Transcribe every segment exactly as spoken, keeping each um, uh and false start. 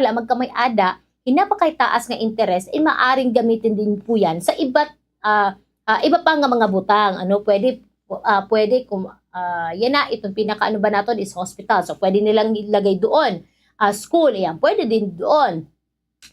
la magkamay-ada, hin napakataas nga interes, eh, maaring gamitin din po yan sa iba't, ah, ah, iba pa nga mga butang. Ano, pwede, ah, pwede kung, ah, yan na, itong pinaka-ano ba naton is hospital. So, pwede nilang ilagay doon. Ah, school, yan, pwede din doon.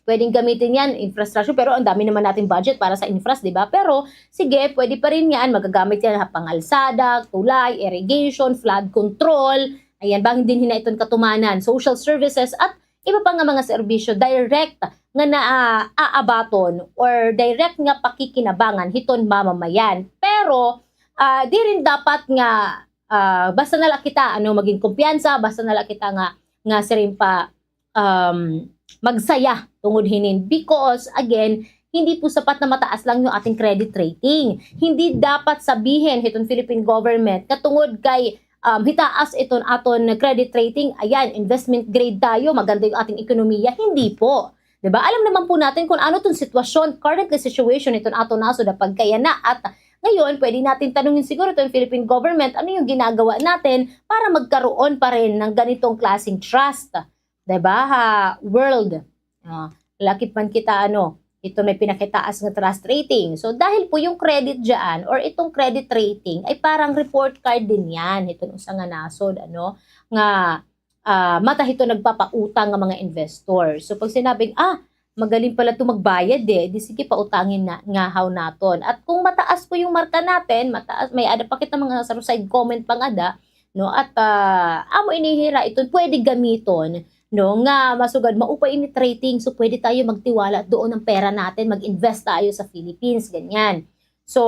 Pwedeng gamitin yan, infrastructure, pero ang dami naman nating budget para sa infras, di ba? Pero, sige, pwede pa rin yan, magagamit yan ha pangalsada, tulay, irrigation, flood control, ayan, bangin dinhi na iton katumanan, social services, at iba pa nga mga serbisyo direct nga naaabaton or direct nga pakikinabangan hiton mamamayan. Pero, ah, diri dapat nga, ah, basta na la kita, ano, magin kumpiyansa, basta na la kita nga, nga siring pa, um, magsaya tungod hinin. Because, again, hindi po sapat na mataas lang yung ating credit rating. Hindi dapat sabihin hiton Philippine government nga tungod kay, um, hitaas iton aton credit rating, ayan, investment grade tayo, maganda yung ating ekonomiya. Hindi po. Di ba? Alam naman po natin kung ano itong sitwasyon, currently situation iton aton nasod ha pagkayana. At ngayon, pwede natin tanungin siguro itong Philippine government, ano yung ginagawa natin para magkaroon pa rin ng ganitong klaseng trust? Di ba? Ha world. Ah, lakip man kita, ano, ito may pinakitaas nga trust rating. So, dahil po yung credit dyan or itong credit rating ay parang report card din yan. Ito usa nga nasod, ano, nga, ah, mata hito nagpapautang nga mga investor. So, pag sinabing, "Ah, magaling pala ito magbayad eh, di sige, pautangin na, nga haw naton." At kung mataas po yung marka natin, mataas, may-ada pa kita mga sarusay comment pang ada, no? At, ah, amo ini hira, ito pwede gamiton, no? Nga masugad, maupay ini rating, so pwede tayo magtiwala doon ng pera natin, mag-invest tayo sa Philippines, ganyan. So,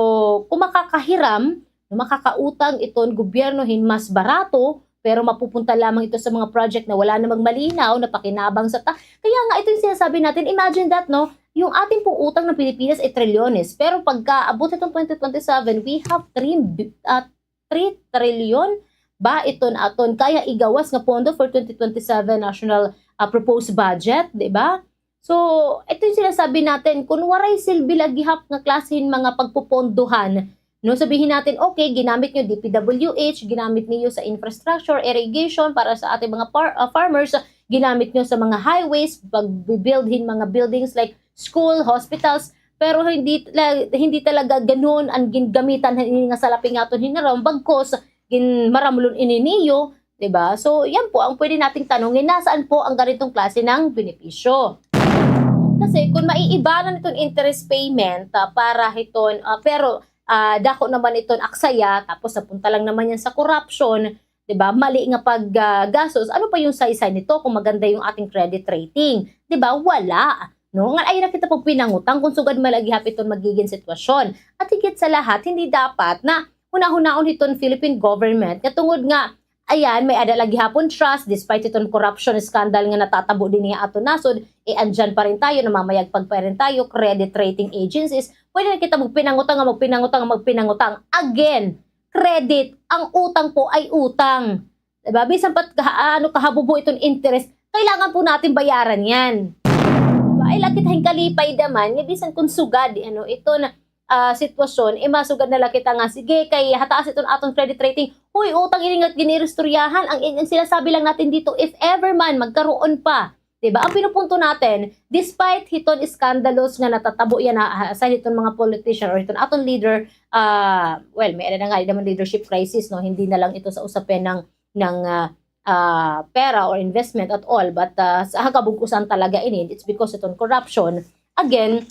kung makakahiram, no, makakautang iton gobyerno hin mas barato, pero mapupunta lamang ito sa mga project na wala namang malinaw na pakinabang sa ta-, kaya nga ito yung sinasabi natin, imagine that, no? Yung ating pong utang ng Pilipinas ay trilyones, pero pagka abot itong twenty twenty-seven, we have three bi-, ah, three trillion ba iton aton kaya igawas nga pondo for twenty twenty-seven national, ah, proposed budget, di ba? So, ito yung sinasabi natin, kung waray silbi la gihap nga klase hin mga pagpupondohan, no, sabihin natin, okay, ginamit niyo D P W H, ginamit niyo sa infrastructure, irrigation para sa ating mga par-, ah, farmers, ginamit niyo sa mga highways, pag-build hin mga buildings like school, hospitals, pero hindi la-, hindi talaga ganun ang gingamitan hin nga salapi nga aton hiniram, bagkus ginmaramulon ini niyo, di ba? So, yan po ang pwede nating tanungin, nasaan po ang ganitong klase ng benepisyo? Kasi kung maiibanan iton interest payment, ah, para hiton, ah, pero, ah, dako naman iton aksaya, tapos napunta lang naman yan sa corruption, di ba? Mali nga pag, ah, gastos, ano pa yung saysay nito kung maganda yung ating credit rating? Di ba? Wala. No? Nga ay na kita pagpinangutang kung sugad man la gihap iton magiging sitwasyon. At higit sa lahat, hindi dapat na hunahunaon hiton Philippine government nga tungod nga, ayan, may-ada la gihapon trust despite hiton corruption scandal nga natatabo dinhi ha aton nasod, eh, andyan pa rin tayo, namamayagpag pa rin tayo, credit rating agencies, pwede na kita magpinangutang, magpinangutang, magpinangutang. Again, credit, ang utang po ay utang. Di ba? Bisan pa kaha-, ano, kahabubo iton interest, kailangan po natin bayaran yan. Di ba? Ay, la kita hin kalipay daman, nga bisan kung sugad, ano, iton, ah, sitwasyon, eh, masugad na la kita nga, sige, kay hataas iton aton credit rating. Hoy, utang ini nga giniristoryahan. Ang, ang sinasabi lang natin dito, if ever man, magkaroon pa. Di ba? Ang pinupunto natin, despite hiton iskandalos nga natatabo yana, ah, aside hiton mga politician or hiton aton leader, ah, well, may-ada na nga naman leadership crisis, no? Hindi na lang ito sa usapin ng, ng, ah, ah, pera or investment at all, but, ah, sa kabug-usan talaga ini, it's because hiton corruption. Again,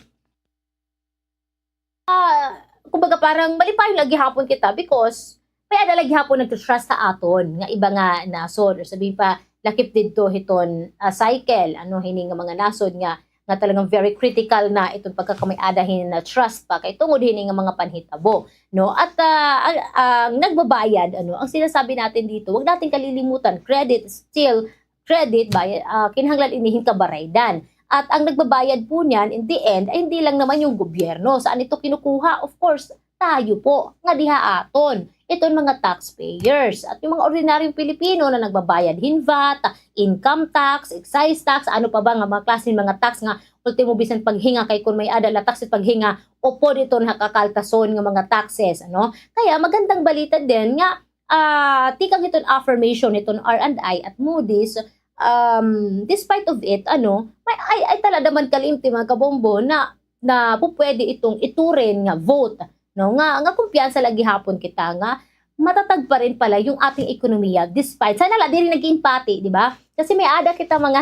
ah, kumbaga, parang malipayon la gihapon kita because may-ada la gihapon nagtutrust ha aton nga iba nga nasod, or sabihin pa, lakip didto hiton, ah, cycle, ano, hini nga mga nasod nga, nga talagang very critical na iton pagkakamay-ada hin, ah, trust pa kay tungod hini nga mga panhitabo, no? At, ah, ang, ang nagbabayad, ano, ang sinasabi natin dito, wag natin kalilimutan, credit is still credit, bayad, ah, kinahanglan ini hin kabaraydan. At ang nagbabayad po niyan, in the end, ay hindi lang naman yung gobyerno. Saan ito kinukuha? Of course, tayo po, nga diha aton. Iton mga taxpayers. At yung mga ordinaryong Pilipino na nagbabayad hin vat, income tax, excise tax, ano pa ba nga mga klase hin mga tax nga ultimo bisan paghinga kay kun may-ada la tax paghinga, upod iton ha kakaltason nga mga taxes, ano? Kaya magandang balita din nga ah, tikang hiton affirmation hiton R and I at Moody's, um, despite of it, ano, may, ay, ay talada man kalimti, mga kabombo, na, na pupwede itong ituring nga vote, no? Nga, nga kumpiyansa la gihapon kita nga matatag pa rin pala yung ating ekonomiya despite. Sana la, diri nag-iimpati, di ba? Kasi may ada kita mga,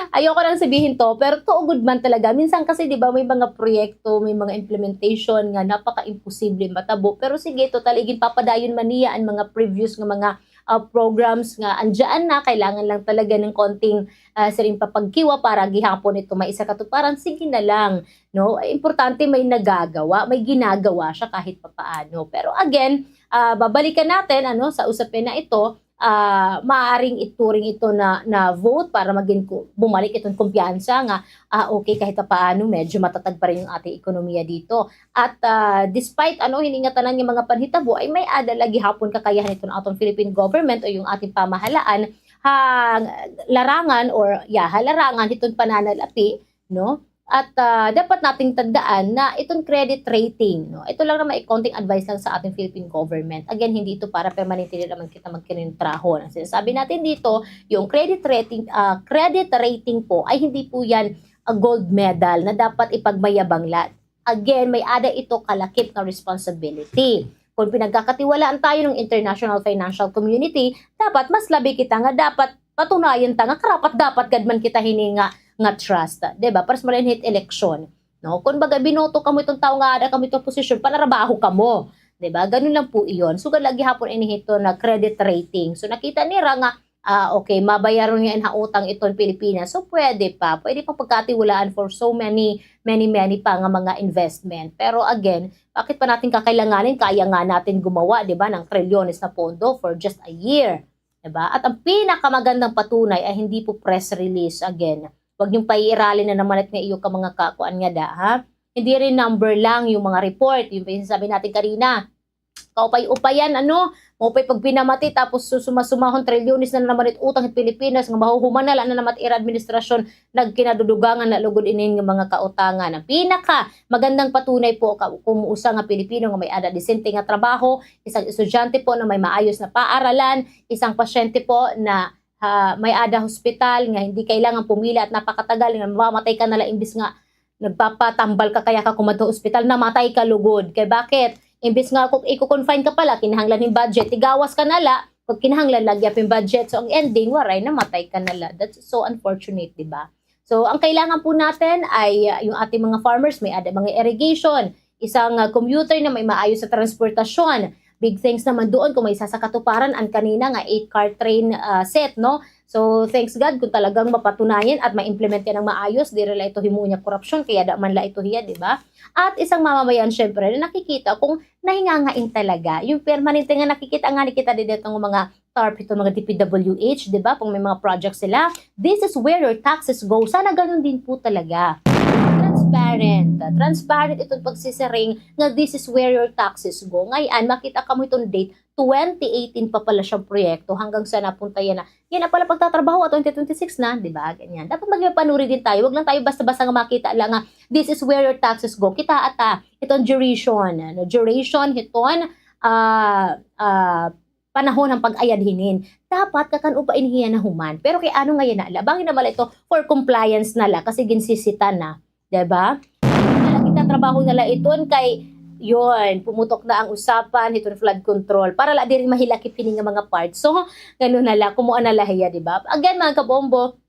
ayoko nang sabihin 'to, pero totoo gud man talaga. Minsan kasi, di ba, may mga proyekto, may mga implementation nga napaka-imposible matabo. Pero sige, total, iginpapadayon man niya an mga previous nga mga, ah, programs nga andyan na, kailangan lang talaga ng konting, ah, siring pa pagkiwa para gihapon ito maisakatuparan. Sige na lang, no? Importante may nagagawa, may ginagawa siya kahit papaano. Pero again, ah, babalikan natin, ano, sa usapin na ito, ah, maaaring ituring ito na, na vote para maging ku-, bumalik iton kumpiyansa nga, ah, okay, kahit papaano, medyo matatag pa rin yung ating ekonomiya dito. At, ah, despite, ano, hini nga tanan nga mga panhitabo, ay may ada la gihapon kakayahan iton aton Philippine government o yung ating pamahalaan ha larangan or, yeah, ha larangan hiton pananalapi, no? At, ah, dapat nating tandaan na iton credit rating, no? Ito lang naman, eh, konting advice lang sa ating Philippine government. Again, hindi ito para permanente na naman kita magkinintraho. Ang sinasabi natin dito, yung credit rating, ah, credit rating po ay hindi po yan, ah, gold medal na dapat ipagmayabang la. Again, may ada ito kalakip na responsibility. Kung pinagkakatiwalaan tayo ng international financial community, dapat mas labi kita nga dapat patunayan ta nga karapat-dapat gad man kita hini nga, nga trust, di ba? Pares man la hin eleksyon, no? Kumbaga, binoto kamo iton tawo nga ada kamo iton posisyon, panarabaho kamo, di ba? Ganun lang po iyon. Sugad la gihapon ini hiton credit rating. So, nakita nira nga, ah, okay, mabayaron niya ha utang iton Pilipinas. So, pwede pa. Pwede pa pagkatiwalaan for so many, many, many pa nga mga investment. Pero again, bakit pa natin kakailanganin? Kaya nga natin gumawa, di ba, ng trilyones na pondo for just a year. Diba? At ang pinakamagandang patunay ay hindi po press release. Again, wag niyong paiiralin na naman at nga iyo ka mga kakuan nga da, ha? Hindi rin number lang yung mga report, yung sinasabi natin kanina. Kaupay-upayan, ano? Maupay pagpinamati, tapos susuma-sumahon, trilyones na naman it utang it Pilipinas, nga mahuhuman na lang na naman it ira administrasyon, nagkinadudugangan na lugod inin nga mga kautangan. Ang pinaka magandang patunay po, ka-, kung usa nga Pilipino nga may ada disente nga trabaho, isang estudyante po na may maayos na paaralan, isang pasyente po na, ah, may ada hospital nga hindi kailangan pumila at napakatagal, nga mamamatay ka na la imbis nga nagpapatambal ka kaya ka kumadto hospital, namatay ka lugod. Kay bakit? Imbis nga kung iko-confine ka pala, kinahanglan hin budget, tigawas ka na la, kung kinahanglan lagi apin budget. So, ang ending, waray, namatay ka na la. That's so unfortunate, di ba? So, ang kailangan po natin ay, ah, yung ating mga farmers, may ada mga irrigation, isang, ah, commuter na may maayos sa transportasyon. Big thanks naman doon kung may sasakatuparan an kanina nga eight-car train, ah, set, no? So, thanks God kung talagang mapatunayan at ma-implement yan ng maayos, diri la ito himuon niya korupsyon, kaya da man la ito hiya, di ba? At isang mamamayan, syempre, na nakikita kung nahingangain talaga. Yung permanente nga nakikita nga ni kita dito, itong mga tarp, itong mga D P W H, di ba? Kung may mga project sila, this is where your taxes go. Sana ganun din po talaga. Transparent. Transparent itong pagsisiring nga this is where your taxes go. Ngayon, makita kamo itong date, twenty eighteen pa pala siyang proyekto hanggang sa napunta yan na. Yan na pala pagtatrabaho at twenty twenty-six na, di ba? Ganyan. Dapat maging mapanuri din tayo. Wag lang tayo basta-basta nga makita lang nga, this is where your taxes go. Kita ata, itong duration, ano, duration, hiton, ah, ah, panahon ng pag-ayad hinin. Dapat kakan-o pa ini hiya nahuman. Pero kay ano nga yana la, bangin naman la ito for compliance na la kasi ginsisitan na. Diba? Wala kita trabaho na la iton kay yun, pumutok na ang usapan hiton flood control. Para la diri mahilakip hini nga mga part. So, ganun na la, kumuha na la hiya, diba? Again, mga kabombo,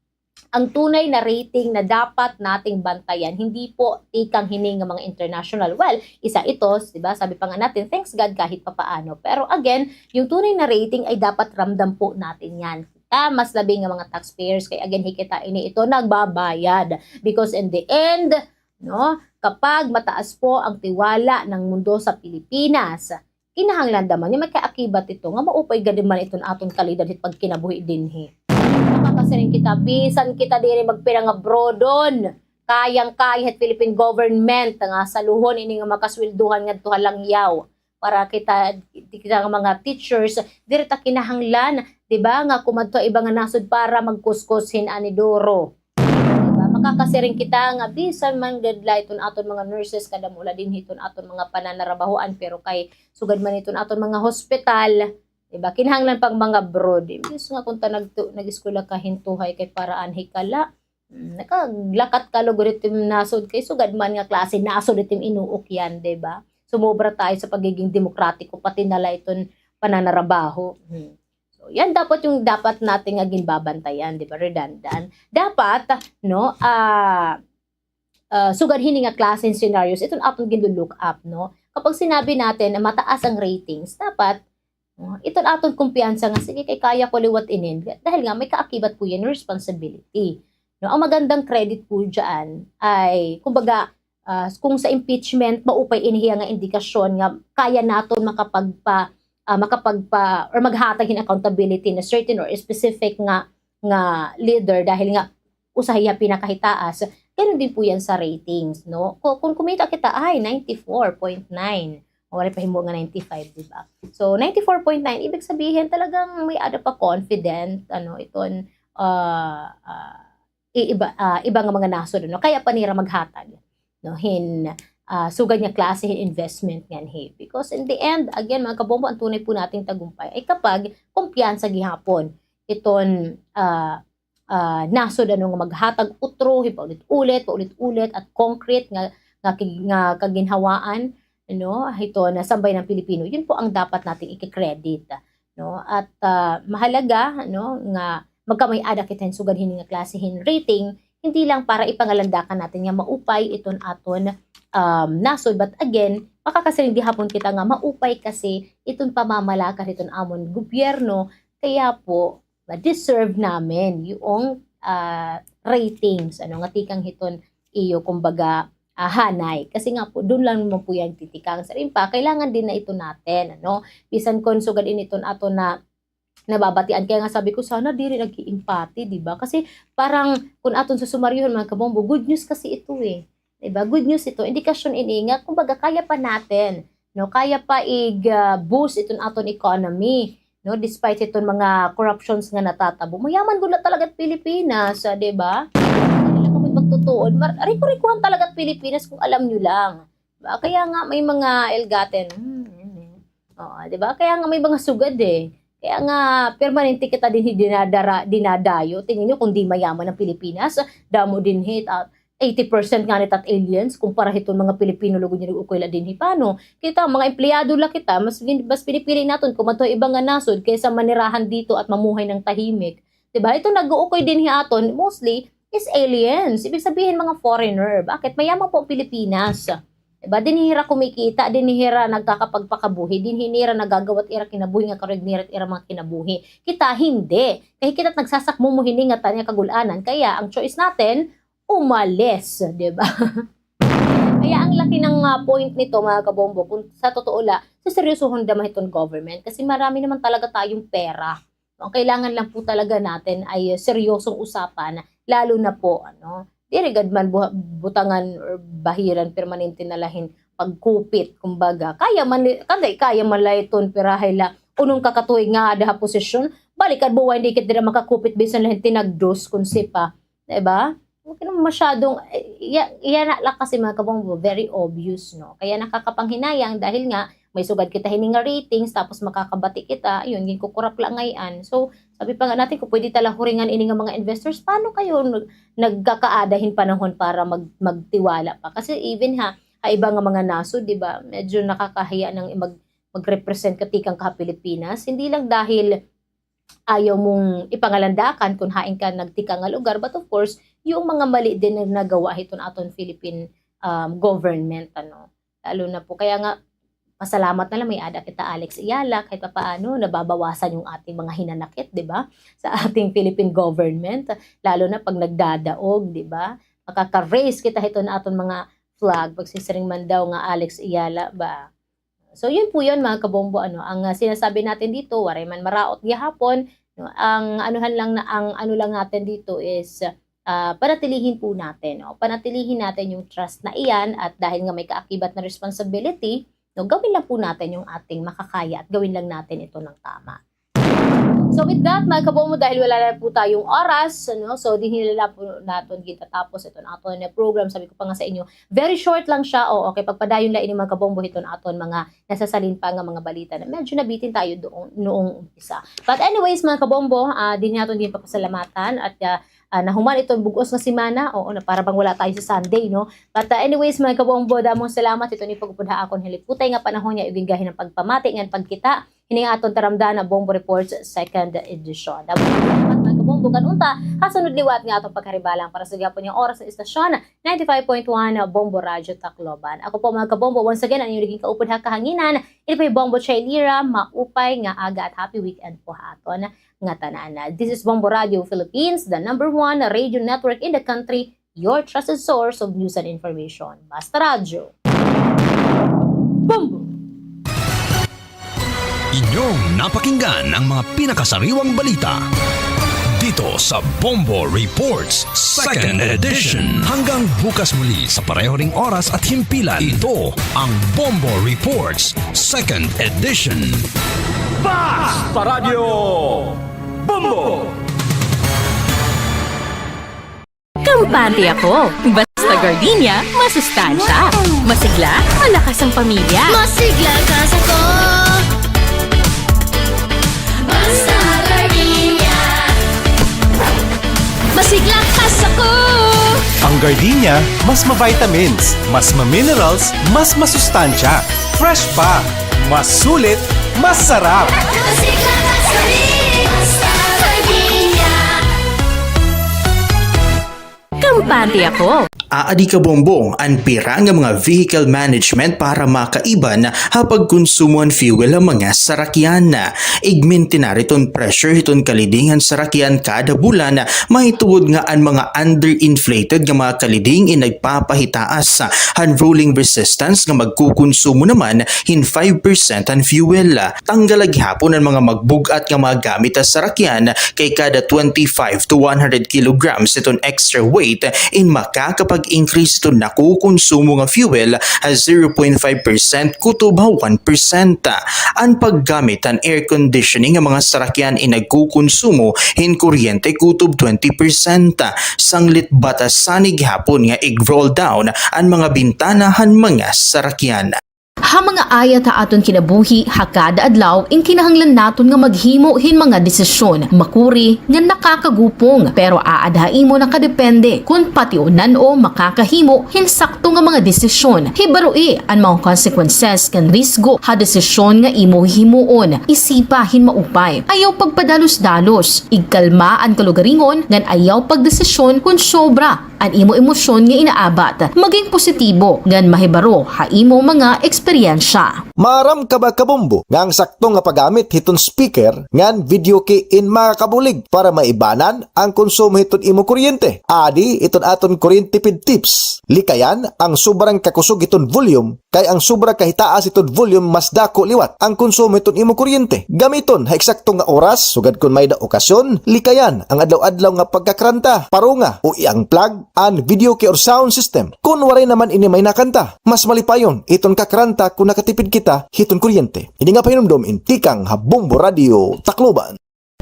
ang tunay na rating na dapat nating bantayan, hindi po tikang hini nga mga international. Well, isa ito, diba? Sabi pa nga natin, thanks God kahit papaano. Pero again, yung tunay na rating ay dapat ramdam po natin yan. Kita, mas labi nga mga taxpayers, kay again, hikita ini ito nagbabayad. Because in the end, no, kapag mataas po ang tiwala ng mundo sa Pilipinas, kinahanglan da man nga makaakibat ito nga maupay gad man iton aton kalidad hit pagkinabuhi dinhi. Makakasiring kita, bisan kita diri magpira nga brodon, kayang-kaya hit Philippine government nga saluhon ini nga makasweldohan ngadto ha langyaw. Para kita, kita nga mga teachers, diri ta kinahanglan, di ba, nga kumadto iba nga nasod para magkuskos hin anidoro. Diba? Makakasiring kita nga bisan man gad la iton aton mga nurses, kadamo la dinhi iton aton mga pananarabahoan, pero kay sugad man iton aton mga hospital, Diba? Kinahanglan pang mga broad. Imbis nga kung ta nagtu-, nag-eskwela ka hin tuhay kay para anhi ka la, mm, nakaglakat ka lugod itim nasod kay sugad man nga klase nasod itim inuok yan, diba? Sumobra tayo sa pagiging demokratiko, pati na la iton pananarabaho. Hmm. So, yan dapat yung dapat natin nga ginbabantayan, diba, Redandan? Dapat, no, ah, ah, sugad hini nga klase hin scenarios, iton aton ginlo-look up, no? Kapag sinabi natin na mataas ang ratings, dapat, no, iton aton kumpiyansa nga, sige, kay kaya ko liwat inin. Dahil nga, may kaakibat po yan, responsibility. No? Ang magandang credit po dyan ay, kumbaga, ah, kung sa impeachment, maupay ini hiya nga indikasyon nga kaya naton makapagpa-, ah, makapagpa-, or maghatag hin accountability na certain or specific nga, nga leader dahil nga usa hiya pinakahitaas. Ganun din po yan sa ratings, no? Ku-, kung kumita kita, ay, ninety-four point nine. Waray pa himo nga ninety-five, di ba? So, ninety-four point nine, ibig sabihin, talagang may-ada pa confident, ano, iton, ah, ah, i-, iba, ah, iba nga mga nasod, ano? Kaya pa nira maghatag, no? Hin, ah, sugad nga klase hin investment nganhi. Because in the end, again, mga kabombo, ang tunay po nating tagumpay ay kapag kumpiyansa gihapon iton, ah, ah, nasod, ano, nga maghatag utro, paulit-ulit, paulit-ulit, at concrete nga, nga ki-, nga kaginhawaan, ano, hito na sambayan ng Pilipino. Yun po ang dapat nating i-credit, no? At, ah, mahalaga, no, nga magkamay-ada kita hin sugad hini nga klase hin rating, hindi lang para ipangalandakan natin nga maupay iton aton, um, nasod, but again, makakasiring gihapon kita nga maupay kasi iton pamamalakad hiton amon gobyerno, kaya po, ma-deserve namin yung, ah, ratings, ano, nga tikang hiton iyo, kumbaga, ah, hanay. Kasi nga po, dun lang naman po yan titikang. Sa rin pa, kailangan din na ito natin, ano? Bisan kon sugad ini iton ato na nababatian. Kaya nga sabi ko, sana diri nag-iimpati, di ba? Kasi parang, kung aton susumaryuhon, mga kabombo, good news kasi ito eh. Di ba? Good news ito. Indikasyon ini nga, kumbaga, kaya pa natin, no? Kaya pa ig, ah, boost iton aton economy, no? Despite iton mga corruptions nga natatabo. Mayaman gud la talaga it Pilipinas, ah, di ba? Dili lang kamo magtutuod. Mar-, riku-rikuhan talaga it Pilipinas kung alam nyo lang. Ba, kaya nga may mga ill-gotten. Hmm, yun eh. Oo, di ba? Kaya nga may mga sugad eh. Kaya nga, permanente kita dinhi dinadara-, dinadayo. Tingin nyo kung di mayaman ang Pilipinas, damo dinhi, ah, eighty percent ngani tat aliens, kumpara hiton mga Pilipino lugod nga nag-uukoy la dinhi. Paano? Kita, mga empleyado la kita, mas gin-, mas pinipili naton kumadto ha iba nga nasod kaysa manirahan dito at mamuhay ng tahimik. Di ba? Ito nag-uukoy dinhi aton, mostly, is aliens. Ibig sabihin, mga foreigner. Bakit? Mayaman po ang Pilipinas. Di ba? Dinhi hira kumikita, dinhi hira nagkakapagpakabuhi, dinhi nira nagagawa it ira kinabuhi nga karuyag nira it ira mga kinabuhi. Kita, hindi. Kay kita it nagsasakmumo hini nga tana kagul-anan. Kaya, ang choice natin, umalis, di ba? Kaya ang laki ng, ah, point nito, mga kabombo, kung sa totoo la, seseryosohon daman hiton government kasi marami naman talaga tayong pera. Ang kailangan lang po talaga natin ay seryosong usapan, lalo na po, ano, diri gad man buha-, butangan or bahiran permanente na la hin pagkupit, kumbaga. Kaya man li-, kanday, kaya man la iton pirahay la unom ka katuig nga ada ha posisyon, balik adbuwa, hindi kit dira makakupit bisan la hin tinagdos kun sipa, di ba? Okay naman masyadong, eh, iya-, iya na la kasi, mga kabombo, very obvious, no? Kaya nakakapanghinayang dahil nga may sugad kita hini nga ratings, tapos makakabati kita, ayun, ginkukurap la ngay-an. So, sabi pa nga natin, kung pwede ta la huringan ini nga mga investors, paano kayo nag-, nagkakaada hin panahon para mag-, magtiwala pa? Kasi even ha, ha iba nga mga nasod, di ba, medyo nakakahiya nang mag-, mag-represent ka tikang ka ha Pilipinas. Hindi lang dahil ayaw mong ipangalandakan kung hain ka nagtikang nga lugar, but of course, yung mga mali din na nagawa hiton aton Philippine, um, government, ano. Lalo na po, kaya nga, pasalamat na lang may-ada kita Alex Ayala, kahit papaano, nababawasan yung ating mga hinanakit, di ba? Sa ating Philippine government, lalo na pag nagdadaog, di ba? Makaka-raise kita hiton aton mga flag, pagsisiring man daw nga Alex Ayala ba? So, yun po yun, mga kabombo, ano, ang, ah, sinasabi natin dito, waray man maraot gihapon, no? Ang anuhan lang na, ang ano lang natin dito is, ah, panatilihin po natin, no? Panatilihin natin yung trust na iyan at dahil nga may kaakibat na responsibility, no, gawin lang po natin yung ating makakaya at gawin lang natin ito ng tama. So with that, mga kabombo, dahil wala na po tayong oras, ano, so dinhi na la po naton gintatapos iton aton na program. Sabi ko pa nga sa inyo, very short lang siya. O, okay, pagpadayon la ini, mga kabombo, hiton aton mga nasasalin pa nga mga balita na medyo nabitin tayo doon noong umpisa. But anyways, mga kabombo, ah, dinhi naton ginpapasalamatan at, ah, ah, nahuman iton bug-os nga semana. Oo, na para bang wala tayo sa Sunday, no? But, ah, anyways, mga kabombo, damo nga salamat hiton pag-upod ha akon ha liputay nga panahon nga iginggahin an pagpamati ngan pagkita hini nga aton taramdan na Bombo Reports Second Edition. Damo nga salamat, mga kabombo, kan unta ha sunod liwat nga aton pagkaribalang para sa gihapon nga oras sa istasyon, ninety-five point one Bombo Radyo Tacloban. Ako po, mga kabombo, once again, an inyo naging kaupod ha kahanginan, ini po hi Bombo Chay Lira, maupay nga aga at happy weekend po ha aton ngatanan. This is Bombo Radio Philippines, the number one radio network in the country, your trusted source of news and information. Basta Radyo. Bombo! Inyong napakinggan ang mga pinakasariwang balita dito sa Bombo Reports Second Edition. Hanggang bukas muli sa pareho ring oras at himpilan, ito ang Bombo Reports Second Edition. Basta Radyo Bombo! Kampante ako. Basta gardenia, masustansya. Masigla, malakas ang pamilya. Masigla ka sa ko. Basta gardenia. Masigla ka sa ko. Ang gardenia, mas ma-vitamins, mas ma-minerals, mas masustansya. Fresh pa, mas sulit, masarap. Masigla ka sa ko. Basta gardenia. Kampante ako. Aadi kabombo, an pira nga mga vehicle management para makaiban ha pagkonsumo han fuel ha mga sarakyan. Igmintinar iton pressure hiton kaliding han sarakyan kada bulan, mahitungod nga an mga underinflated nga mga kaliding in nagpapahitaas han rolling resistance nga magkukonsumo naman hin five percent han fuel. Tanggal la gihapon an mga magbug-at nga mga gamit ha sarakyan, kay kada twenty-five to one hundred kilograms iton extra weight in makakapag-increase iton nakukonsumo nga fuel ha zero point five percent kutob ha one percent. An paggamit han air conditioning nga mga sarakyan in nagkukonsumo hin kuryente kutob twenty percent. Sanglit batasan gihapon nga ig-roll down an mga bintana han mga sarakyan. Ha mga ayat ha aton kinabuhi ha kada adlaw, in kinahanglan naton nga maghimo hin mga desisyon, makuri ngan nakakagupong, pero aada ha imo nakadepende kon pationan o makakahimo hin sakto nga mga desisyon. Hibaroi an mga consequences ngan risgo ha desisyon nga imo hihimuon. Isipa hin maupay. Ayaw pagpadalos-dalos. Igkalma an kalugaringon ngan ayaw pagdesisyon kon sobra an imo emosyon nga inaabat. Maging positibo ngan mahibaro ha imo mga eksperyensya. Maaram ka ba, kabombo, nga an sakto nga paggamit hiton speaker ngan video key in makakabulig para maibanan an konsumo hiton imo kuryente? Adi iton aton kuryente tipid tips. Likayan an sobrang kakusog hiton volume, kay an sobra kahitaas hiton volume mas dako liwat an konsumo hiton imo kuryente. Gamiton ha eksakto nga oras, sugad kon may-ada okasyon. Likayan an adlaw-adlaw nga pagkakranta, parunga o i-unplug an video key or sound system kon waray naman ini may nakanta. Mas malipayon iton kakranta kon nakatipid kita hiton kuryente. Ini nga pahinumdom in tikang ha Bombo Radio Tacloban.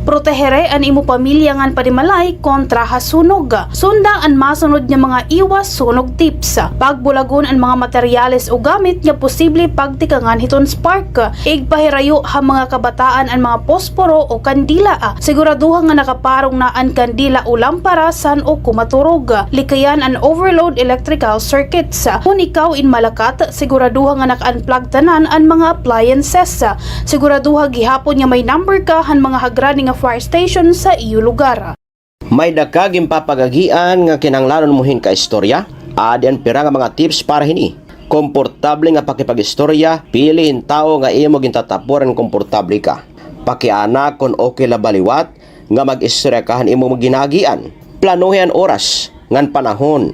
Protehere an imo pamilya ngan panimalay kontra ha sunog. Sunda an masunod nga mga iwas sunog tips. Pagbulagon an mga materyales o gamit nga posible pagtikangan hiton spark. Igpahirayo ha mga kabataan an mga posporo o kandila. Siguraduha nga nakaparong na an kandila o lampara san-o ko maturog. Likayan an overload electrical circuits. Kon ikaw in malakat, siguraduha nga naka-unplug tanan an mga appliances. Siguraduha gihapon nga may number ka han mga hagrani nga fire station sa iyo lugar. May-ada ka ginpapagagian nga kinahanglanon mo hin kaistorya? Adi an pira nga mga tips para hini. Komportable nga pakipag-istorya, pili hin tawo nga imo gintatapuran komportable ka. Pakiana kon okay la ba liwat nga mag-istorya ka han imo ginaagian. Planuhi an oras ngan panahon.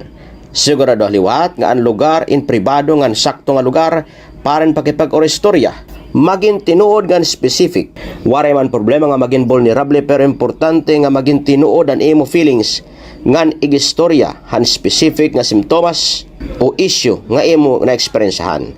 Siguraduha liwat nga an lugar in pribado ngan sakto nga lugar para hin pakipag-istorya. Magin tinuod ngan specific. Waray man problema nga magin vulnerable, pero importante nga magin tinuod an imo feelings ngan ig-istorya han specific nga simptomas o issue nga imo naeksperyensyahan.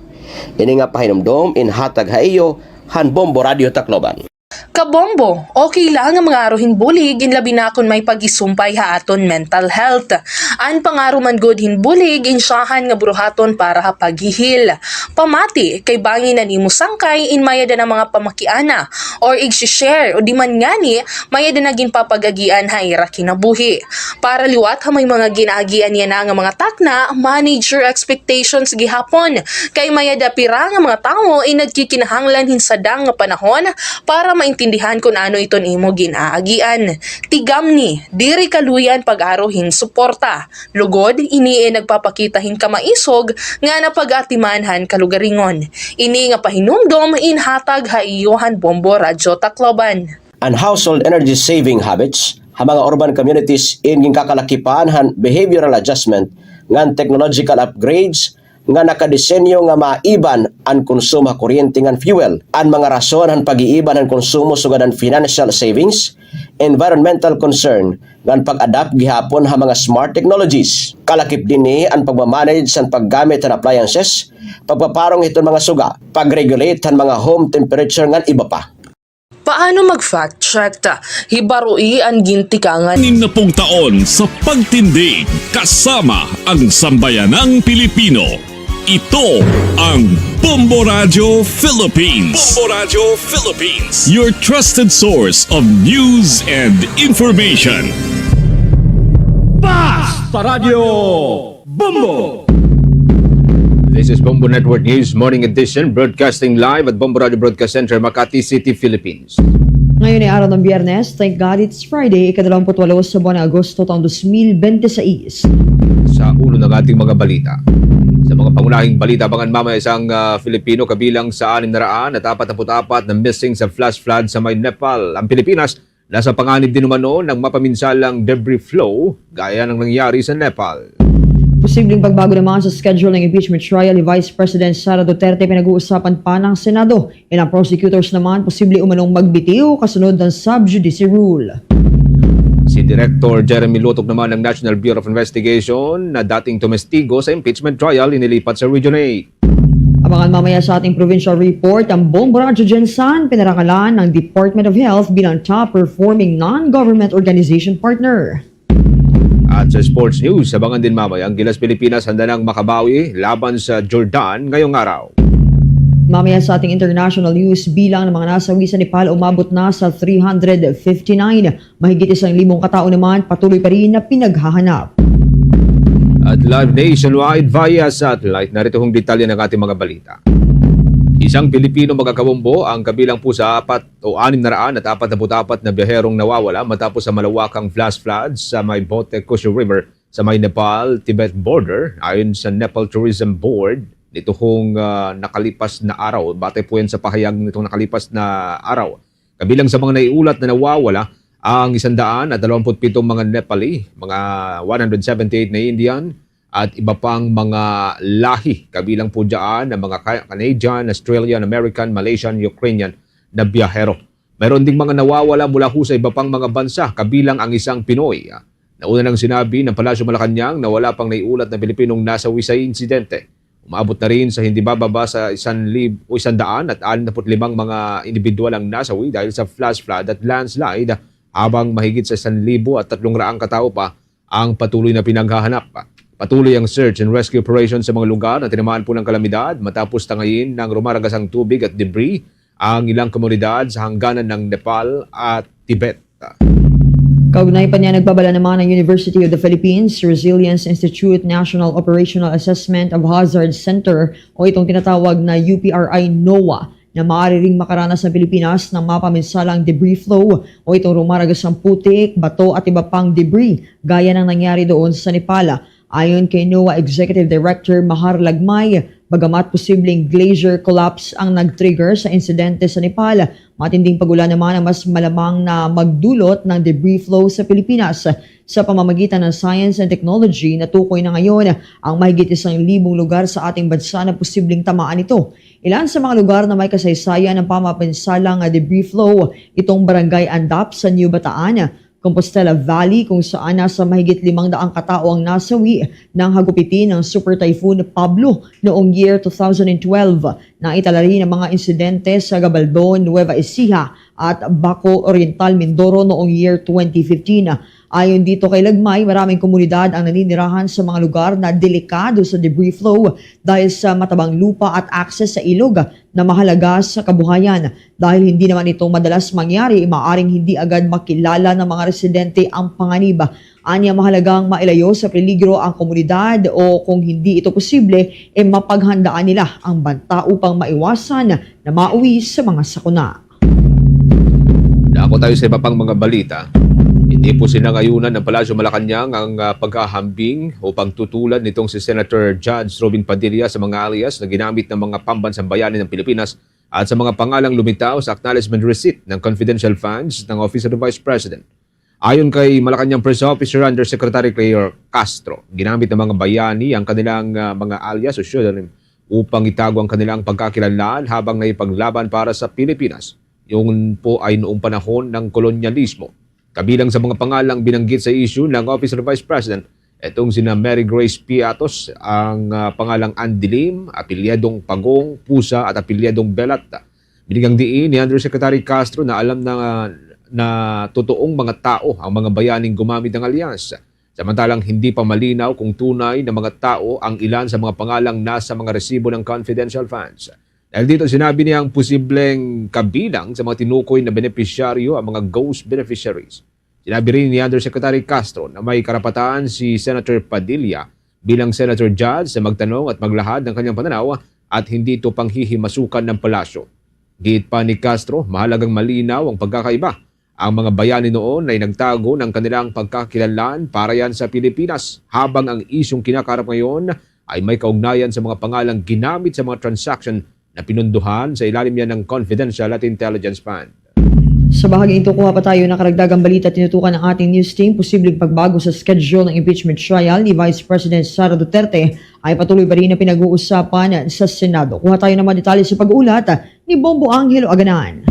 Ini nga pahinumdom in hatag ha iyo han Bombo Radio Tacloban. Kabombo, okay la nga mangaro hin bulig, in labi na kon may pagisumpay ha aton mental health. An pangaro man gud hin bulig, in syahan nga buruhaton para ha paghihil. Pamati, kay bangin na nimo sangkay in may-ada na mga pamakiana or igsi-share o di man ngani may-ada na ginpapag-agian ha ira kinabuhi. Para liwat ha may mga gin-aagian yana nga mga takna, manage your expectations gihapon. Kay may-ada pira nga mga tawo in nagkikinahanglan hin sadang nga panahon para maintindihan kon ano iton imo gin-aagian. Tigamni, diri kaluyan pag-aro hin suporta. Lugod, ini in nagpapakita hin kamaisog nga napag-atiman han kalugaringon. Ini nga pahinumdom in hatag ha iyo han Bombo Radyo Tacloban. An household energy saving habits ha mga urban communities in ginkakalakipan han behavioral adjustment ngan technological upgrades nga nakadesenyo nga maiban an konsumo ha kuryente ngan fuel. An mga rason han pag-iiban han konsumo sugad han financial savings, environmental concern, ngan pag-adapt gihapon ha mga smart technologies. Kalakip dinhi an pagmamanage han paggamit han appliances, pagpaparong hiton mga suga, pag-regulate han mga home temperature ngan iba pa. Paano mag-fact check? Hibaroi an gintikangan. Anim na pung taon sa pagtindi, kasama ang sambayanang Pilipino. Ito ang Bombo Radyo Philippines. Bombo Radyo Philippines. Your trusted source of news and information. Basta Radyo Bombo! This is Bombo Network News Morning Edition, broadcasting live at Bombo Radio Broadcast Center, Makati City, Philippines. Ngayon ay araw ng Biyernes. Thank God it's Friday, ikadalawamput walo sa buwan ng Agosto, taong dos mil bente seis. Sa ulo ng ating mga balita. Sa mga pangunahing balita, abangan mamaya isang, ah, Filipino kabilang sa anim na raan at apat na put apat na missing sa flash flood sa may Nepal. Ang Pilipinas, nasa panganib din umano ng mapaminsalang debris flow gaya ng nangyari sa Nepal. Posibleng pagbago naman sa schedule ng impeachment trial ni Vice President Sara Duterte, pinag-uusapan pa ng Senado. Ilang prosecutors naman posible umanong magbitiw kasunod ng sub judice rule. Si Director Jeremy Lutok naman ng National Bureau of Investigation na dating tumestigo sa impeachment trial inilipat sa Region eight. Abangan mamaya sa ating provincial report ang Bombo Radyo Gensan, pinarangalan ng Department of Health bilang top performing non-government organization partner. At sa sports news, abangan din mamaya ang Gilas Pilipinas handa nang makabawi laban sa Jordan ngayong araw. Mamaya sa ating international news, bilang ng mga nasawi sa Nepal umabot na sa three hundred fifty-nine. Mahigit isang libong katao naman patuloy pa rin na pinaghahanap. At live nationwide via satellite, narito hong detalye ng ating mga balita. Isang Pilipino, mga kabombo, ang kabilang po sa apat o anim na raan at apat na put apat na biyaherong nawawala matapos sa malawakang flash flood sa may Bhote Koshi River sa may Nepal-Tibet border. Ayon sa Nepal Tourism Board, nito hong, ah, nakalipas na araw, batay po yan sa pahayag nitong nakalipas na araw, kabilang sa mga naiulat na nawawala ang isang daan at dalawamput pitong mga Nepali, mga one hundred seventy-eight na Indian, at iba pang mga lahi, kabilang po dyan ang mga Ca-, Canadian, Australian, American, Malaysian, Ukrainian na biyahero. Mayroon ding mga nawawala mula ho sa iba pang mga bansa, kabilang ang isang Pinoy. Nauna nang sinabi ng Palasyo Malacañang na wala pang naiulat na Pilipinong nasawi sa insidente. Umabot na rin sa hindi bababa sa isan lib-, o isang daan at anim na put limang mga indibidwal ang nasawi dahil sa flash flood at landslide, habang mahigit sa isang libo at tatlong raang katao pa ang patuloy na pinaghahanap. Patuloy ang search and rescue operation sa mga lugar na tinamaan po ng kalamidad matapos tangayin ng rumaragasang tubig at debris ang ilang komunidad sa hangganan ng Nepal at Tibet. Kaugnay pa niyan, nagbabala naman ang University of the Philippines Resilience Institute National Operational Assessment of Hazard Center o itong tinatawag na U P R I NOAA na maaari ring makaranas ang Pilipinas ng mapaminsalang debris flow o itong rumaragasang putik, bato at iba pang debris gaya ng nangyari doon sa Nepal. Ayon kay NOAA Executive Director Mahar Lagmay, bagamat posibleng glacier collapse ang nag-trigger sa insidente sa Nepal, matinding pag-ulan naman ang mas malamang na magdulot ng debris flow sa Pilipinas. Sa pamamagitan ng science and technology, natukoy na ngayon ang mahigit isang libong lugar sa ating bansa na posibleng tamaan nito. Ilan sa mga lugar na may kasaysayan ng pamapinsalang debris flow, itong Barangay Andap sa New Bataan, Compostela Valley, kung saan nasa mahigit limang daang katao ang nasawi nang hagupitin ng Super Typhoon Pablo noong year two thousand twelve. Naitala rin ang mga insidente sa Gabaldon, Nueva Ecija, at Baco Oriental, Mindoro noong year twenty fifteen. Ayon dito kay Lagmay, maraming komunidad ang naninirahan sa mga lugar na delikado sa debris flow dahil sa matabang lupa at access sa ilog na mahalaga sa kabuhayan. Dahil hindi naman ito madalas mangyari, maaring hindi agad makilala ng mga residente ang panganib. Anya, mahalagang mailayo sa peligro ang komunidad o kung hindi ito posible, e mapaghandaan nila ang banta upang maiwasan na mauwi sa mga sakuna. Dako tayo sa iba pang mga balita. Hindi po sinangayunan ng Palasyo Malacañang ang, ah, paghahambing o pagtutulan nitong si Senator Judge Robin Padilla sa mga alias na ginamit ng mga pambansang bayani ng Pilipinas at sa mga pangalang lumitaw sa acknowledgement receipt ng confidential funds ng Office of the Vice President. Ayon kay Malacañang Press Officer Undersecretary Claire Castro, ginamit ng mga bayani ang kanilang, ah, mga alias o pseudonym upang itago ang kanilang pagkakilanlan habang naipaglaban para sa Pilipinas. Yun po ay noong panahon ng kolonyalismo. Kabilang sa mga pangalang binanggit sa issue ng Office of the Vice President, itong sina Mary Grace Piatos, ang, ah, pangalang Andy Lim, apelyedong Pagong, Pusa at apelyedong Belata. Binigyang diin ni Undersecretary Castro na alam na, na totoong mga tao ang mga bayaning gumamit ng alias. Samantalang hindi pa malinaw kung tunay na mga tao ang ilan sa mga pangalang nasa mga resibo ng confidential funds. Dahil dito, sinabi niyang posibleng kabilang sa mga tinukoy na benepisyaryo ang mga ghost beneficiaries. Sinabi rin ni Undersecretary Castro na may karapatan si Senator Padilla bilang Senator Judge na magtanong at maglahad ng kanyang pananaw at hindi ito panghihimasukan ng palasyo. Giit pa ni Castro, mahalagang malinaw ang pagkakaiba. Ang mga bayani noon ay nagtago ng kanilang pagkakilanlan para yan sa Pilipinas, habang ang isyung kinakaharap ngayon ay may kaugnayan sa mga pangalang ginamit sa mga transaction na pinunduhan sa ilalim yan ng confidential at intelligence fund. Sa bahaging ito, kuha pa tayo ng karagdagang balita. Tinutukan ng ating news team, posibleng pagbago sa schedule ng impeachment trial ni Vice President Sara Duterte ay patuloy pa rin na pinag-uusapan sa Senado. Kuha tayo ng mga detalye sa pag-uulat ni Bombo Angelo Aganan.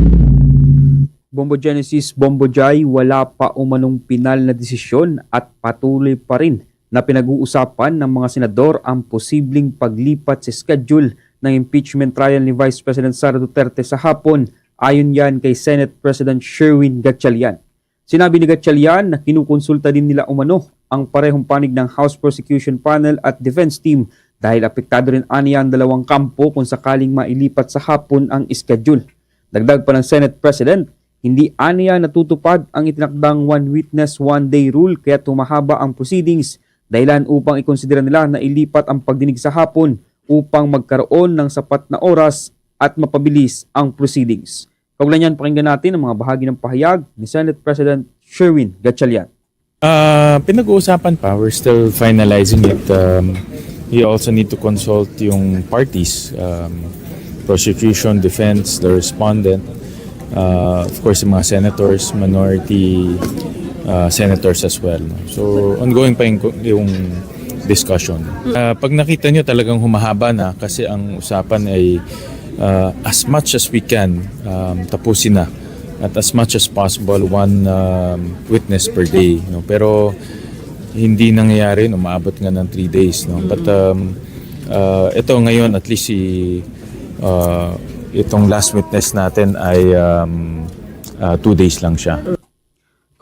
Bombo Genesis, Bombo Jai, wala pa umanong pinal na desisyon at patuloy pa rin na pinag-uusapan ng mga senador ang posibleng paglipat sa schedule ng impeachment trial ni Vice President Sara Duterte sa hapon, ayon yan kay Senate President Sherwin Gatchalian. Sinabi ni Gatchalian na kinukonsulta din nila umano ang parehong panig ng House Prosecution Panel at Defense Team dahil apektado rin aniya ang dalawang kampo kung sakaling mailipat sa hapon ang schedule. Dagdag pa ng Senate President, hindi aniya natutupad ang itinakdang one witness, one day rule kaya't humahaba ang proceedings, dahilan upang ikonsidera nila na ilipat ang pagdinig sa hapon upang magkaroon ng sapat na oras at mapabilis ang proceedings. Kaugnay niyan, pakinggan natin ang mga bahagi ng pahayag ni Senate President Sherwin Gatchalian. Ah, pinag-uusapan pa. We're still finalizing it. Um, we also need to consult yung parties, um, prosecution, defense, the respondent, uh, of course, yung mga senators, minority, uh, senators as well, no? So, ongoing pa yung, yung discussion. Ah, pag nakita nyo, talagang humahaba na kasi ang usapan ay, ah, as much as we can, um, tapusin na. At as much as possible, one, um, witness per day, no? Pero hindi nangyayari, no? Umaabot nga ng three days, no? But, um, ah, ito ngayon, at least si, ah, itong last witness natin ay, um, ah, two days lang siya.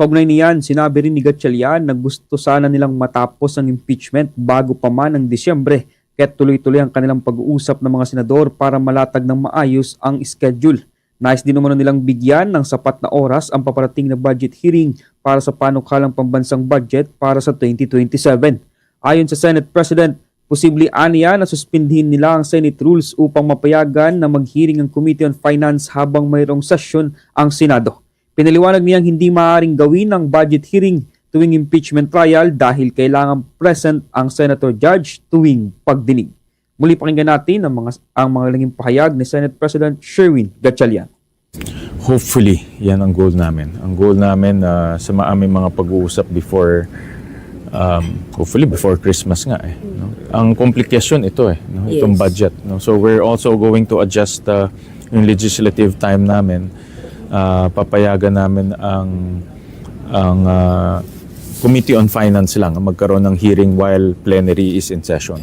Kaugnay niyan, sinabi rin ni Gatchalian na gusto sana nilang matapos ang impeachment bago pa man ang Disyembre, kaya't tuloy-tuloy ang kanilang pag-uusap ng mga senador para malatag ng maayos ang schedule. Nais din umano nilang bigyan ng sapat na oras ang paparating na budget hearing para sa panukalang pambansang budget para sa twenty twenty-seven. Ayon sa Senate President, posible aniya na suspindihin nila ang Senate rules upang mapayagan na mag-hearing ang Committee on Finance habang mayroong sesyon ang Senado. Pinaliwanag niyang hindi maaaring gawin ang budget hearing tuwing impeachment trial dahil kailangan present ang senator judge tuwing pagdinig. Muli, pakinggan natin ang mga, ang mga naging pahayag ni Senate President Sherwin Gatchalian. Hopefully, yan ang goal namin. Ang goal namin, ah, sa ma-, aming mga pag-uusap before, um, hopefully before Christmas nga eh, no? Ang komplikasyon ito eh, no? Itong budget, no? So we're also going to adjust, ah, yung legislative time namin. Ah, papayagan namin ang, ang, ah, Committee on Finance lang ang magkaroon ng hearing while plenary is in session.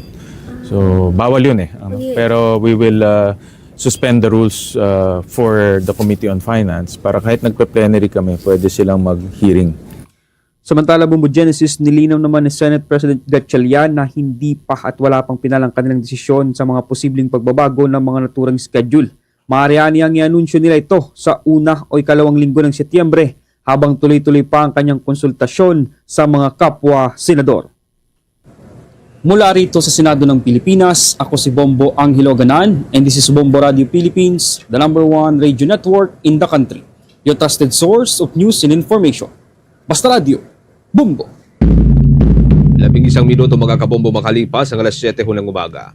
So bawal yun eh, ano? Pero we will, ah, suspend the rules uh, for the Committee on Finance para kahit nagpe-plenary kami, pwede silang mag-hearing. Samantala, Bombo Genesis, nilinaw naman ni Senate President Gatchalian na hindi pa at wala pang pinal ang kanilang desisyon sa mga posibleng pagbabago ng mga naturang schedule. Maaari aniyang i-anunsyo nila ito sa una o ikalawang linggo ng Setyembre habang tuloy-tuloy pa ang kanyang konsultasyon sa mga kapwa senador. Mula rito sa Senado ng Pilipinas, ako si Bombo Angelo Ganan, and this is Bombo Radio Philippines, the number one radio network in the country. Your trusted source of news and information. Basta Radio, Bombo! Labing isang minuto, mga kabombo, makalipas ang alas siyete ho ng umaga.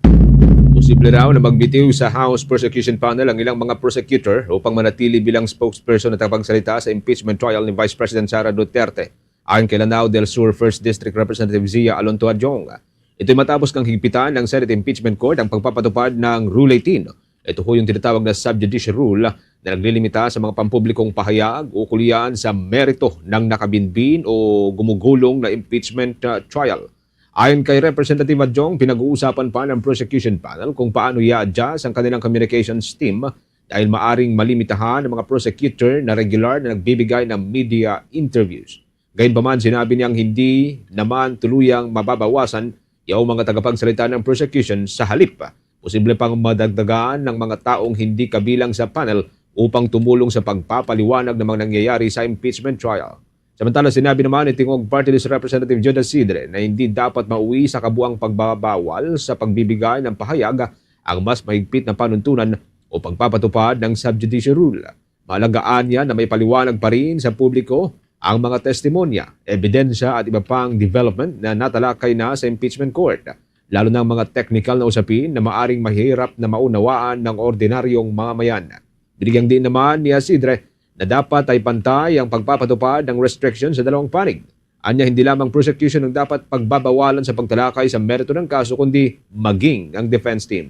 Posible raw na magbitiw sa House Prosecution Panel ang ilang mga prosecutor upang manatili bilang spokesperson at tagapagsalita sa impeachment trial ni Vice President Sara Duterte. Ayon kay Lanao del Sur First District Representative Zia Alonto Adjong, ito'y matapos ngang higpitan ng Senate Impeachment Court ang pagpapatupad ng Rule eighteen. Ito ho yung tinatawag na sub judice rule na naglilimita sa mga pampublikong pahayag ukol yan sa merito ng nakabinbin o gumugulong na impeachment, uh, trial. Ayon kay Representative Adjong, pinag-uusapan pa ng prosecution panel kung paano i-adjust ang kanilang communications team dahil maaring malimitahan ang mga prosecutor na regular na nagbibigay ng media interviews. Gayunpaman, sinabi niyang hindi naman tuluyang mababawasan yung mga tagapagsalita ng prosecution. Sa halip, posible pang madagdagan ng mga taong hindi kabilang sa panel upang tumulong sa pagpapaliwanag ng mga nangyayari sa impeachment trial. Samantala, sinabi naman ni Tingog Party List Representative Judas Sidre na hindi dapat mauwi sa kabuang pagbabawal sa pagbibigay ng pahayag ang mas mahigpit na panuntunan o pagpapatupad ng sub judice rule. Mahalaga anya na maipaliwanag pa rin sa publiko ang mga testimonya, ebidensya at iba pang development na natalakay na sa impeachment court, lalo na ang mga technical na usapin na maaring mahirap na maunawaan ng ordinaryong mamamayan. Binigyang diin naman ni Sidre na dapat ay pantay ang pagpapatupad ng restriction sa dalawang panig. Anya, hindi lamang prosecution ang dapat pagbabawalan sa pagtalakay sa merito ng kaso, kundi maging ang defense team.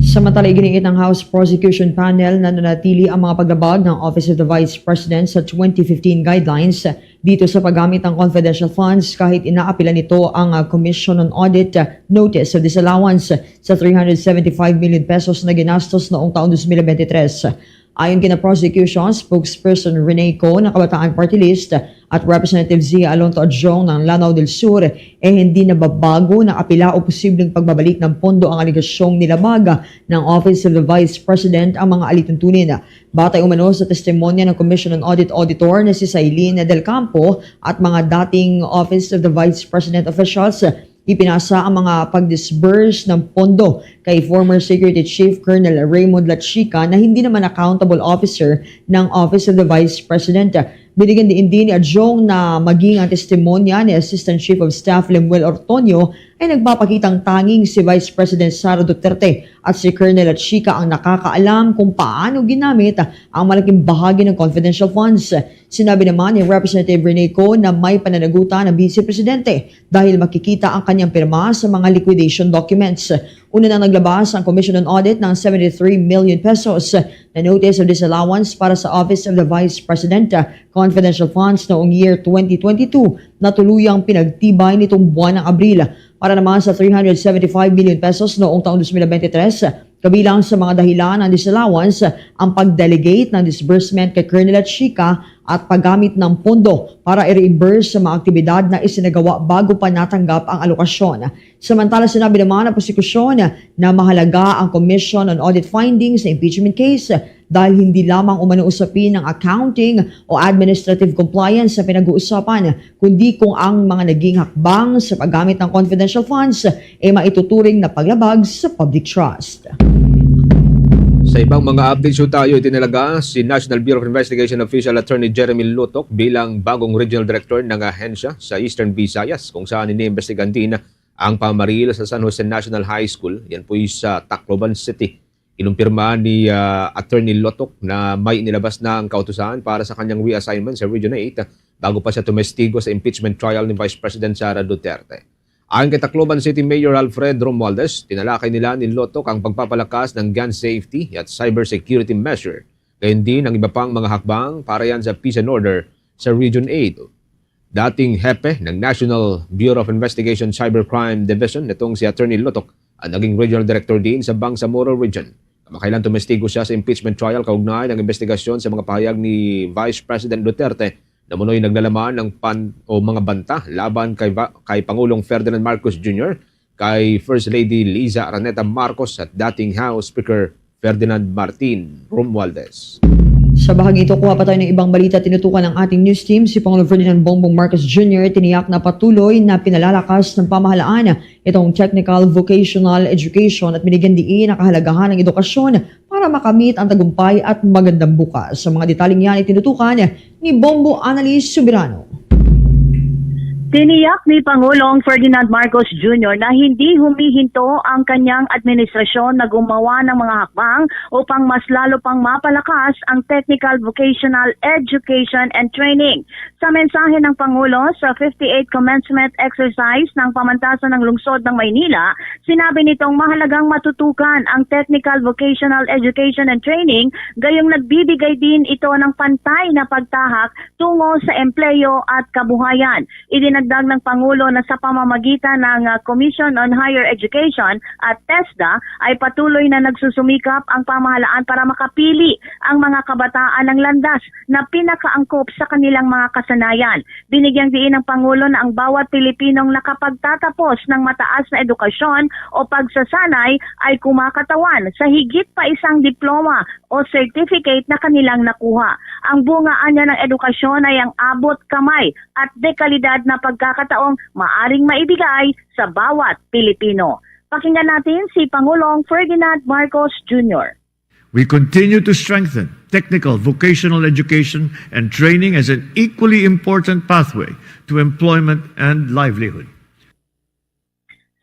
Samantala, iginiit ng House Prosecution Panel na nanatili ang mga paglabag ng Office of the Vice President sa twenty fifteen guidelines dito sa paggamit ng confidential funds kahit inaapila nito ang, ah, Commission on Audit, ah, Notice of Disallowance sa three hundred seventy-five million pesos na ginastos noong taong dos mil bente tres. Ayon kina Prosecution Spokesperson Rene Co ng Kabataan Party List at Representative Zia Alonto Adjong ng Lanao del Sur, eh hindi nababago ng apila o posibleng pagbabalik ng pondo ang alegasyong nilabag ng Office of the Vice President ang mga alituntunin. Batay umano sa testimonya ng Commission on Audit Auditor na si Sailin Del Campo at mga dating Office of the Vice President officials, ipinasa ang mga pag-disburse ng pondo kay former Security Chief Colonel Raymond Lachica na hindi naman accountable officer ng Office of the Vice President. Binigyan diin din ni Adjong na maging ang testimonya ni Assistant Chief of Staff Lemuel Ortonio ay nagpapakitang tanging si Vice President Sara Duterte at si Colonel Lachica ang nakakaalam kung paano ginamit ang malaking bahagi ng confidential funds. Sinabi naman ni Representative Rene Co na may pananagutan ang Vice Presidente dahil makikita ang kanyang pirma sa mga liquidation documents. Una nang naglabas ang Commission on Audit ng seventy-three million pesos na Notice of Disallowance para sa Office of the Vice President, ah, confidential funds noong year twenty twenty-two na tuluyang pinagtibay nitong buwan ng Abril. Para naman sa three hundred seventy-five million pesos noong taong dos mil bente tres, kabilang sa mga dahilan ng disallowance ang pag-delegate ng disbursement kay Colonel Lachica at paggamit ng pondo para i-reimburse sa mga aktibidad na isinagawa bago pa natanggap ang alokasyon. Samantala, sinabi naman ng prosekusyon na mahalaga ang Commission on Audit findings sa impeachment case dahil hindi lamang umano usapin ng accounting o administrative compliance sa pinag-uusapan, kundi kung ang mga naging hakbang sa paggamit ng confidential funds ay maituturing na paglabag sa public trust. Sa ibang mga updates ho tayo, itinalaga si National Bureau of Investigation Official Attorney Jeremy Lotoc bilang bagong regional director ng ahensya sa Eastern Visayas, kung saan iniimbestigahan din ang pamaril sa San Jose National High School. Yan po'y sa Tacloban City. Kinumpirma ni, ah, Attorney Lotoc na may inilabas na ang kautusan para sa kanyang reassignment sa Region eight bago pa siya tumestigo sa impeachment trial ni Vice President Sara Duterte. Ayon kay Tacloban City Mayor Alfred Romualdez, tinalakay nila ni Lotoc ang pagpapalakas ng gun safety at cybersecurity measure, gayon din ang iba pang mga hakbang para yan sa peace and order sa Region eight. Dating hepe ng National Bureau of Investigation Cybercrime Division nitong si Attorney Lotoc ang naging regional director din sa Bangsamoro Region. Kamakailan tumestigo siya sa impeachment trial kaugnay ng imbestigasyon sa mga pahayag ni Vice President Duterte na umano'y naglalaman ng pan-, o mga banta laban kay Va-, kay Pangulong Ferdinand Marcos Junior, kay First Lady Liza Araneta Marcos at dating House Speaker Ferdinand Martin Romualdez. Sa bahaging ito, kuha pa tayo ng ibang balita. Tinutukan ng ating news team si Pangulong Ferdinand Bongbong Marcos Junior, tiniyak na patuloy na pinalalakas ng pamahalaan itong technical vocational education at binigyan diin na kahalagahan ng edukasyon para makamit ang tagumpay at magandang bukas. Sa mga detalyeng yan, itinutukan ni Bombo Annalise Soberano. Tiniyak ni Pangulong Ferdinand Marcos Junior na hindi humihinto ang kanyang administrasyon na gumawa ng mga hakbang upang mas lalo pang mapalakas ang technical vocational education and training. Sa mensahe ng Pangulo sa fifty-eighth commencement exercise ng pamantasan ng lungsod ng Maynila, sinabi nitong mahalagang matutukan ang technical vocational education and training, gayong nagbibigay din ito ng pantay na pagtahak tungo sa empleyo at kabuhayan. Idinagdag ng Pangulo na sa pamamagitan ng, ah, Commission on Higher Education at TESDA ay patuloy na nagsusumikap ang pamahalaan para makapili ang mga kabataan ng landas na pinakaangkop sa kanilang mga kasanayan. Binigyang diin ng Pangulo na ang bawat Pilipinong nakapagtatapos ng mataas na edukasyon o pagsasanay ay kumakatawan sa higit pa isang diploma o certificate na kanilang nakuha. Ang bunga anya ng edukasyon ay ang abot kamay at dekalidad na pagkakataong maaring maibigay sa bawat Pilipino. Pakinggan natin si Pangulong Ferdinand Marcos Junior. We continue to strengthen technical vocational education and training as an equally important pathway to employment and livelihood.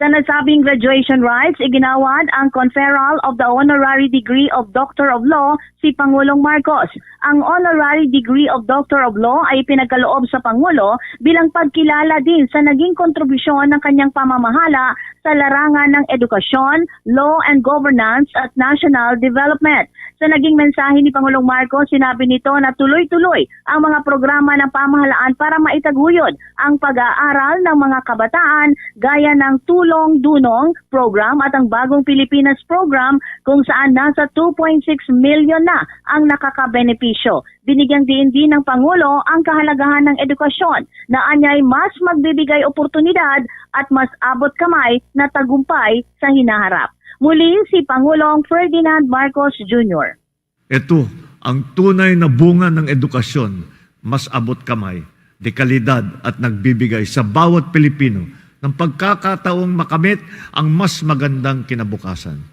Sa nasabing graduation rites, iginawad ang conferral of the honorary degree of Doctor of Law si Pangulong Marcos. Ang honorary degree of Doctor of Law ay ipinagkaloob sa Pangulo bilang pagkilala din sa naging kontribusyon ng kanyang pamamahala sa larangan ng edukasyon, law and governance at national development. Sa naging mensahe ni Pangulong Marcos, sinabi nito na tuloy-tuloy ang mga programa ng pamahalaan para maitaguyod ang pag-aaral ng mga kabataan gaya ng Tulong Dunong Program at ang Bagong Pilipinas Program, kung saan nasa two point six milyon na ang nakakabenepisyo. Binigyang diin din ng Pangulo ang kahalagahan ng edukasyon na anyay mas magbibigay oportunidad at mas abot kamay na tagumpay sa hinaharap. Muli si Pangulong Ferdinand Marcos Junior. Ito ang tunay na bunga ng edukasyon, mas abot kamay, de kalidad at nagbibigay sa bawat Pilipino ng pagkakataong makamit ang mas magandang kinabukasan.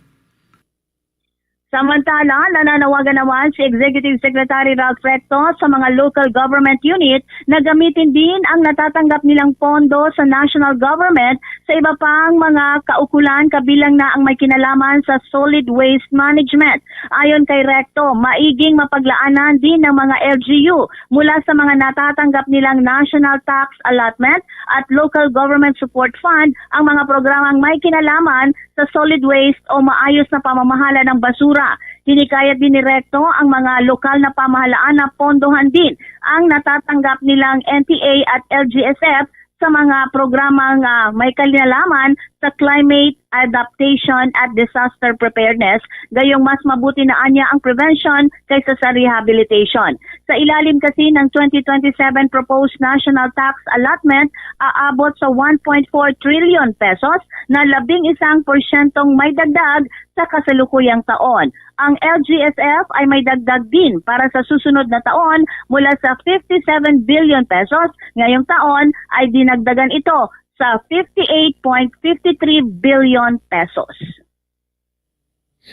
Samantala, nananawagan naman si Executive Secretary Ralph Recto sa mga local government unit na gamitin din ang natatanggap nilang pondo sa national government sa iba pang mga kaukulan, kabilang na ang may kinalaman sa solid waste management. Ayon kay Recto, maiging mapaglaanan din ng mga L G U mula sa mga natatanggap nilang national tax allotment at local government support fund ang mga programang may kinalaman sa solid waste o maayos na pamamahala ng basura. Hinikayat din ni Recto ang mga lokal na pamahalaan na pondohan din ang natatanggap nilang N T A at L G S F sa mga programang, ah, may kinalaman sa climate adaptation at disaster preparedness, gayong mas mabuti na anya ang prevention kaysa sa rehabilitation. Sa ilalim kasi ng twenty twenty-seven proposed national tax allotment, aabot sa one point four trillion pesos na labing isang porsyentong may dagdag sa kasalukuyang taon. Ang L G S F ay may dagdag din para sa susunod na taon mula sa fifty-seven billion pesos ngayong taon ay dinagdagan ito sa fifty-eight point fifty-three billion pesos.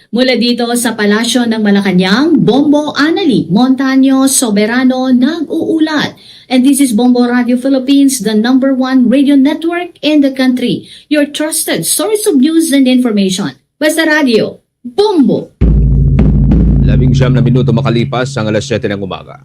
Mula dito sa Palasyo ng Malacañang, Bombo Annalie Montaño Soberano nag-uulat. And this is Bombo Radio Philippines, the number one radio network in the country. Your trusted source of news and information. Basta Radio, Bombo! Labing siyam na minuto makalipas ang alas siyete ng umaga.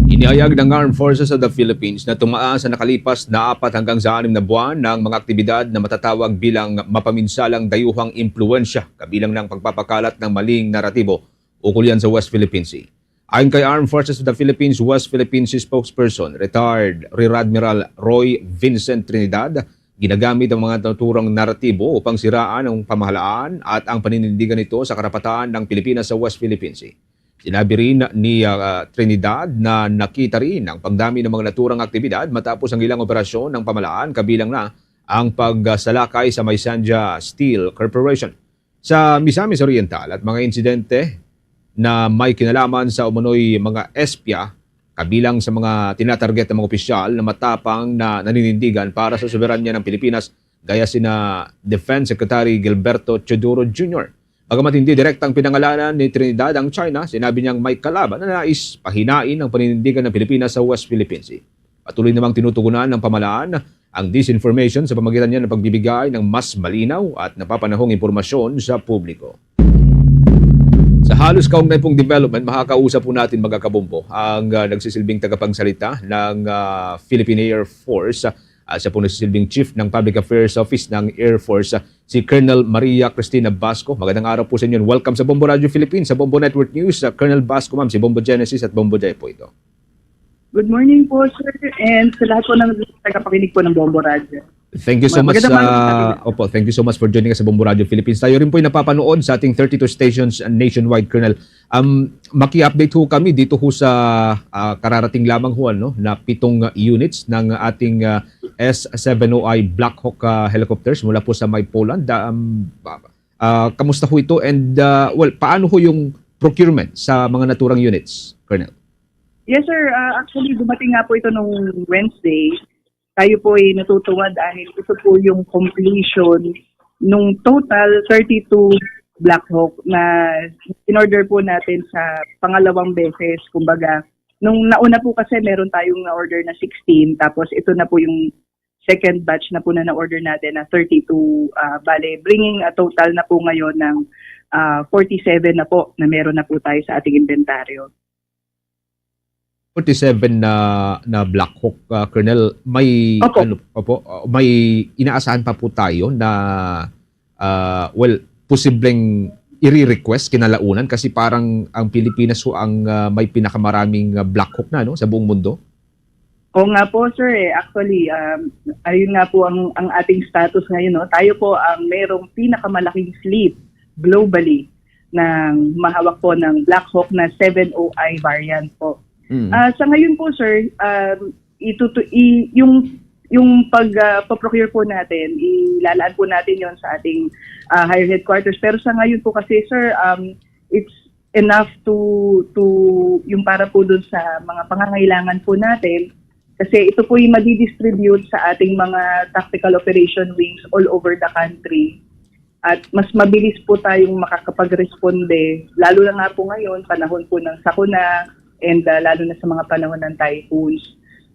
Inihayag ng Armed Forces of the Philippines na tumaas sa nakalipas na apat hanggang sa anim na buwan ng mga aktibidad na matatawag bilang mapaminsalang dayuhang impluwensya, kabilang ng pagpapakalat ng maling naratibo ukol yan sa West Philippine Sea. Ayon kay Armed Forces of the Philippines West Philippine Sea spokesperson, Retired Rear Admiral Roy Vincent Trinidad, ginagamit ang mga naturang naratibo upang siraan ang pamahalaan at ang paninindigan nito sa karapatan ng Pilipinas sa West Philippine Sea. Sinabi rin ni, ah, Trinidad na nakita rin ang pagdami ng mga naturang aktibidad matapos ang ilang operasyon ng pamahalaan, kabilang na ang pagsalakay sa Maysandja Steel Corporation. Sa Misamis Oriental at mga insidente na may kinalaman sa umano'y mga espya, kabilang sa mga tinatarget ng mga opisyal na matapang na naninindigan para sa soberanya ng Pilipinas, gaya sina Defense Secretary Gilberto Teodoro Junior. Bagamat hindi direktang pinangalanan ni Trinidad ang China, sinabi niyang may kalaban na nais pahinain ang paninindigan ng Pilipinas sa West Philippine Sea. Patuloy namang tinutugunan ng pamahalaan ang disinformation sa pamamagitan niya ng pagbibigay ng mas malinaw at napapanahong impormasyon sa publiko. Sa halos kaugnay pong development, makakausap po natin, mga kabombo, ang, ah, nagsisilbing tagapagsalita ng, ah, Philippine Air Force. Ah, siya po nagsisilbing Chief ng Public Affairs Office ng Air Force, ah, si Colonel Maria Cristina Basco. Magandang araw po sa inyo. Welcome sa Bombo Radio Philippines, sa Bombo Network News. Ah, Colonel Basco, ma'am, si Bombo Genesis at Bombo Jai po ito. Good morning po, sir, and sa lahat po ng tagapakinig po ng Bombo Radio. Thank you so much. Magandang umaga po sa atin. Opo, thank you so much for joining us sa Bombo Radio Philippines. Tayo rin po ay napapanood sa ating thirty-two stations nationwide, Colonel. Um, maki-update ho kami dito ho sa, ah, kararating lamang ho, ano, na pitong, ah, units ng ating, ah, S seven O I Black Hawk, ah, helicopters mula po sa may Poland. Ah, um, ah, kamusta ho ito? And, ah, well, paano ho yung procurement sa mga naturang units, Colonel? Yes, sir. Ah, actually, dumating nga po ito nung Wednesday. Tayo po ay natutuwa dahil ito po yung completion nung total thirty-two Black Hawk na in-order po natin sa pangalawang beses. Kumbaga, nung nauna po kasi meron tayong na-order na sixteen, tapos ito na po yung second batch na po na na-order natin na thirty-two, ah, bale, bringing a total na po ngayon ng, ah, forty-seven na po na meron na po tayo sa ating inventaryo. Forty-seven na, na Black Hawk, ah, Colonel, may, opo, ano, opo, ah, may inaasahan pa po tayo na, ah, well, posibleng ire-request kinalaunan kasi parang ang Pilipinas ho ang, ah, may pinakamaraming, ah, Black Hawk na, no, sa buong mundo? Oo nga po, sir, eh. Actually, um, ayun nga po ang, ang ating status ngayon, no? Tayo po ang merong pinakamalaking fleet globally ng mahawak po ng Black Hawk na seven O I variant po. Mm. Ah, sa ngayon po, sir, um, itutu-, i-, yung, yung pag, ah, pa-procure po natin, ilalaan po natin yon sa ating, ah, higher headquarters. Pero sa ngayon po kasi, sir, um, it's enough to, to, yung para po dun sa mga pangangailangan po natin. Kasi ito po yung madidistribute sa ating mga tactical operation wings all over the country. At mas mabilis po tayong makakapagresponde, lalo na nga po ngayon, panahon po ng sakuna, and, ah, lalo na sa mga panahon ng typhoons.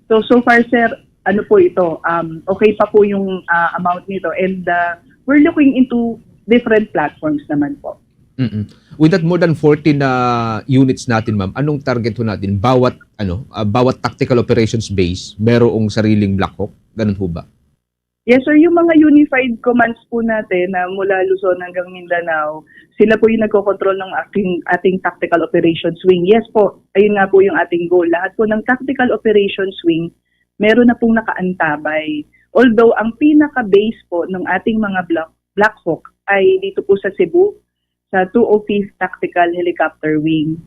So, so far, sir, ano po ito, um, okay pa po yung, ah, amount nito, and, ah, we're looking into different platforms naman po. Mm-mm. With that more than forty na units natin, ma'am, anong target ho natin? Bawat, ano, ah, bawat tactical operations base, merong sariling Black Hawk? Ganun ho ba? Yes, sir. Yung mga unified commands po natin na mula Luzon hanggang Mindanao, sila po yung nagkokontrol ng ating, ating tactical operations wing. Yes po, ayun nga po yung ating goal. Lahat po ng tactical operations wing, meron na pong nakaantabay. Although, ang pinaka-base po ng ating mga Black, Black Hawk ay dito po sa Cebu, sa two oh fifth Tactical Helicopter Wing.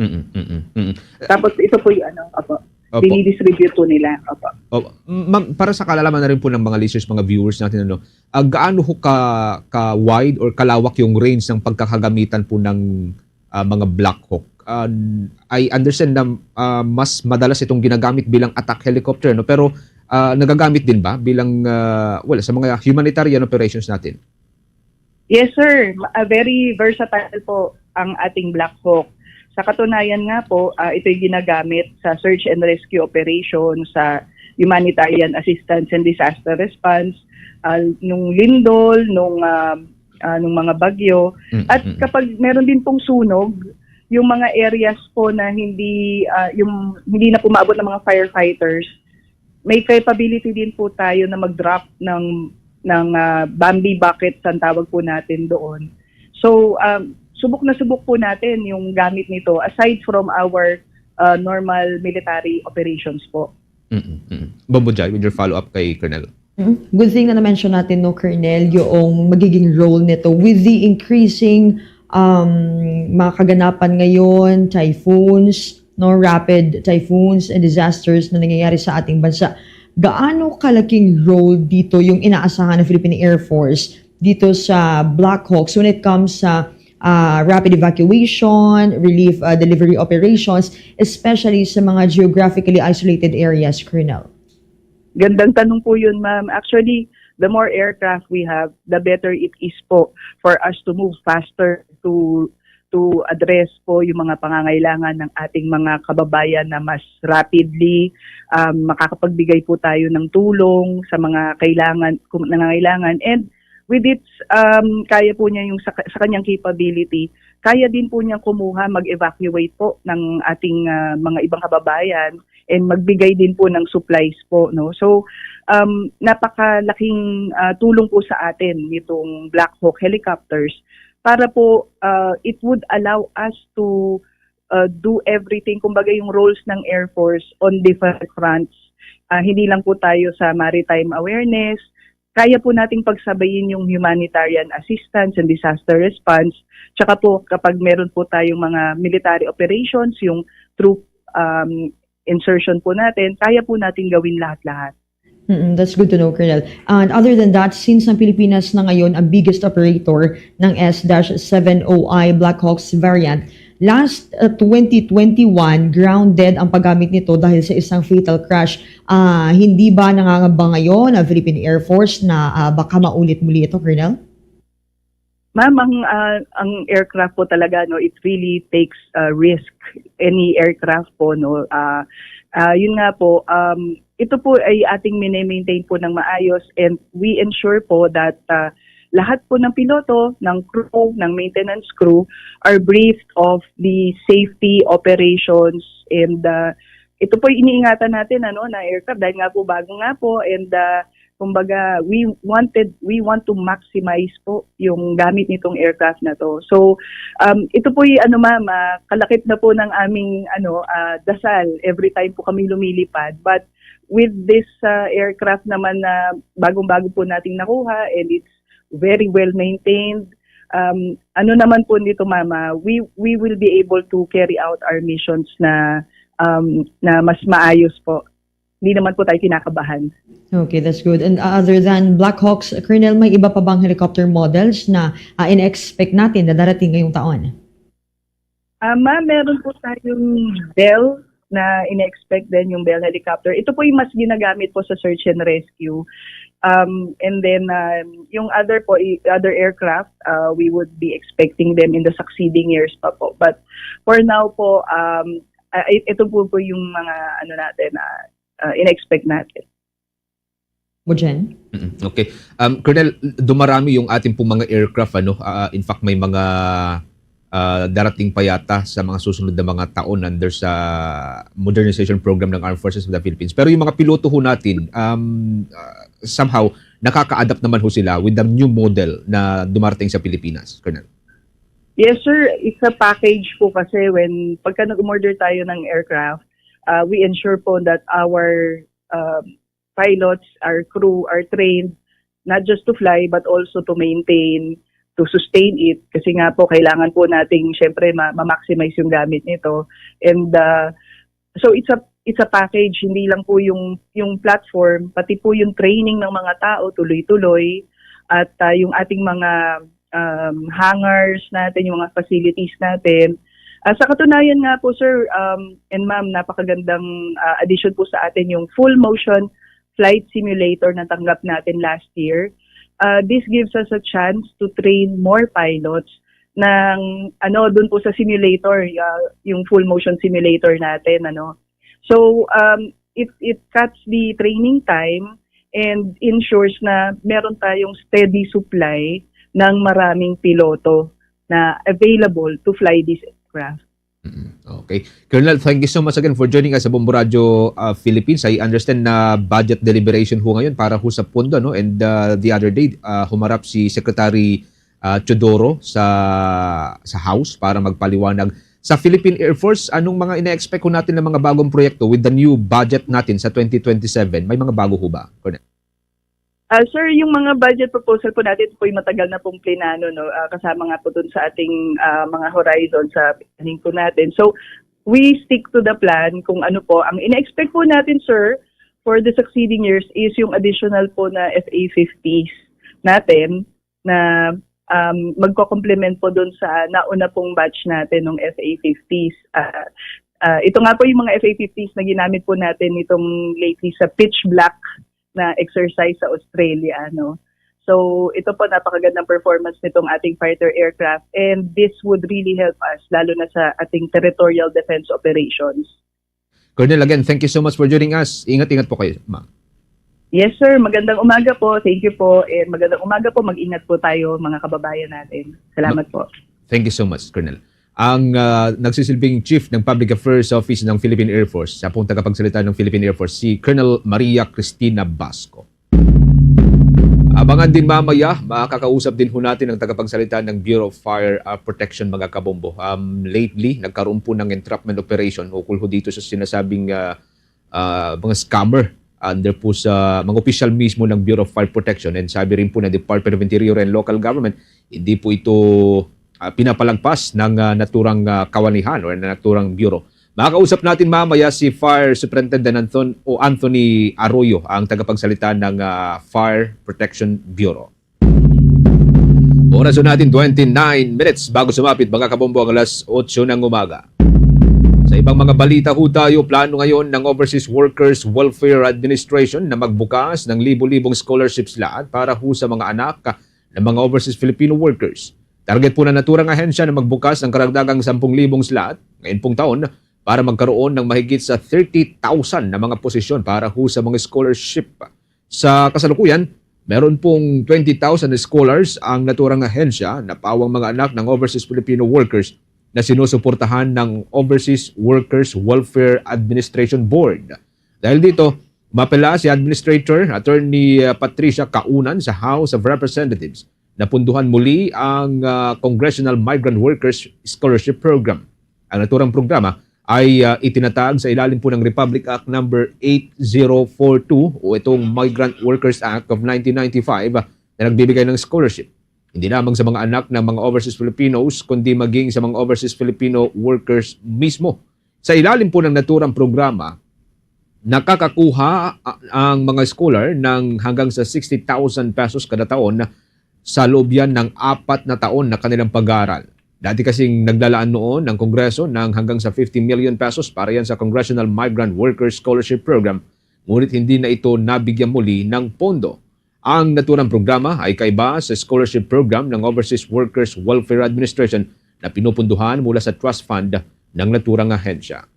Mm, mm, mm. Tapos ito po yung ano, opo. Opo. Dinidistribute po nila. Opo. Opo. Ma'am, para sa kaalaman na rin po ng mga listeners, mga viewers natin, ano, ah, gaano ho ka, ka-wide or kalawak yung range ng pagkakagamitan po ng, ah, mga Black Hawk? Ah, I understand na, ah, mas madalas itong ginagamit bilang attack helicopter, no? Pero, ah, nagagamit din ba bilang, ah, well, sa mga humanitarian operations natin? Yes, sir. Ma-, ah, very versatile po ang ating Black Hawk. Sa katunayan nga po, ah, ito'y ginagamit sa search and rescue operation, sa humanitarian assistance and disaster response, ah, nung lindol, nung, ah, ah, nung mga bagyo. Mm, mm. At kapag meron din pong sunog, yung mga areas po na hindi, ah, yung hindi na po maabot ng mga firefighters, may capability din po tayo na mag-drop ng, ng, ah, Bambi buckets, ang tawag po natin doon. So, um, subok na subok po natin yung gamit nito aside from our, ah, normal military operations po. Mm, mm. Bombo Jai, with your follow-up kay Colonel. Mm. Good thing na na-mention natin, no, Colonel, yung magiging role nito with the increasing, um, mga kaganapan ngayon, typhoons, no, rapid typhoons and disasters na nangyayari sa ating bansa. Gaano kalaking role dito yung inaasahan ng Philippine Air Force dito sa Black Hawks when it comes sa, ah, rapid evacuation, relief, ah, delivery operations, especially sa mga geographically isolated areas, Colonel? Gandang tanong po yun, ma'am. Actually, the more aircraft we have, the better it is po for us to move faster to to address po yung mga pangangailangan ng ating mga kababayan na mas rapidly, um, makakapagbigay po tayo ng tulong sa mga kailangan, kum-, nangangailangan. And with its, um, kaya po niya yung sa, sa kanyang capability, kaya din po niya kumuha, mag-evacuate po ng ating, ah, mga ibang kababayan and magbigay din po ng supplies po, no? So, um, napakalaking, ah, tulong po sa atin nitong Black Hawk helicopters para po, ah, it would allow us to, ah, do everything. Kumbaga, yung roles ng Air Force on different fronts. Ah, hindi lang po tayo sa maritime awareness, kaya po nating pagsabayin yung humanitarian assistance and disaster response. Tsaka po, kapag meron po tayong mga military operations, yung troop, um, insertion po natin, kaya po natin gawin lahat-lahat. Mm, that's good to know, Colonel. And other than that, since ang Pilipinas na ngayon ang biggest operator ng S dash seven O I Black Hawks variant, last, uh, twenty twenty-one, grounded ang paggamit nito dahil sa isang fatal crash. Ah, hindi ba nangangamba ngayon ang Philippine Air Force na, ah, baka maulit muli ito, Colonel? Ma'am, ang, ah, ang aircraft po talaga, no, it really takes, ah, risk. Any aircraft po, no. Ah, ah, yun nga po, um, ito po ay ating mine-maintain po ng maayos, and we ensure po that, ah, lahat po ng piloto, ng crew, ng maintenance crew are briefed of the safety operations, and, ah, ito po iniingatan natin, ano, na aircraft dahil nga po bago nga po, and, ah, kumbaga, we wanted, we want to maximize po yung gamit nitong aircraft na 'to. So, um, ito po'y ano, ma'am, ah, kalakip na po ng aming ano, ah, dasal every time po kami lumilipad. But with this, ah, aircraft naman na bagong-bago po nating nakuha and it's very well maintained, um, ano naman po nito, ma'am, ah, we, we will be able to carry out our missions na, um, na mas maayos po. Hindi naman po tayo kinakabahan. Okay, that's good. And, uh, other than Black Hawks, Colonel, may iba pa bang helicopter models na, uh, ina-expect natin na darating ngayong taon? Ah, ma'am, meron po tayong Bell na ina-expect din, yung Bell helicopter. Ito po yung mas ginagamit po sa search and rescue. Um, and then, um, yung other po, i-, other aircraft, uh, we would be expecting them in the succeeding years pa po. But for now po, um, ah, i-, ito po, po yung mga ano natin, ah, ah, ina-expect natin. Mujen? Mm, okay. Um, Colonel, dumarami yung ating pong mga aircraft, ano? Ah, in fact, may mga, ah, darating pa yata sa mga susunod na mga taon under sa modernization program ng Armed Forces of the Philippines. Pero yung mga piloto ho natin, um, ah, somehow, nakaka-adapt naman ho sila with the new model na dumarating sa Pilipinas, Colonel? Yes, sir. It's a package po kasi when, pagka nag-umorder tayo ng aircraft, ah, we ensure po that our, um, pilots, our crew are trained not just to fly but also to maintain, to sustain it. Kasi nga po, kailangan po nating, syempre, ma-, ma-maximize yung gamit nito. And, ah, so it's a, it's a package, hindi lang po yung, yung platform, pati po yung training ng mga tao, tuloy-tuloy, at, ah, yung ating mga, um, hangars natin, yung mga facilities natin. Ah, sa katunayan nga po, sir, um, and ma'am, napakagandang, ah, addition po sa atin yung full motion flight simulator na tanggap natin last year. Ah, this gives us a chance to train more pilots ng, ano, dun po sa simulator, ah, yung full motion simulator natin, ano. So, um, it, it cuts the training time and ensures na meron tayong steady supply ng maraming piloto na available to fly this aircraft. Mm, okay. Colonel, thank you so much again for joining us sa Bombo Radyo, ah, Philippines. I understand na budget deliberation ho ngayon para ho sa pondo, no? And, ah, the other day, ah, humarap si Secretary, ah, Teodoro sa, sa House para magpaliwanag. Sa Philippine Air Force, anong mga ina-expect ho natin na mga bagong proyekto with the new budget natin sa twenty twenty-seven? May mga bago ho ba, Colonel? Ah, sir, yung mga budget proposal po natin po ay matagal na pong plinano, no? Ah, kasama nga po dun sa ating, ah, mga horizon sa planning po natin. So, we stick to the plan kung ano po. Ang ina-expect po natin, sir, for the succeeding years is yung additional po na F A fifties natin na, um, magko-complement po dun sa nauna pong batch natin ng F A fifties. Ah, ah, ito nga po yung mga F A fifties na ginamit po natin nitong lately sa pitch black na exercise sa Australia, ano. So, ito po, napakagandang performance nitong ating fighter aircraft, and this would really help us, lalo na sa ating territorial defense operations. Colonel, again, thank you so much for joining us. Ingat-ingat po kayo, ma'am. Yes, sir. Magandang umaga po. Thank you po. And magandang umaga po. Mag-ingat po tayo, mga kababayan natin. Salamat po. Thank you so much, Colonel. Ang, ah, nagsisilbing Chief ng Public Affairs Office ng Philippine Air Force, siya pong tagapagsalita ng Philippine Air Force, si Colonel Maria Cristina Basco. Abangan din mamaya, makakausap din ho natin ang tagapagsalita ng Bureau of Fire, ah, Protection, mga kabombo. Um, lately, nagkaroon po ng entrapment operation ukol ho dito sa sinasabing, ah, ah, mga scammer under po sa mga opisyal mismo ng Bureau of Fire Protection, and sabi rin po ng Department of Interior and Local Government, hindi po ito, ah, pinapalagpas ng, ah, naturang, ah, kawanihan or naturang bureau. Makakausap natin mamaya si Fire Superintendent Anthon-, o Anthony Arroyo, ang tagapagsalita ng, ah, Fire Protection Bureau. Oras ho natin, twenty-nine minutes bago sumapit, mga kabombo, ang alas otso ng umaga. Sa ibang mga balita ho tayo, plano ngayon ng Overseas Workers Welfare Administration na magbukas ng libo-libong scholarship slot para ho sa mga anak ng mga overseas Filipino workers. Target po ng naturang ahensya na magbukas ng karagdagang sampung libong slot ngayon pong taon para magkaroon ng mahigit sa thirty thousand na mga posisyon para ho sa mga scholarship. Sa kasalukuyan, meron pong twenty thousand scholars ang naturang ahensya na pawang mga anak ng overseas Filipino workers na sinusuportahan ng Overseas Workers Welfare Administration Board. Dahil dito, mapela si Administrator Attorney, ah, Patricia Kaunan sa House of Representatives na punduhan muli ang, ah, Congressional Migrant Workers Scholarship Program. Ang naturang programa ay, ah, itinatag sa ilalim po ng Republic Act Number eight zero four two o itong Migrant Workers Act of nineteen ninety-five, ah, na nagbibigay ng scholarship hindi lamang sa mga anak ng mga overseas Filipinos, kundi maging sa mga overseas Filipino workers mismo. Sa ilalim po ng naturang programa, nakakakuha a-, ang mga scholar ng hanggang sa sixty thousand pesos kada taon sa loob yan ng apat na taon na kanilang pag-aaral. Dati kasing naglalaan noon ng Kongreso ng hanggang sa fifty million pesos para yan sa Congressional Migrant Workers Scholarship Program, ngunit hindi na ito nabigyan muli ng pondo. Ang naturang programa ay kaiba sa scholarship program ng Overseas Workers Welfare Administration na pinupunduhan mula sa trust fund ng naturang ahensya.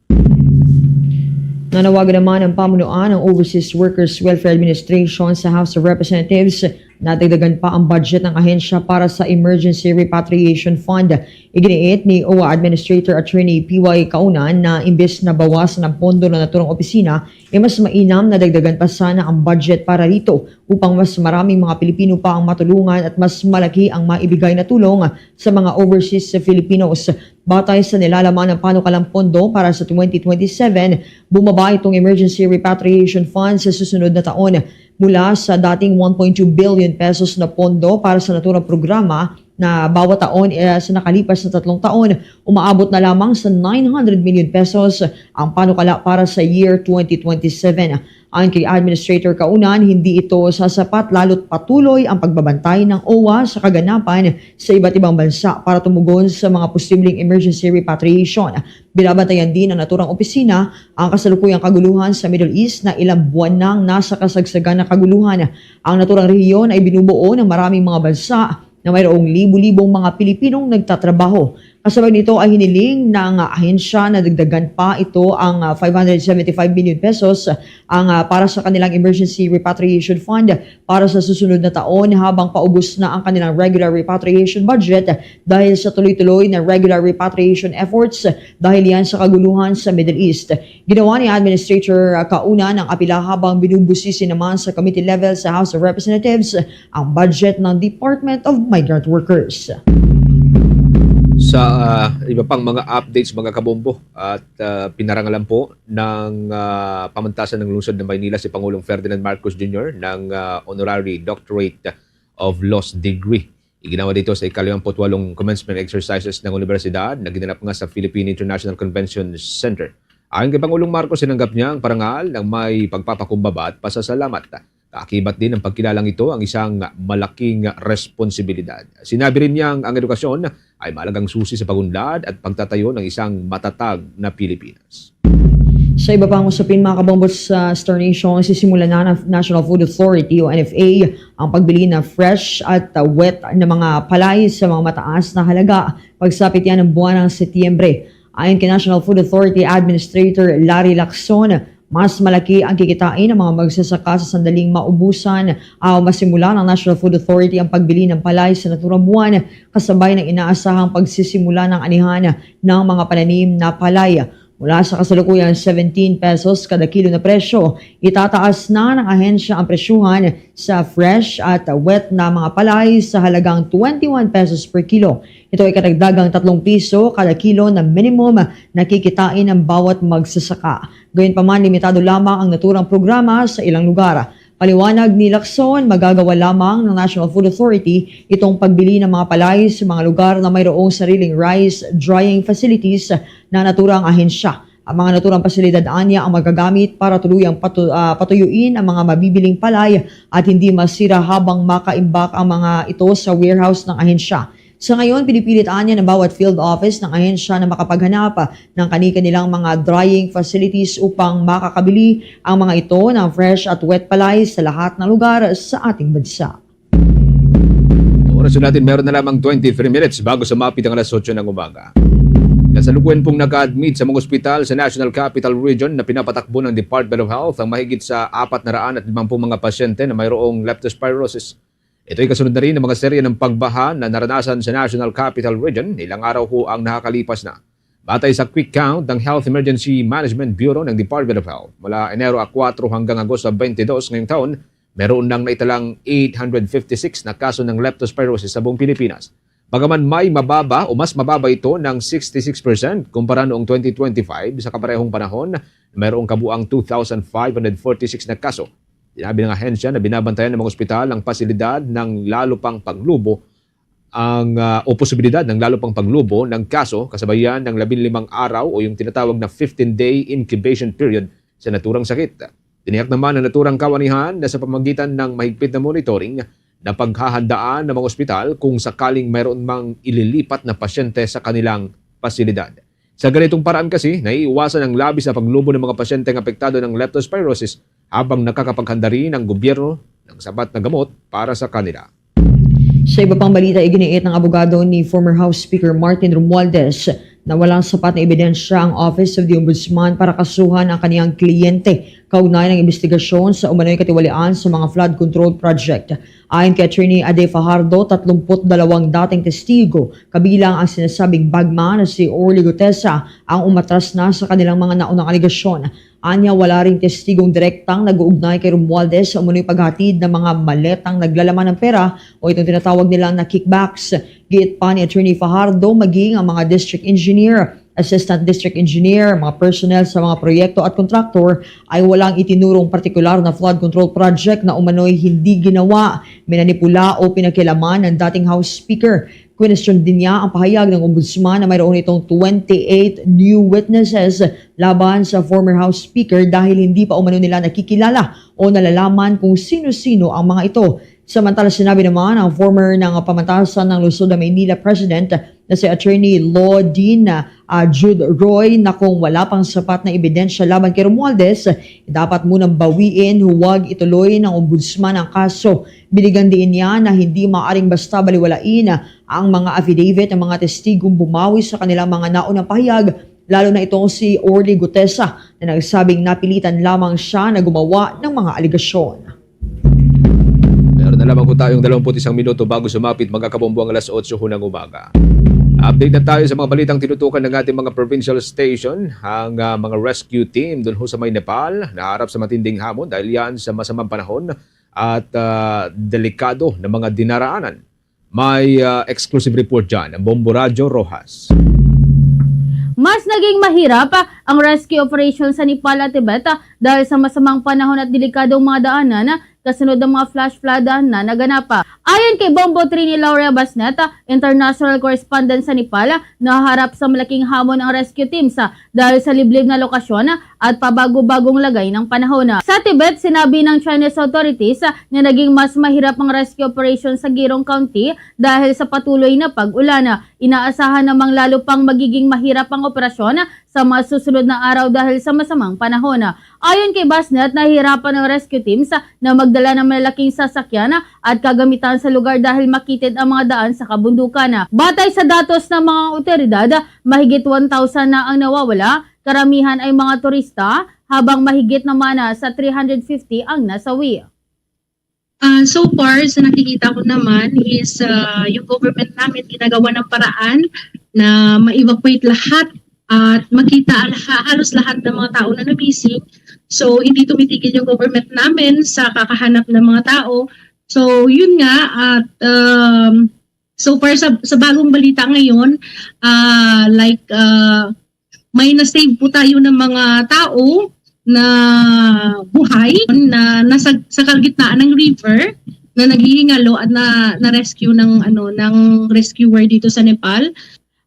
Nanawagan naman ang pamunuan ng Overseas Workers Welfare Administration sa House of Representatives na dagdagan pa ang budget ng ahensya para sa Emergency Repatriation Fund. Iginiit ni OWWA Administrator Attorney P Y Kaunan na imbes na bawasan ang pondo ng naturang opisina, e mas mainam na dagdagan pa sana ang budget para rito upang mas maraming mga Pilipino pa ang matulungan at mas malaki ang maibigay na tulong sa mga overseas Filipinos. Batay sa nilalaman ng panukalang pondo para sa twenty twenty-seven, bumaba itong Emergency Repatriation Fund sa susunod na taon. Mula sa dating one point two billion pesos na pondo para sa naturang programa na bawat taon, eh, sa nakalipas na tatlong taon, umaabot na lamang sa nine hundred million pesos ang panukala para sa year twenty twenty-seven. Ayon kay Administrator Kaunan, hindi ito sasapat lalo't patuloy ang pagbabantay ng OWWA sa kaganapan sa iba't ibang bansa para tumugon sa mga posibleng emergency repatriation. Binabantayan din ng naturang opisina ang kasalukuyang kaguluhan sa Middle East na ilang buwan nang nasa kasagsagan ng kaguluhan. Ang naturang rehiyon ay binubuo ng maraming mga bansa na mayroong libu-libong mga Pilipinong nagtatrabaho. Kasabay nito ay hiniling ng ahensya na dagdagan pa ito ang, ah, five hundred seventy-five million pesos ang, ah, para sa kanilang Emergency Repatriation Fund para sa susunod na taon habang paubos na ang kanilang regular repatriation budget dahil sa tuloy-tuloy na regular repatriation efforts dahil yan sa kaguluhan sa Middle East. Ginawa ni Administrator Kaunan ang apila habang binubusisi naman sa committee level sa House of Representatives ang budget ng Department of Migrant Workers. Sa, ah, iba pang mga updates, mga kabombo, at, ah, pinarangalan po ng, ah, pamantasan ng lungsod ng Maynila si Pangulong Ferdinand Marcos Junior ng, ah, Honorary Doctorate of Laws degree. Iginawa dito sa ika-limampu't walong commencement exercises ng universidad na ginanap nga sa Philippine International Convention Center. Ayon kay Pangulong Marcos, tinanggap niya ang parangal ng may pagpapakumbaba at pasasalamat. Kaakibat din ng pagkilalang ito ang isang malaking responsibilidad. Sinabi rin niyang ang edukasyon ay mahalagang susi sa pag-unlad at pagtatayo ng isang matatag na Pilipinas. Sa iba pang usapin, mga kabombo, sa Star Nation, sisimula na ng National Food Authority o N F A ang pagbili ng fresh at, uh, wet na mga palay sa mga mataas na halaga pagsapit yan ng buwan ng Setyembre. Ayon kay National Food Authority Administrator Larry Lacson, mas malaki ang kikitain ng mga magsasaka sa sandaling maubusan o masimulan ng National Food Authority ang pagbili ng palay sa naturang buwan, kasabay ng inaasahang pagsisimula ng anihan ng mga pananim na palay. Mula sa kasalukuyang seventeen pesos kada kilo na presyo, itataas na ng ahensya ang presyuhan sa fresh at wet na mga palay sa halagang twenty-one pesos per kilo. Ito ay karagdagang tatlong piso kada kilo na minimum na kikitain ng bawat magsasaka. Gayunpaman, limitado lamang ang naturang programa sa ilang lugar. Paliwanag ni Lacson, magagawa lamang ng National Food Authority itong pagbili ng mga palay sa mga lugar na mayroong sariling rice drying facilities na naturang ahensya. Ang mga naturang pasilidad anya ang magagamit para tuluyang patu-, ah, patuyuin ang mga mabibiling palay at hindi masira habang makaimbak ang mga ito sa warehouse ng ahensya. Sa ngayon, pinipilit anya ng bawat field office ng ahensya na makapaghanap ng kani-kanilang mga drying facilities upang makakabili ang mga ito ng fresh at wet palay sa lahat ng lugar sa ating bansa. Oras natin, meron na lamang twenty-three minutes bago sumapit ang alas otso ng umaga. Kasalukuyan pong naka-admit sa mga ospital sa National Capital Region na pinapatakbo ng Department of Health ang mahigit sa apat na raan at limampu mga pasyente na mayroong leptospirosis. Ito'y kasunod na rin ng mga serye ng pagbaha na naranasan sa National Capital Region ilang araw ho ang nakakalipas na. Batay sa quick count ng Health Emergency Management Bureau ng Department of Health, mula Enero a kuwatro hanggang Agosto twenty-two ngayong taon, meron nang naitalang eight hundred fifty-six na kaso ng leptospirosis sa buong Pilipinas. Bagaman may mababa o mas mababa ito ng sixty-six percent kumpara noong twenty twenty-five sa kaparehong panahon, mayroong kabuang two thousand five hundred forty-six na kaso. Sinabi ng ahensya na binabantayan ng mga ospital ang pasilidad ng lalo pang paglubo ang, ah, o posibilidad ng lalo pang paglubo ng kaso, kasabayan ng labinlimang araw o yung tinatawag na fifteen-day incubation period sa naturang sakit. Tiniyak naman ng naturang kawanihan na sa pamamagitan ng mahigpit na monitoring na paghahandaan ng mga ospital kung sakaling mayroon mang ililipat na pasyente sa kanilang pasilidad. Sa ganitong paraan kasi, naiiwasan ang labis na paglubo ng mga pasyenteng apektado ng leptospirosis habang nakakapaghanda rin ang gobyerno ng sapat na gamot para sa kanila. Sa iba pang balita, iginiit ng abogado ni former House Speaker Martin Romualdez na walang sapat na ebidensya ang Office of the Ombudsman para kasuhan ang kaniyang kliyente kaugnay ng imbestigasyon sa umano'y katiwalian sa mga flood control project. Ayon kay Attorney Ade Fajardo, tatlumpu't dalawang dating testigo, kabilang ang sinasabing bagman na si Orly Gutesa, ang umatras na sa kanilang mga naunang alegasyon. Anya, wala ring testigong direktang nag-uugnay kay Romualdez sa umano'y paghatid ng mga maletang naglalaman ng pera o itong tinatawag nilang na kickbacks. Giit pa ni Attorney Fajardo, maging ang mga district engineer, assistant district engineer, mga personnel sa mga proyekto at kontraktor ay walang itinurong partikular na flood control project na umano'y hindi ginawa, minanipula o pinakialaman ng dating House Speaker. Kwinestyon din niya ang pahayag ng Ombudsman na mayroon itong twenty-eight new witnesses laban sa former House Speaker dahil hindi pa umano nila nakikilala o nalalaman kung sino-sino ang mga ito. Samantala, sinabi naman ng former ng Pamantasan ng Lungsod ng Maynila President na si Attorney Law Dean, ah, Jude Roy, na kung wala pang sapat na ebidensya laban kay Romualdez, dapat munang bawiin, huwag ituloy ng Ombudsman ang kaso. Binigyan diin niya na hindi maaaring basta baliwalain ang mga affidavit ng mga testigong bumawi sa kanilang mga naunang pahayag, lalo na itong si Orly Gutesa na nagsabing napilitan lamang siya na gumawa ng mga alegasyon. Meron na lamang po tayong dalawampu't isang minuto bago sumapit, mga kabombo, ang alas otso ho ng umaga. Update na tayo sa mga balitang tinutukan ng ating mga provincial station. Ang, ah, mga rescue team doon ho sa may Nepal, naharap sa matinding hamon dahil yan sa masamang panahon at, ah, delikado na mga dinaraanan. May, ah, exclusive report dyan, Bombo Radyo Rojas. Mas naging mahirap, ah, ang rescue operation sa Nepal at Tibet, ah, dahil sa masamang panahon at delikadong mga daanan, ah, kasunod ng mga flash flood, ah, na naganap. Ayon kay Bombo Trini Laura Basnet, ah, international correspondent sa Nepal, ah, nahaharap sa malaking hamon ang rescue teams, ah, dahil sa liblib na lokasyon, ah, at pabago-bagong lagay ng panahon. Sa Tibet, sinabi ng Chinese authorities, ah, na naging mas mahirap ang rescue operation sa Girong County dahil sa patuloy na pag-ulan. Inaasahan namang lalo pang magiging mahirap ang operasyon sa mga susunod na araw dahil sa masamang panahon. Ayon kay Basnet, nahihirapan ang rescue teams na magdala ng malalaking sasakyan at kagamitan sa lugar dahil makitid ang mga daan sa kabundukan. Batay sa datos ng mga otoridad, mahigit one thousand na ang nawawala, karamihan ay mga turista, habang mahigit naman, ah, sa three hundred fifty ang nasawi. Ah, so far, sa nakikita ko naman is, ah, yung government namin ginagawa ng paraan na ma-evacuate lahat at makita ang laha-, halos lahat ng mga tao na na-missing. So, hindi tumitigil yung government namin sa kakahanap ng mga tao. So, yun nga, at, um, so far sa, sa bagong balita ngayon, ah, like, ah, may na-save po tayo ng mga tao na buhay na nasa, sa kalagitnaan ng river na naghihingalo at na, na-rescue ng, ano, ng rescuer dito sa Nepal.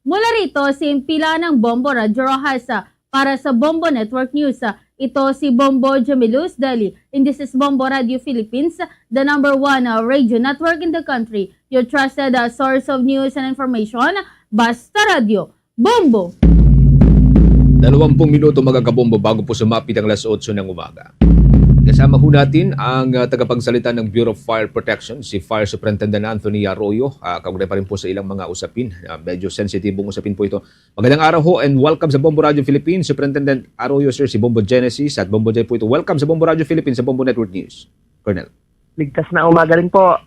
Mula rito, si Impila ng Bombo Radyo Rojas, ah, para sa Bombo Network News. Ah, ito si Bombo Jamilus Dali. And this is Bombo Radio Philippines, the number one, ah, radio network in the country. Your trusted, ah, source of news and information. Basta Radio. Bombo! Dalawampung minuto, mga kabombo, bago po sumapit ang alas otso ng umaga. Kasama ho natin ang, ah, tagapagsalita ng Bureau of Fire Protection, si Fire Superintendent Anthony Arroyo. Ah, kaugnay pa rin po sa ilang mga usapin. Ah, medyo sensitibong usapin po ito. Magandang araw ho and welcome sa Bombo Radio Philippines, Superintendent Arroyo, sir, si Bombo Genesis at Bombo Jai po ito. Welcome sa Bombo Radio Philippines, sa Bombo Network News. Colonel. Ligtas na umaga rin po.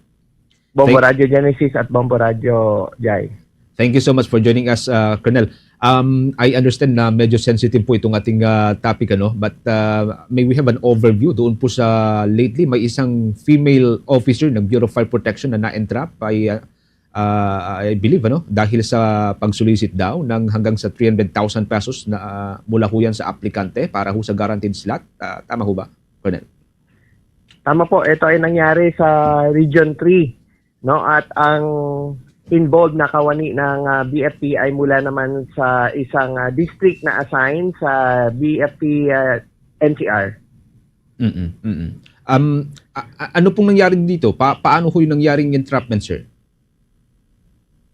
Bombo Thank- Radio Genesis at Bombo Radio Jai. Thank you so much for joining us, uh, Colonel. Um, I understand na medyo sensitive po itong ating, uh, topic, ano? But, uh, may we have an overview doon po sa lately, may isang female officer ng Bureau of Fire Protection na na-entrap. I, uh, uh, I believe, ano, dahil sa pag-solicit daw ng hanggang sa three hundred thousand pesos na, uh, mula ho yan sa aplikante para ho sa guaranteed slot. Uh, tama ho ba, Colonel? Tama po, ito ay nangyari sa Region three, no? At ang involved na kawani ng, ah, B F P ay mula naman sa isang, ah, district na assigned sa B F P, ah, N C R. Mm-mm, mm-mm. Um, a-, a-, ano pong nangyari dito? Pa-, paano ho yung nangyaring entrapment, sir?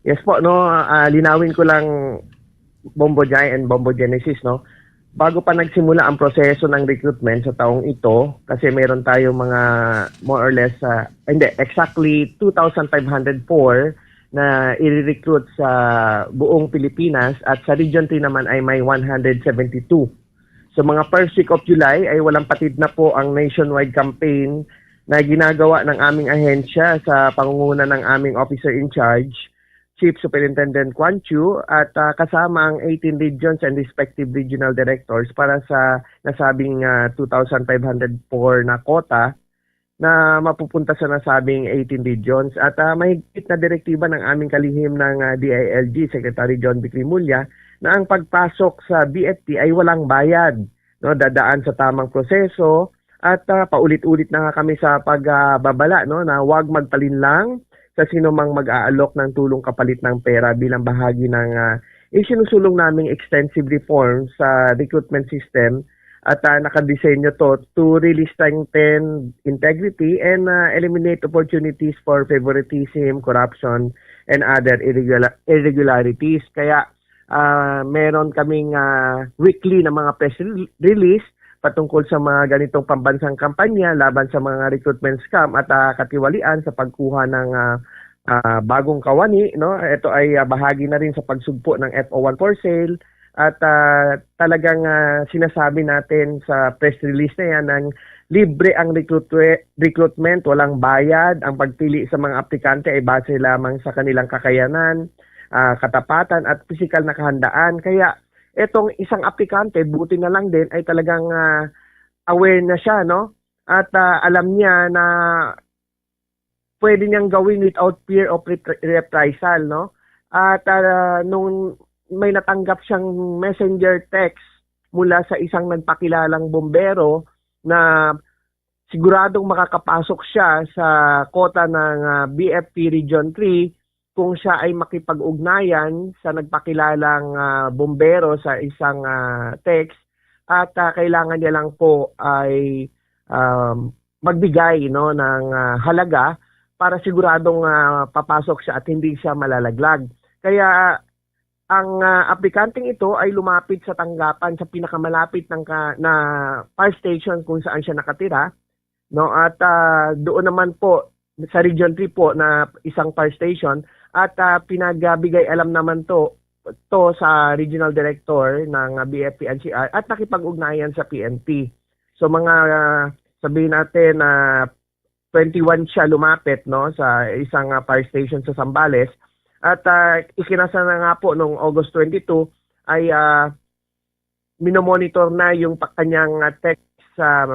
Yes po, no, ah, linawin ko lang, Bombo Jai and Bombo Genesis, no. Bago pa nagsimula ang proseso ng recruitment sa taong ito, kasi meron tayo mga more or less, ah, hindi, exactly two thousand five hundred four na i-recruit sa buong Pilipinas at sa Region three naman ay may one hundred seventy-two. So, mga first week of July ay walang patid na po ang nationwide campaign na ginagawa ng aming ahensya sa pangunguna ng aming officer in charge, Chief Superintendent Kuan Chiu, at, ah, kasama ang eighteen regions and respective regional directors para sa nasabing, ah, two thousand five hundred four na quota na mapupunta sa nasabing eighteen regions. At, ah, mahigpit na direktiba ng aming kalihim ng, ah, D I L G, Secretary John Vic Remulla, na ang pagpasok sa B F T ay walang bayad, no? Dadaan sa tamang proseso at, ah, paulit-ulit na nga kami sa pagbabala, no, na huwag magpalinlang sa sinumang mag-aalok ng tulong kapalit ng pera bilang bahagi ng, ah, isinusulong naming extensive reform sa recruitment system at, ah, nakadesenyo 'to to really strengthen integrity and, ah, eliminate opportunities for favoritism, corruption, and other irregula-, irregularities. Kaya, ah, meron kaming, ah, weekly na mga press rel-, release patungkol sa mga ganitong pambansang kampanya laban sa mga recruitment scam at, ah, katiwalian sa pagkuha ng, ah, ah, bagong kawani, no? Ito ay, ah, bahagi na rin sa pagsugpo ng F O one for sale at, ah, talagang, ah, sinasabi natin sa press release na 'yan na libre ang recruitwe-, recruitment, walang bayad. Ang pagpili sa mga aplikante ay base lamang sa kanilang kakayanan, ah, katapatan at pisikal na kahandaan. Kaya etong isang aplikante, buti na lang din ay talagang, ah, aware na siya, no? At, ah, alam niya na pwede niyang gawin without fear of repri-, reprisal, no? At, ah, nung may natanggap siyang messenger text mula sa isang nagpakilalang bombero na siguradong makakapasok siya sa kota ng, ah, B F P Region three kung siya ay makipag-ugnayan sa nagpakilalang, ah, bombero sa isang, ah, text at, ah, kailangan niya lang po ay, um, magbigay, no, ng, ah, halaga para siguradong, ah, papasok siya at hindi siya malalaglag. Kaya ang, ah, aplikanteng ito ay lumapit sa tanggapan sa pinakamalapit ng ka-, na fire station kung saan siya nakatira, no? At, ah, doon naman po sa Region three po na isang fire station at, ah, pinagbigay alam naman to, to sa Regional Director ng, ah, B F P N C R at nakipag-ugnayan sa P N P. So mga, ah, sabihin natin na twenty-one siya lumapit, no, sa isang, ah, fire station sa Zambales. At, ah, ikinasa na nga po nung August twenty-two ay, ah, minomonitor na yung pa-, kanyang, ah, text, ah,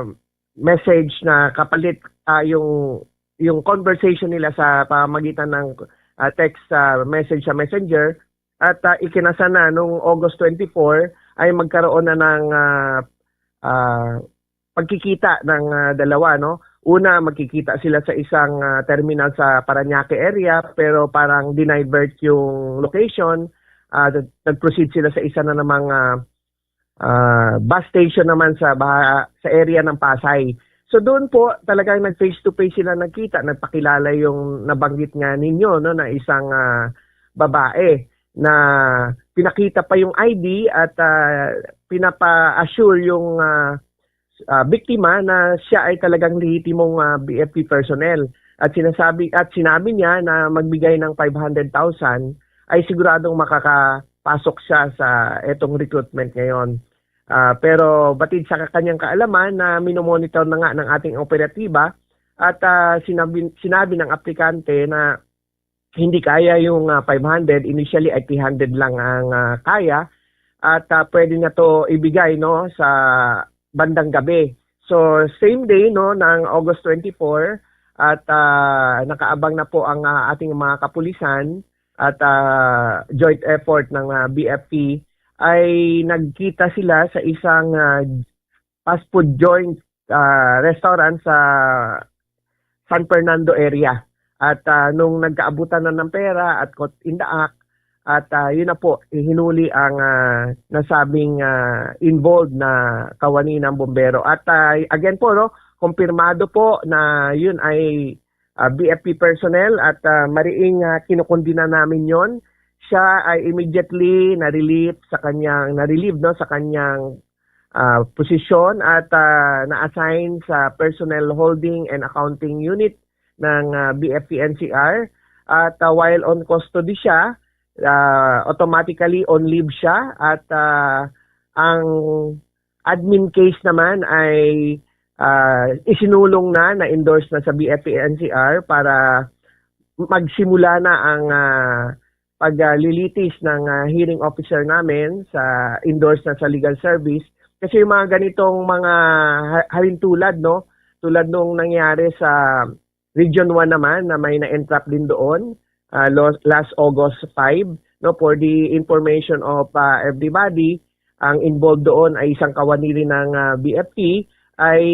message na kapalit, ah, yung, yung conversation nila sa pamamagitan ng, ah, text, ah, message sa messenger. At, ah, ikinasa na nung August twenty-four ay magkaroon na ng, ah, ah, pagkikita ng, ah, dalawa, no? Una, magkikita sila sa isang, ah, terminal sa Parañaque area, pero parang dinivert yung location. Ah, nag-, nag-proceed sila sa isa na namang, ah, ah, bus station naman sa baha-, sa area ng Pasay. So doon po, talagang nag-face to face sila nagkita, nagpakilala yung nabanggit nga ninyo, no, na isang, ah, babae na pinakita pa yung I D at, ah, pinapa-assure yung, ah, ah, biktima na siya ay talagang lehitimong, ah, B F P personnel. At sinasabi, at sinabi niya na magbigay ng five hundred thousand ay siguradong makakapasok siya sa etong recruitment ngayon. Ah, pero batid sa kanyang kaalaman na minomonitor na nga ng ating operatiba at, ah, sinabi, sinabi ng aplikante na hindi kaya yung, ah, five hundred, initially ay three hundred lang ang, ah, kaya at, ah, pwede na to ibigay, no, sa bandang gabi. So, same day, no, ng August twenty-four at, ah, nakaabang na po ang, ah, ating mga kapulisan at, ah, joint effort ng, ah, B F P ay nagkita sila sa isang, ah, fast food joint, ah, restaurant sa San Fernando area. At, ah, nung nagkaabutan na ng pera at caught in the act, at, ah, yun na po, ihinuli ang, ah, nasabing, ah, involved na kawani ng bombero. At, ah, again po, no, kumpirmado po na yun ay, ah, B F P personnel at, ah, mariing, ah, kinukundina namin yon. Siya ay immediately na-relieve sa kanyang, na-relieve, no, sa kanyang, ah, posisyon at, ah, na-assign sa Personnel Holding and Accounting Unit ng, ah, B F P N C R. At, ah, while on custody siya, ah, automatically on leave siya at, ah, ang admin case naman ay, ah, isinulong na, na-endorse na sa B F P N C R para magsimula na ang, ah, paglilitis ng, ah, hearing officer namin sa endorse na sa legal service. Kasi yung mga ganitong mga ha-, halintulad, no? Tulad nung nangyari sa Region one naman na may na-entrap din doon, ah, lo-, last August five, no, for the information of, ah, everybody, ang involved doon ay isang kawani rin ng, ah, B F P, ay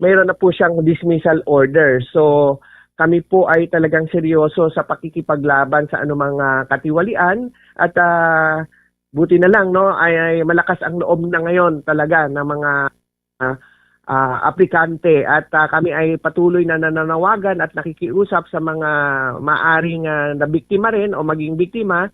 mayroon na po siyang dismissal order. So, kami po ay talagang seryoso sa pakikipaglaban sa anumang, ah, katiwalian at, ah, buti na lang, no, ay, ay malakas ang loob na ngayon talaga ng mga ah, ah, aplikante at, ah, kami ay patuloy na nananawagan at nakikiusap sa mga maaring, ah, nabiktima rin o maging biktima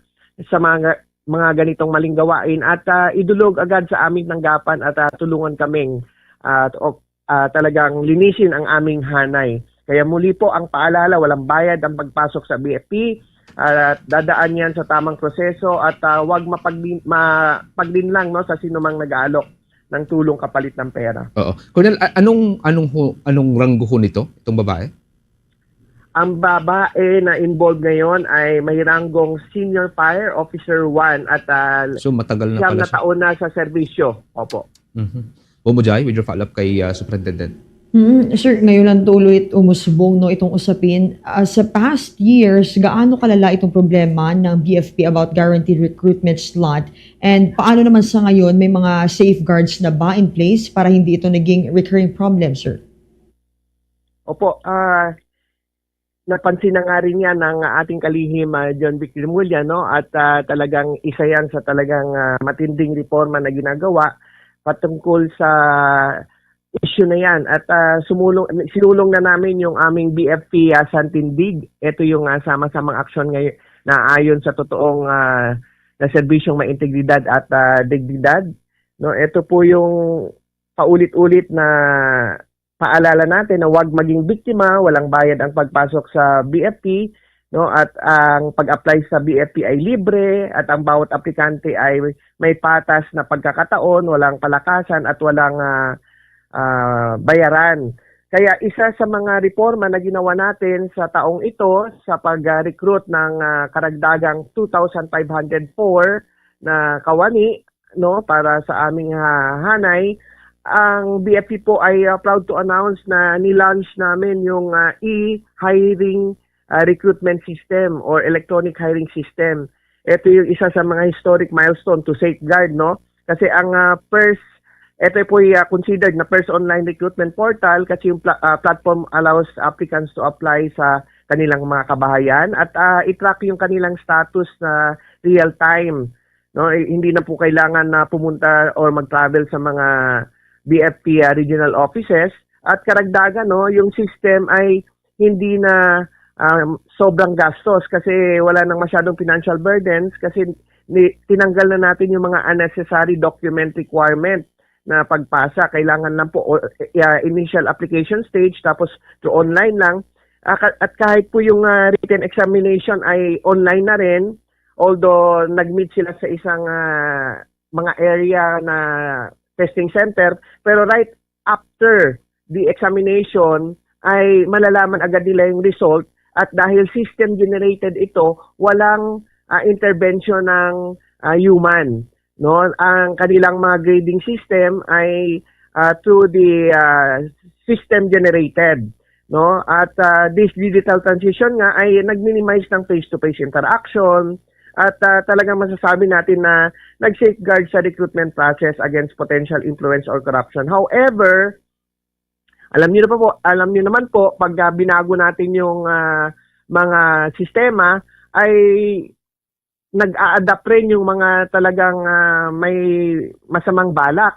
sa mga, mga ganitong maling gawain at, ah, idulog agad sa aming tanggapan at, ah, tulungan kaming, ah, o, ah, talagang linisin ang aming hanay. Kaya muli po ang paalala, walang bayad ang pagpasok sa B F P at dadaan yan sa tamang proseso at, ah, wag mapagdin-, mapagdinlang, no, sa sinumang nag-aalok ng tulong kapalit ng pera. Oo. Colonel, a-, anong, anong ho, anong ranggo ho nito, itong babae? Ang babae na involved ngayon ay may ranggong Senior Fire Officer one at, ah, So, matagal na siyam pala na siya. taon na sa serbisyo. Opo. Mhm. Bumujay, with your follow-up kay, ah, Superintendent. Mm, sir, ngayon lang tuloy umusbong, no, itong usapin. Ah, sa past years, gaano kalala itong problema ng B F P about guaranteed recruitment slot? And paano naman sa ngayon, may mga safeguards na ba in place para hindi ito naging recurring problem, sir? Opo, ah, napansin na nga rin yan ng ating kalihim, ah, John Vic Remulla, no? At, ah, talagang isa yan sa talagang, ah, matinding reforma na ginagawa patungkol sa issue na yan. At, ah, sumulong, sinulong na namin yung aming B F P, ah, Santindig. Ito yung, ah, sama-samang aksyon ngayon na ayon sa totoong, ah, na serbisyong may integridad at, ah, dignidad. No, ito po yung paulit-ulit na paalala natin na huwag maging biktima, walang bayad ang pagpasok sa B F P, no? At ang pag-apply sa B F P ay libre at ang bawat aplikante ay may patas na pagkakataon, walang palakasan at walang, ah, ah, bayaran. Kaya isa sa mga reforma na ginawa natin sa taong ito sa pag-recruit ng, ah, karagdagang two thousand five hundred four na kawani, no, para sa aming, ah, hanay, ang B F P po ay, ah, proud to announce na ni-launch namin yung, ah, e-hiring, ah, recruitment system or electronic hiring system. Ito yung isa sa mga historic milestone to safeguard, no? Kasi ang, ah, first, ito po ay, ah, considered na first online recruitment portal kasi yung pla-, ah, platform allows applicants to apply sa kanilang mga kabahayan at, ah, i-track yung kanilang status na real time. No, eh, hindi na po kailangan na pumunta or mag-travel sa mga B F P, ah, regional offices. At karagdagan, no, yung system ay hindi na, um, sobrang gastos kasi wala nang masyadong financial burdens kasi ni-, tinanggal na natin yung mga unnecessary document requirement na pagpasa. Kailangan lang po, o, eh, ah, initial application stage, tapos through online lang. Ah, ka-, at kahit po yung, ah, written examination ay online na rin, although nag-meet sila sa isang, ah, mga area na testing center, pero right after the examination ay malalaman agad nila yung result at dahil system generated ito, walang, ah, intervention ng, ah, human, no? Ang kanilang mga grading system ay, ah, through the, ah, system generated, no? At, ah, this digital transition nga ay nag-minimize ng face-to-face interaction at, ah, talagang masasabi natin na nag-safeguard sa recruitment process against potential influence or corruption. However, alam niyo na po, alam niyo naman po, pag, ah, binago natin yung, ah, mga sistema, ay nag-a-adapt rin yung mga talagang, ah, may masamang balak.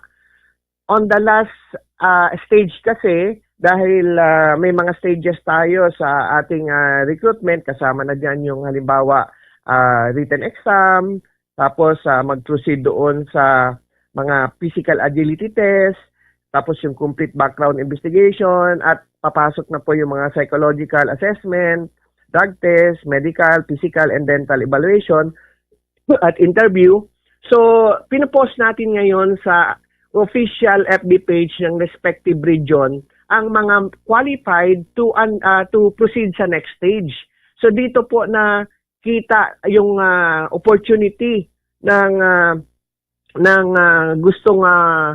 On the last, ah, stage kasi, dahil, ah, may mga stages tayo sa ating, ah, recruitment, kasama na diyan yung halimbawa, ah, written exam, tapos, ah, mag-proceed doon sa mga physical agility test, tapos yung complete background investigation, at papasok na po yung mga psychological assessment, drug test, medical, physical, and dental evaluation, at interview. So, pinopost natin ngayon sa official F B page ng respective region ang mga qualified to an-, ah, to proceed sa next stage. So, dito po nakita yung, ah, opportunity ng, ah, ng, ah, gustong, ah,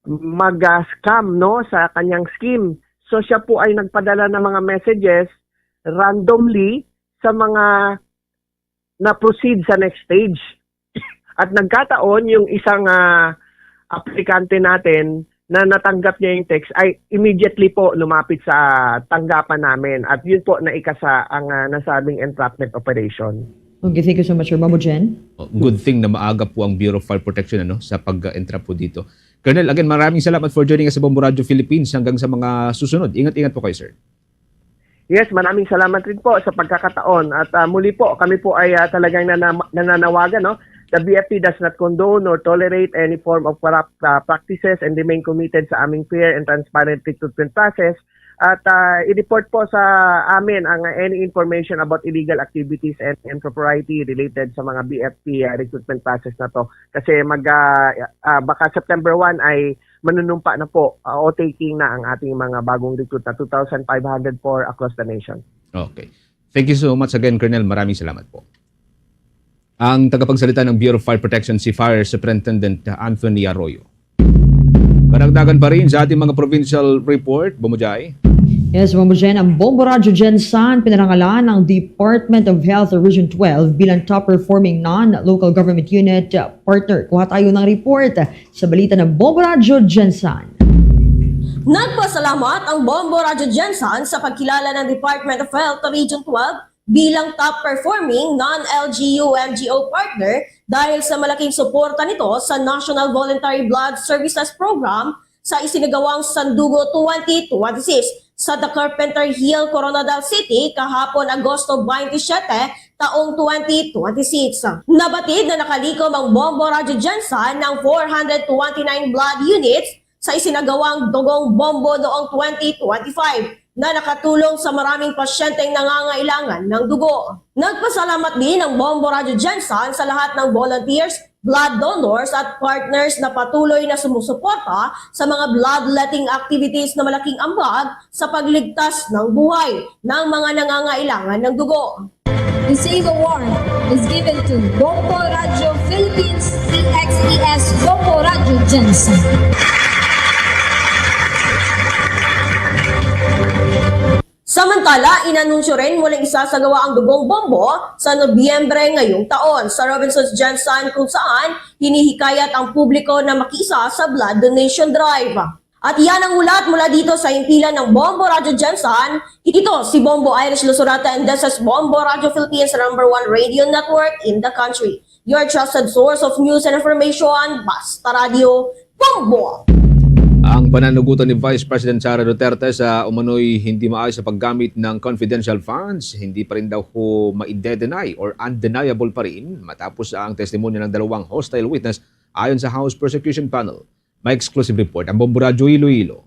mag, ah, scam, no, sa kanyang scheme. So, siya po ay nagpadala ng mga messages randomly sa mga na-proceed sa next stage. At nagkataon, yung isang, ah, aplikante natin na natanggap niya yung text ay immediately po lumapit sa tanggapan namin. At yun po naikasa ang, ah, nasabing entrapment operation. Okay, thank you so much, sir. Ma'am Jen? Oh, good thing na maaga po ang Bureau of Fire Protection, ano, sa pag-entrap po dito. Colonel, again, maraming salamat for joining us sa Bombo Radio Philippines. Hanggang sa mga susunod, ingat-ingat po kayo, sir. Yes, maraming salamat rin po sa pagkakataon. At, ah, muli po, kami po ay, ah, talagang nanama-, nananawagan, no? The B F P does not condone nor tolerate any form of corrupt, ah, practices and remain committed sa aming fair and transparent recruitment process. At, ah, i-report po sa amin ang, ah, any information about illegal activities and impropriety related sa mga B F P, ah, recruitment process na to. Kasi mag, ah, ah, baka September one ay manunumpa na po, ah, o taking na ang ating mga bagong recruit na two thousand five hundred four across the nation. Okay. Thank you so much again, Colonel. Maraming salamat po. Ang tagapagsalita ng Bureau of Fire Protection, si Fire Superintendent Anthony Arroyo. Karagdagan pa rin sa ating mga provincial report, Bombo Jai. Yes, Bombo Jen, ang Bombo Radyo Gensan, pinarangalan ng Department of Health Region twelve bilang top performing non-local government unit, uh, partner. Kuha tayo ng report sa balita ng Bombo Radyo Gensan. Nagpasalamat ang Bombo Radyo Gensan sa pagkilala ng Department of Health Region twelve bilang top performing non-L G U M G O partner dahil sa malaking suporta nito sa National Voluntary Blood Services Program sa isinagawang Sandugo twenty twenty-six sa The Carpenter Hill, Koronadal City, kahapon, Agosto twenty-seven, taong twenty twenty-six. Nabatid na nakalikom ang Bombo Radyo Gensan ng four hundred twenty-nine blood units sa isinagawang Dugong Bombo noong twenty twenty-five na nakatulong sa maraming pasyenteng nangangailangan ng dugo. Nagpasalamat din ang Bombo Radyo Gensan sa lahat ng volunteers, blood donors at partners na patuloy na sumusuporta sa mga bloodletting activities na malaking ambag sa pagligtas ng buhay ng mga nangangailangan ng dugo. The Save Award is given to Bombo Radyo Philippines, E X E S Bombo Radyo Gensan. Samantala, inanunsyo rin muling isasagawa ang Dugong Bombo sa Nobyembre ngayong taon sa Robinsons Gensan, kung saan hinihikayat ang publiko na makiisa sa blood donation drive. At yan ang ulat mula dito sa himpilan ng Bombo Radyo Gensan. Ito si Bombo Irish Luzurata, and this is Bombo Radyo Philippines, number one radio network in the country. Your trusted source of news and information, Basta Radyo, Bombo! Ang pananagutan ni Vice President Sara Duterte sa umano'y hindi maayos sa paggamit ng confidential funds, hindi pa rin daw ho maide-deny or undeniable pa rin matapos ang testimonya ng dalawang hostile witness, ayon sa House Prosecution Panel. May exclusive report ang Bombo Radyo Iloilo.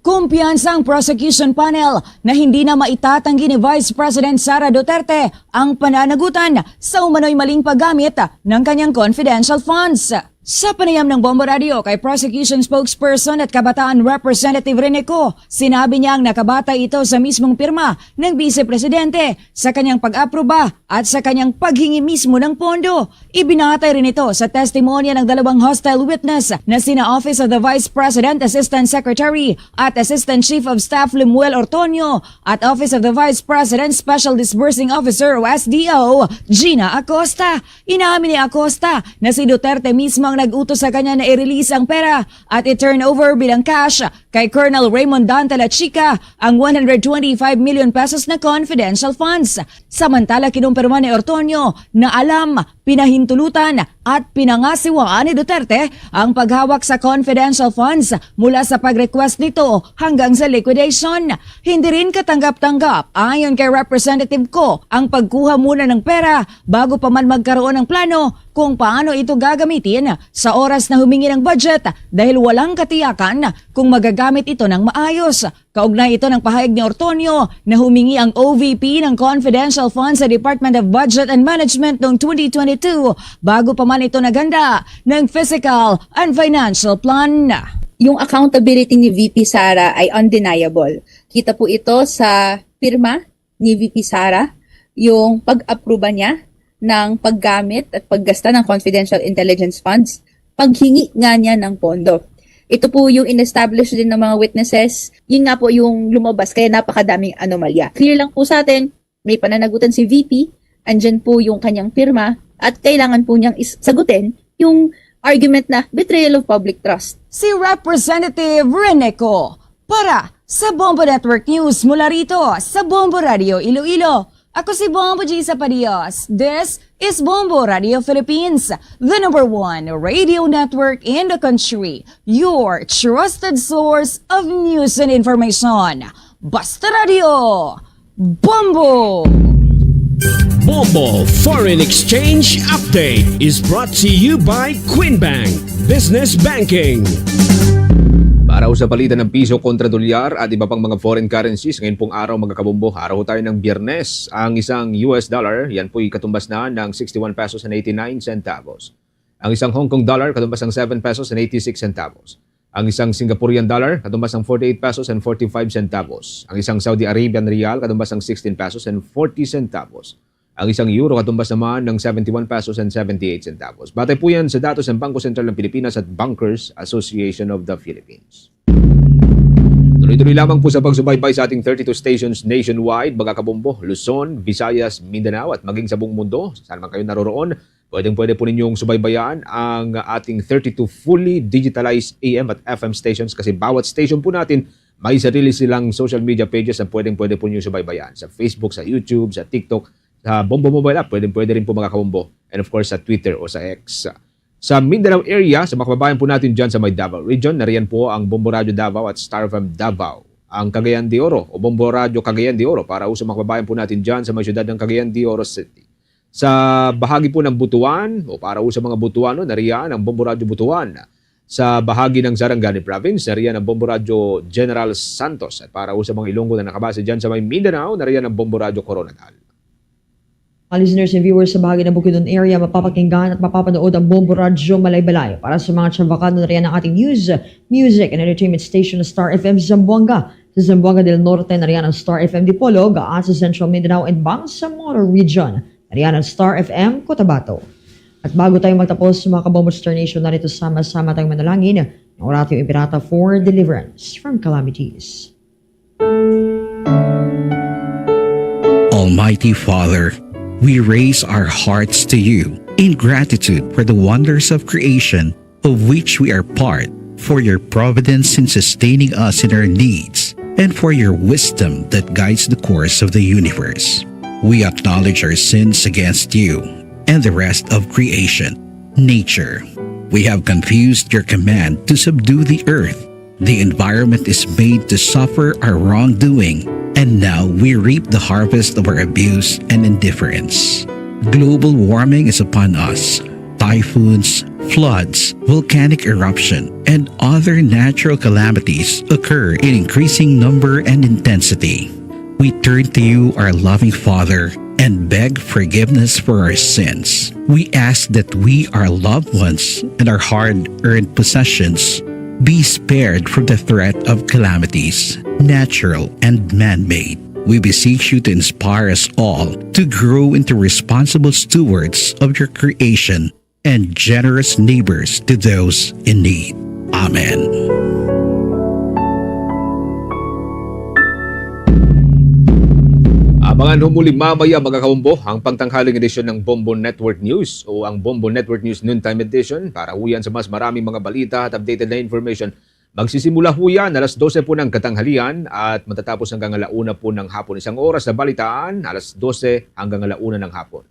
Kumpiyansa ang prosecution panel na hindi na maitatanggi ni Vice President Sara Duterte ang pananagutan sa umano'y maling paggamit ng kanyang confidential funds. Sa panayam ng Bombo Radio kay Prosecution Spokesperson at Kabataan Representative Rene Co, sinabi niyang nakabatay ito sa mismong pirma ng Vice Presidente sa kanyang pag-aproba at sa kanyang paghingi mismo ng pondo. Ibinatay rin ito sa testimonya ng dalawang hostile witness na sina Office of the Vice President Assistant Secretary at Assistant Chief of Staff Lemuel Ortonio at Office of the Vice President Special Disbursing Officer o S D O Gina Acosta. Inamin ni Acosta na si Duterte mismo ang nag-utos sa kanya na i-release ang pera at i-turn over bilang cash kay Colonel Raymond Dante Lachica ang one hundred twenty-five million pesos na confidential funds. Samantala, kinumpirma ni Ortonio na alam, pinahintulutan at pinangasiwaan ni Duterte ang paghawak sa confidential funds mula sa pag-request nito hanggang sa liquidation. Hindi rin katanggap-tanggap, ayon kay Representative Co, ang pagkuha muna ng pera bago pa man magkaroon ng plano kung paano ito gagamitin sa oras na humingi ng budget dahil walang katiyakan kung magagamit ito ng maayos. Kaugnay ito ng pahayag ni Ortonio na humingi ang O V P ng confidential funds sa Department of Budget and Management noong twenty twenty-two bago pa man ito naghanda ng fiscal and financial plan. Yung accountability ni V P Sara ay undeniable. Kita po ito sa pirma ni V P Sara, yung pag-apruba niya ng paggamit at paggasta ng confidential intelligence funds, paghingi nga niya ng pondo. Ito po yung in-establish din ng mga witnesses. Yun nga po yung lumabas, kaya napakadaming anomalya. Clear lang po sa atin, may pananagutan si V P, andyan po yung kanyang pirma, at kailangan po niyang is- sagutin yung argument na betrayal of public trust. Si Representative Rene Co para sa Bombo Network News mula rito sa Bombo Radio Iloilo. Ako si Bombo Gisa Padias. This is Bombo Radio Philippines, the number one radio network in the country, your trusted source of news and information. Basta Radio, Bombo! Bombo Foreign Exchange Update is brought to you by Queen Bank Business Banking. Para ho sa palitan ng piso kontra dolyar at iba pang mga foreign currencies, ngayon pong araw, mga kabombo, araw ho tayo ng Biyernes. Ang isang U S dollar, yan po'y katumbas na ng sixty-one pesos and eighty-nine centavos. Ang isang Hong Kong dollar, katumbas ng seven pesos and eighty-six centavos. Ang isang Singaporean dollar, katumbas ng forty-eight pesos and forty-five centavos. Ang isang Saudi Arabian riyal, katumbas ng sixteen pesos and forty centavos. Ang isang euro katumbas naman ng seventy-one pesos and seventy-eight centavos. Batay po yan sa datos ng Bangko Sentral ng Pilipinas at Bankers Association of the Philippines. Tuloy-tuloy lamang po sa pagsubaybay sa ating thirty-two stations nationwide, mga kabombo, Luzon, Visayas, Mindanao, at maging sa buong mundo. Saan man kayo naroroon, pwedeng-pwede po ninyong subaybayan ang ating thirty-two fully digitalized A M at F M stations kasi bawat station po natin may sarili silang social media pages na pwedeng-pwede po ninyong subaybayan. Sa Facebook, sa YouTube, sa TikTok, sa Bombo Mobile App, pwedeng-pwede rin po, mga kabombo. And of course, sa Twitter o sa X. Sa Mindanao area, sa mga kababayan po natin dyan sa may Davao Region, nariyan po ang Bombo Radyo Davao at Star F M Davao. Ang Cagayan de Oro o Bombo Radyo Cagayan de Oro para ho sa mga kababayan po natin dyan sa may siyudad ng Cagayan de Oro City. Sa bahagi po ng Butuan o para ho sa mga Butuano, nariyan ang Bombo Radyo Butuan. Sa bahagi ng Sarangani Province, nariyan ang Bombo Radyo General Santos. At para ho sa mga Ilonggo na nakabase dyan sa may Mindanao, nariyan ang Bombo Radyo Coronadal. Mga listeners and viewers sa bahagi ng Bukidnon area, mapapakinggan at mapapanood ang Bombo Radyo Malaybalay. Para sa mga Chavacano, nariyan ang ating news, music, and entertainment station na Star F M Zamboanga. Sa Zamboanga del Norte, nariyan ang Star F M Dipolog, at sa Central Mindanao and Bangsamoro Region, nariyan ang Star F M Cotabato. At bago tayo magtapos, mga kabombo, Star Nation, narito sama-sama tayong manalangin ng Oratio Imperata for deliverance from calamities. Almighty Father, we raise our hearts to you in gratitude for the wonders of creation of which we are part, for your providence in sustaining us in our needs, and for your wisdom that guides the course of the universe. We acknowledge our sins against you and the rest of creation, nature. We have confused your command to subdue the earth. The environment is made to suffer our wrongdoing, and now we reap the harvest of our abuse and indifference. Global warming is upon us. Typhoons, floods, volcanic eruption, and other natural calamities occur in increasing number and intensity. We turn to you, our loving Father, and beg forgiveness for our sins. We ask that we, our loved ones, and our hard-earned possessions be spared from the threat of calamities, natural and man-made. We beseech you to inspire us all to grow into responsible stewards of your creation and generous neighbors to those in need. Amen. Abangan ho muli mamaya, mga kabombo, ang pangtanghaling edisyon ng Bombo Network News o ang Bombo Network News Noontime Edition para ho yan sa mas maraming mga balita at updated na information. Magsisimula ho yan alas dose po ng katanghalian at matatapos hanggang ala una po ng hapon. Isang oras na balitaan, alas dose hanggang ala una ng hapon.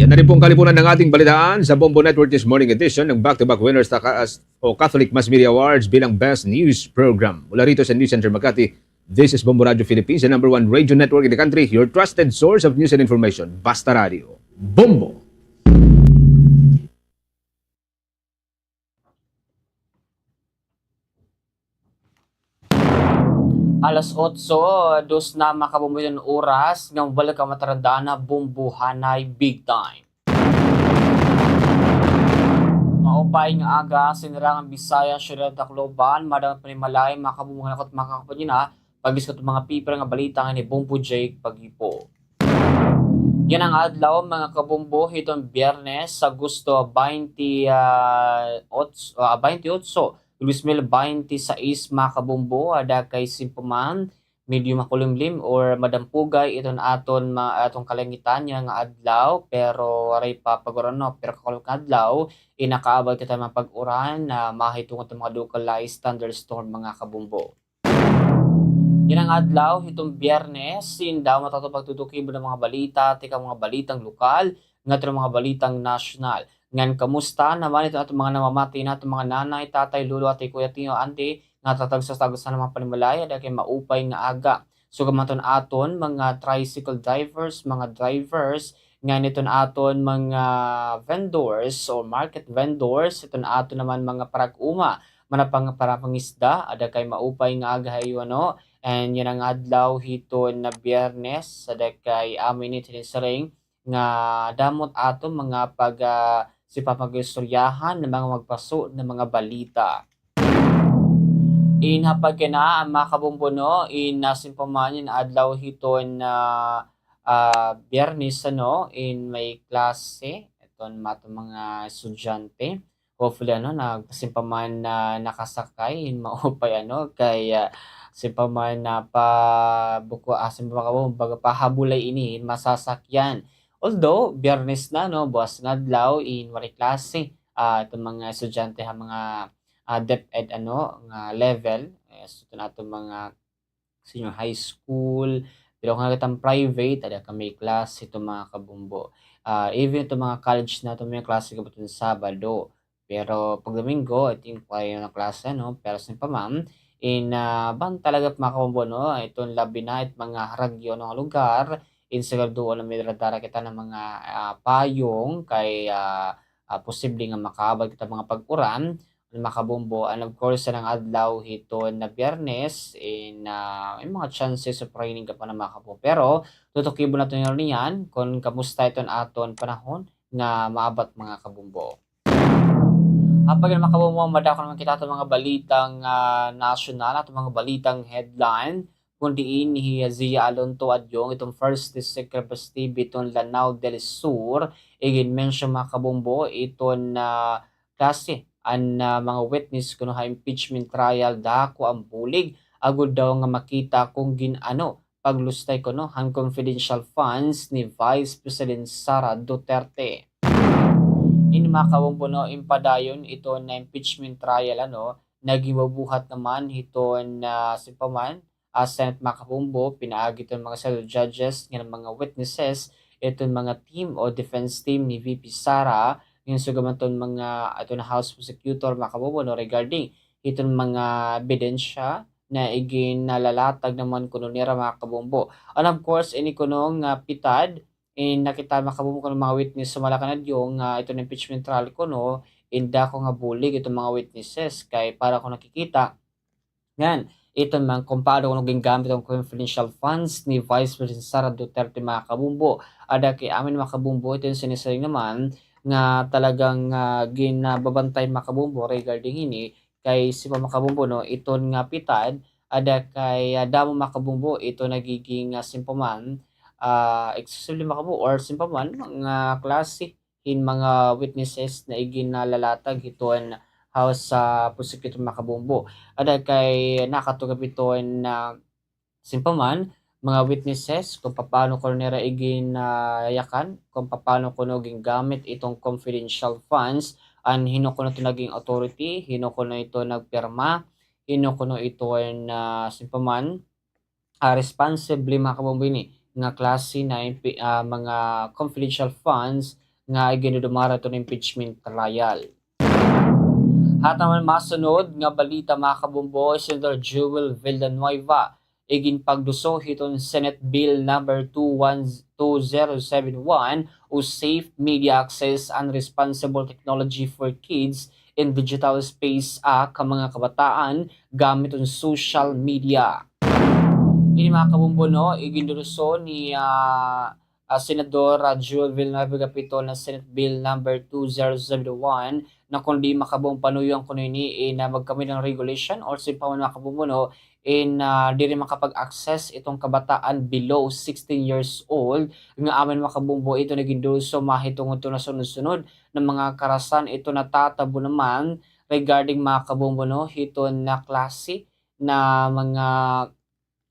Yan na rin po ang kalipunan ng ating balitaan sa Bombo Network News Morning Edition ng back-to-back winners sa Ka-, o Catholic Mass Media Awards bilang Best News Program. Mula rito sa News Center Makati, this is Bombo Radio Philippines, the number one radio network in the country, your trusted source of news and information. Basta Radio. Bombo! Alas otso, dos na, mga kabombo, an oras nga mabalik an matarandaan na Bombohanay Big Time. Maupay nga aga, Sinirangan Bisaya, Siyudad Tacloban, madamo panimalay, mga kabombo, nga nakot-, mga kapanina, pag-iskot mga pipira nga balita nga ni Bombo Jake Pagipo. Yana nga adlaw, mga kabombo, hiton Biyernes, Agosto baynte, ah, ots-, ah, baynte otso, dos mil baynte sais, mga kabombo, ada kay simpuman, medyo makulimlim or madampugay iton aton ma-, aton kalangitan yana nga adlaw, pero waray pa pag-uran, no? Pero kakulop nga adlaw, inakaabay kita mga pag-uran na mahitungod mga localized thunderstorm, mga kabombo. Yana nga adlaw, hiton Biyernes, sinda matapos pagtutukibo ng mga balita, tikang mga balitang lokal, ngadto mga balitang nasyonal. Ngan kamusta naman iton aton mga namamati na, aton mga nanay, tatay, lolo, ate, kuya, tiyo, auntie, nga tatagsa-tagsa na mga panimalay, ada kay maupay nga aga. Sugad man iton aton mga tricycle drivers, mga drivers, ngan iton aton mga vendors o market vendors, iton aton naman mga parag-uma, mga pang-, parapangisda, ada kay maupay nga aga ha iyo, ano. And yana nga adlaw hiton Biyernes, ada kay amin ini siring nga damo it aton mga pag-, ah, sipapag-istoryahan nga mga magpaso nga mga balita. In hapag kina, mga kabombo, no, in, ah, simpuman yana nga adlaw hiton, ah, ah, Biyernes, ano, in may klase iton ma-, aton mga estudyante. Hopefully, ano, nag-, siring pa man na nakasakay in maupay, ano, kay, ah, siring pa man na pa-, buko, ah, siring pa man, baga pahabulay ini in masasakyan. Although, Biyernes na, no, buwas nga adlaw, in waray klase, ah, iton mga estudyante ha mga, ah, DepEd, ano, nga level, eh, so, iton aton mga senior high school, pero kung nakita private, ada kami klase iton mga kabombo. Ah, even iton mga college naton may klase gihapon iton Sabado. Pero pag Domingo, I think, waray na klase, no? Pero siring pa man, in, ah, banta la gihap mga kabombo, no? Iton labi na it mga haragyo nga lugar, in siguraduhon nga may dara-dara kita nga mga, ah, payong kay, ah, ah, posible nga makaabot kita mga pag-uran, mga kabombo. And of course, sa nang adlaw hiton nga Biyernes, in, ah, may mga chances of raining gihap, mga kabombo. Pero, tutukibon naton niyan kon kamusta iton aton panahon nga maabot, mga kabombo. Ha pagin, mga kabombo, madako naman kita aton mga balitang, ah, nasyonal, aton mga balitang headline, kun diin hi Zia Alonto Adyong, iton First District Representative iton Lanao del Sur, igin-mention, mga kabombo, iton, ah, klase an, ah, mga witness kuno ha impeachment trial, dako an bulig, agod daw nga makita kon gin-ano paglustay kuno han confidential funds ni Vice President Sara Duterte. Ini, mga kabombo, no, in padayon iton nga impeachment trial, ano, nga ginbubuhat naman hiton, ah, siring pa man, ah, Senate, mga kabombo, pinaagi iton mga senador judges ngan mga witnesses, iton mga team o defense team ni V P Sara, ngan sugad man iton mga, iton House Prosecutor, mga kabombo, no, regarding iton mga ebidensya nga iginlalatag naman kuno nira, mga kabombo. And of course, ini kuno nga pitad, in nakita, mga kabombo, kuno mga witness sumala kan Adyong nga iton impeachment trial kuno, in dako nga bulig iton mga witnesses kay para kuno nakikita ngan iton man kon paano kuno gingamit an confidential funds ni Vice President Sara Duterte, mga kabombo. Ada kay amin, mga kabombo, iton sinisiring naman nga talagang, ah, ginababantay, mga kabombo, regarding hini kay siring pa, mga kabombo, no, iton nga pitad, ada kay, ah, damo, mga kabombo, iton nagiging, ah, siring pa man, ah, exclusively, mga kabombo, or siring pa man, mga klase hin mga witnesses nga iginlalatag hiton House, ah, Prosecutor, mga kabombo. Ada kay nakatukob iton, ah, siring pa man, mga witnesses kon papaano kuno nira igin, ah, yakan, kon papaano kuno gingamit iton confidential funds, an hin-o kuno iton naging authority, hin-o kuno iton nagpirma, hin-o kuno iton, ah, siring pa man, ah, responsibli, mga kabombo, ini nga klase nga impi-, ah, mga confidential funds nga igindudumara iton impeachment trial. Ha aton naman masunod nga balita, mga kabombo, Senador Joel Villanueva iginpagduso hiton Senate Bill number two one, two zero seven one o Safe Media Access and Responsible Technology for Kids in Digital Space Act ha mga kabataan gamit an social media. Ini, mga kabombo, no, iginduruso ni, ah, ah, Senador, ah, Joel Villanueva gihap iton Senate Bill number two zero seven one, na kon di, mga kabombo, panuyoan kuno ini, eh, na magkamay-ada hin regulation or siring pa man, mga kabombo, no, in, ah, diri makapag-access iton kabataan below sixteen years old, nga amin, mga kabombo, iton iginduruso mahitungod iton nasunod-sunod nga mga karasan iton natatabo naman regarding, mga kabombo, no, hiton nga klase nga mga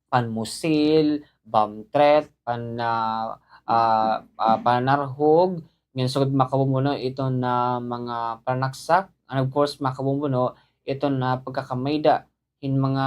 panmusil, bomb threat, pan-, ah, ah, ah, pananarhog, ngan sugad, mga kabombo, no, iton nga mga pananaksak, and of course, mga kabombo, no, iton nga pagkakamay-ada hin mga,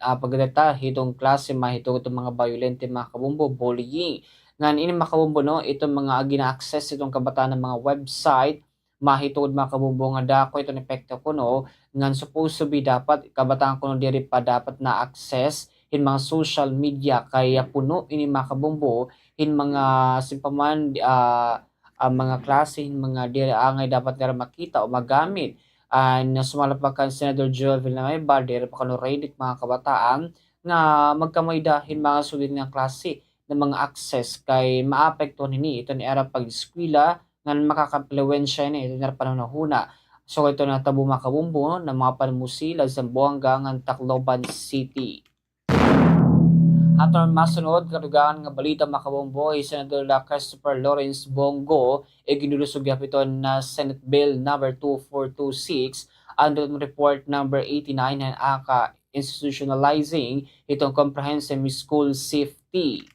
ah, pagdata hiton klase mahitungod hiton mga bayolente, mga kabombo, bullying. Ngan ini, mga kabombo, no, iton mga gina-access hiton kabataan nga mga website, mahitungod, mga kabombo, nga dako iton epekto kuno, ngan supposed to be dapat kabataan kuno diri pa dapat na-access hin mga social media kay, ah, puno ini, mga kabombo, hin mga siring pa man, ah, ah, mga klase hin mga diri angay dapat nira makita o magamit. Ah, nga sumala pa kan Senador Joel Villanueva, diri pa kuno ready it mga kabataan nga magkamay-ada hin mga sugad nga klase nga mga access kay maapektuhan hini iton ira pag-eskwela, ngan makakaimpluwensya hini iton ira panhunahuna. So, iton natabo, mga kabombo, nga mga panmusil ha Zamboanga ngan Tacloban City. Aton masunod kadugangan nga balita, mga kabombo, hi Senador Christopher Lawrence Bong Go, igindudusog gihap iton Senate Bill number two four two six, under Report number eighty-nine, han aka institutionalizing hiton comprehensive school safety.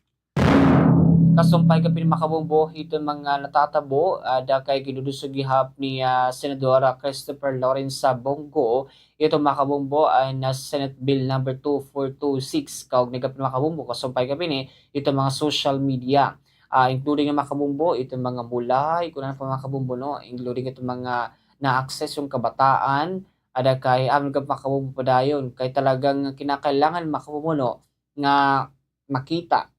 Kasumpay gihap ini, mga kabombo, hiton mga natatabo, ada kay gindudusog gihap ni, ah, Senador, ah, Christopher Lawrence, ah, Bong Go, iton, mga kabombo, an Senate Bill number two four two six, kaugnay gihap ini, mga kabombo, kasumpay gihap ini hiton mga social media. Ah, including, mga kabombo, iton mga mulay, kun ano pa, mga kabombo, no, including iton mga na-access hiton kabataan, ada kay amin gihap, mga kabombo, padayon kay talagang kinakailangan, mga kabombo, no, nga makita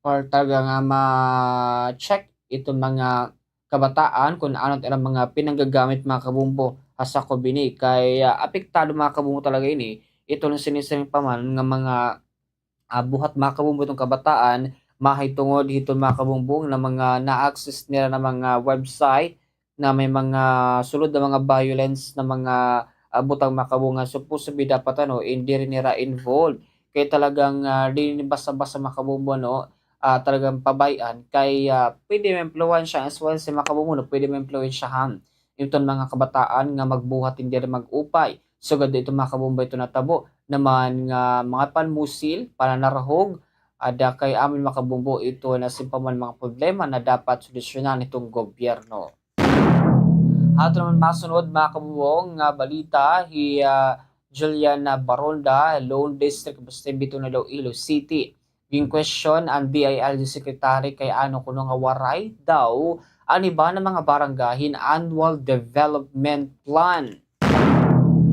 or talaga nga ma-check iton mga kabataan kun ano it ira mga pinanggagamit, mga kabombo, ha sakob ini kay, ah, apektado, mga kabombo, talaga ini iton sining-sining pa man nga mga, ah, buhat, mga kabombo, iton kabataan mahitungod hiton, mga kabombo, nga mga na-access nira nga mga website nga may mga sulod nga mga violence nga mga, ah, butang, mga kabombo, nga supposed to be dapat, ano, in, diri nira involved. Kay talagang, ah, diri basta-basta, mga kabombo, no, ah, talagang pabay-an kay, ah, pwede maimpluwensya as well si, mga kabombo, no, pwede maimpluwensyahan iton mga kabataan nga magbuhat, diri mag-upay. Sugad iton, mga kabombo, iton natabo naman nga mga panmusil, pananarhog, ada kay amin, mga kabombo, iton sining pa man mga problema nga dapat solusyonan hiton gobyerno. Aton naman masunod, mga kabombo, nga balita, hi, ah, Juliana Baronda, Lone District Representative hiton Iloilo City. Gin-question an D I L G Secretary kay ano kuno nga waray daw an iba nga mga barangay hin annual development plan.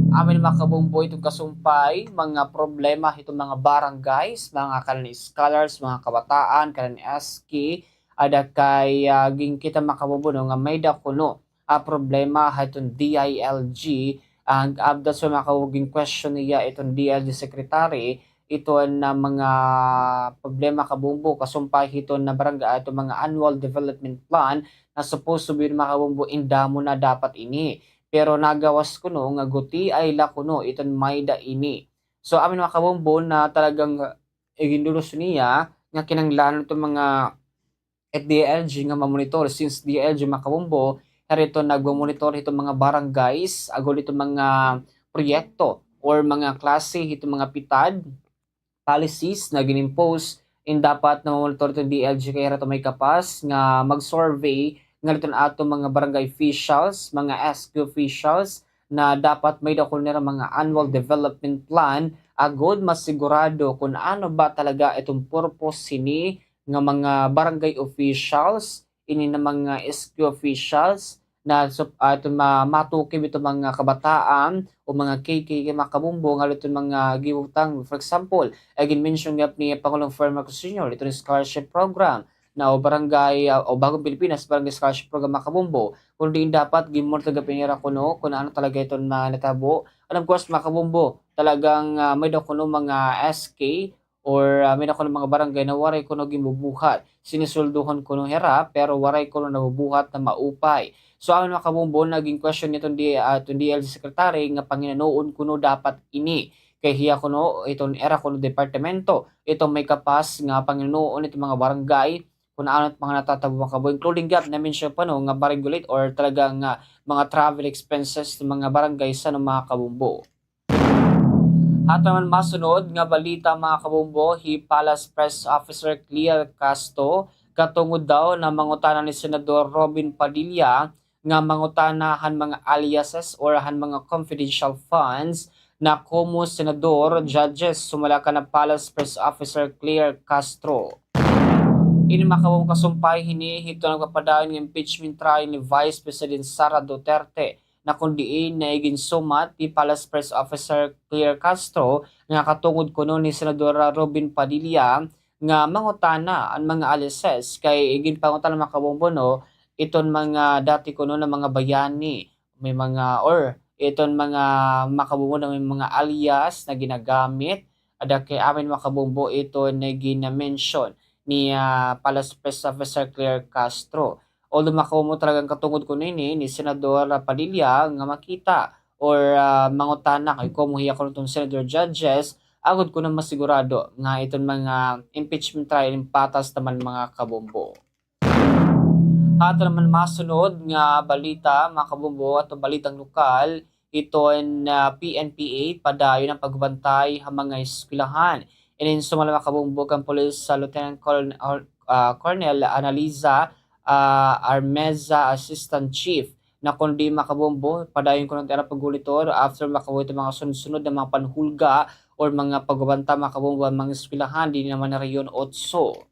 Amin, mga kabombo, iton kasumpay mga problema hiton mga barangays, mga kanan scholars, mga kabataan, kanan S K, ada kay, ah, ginkita, mga kabombo, no, nga may-ada kuno, ah, problema hiton D I L G, ang, ah, that's why, mga kabombo, gin-question niya iton D I L G secretary, iton mga problema, kabombo, kasumpay hiton nga barangay, iton mga annual development plan nga supposed to be, mga kabombo, indamo na dapat ini. Pero nagawas kuno nga gutiay la kuno iton may-ada ini. So, amin, mga kabombo, nga talagang igindudusog niya nga kinahanglan iton mga D I L G nga mamonitor, since D I L G, mga kabombo, hira iton nagmomonitor hiton mga barangays, agod hiton mga proyekto or mga klase hiton mga pitad, policies nga gin-impose, in dapat nga mamonitor iton D I L G kay hira iton may kapas nga mag-survey ngadto hiton aton mga barangay officials, mga S K officials, nga dapat may-ada kuno nira mga annual development plan, agod masigurado kun ano ba talaga iton purpose hini nga mga barangay officials, ini nga mga S K officials, nga sup-, ah, iton ma-, matukib iton mga kabataan o mga K K, mga kabombo, nga iton mga gibutang. For example, ay gin-mention gihap ni Pangulong Ferdinand Marcos Junior, iton scholarship program, nga o barangay, ah, o Bagong Pilipinas Barangay Scholarship Program, mga kabombo, kundi dapat gin-monitor gihap nira kuno kun ano talaga iton mga natabo. And of course, mga kabombo, talagang, ah, may-ada kuno mga S K or, ah, may-ada kuno mga barangay nga waray kuno ginbubuhat. Sinusuldohan kuno hira, pero waray kuno nabubuhat nga maupay. So, amin, mga kabombo, nga gin-question iton D-, ah, iton D I L G secretary nga panginanuon kuno dapat ini. Kay hiya kuno, iton ira kuno departamento, iton may kapas nga panginanuon iton mga barangay, kun ano it mga natatabo, mga kabombo, including gihap, na-mention pa, no, nga ma-regulate or talagang, ah, mga travel expenses ng mga barangay sa, no, mga kabombo. Aton naman masunod nga balita, mga kabombo, hi Palace Press Officer Claire Castro, katungod daw nga mangutana ni Senador Robin Padilla nga mangutana han mga aliases or han mga confidential funds nga komo senador, judges, sumala kan Palace Press Officer Claire Castro. Ini, mga kabombo, kasumpay hini hiton nagpapadayon nga impeachment trial ni Vice President Sara Duterte, nga kon diin nga iginsumat ni Palace Press Officer Claire Castro nga katungod kuno ni Senadora Robin Padilla nga mangutana an mga aliases kay iginpangutana, mga kabombo, no, iton mga dati kuno nga mga bayani, may mga, or iton mga, mga kabombo, na may mga alias nga ginagamit, ada kay amin, mga kabombo, iton nga gina-mention ni, ah, Palace Press Officer Claire Castro. Although, mga kabombo, talagang katungod kuno ini ni Senador Padilla nga makita or, ah, mangutana kay komo hiya kuno iton senador judges, agod kuno masigurado nga iton mga impeachment trial in patas naman, mga kabombo. Aton naman masunod nga balita, mga kabombo, aton balitang lokal, iton, ah, P N P A padayon an pagbantay ha mga eskwelahan. Inin sumala, mga kabombo, kan Police, ah, Lieutenant Colonel, ah, Colonel Analiza, ah, Armeza, Assistant Chief, na kundi, mga kabombo, padayon kuno it ira pag-monitor after, mga kabombo, iton mga sunod-sunod nga mga panhulga or mga pagbabanta, mga kabombo, ha mga eskwelahan dinhi naman ha Region Otso.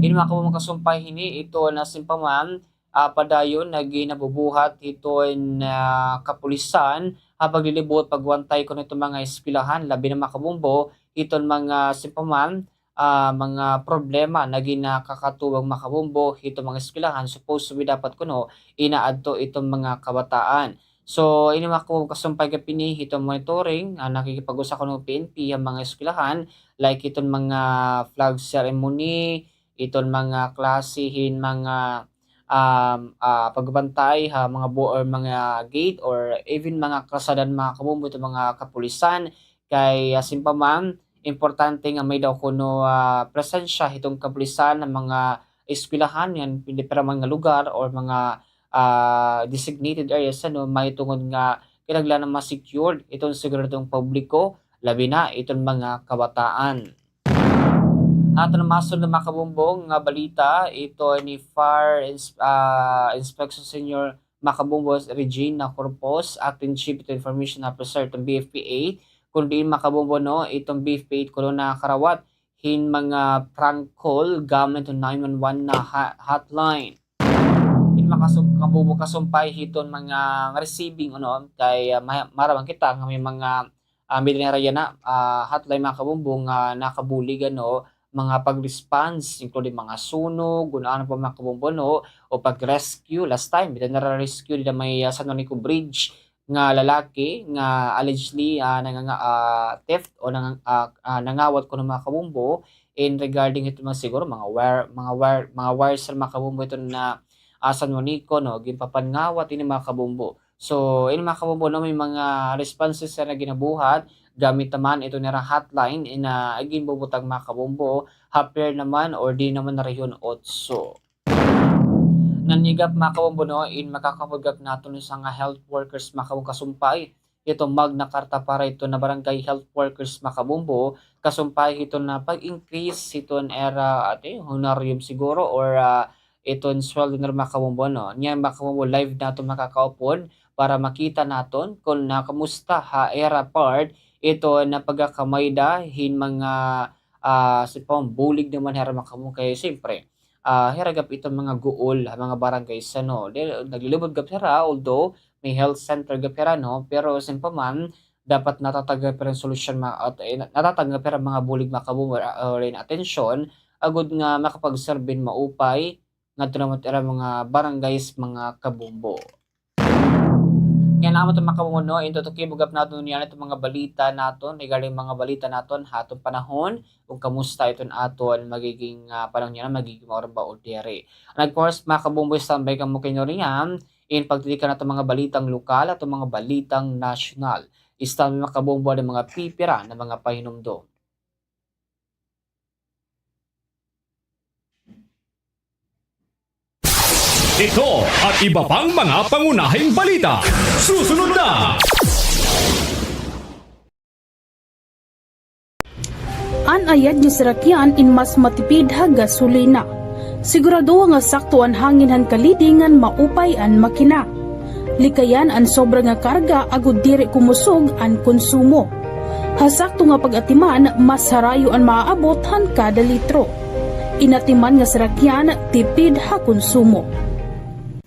Ini, mga kabombo, kasumpay hini, iton, ah, simpang man, ah, padayon nga ginabubuhat hiton, ah, kapulisan ha paglilibot, pagbantay kuno hiton mga eskwelahan, labi na, mga kabombo, hiton mga simpang man, ah, mga problema nga ginakakatubang, mga kabombo, hiton mga eskwelahan, supposed to be dapat kuno inaadto iton mga kabataan. So, ini, mga kabombo, kasumpay gihap hini hiton monitoring, ah, nakikipag-usa kuno P N P ha mga eskwelahan, like iton mga flag ceremony, iton mga klase hin mga, um, ah, pagbantay ha mga bu-, or mga gate or even mga kalsada, mga kabombo, iton mga kapulisan. Kay, ah, simpang man, importante nga may daw kuno, ah, presensya hiton kapulisan ha mga eskwelahan, ngan pwede pa man nga lugar or mga, ah, designated areas, ano, mahitungod nga kinahanglan nga ma-secured iton siguradong publiko, labi na iton mga kabataan. Aton masunod, mga kabombo, nga balita, iton ni Fire Ins-, ah, Inspection Senior, mga kabombo, Regina Corpus, Acting Chief iton Information Officer iton B F P eight, kundi, mga kabombo, no, iton B F P eight kuno nakarawat hin mga prank call gamit an nine one one na ha-, hotline. Ini, mga kasum-, kabombo, kasumpay hiton mga receiving, ano, kay, ah, ma-, maaram man kita nga may mga, ah, may dinhi yana, ah, hotline, mga kabombo, nga nakabulig, ano, mga pag-response, including mga sunog, kun ano pa, mga kabombo, no, o pag-rescue. Last time, may nara-rescue dinhi ha may, ah, San Juanico Bridge nga lalaki nga allegedly, ah, nanganga-, ah, theft o nang-, ah, ah, nangawat kuno, mga kabombo, in regarding hito mga siguro mga wire, mga wire, mga wires, mga kabombo, iton, ah, San Juanico, no, ginpapangawat ini, mga kabombo. So, ini, mga kabombo, no, may mga responses nga ginabuhat gamit naman iton nira hotline in, ah, ginbubutang, mga kabombo, ha pier naman or dinhi naman ha Region Otso. Ngan ini gihap, mga kabombo, no, in makakapagap naton sa mga health workers, mga kabombo, kasumpay hiton Magna Carta para hiton mga barangay health workers, mga kabombo, kasumpay hiton pag-increase hiton ira, ati, honorarium siguro or, ah, iton sweldo nira, mga kabombo, no. Niyan, mga kabombo, live naton makakaupod para makita naton kun, ah, kamusta ha ira part iton pagkakamayda hin mga, ah, simpang bulig naman hira, mga kabombo, kay siyempre, ah, hira gihap iton mga guol ha mga barangay sa, no. Di, naglilibot gihap hira, although may health center gihap hira, no, pero simpang man, dapat natatag gihap hira hin solusyon, ma-, at, eh, na-, natatag gihap hira hin mga bulig, mga kabombo, or, or hin atensyon, agod nga makapagserbi hin maupay ngadto naman ha ira mga barangays, mga kabombo. Ngan amo ito, mga kabombo, no, in tutukibo gihap naton niyan iton mga balita naton, regarding mga balita naton ha aton panahon, kun kamusta iton aton magiging, ah, panahon niyan, magiging mauran ba o diri. And of course, mga kabombo, standby kamo kay Norian, in pagtitikan naton mga balitang lokal, aton mga balitang nasyonal. Standby, mga kabombo, an mga pipira nga mga pahinumdom. Ito at iba pang mga pangunahing balita. Susunod na! An ayad nga sarakyan in mas matipid ha gasolina. Siguradoha nga sakto an hangin han kalidi ngan maupay an makina. Likayan an sobra nga karga agod diri kumusog an konsumo. Ha sakto nga pag-atiman, mas harayo an maaabot han kada litro. In atiman nga sarakyan, tipid ha konsumo.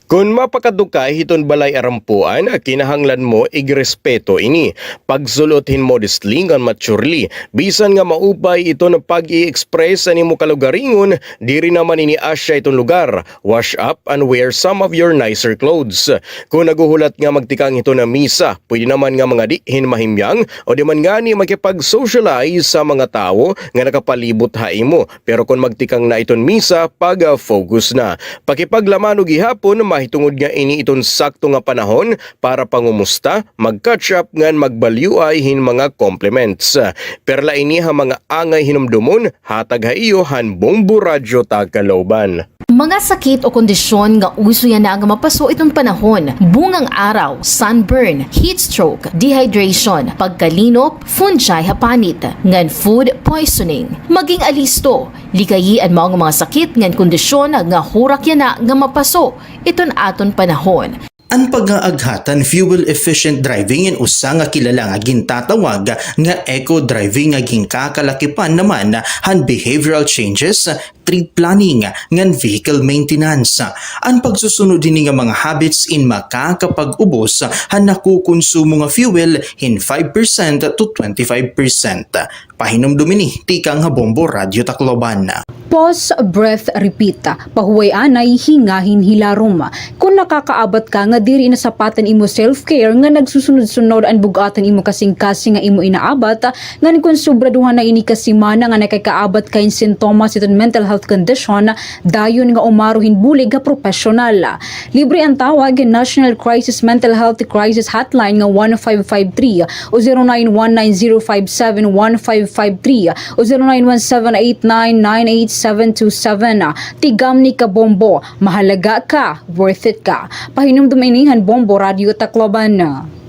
Kon mapakadto ka hiton balay arampuan, kinahanglan mo igrespeto ini. Pagsul-ot hin modestly ngan maturely. Bisan nga maupay iton pag-i-express an imo kalugaringon, diri naman ini asya iton lugar. Wash up and wear some of your nicer clothes. Kon naghuhulat nga magtikang hiton misa, pwede naman nga mangadi hin mahimyang o di man ngani makipag-socialize sa mga tawo nga nakapalibot ha imo. Pero kon magtikang na iton misa, pag-focus na. Pakipaglamano gihapon, pahitungod nga ini iton sakto nga panahon para pangumusta, mag-catch up ngan magbalyuay hin mga compliments. Perla ini ha mga angay hinumdomon, hatag ha iyo han Bombo Radyo Tagkaloban. Mga sakit o kondisyon nga uso yana nga mapaso iton panahon, bungang araw, sunburn, heat stroke, dehydration, pagkalinop, fungi ha panit, ngan food poisoning. Maging alisto, likayi an mao nga mga sakit ngan kondisyon nga hurak yana nga mapaso iton aton panahon. An pag-aaghat han fuel-efficient driving in usa nga kilala nga gintatawag nga eco-driving nga ginkakalakipan naman han behavioral changes, trip planning, ngan vehicle maintenance. An pagsusunod hini nga mga habits in makakapag-ubos han nakukonsumo nga fuel hin five percent to twenty-five percent. Pahinumdom ini tikang ha Bombo Radyo Tacloban. Pause, breath, repeat. Pahuway anay, hingahin hilarom. Kon nakakaabat ka nga diri nasapat an imo self-care, nga nagsusunod-sunod an bug-at han imo kasingkasing nga imo inaabat, ngan kon sobra duha na ini ka semana nga nakakaabat ka hin sintomas hiton mental health condition, dayon nga umaro hin bulig ha propesyonal. Libre an tawag hin National Crisis Mental Health Crisis Hotline nga one five five three o zero nine one nine zero five seven one five five three o zero nine one seven eight nine nine eight seven two seven. Tigamni ka Bombo, mahalaga ka, worth it ka. Pahinumdom ini han Bombo Radyo Tacloban.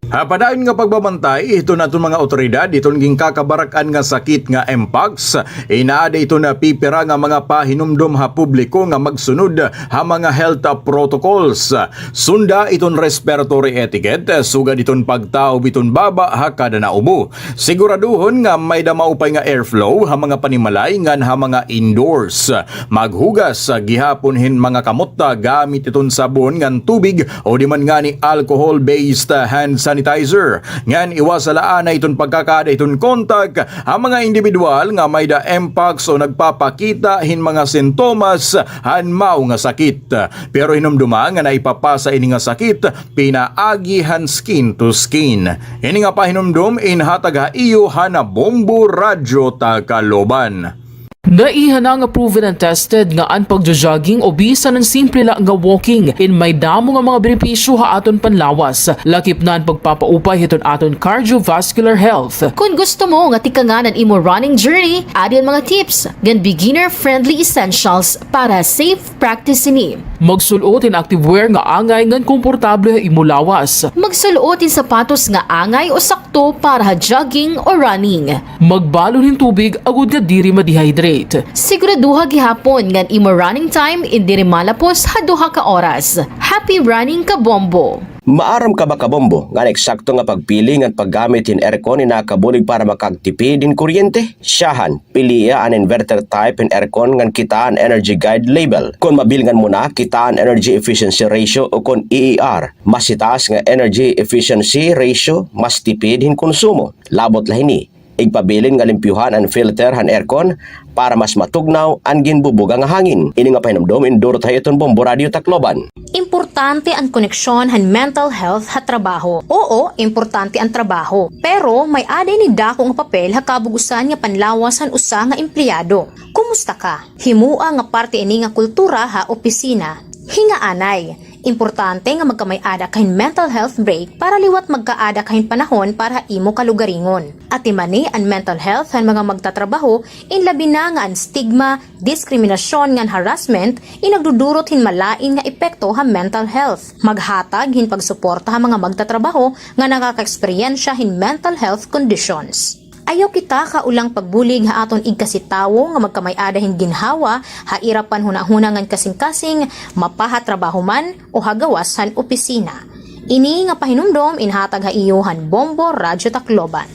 Ha padayon nga pagbabantay hiton aton mga awtoridad hiton ginkakabarak-an nga sakit nga mpox, inaada iton pipira nga mga pahinumdom ha publiko nga magsunod ha mga health protocols. Sunda iton respiratory etiquette, sugad iton pagtaob iton baba ha kada naubo. Siguraduhon nga may-da maupay nga airflow ha mga panimalay ngan ha mga indoors. Maghugas gihapon hin mga kamot gamit iton sabon ngan tubig o di man ngani alcohol-based hand sanitizer. Ngan iwasa la anay iton pagkakaada hiton kontak ha mga indibidwal nga may-da mpox o nagpapakita hin mga sintomas han mao nga sakit. Pero hinumdoma nga naipapasa ini nga sakit pinaagi han skin to skin. Ini nga pahinumdom inhatag ha iyo han Bombo Radyo Tacloban. Naiha na nga proven and tested nga an pagjo-jogging o bisan an simple la nga walking in may damo nga mga benepisyo ha aton panlawas, lakip na an pagpapaupay hiton aton cardiovascular health. Kon gusto mo nga tikangan an imo running journey, adi an mga tips ngan beginner-friendly essentials para safe practice ini. Magsul-ot hin activewear nga angay ngan komportable ha imo lawas. Magsul-ot hin sapatos nga angay o sakto para ha jogging o running. Magbalon hin tubig agod nga diri ma-dehydrate. Siguraduha gihapon ngan imo running time in diri malapos ha duha ka oras. Happy running, Kabombo! Maaram ka ba, Kabombo, nga an eksakto nga pagpili ngan paggamit hin aircon in nakakabulig para makagtipid hin kuryente? Syahan, pilia an inverter type hin aircon ngan kitaa an Energy Guide label. Kon mabilngan mo na, kitaa an Energy Efficiency Ratio o kon E E R. Mas hitaas nga Energy Efficiency Ratio, mas tipid hin konsumo. Labot la hini, igpabilin nga limpyuhan an filter han aircon para mas matugnaw an ginbubuga nga hangin. Ini nga pahinumdom indurot ha iyo hiton Bombo Radyo Tacloban. Importante an koneksyon han mental health ha trabaho. Oo, importante an trabaho, pero may-ada ini dako nga papel ha kabug-osan nga panlawas han usa nga empleyado. Kumusta ka? Himoa nga parte ini nga kultura ha opisina. Hingaanay, importante nga magkamay-ada ka hin mental health break para liwat magkaada ka hin panahon para ha imo kalugaringon. Atimani an mental health han mga magtatrabaho, in labi na nga an stigma, diskriminasyon ngan harassment in nagdudurot hin malain nga epekto ha mental health. Maghatag hin pagsuporta ha mga magtatrabaho nga nakakaeksperyensya hin mental health conditions. Ayaw kita kaulang pagbulig ha aton igkasi tawo nga magkamay-ada hin ginhawa ha ira panhunahuna ngan kasingkasing, mapa ha trabaho man o ha gawas han opisina. Ini nga pahinumdom inhatag ha iyo han Bombo Radyo Tacloban.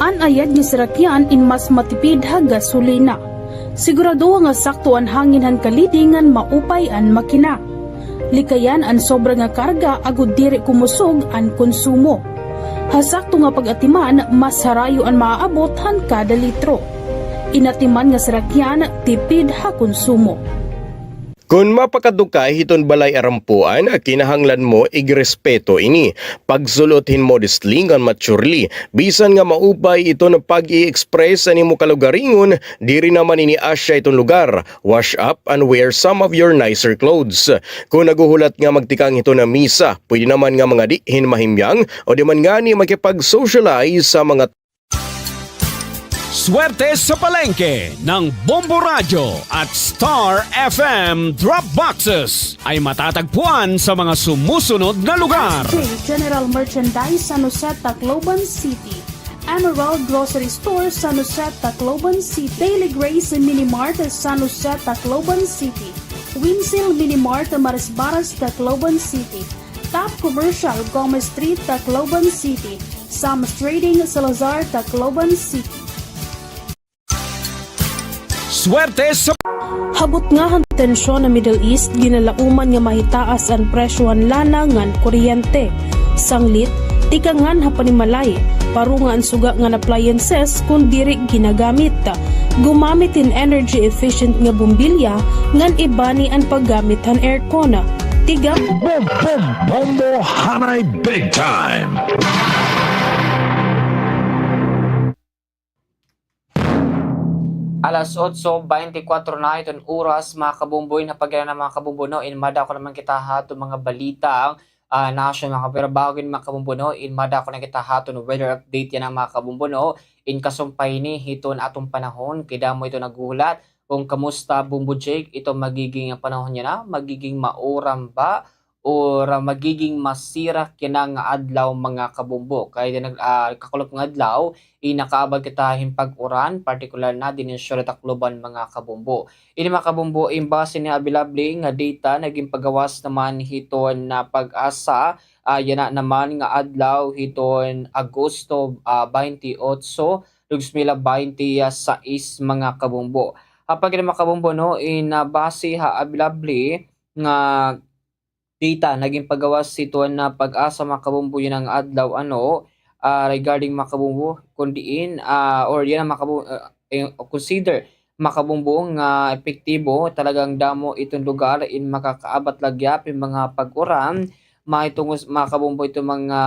An ayad nga sarakyan in mas matipid ha gasolina. Siguradoha nga sakto an hangin han kalidi ngan maupay an makina. Likayan an sobra nga karga agod diri kumusog an konsumo. Ha sakto nga pag-atiman, mas harayo an maaabot han kada litro. In atiman nga sarakyan, tipid ha konsumo. Kon mapakadto ka hiton balay arampuan, kinahanglan mo igrespeto ini. Pagsul-ot hin modestly ngan maturely. Bisan nga maupay iton pag-i-express an imo kalugaringon, diri naman ini asya iton lugar. Wash up and wear some of your nicer clothes. Kon naghuhulat nga magtikang hiton misa, pwede naman nga mangadi hin mahimyang o di man ngani makipag-socialize sa mga Swerte sa palengke ng Bombo Radyo at Star F M Drop Boxes ay matatagpuan sa mga sumusunod na lugar. General Merchandise, San Jose, Tacloban City. Emerald Grocery Store, San Jose, Tacloban City. Daily Grace Mini Mart, San Jose, Tacloban City. Winsil Mini Mart, Marisbaras, Tacloban City. Top Commercial, Gomez Street, Tacloban City. Sam's Trading, Salazar, Tacloban City. Swerte sa Habot nga han tensyon ha Middle East, ginalauman nga mahitaas an presyo han lana ngan kuryente. Sanglit, tikangan ha panimalay, paro nga an suga ngan appliances kon diri ginagamit. Gumamit hin energy efficient nga bombilya ngan ibani an paggamit han aircon. Tiga Bom, bom, bombo, hanay big time. Alas otso beintikwatro na iton oras, mga kabombo, in napagyan na, mga kabombo, no, in madako naman kita ha aton mga balita, ah, nasyon, mga kabombo. Pero bago ini, mga kabombo, no, in madako na kita ha aton weather update yana, mga kabombo, no, in kasumpay ini hiton aton panahon, kay damo iton naghuhulat kon kamusta, Bombo Jake, iton magiging panahon yana, magiging mauran ba or, ah, magiging masirak yana nga adlaw, mga kabombo. Kay dinhi, ah, kakulop nga adlaw, in nakaabat kita hin pag-uran, partikular na dinhi ha siyudad Tacloban, mga kabombo. Ini, mga kabombo, in base hini ha available nga data nga ginpagawas naman hiton, ah, PAGASA, ah, yana naman nga adlaw hiton Agosto, ah, beintiotso, dos mil beinti sais, mga kabombo. Apan gani, mga kabombo, no, in, ah, base ha available nga data nga ginpagawas hiton, ah, PAGASA, mga kabombo, yana nga adlaw, ano, ah, regarding, mga kabombo, kon diin, ah, or yana, mga kabom-, ah, eh, consider, mga kabombo, nga epektibo, talagang damo iton lugar in makakaabat la gihap hin mga pag-uran, mahitungod, mga kabombo, iton mga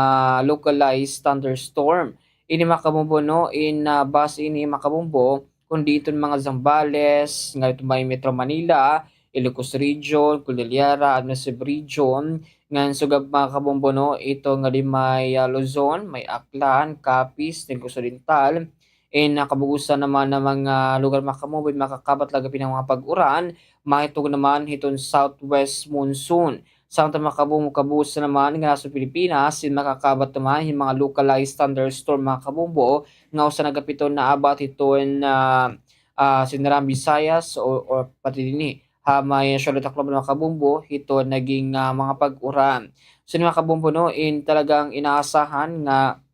localized thunderstorm. Ini, mga kabombo, no, in, ah, base ini, mga kabombo, kon diin iton mga Zambales, nga iton may Metro Manila, Ilocos Region, Cordillera, Administrative Region, ngan sugad, mga kabombo, no, iton nga dinhi may, ah, Luzon, may Aklan, Capiz, Negros Oriental, in, ah, kabug-osan naman nga mga lugar, mga kabombo, in makakaabat la gihap hin mga pag-uran, mahitungod naman hiton southwest monsoon. Samtang, mga kabombo, kabug-osan naman nga nasod Pilipinas, in makakaabat naman hin mga localized thunderstorm, mga kabombo, nga usa na gihap iton naabat hiton, ah, ah, Sinarang Visayas o, o pati dinhi ha may siyudad Tacloban, mga kabombo, hiton naging, ah, mga pag-uran. So, mga kabombo, no, in talagang inaasahan nga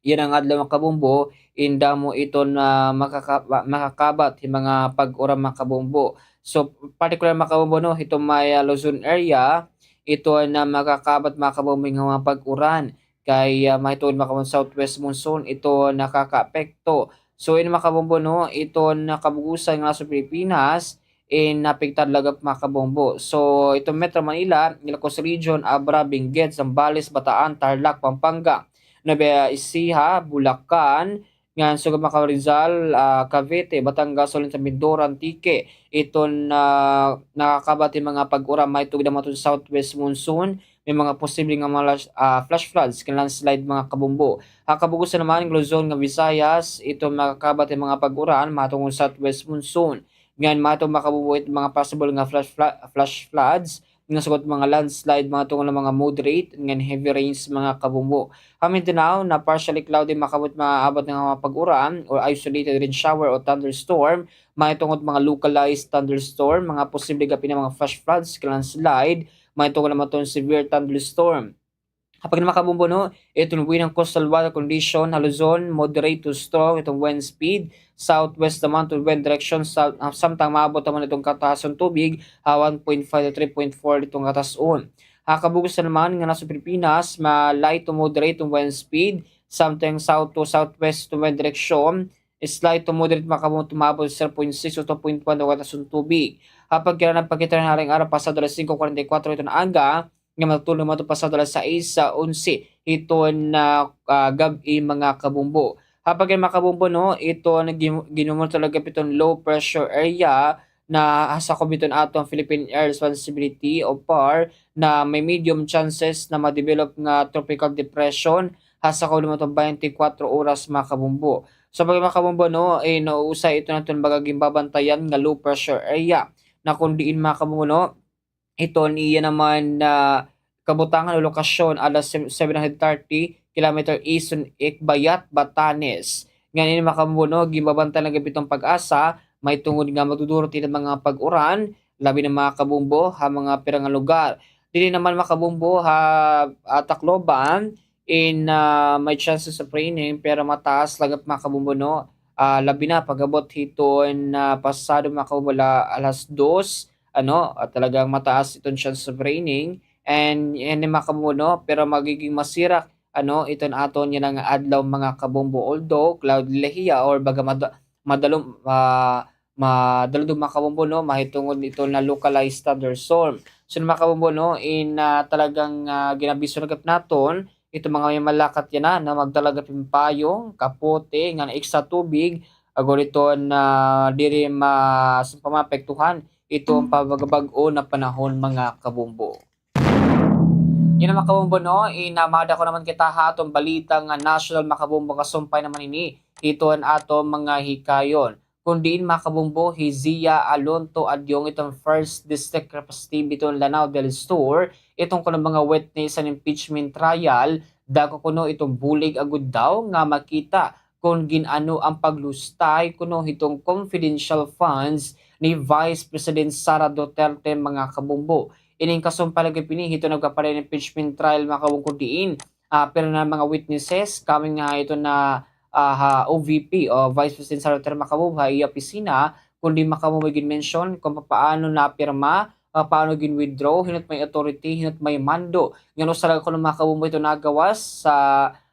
yana nga adlaw, mga kabombo, in damo iton, ah, makaka-, ma-, makakaabat hin mga pag-uran, mga kabombo. So, partikular, mga kabombo, no, hiton may, ah, Luzon area, iton makakaabat, mga kabombo, nga mga pag-uran. Kay, ah, mahitungod, mga kabombo, southwest monsoon iton nakakaapekto. So, ini, mga kabombo, no, iton kabug-osan nga nasod Pilipinas, in naapektado la gihap, mga kabombo. So, iton Metro Manila, Ilocos Region, Abra, Benguet, Zambales, Bataan, Tarlac, Pampanga, Nueva Ecija, Bulacan, ngan sugad, mga kabombo, Rizal, ah, Cavite, Batangas, Olintes, Mindoro, Antique, iton, ah, nakakaabat hin mga pag-uran mahitungod naman hiton southwest monsoon, may mga posible nga mga lash-, ah, flash floods, ngan landslide, mga kabombo. Ha kabug-osan naman nga Luzon ngan Visayas, iton makakaabat hin mga pag-uran mahitungod southwest monsoon. Ngan mahitungod, mga kabombo, it mga possible nga flash fla-, flash floods, ngan sugad mga landslide, mahitungod nga mga moderate ngan heavy rains, mga kabombo. Ha Mindanao, na partially cloudy, makabug-os, maaabot nga mga pag-uran or isolated rain shower o thunderstorm, mahitungod mga localized thunderstorm, mga posible gihap ini mga flash floods, landslide, mahitungod naman iton severe thunderstorm. Ha pagkita, mga kabombo, no, iton wind and coastal water condition ha Luzon, moderate to strong iton wind speed, southwest naman iton wind direction, sa-, ah, samtang maabot naman iton kataas han tubig ha one point five to three point four iton katas-on. Ha kabug-osan naman nga nasod Pilipinas, ma-light to moderate iton wind speed, samtang south to southwest iton wind direction, slight to moderate, mga kabombo, umabot sa zero point six o two point one, daw kataas an tubig. Ha pagkira, nagpakita ini haring araw pasado alas singko kwarenta y kwatro hiton aga, nga matutulog man ito pasado alas sais, ah, onse hiton, ah, ah, gab-i, mga kabombo. Ha pagkira, mga kabombo, no, iton gin-, ginmumonitor la gihap iton low pressure area na hasakob hiton aton Philippine Air Responsibility o PAR na may medium chances na ma-develop nga tropical depression hasakob la man iton baynte kwatro oras, mga kabombo. So, pag, mga kabombo, no, eh, nauusa iton aton baga ginbabantayan nga low pressure area na kon diin, mga kabombo, no, iton iya naman na kabutangan o lokasyon alas seven hundred thirty kilometer east on Ikbayat, Batanes. Ngan ini, mga kabombo, no, ginbabantayan la gihap iton PAGASA mahitungod nga magduduro it mga pag-uran, labi na, mga kabombo, ha mga pira nga lugar. Dinhi naman, mga kabombo, ha, ah, Tacloban, in, ah, may chances of raining, pero mataas la gihap, mga kabombo, no? Ah, labi na pag-abot hiton, ah, pasado, mga kabombo, la-, alas dos, ano, ah, talagang mataas iton chance of raining. And, and, mga kabombo, no, pero magiging masirak, ano, iton aton yana nga adlaw, mga kabombo, although cloudy la hiya or baga mad-, madalom, ah, madaludong, mga kabombo, no, mahitungod iton na localized thunderstorm. So, mga kabombo, no, in, ah, talagang, ah, gin-abiso na gihap naton iton mga may malakat yana na magdala gihap hin payong, kapote, ngan extra tubig, agod iton diri ma-, sumpa maapektuhan iton pabag-o na panahon, mga kabombo. Yana, mga kabombo, no, in, ah, madako naman kita ha aton balita nga national, mga kabombo, kasumpay naman ini hiton aton mga hikayon. Kon diin, mga kabombo, hi Zia Alonto Adyong, iton First District Representative hiton Lanao del Sur, iton kuno mga witness han impeachment trial, dako kuno iton bulig agod daw nga makita kon gin-ano an paglustay kuno hiton confidential funds ni Vice President Sara Duterte, mga kabombo. Ining kasumpay la gihap ini hiton nagpapahiya nga impeachment trial, mga kabombo, kon diin, ah, pira na mga witnesses coming ha iton na, ah, ha O V P o Vice President Sara Duterte, mga kabombo, ha iya opisina, kon diin, mga kabombo, ginmention kon papaano napirma, ah, paano gin-withdraw, hin-o it may authority, hin-o it may mando. Ngan usa la kuno, mga kabombo, iton nagawas sa,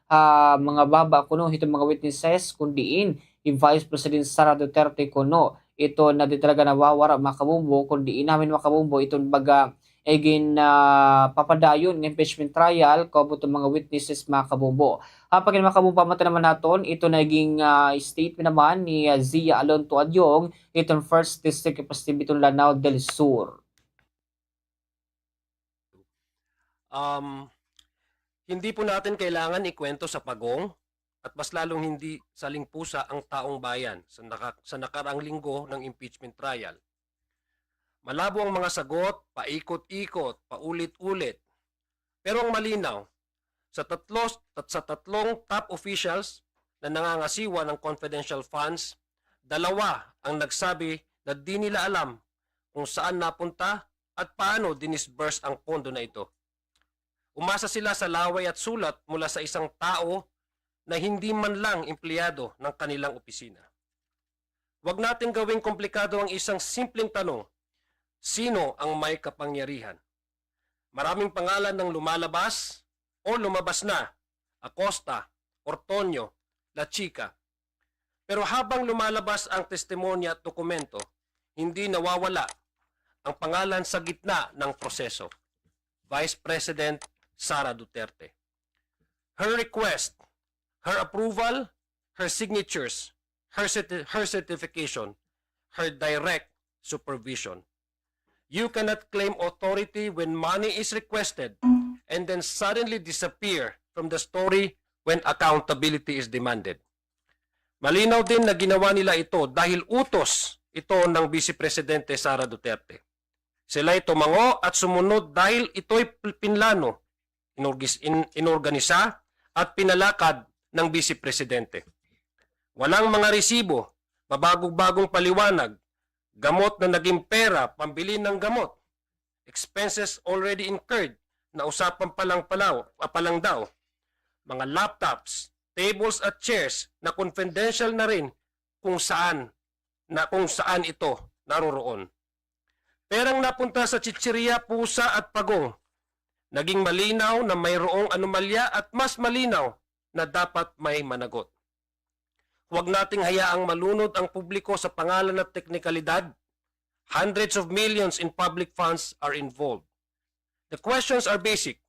ah, mga baba kuno hiton mga witnesses, kon diin hi Vice President Sara Duterte kuno iton na diri talaga nawawara, mga kabombo, kon diin namin, mga kabombo, iton baga igin, ah, papadayon nga impeachment trial kaupod iton mga witnesses, mga kabombo. Ha pagin, mga kabombo, pamati naman naton iton naging, ah, statement naman ni, ah, Zia Alonto Adyong, iton First District Representative hiton Lanao del Sur. Um, hindi po natin kailangan ikwento sa pagong at mas lalong hindi saling pusa ang taong bayan sa naka-, sa nakaraang linggo ng impeachment trial. Malabo ang mga sagot, paikot-ikot, paulit-ulit. Pero ang malinaw, sa tatlo, tat-, sa tatlong top officials na nangangasiwa ng confidential funds, dalawa ang nagsabi na di nila alam kung saan napunta at paano dinisburse ang pondo na ito. Umasa sila sa laway at sulat mula sa isang tao na hindi man lang empleyado ng kanilang opisina. Huwag nating gawing komplikado ang isang simpleng tanong, sino ang may kapangyarihan? Maraming pangalan ang lumalabas o lumabas na, Acosta, Ortonio, La Chica. Pero habang lumalabas ang testimonya at dokumento, hindi nawawala ang pangalan sa gitna ng proseso, Vice President Sara Duterte. Her request, her approval, her signatures, her certi-, her certification, her direct supervision. You cannot claim authority when money is requested and then suddenly disappear from the story when accountability is demanded. Malinaw din na ginawa nila ito dahil utos ito ng Vice Presidente Sara Duterte. Sila'y tumango at sumunod dahil ito'y pl-, pinlano, inorgis-, in-, inorganisa at pinalakad ng Vice Presidente. Walang mga resibo, mabago-bagong paliwanag, gamot na naging pera, pambili ng gamot, expenses already incurred, na usapan pa lang palaw-, ah, pa lang daw. Mga laptops, tables at chairs na confidential na rin kung saan, na kung saan ito naroroon. Perang napunta sa chichirya, pusa at pagong. Naging malinaw na mayroong anomalya at mas malinaw na dapat may managot. Huwag nating hayaang malunod ang publiko sa pangalan at teknikalidad. Hundreds of millions in public funds are involved. The questions are basic.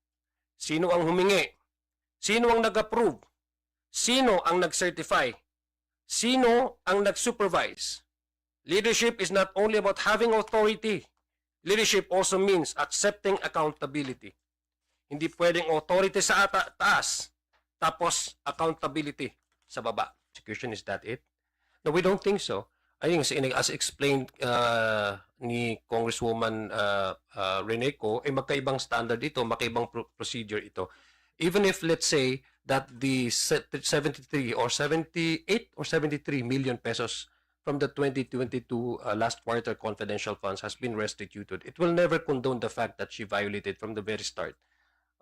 Sino ang humingi? Sino ang nag-approve? Sino ang nag-certify? Sino ang nag-supervise? Leadership is not only about having authority. Leadership also means accepting accountability. Hindi pwedeng authority sa ata-, taas, tapos accountability sa baba. Execution, is that it? No, we don't think so. I think as, as explained, uh, ni Congresswoman, uh, uh, Rene Co, ay magkaibang standard ito, magkaibang pro-, procedure ito. Even if, let's say, that the se-, seventy-three or seventy-eight or seventy-three million pesos from the twenty twenty-two, uh, last quarter confidential funds has been restituted, it will never condone the fact that she violated from the very start,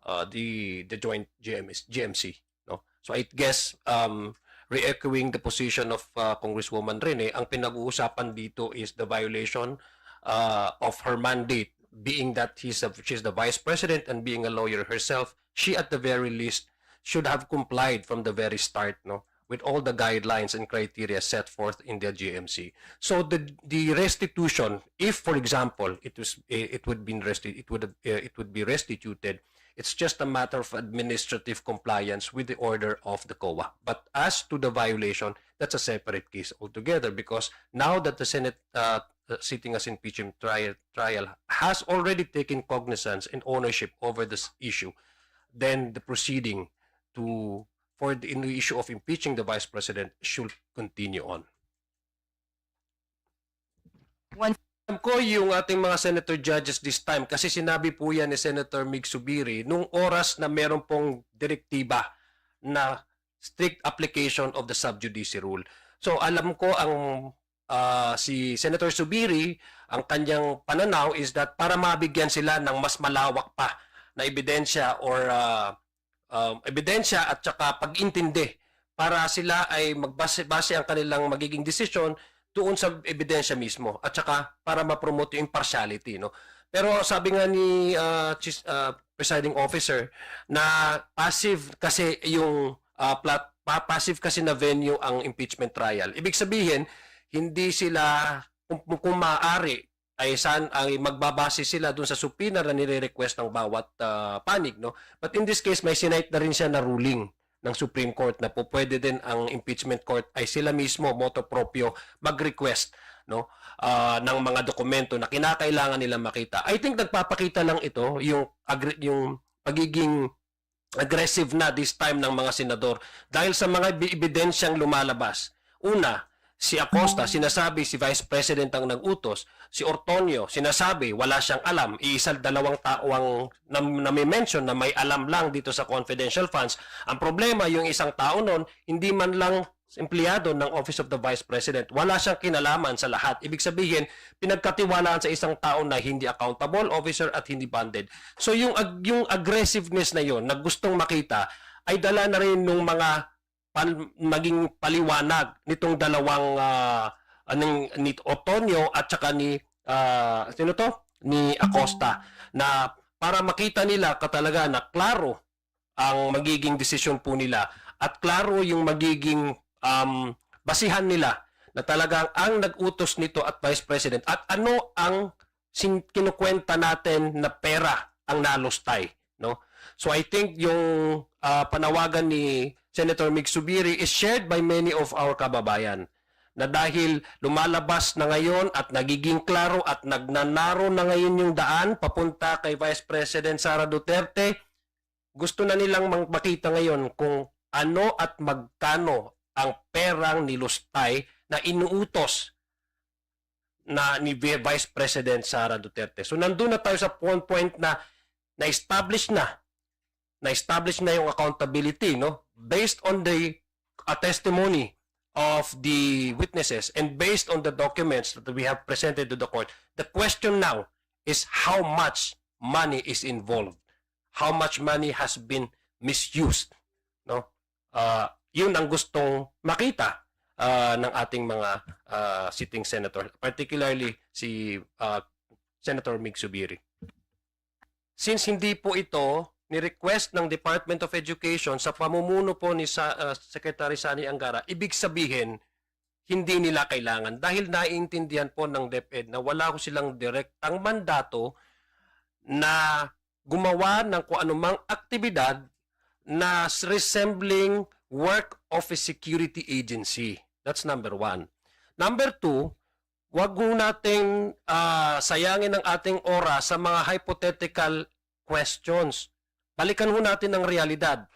uh, the, the joint G M S, G M C, no? So I guess, um, re-echoing the position of, uh, Congresswoman Rene, ang pinag-uusapan dito is the violation, uh, of her mandate, being that he's a, she's the vice president and being a lawyer herself, she at the very least should have complied from the very start, no, with all the guidelines and criteria set forth in the G M C. So the, the restitution, if, for example, it was, it would been resti-, it would, uh, it would be restituted, it's just a matter of administrative compliance with the order of the COA. But as to the violation, that's a separate case altogether, because now that the Senate, uh, uh, sitting as impeachment trial, trial has already taken cognizance and ownership over this issue, then the proceeding to, for the, in the issue of impeaching the vice president should continue on. One Alam ko yung ating mga senator judges this time, kasi sinabi po yan ni Senator Mig Zubiri nung oras na meron pong direktiba na strict application of the sub judice rule. So, alam ko ang, ah, si Senator Zubiri, ang kanyang pananaw is that para mabigyan sila ng mas malawak pa na ebidensya or, ah, um, ebidensya at saka pag-intindi para sila ay magbase, base ang kanilang magiging desisyon doon sa ebidensya mismo at saka para ma-promote yung impartiality, no? Pero sabi nga ni, ah, Chis-, ah, presiding officer na passive kasi yung, ah, plat-, pa-, passive kasi na venue ang impeachment trial. Ibig sabihin, hindi sila, kung, kung maaari, ay san-, ay magbabase sila dun sa subpoena na nire-request ng bawat, ah, panig, no? But in this case, may sinite na rin siya na ruling ng Supreme Court na po pwede din ang impeachment court ay sila mismo, motu proprio, mag-request, no, ah, ng mga dokumento na kinakailangan nila makita. I think nagpapakita lang ito yung agre-, yung pagiging aggressive na this time ng mga senador dahil sa mga ebi-, ebidensyang lumalabas. Una, si Acosta, sinasabi si Vice President ang nag-utos. Si Ortonio, sinasabi wala siyang alam. Iisa, dalawang tao ang nam-, nami-mention na may alam lang dito sa confidential funds. Ang problema, yung isang tao nun, hindi man lang empleyado ng Office of the Vice President. Wala siyang kinalaman sa lahat. Ibig sabihin, pinagkatiwalaan sa isang tao na hindi accountable, officer, at hindi bonded. So, yung ag-, yung aggressiveness na yon na gustong makita ay dala na rin nung mga pal-, naging paliwanag nitong dalawang, ah, anong, ni Otonio at saka ni, ah, sino to? Ni Acosta, na para makita nila katalaga na klaro ang magiging desisyon po nila at klaro yung magiging, um, basihan nila na talagang ang nag-utos nito at Vice President at ano ang sin-, kinukwenta natin na pera ang nalustay, no? So I think yung, ah, panawagan ni Senator Mig Zubiri is shared by many of our kababayan na dahil lumalabas na ngayon at nagiging klaro at nagnanaro na ngayon yung daan papunta kay Vice President Sara Duterte, gusto na nilang mang-, makita ngayon kung ano at magkano ang perang nilustay na inuutos na ni Vi-, Vice President Sara Duterte. So, nandun na tayo sa point, point na na-establish na, na-establish na yung accountability, no? Based on the, uh, testimony of the witnesses and based on the documents that we have presented to the court, the question now is how much money is involved, how much money has been misused, no? Ah, yun ang gustong makita, ah, ng ating mga, ah, sitting senator, particularly si, ah, Senator Mig Zubiri. Since hindi po ito ni-request ng Department of Education sa pamumuno po ni sa, ah, Secretary Sonny Angara, ibig sabihin, hindi nila kailangan dahil naiintindihan po ng DepEd na wala ho silang direktang mandato na gumawa ng kung anumang aktibidad na s-, resembling work of a security agency. That's number one. Number two, wag ho nating, ah, sayangin ang ating oras sa mga hypothetical questions. Balikan ho natin ang realidad.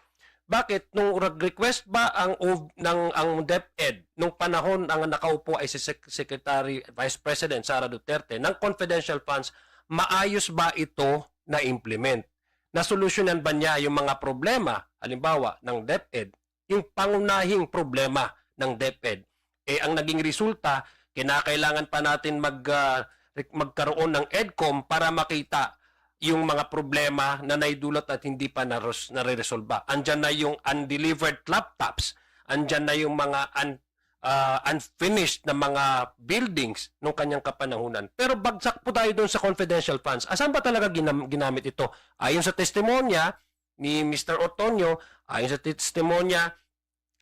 Bakit nung nag-request ba ang ov-, ng, ang DepEd nung panahon ang nakaupo ay si Sec-, Secretary, Vice President Sara Duterte ng confidential funds, maayos ba ito na-implement? Nasolusyonan ba niya yung mga problema, halimbawa, ng DepEd, yung pangunahing problema ng DepEd? Eh, ang naging resulta, kinakailangan pa natin mag, ah, rek-, magkaroon ng EDCOM para makita yung mga problema na naidulot at hindi pa naros-, nareresolba. Andyan na yung undelivered laptops, andyan na yung mga un-, ah, unfinished na mga buildings nung kanyang kapanahunan. Pero bagsak po tayo doon sa confidential funds. Asan ba talaga ginam-, ginamit ito? Ayon sa testimonya ni Mister Ortonio, ayon sa testimonya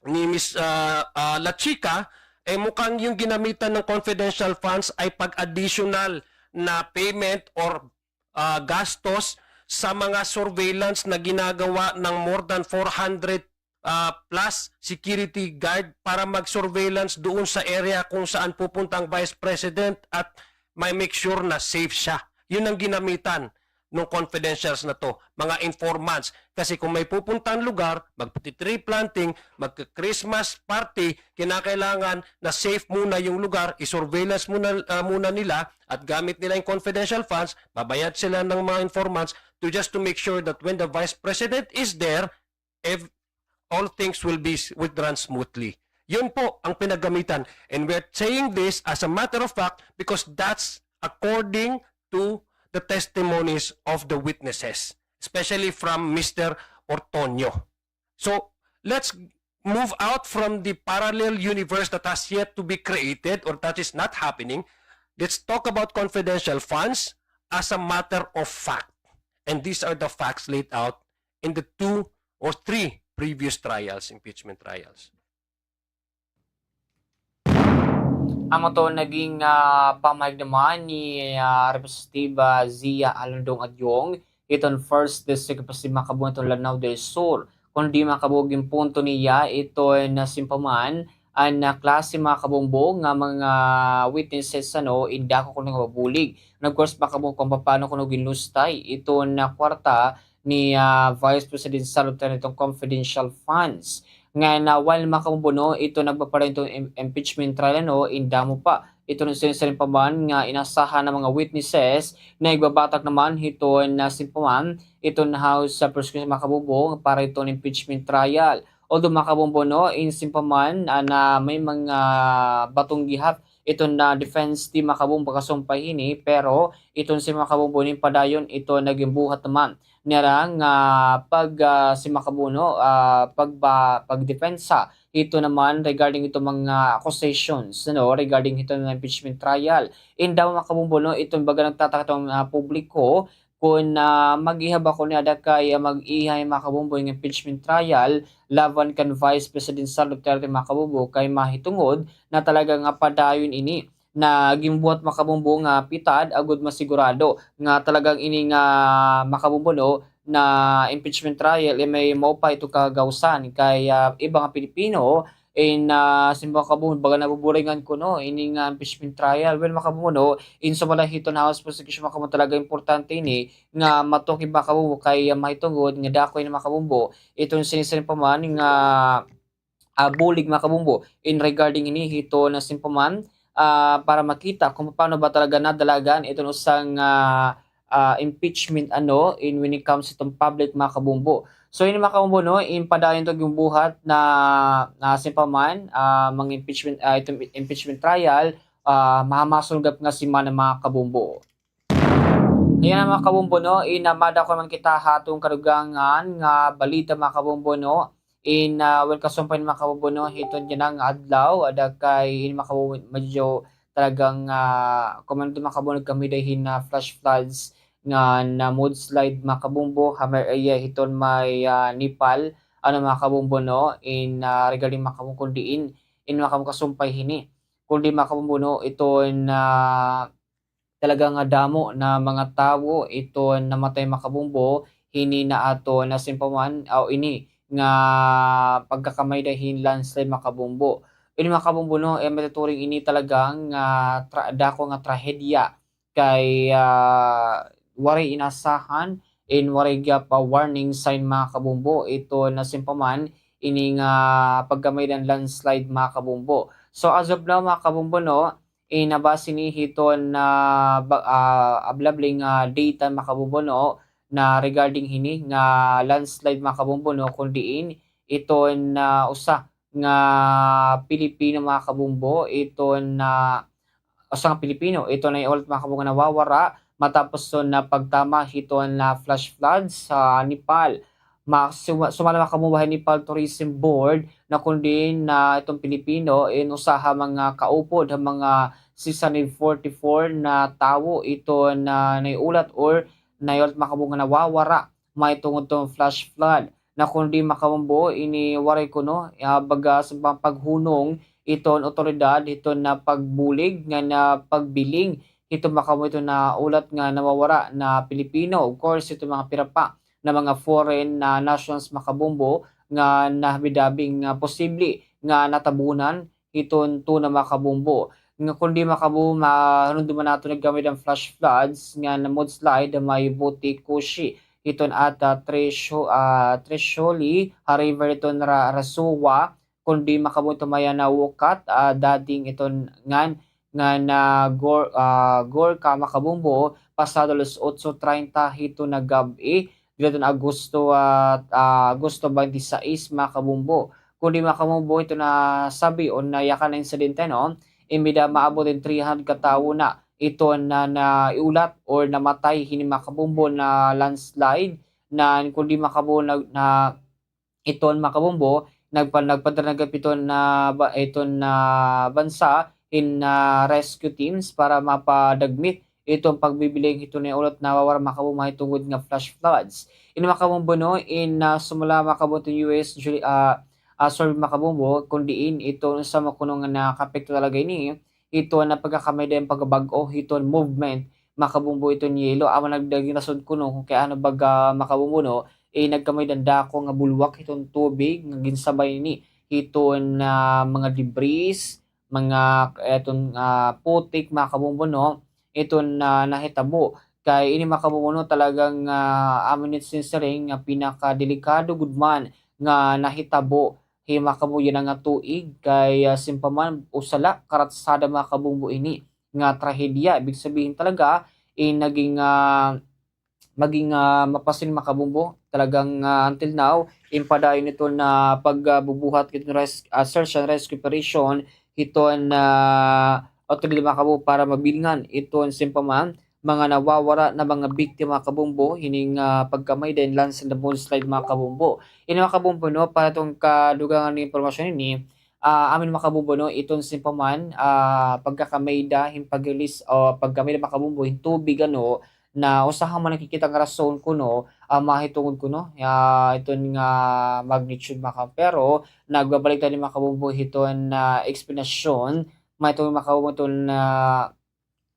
ni Miss, ah, ah, La Chica, eh, mukhang yung ginamitan ng confidential funds ay pag-additional na payment or, ah, gastos sa mga surveillance na ginagawa ng more than four hundred, ah, plus security guard para mag-surveillance doon sa area kung saan pupunta ang Vice President at may make sure na safe siya. Yun ang ginamitan ng confidentials na 'to, mga informants. Kasi kung may pupuntang lugar, magti-tree planting, magka-Christmas party, kinakailangan na safe muna yung lugar, i-surveillance muna, ah, muna nila at gamit nila yung confidential funds, babayad sila ng mga informants to just to make sure that when the Vice President is there, ev-, all things will be s-, will run smoothly. Yun po ang pinaggamitan. And we're saying this as a matter of fact because that's according to the testimonies of the witnesses, especially from Mister Ortonio. So, let's move out from the parallel universe that has yet to be created or that is not happening. Let's talk about confidential funds as a matter of fact. And these are the facts laid out in the two or three previous trials, impeachment trials. Amo to naging, ah, pamahayag naman ni, ah, Representative, ah, Zia Alondong Adyong, iton First District Representative, mga kabubo, iton Lanao del Sur. Kundi, mga kabubo, ginpunto niya iton, ah, simpalman an, ah, klase, mga kabombo, nga mga witnesses, ano, in dako kuno nga mabulig. And of course, mga kabombo, kung paano kuno ginlustay iton, ah, kwarta ni, ah, Vice President Sara Duterte, iton confidential funds. Ngan, ah, while, mga kabombo, no, iton nagpaparehas iton im-, impeachment trial, ano, in damo pa iton siring pa man nga inasahan nga mga witnesses na igbabatak naman hiton, ah, simpalman iton House, ah, prosecution, mga kabombo, para iton impeachment trial. Although, mga kabombo, no, in simpalman, ah, na may mga batong gihap iton, ah, defense team, mga kabombo, kasumpay hini, pero iton si, mga kabombo, nin padayon iton naging buhat naman nira nga pag, ah, si, mga kabombo, no, ah, pagba-, pagdepensa hito naman regarding iton mga accusations, no, regarding hito nga impeachment trial. In damo, mga kabombo, no, iton baga nagtataka iton, ah, publiko, kun, ah, mag-iha ba kuno ada kay, ah, mag-iha, mga kabombo, nga impeachment trial laban kan Vice President Sara Duterte, mga kabombo, kay mahitungod na talaga nga padayon ini na ginbuhat, mga kabombo, nga pitad agod masigurado nga talagang ini nga, mga kabombo, no, na impeachment trial, eh, may maupay ito kagawsan kay, ah, iba nga Pilipino, in, ah, simba, mga kabombo, baga nabuburingan kuno ini nga impeachment trial. Well, mga kabombo, no, in sumala hiton House prosecution, mga kabombo, talaga importante ini nga matukib, mga kabombo, kay, ah, mahitungod nga dako ini, mga kabombo, iton siring pa man nga, ah, bulig, mga kabombo, in regarding ini hiton simpalman, ah, para makita kung paano ba talaga nadalagan iton usa nga, ah, impeachment, ano, in when it comes itong public, mga kabombo. So, ini, mga kabombo, no, in padayon to ginbuhat na, na simpalman, ah, mga impeachment, ah, itong impeachment trial, ah, mahamasulgap nga semana, mga kabombo. Ayan, mga kabombo, no, in, ah, madako naman kita ha aton kadugangan nga balita, mga kabombo, no. In, ah, well, kasumpay, mga kabombo, no, hiton dyan nga adlaw, ada kay in, mga kabombo, medyo talagang, ah, kumano, mga kabombo, nagkami dahin na flash floods nga na-mudslide, mga kabombo, ha may area hiton may, ah, Nepal, ano, mga kabombo, no, in, ah, regarding, mga kabombo, kun diin, in, mga kabombo, kasumpay hini. Kun di, mga kabombo, no, iton, ah, talaga nga damo na mga tawo iton namatay, mga kabombo, hini na aton nasimpuman, o ini nga pagkakamay-ada hin landslide, mga kabombo. Ini, mga kabombo, no, eh, matuturing ini talaga nga tra-, dako nga trahedya kay, ah, waray inasahan and waray gihap warning sign, mga kabombo, iton nasimpuman ini nga pagkamay-ada hin landslide, mga kabombo. So, as of now, mga kabombo, no, eh, nabase ini hiton, ah, ba-, ah, available nga data, mga kabombo, no, na regarding hini nga landslide, mga kabombo, no, kun diin iton, ah, usa nga Pilipino, mga kabombo, iton, ah, usa nga Pilipino, iton naiulat, mga kabombo, nga nawawara matapos iton pagtama hiton flash floods sa Nepal. Ma-, suma-, sumala, mga kabombo, ha Nepal Tourism Board na kun diin na iton Pilipino in usa ha mga kaupod ha mga six hundred forty-four na tawo iton naiulat or naiulat, mga kabombo, nga nawawara mahitungod hiton flash flood. Na kun diin, mga kabombo, ini waray kuno, ah, baga sa mga paghunong iton awtoridad hiton pagbulig ngan pagbiling hiton, mga kabombo, hiton naulat nga nawawara na Pilipino. Of course, hiton mga pira pa na mga foreign na nationals, mga kabombo, nga nahabi-dabi nga posible nga natabunan hiton tuna, mga kabombo. Nga kun di, mga kabombo, mahinumduman naton nga gamay-ada hin flash floods nga na-mudslide ha may Butikushi hiton ata Tresho-, ah, Tresholi ha river hiton Ra-, Rasowa, kun di, mga kabombo, hiton may nawukat, ah, dating iton ngan, ngan, ah, Gor-, ah, Gorkha, mga kabombo, pasado alas otso treinta hiton gab-i, dida hiton Agosto, ah, ah, Agosto twenty-six, mga kabombo. Kun di, mga kabombo, hiton nasabi o nayakan nga insidente, no, in may-ada maabot hin three hundred ka tawo na iton na, naiulat or namatay hini, mga kabombo, na landslide, na kun di, mga kabombo, na, na iton, mga kabombo, nagpa-, nagpadara na gihap iton na ba-, iton na bansa hin, ah, rescue teams para mapadagmit iton pagbibiling hiton naiulat nga nawawara, mga kabombo, mahitungod nga flash floods. Ini, mga kabombo, no, in, ah, sumala, mga kabombo, hiton U S Juli-, ah, ah, survey, mga kabombo, kun diin iton usa man kuno nga nakaapekto talaga ini hiton pagkakamay-ada hin pagbag-o hiton movement, mga kabombo, hiton yelo. Amo nagdagin rason kuno kun kay ano baga, mga kabombo, no, eh, nagkamay-ada hin dako nga bulwak hiton tubig nga ginsabay ini hiton, ah, mga debris, mga, eh, iton, ah, putik, mga kabombo, no, iton, ah, nahitabo. Kay ini, mga kabombo, no, talagang, ah, amo ini sinisiring nga pinakadelikado gud man nga nahitabo hi, mga kabombo, yana nga tuig kay, ah, simpama man usa la karatsada, mga kabombo, ini nga trahedya. Ibig sabihin talaga, eh, naging, ah, maging, ah, mapasin, mga kabombo. Talagang, ah, until now, in padayon iton, ah, pag, ah, bubuhat iton res-, ah, search and rescue operation hiton, ah, awtoridad, mga kabombo, para mabilngan iton simpama man mga nawawara na mga biktima, mga kabombo, hining, ah, pagkamay-ada hin landslide, mudslide, mga kabombo. Ini, mga kabombo, no, para iton kadugangan nga impormasyon ini, ah, amin, mga kabombo, no, iton simpama man, ah, pagkakamay-ada hin pag-release o pagkamay-ada, mga kabombo, hin tubig, ano, na usa ha mga nakikita nga rason kuno, ah, mahitungod kuno, ah, iton nga magnitude, mga kabombo. Pero nagbabalik tani, mga kabombo, hiton, ah, eksplanasyon mahitungod, mga kabombo, hiton, ah,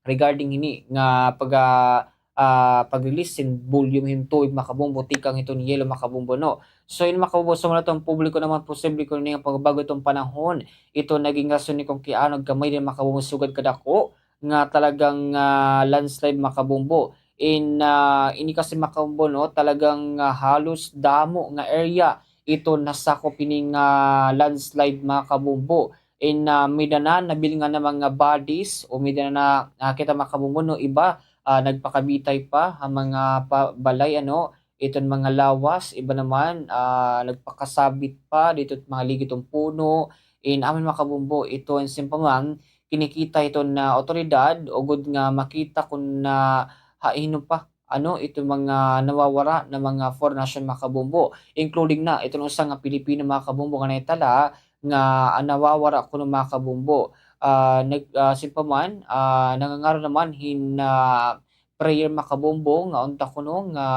regarding hini nga pag, ah, ah, pag-release hin volume hin tubig, mga kabombo, tikang hiton yelo, mga kabombo, no. So, ini, mga kabombo, sumala iton publiko naman, posible kuno ini nga pagbag-o hiton panahon, iton naging rason ini kun kay ano nagkamay-ada, mga kabombo, sugad kadako nga talagang, ah, landslide, mga kabombo. In, ah, ini kasi, mga kabombo, no, talagang, ah, halos damo nga area iton nasakop hini nga landslide, mga kabombo. In, ah, may-ada na nabilngan nga mga bodies o may-ada na nakita, mga kabombo, no, iba, ah, nagpakabitay pa ha mga pa-, balay, ano, iton mga lawas, iba naman, ah, nagpakasabit pa didto ha mga ligid hiton puno. In amin, mga kabombo, iton simpama man kinikita hiton, ah, awtoridad, ugod nga makita kun, ah, ha, hin-o pa, ano, iton mga nawawara na mga foreign national, mga kabombo, including na iton usa nga Pilipino, mga kabombo, nga naitala nga, ah, nawawara kuno, mga kabombo. Ah, nag-, ah, simpama man, ah, nangangaro naman hin, ah, prayer, mga kabombo, nga unta kuno nga,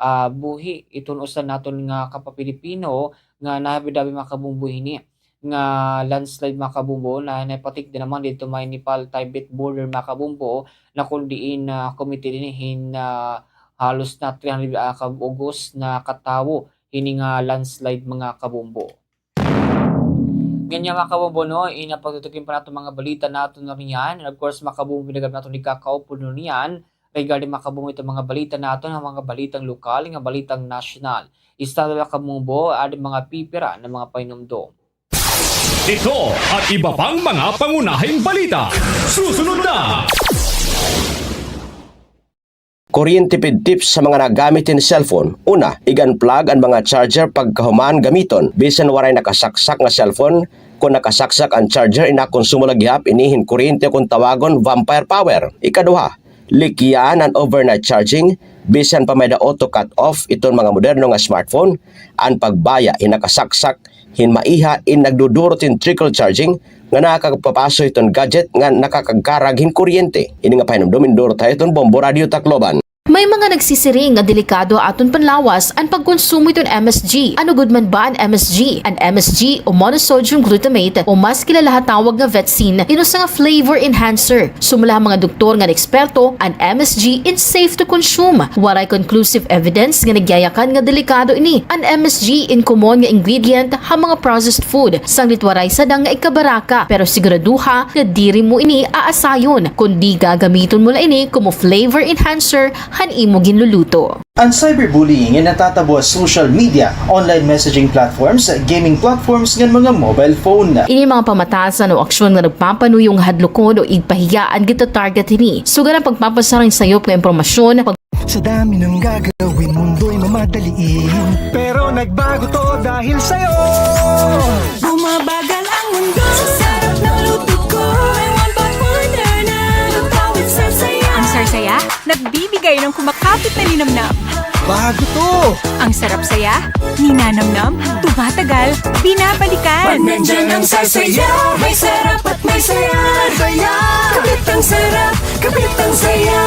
ah, buhi iton usa naton nga kapa-Pilipino nga nahabi-dabi, mga kabombo, hini nga landslide, mga kabombo, na napatikdi naman didto may Nepal-Tibet border, mga kabombo, na kun diin, ah, committed hini hin, ah, halos na three hundred, ah, ka-, ugos na katawo hini nga landslide, mga kabombo. Ngan yana, mga kabombo, no, ini an pagtutukin pa naton mga balita naton niyan. And of course, mga kabombo, binagam naton ikakaupod niyan regarding, mga kabombo, iton mga balita naton, an mga balitang lokal, nga balitang nasyonal. Istorya, mga kabombo, adi mga pipira nga mga pahinumdom. Ito at iba pang mga pangunahing balita. Susunod na! Kuryente pid tips ha mga nagamit hin cellphone. Una, ig-unplug an mga charger pagkahuman gamiton. Bisan waray nakasaksak nga cellphone, kon nakasaksak an charger, inakonsumo la gihap ini hin kuryente, kon tawagon vampire power. Ikaduha, likyan an overnight charging. Bisan pa may-ada auto cut off iton mga moderno nga smartphone, an pagbaya hin nakasaksak hin maiha in nagdudurot hin trickle charging nga nakakapapaso hiton gadget nga nakakagkarag hin kuryente. Ini nga pahinumdom indurot ha iyo hiton Bombo Radyo Tacloban. May mga nagsisiring nga delikado ha aton panlawas an pagkonsumo hiton M S G. Ano gud man ba an M S G? An M S G o monosodium glutamate o mas kilala ha tawag nga vetsin, in usa nga flavor enhancer. Sumala ha mga doktor ngan eksperto, an M S G in safe to consume. Waray conclusive evidence nga nagyayakan nga delikado ini. An M S G in common nga ingredient ha mga processed food, sanglit waray sadang nga ikabaraka, pero siguraduha nga diri mo ini aasayon, kundi gagamiton mo la ini komo flavor enhancer han imo ginluluto. An cyberbullying in natatabo ha social media, online messaging platforms, gaming platforms, ngan mga mobile phone. Ini mga pamatasan o aksyon nga nagpapanuyong hadlukon o igpahiya an gita-target hini. Sugad an pagpapasarang sayop nga impormasyon, pag- Sa dami ng gagawin, mundo'y mamadaliin. Pero nagbago 'to dahil sa'yo. Bumabagal ang mundo sa sarap ng luto ko. May one point four na lutawit sa saya. Ang sarsaya, nagbibigay ng kumakapit na linamnam. Bago 'to! Ang sarap saya, ninanamnam, tumatagal, binabalikan. Pag nandiyan ang sarsaya, may sarap at may saya. Saya! Kapit ang sarap, kapit ang saya.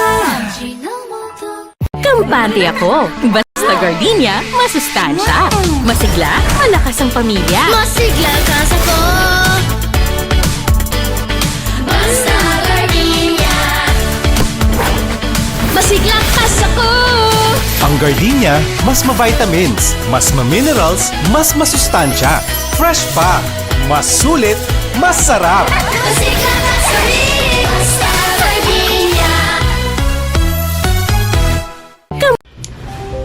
Kampante ako. Basta gardenia, masustansya. Masigla, malakas ang pamilya. Masigla ang kasa ko. Basta gardenia. Masigla ang kasa ko. Ang gardenia, mas ma-vitamins, mas ma-minerals, mas masustansya. Fresh pa, mas sulit, mas sarap. Masigla ang kasa ko. Basta gardenia.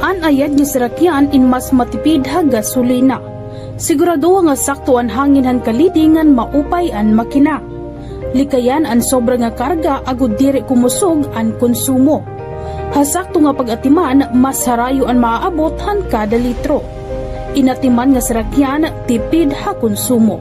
An ayad nga sarakyan in mas matipid ha gasolina. Siguradoha nga sakto an hangin han kaliding ngan maupay an makina. Likayan an sobra nga karga agod diri kumusog an konsumo. Ha sakto nga pag-atiman, mas harayo an maaabot han kada litro. In atiman nga sarakyan, tipid ha konsumo.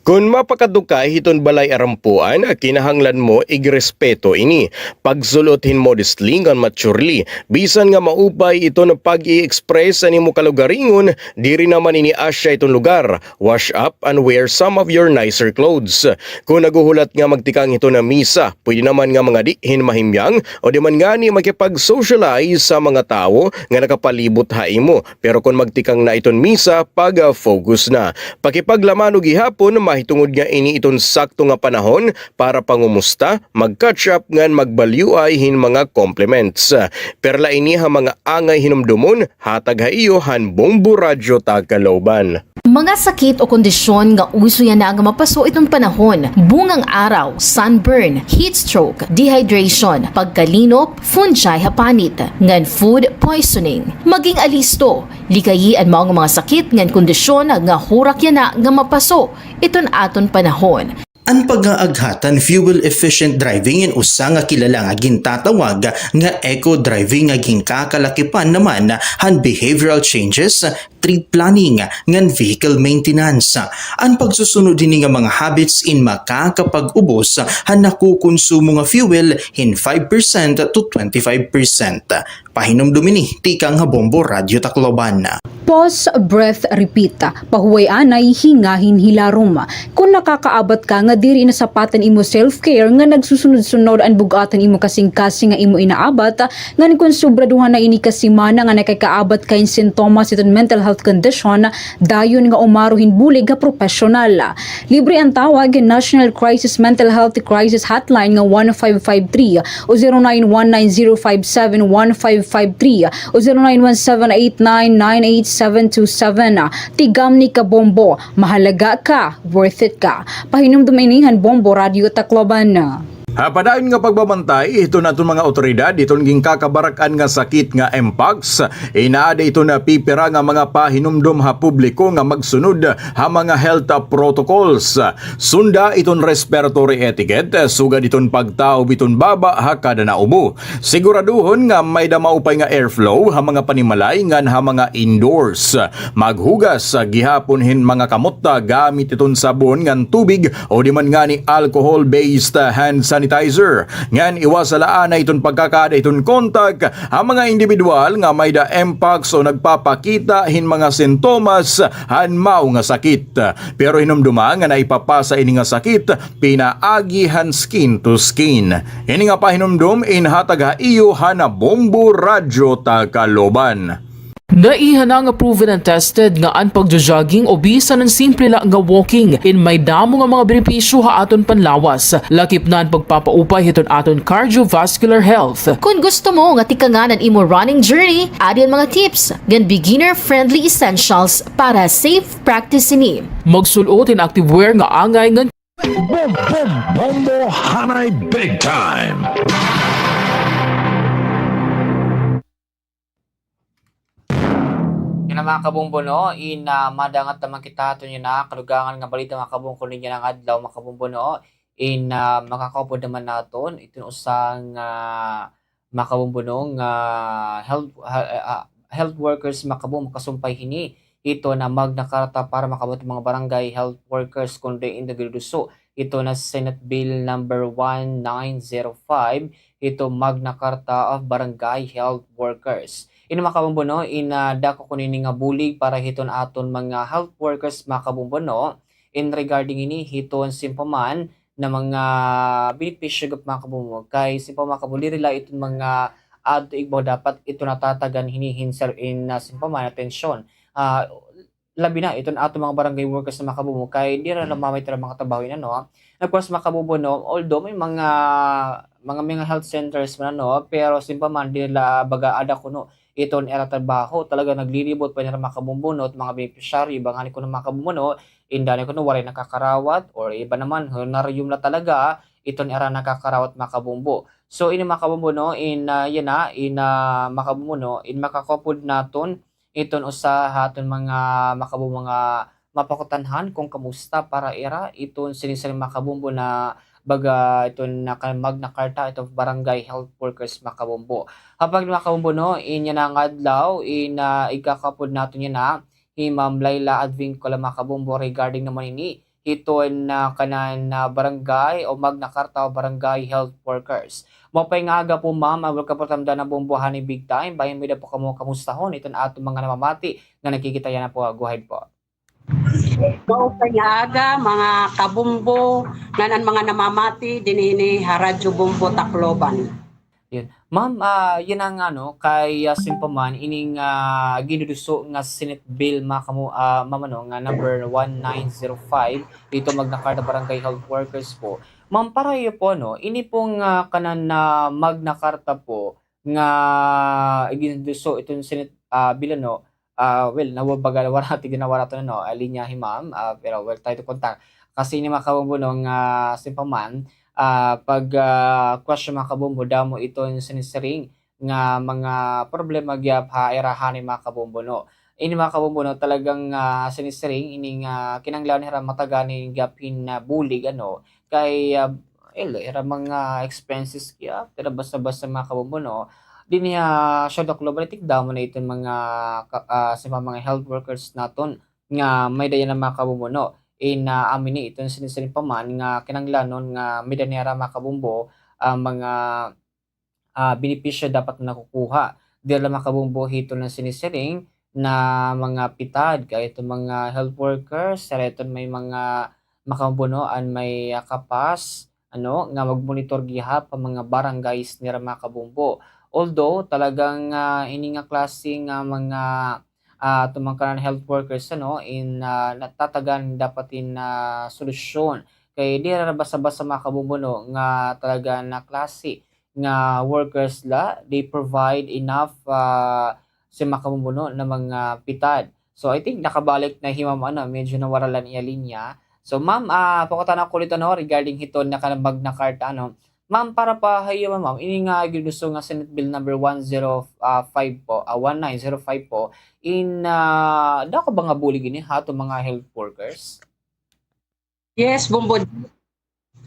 Kon mapakadto ka hiton balay arampuan, kinahanglan mo igrespeto ini. Pagsul-ot hin modestly ngan maturely. Bisan nga maupay iton pag-i-express han imo kalugaringon, diri naman ini asya iton lugar. Wash up and wear some of your nicer clothes. Kon naghuhulat nga magtikang hiton misa, pwede naman nga mangadi hin mahimyang o di man ngani makipag-socialize sa mga tawo nga nakapalibot ha imo. Pero kon magtikang na iton misa, pag-focus na. Pakipaglamano gihapon, mahitungod nga ini iton sakto nga panahon para pangumusta, mag-catch up ngan magbalyuay hin mga compliments. Perla ini ha mga angay hinumdomon, hatag ha iyo han Bombo Radyo Tagkaloban. Mga sakit o kondisyon nga uso yana nga mapaso iton panahon: bungang araw, sunburn, heat stroke, dehydration, pagkalinop, fungi ha panit, ngan food poisoning. Maging alisto, likayi an mao nga mga sakit ngan kondisyon nga hurak yana nga mapaso iton aton panahon. An pag-aaghat han fuel-efficient driving in usa nga kilala nga gintatawag nga eco-driving nga ginkakalakipan naman han behavioral changes, trip planning, ngan vehicle maintenance. An pagsusunod hini nga mga habits in makakapag-ubos han nakukonsumo nga fuel hin five percent to twenty-five percent. Pahinumdom ini tikang ha Bombo Radyo Tacloban. Pause, breath, repeat. Pahuway anay, hinga hin hilarom. Kon nakakaabat ka nga diri nasapat an imo self-care, nga nagsusunod-sunod an bug-at han imo kasingkasing nga imo inaabat, ngan kon sobraduhan na ini ka semana nga nakakaabat ka hin sintomas hiton mental health condition, dayon nga umaro hin bulig ha propesyonal. Libre an tawag hin National Crisis Mental Health Crisis Hotline nga one five five three o zero nine one nine zero five seven one five five three o zero nine one seven eight nine nine eight seven two seven. Tigamni ka Bombo, mahalaga ka, worth it ka. Pahinumdom ini han Bombo Radyo Tacloban. Ha padayon nga pagbabantay hiton aton mga awtoridad hiton ginkakabarak-an nga sakit nga mpox, inaada iton pipira nga mga pahinumdom ha publiko nga magsunod ha mga health protocols. Sunda iton respiratory etiquette, sugad iton pagtaob iton baba ha kada naubo. Siguraduhon nga may-ada maupay nga airflow ha mga panimalay ngan ha mga indoors. Maghugas gihapon hin mga kamot gamit iton sabon ngan tubig o di man ngani alcohol-based hand sanitizer. Ngan iwasa la anay iton pagkakaada iton kontak ha mga indibidwal nga may-ada mpox o nagpapakita hin mga sintomas han mao nga sakit. Pero hinumdoma nga naipapasa ini nga sakit pinaagi han skin to skin. Ini nga pahinumdom inhatag ha iyo han Bombo Radyo Tacloban. Naiha na nga proven and tested nga an pagjo-jogging o bisan an simple la nga walking in may damo nga mga benepisyo ha aton panlawas, lakip na an pagpapaupay hiton aton cardiovascular health. Kon gusto mo nga tikangan an imo running journey, adi an mga tips ngan beginner-friendly essentials para safe practice ini. Magsul-ot hin activewear nga angay ngan Boom, boom, Bombo Hanay Big Time! Yana, mga kabombo, no, in, ah, madangat naman kita aton yana kadugangan nga balita, mga kabombo, kuno yana nga adlaw, mga kabombo, no, in, ah, makakaupod naman naton iton usa nga mga kabombo, no, nga health, ha-, ah, health workers, mga kabombo, makasumpay hini hiton Magna Carta para makabuhat mga barangay health workers, kundi in nagduduso hiton Senate Bill number one nine zero five, hiton Magna Carta of Barangay Health Workers. Ini, mga kabombo, no, in, ah, dako kuno ini nga bulig para hiton aton mga health workers, mga kabombo, no, in regarding ini hiton simpa man nga mga benepisyo gihap, mga kabombo. Kay simpa, mga kabombo, diri la iton mga adto igbaw dapat iton natatagan hini hin sir in, ah, simpa man atensyon. Ah, labi na iton aton mga barangay workers na, mga kabombo, kay diri la mamay it ira mga trabaho yana, no. Of course, mga kabombo, no, although may mga, mga, mga health centers man, no, pero simpa man diri la baga ada kuno iton ira trabaho. Talaga naglilibot pa in ira, mga kabombo, no, it mga benepisyaryo, iba ngani kuno, mga kabombo, no, in danay kuno waray nakakarawat, or iba naman, honorarium la talaga iton ira nakakarawat, mga kabombo. So, ini, mga kabombo, no, in, ah, yana, in, ah, mga kabombo, no, in makakaupod naton iton usa ha aton mga, mga kabombo, nga mapakutanhan kon kamusta para ira iton sinisiring, mga kabombo, na baga iton naka-, Magna Carta iton barangay health workers, mga kabombo. Apag, mga kabombo, no, in yana nga adlaw, in, ah, igkakaupod naton yana hi Ma'am Laila Advincula, mga kabombo, regarding naman ini hiton, ah, kanan, ah, barangay o Magna Carta o barangay health workers. Maupay nga aga po, ma'am. Ah, welcome po tamda na Bombo Hanay Big Time. Bahin mo daw po kamo kamustahon iton aton mga namamati nga nakikita yana po. Ah, go ahead po. Maupay nga aga, mga kabombo, ngan an mga namamati dinhi ha Radyo Bombo Tacloban. Yun. Ma'am, ah, yana nga, no, kay, ah, simpa man ining, ah, ginduduso nga Senate Bill, mga kamo-, ah, ma'am, ano, nga number one nine zero five, hiton Magna Carta Barangay Health Workers po. Ma'am, para iyo po, ano, ini pong, ah, kanan nga Magna Carta po nga iginduduso iton Senate, ah, Bill, ano, ah, well, nawabagal, wara, tigda na wara to, ano, ah, linya hi ma'am, ah, pero we'll try to contact. Kasi ini, mga kabombo, no, nga simpa man, ah, pag, ah, question, mga kabombo, damo iton sinisiring nga mga problema gihap ha ira hanay, mga kabombo, no. Ini, mga kabombo, no, talagang, ah, sinisiring ini nga kinahanglan hira mataganan gihap hin, ah, bulig, ano, kay, ah, el-, ira mga expenses gihap, ira basta-basta, mga kabombo, no. Dinhi ha Siyudad Tacloban, tigda mo na iton mga ka-, ah, sa mga health workers naton nga may-ada yana, mga kabombo, no. In, ah, amin ni iton sinisiring pa man nga kinahanglanon nga may-ada nira, mga kabombo, ah, mga, ah, benepisyo dapat na nakukuha. Diri la, mga kabombo, hiton nga sinisiring na mga pitad, kay iton mga health workers, sira iton may mga makabuno an may, ah, kapas, ano, nga magmonitor gihap ha mga barangays nira, mga kabombo. Although talagang, ah, ini nga klase nga mga, ah, tumangkanan health workers, ano, in, ah, natatagan dapat in, ah, solusyon. Kay diri ra basta-basta, mga kabombo, no, nga talaga na klase nga workers la, they provide enough, ah, sa mga kabombono na mga pitad. So, I think nakabalik na hi Ma'am, ano, medyo nawara la an iya linya. So, Ma'am, ah, pakutana ko ulit, ano, regarding hiton nga kan Magna Carta, ano. Ma'am, para pa ha iyo, Ma'am, ini nga ginusto nga Senate Bill number one zero five po, ah, one nine zero five po, in, ah, dako ba nga bulig ini ha aton mga health workers? Yes, Bombo.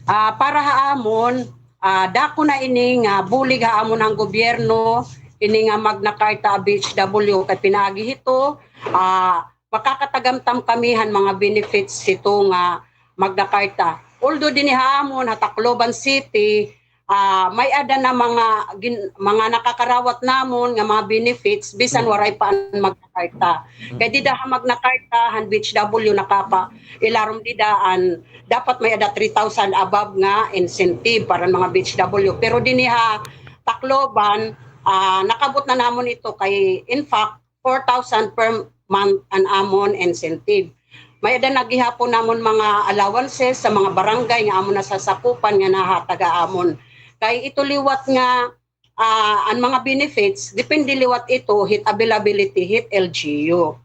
Ah, para ha amon, ah, dako na ini nga bulig ha amon han gobyerno, ini nga Magna Carta B H W, kay pinaagi hito, ah, makakatagamtam kami han mga benefits hito nga Magna Carta. Although dinhi ha amon, ha Tacloban City, ah, may-ada na mga gin-, mga nakakarawat namon nga mga benefits bisan waray pa an Magna Carta. Kay dida ha Magna Carta, han B H W nakapa-, ilarom dida an dapat may-ada three thousand above nga incentive para mga B H W. Pero dinhi ha Tacloban, ah, nakab-ot na namon ito kay, in fact, four thousand per month an amon incentive. May-ada na gihapon namon mga allowances sa mga barangay nga amon nasasakupan nga nahatag ha amon. Kay ito liwat nga, ah, an mga benefits, depende liwat ito hit availability hit L G U.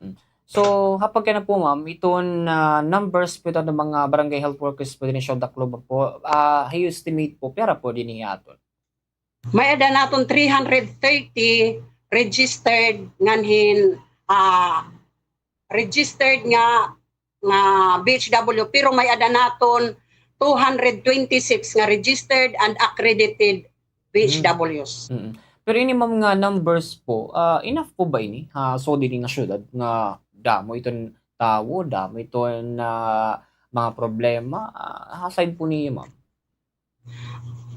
Hmm. So, ha pagkana po, ma'am, iton, ah, numbers po iton nga mga barangay health workers po dinhi ha Tacloban po, ah, ha iyo estimate po, pira po dinhi ha aton? May-ada naton three hundred thirty registered ngan hin, ah, registered nga, nga B H W, pero may-ada naton two hundred twenty-six nga registered and accredited B H Ws. Mm. Pero ini, ma'am, nga numbers po, ah, enough po ba ini? Ha, so, dinhi nga syudad nga damo iton tawo, damo iton, ah, mga problema, ah, aside po niyo, ma'am?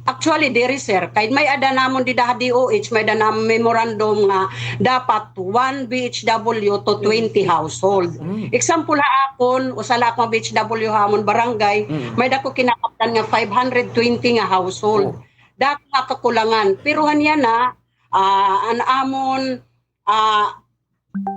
Actually, diri, sir. Kay may-ada namon dida ha D O H, may-ada namon memorandum nga dapat one B H W to twenty household. Mm. Example ha akon, usa la ako nga B H W ha amon barangay, mm, may-ada ko kinakaptan nga five hundred twenty nga household. Oh. Dako nga kakulangan. Pero han yana, ah, an amon, ah,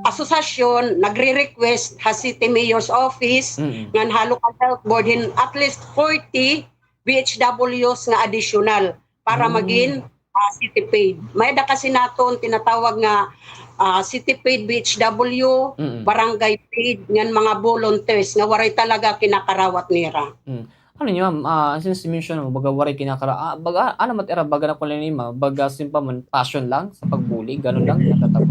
asosasyon nagre-request ha City Mayor's Office, mm, ngan ha Local Health Board hin at least forty B H Ws nga additional para, mm, magin, ah, city paid. May-ada kasi naton tinatawag nga, ah, city paid B H W, mm, barangay paid, ngan mga volunteers nga waray talaga kinakarawat nira. Mm. Ano niyo, ma'am, ah, since mention mo, baga waray kinakara-, ah, baga, ano man ira, baga na ko lang ni, ma'am, baga simple man, passion lang sa pagbulig, ganun lang, natatabo.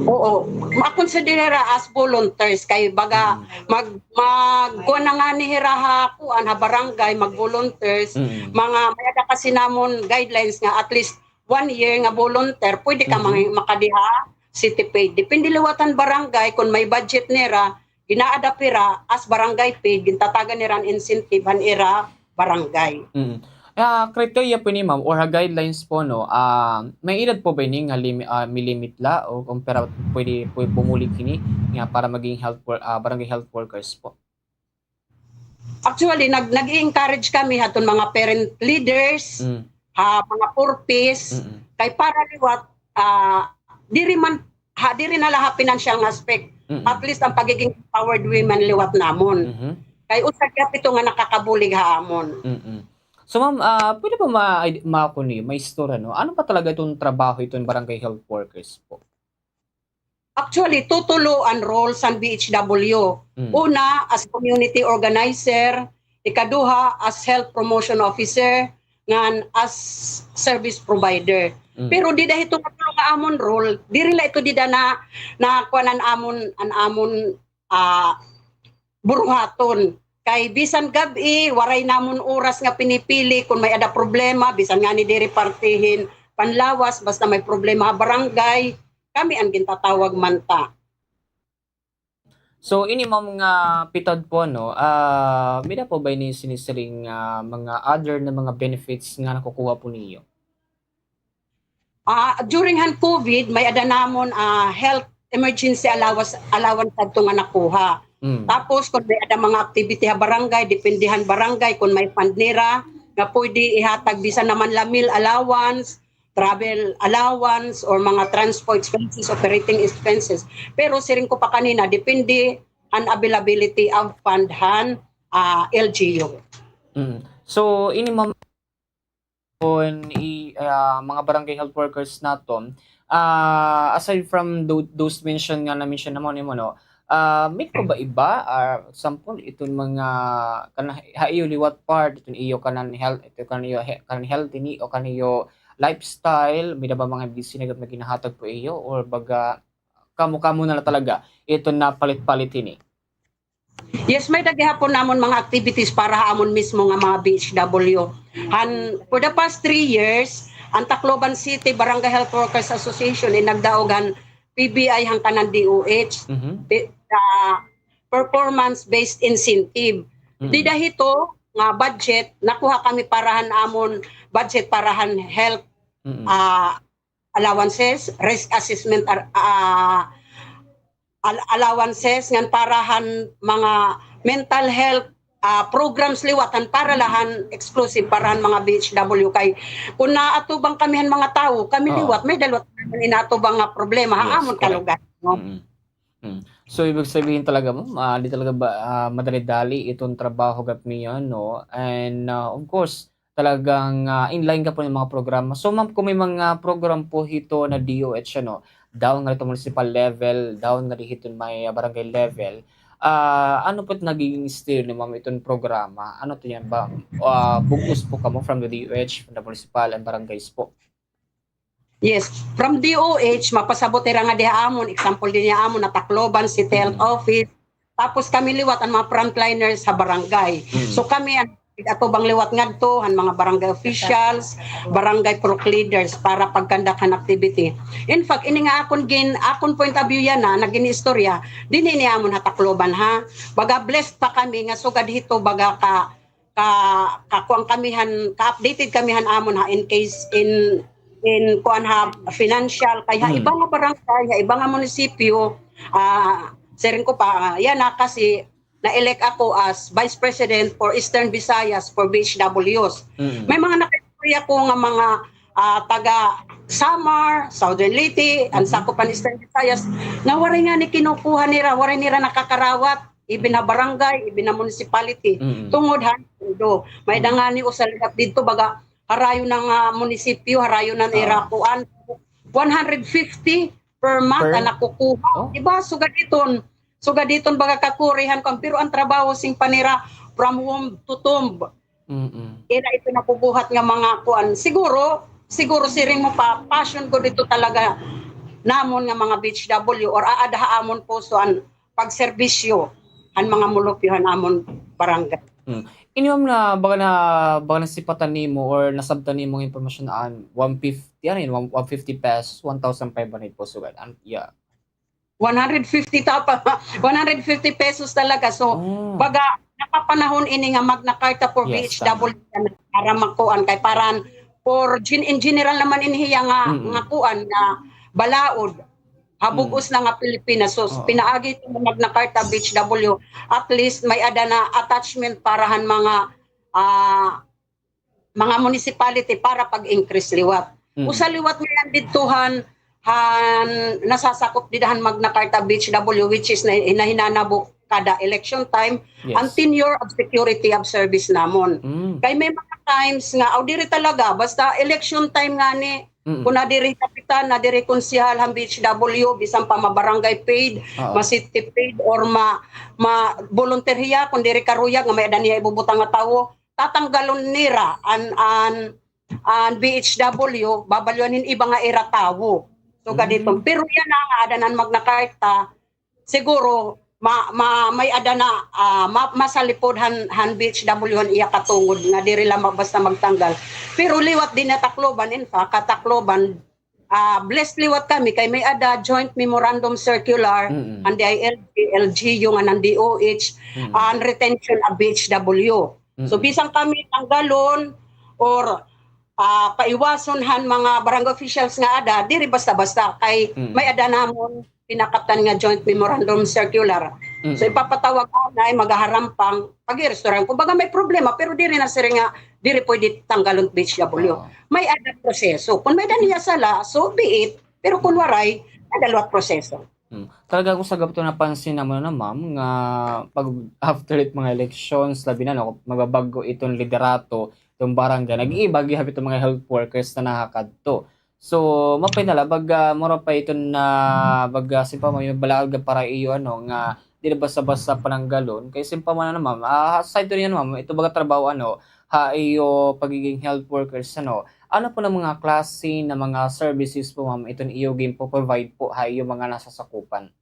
Oo. Ma-consider nira as volunteers kay baga, mm, mag-, magkuan na ngani hira ha kuan, ha barangay, mag-volunteers. Mm. Mga, may-ada kasi namon guidelines nga at least one year nga volunteer, pwede ka, mhm, mang-, makadi ha city paid. Depende liwat han barangay kon may budget nira, gina-adapt hira as barangay paid, gintatagan nira hin incentive han ira barangay. Mm. Ah, criteria po ini, ma'am, or ha guidelines po, no, ah, may edad po ba ini nga limi-, ah, may limit la o kung pira pwede po pumulig hini nga para maging health wor-, ah, barangay health workers po? Actually, nag-, nag-i-encourage kami hadton mga parent leaders, mm, ha mga four Ps, mm, kay para liwat, ah, diri man, ha, diri na la ha financial nga aspect, mm, at least an pagiging empowered women liwat namon. Mhm. Kay usa gihap ito nga nakakabulig ha amon. Mm. So, ma'am, ah, pwede po ma-, ma-, kuan niyo, maistorya, no? Ano pa talaga iton trabaho iton barangay health workers po? Actually, tutulo an roles han B H W. Mm. Una, as community organizer, ikaduha, as health promotion officer, ngan as service provider. Mm. Pero dida hito nga tulo nga amon role, diri la ito dida na, na kuan an amon, an amon, ah, buruhaton. Kay bisan gab-i, waray namon oras nga pinipili kon may-ada problema, bisan ngani diri parte hin panlawas, basta may problema ha barangay, kami an gintatawag man ta. So, ini, ma'am, nga pitad po, no, ah, may-ada po ba ini sinisiring, ah, mga other na mga benefits nga nakukuha po niyo? Ah, during han COVID, may-ada namon, ah, health emergency allowance, allowance adto nga nakuha. Mm. Tapos, kon may-ada mga activity ha barangay, depende han barangay, kon may fund nira, nga pwede ihatag bisan naman la meal allowance, travel allowance, or mga transport expenses, operating expenses. Pero siring ko pa kanina, depende an availability of fund han, ah, L G U. Mm. So, ini, ma'am, kon i-, ah, mga barangay health workers naton, ah, aside from tho-, those mention nga na-mention namon nimo, no, ah, may pa ba iba, ah, example, iton mga kan-, ha iyo liwat part, iton iyo kanan health, ito kan iyo he-, kanan health ini o kan iyo lifestyle, may-ada ba mga busy nga ginahatag po iyo, or baga kamo-kamo na la talaga iton napalit-palit hini? Yes, may-ada gihapon namon mga activities para ha amon mismo nga mga B H W. Han, for the past three years, an Tacloban City Barangay Health Workers Association, in nagdaog han P B I han kanan D O H, Mhm. pi-, ah, performance-based incentive. Mm. Dida hito nga budget, nakuha kami para han amon budget para han health, Mm. ah, allowances, risk assessment, ar-, ah, al-, allowances ngan para han mga mental health, ah, programs liwat han para la han exclusive para han mga B H W kay kon naatubang kami han mga tawo, kami Oo. liwat, may-ada liwat man inatubang nga problema ha Yes, amon correct. kalugar, no? Mm. Mm. So, ibig sabihin talaga, ma'am, ah, di talaga ba, ah, madali-dali iton trabaho gad niyo, no? And, ah, of course, talagang, ah, in line ka po ng mga programa. So, ma'am, kung may mga program po hito na D O H, ano, down nga dito municipal level, down nga dito may, ah, barangay level, ah, ano po nagiging steer ni ma'am iton programa? Ano to yan ba? Ah, bug-os po kamo from the D O H, from the municipal and barangays po? Yes, from D O H, mapasabot ira nga diha amon, example din niya amon, na Tacloban City Health Mm. Office, tapos kami liwat an mga frontliners ha barangay. Mm. So kami an atubang liwat ngadto han mga barangay officials, barangay pro-, leaders para pag-conduct han activity. In fact, ini nga akon gin-, akon point of view yana, nga gin-istorya, dinhi ini amon ha Tacloban, ha. Baga blessed pa kami nga sugad hito, baga ka, ka, kakuan kami han, ka-updated kami han amon ha, in case, in, in kuan ha, financial, kay ha Hmm. iba nga barangay, ha iba nga munisipyo, ah, siring ko pa, ah, yana kasi na-elect ako as Vice President for Eastern Visayas for B H Ws. Mm. May mga nakaistorya ko nga mga, ah, taga Samar, Southern Leyte, an Mhm. sakop han Eastern Visayas, nga waray ngani kinukuha nira, waray nira nakakarawat, even ha barangay, even ha municipality, Mm. tungod han pondo. May Mm. da ngani usa liwat didto, baga, harayo na nga munisipyo, harayo na nira Oo. kuan, one hundred fifty per month Per? an nakukuha. Oh. Di ba? Sugad iton, sugad iton baga kakuri han kuan, pero an trabaho siring pa nira from womb to tomb. Mm-mm. Ira ito nabubuhat nga mga kuan. Siguro, siguro siring mo pa, passion gud ito talaga namon nga mga B H W or aada ha amon puso an pagserbisyo han mga mulupyo han amon barangay. Hmm. Ini, ma'am, na baga na, baga nasipatan nimo or nasabtan nimo nga impormasyon an one fifty, ano yun, one, one fifty pesos, one thousand five hundred po sugad. An, yeah. One hundred fifty ta pa, one hundred fifty pesos talaga. So, Oh. baga, napapanahon ini nga Magna Carta for Yes, B H W tama. Para makuan kay para for gen-, in general naman ini hiya nga, Mm-mm. nga kuan nga balaod. Ha Mm. bug-os na nga Pilipinas. So, Oo. pinaagi ito nga Magna Carta B H W, at least may-ada na attachment para han mga, ah, mga municipality para pag-increase liwat. Mm. Usa liwat nga yan didto han, han nasasakop dida han Magna Carta B H W, which is na, na hinanabo kada election time, Yes. an tenure of security of service namon. Mm. Kay may mga times nga, aw, diri talaga, basta election time ngani, Mm. Kon nadiri kapitan, nadiri konsehal han B H W, bisan pa ma-barangay paid, Oo. ma-city paid, or ma-, ma-volunteer hiya, kon diri karuyag nga may-ada niya ibubutang nga tawo, tatanggalon nira an, an, an B H W, babalyuan hin iba nga ira tawo. So, Mm. gad-iton. Pero yana nga, aada na an Magna Carta, siguro, ma-, ma-, may-ada na, ah, ma-, masalipod han, han B H W han iya katungod nga diri la ma-, basta magtanggal. Pero liwat dinhi ha Tacloban, in fact, ha Tacloban, ah, blessed liwat kami kay may-ada joint memorandum circular Mm-mm. han D I L G, L G U ngan an D O H, Mm-mm. an retention of B H W. So, Mm-mm. bisan kami tanggalon or ah, paiwason han mga barangay officials nga ada, diri basta-basta kay may ada namon pinakaptan nga joint memorandum circular. So, ipapatawag anay, maghaharampang, pag-i-restaurant. Kumbaga, may problema, pero diri na siring nga, diri pwede tanggalon P H W. May ada proseso. Kung may ada niya sala, so be it. Pero kung waray, may ada liwat proseso. Hmm. Talaga, kung sa gabto napansin namon, ano, ma'am, nga pag after it mga elections, labi na, no, magbabag-o iton liderato, iton barangay, nag-iiba gihap iton mga health workers na nahakadto. So, mapay na la, baga, mura pa iton na, baga, simpama, may balaod nga para iyo, ano, nga, diri basta-basta pananggalon, kay simpama na, ma'am, ah, aside to niyan, ma'am, ito baga trabaho, ano, ha iyo pagiging health workers, ano, ano po na mga klase na mga services po, ma'am, iton iyo ginpo-provide po ha iyo mga nasasakupan?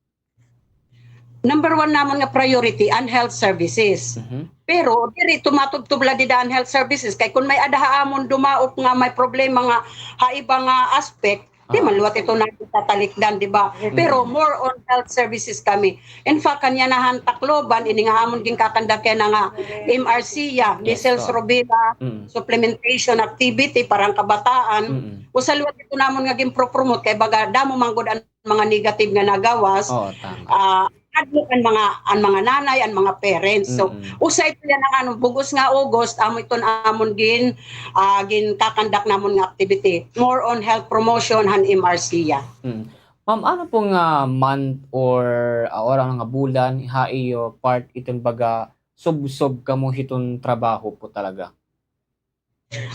Number one namon nga priority, an health services. Pero diri tumatubtob la dida an health services, kay kun may ada ha amon dumaop nga may problema nga ha iba nga aspect, di man liwat ito na tatalikdan, di ba? Pero more on health services kami. In fact, kanya na han Tacloban, ini nga amon ginkakandak yana nga M R C ya, measles, rubella, supplementation activity para han kabataan. Usa liwat ito namon nga ginpropromote, kay baga damo man gud an mga negative nga nagawas, ah, hadlok an mga, an mga nanay, an mga parents. So, usa ito yana nga, ano, bug-os nga August, amo iton amon gin-, ah, ginkakandak namon nga activity. More on health promotion han M R C ya. Ma'am, ano po nga month or, ah, or ano nga bulan, ha iyo part iton baga subsob kamo hiton trabaho po talaga?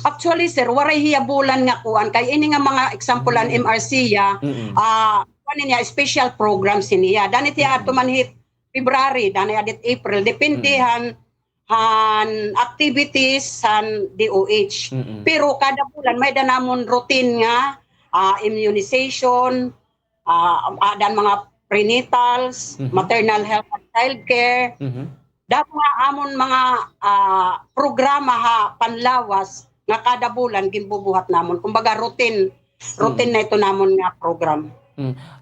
Actually, sir, waray hiya bulan nga kuan. Kay ini nga mga example, an M R C ya, ah, kuan niya, special programs ini ya. Danit hiya ato man hit February, danay adit April. Depende han, han activities han D O H. Pero kada bulan, may-ada namon routine nga, ah, immunization, ah, ada an mga prenatals, maternal health and childcare. Damo nga amon mga, ah, programa ha panlawas nga kada bulan ginbubuhat namon. Kumbaga, routine, routine na ito namon nga program.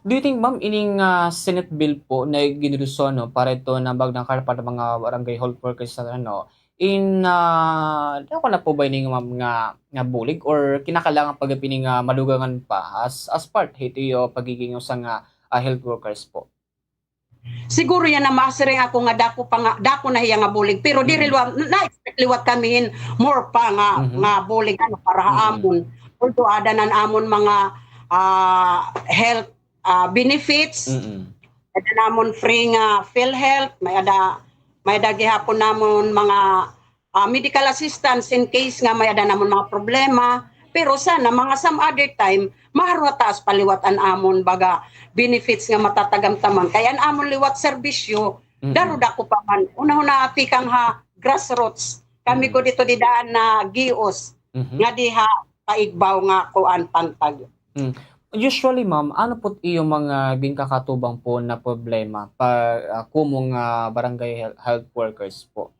Do you think, ma'am, ining, ah, Senate bill po na ginresolve, no, para ito na bag-o nga karapatan mga barangay health workers sa, ano, in, ah, dako na po ba ini, ma'am, nga, nga bulig or kinakailangan pa gihap ini nga madugangan pa as, as part hit iyo pagiging usa nga, ah, health workers po? Siguro yana masiring ako nga dako pa nga, dako na hiya nga bulig, pero diri liwat, na-expect liwat kami hin more pa nga, nga bulig, ano, para ha amon. Although ada na an amon mga, ah, health, ah, benefits, ada namon free nga PhilHealth, may ada, may ada gihapon namon mga ah, medical assistance in case nga may-ada namon mga problema. Pero sana, mga some other time, maharo ha taas pa liwat an amon baga benefits nga matatagamtaman. Kay an amon liwat serbisyo, daro dako pa man. Hunahunaa tikang ha grassroots. Kami gud ito dida an nagios nga diha paigbaw nga kuan, pantag. Usually, ma'am, ano po it iyo mga ginkakatubang po na problema pa, ah, komo nga barangay hel-, health workers po?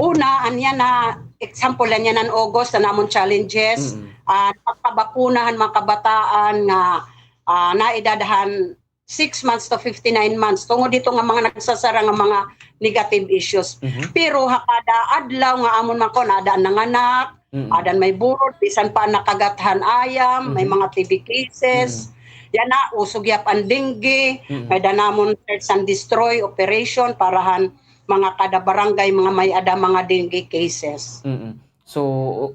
Una, an yana, example, an yana an August, an amon challenges, ah, pagpabakuna han mga kabataan nga, ah, naedad han six months to fifty-nine months. Tungod hito nga mga nagsasara nga mga negative issues. Pero ha kada adlaw nga amon man kuan, ada an nanganak, ada an may burod, bisan pa an nakagat han ayam, may mga T B cases. Yana, uso gihap an dengue, may-ada namon search and destroy operation para han mga kada barangay, mga may-ada mga dengue cases. So,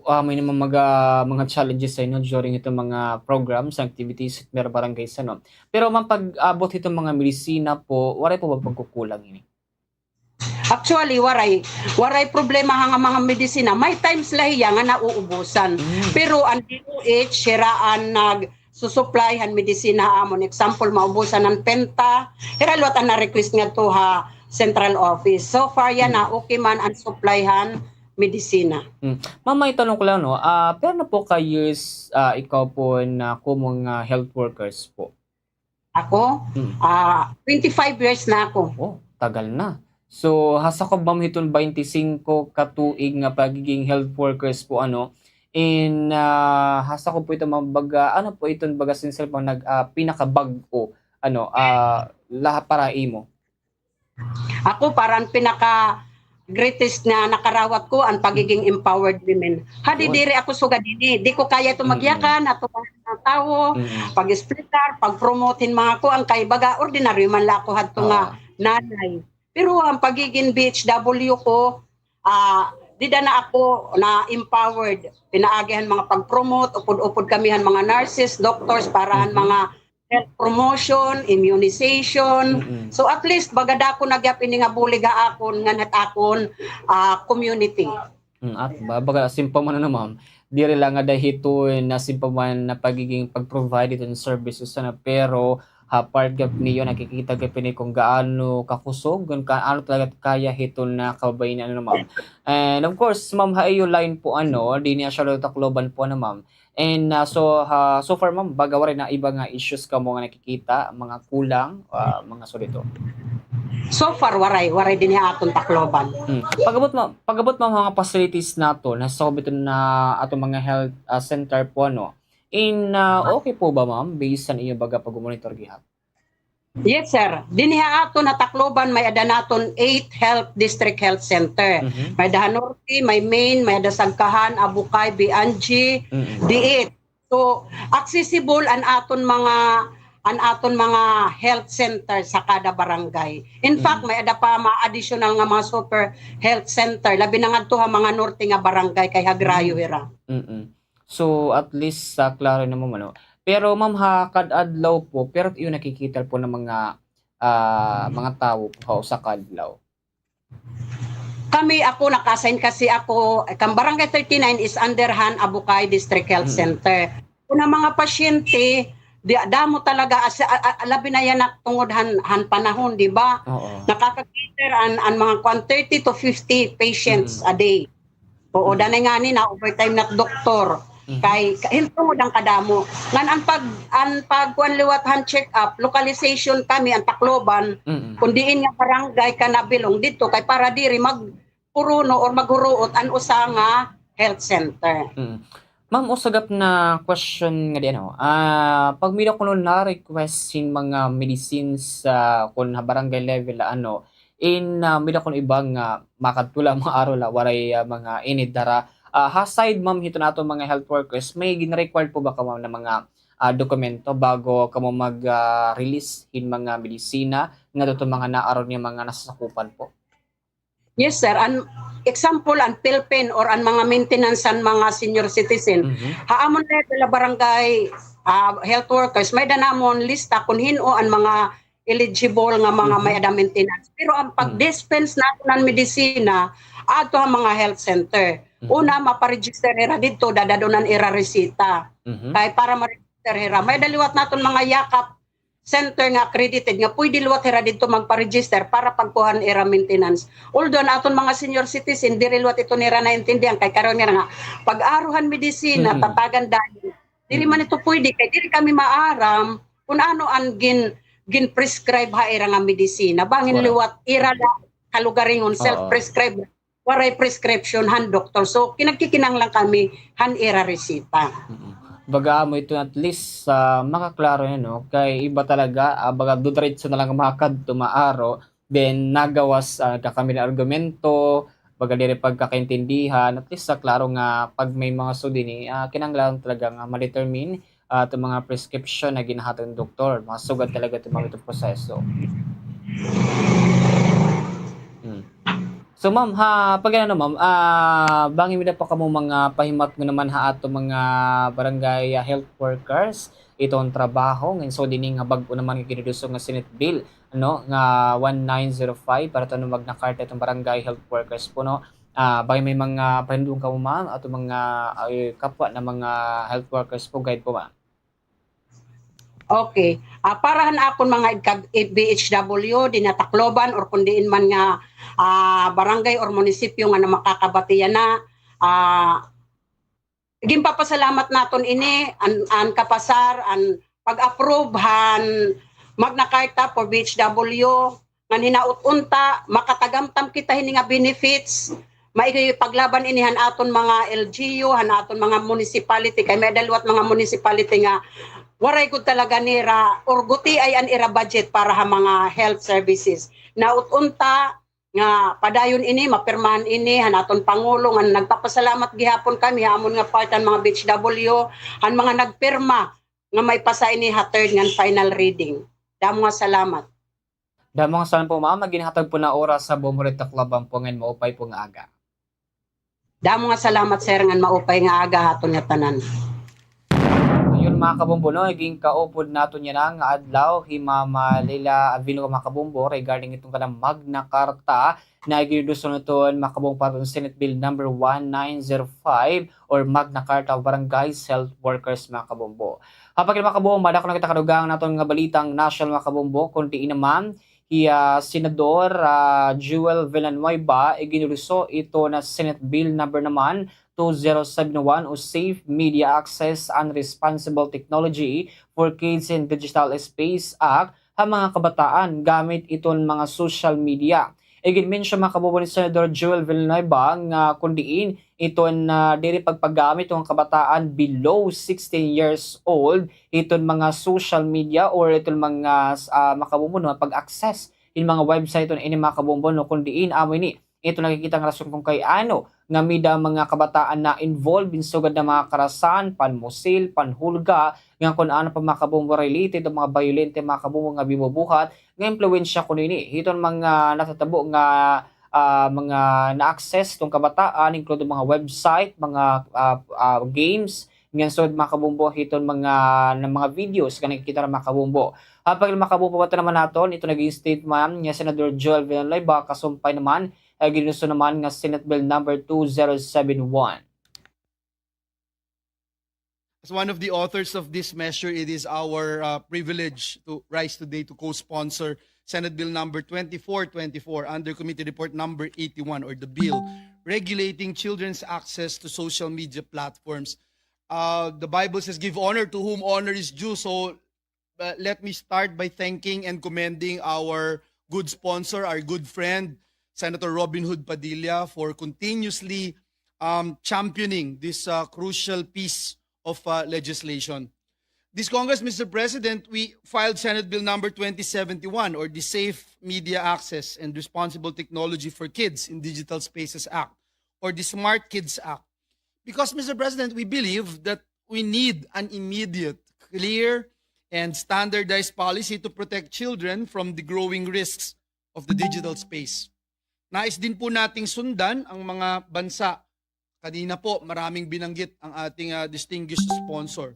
ah, amo ini mga, mga challenges sa inyo during hito mga programs, activities, hit mero barangay sa, no? Pero, ma'am, pag-abot hito mga medisina po, waray po ba pagkukulang ini? Actually, waray. Waray problema ha nga mga medisina. May times la hiya nga nauubusan. Pero an D O H, hira an nag- susupply han medisina ha amon. Example, maubusan an Penta, hira liwat an na-request ngadto ha central office. So far yana, okay man an supply han medisina. Ma'am, may tanong ko lang, no? Ah, pira na po ka years, ah, ikaw po na komo nga health workers po? Ako? Ah, twenty-five years na ako. Oh, tagal na. So, ha sakob, ma'am, hiton baynte singko ka tuig nga pagiging health workers po, ano, in, ah, ha sakob po ito, ma'am, baga, ano po iton baga since po nag-, ah, pinakabag-o, ano, ah, lahat para imo? Ako, para an pinaka, greatest na nakarawat ko an pagiging empowered women. Hadi diri ako sugad ini. Di ko kaya ito magyakan ato mga tawo, pag-explicar, pag-promote hin mga kuan kay baga ordinaryo man la ako hadto nga nanay. Pero ang pagiging B H W ko, ah, dida na ako na-empowered. Pinaagi han mga pag-promote, upod-upod kami han mga nurses, doctors, para han mga health promotion, immunization. So at least baga dako na gyap ini nga bulig ha akon ngan het akon, ah, community. Mm, at ba-, baga simple man, ano, ma'am. Diri la nga dahito na simple man na pagiging pag-provide iton services, ano, pero ha part gap niyo nakikita gap ini kung gaano kakusog, kung gaano talaga kaya hiton na kababayen, ano, ma'am. And of course, ma'am, ha iyo line po, ano, dinhi ha Charlotte, Tacloban po, ano, ma'am. And, ah, so, ah, so far, ma'am, baga waray na iba nga issues kamo nga nakikita, mga kulang, ah, mga sugad hito? So far, waray, waray dinhi ha aton Tacloban. Hmm. Pag-abot, ma'am, pag-abot, ma'am, mga facilities naton, nasakop iton na aton mga health, ah, center po, ano. In, ah, okay po ba, ma'am, based sa iyo baga pag-monitor gihap? Yes, sir. Dinhi ha aton ha Tacloban, may-ada naton eight health, district health center. May-ada ha Norte, may Main, may-ada Sagkahan, Abukay, Bianji, Diit. So, accessible an aton mga, an aton mga health center sa kada barangay. In fact, may-ada pa mga additional nga mga super health center, labi na ngadto ha mga norte nga barangay kay hagrayo hira. Mm-mm. So, at least, ah, klaro na, ma'am, ano. Pero, ma'am, ha, kad-adlaw po, pero iyo nakikita po ng mga, ah, mga tawo po ha usa ka adlaw? Kami, ako, naka-assign kasi ako, eh, kang Barangay thirty-nine is under han Abukay District Health Center. Kun an mga pasyente, di, damo talaga, as, a, a, labi na yana tungod han, han panahon, di ba? Oo. Nakaka-cater an, an mga kwan, thirty to fifty patients a day. Oo, danay ngani na-overtime na doktor. Kay, ka-, hin tungod an kadamo. Ngan an pag-, an pagkuan liwat han check-up, localization kami, an Tacloban, kun diin nga barangay ka nabilong didto, kay para diri magpuruno or maghuruot an usa nga health center. Mm. Ma'am, usa gihap na question ngadi, ano, ah, pag may-ada kuno na-request hin mga medicines, ah, kun ha barangay level, ano, in, ah, may-ada kuno iba nga makadto la, maaro la, waray, ah, mga inid dara. Ah, ha side, ma'am, hiton aton mga health workers, may gin-required po ba kamo na mga, ah, dokumento bago kamo mag, ah, release hin mga medisina ngadto ha mga naaro niyo mga nasasakupan po? Yes, sir. An example, an PhilPEN or an mga maintenance han mga senior citizen. Ha amon level nga barangay, ah, health workers, may-ada namon lista kun hin-o an mga eligible nga mga may-ada maintenance. Pero an pag-dispense naton han medisina, adto ha mga health center. Una, maparegister hira didto, dadad-on an ira resita. Kay para ma-register hira, may-ada liwat naton mga Yakap center nga accredited nga pwede liwat hira didto magpa-register para pagkuha han ira maintenance. Although an aton mga senior citizen, diri liwat ito nira naintindihan kay karon nira nga pag-aro han medisina, tatagan dayon. Diri man ito pwede kay diri kami maaram kun ano an gin-, gin-prescribe ha ira nga medisina. Bangin liwat ira la kalugaringon, self-prescribe. Waray prescription han doktor. So, kinagkikinahanglan kami han ira resita. Baga amo ito at least, ah, makaklaro na, no? Kay iba talaga, ah, baga dudiretso na lang makadto, maaro, then nagawas, ah, nagkakami hin argumento, baga diri pagkakaintindihan, at least sa klaro nga pag may mga sugad ini, ah, kinahanglan talaga nga ma-determine ah, aton mga prescription nga ginhahatag hin doktor. Mga sugad talaga ito, ma'am, ito proseso. Hmm. So, ma'am, ha, pag ano, ma'am, ah, bangin may-ada pa kamo mga pahimatngon naman ha aton mga barangay, ah, health workers, iton trabaho, ngan sugad ini nga bag-o naman nga ginadusog nga Senate bill, ano, nga one nine zero five para ta, ano, magna-karta iton barangay health workers po, no? Ah, bangin may mga pahinumdom kamo, ma'am, aton mga, ah, kapwa na mga health workers po, guide po, ma'am. Okay. Ah, para han akon mga igkag-, B H W, dinhi ha Tacloban or kun diin man nga, ah, barangay or munisipyo nga na makakabati yana, ah, ginpapasalamat naton ini, an, an kapasar, an pag-approve han Magna Carta for B H W, ngan hinaot unta, makatagamtam kita hini nga benefits, maipaglaban ini han aton mga L G U, han aton mga municipality, kay may-ada liwat mga municipality nga waray gud talaga nira or gutiay an ira budget para ha mga health services. Hinaot unta, nga padayon ini, mapirmahan ini han aton Pangulo, nga nagpapasalamat gihapon kami ha amon nga part han mga B H W, han mga nagpirma nga maipasa ini ha third ngan final reading. Damo nga salamat. Damo nga salamat po, ma'am. Ginhatag po na oras sa Bombo Red Tacloban po, ngan maupay po nga aga. Damo nga salamat, sir, ngan maupay nga aga ha aton nga tanan. Ayun, mga kabombo, no, ginkaupod naton yana nga adlaw hi Mama Leila Avilo, mga kabombo, regarding iton kanang Magna Carta na iginduso naton, mga kabombo, para sa Senate Bill number one nine zero five or Magna Carta of Barangays Health Workers, mga kabombo. Kapag, mga kabombo, madako na kita kadugang naton nga balitang national, mga kabombo, kundi naman hi, ah, Senador, ah, Joel Villanueva, iginduso ito na Senate Bill number naman two zero seven one o Safe Media Access and Responsible Technology for Kids in Digital Space Act ha mga kabataan gamit iton mga social media. Iginmensyon, mga kabombo, ni Senador Joel Villanueva nga kun diin iton, ah, diri pagpagamit iton kabataan below sixteen years old iton mga social media or iton mga, ah, mga kabombo, no, pag-access hin mga website iton ini, mga kabombo, no, kun diin amo ini iton nakikita nga rason kun kay ano nga may-ada mga kabataan na involved hin sugad nga mga karasan, panmusil, panhulga, ngan kun ano pa, mga kabombo, related o mga bayolente, mga kabombo, nga binubuhat nga impluwensya kuno ini hiton mga natatabo nga, ah, mga na-access hiton kabataan, include mga website, mga, ah, ah, games, ngan sugad, mga kabombo, hiton mga, na mga videos nga nakikita naton, mga kabombo. Kapag, mga kabombo, pabata naman naton iton naging statement ni Senador Joel Villanueva, kasumpay naman, ah, ginduso naman nga Senate Bill number two zero seven one. As one of the authors of this measure, it is our, uh, privilege to rise today to co-sponsor Senate Bill number twenty-four twenty-four, under Committee Report number eighty-one, or the bill regulating children's access to social media platforms. Uh, the Bible says, "Give honor to whom honor is due." So, uh, let me start by thanking and commending our good sponsor, our good friend, Senator Robin Hood Padilla, for continuously, um, championing this, uh, crucial piece of, uh, legislation. This Congress, Mister President, we filed Senate Bill number twenty seventy-one, or the Safe Media Access and Responsible Technology for Kids in Digital Spaces Act, or the Smart Kids Act. Because, Mister President, we believe that we need an immediate, clear, and standardized policy to protect children from the growing risks of the digital space. Nais din po nating sundan ang mga bansa. Kanina po, maraming binanggit ang ating, ah, distinguished sponsor.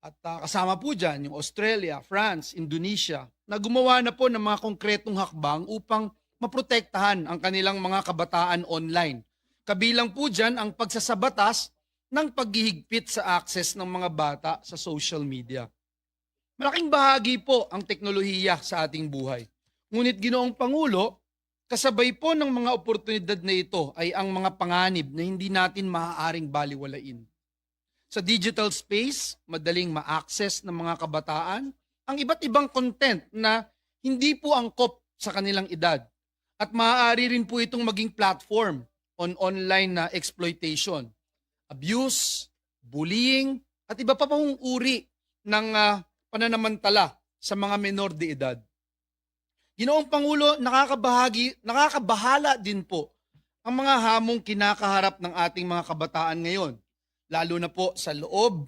At, ah, kasama po diyan yung Australia, France, Indonesia, na gumawa na po ng mga konkretong hakbang upang maprotektahan ang kanilang mga kabataan online. Kabilang po diyan ang pagsasabatas ng paghihigpit sa access ng mga bata sa social media. Malaking bahagi po ang teknolohiya sa ating buhay. Ngunit, Ginoong Pangulo, kasabay po ng mga oportunidad na ito ay ang mga panganib na hindi natin maaaring balewalain. Sa digital space, madaling ma-access ng mga kabataan ang iba't ibang content na hindi po angkop sa kanilang edad at maaari rin po itong maging platform on online na exploitation, abuse, bullying, at iba pa pong uri ng, ah, pananamantala sa mga menor de edad. Ginoong Pangulo, nakakabahagi, nakakabahala din po ang mga hamong kinakaharap ng ating mga kabataan ngayon, lalo na po sa loob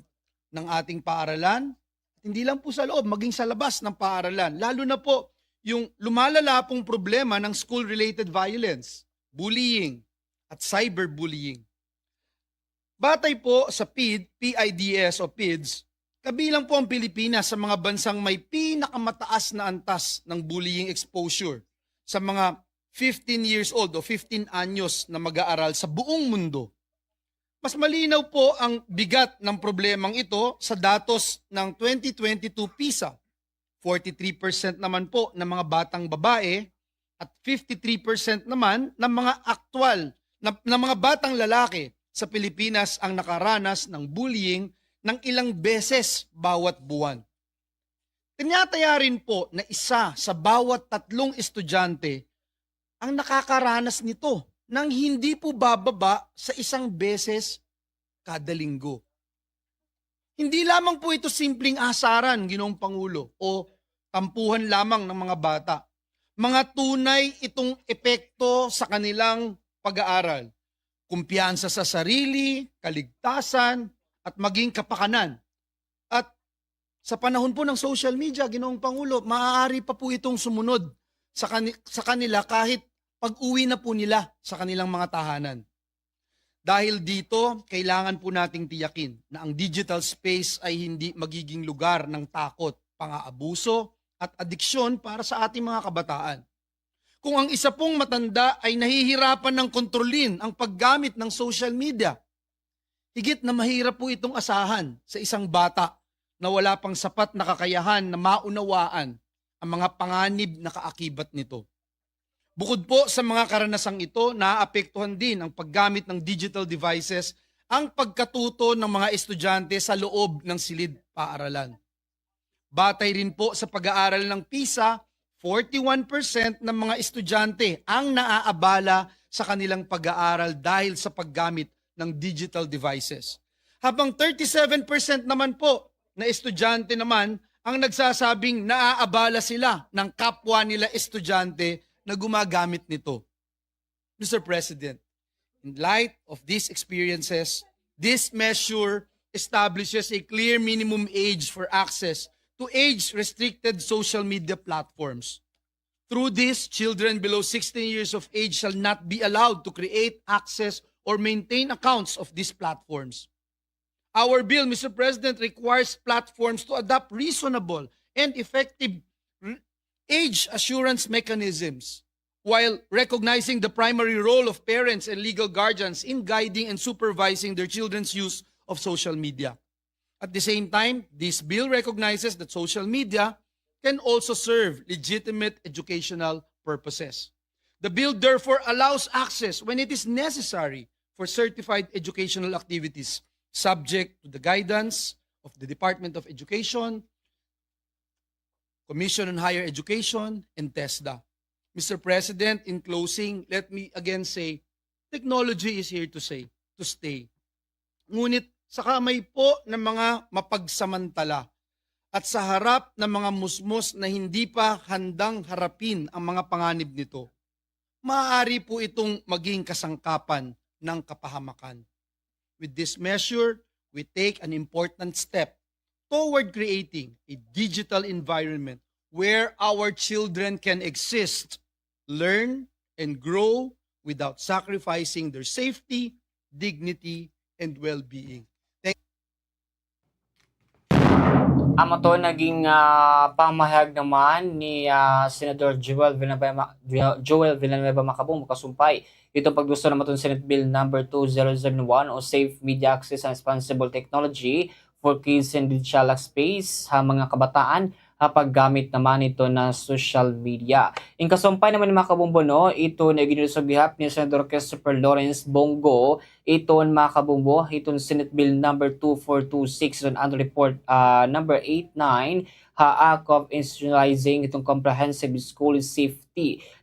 ng ating paaralan, at hindi lang po sa loob, maging sa labas ng paaralan, lalo na po yung lumalala pong problema ng school-related violence, bullying, at cyberbullying. Batay po sa PID, PIDS o PIDS, kabilang po ang Pilipinas sa mga bansang may pinakamataas na antas ng bullying exposure sa mga fifteen years old o fifteen anyos na mag-aaral sa buong mundo. Mas malinaw po ang bigat ng problemang ito sa datos ng twenty twenty-two PISA. Forty-three percent naman po ng mga batang babae at fifty-three percent naman ng mga aktual na, ng mga batang lalaki sa Pilipinas ang nakaranas ng bullying ng ilang beses bawat buwan. Tinataya rin po na isa sa bawat tatlong estudyante ang nakakaranas nito nang hindi po bababa sa isang beses kada linggo. Hindi lamang po ito simpleng asaran, Ginoong Pangulo, o tampuhan lamang ng mga bata. mga tunay itong epekto sa kanilang pag-aaral. Kumpiyansa sa sarili, kaligtasan, at maging kapakanan. At sa panahon po ng social media, Ginoong Pangulo, maaari pa po itong sumunod sa kani-, sa kanila kahit pag-uwi na po nila sa kanilang mga tahanan. Dahil dito, kailangan po nating tiyakin na ang digital space ay hindi magiging lugar ng takot, pang-aabuso, at adiksyon para sa ating mga kabataan. Kung ang isa pong matanda ay nahihirapan ng kontrolin ang paggamit ng social media, higit na mahirap po itong asahan sa isang bata na wala pang sapat na kakayahan na maunawaan ang mga panganib na kaakibat nito. Bukod po sa mga karanasang ito, naaapektuhan din ang paggamit ng digital devices ang pagkatuto ng mga estudyante sa loob ng silid paaralan. Batay rin po sa pag-aaral ng PISA, forty-one percent ng mga estudyante ang naaabala sa kanilang pag-aaral dahil sa paggamit ng digital devices. Habang thirty-seven percent naman po na estudyante naman ang nagsasabing naaabala sila ng kapwa nila estudyante na gumagamit nito. Mister President, in light of these experiences, this measure establishes a clear minimum age for access to age-restricted social media platforms. Through this, children below sixteen years of age shall not be allowed to create, access, or maintain accounts of these platforms. Our bill, Mister President, requires platforms to adopt reasonable and effective r-, age assurance mechanisms while recognizing the primary role of parents and legal guardians in guiding and supervising their children's use of social media. At the same time, this bill recognizes that social media can also serve legitimate educational purposes. The bill therefore allows access when it is necessary for certified educational activities subject to the guidance of the Department of Education, Commission on Higher Education, and TESDA. Mister President, in closing, let me again say, technology is here to say, to stay. Ngunit sa kamay po ng mga mapagsamantala at sa harap ng mga musmos na hindi pa handang harapin ang mga panganib nito, maaari po itong maging kasangkapan ng kapahamakan. With this measure, we take an important step toward creating a digital environment where our children can exist, learn, and grow without sacrificing their safety, dignity, and well-being. Thank Amo to naging, ah, pamahayag naman ni, ah, Senador Joel Villanueva Ma-, Jo-, Joel Villanueva Macabombo kasumpay iton pagduso naman iton Senate Bill number two zero seven one o Safe Media Access and Responsible Technology for Kids and Digital Space ha mga kabataan ha paggamit naman iton social media. In kasumpay naman ni Macabombo, no, iton iginhiusog gihap ni Senador Christopher Lawrence Bong Go, iton Macabombo, iton Senate Bill number two four two six, iton Annual Report, ah, number eight nine, ha Act of Institutionalizing iton Comprehensive School Safety.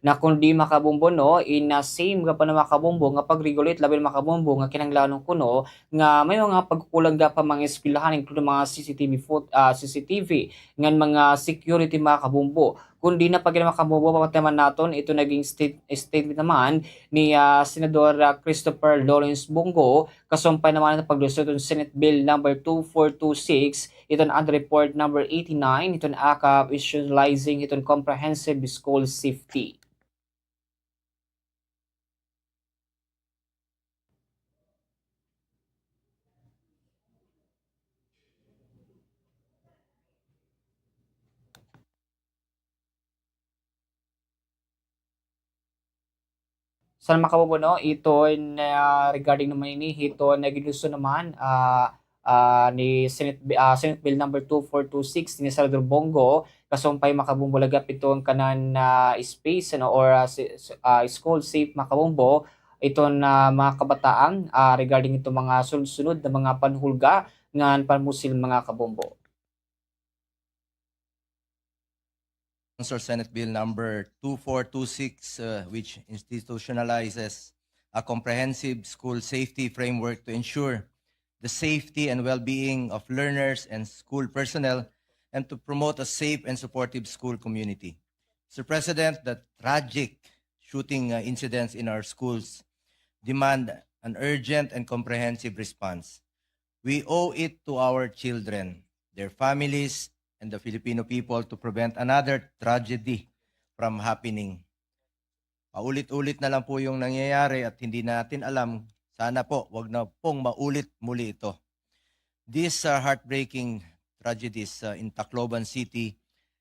Na kundi Macabombo, no, in, ah, same gihap, no, Macabombo, nga pag-regulate labi na, Macabombo, nga kinahanglan kuno nga may mga pagkukulang gihap ha mga eskwelahan, include mga C C T V foot-, ah, C C T V, ngan mga security, Macabombo. Kundi na pag Macabombo, papatiman naton, ito naging state-, statement naman ni, ah, Senador, ah, Christopher Lawrence Bong Go, kasumpay naman iton pagduso iton Senate Bill number two four two six, iton Annual Report number eighty-nine, iton Act of Institutionalizing iton Comprehensive School Safety. San Macabombo, no, iton, ah, regarding naman ini, iton, ah, ginluso naman, ah, ah, ni Senate Bi-, ah, Senate Bill number two four two six ni Senador Bong Go, kasumpay, Macabombo, lagap iton kanan, ah, space, ano, or, ah, si-, s-, ah, school safe, Macabombo, iton, ah, mga kabataan, ah, regarding iton mga sunod-sunod na mga panhulga ngan panmusil, Macabombo. Sponsor Senate Bill number two four two six, uh, which institutionalizes a comprehensive school safety framework to ensure the safety and well-being of learners and school personnel and to promote a safe and supportive school community. Mister President, the tragic shooting, uh, incidents in our schools demand an urgent and comprehensive response. We owe it to our children, their families, and the Filipino people to prevent another tragedy from happening. Paulit-ulit na lang po yung nangyayari at hindi natin alam. Sana po, wag na pong maulit muli ito. These, uh, heartbreaking tragedies, uh, in Tacloban City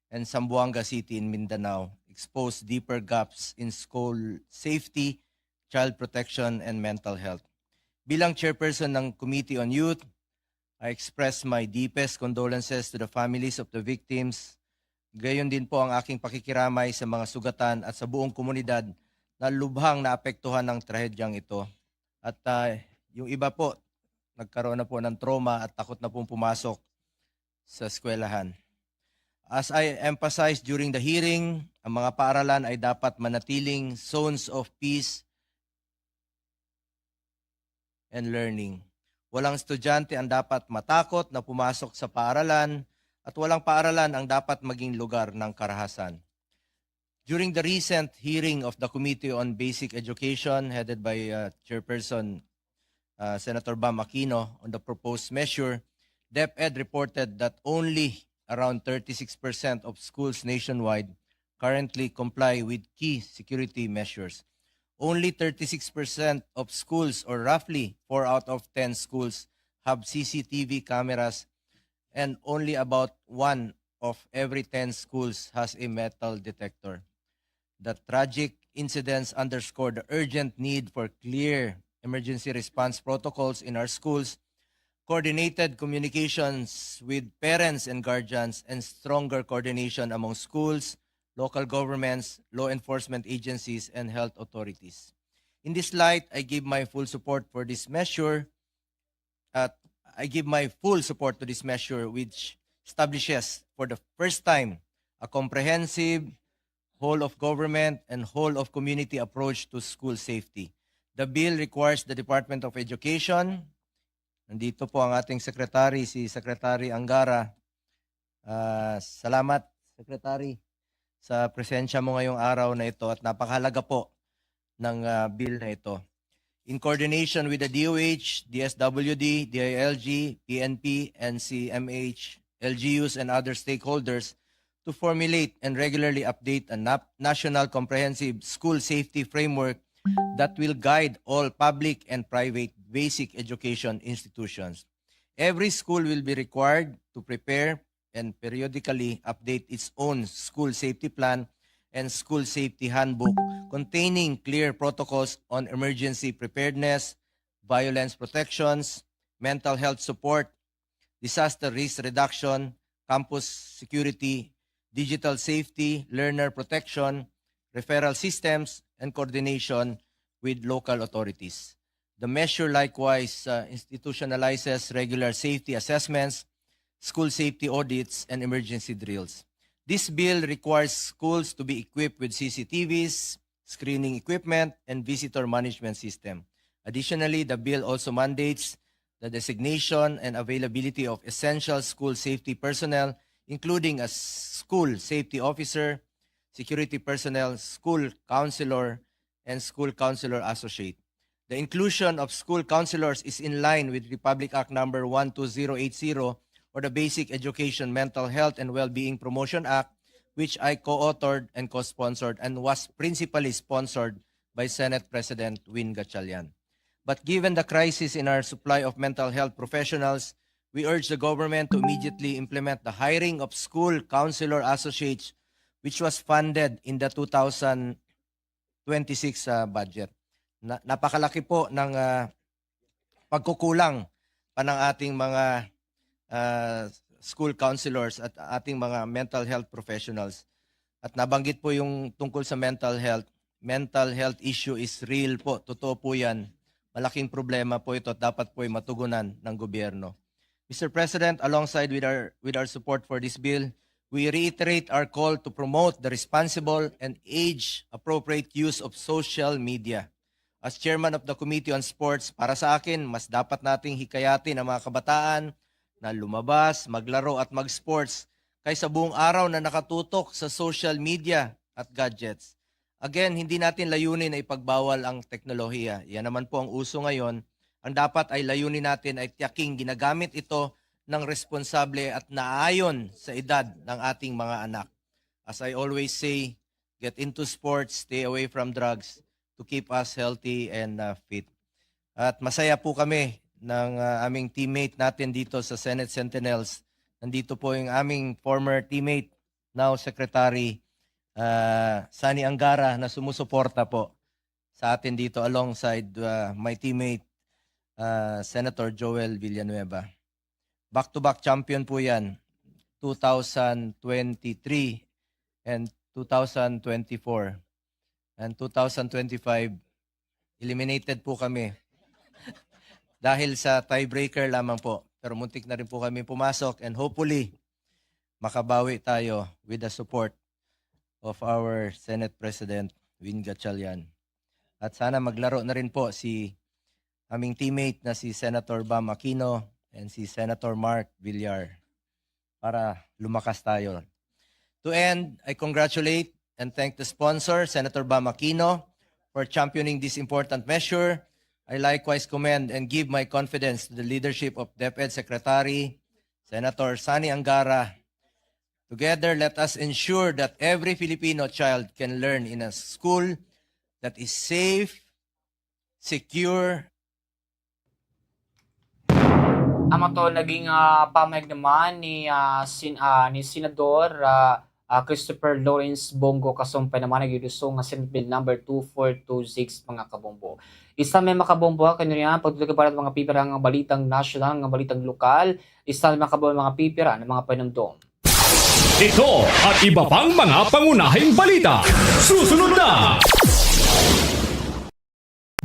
and Zamboanga City in Mindanao expose deeper gaps in school safety, child protection, and mental health. Bilang chairperson ng Committee on Youth, I express my deepest condolences to the families of the victims. Gayon din po ang aking pakikiramay sa mga sugatan at sa buong komunidad na lubhang naapektuhan ng trahedyang ito. At, ah, yung iba po, nagkaroon na po ng trauma at takot na pong pumasok sa eskwelahan. As I emphasized during the hearing, ang mga paaralan ay dapat manatiling zones of peace and learning. Walang estudyante ang dapat matakot na pumasok sa paaralan at walang paaralan ang dapat maging lugar ng karahasan. During the recent hearing of the Committee on Basic Education, headed by, uh, Chairperson, uh, Senator Bam Aquino, on the proposed measure, DepEd reported that only around thirty-six percent of schools nationwide currently comply with key security measures. Only thirty-six percent of schools, or roughly four out of ten schools, have C C T V cameras, and only about one of every ten schools has a metal detector. The tragic incidents underscore the urgent need for clear emergency response protocols in our schools, coordinated communications with parents and guardians, and stronger coordination among schools, local governments, law enforcement agencies, and health authorities. In this light, I give my full support for this measure. At I give my full support to this measure, which establishes for the first time a comprehensive whole of government and whole of community approach to school safety. The bill requires the Department of Education. Nandito po ang ating secretary, si Secretary Angara. Ah, salamat, Secretary, sa presensya mo ngayong araw na ito at napakahalaga po ng, ah, bill na ito. In coordination with the D O H, D S W D, D I L G, P N P, N C M H, L G Us, and other stakeholders to formulate and regularly update a nap-, national comprehensive school safety framework that will guide all public and private basic education institutions. Every school will be required to prepare and periodically update its own school safety plan and school safety handbook containing clear protocols on emergency preparedness, violence protections, mental health support, disaster risk reduction, campus security, digital safety, learner protection, referral systems, and coordination with local authorities. The measure likewise, uh, institutionalizes regular safety assessments, school safety audits, and emergency drills. This bill requires schools to be equipped with C C T Vs, screening equipment, and visitor management system. Additionally, the bill also mandates the designation and availability of essential school safety personnel, including a school safety officer, security personnel, school counselor, and school counselor associate. The inclusion of school counselors is in line with Republic Act number one two zero eight zero, or the Basic Education Mental Health and Well-Being Promotion Act, which I co-authored and co-sponsored and was principally sponsored by Senate President Win Gatchalian. But given the crisis in our supply of mental health professionals, we urge the government to immediately implement the hiring of school counselor associates, which was funded in the two thousand twenty-six, ah, budget. Na-, napakalaki po ng, ah, pagkukulang pa ng ating mga, ah, school counselors at ating mga mental health professionals. At nabanggit po yung tungkol sa mental health. Mental health issue is real po. Totoo po yan. Malaking problema po ito at dapat po ay matugunan ng gobyerno. Mister President, alongside with our, with our support for this bill, we reiterate our call to promote the responsible and age-appropriate use of social media. As chairman of the Committee on Sports, para sa akin, mas dapat nating hikayatin ang mga kabataan na lumabas, maglaro at mag-sports kaysa buong araw na nakatutok sa social media at gadgets. Again, hindi natin layunin na ipagbawal ang teknolohiya. Yan naman po ang uso ngayon. Ang dapat ay layunin natin ay tiyaking ginagamit ito ng responsable at naayon sa edad ng ating mga anak. As I always say, get into sports, stay away from drugs to keep us healthy and, uh, fit. At masaya po kami ng, uh, aming teammate natin dito sa Senate Sentinels. Nandito po yung aming former teammate, now Secretary, uh, Sonny Angara, na sumusuporta po sa atin dito alongside, uh, my teammate, uh, Senator Joel Villanueva. Back-to-back champion po yan, two thousand twenty-three and two thousand twenty-four. And two thousand twenty-five, eliminated po kami dahil sa tiebreaker lamang po. Pero muntik na rin po kami pumasok, and hopefully, makabawi tayo with the support of our Senate President, Win Gatchalian. At sana maglaro na rin po si aming teammate na si Senator Bam Aquino and si Senator Mark Villar para lumakas tayo. To end, I congratulate and thank the sponsor, Senator Bam Aquino, for championing this important measure. I likewise commend and give my confidence to the leadership of DepEd Secretary, Senator Sonny Angara. Together, let us ensure that every Filipino child can learn in a school that is safe, secure. Amo to naging, ah, pamahayag naman ni, ah, sin-, ah, ni Senador, ah, ah, Christopher Lawrence Bong Go Kasumpay naman, nag-introduce nga Senate Bill number two four two six, mga kabombo. Isa may makabombo, kaniyan, pagtutuloy pa rin mga pipira nga balitang nasyonal, nga balitang lokal, isa may makabombo mga pipira ng mga panumdum. Ito at iba pang mga pangunahing balita. Susunod na!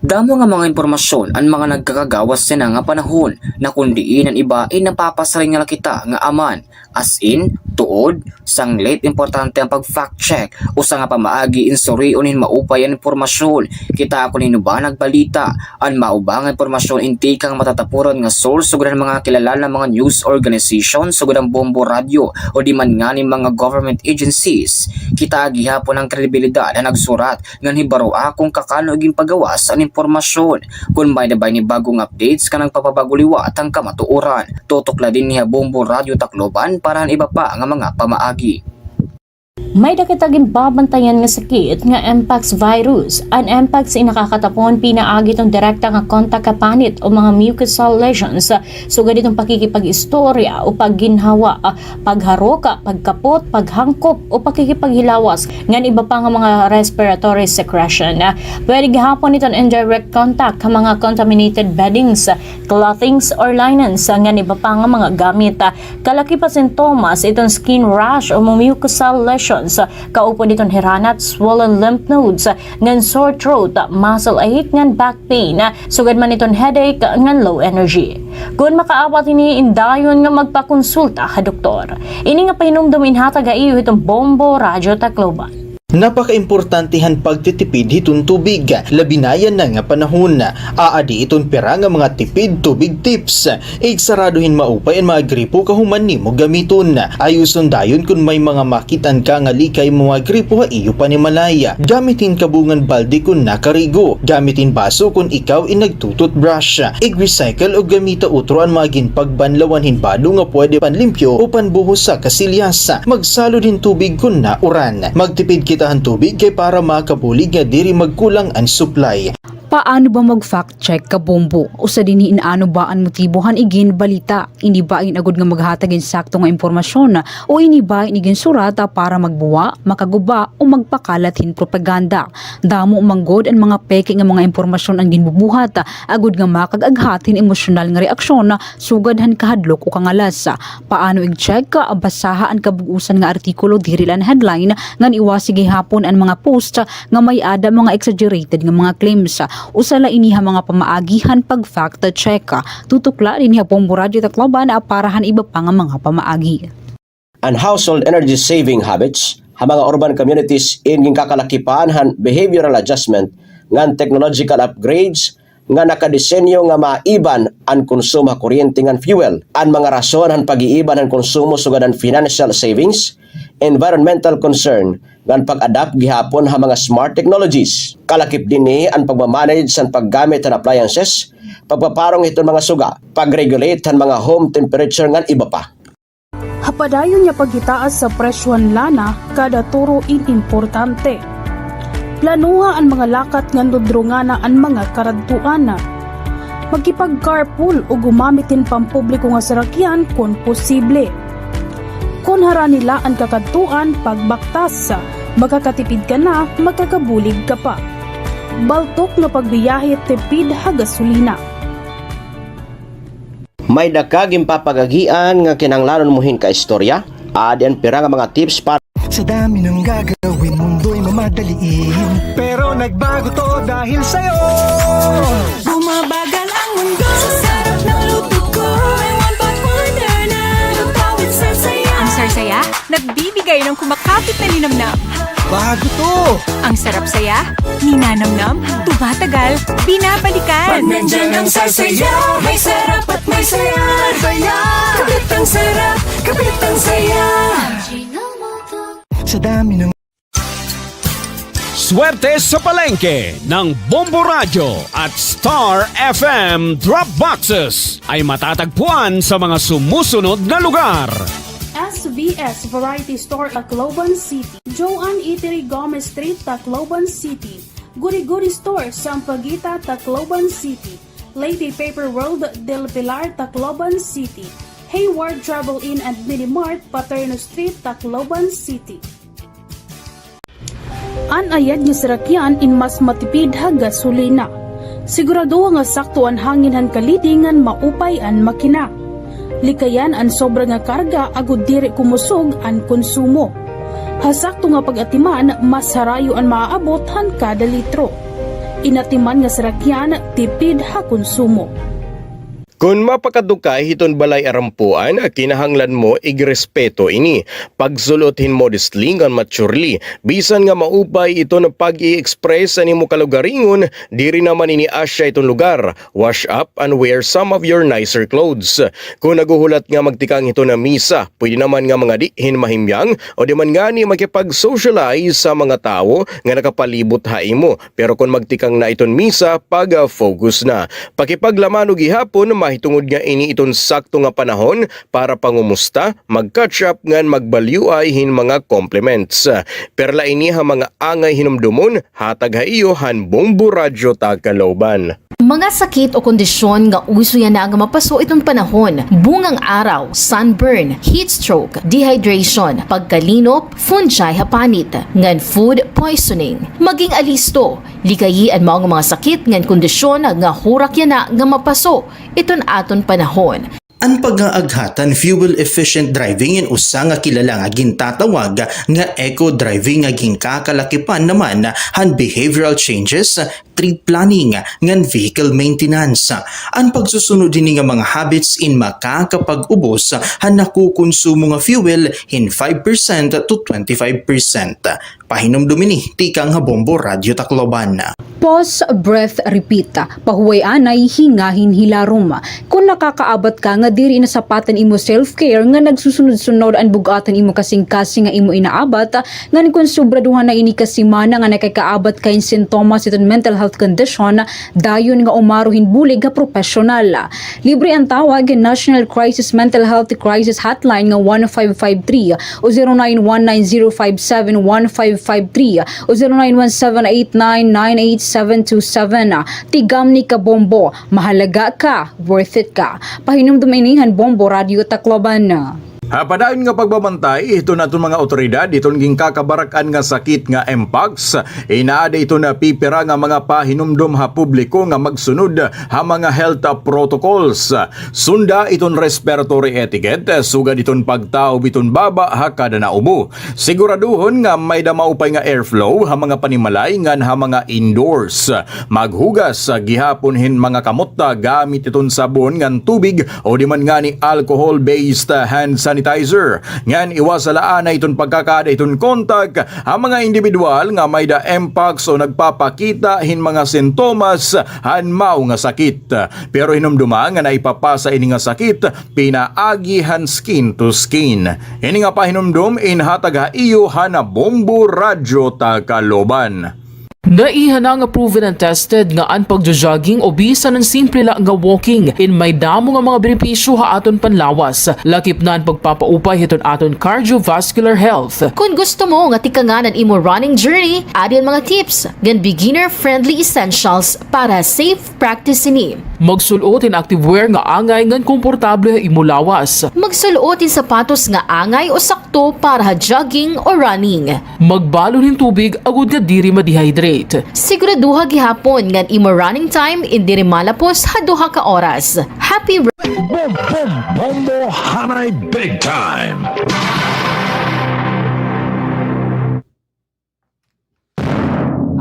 Damo nga mga impormasyon an mga nagkakagawas yana nga panahon, na kon diin an iba ay napapasiring la kita nga aman, as in, tuod, sanglit, importante an pag-fact check, usa nga pamaagi in surion hin maupay an impormasyon. Kita kon hin-o ba nagbalita, an mao ba nga impormasyon in tikang matatapuran nga source sugad han mga kilala nga mga news organization sugad han Bombo Radyo o di man ngani mga government agencies. Kita gihapon an kredibilidad han nagsurat ngan hibaroa kon kakano ginpagawas an impormasyon. Kon may-ada ba ini bag-o nga updates nga nagpapabag-o liwat han kamatuoran, tutok la dinhi ha Bombo Radyo Tacloban para han iba pa nga mga pamaagi. May-ada kita ginbabantayan nga sakit nga mpox virus. An mpox in nakakatapon pinaagi hiton direkta nga kontak ha panit o mga mucosal lesions, sugad hiton pakikipag-istorya o pagginhawa, pagharok, pagkapot, paghangkop o pakikipaghilawas, ngan iba pa nga mga respiratory secretion. Pwede gihapon iton indirect contact ha mga contaminated beddings, clothings or linens, ngan iba pa nga mga gamit. Kalakip ha sintomas iton skin rash o mucosal lesions, kaupod iton hiranat, swollen lymph nodes, ngan sore throat, muscle ache, ngan back pain, sugad man iton headache, ngan low energy. Kon makaabat hini, indayon nga magpakonsulta ha doktor. Ini nga pahinumdom inhatag ha iyo hiton Bombo Radyo Tacloban. Napakaimportante han pagtitipid hiton tubig, labi na yana nga panahon. Aadi iton pira nga mga tipid tubig tips. Igsarado hin maupay an mga gripo kahuman nimo gamiton. Ayuson dayon kon may mga makit-an ka nga likay mga gripo ha iyo panimalay. Gamit hin kabungan balde kon nakarigo. Gamit hin baso kon ikaw in nagtu-toothbrush. Ig-recycle o gamita utro an mga ginpagbanlawan hin bado nga pwede panlimpyo o panbuhos ha kasilyas. Magsalod hin tubig kon nauran. Magtipid kita han tubig kay para makabulig nga diri magkulang an supply. Paano ba mag-fact check, kabombo? Usa dinhi in ano ba an motibo han iginbalita. Ini ba in agod nga maghatag hin sakto nga impormasyon, o ini ba in iginsurat para magbuwa, makaguba, o magpakalat hin propaganda? Damo man gud an mga peke nga mga impormasyon an ginbubuhat, agod nga makag-aghat hin emosyonal nga reaksyon, sugad han kahadlok o kangalas. Paano ig-check? Basaha an kabug-osan nga artikulo, diri la an headline, ngan iwasi gihapon an mga post nga may-ada mga exaggerated nga mga claims. Usa la ini ha mga pamaagi han pag-fact check. Tutok la dinhi ha Bombo Radyo Tacloban para han iba pa nga mga pamaagi. An household energy saving habits ha mga urban communities in ginkakalakipan han behavioral adjustment ngan technological upgrades nga nakadesenyo nga maiban an konsumo ha kuryente ngan fuel. An mga rason han pag-iiban han konsumo sugad han financial savings, environmental concern, ngan pag-adapt gihapon ha mga smart technologies. Kalakip dinhi an pagmamanage san paggamit han appliances, pagpaparong hiton mga suga, pag-regulate han mga home temperature ngan iba pa. Ha padayon nga paghitaas sa presyo han lana, kada turo in importante. Planuha an mga lakat ngan dudrungana an mga karadtuan. Makipag-carpool o gumamit hin pampubliko nga sarakyan kon posible. Kon harani la an kakadtuan, pagbaktas, makakatipid ka na, makakabulig ka pa. Baltok nga pagbiyahe, tipid ha gasolina. May-ada ka ginpapag-agian nga kinahanglanon mo hin kaistorya? Adi an pira nga mga tips para Sa dami ng gagawin, mundo'y mamadaliin. Pero nagbago 'to dahil sa'yo. Bumabagal ang mundo sa sarap ng luto ko. May one pot wonder na lutawit sa saya. Ang Sarsaya, nagbibigay ng kumakapit na linamnam. Bago 'to. Ang sarap saya, ninanamnam, tumatagal, binabalikan. Pag nandiyan ang Sarsaya, may sarap at may saya. Saya! Kapit ang sarap, kapit ang saya. Sa dami ng Swerte sa palengke ng Bombo Radyo at Star F M Drop Boxes ay matatagpuan sa mga sumusunod na lugar. S V S Variety Store, Tacloban City. Joanne Eatery, Gomez Street, Tacloban City. Goody Goody Store, Sampaguita, Tacloban City. Lady Paper World, Del Pilar, Tacloban City. Hayward Travel Inn and Mini Mart, Paterno Street, Tacloban City. An ayad nga sarakyan in mas matipid ha gasolina. Siguradoha nga sakto an hangin han kalidi ngan maupay an makina. Likayan an sobra nga karga agod diri kumusog an konsumo. Ha sakto nga pag-atiman, mas harayo an maaabot han kada litro. In atiman nga sarakyan, tipid ha konsumo. Kon mapakadto ka hiton balay arampuan, kinahanglan mo igrespeto ini. Pagsul-ot hin modestly ngan maturely. Bisan nga maupay iton pag-i-express han imo kalugaringon, diri naman ini asya iton lugar. Wash up and wear some of your nicer clothes. Kon naghuhulat nga magtikang hiton misa, pwede naman nga mangadi hin mahimyang o di man ngani makipag-socialize sa mga tawo nga nakapalibot ha imo. Pero kon magtikang na iton misa, pag-focus na. Pakipaglamano gihapon, mahitungod nga ini iton sakto nga panahon para pangumusta, mag-catch up ngan magbalyuay hin mga compliments. Perla ini ha mga angay hinumdomon, hatag ha iyo han Bombo Radyo Tacloban. Mga sakit o kondisyon nga uso yana nga mapaso iton panahon, bungang araw, sunburn, heat stroke, dehydration, pagkalinop, fungi ha panit, ngan food poisoning. Maging alisto, likayi an mao nga mga sakit ngan kondisyon nga hurak yana nga mapaso iton aton panahon. An pag-aaghat han fuel-efficient driving in usa nga kilala nga gintatawag nga eco-driving nga ginkakalakipan naman han behavioral changes, trip planning, ngan vehicle maintenance. An pagsusunod hini nga mga habits in makakapag-ubos han nakukonsumo nga fuel hin five percent to twenty-five percent. Pahinumdom ini tikang ha Bombo Radyo Tacloban. Pause, breath, repeat. Pahuway anay, hingahin hilarom. Kon nakakaabat ka nga diri na sapat an imo self-care, nga nagsusunod-sunod an bug-at han imo kasingkasing nga imo inaabat, ngan kon sobraduhan na ini ka semana nga nakakaabat ka hin sintomas hiton mental health condition, dayon nga umaro hin bulig ha propesyonal. Libre an tawag hin National Crisis Mental Health Crisis Hotline nga one five five three o zero nine one nine zero five seven one five five three o zero nine one seven eight nine nine eight seven two seven. Tigamni ka Bombo, mahalaga ka, worth it ka. Pahinumdom ini han Bombo Radyo Tacloban. Ha padayon nga pagbabantay hiton aton mga awtoridad hiton ginkakabarak-an nga sakit nga mpox, inaada iton pipira nga mga pahinumdom ha publiko nga magsunod ha mga health protocols. Sunda iton respiratory etiquette, sugad iton pagtaob iton baba ha kada naubo. Siguraduhon nga may-ada maupay nga airflow ha mga panimalay ngan ha mga indoors. Maghugas gihapon hin mga kamot gamit iton sabon ngan tubig o di man ngani alcohol-based hand sanitizer. sanitizer, ngan iwasalaan na iton pagkakaada iton kontak ha mga indibidwal nga may-ada mpox o nagpapakita hin mga sintomas han mao nga sakit. Pero hinumdoma nga naipapasa ini nga sakit pinaagi han skin to skin. Ini nga pahinumdom inhatag ha iyo han Bombo Radyo Tacloban. Naiha na nga proven and tested nga an pagjo-jogging o bisan an simple la nga walking in may damo nga mga benepisyo ha aton panlawas, lakip na an pagpapaupay hiton aton cardiovascular health. Kon gusto mo nga tikangan an imo running journey, adi an mga tips ngan beginner-friendly essentials para safe practice ini. Magsul-ot hin active wear nga angay ngan komportable ha imo lawas. Magsul-ot hin sapatos nga angay o sakto para ha jogging o running. Magbalon hin tubig agod nga diri ma-dehydrate. Siguraduha gihapon nga an imo running time in diri malapos ha duha ka oras. Happy Boom, boom, Bombo Hanay Big Time!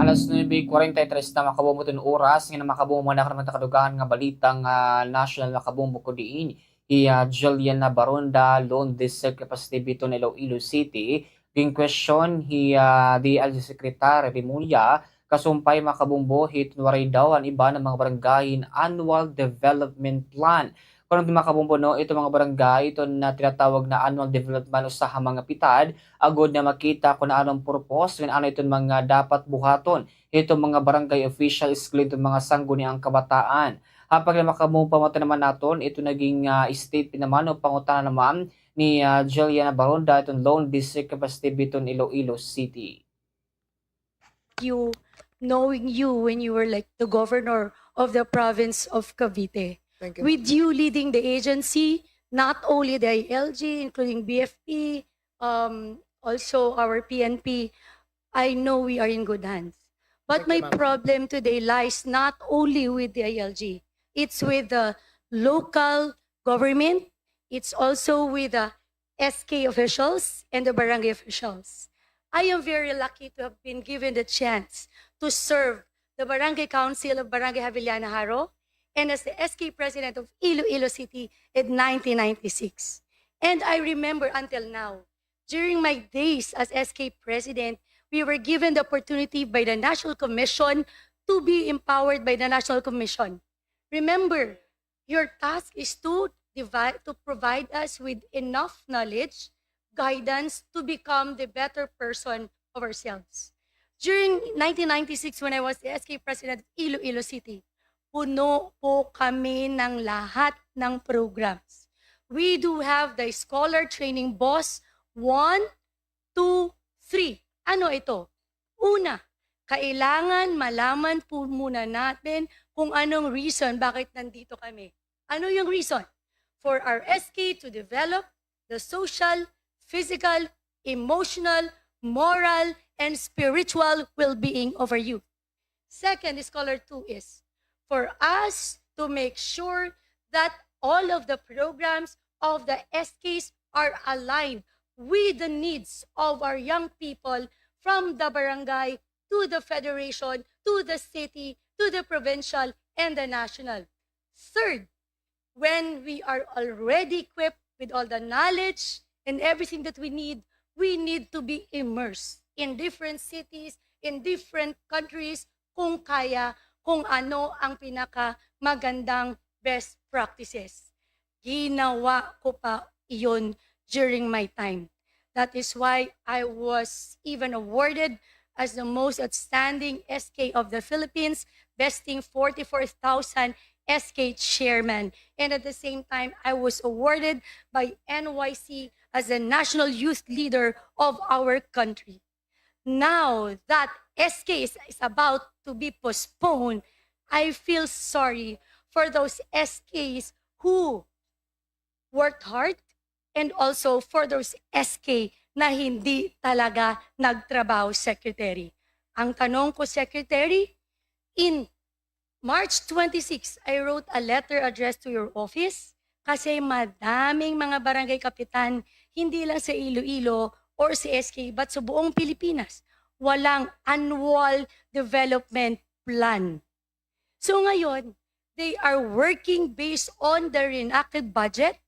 Alas nuebe kwarenta y tres na, makabombo, iton oras nga namakabombo man nakon mga kadugangan nga balita nga national. Makabombo ko diin hi, ah, Juliana Baronda, lone district representative hiton Iloilo City. Ginquestion hi, ah, D L G Secretary Remulla, kasumpay, makabombo, hiton waray daw an iba nga mga barangay hin annual development plan. Kuno, makabombo, no, iton mga barangay, iton na tinatawag na annual development, usa ha mga pitad agod nga makita kon ano an purpose ngan ano iton mga dapat buhaton hiton mga barangay official, eskwela, iton mga sangguniang kabataan. Ha paglamakab mo, pamati naman naton iton naging, ah, statement naman o pangutana naman ni, ah, Juliana Baronda, iton lone district representative hiton Iloilo City. You, knowing you when you were, like, the governor of the province of Cavite. Thank you. With you leading the agency, not only the I L G, including B F P, um, also our P N P, I know we are in good hands. But my problem today lies not only with the I L G, it's with the local government, it's also with the S K officials and the barangay officials. I am very lucky to have been given the chance to serve the Barangay Council of Barangay Javellana Jaro and as the S K President of Iloilo City in nineteen ninety-six. And I remember until now, during my days as S K President, we were given the opportunity by the National Commission to be empowered by the National Commission. Remember, your task is to divide, to provide us with enough knowledge, guidance to become the better person of ourselves. During nineteen ninety-six, when I was the S K President of Iloilo City, puno po kami ng lahat ng programs. We do have the Scholar Training Bus one, two, three. Ano ito? Una, kailangan malaman po muna natin kung anong reason bakit nandito kami. Ano yung reason? For our S K to develop the social, physical, emotional, moral, and spiritual well-being of our youth. Second, Scholar two, is for us to make sure that all of the programs of the S Ks are aligned with the needs of our young people, from the barangay to the federation, to the city, to the provincial, and the national. Third, when we are already equipped with all the knowledge and everything that we need, we need to be immersed in different cities, in different countries, kung kaya, kung ano ang pinakamagandang best practices. Ginawa ko pa iyon during my time. That is why I was even awarded as the most outstanding S K of the Philippines, besting forty-four thousand S K chairman. And at the same time, I was awarded by N Y C as the national youth leader of our country. Now that S K is, is about to be postponed, I feel sorry for those S Ks who worked hard and also for those S K na hindi talaga nagtrabaho, Secretary. Ang tanong ko, Secretary, in March twenty-six, I wrote a letter addressed to your office kasi madaming mga barangay kapitan, hindi lang sa Iloilo or sa S K, but sa buong Pilipinas, walang annual development plan. So ngayon, they are working based on the reenacted budget.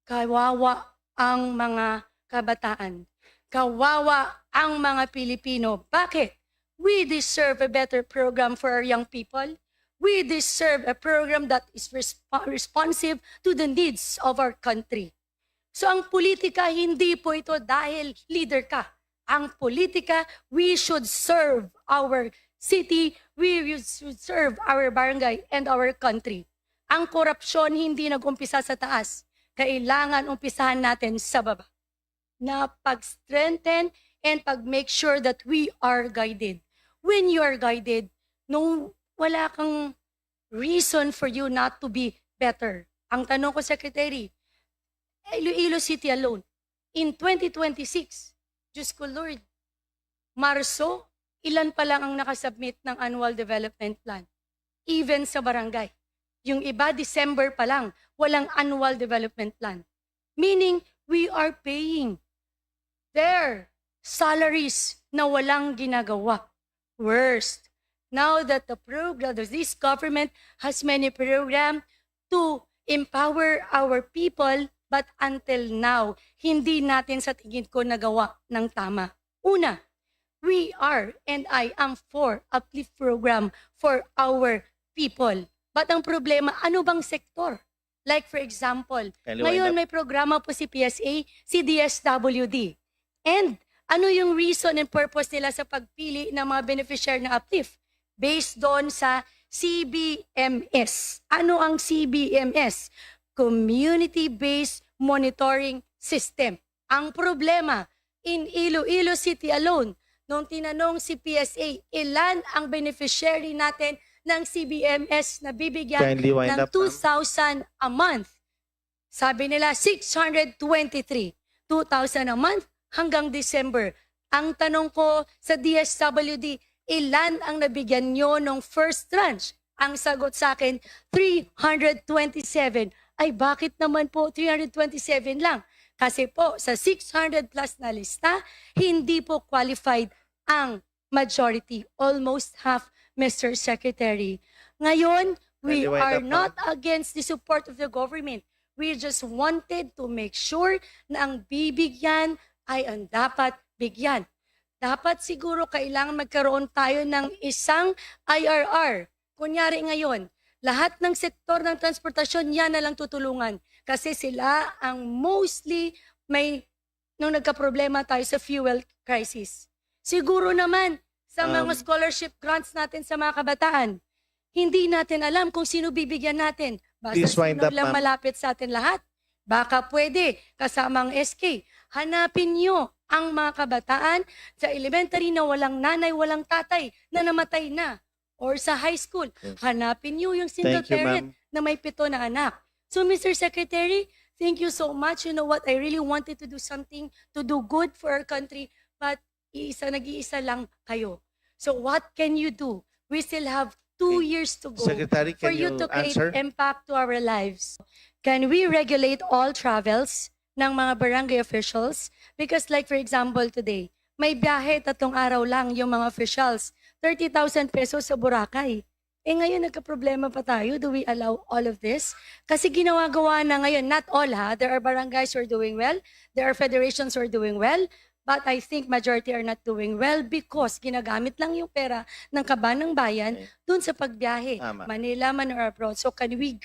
Kawawa ang mga kabataan. Kawawa ang mga Pilipino. Bakit? We deserve a better program for our young people. We deserve a program that is resp-, responsive to the needs of our country. So, ang politika, hindi po ito dahil leader ka. Ang politika, we should serve our city, we should serve our barangay and our country. Ang korupsyon hindi nag-umpisa sa taas. Kailangan umpisahan natin sa baba. Na pag-strengthen and pag-make sure that we are guided. When you are guided, no, wala kang reason for you not to be better. Ang tanong ko, Secretary, Iloilo City alone, in twenty twenty-six, Diyos ko, Lord, Marso, ilan pa lang ang nakasubmit ng annual development plan? Even sa barangay. Yung iba, December pa lang, walang annual development plan. Meaning, we are paying their salaries na walang ginagawa. Worst, now that the program, this government has many program to empower our people, but until now, hindi natin sa tingin ko nagawa ng tama. Una, we are and I am for uplift program for our people. But ang problema, ano bang sektor? Like for example, ngayon may programa po si P S A, si D S W D. And ano yung reason and purpose nila sa pagpili ng mga beneficiary na uplift? Based doon sa C B M S. Ano ang C B M S? Community-based monitoring system. Ang problema, in Iloilo City alone, nung tinanong si P S A, ilan ang beneficiary natin ng C B M S na bibigyan ng two thousand a month? Sabi nila, six hundred twenty-three, two thousand a month hanggang December. Ang tanong ko sa D S W D, ilan ang nabigyan nyo nung first tranche? Ang sagot sa akin, three hundred twenty-seven. Ay, bakit naman po three hundred twenty-seven lang? Kasi po, sa six hundred plus na lista, hindi po qualified ang majority, almost half, Mister Secretary. Ngayon, we are not against the support of the government. We just wanted to make sure na ang bibigyan ay ang dapat bigyan. Dapat siguro kailangan magkaroon tayo ng isang I R R. Kunyari ngayon, lahat ng sektor ng transportasyon, yan na lang tutulungan. Kasi sila ang mostly may nung nagkaproblema tayo sa fuel crisis. Siguro naman sa mga scholarship grants natin sa mga kabataan, hindi natin alam kung sino bibigyan natin. Basta sino lang malapit sa atin lahat. Baka pwede, kasama ang S K, hanapin niyo ang mga kabataan sa elementary na walang nanay, walang tatay, na namatay na. Or sa high school, hanapin niyo yung single parent na may pito na anak. So, Mister Secretary, thank you so much. You know what? I really wanted to do something to do good for our country, but iisa, nag-iisa lang kayo. So, what can you do? We still have two years to go for you to create impact to our lives. Can we regulate all travels ng mga barangay officials? Because like for example today, may biyahe tatlong araw lang yung mga officials. Thirty thousand pesos sa Boracay. Eh, ngayon nagkaproblema pa tayo. Do we allow all of this? Kasi ginagawa na ngayon, not all ha, there are barangays who are doing well, there are federations who are doing well, but I think majority are not doing well because ginagamit lang yung pera ng kaban ng bayan dun sa pagbiyahe, Manila man or abroad. So can we,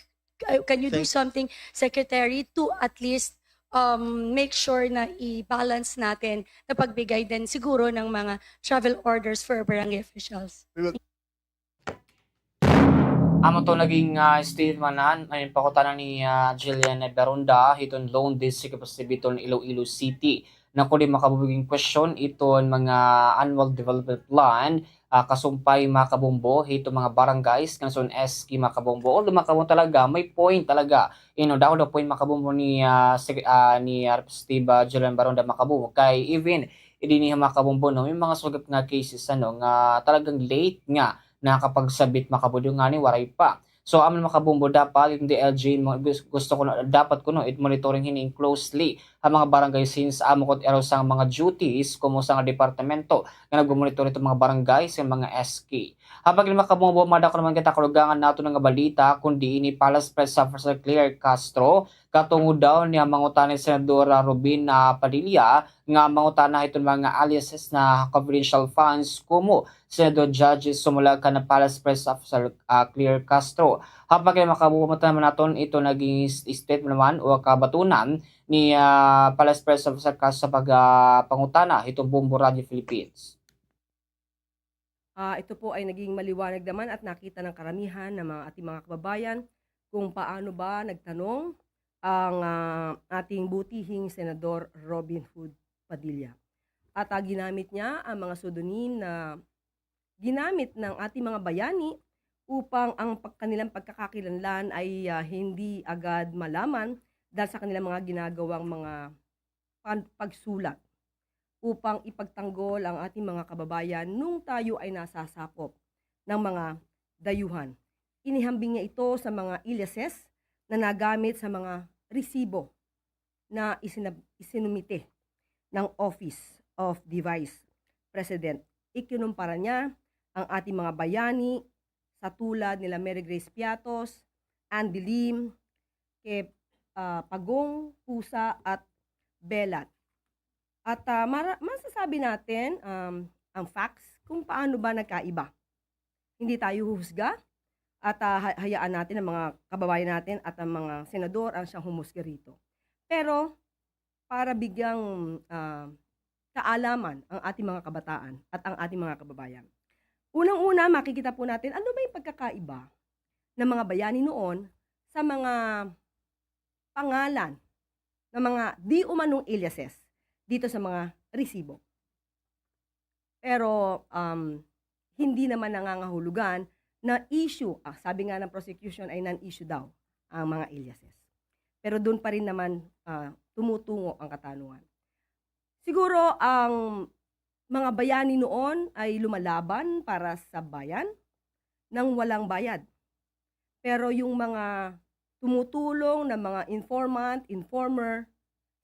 uh, can you do something, Secretary, to at least, um, make sure na i-balance natin na pagbigay din siguro ng mga travel orders for barangay officials? Amo to naging, ah, statement na, ay, pakutana ni, ah, Jillian Beronda, hiton Lone District Representative hiton Iloilo City. Nakudi makabubuging question iton mga annual development plan, ah, kasumpay makabombo, hiton mga barangays, kanson S K makabombo. Although makabombo talaga, may point talaga. You know, dahil the point makabombo ni, ah, sec-, ah, ni, ah, Representative, ah, Jillian Beronda makabombo. Kay even, idiniha makabombo, no, may mga sugad nga cases, ano, nga talagang late nga nakapagsabit makabombo, ngani waray pa. So, amo makabombo dapat, iton D L G, mo-, gus-, gusto ko na, dapat kuno, it monitoring hini closely. ha mga barangay since amo kuno it ira usa nga mga duties kuno sa nga departamento nga nagmomonitor hiton mga barangay sa mga S K. Ha pagkadto, mga kabombo, madako naman kita ha kalugangan naton nga balita, kundi ini Palace Press Officer Claire Castro, katungod daw niya mangutana ni Senador, ah, Robin, ah, Padilla, nga mangutana hiton mga aliases na confidential funds kuno Senador Judge Sumulog kan Palace Press Officer, ah, Claire Castro. Ha pagkadto, mga kabombo, mata naman naton ito naging s-, statement naman o kabatunan ni, ah, Palace Press Officer Castro sa pag, ah, pangutana hiton Bombo Radio Philippines. Ah, ito po ay naging maliwanag naman at nakita ng karamihan ng mga ating mga kababayan kung paano ba nagtanong ang, ah, ating butihing Senador Robin Hood Padilla. At, ah, ginamit niya ang mga pseudonym na ginamit ng ating mga bayani upang ang pag-, kanilang pagkakakilanlan ay, ah, hindi agad malaman dahil sa kanilang mga ginagawang mga pan-, pagsulat upang ipagtanggol ang ating mga kababayan nung tayo ay nasasakop ng mga dayuhan. Inihambing niya ito sa mga aliases na nagamit sa mga resibo na isinab-, isinumite ng Office of the Vice President. Ikinumpara niya ang ating mga bayani sa tulad nila Mary Grace Piatos, Andy Lim, kay, ah, Pagong, Pusa, at Belat. At, ah, mara-, masasabi natin, um, ang facts kung paano ba nagkaiba. Hindi tayo huhusga at, ah, ha-, hayaan natin ang mga kababayan natin at ang mga senador ang siyang humusga rito. Pero para bigyang, ah, kaalaman ang ating mga kabataan at ang ating mga kababayan. Unang-una, makikita po natin ano ba yung pagkakaiba ng mga bayani noon sa mga pangalan ng mga di umanong aliases dito sa mga resibo. Pero, um, hindi naman nangangahulugan na issue, ah, sabi nga ng prosecution ay non-issue daw ang mga aliases. Pero doon pa rin naman, ah, tumutungo ang katanungan. Siguro ang mga bayani noon ay lumalaban para sa bayan nang walang bayad. Pero yung mga tumutulong na mga informant, informer,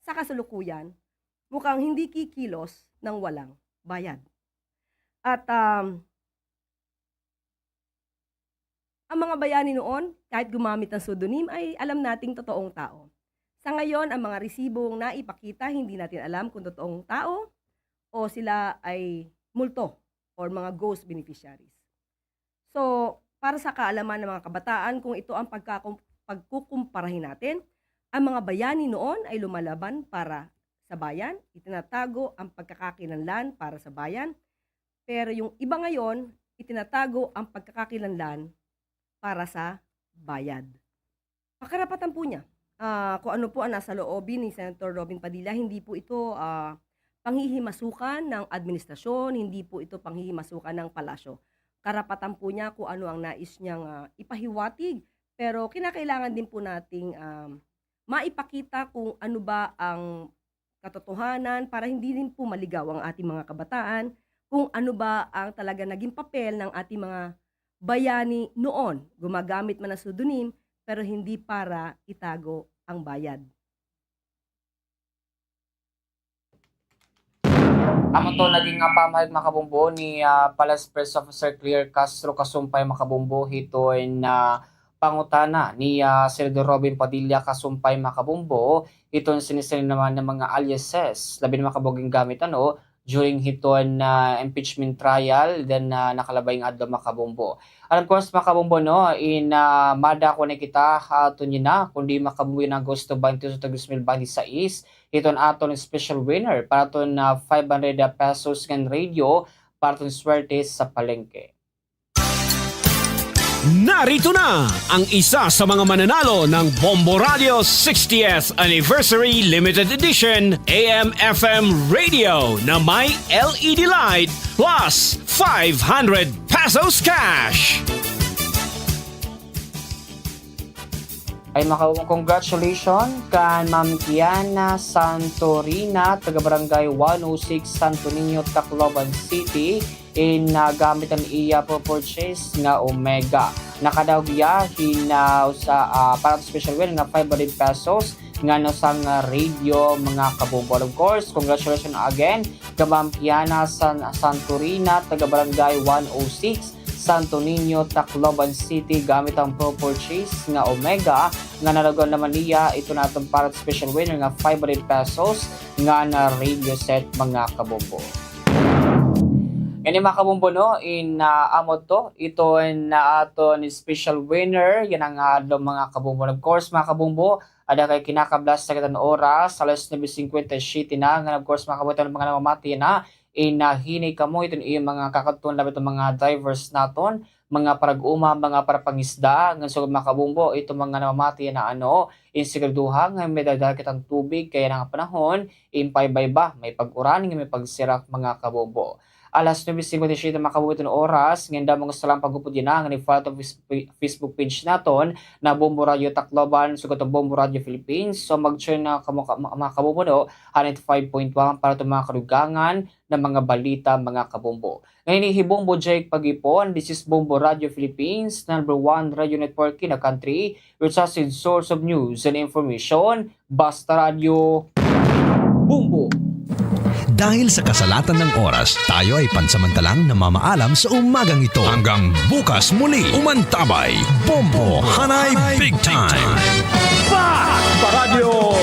sa kasalukuyan, mukhang hindi kikilos nang walang bayad. At, um, ang mga bayani noon, kahit gumamit ng pseudonym, ay alam nating totoong tao. Sa ngayon, ang mga resibong naipakita, hindi natin alam kung totoong tao o sila ay multo or mga ghost beneficiaries. So, para sa kaalaman ng mga kabataan, kung ito ang pagkakum-, pagkukumparahin natin, ang mga bayani noon ay lumalaban para sa bayan, itinatago ang pagkakakilanlan para sa bayan, pero yung iba ngayon, itinatago ang pagkakakilanlan para sa bayad. Karapatan po niya. Ah, kung ano po ang nasa loobin ni Senator Robin Padilla, hindi po ito, ah, panghihimasukan ng administrasyon, hindi po ito panghihimasukan ng palasyo. Karapatan po niya kung ano ang nais niyang, ah, ipahiwatig. Pero kinakailangan din po nating, um, maipakita kung ano ba ang katotohanan para hindi din po maligaw ang ating mga kabataan kung ano ba ang talaga naging papel ng ating mga bayani noon. Gumagamit man ng pseudonym, pero hindi para itago ang bayad. Amo to naging, ah, pamahayag, mga kabombo, ni, ah, Palace Press Officer Claire Castro kasumpay, mga kabombo, hiton, ah, pangutana ni, ah, Senador Robin Padilla kasumpay, mga kabombo, hiton sinisini naman nga mga aliases, labi na, mga kabombo, gingamit, ano, during hiton, ah, impeachment trial, then, ah, nakalabay nga adlaw, mga kabombo. And of course, mga kabombo, no, in, ah, madako na kita, ah, tunyo na, kundi, mga kabombo, in Agosto twenty-two sa dos mil baynte sais, hiton aton special winner para hiton, ah, five hundred pesos ngan radio para hiton swerte sa palengke. Narito na ang isa sa mga mananalo ng Bombo Radio sixtieth Anniversary Limited Edition A M F M Radio na may L E D light plus five hundred pesos cash. Ay, maka-, congratulations kan Ma'am Kiana Santorina, taga Barangay one oh six, Santo Niño, Tacloban City. In, ah, gamit an iya purchase nga Omega. Nakadaog hiya hin, ah, usa, ah, para special win nga five hundred pesos ngan usa nga radyo, mga kabombo. And of course, congratulations again kay Ma'am Kiana San-, Santorina, taga Barangay one oh six, Santo Niño, Tacloban City, gamit an pre-purchase nga Omega, nga nalugan naman niya ito na aton para special winner nga five hundred pesos nga na radio set, mga kabombo. Ngani, mga kabombo, no, in, ah, amo to, ito in, ah, aton special winner yana nga adlaw, mga kabombo. And of course, mga kabombo, ada kay kinakablas na kita hin oras, alas nuebe singkwenta y siyete na, ngan of course, mga kabombo, mga namamati na, in, ah, hinay kamo iton iyo mga kakadtuan, labi iton mga drivers naton, mga parag-uma, mga parapangisda, ngan sugad, mga kabombo, iton mga namamati na, ano, in siguraduha nga may dala-dala kita hin tubig, kay yana nga panahon, in paiba-iba, may pag-uran, ngan may pagsirak, mga kabombo. Alas nuebe singkwenta y siyete, mga kabombo, iton oras, ngan damo nga salamat pag-upod yana, ngan i-follow iton Face-, Facebook page naton na Bombo Radio Tacloban, sugad iton Bombo Radio Philippines. So, mag-tune na kamo, ka-, mga kabombo, no, han ninety-five point one para iton mga kadugangan nga mga balita, mga kabombo. Ngani hi Bombo Jake Pagipon, this is Bombo Radio Philippines, number one radio network in the country, your trusted source of news and information, Basta Radio Bombo. Dahil sa kasalatan ng oras, tayo ay pansamantalang namamaalam sa umagang ito. Hanggang bukas muli, umantabay, Bombo, Hanay Big Time. Basta Radio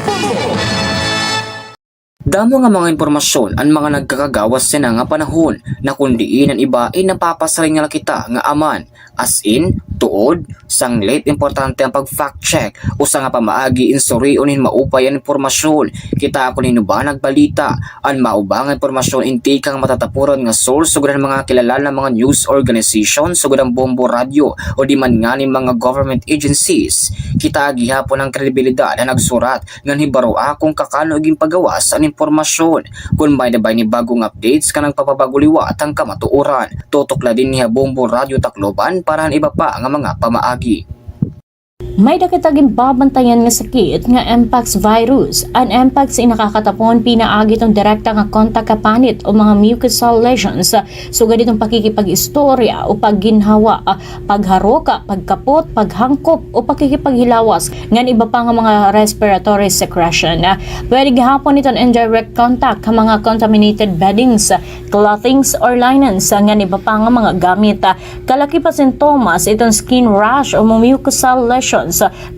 Bombo. Damo nga mga impormasyon an mga nagkakagawas yana nga panahon, na kon diin an iba in napapasiring la kita nga aman, as in, tuod, sanglit importante an pag-fact check, usa nga pamaagi in surion hin maupay an impormasyon. Kita kon hin-o ba nagbalita, an mao ba nga impormasyon in tikang matatapuran nga source sugad han mga kilala nga mga news organization sugad han Bombo Radio o di man ngani mga government agencies. Kita gihapon an kredibilidad han nagsurat ngan hibaroa kon kakano ginpagawas an impormasyon. Kon may-ada ba ini bag-ong updates nga nagpapabag-o liwat han kamatuoran, tutok la dinhi ha Bombo Radio Tacloban para han iba pa nga mga pamaagi. May-ada kita ginbabantayan nga sakit nga mpox virus. An mpox in nakakatapon pinaagi iton direkta nga kontak ha panit o mga mucosal lesions, sugad hiton pakikipag-istorya o pagginhawa, pagharok, pagkapot, paghangkop o pakikipaghilawas, ngan iba pa nga mga respiratory secretion. Pwede gihapon iton indirect contact ha mga contaminated beddings, clothings or linens, ngan iba pa nga mga gamit. Kalakip ha sintomas iton skin rash o mucosal lesions,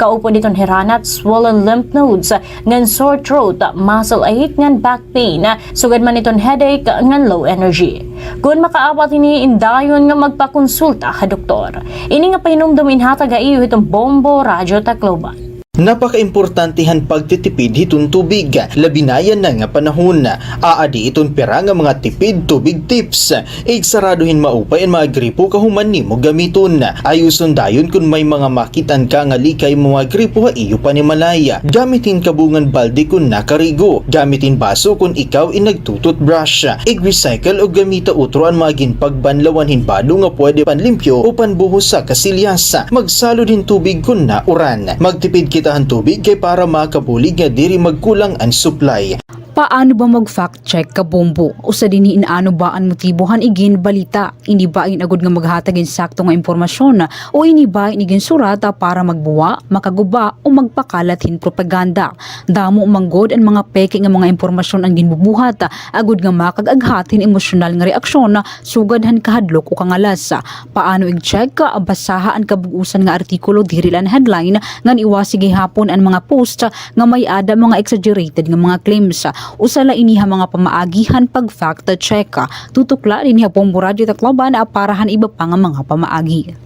kaupod iton hiranat, swollen lymph nodes, ngan sore throat, muscle ache, ngan back pain, sugad man iton headache ngan low energy. Kon makaabat hini, in dayon nga magpakonsulta ha doktor. Ini nga pahinumdom in hatag ha iyo hiton Bombo Radyo Tacloban. Napakaimportante han pagtitipid hiton tubig, labi na yana nga panahon. Aadi iton pira nga mga tipid tubig tips. Igsarado hin maupay an mga gripo kahuman nimo gamiton. Ayuson dayon kon may mga makit-an ka nga lika imo mga gripo ha iyo panimalay. Gamit hin kabungan balde kon nakarigo. Gamit hin baso kon ikaw in nagtu-toothbrush. Ig-recycle o gamita utro an mga ginpagbanlawan hin bado nga pwede panlimpyo o panbuhos ha kasilyas. Magsalod hin tubig kon nauran. Magtipid kita han tubig kay para makabulig nga diri magkulang an supply. Paano ba mag-fact check, kabombo? Usa dinhi in ano ba an motibo han iginbalita. Ini ba in agod nga maghatag hin sakto nga impormasyon, o ini ba in iginsurat para magbuwa, makaguba, o magpakalat hin propaganda? Damo man gud an mga peke nga mga impormasyon an ginbubuhat, agod nga makag-aghat hin emosyonal nga reaksyon, sugad han kahadlok o kangalas. Paano ig-check? Basaha an kabug-osan nga artikulo, diri la an headline, ngan iwasi gihapon an mga post nga may-ada mga exaggerated nga mga claims. Usa la ini ha mga pamaagi han pag-fact check. Tutok la dinhi ha Bombo Radyo Tacloban para han iba pa nga mga pamaagi.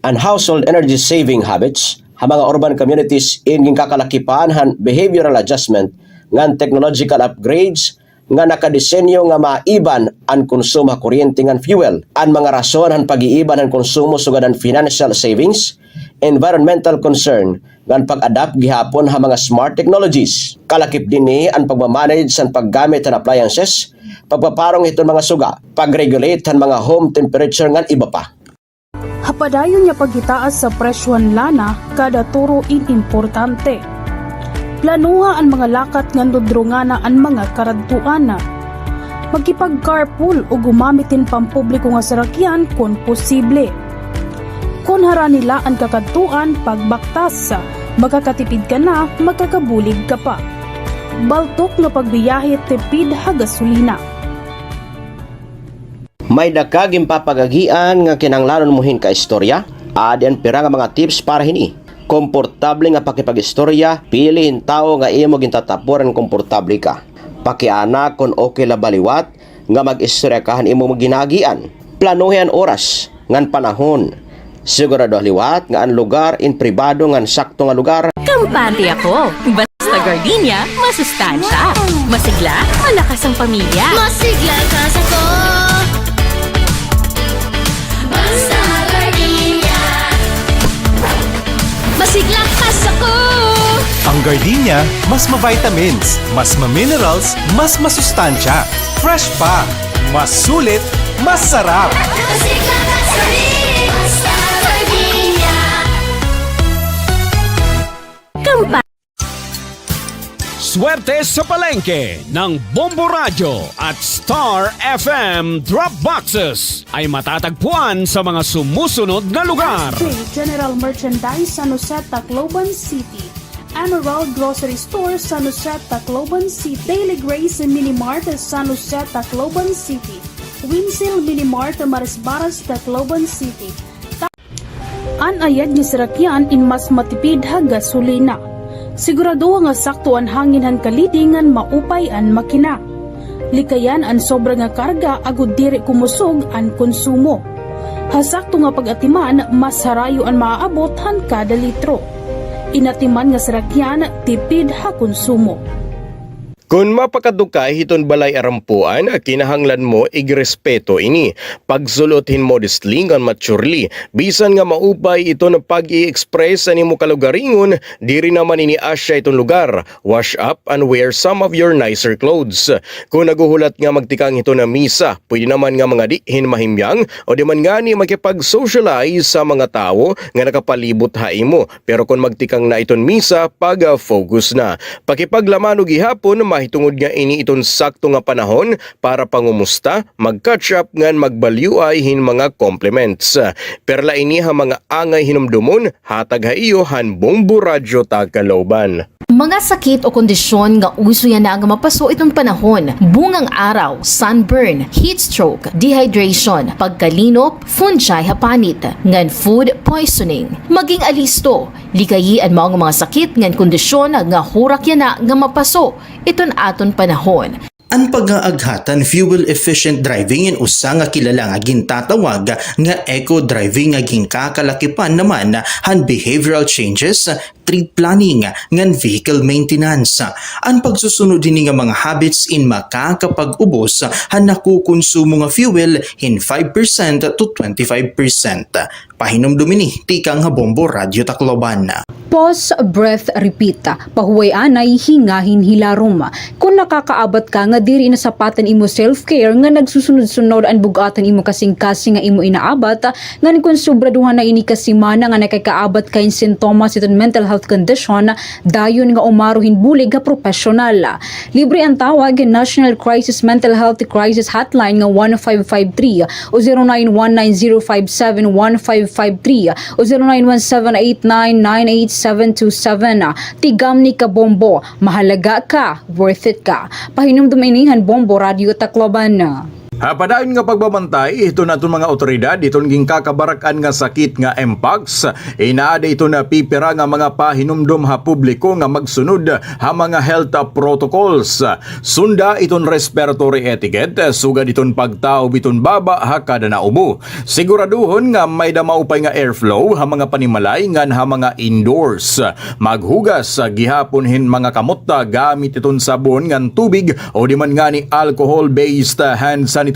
An household energy saving habits ha mga urban communities in ginkakalakipan han behavioral adjustment ngan technological upgrades nga nakadesenyo nga maiban an konsumo ha kuryente ngan fuel. An mga rason han pag-iiban han konsumo sugad han financial savings, environmental concern, ngan pag-adapt gihapon ha mga smart technologies. Kalakip dinhi an pagma-manage han paggamit han appliances, pagpaparong hiton mga suga, pag-regulate han mga home temperature ngan iba pa. Ha padayon nga paghitaas sa presyo han lana, kada turo in importante. Planoha an mga lakat ngan dudrongana an mga karadtuan. Makipag-carpool o gumamit hin pampubliko nga sarakyan kon posible. Kon harani la an kakadtuan, pagbaktas. Makakatipid ka na, makakabulig ka pa. Baltok nga pagbiyahe, tipid ha gasolina. May-ada ka ginpapagagian nga kinahanglanon mo hin kaistorya? Adi an pira nga mga tips para hini. Komportable nga pakipag-istorya, pili hin tawo nga imo gintatapuran nga komportable ka. Pakiana kon okay la ba liwat nga mag-istorya ka han imo ginagian. Planuhi an oras ngan panahon. Siguraduha liwat nga an lugar in pribado ngan sakto nga lugar. Kampante ako. Basta gardenia, masustansya. Masigla, malakas ang pamilya. Masigla ka sa ko. Basta gardenia. Masigla ka sa ko. Ang gardenia, mas ma-vitamins, mas ma-minerals, mas masustansya. Fresh pa, mas sulit, mas sarap. Masigla ka sa ko. Basta gardenia. Kampa- Swerte sa palengke ng Bombo Radyo at Star F M Drop Boxes ay matatagpuan sa mga sumusunod na lugar. General Merchandise, San Jose, Tacloban City. Emerald Grocery Store, San Jose, Tacloban City. Daily Grace Mini Mart, San Jose, Tacloban City. Winsil Mini Mart, Marisbaras, Tacloban City. An ayad nga sarakyan in mas matipid ha gasolina. Siguradoha nga sakto an hangin han kaliding ngan maupay an makina. Likayan an sobra nga karga agod diri kumusog an konsumo. Ha sakto nga pag-atiman, mas harayo an maaabot han kada litro. In atiman nga sarakyan, tipid ha konsumo. Kon mapakadto ka hiton balay arampuan, kinahanglan mo igrespeto ini. Pagsul-ot hin modestly ngan maturely. Bisan nga maupay iton pag-i-express han imo kalugaringon, diri naman ini asya hiton lugar. Wash up and wear some of your nicer clothes. Kon naghuhulat nga magtikang hiton misa, pwede naman nga mangadi hin mahimyang o di man ngani makipag-socialize sa mga tawo nga nakapalibot ha imo. Pero kon magtikang na iton misa, pag-focus na. Pakipaglamano gihapon, mahitungod nga ini iton sakto nga panahon para pangumusta, mag-catch up ngan magbalyuay hin mga compliments. Perla ini ha mga angay hinumdomon, hatag ha iyo han Bombo Radyo Tacloban. Mga sakit o kondisyon nga uso yana nga mapaso iton panahon: bungang araw, sunburn, heat stroke, dehydration, pagkalinop, fungi ha panit, ngan food poisoning. Maging alisto, likayi an mao nga mga sakit ngan kondisyon nga hurak yana nga mapaso iton aton panahon. An pag-aaghat han fuel-efficient driving in usa nga kilala nga gintatawag nga eco-driving nga ginkakalakipan naman han behavioral changes, trip planning, ngan vehicle maintenance. An pagsusunod hini nga mga habits in makakapag-ubos han nakukonsumo nga fuel hin five percent to twenty-five percent. Pahinumdom ini tikang ha Bombo Radyo Tacloban. Pause, breath, repeat. Pahuway anay, hingahin hilarom. Kon nakakaabat ka nga diri nasapat an imo self-care, nga nagsusunod-sunod an bug-at han imo kasingkasing nga imo inaabat, ngan kon sobraduhan na ini ka semana nga nakakaabat ka hin sintomas hiton mental health condition, dayon nga umaro hin bulig ha propesyonal. Libre an tawag hin National Crisis Mental Health Crisis Hotline nga one five five three o zero nine one nine zero five seven one five five three o zero nine one seven eight nine nine eight seven two seven. Tigamni ka, Bombo, mahalaga ka, worth it ka. Pahinumdom ini han Bombo Radyo Tacloban. Ha padayon nga pagbabantay hiton aton mga awtoridad hiton ginkakabarak-an nga sakit nga mpox, inaada iton pipira nga mga pahinumdom ha publiko nga magsunod ha mga health protocols. Sunda iton respiratory etiquette, sugad iton pagtaob hiton baba ha kada naubo. Siguraduhon nga may-ada maupay nga airflow ha mga panimalay ngan ha mga indoors. Maghugas gihapon hin mga kamot gamit iton sabon ngan tubig o di man ngani alcohol-based hand sanitizer.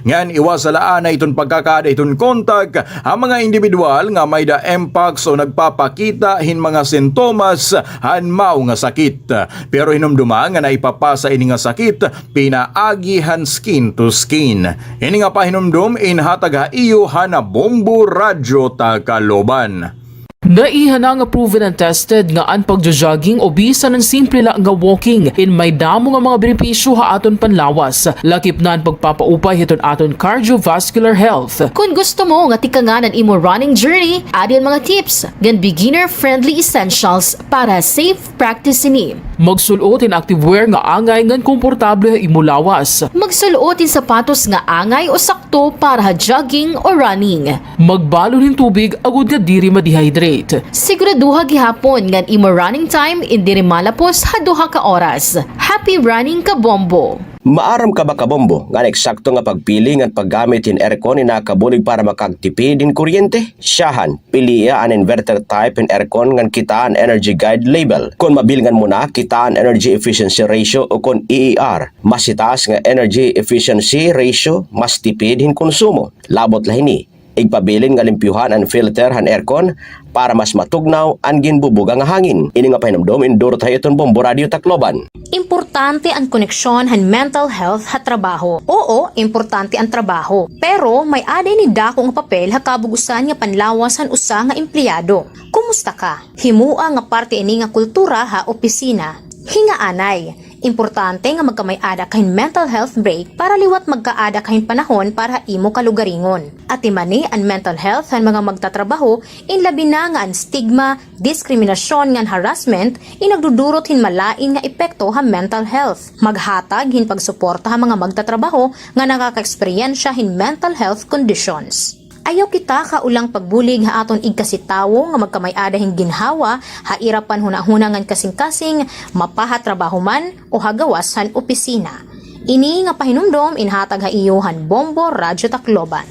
Ngan iwasa la anay iton pagkakaada hiton kontak ha mga indibidwal nga may-ada mpox o nagpapakita hin mga sintomas han mao nga sakit. Pero hinumdoma nga naipapasa ini nga sakit pinaagi han skin to skin. Ini nga pahinumdom inhatag ha iyo han Bombo Radyo Tacloban. Naiha na nga proven and tested nga an pagjo-jogging o bisan an simple la nga walking in may damo nga mga benepisyo ha aton panlawas. Lakip na an pagpapaupay hiton aton cardiovascular health. Kon gusto mo nga tikangan an imo running journey, adi an mga tips ngan beginner-friendly essentials para safe practice ini. Magsul-ot hin activewear nga angay ngan komportable ha imo lawas. Magsul-ot hin sapatos nga angay o sakto para ha jogging o running. Magbalon hin tubig agod nga diri ma-dehydrate. Siguraduha gihapon nga an imo running time in diri malapos ha duha ka oras. Happy running, Kabombo! Maaram ka ba, Kabombo, nga an eksakto nga pagpili ngan paggamit hin aircon in nakakabulig para makagtipid hin kuryente? Syahan, pilia an inverter type hin aircon ngan kitaa an Energy Guide label. Kon mabilngan mo na, kitaa an energy efficiency ratio ukon E E R. Mas hitaas nga energy efficiency ratio, mas tipid hin konsumo. Labot la hini, igpabilin nga limpyuhan an filter han aircon para mas matugnaw an ginbubuga nga hangin. Ini nga pahinumdom indurot ha iyo hiton Bombo Radio Tacloban. Importante an koneksyon han mental health ha trabaho. Oo, importante an trabaho. Pero may-ada ini dako nga papel ha kabug-osan nga panlawas han usa nga empleyado. Kumusta ka? Himoa nga parte ini nga kultura ha opisina. Hingaanay, importante nga magkamay-ada ka hin mental health break para liwat magkaada ka hin panahon para ha imo kalugaringon. Atimani an mental health han mga magtatrabaho, in labi na nga an stigma, diskriminasyon ngan harassment in nagdudurot hin malain nga epekto ha mental health. Maghatag hin pagsuporta ha mga magtatrabaho nga nakakaeksperyensya hin mental health conditions. Ayaw kita kaulang pagbulig ha aton igkasitawo nga magkamay-ada hin ginhawa ha ira panhunahuna ngan kasingkasing, mapa ha trabaho man o ha gawas han opisina. Ini nga pahinumdom inhatag ha iyo han Bombo Radyo Tacloban.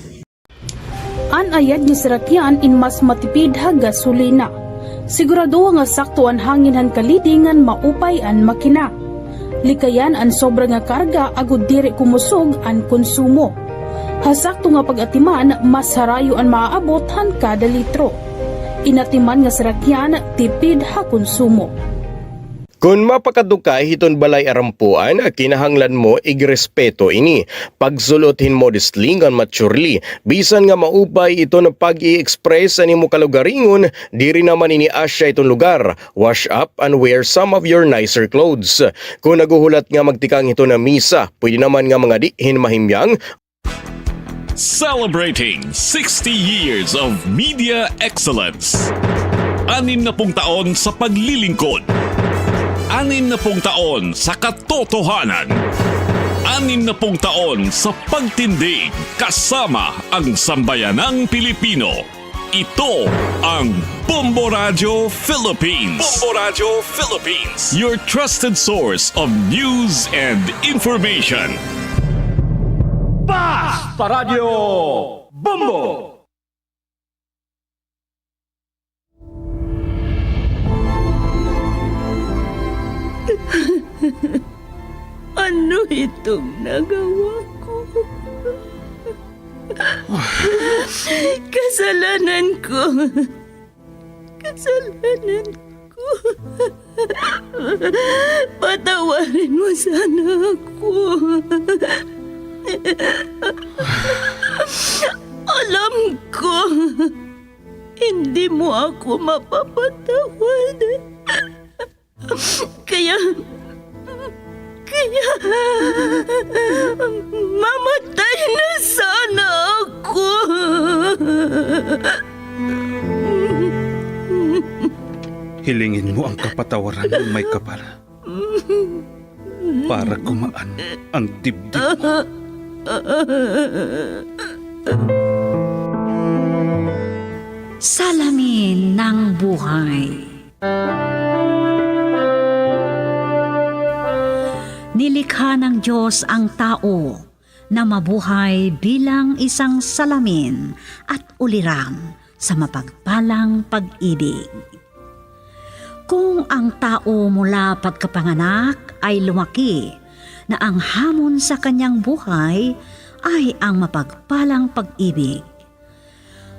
An ayad nga sarakyan in mas matipid ha gasolina. Siguradoha nga sakto an hangin han kaliding ngan maupay an makina. Likayan an sobra nga karga agod diri kumusog an konsumo. Ha sakto nga pag-atiman, mas harayo an maaabot han kada litro. In atiman nga sarakyan, tipid ha konsumo. Kon mapakadto ka hiton balay arampuan, kinahanglan mo igrespeto ini. Pagsul-ot hin modestly ngan maturely. Bisan nga maupay iton pag-i-express an imo kalugaringon, diri naman ini asya iton lugar. Wash up and wear some of your nicer clothes. Kon naghuhulat nga magtikang hiton misa, pwede naman nga mangadi hin mahimyang. Celebrating sixty years of media excellence. Anim na pung taon sa paglilingkod. Anim na pung taon sa katotohanan. Anim na pung taon sa pagtindig kasama ang sambayanang Pilipino. Ito ang Bombo Radyo Philippines. Bombo Radyo Philippines, your trusted source of news and information. Basta Radyo Bombo! Ano itong nagawa ko? Kasalanan ko. Kasalanan ko. Patawarin mo sana ako. Alam ko, hindi mo ako mapapatawad. Kaya, kaya, mamatay na sana ako. Hilingin mo ang kapatawaran ng may kapal para gumaan ang dibdib mo. Salamin ng buhay. Nilikha ng Diyos ang tao na mabuhay bilang isang salamin at uliram sa mapagpalang pag-ibig. Kung ang tao mula pagkapanganak ay lumaki na ang hamon sa kanyang buhay ay ang mapagpalang pag-ibig,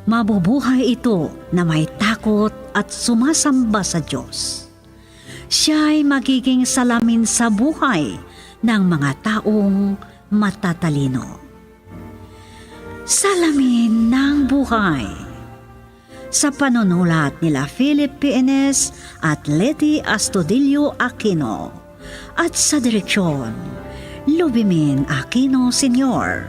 mabubuhay ito na may takot at sumasamba sa Diyos. Siya'y magiging salamin sa buhay ng mga taong matatalino. Salamin ng buhay. Sa panunulat nila Philip P N S at Leti Astudillo Aquino. At sa direksyon, Lubimin Aquino Senior.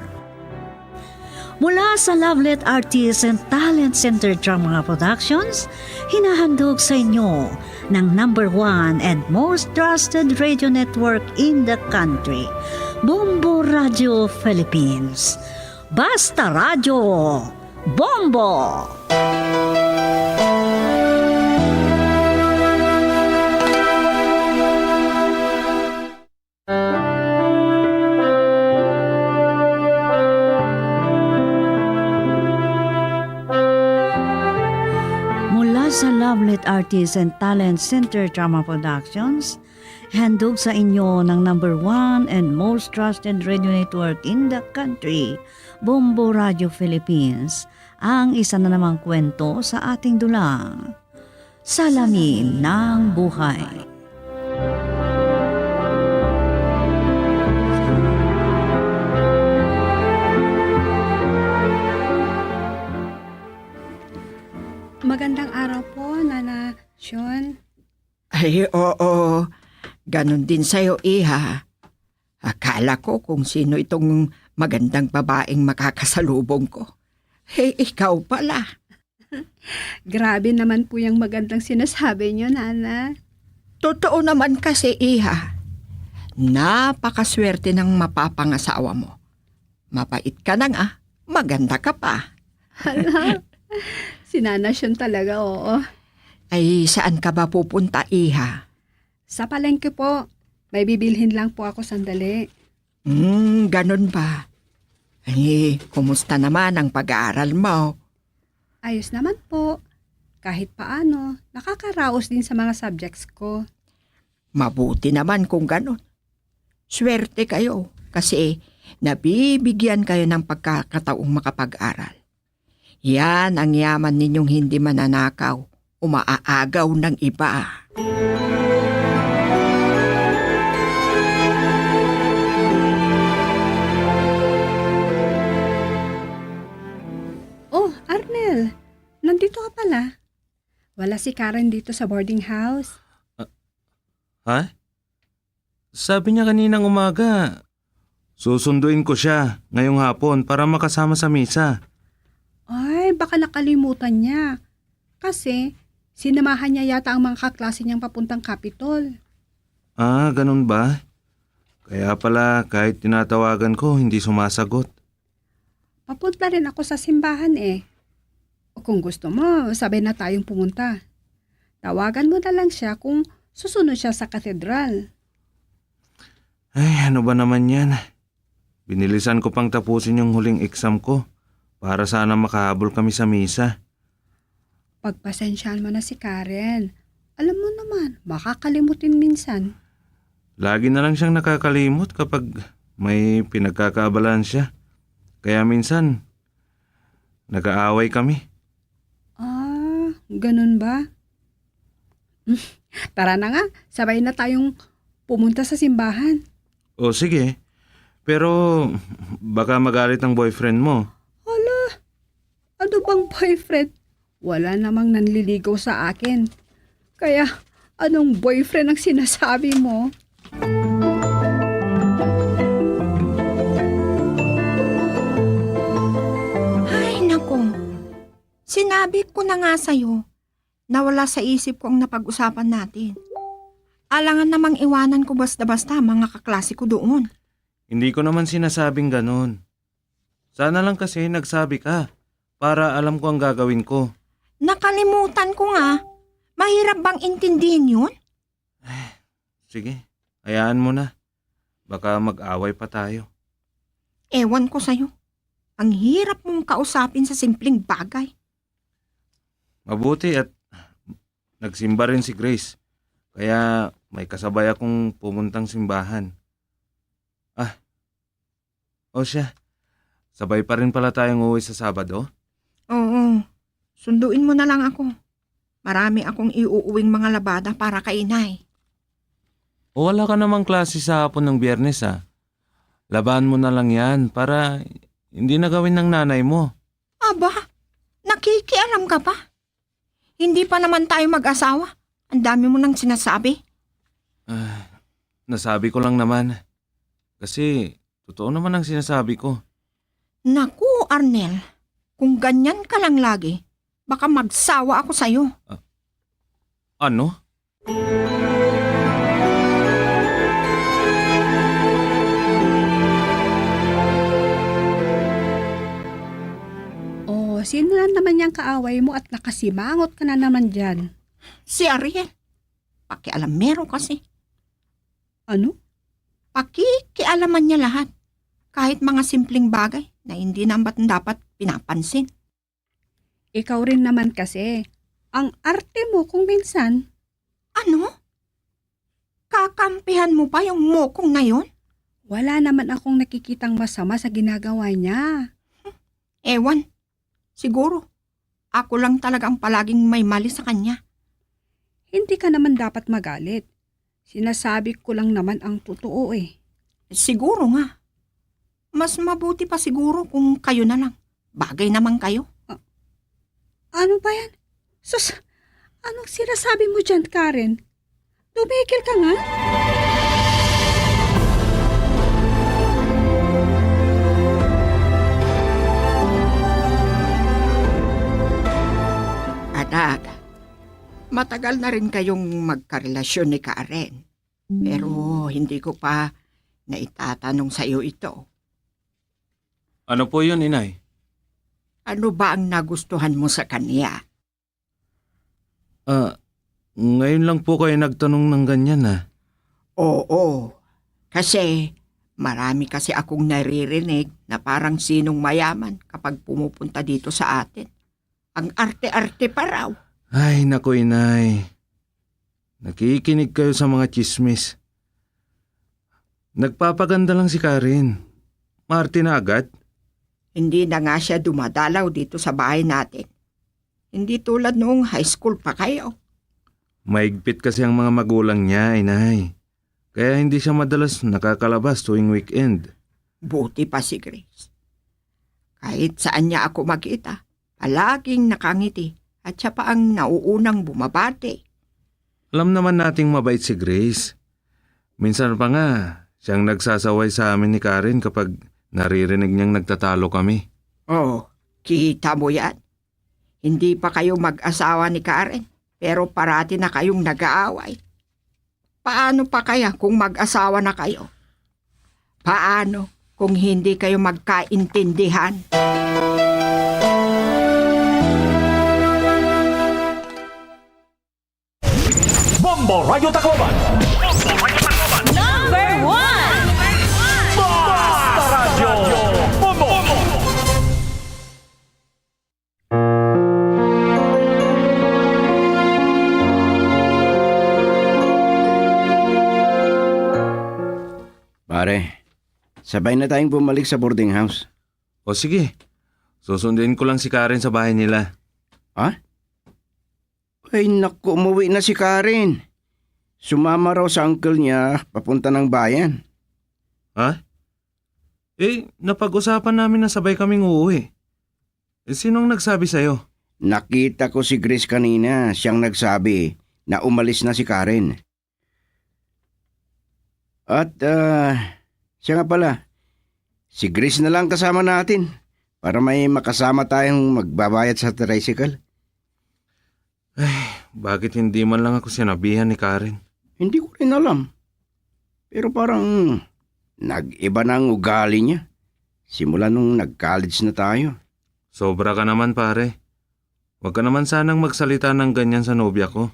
Mula sa Lovelet Artists and Talent Center Drama Productions, hinahandog sa inyo ng number one and most trusted radio network in the country, Bombo Radio Philippines. Basta Radyo, Bombo! Mula sa Lovelet Artists and Talent Center Drama Productions, handog sa inyo ng number one and most trusted radio network in the country, Bombo Radio Philippines, ang isa na namang kwento sa ating dulang Salamin ng Buhay. Magandang araw po, Nana Shon. Ay, oo. Ganun din sa'yo, iha. Akala ko kung sino itong magandang babaeng makakasalubong ko. Eh, ikaw pala. Grabe naman po yang magandang sinasabi niyo, Nana. Totoo naman kasi, iha. Napakaswerte ng mapapangasawa mo. Mabait ka na nga, maganda ka pa. Hala, si Nana Shon talaga, oo. Ay, saan ka ba pupunta, iha? Sa palengke po. May bibilhin lang po ako sandali. Hmm, ganun ba? Ay, kumusta naman ang pag-aaral mo? Ayos naman po. Kahit paano, nakakaraos din sa mga subjects ko. Mabuti naman kung ganun. Swerte kayo kasi nabibigyan kayo ng pagkakataong makapag-aral. Yan ang yaman ninyong hindi mananakaw o maaagaw ng iba. Oh, Arnel, nandito ka pala. Wala si Karen dito sa boarding house. Ah, ha? Sabi niya kaninang umaga, susunduin ko siya ngayong hapon para makasama sa misa. Ay, baka nakalimutan niya. Kasi, sinamahan niya yata ang mga kaklase niyang papuntang Capitol. Ah, ganun ba? Kaya pala, kahit tinatawagan ko, hindi sumasagot. Papunta rin ako sa simbahan eh. O kung gusto mo, sabay na tayong pumunta. Tawagan mo na lang siya kung susunod siya sa katedral. Ay, ano ba naman yan? Binilisan ko pang tapusin yung huling exam ko para sana makahabol kami sa misa. Pagpasensyahan mo na si Karen. Alam mo naman, makakalimutin minsan. Lagi na lang siyang nakakalimot kapag may pinagkakaabalahan siya. Kaya minsan, nag-aaway kami. Ah, ganun ba? Tara na nga, sabay na tayong pumunta sa simbahan. O sige, pero baka magalit ang boyfriend mo. Hala, ano bang boyfriend? Wala namang nanliligaw sa akin. Kaya, anong boyfriend ang sinasabi mo? Ay, naku. Sinabi ko na nga sa'yo na wala sa isip ko ang napag-usapan natin. Alangan namang iwanan ko basta-basta ang mga kaklase ko doon. Hindi ko naman sinasabing ganun. Sana lang kasi nagsabi ka para alam ko ang gagawin ko. Nakalimutan ko nga. Mahirap bang intindihin yun? Sige, hayaan mo na. Baka mag-away pa tayo. Ewan ko sa'yo. Ang hirap mong kausapin sa simpleng bagay. Mabuti at nagsimba rin si Grace. Kaya may kasabay akong pumuntang simbahan. Ah, o siya, sabay pa rin pala tayong uuwi sa Sabado? Oo. Sunduin mo na lang ako. Marami akong iuuwing mga labada para kay inay. O wala ka namang klase sa hapon ng Biyernes, ah. Labahan mo na lang yan para hindi na gawin ng nanay mo. Aba, nakikialam ka pa? Hindi pa naman tayo mag-asawa. Ang dami mo nang sinasabi. Ah, nasabi ko lang naman. Kasi, totoo naman ang sinasabi ko. Naku, Arnel, kung ganyan ka lang lagi, baka magsawa ako sa'yo. Ah, ano? Oh, sino na naman yang kaaway mo at nakasimangot ka na naman diyan? Si Ariel. Pakialamero kasi. Ano? Pakikialaman niya lahat. Kahit mga simpleng bagay na hindi naman dapat pinapansin. Ikaw rin naman kasi. Ang arte mo kung minsan. Ano? Kakampihan mo pa yung mokong na yun? Wala naman akong nakikitang masama sa ginagawa niya. Ewan. Siguro, ako lang talaga ang palaging may mali sa kanya. Hindi ka naman dapat magalit. Sinasabi ko lang naman ang totoo eh. Siguro nga. Mas mabuti pa siguro kung kayo na lang. Bagay naman kayo. Ah, ano ba yan? Sus, anong sinasabi mo dyan, Karen? Tumigil ka nga. Anak, matagal na rin kayong magkarelasyon ni Karen. Pero hindi ko pa naitatanong sa'yo ito. Ano po yun, Inay? Ano ba ang nagustuhan mo sa kanya? Ah, ngayon lang po kayo nagtanong ng ganyan, ah. Oo, kasi marami kasi akong naririnig na parang sinong mayaman kapag pumupunta dito sa atin. Ang arte-arte pa raw. Ay, naku, Inay. Nakikinig kayo sa mga tsismis. Nagpapaganda lang si Karen. Maarte na agad. Hindi na nga siya dumadalaw dito sa bahay natin. Hindi tulad noong high school pa kayo. Mahigpit kasi ang mga magulang niya, Inay. Kaya hindi siya madalas nakakalabas tuwing weekend. Buti pa si Grace. Kahit saan niya ako makita, palaging nakangiti at siya pa ang nauunang bumabati. Alam naman nating mabait si Grace. Minsan pa nga, siyang nagsasaway sa amin ni Karen kapag naririnig niyang nagtatalo kami. Oh, kita mo yan. Hindi pa kayo mag-asawa ni Karen, pero parati na kayong nag-aaway. Paano pa kaya kung mag-asawa na kayo? Paano kung hindi kayo magkaintindihan? Bombo Radyo Tacloban. Number one. Basta Radyo Bombo. Pare, sabay na tayong bumalik sa boarding house. O sige, susunduin ko lang si Karen sa bahay nila. Ha? Ay, naku, umuwi na si Karen. Sumama raw sa uncle niya papunta ng bayan. Ha? Eh, napag-usapan namin na sabay kaming uuwi. Eh, sinong nagsabi sa'yo? Nakita ko si Grace kanina. Siyang nagsabi na umalis na si Karen. At, ah, siya nga pala, si Grace na lang kasama natin para may makasama tayong magbabayad sa tricycle. Ay, bakit hindi man lang ako sinabihan ni Karen? Hindi ko rin alam. Pero parang nag-iba na ang ugali niya simula nung nag-college na tayo. Sobra ka naman, pare. Huwag ka naman sanang magsalita ng ganyan sa nobya ko.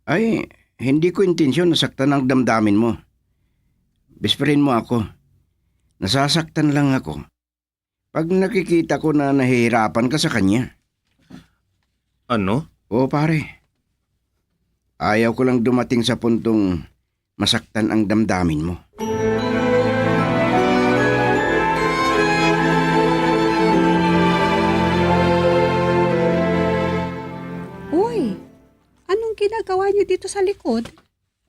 Ay, hindi ko intensyon na saktan ang damdamin mo. Best friend mo ako. Nasasaktan lang ako pag nakikita ko na nahihirapan ka sa kanya. Ano? Oo, pare. Ayaw ko lang dumating sa puntong masaktan ang damdamin mo. Uy, anong ginagawa niyo dito sa likod?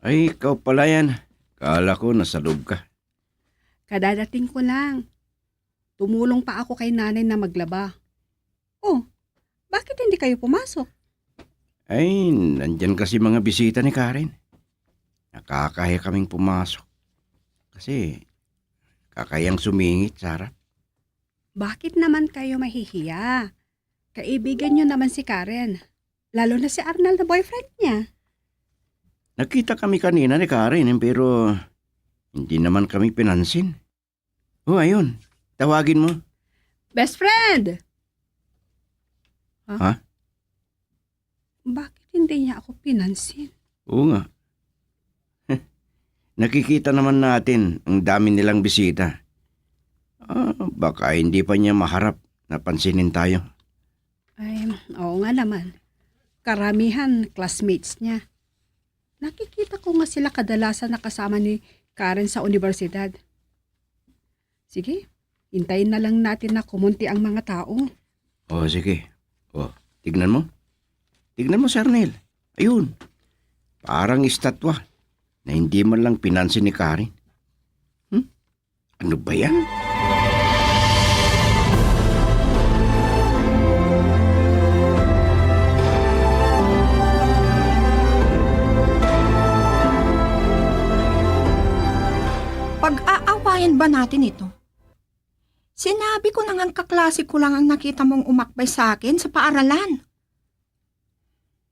Ay, ikaw pala yan. Kala ko nasa loob ka. Kadadating ko lang. Tumulong pa ako kay Nanay na maglaba. Oh, bakit hindi kayo pumasok? Ay, nandiyan kasi mga bisita ni Karen. Nakakahiya kaming pumasok. Kasi, kakahiyang sumingit sa harap. Bakit naman kayo mahihiya? Kaibigan niyo naman si Karen. Lalo na si Arnel na boyfriend niya. Nakita kami kanina ni Karen, pero hindi naman kami pinansin. Oh, ayun. Tawagin mo. Best friend! Ha? Ha? Bakit hindi niya ako pinansin? Oo nga. Nakikita naman natin ang dami nilang bisita. Ah, baka hindi pa niya maharap na pansinin tayo. Ay, oo nga naman. Karamihan, classmates niya. Nakikita ko nga sila kadalasan nakasama ni Karen sa unibersidad. Sige, hintayin na lang natin na kumonti ang mga tao. Oh, sige. Oh, tignan mo. Tignan mo si Arnel. Ayun. Parang estatwa na hindi man lang pinansin ni Karen. Hmm? Ano ba yan? Pag-aawayan ba natin ito? Sinabi ko na ngang kaklase ko lang ang nakita mong umakbay sa akin sa paaralan.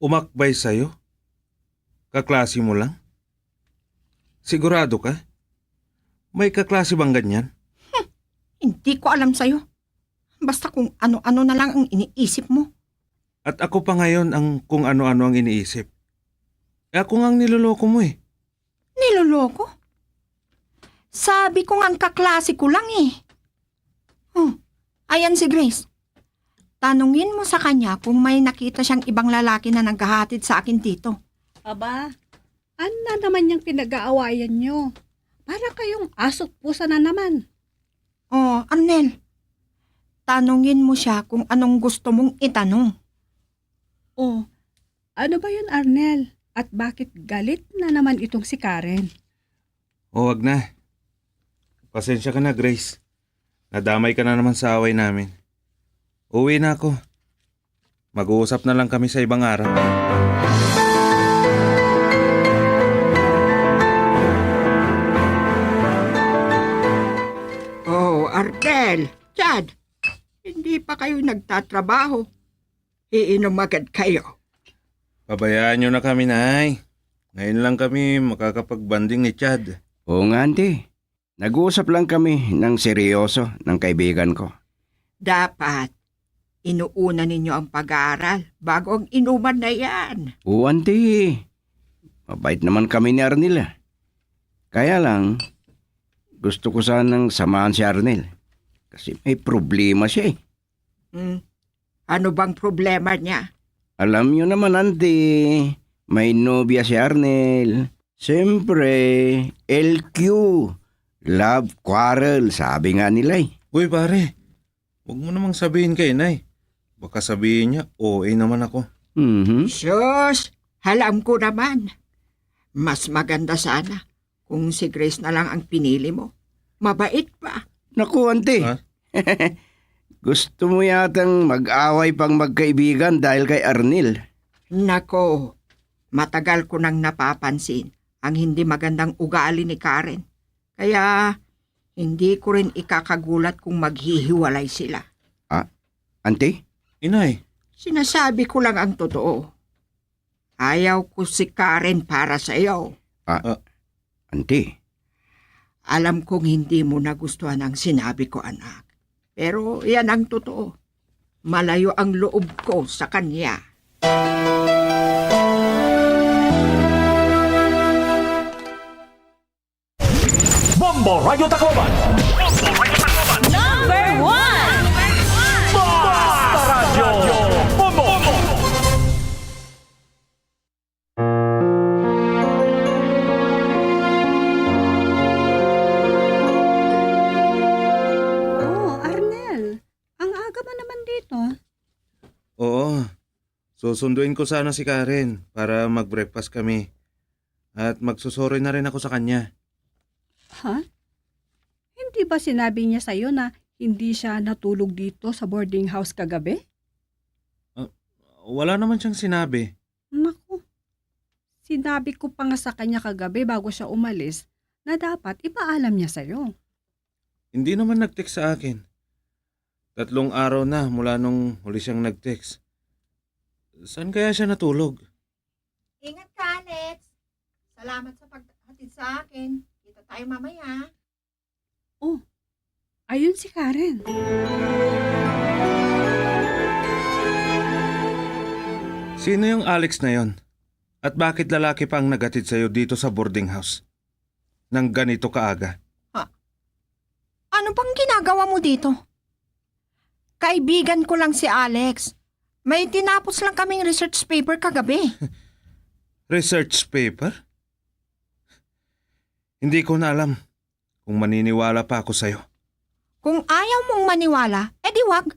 Umakbay sa'yo? Kaklase mo lang? Sigurado ka? May kaklase bang ganyan? Hmm, hindi ko alam sa'yo. Basta kung ano-ano na lang ang iniisip mo. At ako pa ngayon ang kung ano-ano ang iniisip. Eh, ako nga ang niloloko mo eh. Niloloko? Sabi ko nga ang kaklase ko lang eh. Oh, ayan si Grace. Tanungin mo sa kanya kung may nakita siyang ibang lalaki na naghahatid sa akin dito. Aba, ano na naman yang pinag-aawayan niyo? Para kayong aso't pusa na naman. Oh, Arnel, tanungin mo siya kung anong gusto mong itanong. Oh, ano ba yun, Arnel? At bakit galit na naman itong si Karen? Oh, wag na. Pasensya ka na, Grace. Nadamay ka na naman sa away namin. Uwi na ako. Mag-uusap na lang kami sa ibang araw. Oh, Arnel, Chad, hindi pa kayo nagtatrabaho. Iinom agad kayo. Pabayaan niyo na kami, Nay. Ngayon lang kami makakapag-bonding ni Chad. Oo nga, Auntie. Nag-uusap lang kami ng seryoso ng kaibigan ko. Dapat, inuuna ninyo ang pag-aaral bago ang inuman na yan. Oo, Auntie. Mabait naman kami ni Arnel, ah. Kaya lang, gusto ko sanang samahan si Arnel. Kasi may problema siya eh. Hmm. Ano bang problema niya? Alam niyo naman, Auntie, may nobya si Arnel. Siyempre, L Q, love quarrel, sabi nga nila eh. Uy, pare, wag mo namang sabihin kay Nay. Baka sabihin niya, O A naman ako. Mhm. Sus, alam ko naman. Mas maganda sana kung si Grace na lang ang pinili mo. Mabait pa. Naku, Auntie. Ha? Gusto mo yatang mag-away pang magkaibigan dahil kay Arnel? Nako, matagal ko nang napapansin ang hindi magandang ugali ni Karen. Kaya, hindi ko rin ikakagulat kung maghihiwalay sila. Ah, Auntie? Inay. Sinasabi ko lang ang totoo. Ayaw ko si Karen para sa iyo. Ah, Ah. Auntie? Alam kong hindi mo nagustuhan ang sinabi ko, anak. Pero yan ang totoo. Malayo ang loob ko sa kanya. Bombo Radyo Tacloban. Number one. Basta Radyo Bombo. Oh, Arnel, ang aga mo naman dito. Oo. Susunduin ko sana si Karen para mag-breakfast kami. At magsusuroy na rin ako sa kanya. Ha? Hindi ba sinabi niya sa'yo na hindi siya natulog dito sa boarding house kagabi? Ah, wala naman siyang sinabi. sinabi ko pa nga sa kanya kagabi bago siya umalis na dapat ipaalam niya sa'yo. Hindi naman nag-text sa akin. Tatlong araw na mula nung huli siyang nag-text. Saan kaya siya natulog? Ingat ka, Alex. Salamat sa paghatid sa akin. Kita tayo mamaya. Oh, ayun si Karen. Sino yung Alex na yon? At bakit lalaki pa ang naghatid sa'yo dito sa boarding house? Nang ganito kaaga? Ha? Ano bang ginagawa mo dito? Kaibigan ko lang si Alex. May tinapos lang kaming research paper kagabi. Research paper? Hindi ko na alam kung maniniwala pa ako sa'yo. Kung ayaw mong maniwala, edi wag.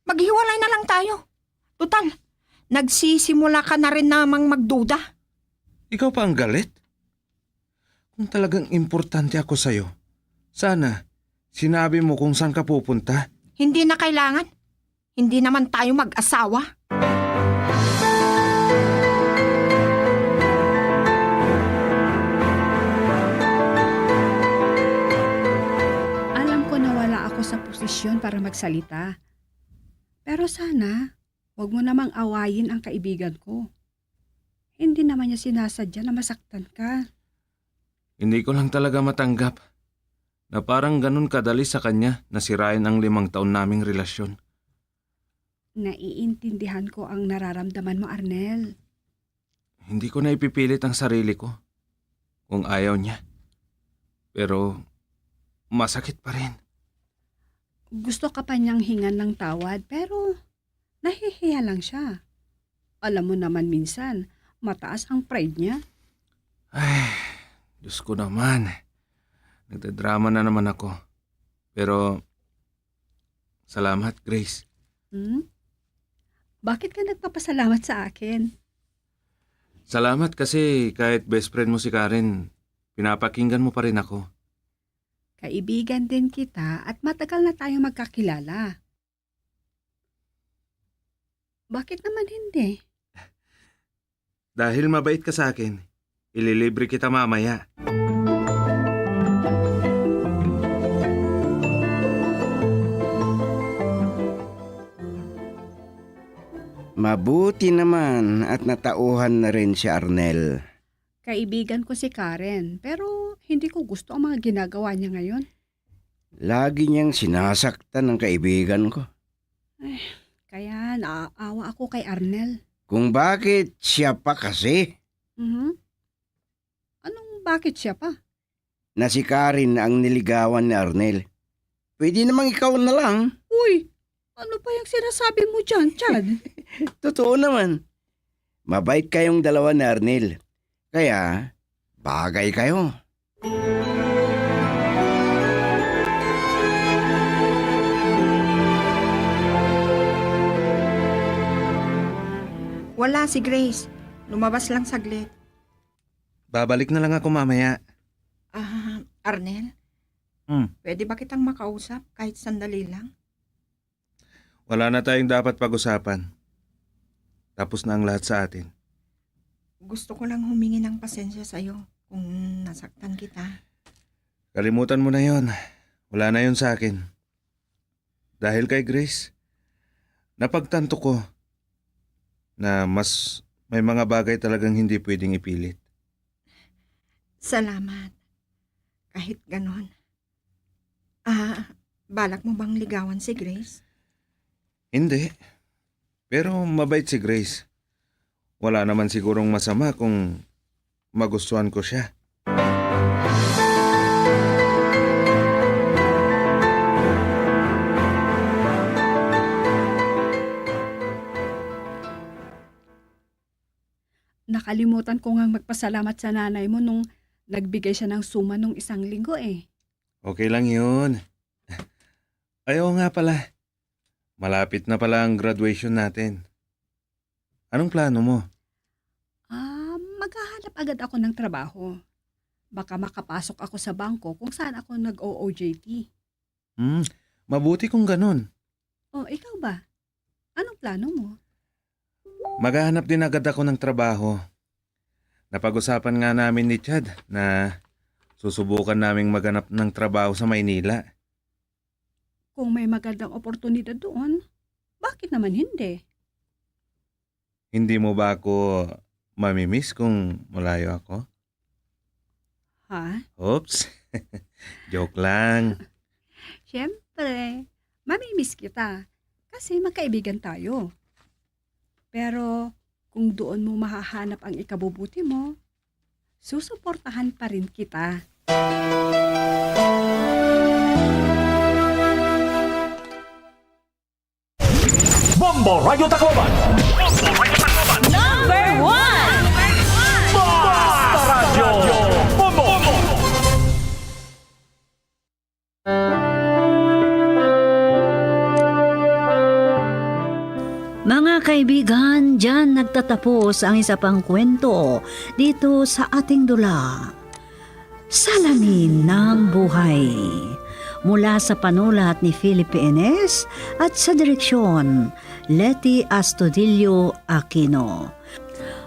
Maghiwalay na lang tayo. Tutal, nagsisimula ka na rin namang magduda. Ikaw pa ang galit? Kung talagang importante ako sa'yo, sana sinabi mo kung saan ka pupunta. Hindi na kailangan. Hindi naman tayo mag-asawa. Alam ko na wala ako sa posisyon para magsalita. Pero sana, wag mo namang awayin ang kaibigan ko. Hindi naman niya sinasadya na masaktan ka. Hindi ko lang talaga matanggap na parang ganun kadali sa kanya na sirain ang limang taon naming relasyon. Naiintindihan ko ang nararamdaman mo, Arnel. Hindi ko na ipipilit ang sarili ko kung ayaw niya. Pero masakit pa rin. Gusto ka pa niyang hingan ng tawad, pero nahihiya lang siya. Alam mo naman minsan, mataas ang pride niya. Ay, Diyos ko naman. Nagdadrama na naman ako. Pero, salamat, Grace. Hmm? Bakit ka nagpapasalamat sa akin? Salamat kasi kahit best friend mo si Karen, pinapakinggan mo pa rin ako. Kaibigan din kita at matagal na tayong magkakilala. Bakit naman hindi? Dahil mabait ka sa akin, ililibre kita mamaya. Mabuti naman at natauhan na rin si Arnel. Kaibigan ko si Karen, pero hindi ko gusto ang mga ginagawa niya ngayon. Lagi niyang sinasaktan ang kaibigan ko. Ay, kaya naaawa ako kay Arnel. Kung bakit siya pa kasi? Mhm. Anong bakit siya pa? Na si Karen ang niligawan ni Arnel. Pwede namang ikaw na lang. Uy, ano pa yung sinasabi mo dyan, Chad? Totoo naman. Mabait kayong dalawa ni Arnel. Kaya, bagay kayo. Wala si Grace. Lumabas lang saglit. Babalik na lang ako mamaya. Ah, Arnel? Hmm. Pwede ba kitang makausap kahit sandali lang? Wala na tayong dapat pag-usapan. Tapos na ang lahat sa atin. Gusto ko lang humingi ng pasensya sa'yo kung nasaktan kita. Kalimutan mo na yon. Wala na yon sa akin. Dahil kay Grace, napagtanto ko na mas may mga bagay talagang hindi pwedeng ipilit. Salamat. Kahit ganon. Ah, balak mo bang ligawan si Grace? Hindi. Pero mabait si Grace. Wala naman sigurong masama kung magustuhan ko siya. Nakalimutan ko ngang magpasalamat sa nanay mo nung nagbigay siya ng suma nung isang linggo eh. Okay lang yun. Ay, oo nga pala. Malapit na pala ang graduation natin. Anong plano mo? Ah, maghahanap agad ako ng trabaho. Baka makapasok ako sa bangko kung saan ako nag-O O J T. Hmm, mabuti kung ganun. Oh, ikaw ba? Anong plano mo? Maghahanap din agad ako ng trabaho. Napag-usapan nga namin ni Chad na susubukan naming maghanap ng trabaho sa Maynila. Kung may magandang oportunidad doon, bakit naman hindi? Hindi mo ba ako mamimiss kung malayo ako? Ha? Oops. Joke lang. Siyempre, mamimiss kita kasi magkaibigan tayo. Pero kung doon mo mahahanap ang ikabubuti mo, susuportahan pa rin kita. Bombo Radyo Tacloban. Number one. Basta Radyo Bombo. Mga kaibigan, diyan nagtatapos ang isa pang kwento dito sa ating dula. Salamin ng Buhay. Mula sa panulat ni Philip P. Enes at sa direksyon, Leti Astudillo Aquino.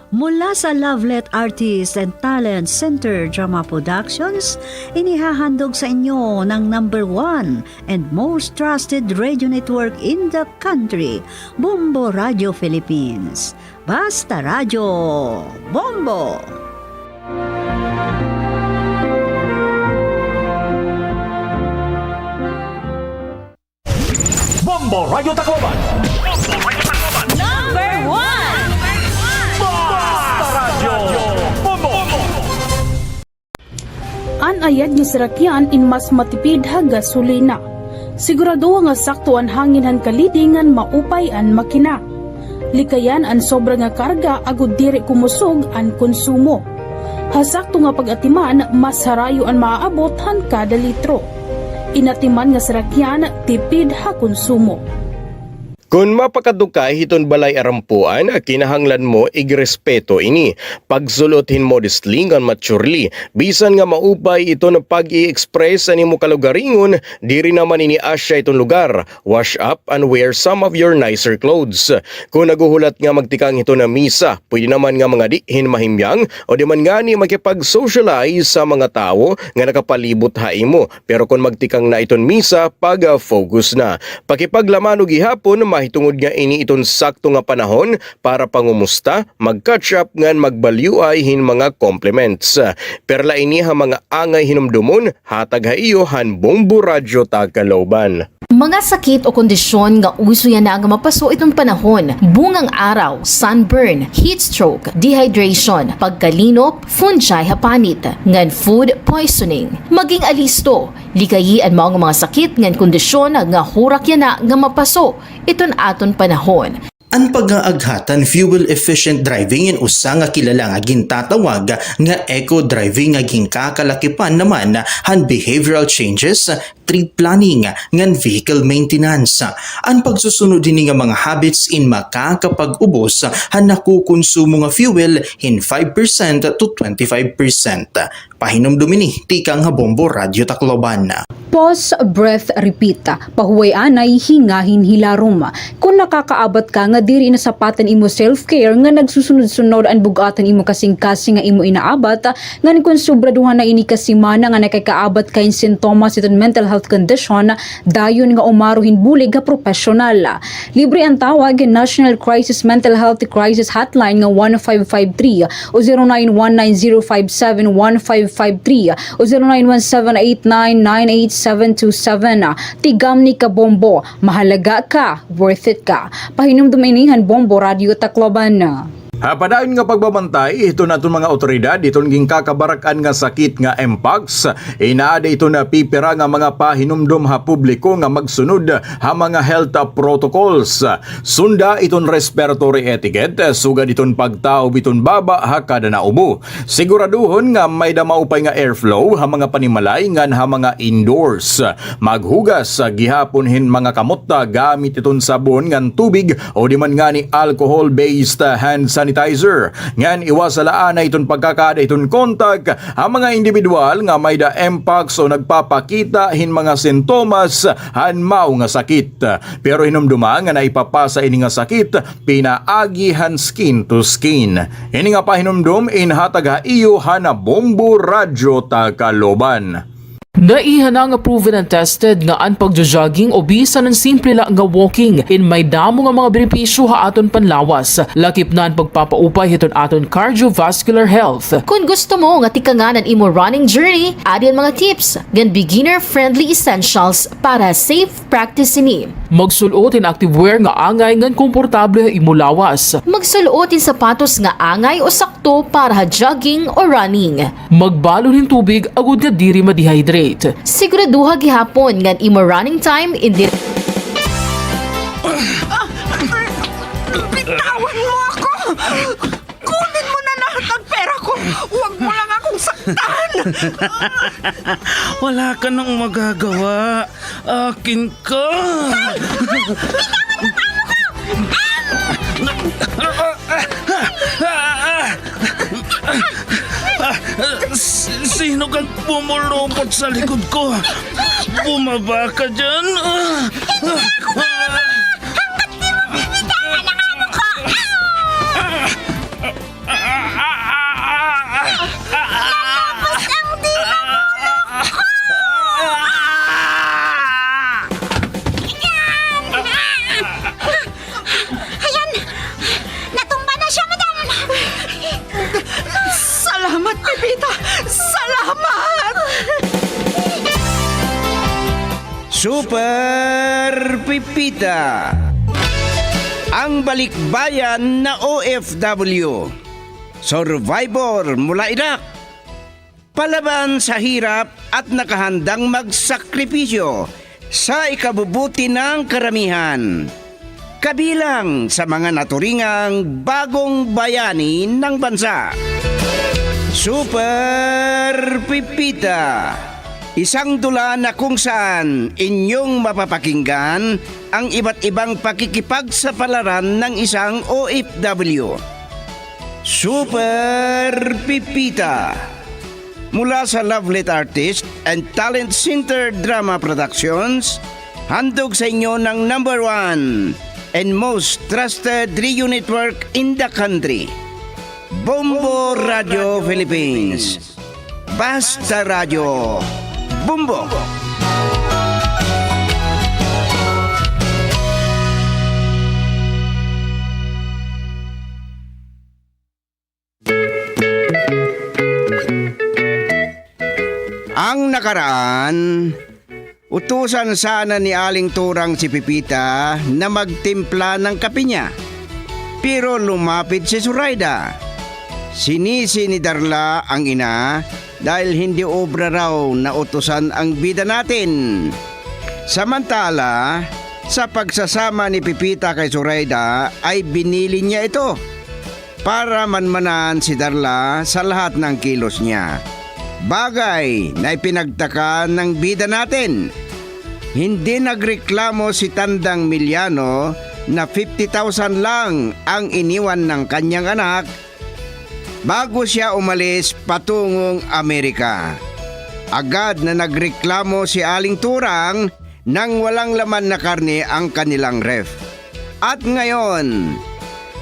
Mula sa Lovelet Artist and Talent Center Drama Productions, inihahandog sa inyo ng number one and most trusted radio network in the country, Bombo Radio Philippines. Basta Radyo Bombo! Bombo Radyo Tacloban. Number one. Basta Radyo Bombo! An ayad nga sarakyan in mas matipid ha gasolina. Siguradoha nga sakto an hangin han kaliding ngan maupay an makina. Likayan an sobra nga karga agod diri kumusog an konsumo. Ha sakto nga pag-atiman, mas harayo an maaabot han kada litro. Inatiman nga sarakyan, tipid ha konsumo. Kon mapakadto ka hiton balay arampuan, kinahanglan mo igrespeto ini. Pagsul-ot hin modestly ngan maturely. Bisan nga maupay iton pag-i-express an imo kalugaringon, diri naman ini asya iton lugar. Wash up and wear some of your nicer clothes. Kon naghuhulat nga magtikang hiton misa, pwede naman nga mangadi hin mahimyang o di man ngani makipag-socialize sa mga tawo nga nakapalibot ha imo. Pero kon magtikang na iton misa, pag-focus na. Pakipaglamanon gihapon, mahitungod nga ini iton sakto nga panahon para pangumusta, mag-catch up ngan magbalyuay hin mga compliments. Perla ini ha mga angay hinumdomon, hatag ha iyo han Bombo Radyo Tacloban. Mga sakit o kondisyon nga uso yana nga mapaso iton panahon, bungang araw, sunburn, heat stroke, dehydration, pagkalinop, fungi ha panit, ngan food poisoning. Maging alisto, likayi an maong mga sakit ngan kondisyon nga hurak yana nga mapaso iton aton panahon. An pag-aaghat han fuel-efficient driving in usa nga kilala nga gintatawag nga eco-driving nga ginkakalakipan naman han behavioral changes, trip planning, ngan vehicle maintenance. An pagsusunod hini nga mga habits in makakapag-ubos han nakukonsumo nga fuel hin five percent to twenty-five percent. Pahinumdom ini tikang ha Bombo Radyo Tacloban. Pause, breath, repeat. Pahuway anay, hingahin hilarom. Kon nakakaabat ka nga diri nasapat an imo self-care, nga nagsusunod-sunod an bug-at han imo kasingkasing nga imo inaabat, ngan kon sobraduhan na ini ka semana nga nakakaabat ka hin sintomas hiton mental health condition, dayon nga umaro hin bulig ha propesyonal. Libre an tawag hin National Crisis Mental Health Crisis Hotline nga one five five three o zero nine one nine zero five seven one five five three o zero nine one seven eight nine nine eight seven two seven. Tigamni ka Bombo, mahalaga ka, worth it ka. Pahinumdom ini han Bombo Radyo Tacloban. Ha padayon nga pagbabantay hiton aton mga awtoridad hiton ginkakabarak-an nga sakit nga mpox, inaada iton pipira nga mga pahinumdom ha publiko nga magsunod ha mga health protocols. Sunda iton respiratory etiquette, sugad iton pagtaob iton baba ha kada naubo. Siguraduhon nga may-ada maupay nga airflow ha mga panimalay ngan ha mga indoors. Maghugas gihapon hin mga kamot gamit iton sabon ngan tubig o di man ngani alcohol-based hand sanitizer. Ngan iwasala anay iton pagkakaada iton kontak ha mga indibidwal nga may-ada mpox o nagpapakita hin mga sintomas han mao nga sakit. Pero hinumdoma nga naipapasa ini nga sakit pinaagi han skin to skin. Ini nga pahinumdom inhatag ha iyo han Bombo Radyo Tacloban. Naiha na nga proven and tested nga an pagjo-jogging o bisan an simple la nga walking in may damo nga mga benepisyo ha aton panlawas, lakip na an pagpapaupay hiton aton cardiovascular health. Kon gusto mo nga tikangan an imo running journey, adi an mga tips ngan beginner-friendly essentials para safe practice ini. Magsul-ot hin activewear nga angay ngan komportable ha imo lawas. Magsul-ot hin sapatos nga angay o sakto para ha jogging o running. Magbalon hin tubig agod nga diri ma-dehydrate. Siguraduha gihapon nga an imo running time indi. Bitawan mo ako! Kunin mo na lahat ng pera ko! Huwag mo lang akong saktan! Wala ka nang magagawa. Akin ka! Bitawan mo ang amo ko! Ah! Ah, s-, sino kang pumulupot sa likod ko? Bumaba ka dyan! Ah! Hindi ako bumaba! Hanggat di mo binitawan ang amo ko! Ah! Lalabas ang dila mo! Ayan! Natumba na siya, madam! Salamat, Pepita! Salamat! Super Pepita, ang balikbayan na O F W, survivor mula Iraq, palaban sa hirap at nakahandang magsakripisyo sa ikabubuti ng karamihan, kabilang sa mga naturingang bagong bayani ng bansa. Super Pepita, isang dula na kung saan inyong mapapakinggan ang iba't ibang pakikipagsapalaran ng isang O F W. Super Pepita. Mula sa Lovelet Artist and Talent Center Drama Productions, handog sa inyo ng number one and most trusted radio network in the country, Bombo Radio Philippines. Basta Radyo, Bombo! Ang nakaraan, utusan sana ni Aling Turang si Pepita na magtimpla ng kape niya. Pero lumapit si Zoraida. Sinisi ni Darla ang ina dahil hindi obra raw na utusan ang bida natin. Samantala, sa pagsasama ni Pepita kay Zoraida ay binili niya ito para manmanan si Darla sa lahat ng kilos niya. Bagay na ipinagtaka ng bida natin. Hindi nagreklamo si Tandang Miliano na fifty thousand lang ang iniwan ng kanyang anak bago siya umalis patungong Amerika. Agad na nagreklamo si Aling Turang nang walang laman na karne ang kanilang ref. At ngayon,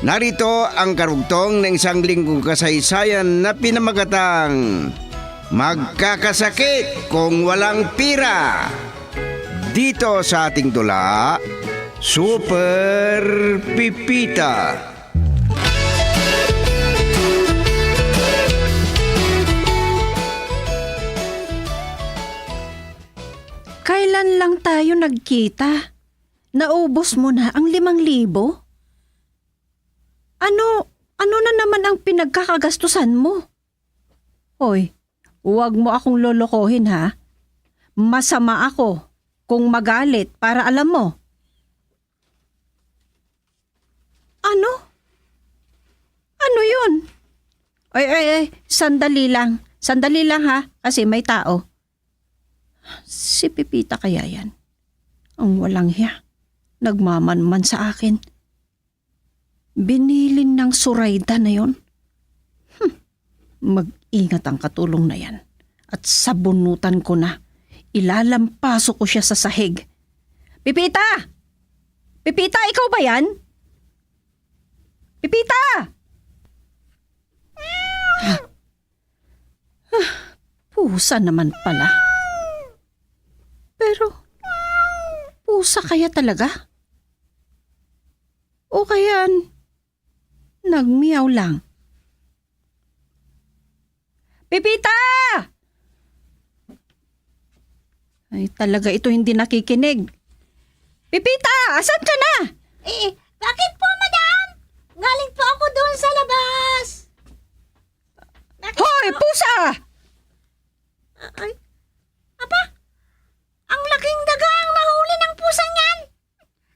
narito ang karugtong ng isang linggong kasaysayan na pinamagatang Magkakasakit Kung Walang Pira. Dito sa ating dula, Super Pipita. Kailan lang tayo nagkita? Naubos mo na ang limang libo? Ano, ano na naman ang pinagkakagastusan mo? Hoy, huwag mo akong lolokohin, ha? Masama ako kung magalit para alam mo. Ano? Ano yun? Ay, ay, ay, sandali lang. Sandali lang, ha? Kasi may tao. Si Pipita kaya yan? Ang walang hiya. Nagmamanman sa akin. Binilin ng Surayda na yon. Hmm. Mag-ingat ang katulong na yan. At sabunutan ko na. Ilalampaso ko siya sa sahig. Pipita! Pipita, ikaw ba yan? Pipita! Ha? Ah, pusa naman pala. Pero, pusa kaya talaga? O kaya, nagmiyaw lang? Pipita! Ay, talaga ito hindi nakikinig. Pipita, asan ka na? Eh, bakit po, madam? Galing po ako doon sa labas. Bakit Hoy, po? Pusa! Ay, apa? Ang laking daga ang nahuli ng pusang yan.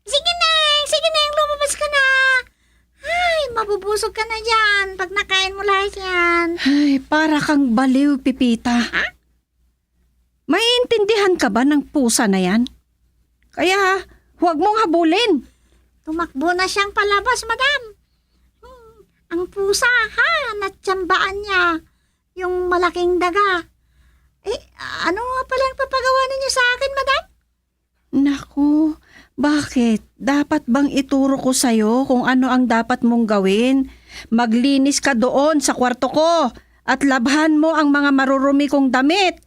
Sige na, sige na, lumabas ka na. Ay, mabubusog ka na dyan pag nakain mo lahat yan. Ay, para kang baliw, Pipita. Ha? Maiintindihan ka ba ng pusa na yan? Kaya, huwag mong habulin. Tumakbo na siyang palabas, madam. Hmm, ang pusa, ha, natsambaan niya yung malaking daga. Eh, ano nga pala ang papagawa ninyo sa akin, madam? Naku, bakit? Dapat bang ituro ko sa'yo kung ano ang dapat mong gawin? Maglinis ka doon sa kwarto ko at labhan mo ang mga marurumi kong damit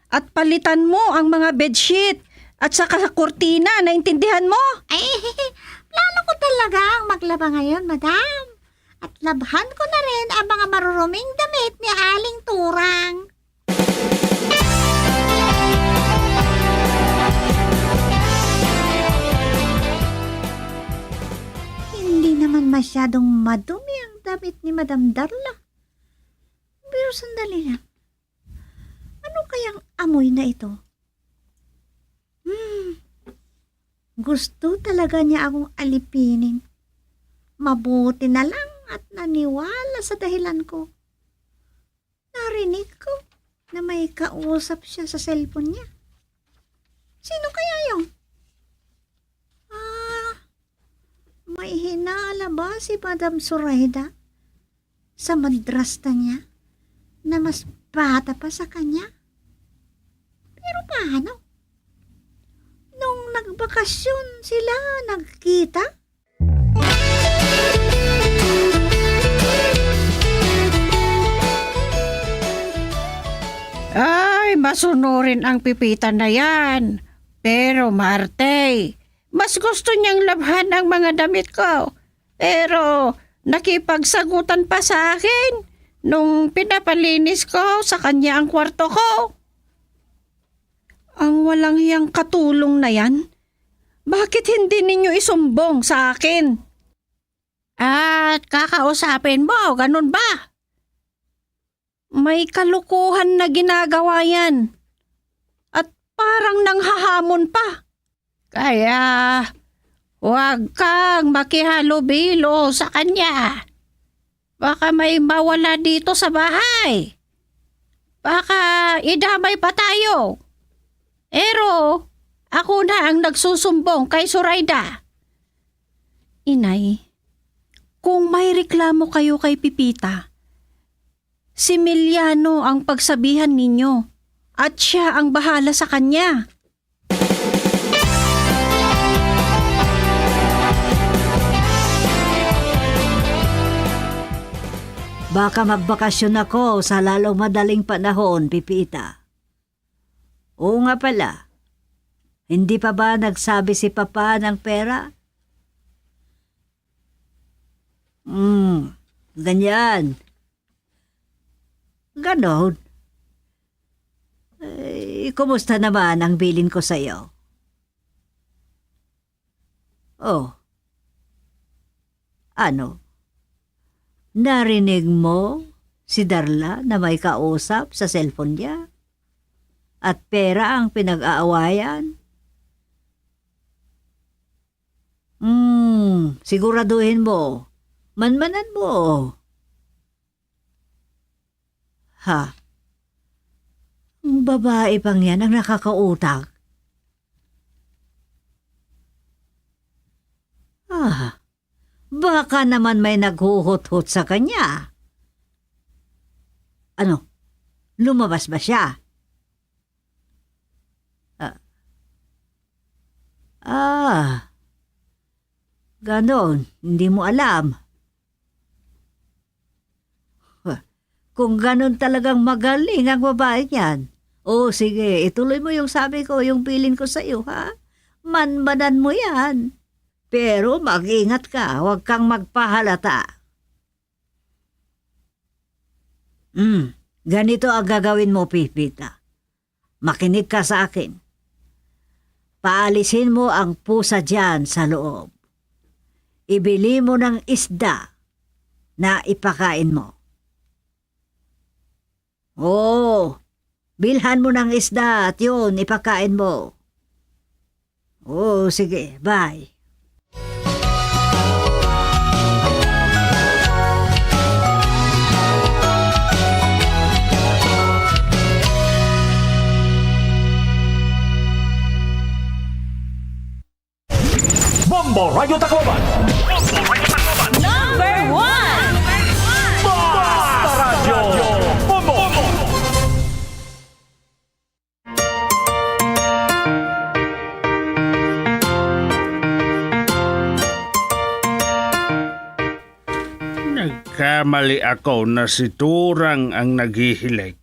at palitan mo ang mga bedsheet at saka kurtina. Naintindihan mo? Ay, plano ko talagang maglaba ngayon, madam. At labhan ko na rin ang mga maruruming damit ni Aling Turang. Hindi naman masyadong madumi ang damit ni Madam Darla. Pero sandali lang. Ano kayang amoy na ito? Hmm. Gusto talaga niya akong alipinin. Mabuti na lang at naniwala sa dahilan ko. Narinig ko na may kausap siya sa cellphone niya. Sino kaya yun? Ah, may hinala ba si Madam Zoraida sa madrasta niya na mas bata pa sa kanya? Pero paano? Nung nagbakasyon sila, nagkita? Ay, masunurin ang Pipita na yan. Pero, Marte, mas gusto niyang labhan ang mga damit ko. Pero, nakipagsagutan pa sa akin nung pinapalinis ko sa kanya ang kwarto ko. Ang walang hiyang katulong na yan, bakit hindi ninyo isumbong sa akin? At kakausapin mo, ganun ba? May kalokohan na ginagawa yan. At parang nanghahamon pa. Kaya, huwag kang makihalubilo sa kanya. Baka may mawala dito sa bahay. Baka idamay pa tayo. Pero, ako na ang nagsusumbong kay Zoraida. Inay, kung may reklamo kayo kay Pipita, si Miliano ang pagsabihan ninyo at siya ang bahala sa kanya. Baka magbakasyon ako sa lalong madaling panahon, Pipita. Oo nga pala. Hindi pa ba nagsabi si Papa ng pera? Hmm, ganyan. Ganon. Eh, kumusta naman ang bilin ko sa'yo? Oh. Ano? Narinig mo si Darla na may kausap sa cellphone niya? At pera ang pinag-aawayan? Hmm, siguraduhin mo. Manmanan mo. Ha? Ang babae pang yan ang nakakautak. Ah, Baka naman may naghuhuthot sa kanya. Ano? Lumabas ba siya? Ah. Ah. Ganon, hindi mo alam. Kung ganon talagang magaling ang babaeng yan. O sige, ituloy mo yung sabi ko, yung bilin ko sa'yo, ha? Manmanan mo yan. Pero mag-ingat ka, huwag kang magpahalata. Hmm, ganito ang gagawin mo, Pipita. Makinig ka sa akin. Paalisin mo ang pusa diyan sa loob. Ibili mo ng isda na ipakain mo. Oo, bilhan mo ng isda at yun, ipakain mo. Oo, sige, bye. Bombo Radyo Tacloban. Number one. Basta Radyo Bombo. Nagkamali ako na si Turang ang naghihilik.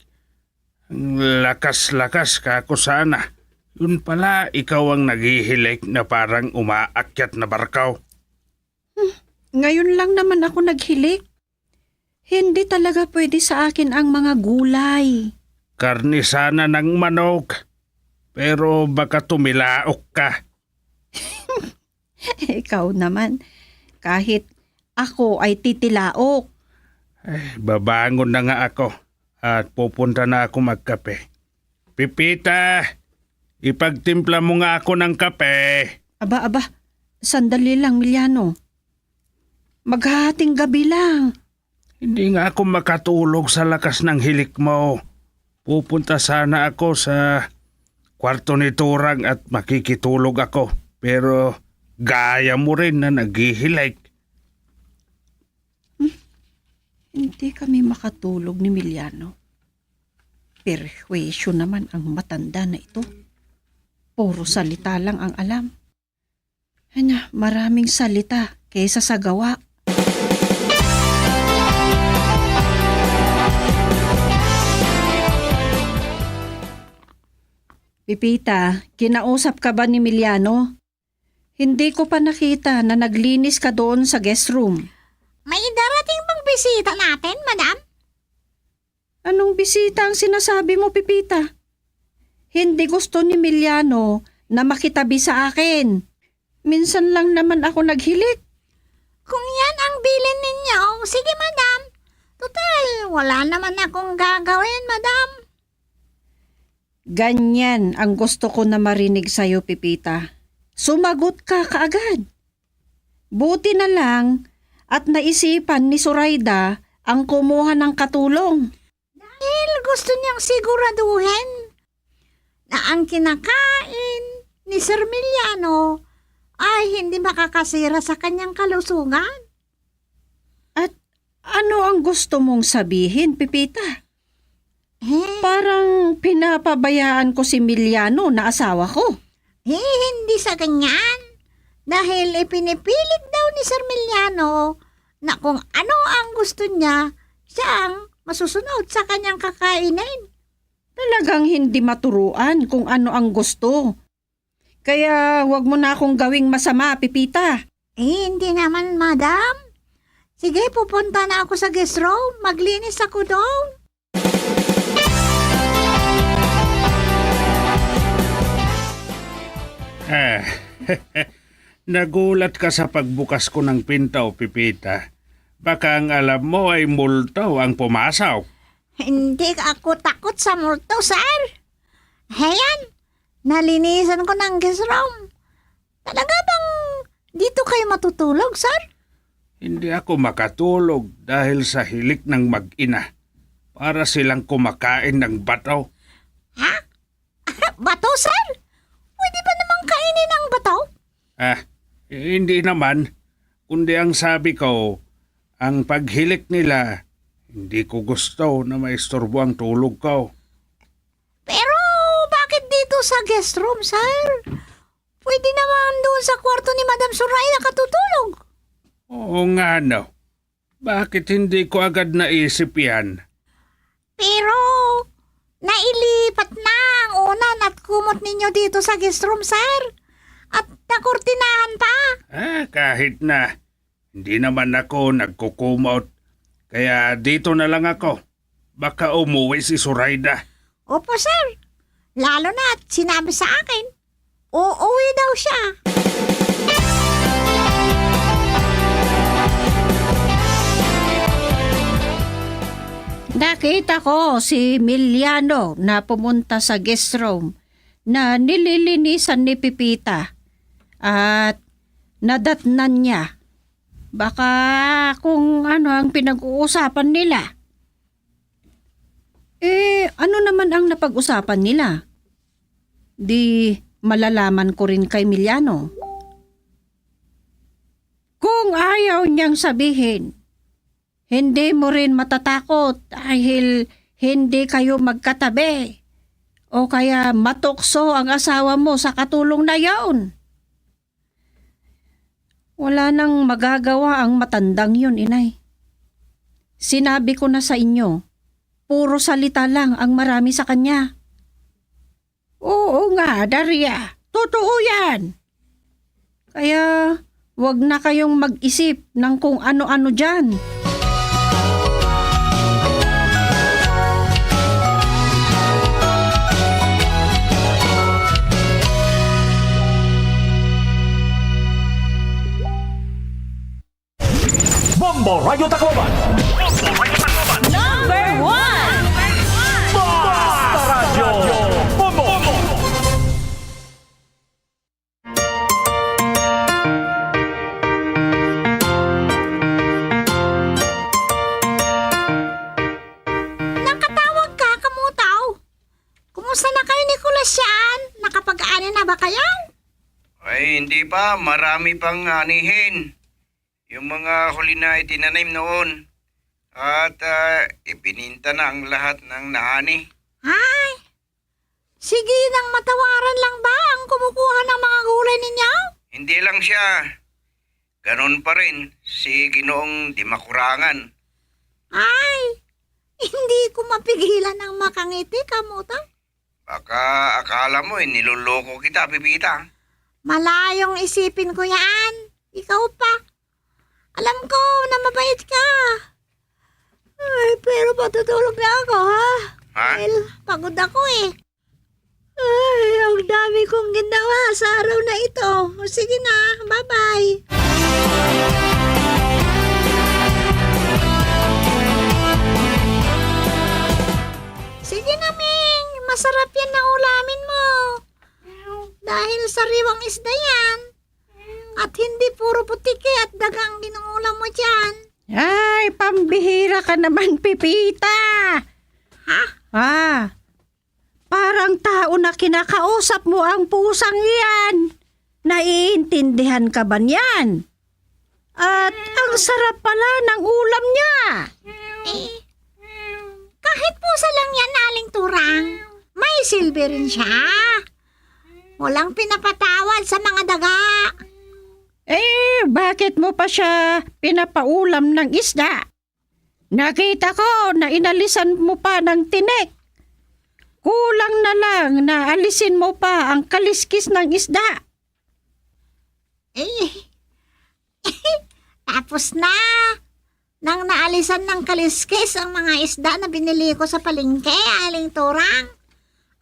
Ang lakas-lakas ka ko sana. Yun pala, ikaw ang naghihilik na parang umaakyat na barkaw. Hmm, ngayon lang naman ako naghilik. Hindi talaga pwede sa akin ang mga gulay. Karne sana ng manok, pero baka tumilaok ka. Ikaw naman, kahit ako ay titilaok. Ay, babangon na nga ako at pupunta na ako magkape. Pipita, ipagtimpla mo nga ako ng kape. Aba, aba, sandali lang, Miliano. Maghahating gabi lang. Hindi nga ako makatulog sa lakas ng hilik mo. Pupunta sana ako sa kwarto ni Turang at makikitulog ako. Pero gaya mo rin na naghihilik. Hmm? Hindi kami makatulog ni Miliano. Perwisyo naman ang matanda na ito. Puro salita lang ang alam. Anya, maraming salita kaysa sa gawa. Pipita, kinausap ka ba ni Miliano? Hindi ko pa nakita na naglinis ka doon sa guest room. May darating bang bisita natin, madam? Anong bisita ang sinasabi mo, Pipita? Hindi gusto ni Miliano na makitabi sa akin. Minsan lang naman ako naghilik. Kung yan ang bilin ninyo, sige, madam. Tutal, wala naman akong gagawin, madam. Ganyan ang gusto ko na marinig sa'yo, Pipita. Sumagot ka kaagad. Buti na lang at naisipan ni Zoraida ang kumuha ng katulong. Dahil gusto niyang siguraduhin na ang kinakain ni Sir Miliano ay hindi makakasira sa kanyang kalusugan. At ano ang gusto mong sabihin, Pipita? Eh? Parang pinapabayaan ko si Miliano na asawa ko. Eh, hindi sa ganyan. Dahil ipinipilit daw ni Sir Miliano na kung ano ang gusto niya, siya ang masusunod sa kanyang kakainin. Talagang hindi maturuan kung ano ang gusto. Kaya huwag mo na akong gawing masama, Pipita. Eh, hindi naman, madam. Sige, pupunta na ako sa guest room. Maglinis ako doon. Ah, nagulat ka sa pagbukas ko ng pinto, Pipita. Baka ang alam mo ay multo ang pumasok. Hindi ako takot sa multo, sir. Ayan, nalinisan ko na ang guest room. Talaga bang dito kayo matutulog, sir? Hindi ako makatulog dahil sa hilik ng mag-ina. Para silang kumakain ng bato. Ha? Bato, sir? Pwede ba namang kainin ang bato? Ah, hindi naman. Kundi ang sabi ko, ang paghilik nila, hindi ko gusto na maisturbo ang tulog ko. Pero bakit dito sa guest room, sir? Pwede naman doon sa kwarto ni Madam Soraya katutulog. Oo nga, no. Bakit hindi ko agad naisip yan? Pero nailipat na ang unan at kumot ninyo dito sa guest room, sir. At nakurtinahan pa. Ah, kahit na. Hindi naman ako nagkukumot. Kaya dito na lang ako. Baka umuwi si Soraya. Opo, sir. Lalo na at sinabi sa akin, uuwi daw siya. Nakita ko si Miliano na pumunta sa guest room na nililinisan ni Pepita at nadatnan niya. Baka kung ano ang pinag-uusapan nila. Eh, ano naman ang napag-usapan nila? Di malalaman ko rin kay Miliano. Kung ayaw niyang sabihin, hindi mo rin matatakot dahil hindi kayo magkatabi o kaya matukso ang asawa mo sa katulong na yaon. Wala nang magagawa ang matandang yun, inay. Sinabi ko na sa inyo, puro salita lang ang marami sa kanya. Oo nga, Daria. Totoo yan. Kaya, wag na kayong mag-isip ng kung ano-ano dyan. Bombo Radyo Tacloban. Number one. Basta Radyo Bombo. Nakatawag ka, Kamutaw? Kumusta na kayo ni Kulasyan? Nakapag-ani na ba kayo? Ay, hindi pa. Marami pang anihin. Yung mga huli na itinanim noon. At, ah, ibininta na ang lahat ng naani. Ay, sige nang matawaran lang ba ang kumukuha ng mga gulay ninyo? Hindi lang siya. Ganun pa rin si Ginoong di makurangan. Ay, hindi ko mapigilan ang makangiti, Kamutaw. Baka akala mo, eh, niloloko kita, Pepita. Malayong isipin ko yan. Ikaw pa. Alam ko na mabait ka. Ay, pero patutulog na ako, ha? Ha? Dahil pagod ako, eh. Ay, ang dami kong ginawa sa araw na ito. O, sige na, bye-bye. Sige na, Ming. Masarap yan na ulamin mo. Dahil sariwang isda yan. At hindi puro putiki at daga ang inuulam mo diyan. Ay, pambihira ka naman, Pepita. Ha? Ah, parang tao na kinakausap mo ang pusang iyan. Naiintindihan ka ba niyan? At ang sarap pala ng ulam niya. Eh, kahit pusa lang yan, Aling Turang. May silbi rin siya. Walang pinapatawad sa mga daga. Eh, bakit mo pa siya pinapaulam ng isda? Nakita ko na inalisan mo pa ng tinik. Kulang na lang na alisin mo pa ang kaliskis ng isda. Eh, tapos na. Nang naalisan ng kaliskis ang mga isda na binili ko sa palengke, Aling Turang.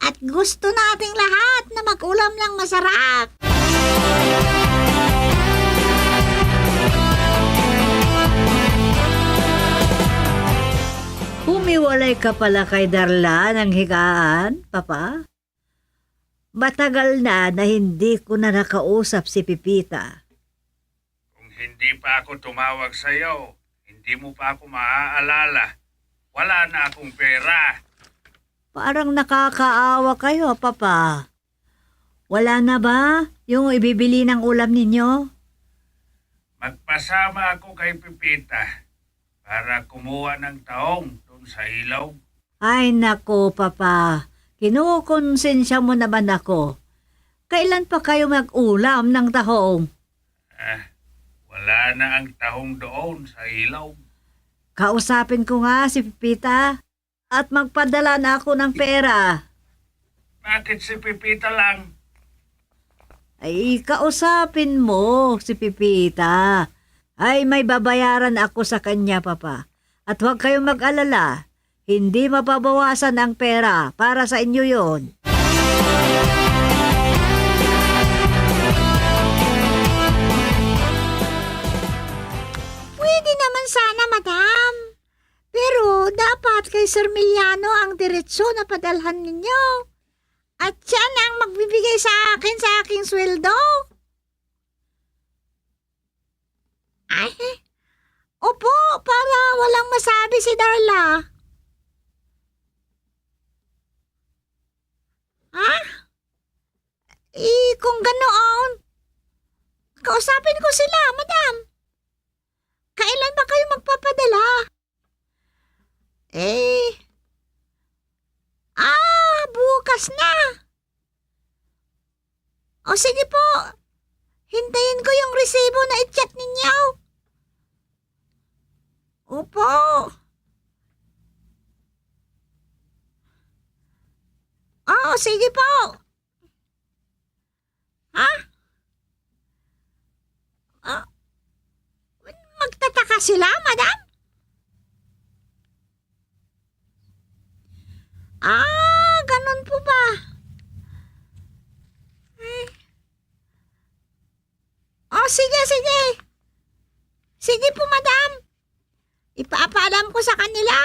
At gusto nating lahat na mag-ulam ng masarap. Humiwalay ka pala kay Darla ng higaan, Papa? Matagal na na hindi ko na nakausap si Pepita. Kung hindi pa ako tumawag sa'yo, hindi mo pa ako maaalala. Wala na akong pera. Parang nakakaawa kayo, Papa. Wala na ba yung ibibili ng ulam ninyo? Magpasama ako kay Pepita para kumuha ng tahong doon sa ilog. Ay, naku, Papa. Kinukonsensya mo naman ako. Kailan pa kayo mag-ulam ng tahong? Ah, wala na ang tahong doon sa ilog. Kausapin ko nga si Pepita at magpadala na ako ng pera. Bakit si Pepita lang? Ay, kausapin mo si Pepita. Ay, may babayaran ako sa kanya, Papa. At huwag kayong mag-alala. Hindi mababawasan ang pera. Para sa inyo yon. Pwede naman sana, madam. Pero dapat kay Sir Miliano ang diretso na padalhan ninyo. At siya na ang magbibigay sa akin sa aking sweldo. Ay, opo, para walang masabi si Darla. Ha? Eh, kung ganoon, kausapin ko sila, madam. Kailan ba kayo magpapadala? Eh, ah, bukas na. O sige po, hintayin ko yung resibo na i-chat ninyo. Opo. O, sige po. Ha? Ah, magtataka sila, madam? Ah, ganun po ba? Ay. O, sige, sige. Sige po, madam. Ipapaalam ko sa kanila.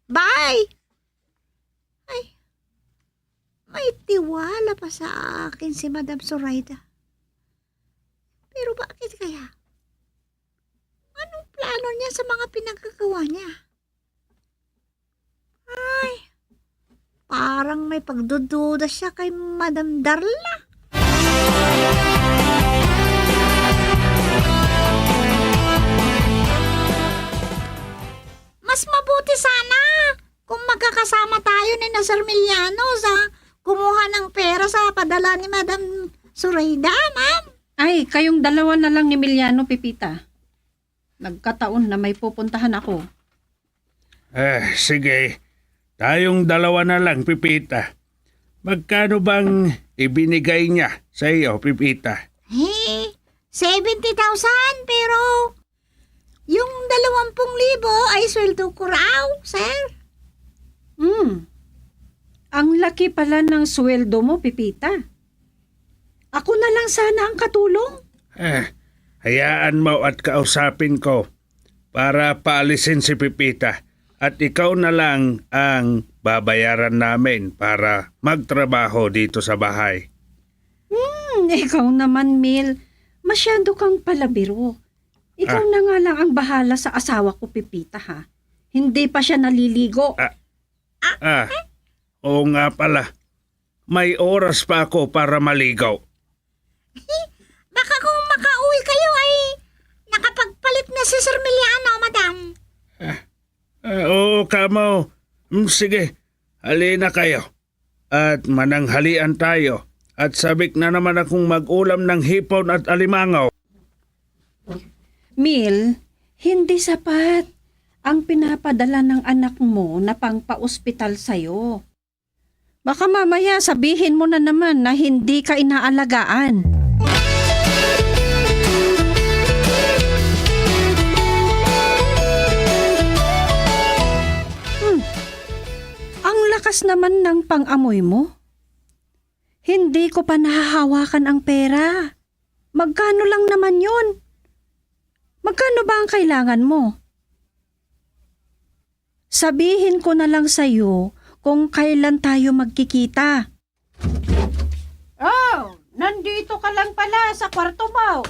Bye. Ay, may tiwala pa sa akin si Madam Zoraida. Pero bakit kaya? Anong plano niya sa mga pinagagawa niya? Ay, parang may pagdududa siya kay Madam Darla. Mas mabuti sana kung magkakasama tayo ni na Sir Miliano sa kumuha ng pera sa padala ni Madam Zoraida, ma'am. Ay, kayong dalawa na lang ni Miliano, Pepita. Nagkataon na may pupuntahan ako. Eh, sige. Tayong dalawa na lang, Pepita. Magkano bang ibinigay niya sa iyo, Pepita? Eh, seventy thousand, pero yung dalawampung libo ay sweldo ko raw, sir. Hmm. Ang laki pala ng sweldo mo, Pepita. Ako na lang sana ang katulong. Eh, hayaan mo at kausapin ko para paalisin si Pepita. At ikaw na lang ang babayaran namin para magtrabaho dito sa bahay. Hmm, ikaw naman, Mil. Masyado kang palabiro. Ikaw Ah. na nga lang ang bahala sa asawa ko, Pepita, ha? Hindi pa siya naliligo. Ah. Ah, oo nga pala. May oras pa ako para maligo. Baka kung makauwi kayo ay nakapagpalit na si Sir Miliano, madam. Ah, ah, oo, kamo. Mm, sige, halina kayo. At mananghalian tayo. At sabik na naman akong mag-ulam ng hipon at alimango. Mil, hindi sapat ang pinapadala ng anak mo na pangpaospital sa'yo. Baka mamaya sabihin mo na naman na hindi ka inaalagaan. Hmm. Ang lakas naman ng pang-amoy mo. Hindi ko pa nahahawakan ang pera. Magkano lang naman 'yon? Magkano ba ang kailangan mo? Sabihin ko na lang sa'yo kung kailan tayo magkikita. Oh, nandito ka lang pala sa kwarto mo.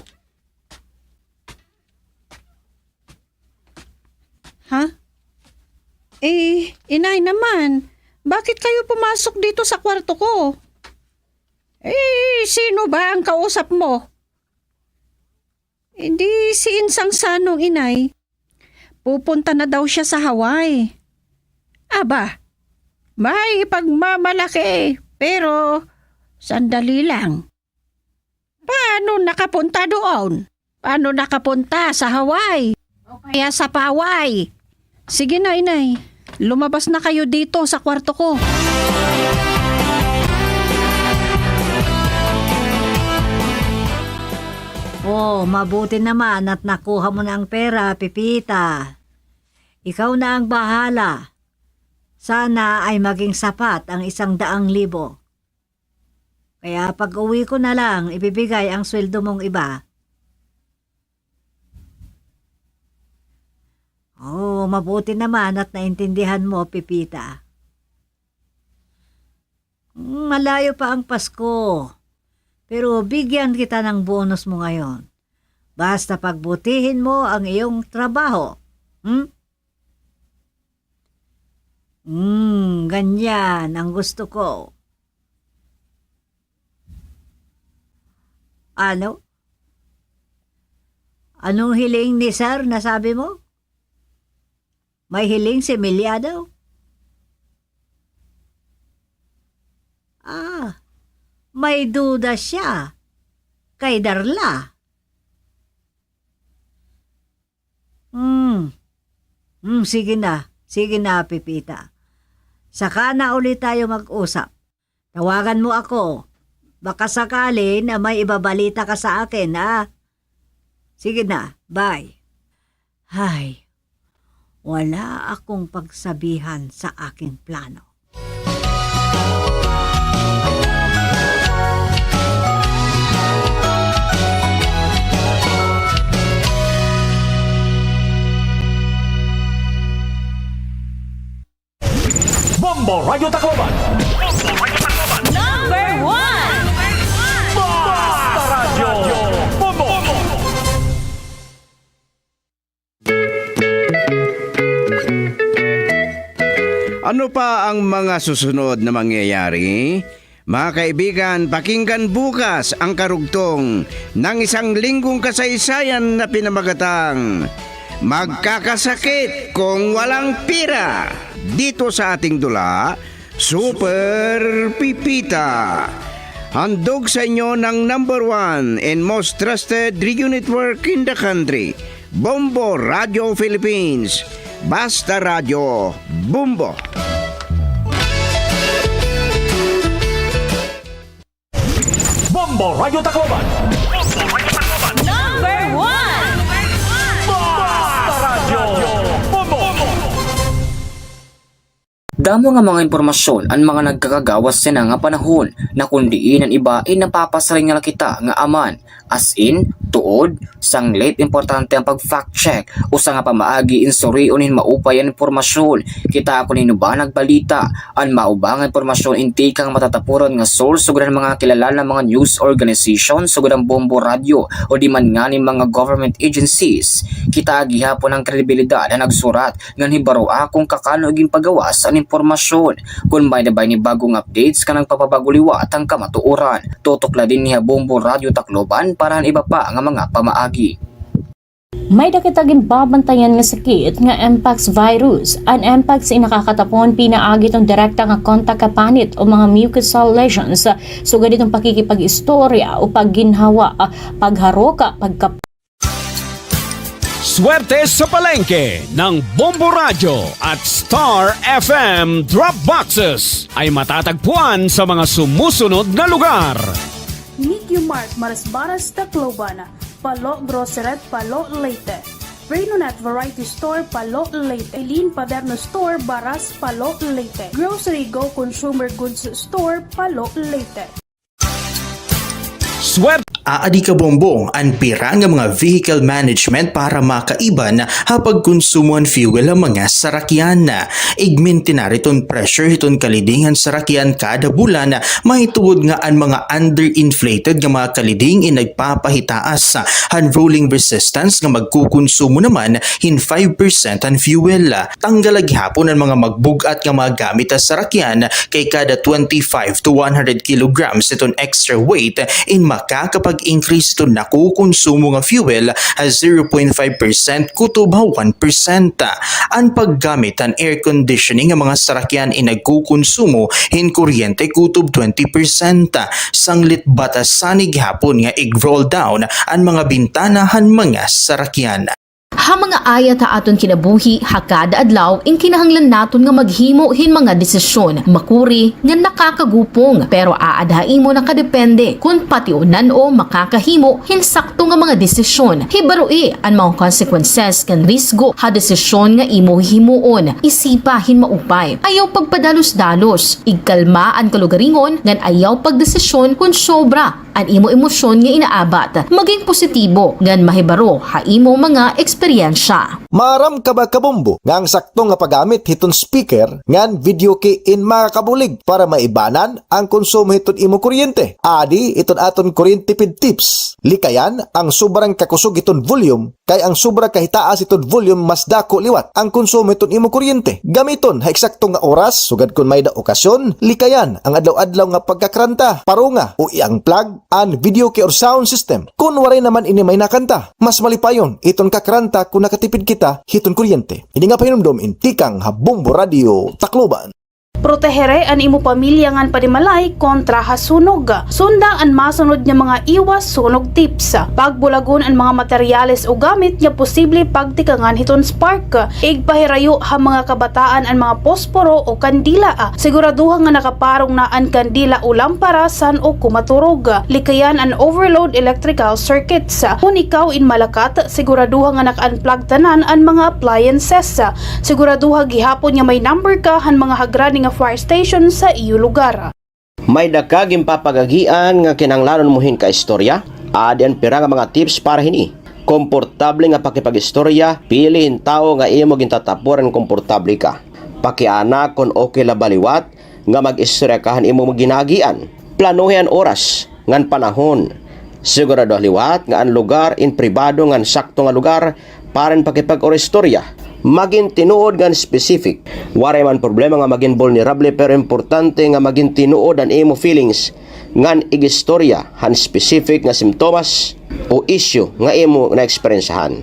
Ha? Eh, inay naman, bakit kayo pumasok dito sa kwarto ko? Eh, sino ba ang kausap mo? Hindi si Insang Sanong, inay. Pupunta na daw siya sa Hawaii. Aba, may ipagmamalaki, pero sandali lang. Paano nakapunta doon? Paano nakapunta sa Hawaii? O kaya sa Paway? Sige na, inay. Lumabas na kayo dito sa kwarto ko. Oh, mabuti naman at nakuha mo na ang pera, Pipita. Ikaw na ang bahala. Sana ay maging sapat ang isang daang libo. Kaya pag-uwi ko na lang, ibibigay ang sweldo mong iba. Oh, mabuti naman at naintindihan mo, Pipita. Mm, malayo pa ang Pasko. Pero bigyan kita ng bonus mo ngayon. Basta pagbutihin mo ang iyong trabaho. Hmm? Hmm, ganyan ang gusto ko. Ano? Anong hiling ni Sir na sabi mo? May hiling si Milya daw? Ah, may duda siya kay Darla. Hmm. Hmm, sige na. Sige na, Pipita. Saka na ulit tayo mag-usap. Tawagan mo ako. Baka sakali na may ibabalita ka sa akin, ha? Sige na, bye. Ay, wala akong pagsabihan sa aking plano. Bombo Radyo Tacloban. Number one. Basta Radyo Bombo. Ano pa ang mga susunod na mangyayari? Mga kaibigan, pakinggan bukas ang karugtong ng isang linggong kasaysayan na pinamagatang Magkakasakit Kung Walang Pera dito sa ating dula, Super Pipita. Handog sa inyo ng number one and most trusted radio network in the country, Bombo Radio Philippines. Basta Radyo, Bombo. Bombo Radyo Tacloban. Number one. Basta Radyo Bombo. Damo nga mga impormasyon an mga nagkakagawas yana nga panahon, na kon diin an iba in napapasiring na la kita nga aman. As in, tuod, sanglit, importante an pag-fact check. Usa nga pamaagi in surion hin maupay an impormasyon. Kita kon hin-o ba nagbalita. An mao ba nga impormasyon in tikang matatapuran nga source sugad han mga kilala nga mga news organization sugad han Bombo Radyo o di man ngani mga government agencies. Kita gihapon an kredibilidad han nagsurat ngan hibaroa kon kakano ginpagawas an impormasyon. Kon may-ada ba ini bag-ong updates, ngan pabag-o liwat an kamatuoran. Tutok la dinhi ha Bombo Radyo Tacloban para han iba pa nga mga pamaagi. May-ada kita ginbabantayan nga sakit nga Mpox virus. An Mpox in nakakatapon pinaagi hiton direkta nga kontak ha panit o mga mucosal lesions, sugad hiton pakikipag-istorya o pagginhawa, pagharok, pagkap- Swerte sa palengke ng Bombo Radyo at Star F M Drop Boxes ay matatagpuan sa mga sumusunod na lugar. Nikyo Mart, Marasbaras, Tacloban. Palo Grocery, Palo, Leyte. Renonet Variety Store, Palo, Leyte. Eileen Paderno Store, Baras, Palo, Leyte. Grocery Go Consumer Goods Store, Palo, Leyte. Swerte! Aadi ka, Bombo, an pira nga mga vehicle management para makaiban ha pagkonsumo han fuel ha mga sarakyan. Igmintinar hiton pressure hiton kaliding han sarakyan kada bulan, mahitungod nga an mga underinflated nga mga kaliding in nagpapahitaas han rolling resistance nga magkukonsumo naman hin five percent han fuel. Tanggala gihapon an mga magbug-at nga mga gamit ha sarakyan, kay kada twenty-five to one hundred kilograms hiton extra weight in makakapag- increase iton nakukonsumo nga fuel ha zero point five percent kutob ha one percent. An paggamit han air conditioning nga mga sarakyan in nagkukonsumo hin kuryente kutob twenty percent. Sanglit batasan ini gihapon nga ig-roll down an mga bintana han mga sarakyan. Ha mga ayat ha aton kinabuhi ha kada adlaw, in kinahanglan naton nga maghimo hin mga desisyon makuri nga nakakagupong, pero aada ha imo nakadepende kon pationan o makakahimo hin sakto nga mga desisyon. Hibaroi an mga consequences kan risgo ha desisyon nga imo himuon. Isipa hin maupay. Ayaw pagpadalos-dalos. Igkalma an kalugaringon ngan ayaw pagdesisyon kon sobra an imo emosyon nga inaabat. Maging positibo ngan mahibaro ha imo mga eksperyensya. Maaram ka ba, kabombo, nga an sakto nga paggamit hiton speaker ngan video key in makakabulig para maibanan an konsumo hiton imo kuryente? Adi iton aton kuryente tipid tips. Likayan an sobra nga kakusog hiton volume, kay an sobra kahitaas hiton volume mas dako liwat an konsumo hiton imo kuryente. Gamiton ha eksakto nga oras, sugad kon may-ada okasyon. Likayan an adlaw-adlaw nga pagkakranta, parunga o i-unplug an video key or sound system kon waray naman ini may nakanta. Mas malipayon iton kakranta kon nakatipid kita hiton kuryente. Ini nga pahinumdom in tikang ha Bombo Radio Tacloban. Protehere an imo pamilya ngan panimalay kontra ha sunog. Sunda an masunod nga mga iwas sunog tips. Pagbulagon an mga materyales o gamit nga posible pagtikangan hiton spark. Igpahirayo ha mga kabataan an mga posporo o kandila. Siguraduha nga nakaparong na an kandila o lampara san-o ko maturog. Likayan an overload electrical circuits. Kon ikaw in malakat, siguraduha nga naka-unplug tanan an mga appliances. Siguraduha gihapon nga may number ka han mga hagrani nga fire station sa iyo lugar. May-ada ka ginpapagagian nga kinahanglanon mo hin kaistorya? Adi an pira nga mga tips para hini. Komportable nga pakipag-istorya, pili hin tawo nga imo gintatapuran nga komportable ka. Pakiana kon okay la ba liwat nga mag-istorya ka han imo ginaagian. Planuhi an oras ngan panahon. Siguraduha liwat nga an lugar in pribado ngan sakto nga lugar para hin pakipag-istorya. Magin tinuod ngan specific. Waray man problema nga magin vulnerable, pero importante nga magin tinuod an imo feelings ngan igistorya han specific nga simptomas o issue nga imo naeksperyensyahan.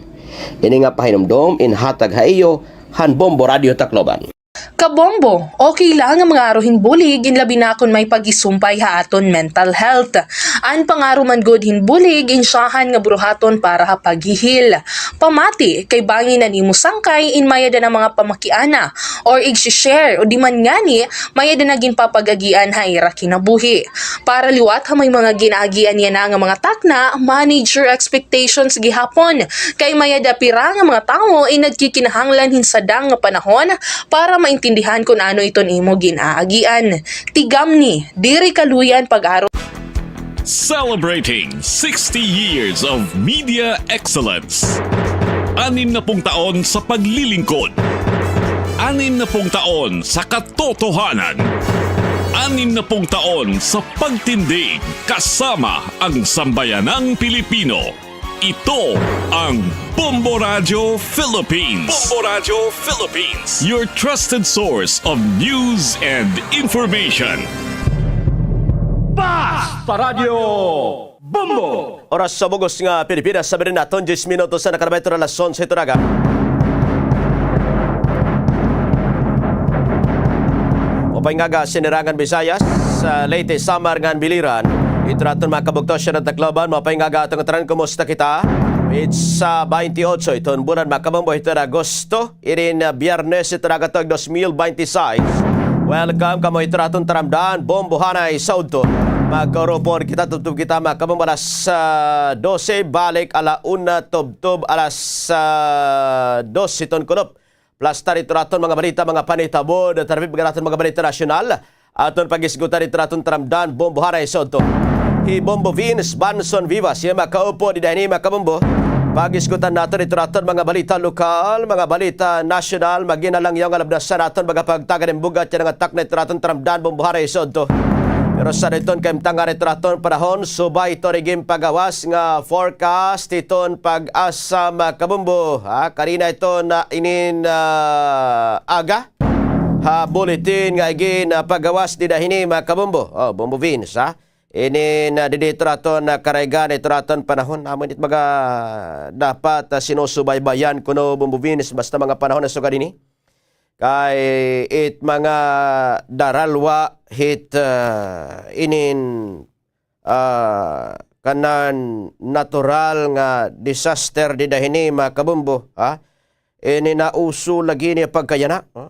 Ini nga pahinumdom in hatag ha iyo han Bombo Radio Tacloban. Kabombo, okay la nga mangaro hin bulig, in labi na kon may pag-isumpay ha aton mental health. An pangaro man gud hin bulig in syahan nga buruhaton para ha paghihil. Pamati, kay bangin an imo sangkay in may-ada na mga pamakiana or igsi-share, o di man ngani may-ada na ginpapagagian ha ira kinabuhi. Para liwat ha may mga ginaagian yana nga mga takna, manage your expectations gihapon. Kay may-ada pira nga mga tawo in nagkikinahanglan hin sadang nga panahon para maintindihan kon ano iton imo ginaagian. Tigamni, diri kaluy an pag-aro. Celebrating sixty years of media excellence. Anim na pung taon sa paglilingkod. Anim na pung taon sa katotohanan. Anim na pung taon sa pagtindig kasama ang sambayanang Pilipino. Ito ang Bombo Radyo Philippines. Bombo Radyo Philippines. Your trusted source of news and information. Basta Radyo Bombo! Oras sa bug-os nga Pilipinas, sabi rin naton, diyes minutos na nakalabay ito na alas onse ito na aga. Maupay nga aga, Sinirangan, Visayas, sa Leyte, Samar ngan Biliran. Ito naton mga kabugto, Siyudad Tacloban. Maupay nga aga aton ngatanan, kumusta kita? It's, ah, baynte otso iton bulan, mga kabombo, ito na Agosto. Ini nga Biyernes, ito na aga tuig dos mil baynte sais. Welcome kamo ito naton taramdan, Bombo Hanay sa Udto. Magkaurupod kita, tubtob kita, mga kabombo, alas, ah, dose, balik ala una, tubtob alas, ah, dos iton kunop. Plastar ito naton mga balita, mga panitabo, tarapit mga naton mga balita nasyonal. Aton pag-isgutan ito naton taramdan, Bombo Hanay sa Udto. Hi Bombo Vince Banson Vivas, iya makaupo dida hini, mga kabombo. Pag-isgutan naton ito naton mga balita lokal, mga balita nasyonal, magin alangyaw nga labdasan naton mga pagtagad hin bug-at yana nga takna ito naton taramdan, Bombo Hanay sa Udto. Pero sa iton kaimtangan ito naton panahon, subay ito rugin pagawas nga forecast iton PAGASA, mga kabombo. Ha, kanina ito na inin, ah, aga. Ha bulletin nga igin, ah, pagawas dida hini, mga kabombo. Oh, Bombo Vince, ha? Ini na didi ito raton, ah, karaygan, ito raton panahon. Amo ini it baga dapat, ah, sinusubaybayan kuno, Bombo Vince, basta mga panahon na sugad ini. Kay it mga daralwa hit, ah, inin, ah, kanan natural nga disaster dida hini, mga kabombo, ha? Ini nauso lagi ini pagkayana, ha?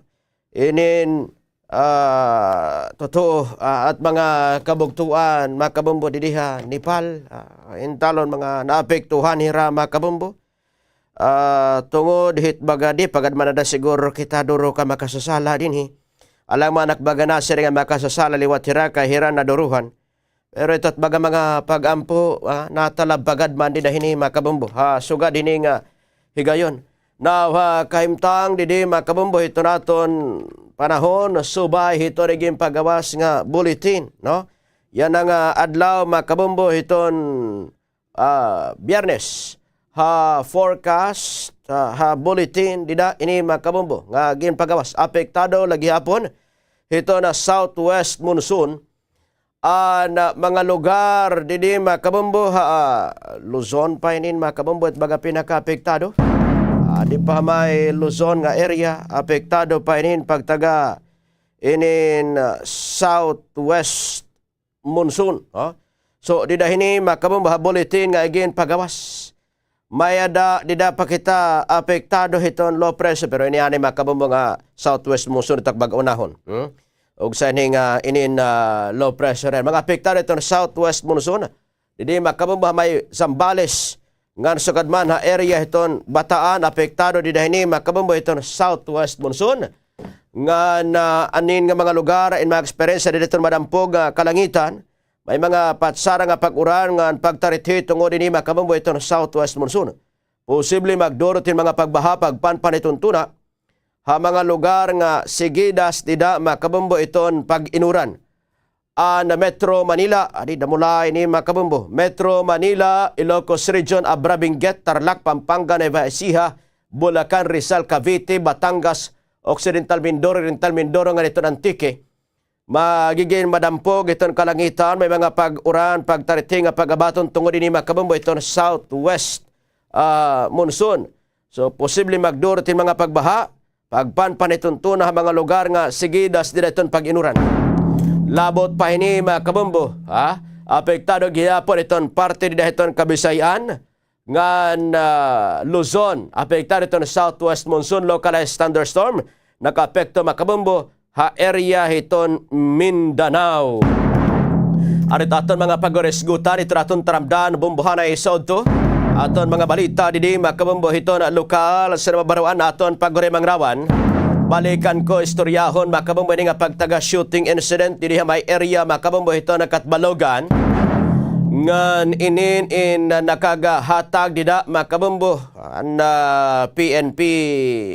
Inin, ah, totoo, ah, at mga kabugtuan, mga kabombo, didi ha Nepal, ah, intalon mga naapektuhan hira, mga kabombo. Ah, tungod hit baga di pa gad man ada siguro kita duro ka makasasala dinhi. Alang man ak baga na sira nga makasasala liwat hira kay hira naduruhan. Pero ito it baga mga pag-ampo, ah, natalab pa gad man dida hini, mga kabombo. Ha, sugad hini nga higayon. Now, ha, kahimtang didi, mga kabombo, hito naton panahon, subay hito rin ginpagawas nga bulletin, no? Yana nga adlaw, mga kabombo, hiton ah, Biyernes, ha forecast, ah, ha bulletin dida ini, mga kabombo, nga ginpagawas. Apektado la gihapon hiton southwest monsoon an, ah, mga lugar didi, mga kabombo, ha, ah, Luzon pa inin, mga kabombo, it baga pinakaapektado. Ah, di pa may Luzon nga area, apektado pa inin pagtaga inin, ah, southwest monsoon, ha? So, dida hini, mga kabombo, ha bulletin nga iginpagawas, may-ada dida pa kita apektado hiton low pressure, pero ini anay, mga kabombo, nga southwest monsoon it ak baga unahon. Hmm? Ug sa ini nga inin, ah, low pressure, mga apektado hiton southwest monsoon. Didi, mga kabombo, ha may Zambales, ngan sugad man ha area hiton Bataan, apektado dida hini, mga kabombo, hiton southwest monsoon. Ngan, ah, anin nga mga lugar in mga eksperyensya dida hiton madampog nga kalangitan, may mga patsara nga pag-uran ngan pagtarithi tungod ini, mga kabombo, hiton southwest monsoon. Posible magduro hin mga pagbaha, pagpanpanituntuna ha mga lugar nga sigidas dida, mga kabombo, hiton pag-inuran. An Metro Manila, adi, damo la ini, mga kabombo. Metro Manila, Ilocos Region, Abra, Benguet, Tarlac, Pampanga, Nueva Ecija, Bulacan, Rizal, Cavite, Batangas, Occidental Mindoro, Oriental Mindoro, ngan hiton Antique. Magigin madampog hiton kalangitan, may mga pag-uran, pagtarithi nga pag-abaton tungod ini, mga kabombo, hiton southwest, ah, monsoon. So, posible magduro hin mga pagbaha, pagpanpanituntuna ha mga lugar nga sigidas dida hiton pag-inuran. Labot pa hini, mga kabombo, ha? Apektado gihapon hiton parte dida hiton Kabisay-an, ngan, ah, Luzon. Apektado hiton southwest monsoon, localized thunderstorm. Nakaapekto, mga kabombo, ha area hiton Mindanao. Ari it aton mga paghurisgutan, ito aton taramdan, bombohanay sa udto. Aton mga balita didi, mga kabombo, hiton lokal, sa mabaruan aton paghurimangrawon. Balikan ko istoryahon, mga kabombo, ini nga pagtaga shooting incident didi ha may area, mga kabombo, hiton Catbalogan. Ngan inin in nakagahatag dida, mga kabombo, an, ah, P N P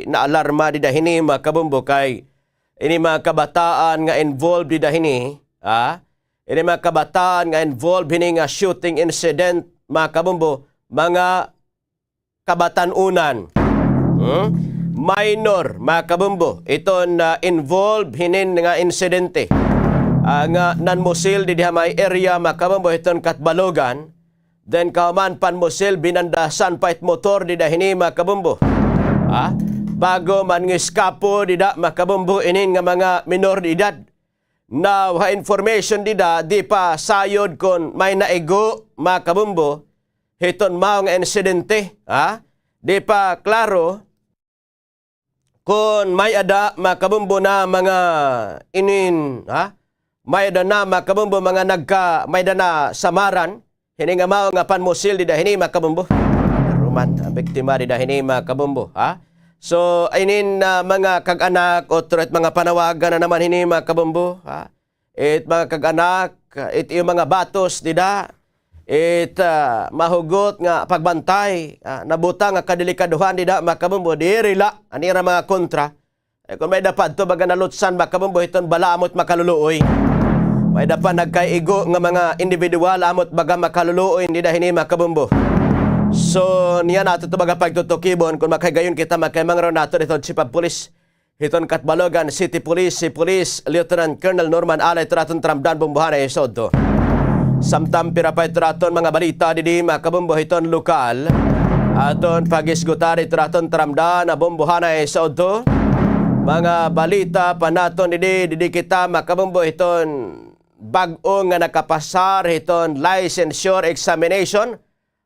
naalarma dida hini, mga kabombo, kay ini mga kabataan nga involved dida hini, ha? Ini mga kabataan nga involved hini nga shooting incident, mga kabombo, mga kabatan-onan. Hmm? Minor, mga kabombo, iton, ah, involved hinin nga insidente. Ah, nga nanmusil didi ha may area, mga kabombo, hiton Catbalogan. Then kahuman panmusil, binandasan pa it motor dida hini, mga kabombo. Ha? Bago man nga eskapo dida, mga kabombo, inin nga mga minor de edad. Now, ha information dida, di pa sayod kon may naigo, mga kabombo, hiton mao nga insidente, ha? Di pa klaro kon may-ada, mga kabombo, na mga inin, ha? May-ada na, mga kabombo, mga nagka, may-ada na samaran hini nga mao nga panmusil dida hini, mga kabombo. Ruman, an biktima dida hini, mga kabombo, ha? So, inin, ah, mga kag-anak, otro it mga panawagan na naman hini, mga kabombo, ha? It mga kag-anak, it iyo mga batos dida, it, ah, mahugot nga pagbantay, ah, nabutang nga kadelikadohan dida, mga kabombo, diri la an ira mga kontra. Ay, kon may-ada pa adto baga nalutsan, mga kabombo, hiton bala amo it makaluluoy. May-ada pa nagkaigo nga mga individual amo it baga makaluluoy dida hini, mga kabombo. So, niyan ato ito baga pagtutukibon, kon makahigayon kita, makahimangro nato dida hiton Chief of Police hiton Catbalogan City Police, si Police Lieutenant Colonel Norman Alay, ito aton taramdan, bombohanay sa udto. Samtam pira pa ito aton mga balita didi, mga kabombo, hiton lokal. Aton pag-isgutar ito aton taramdan, nabombohanay sa udto. Mga balita pa naton didi, didi kita, mga kabombo, hiton bag-o nga nakapasar hiton licensure examination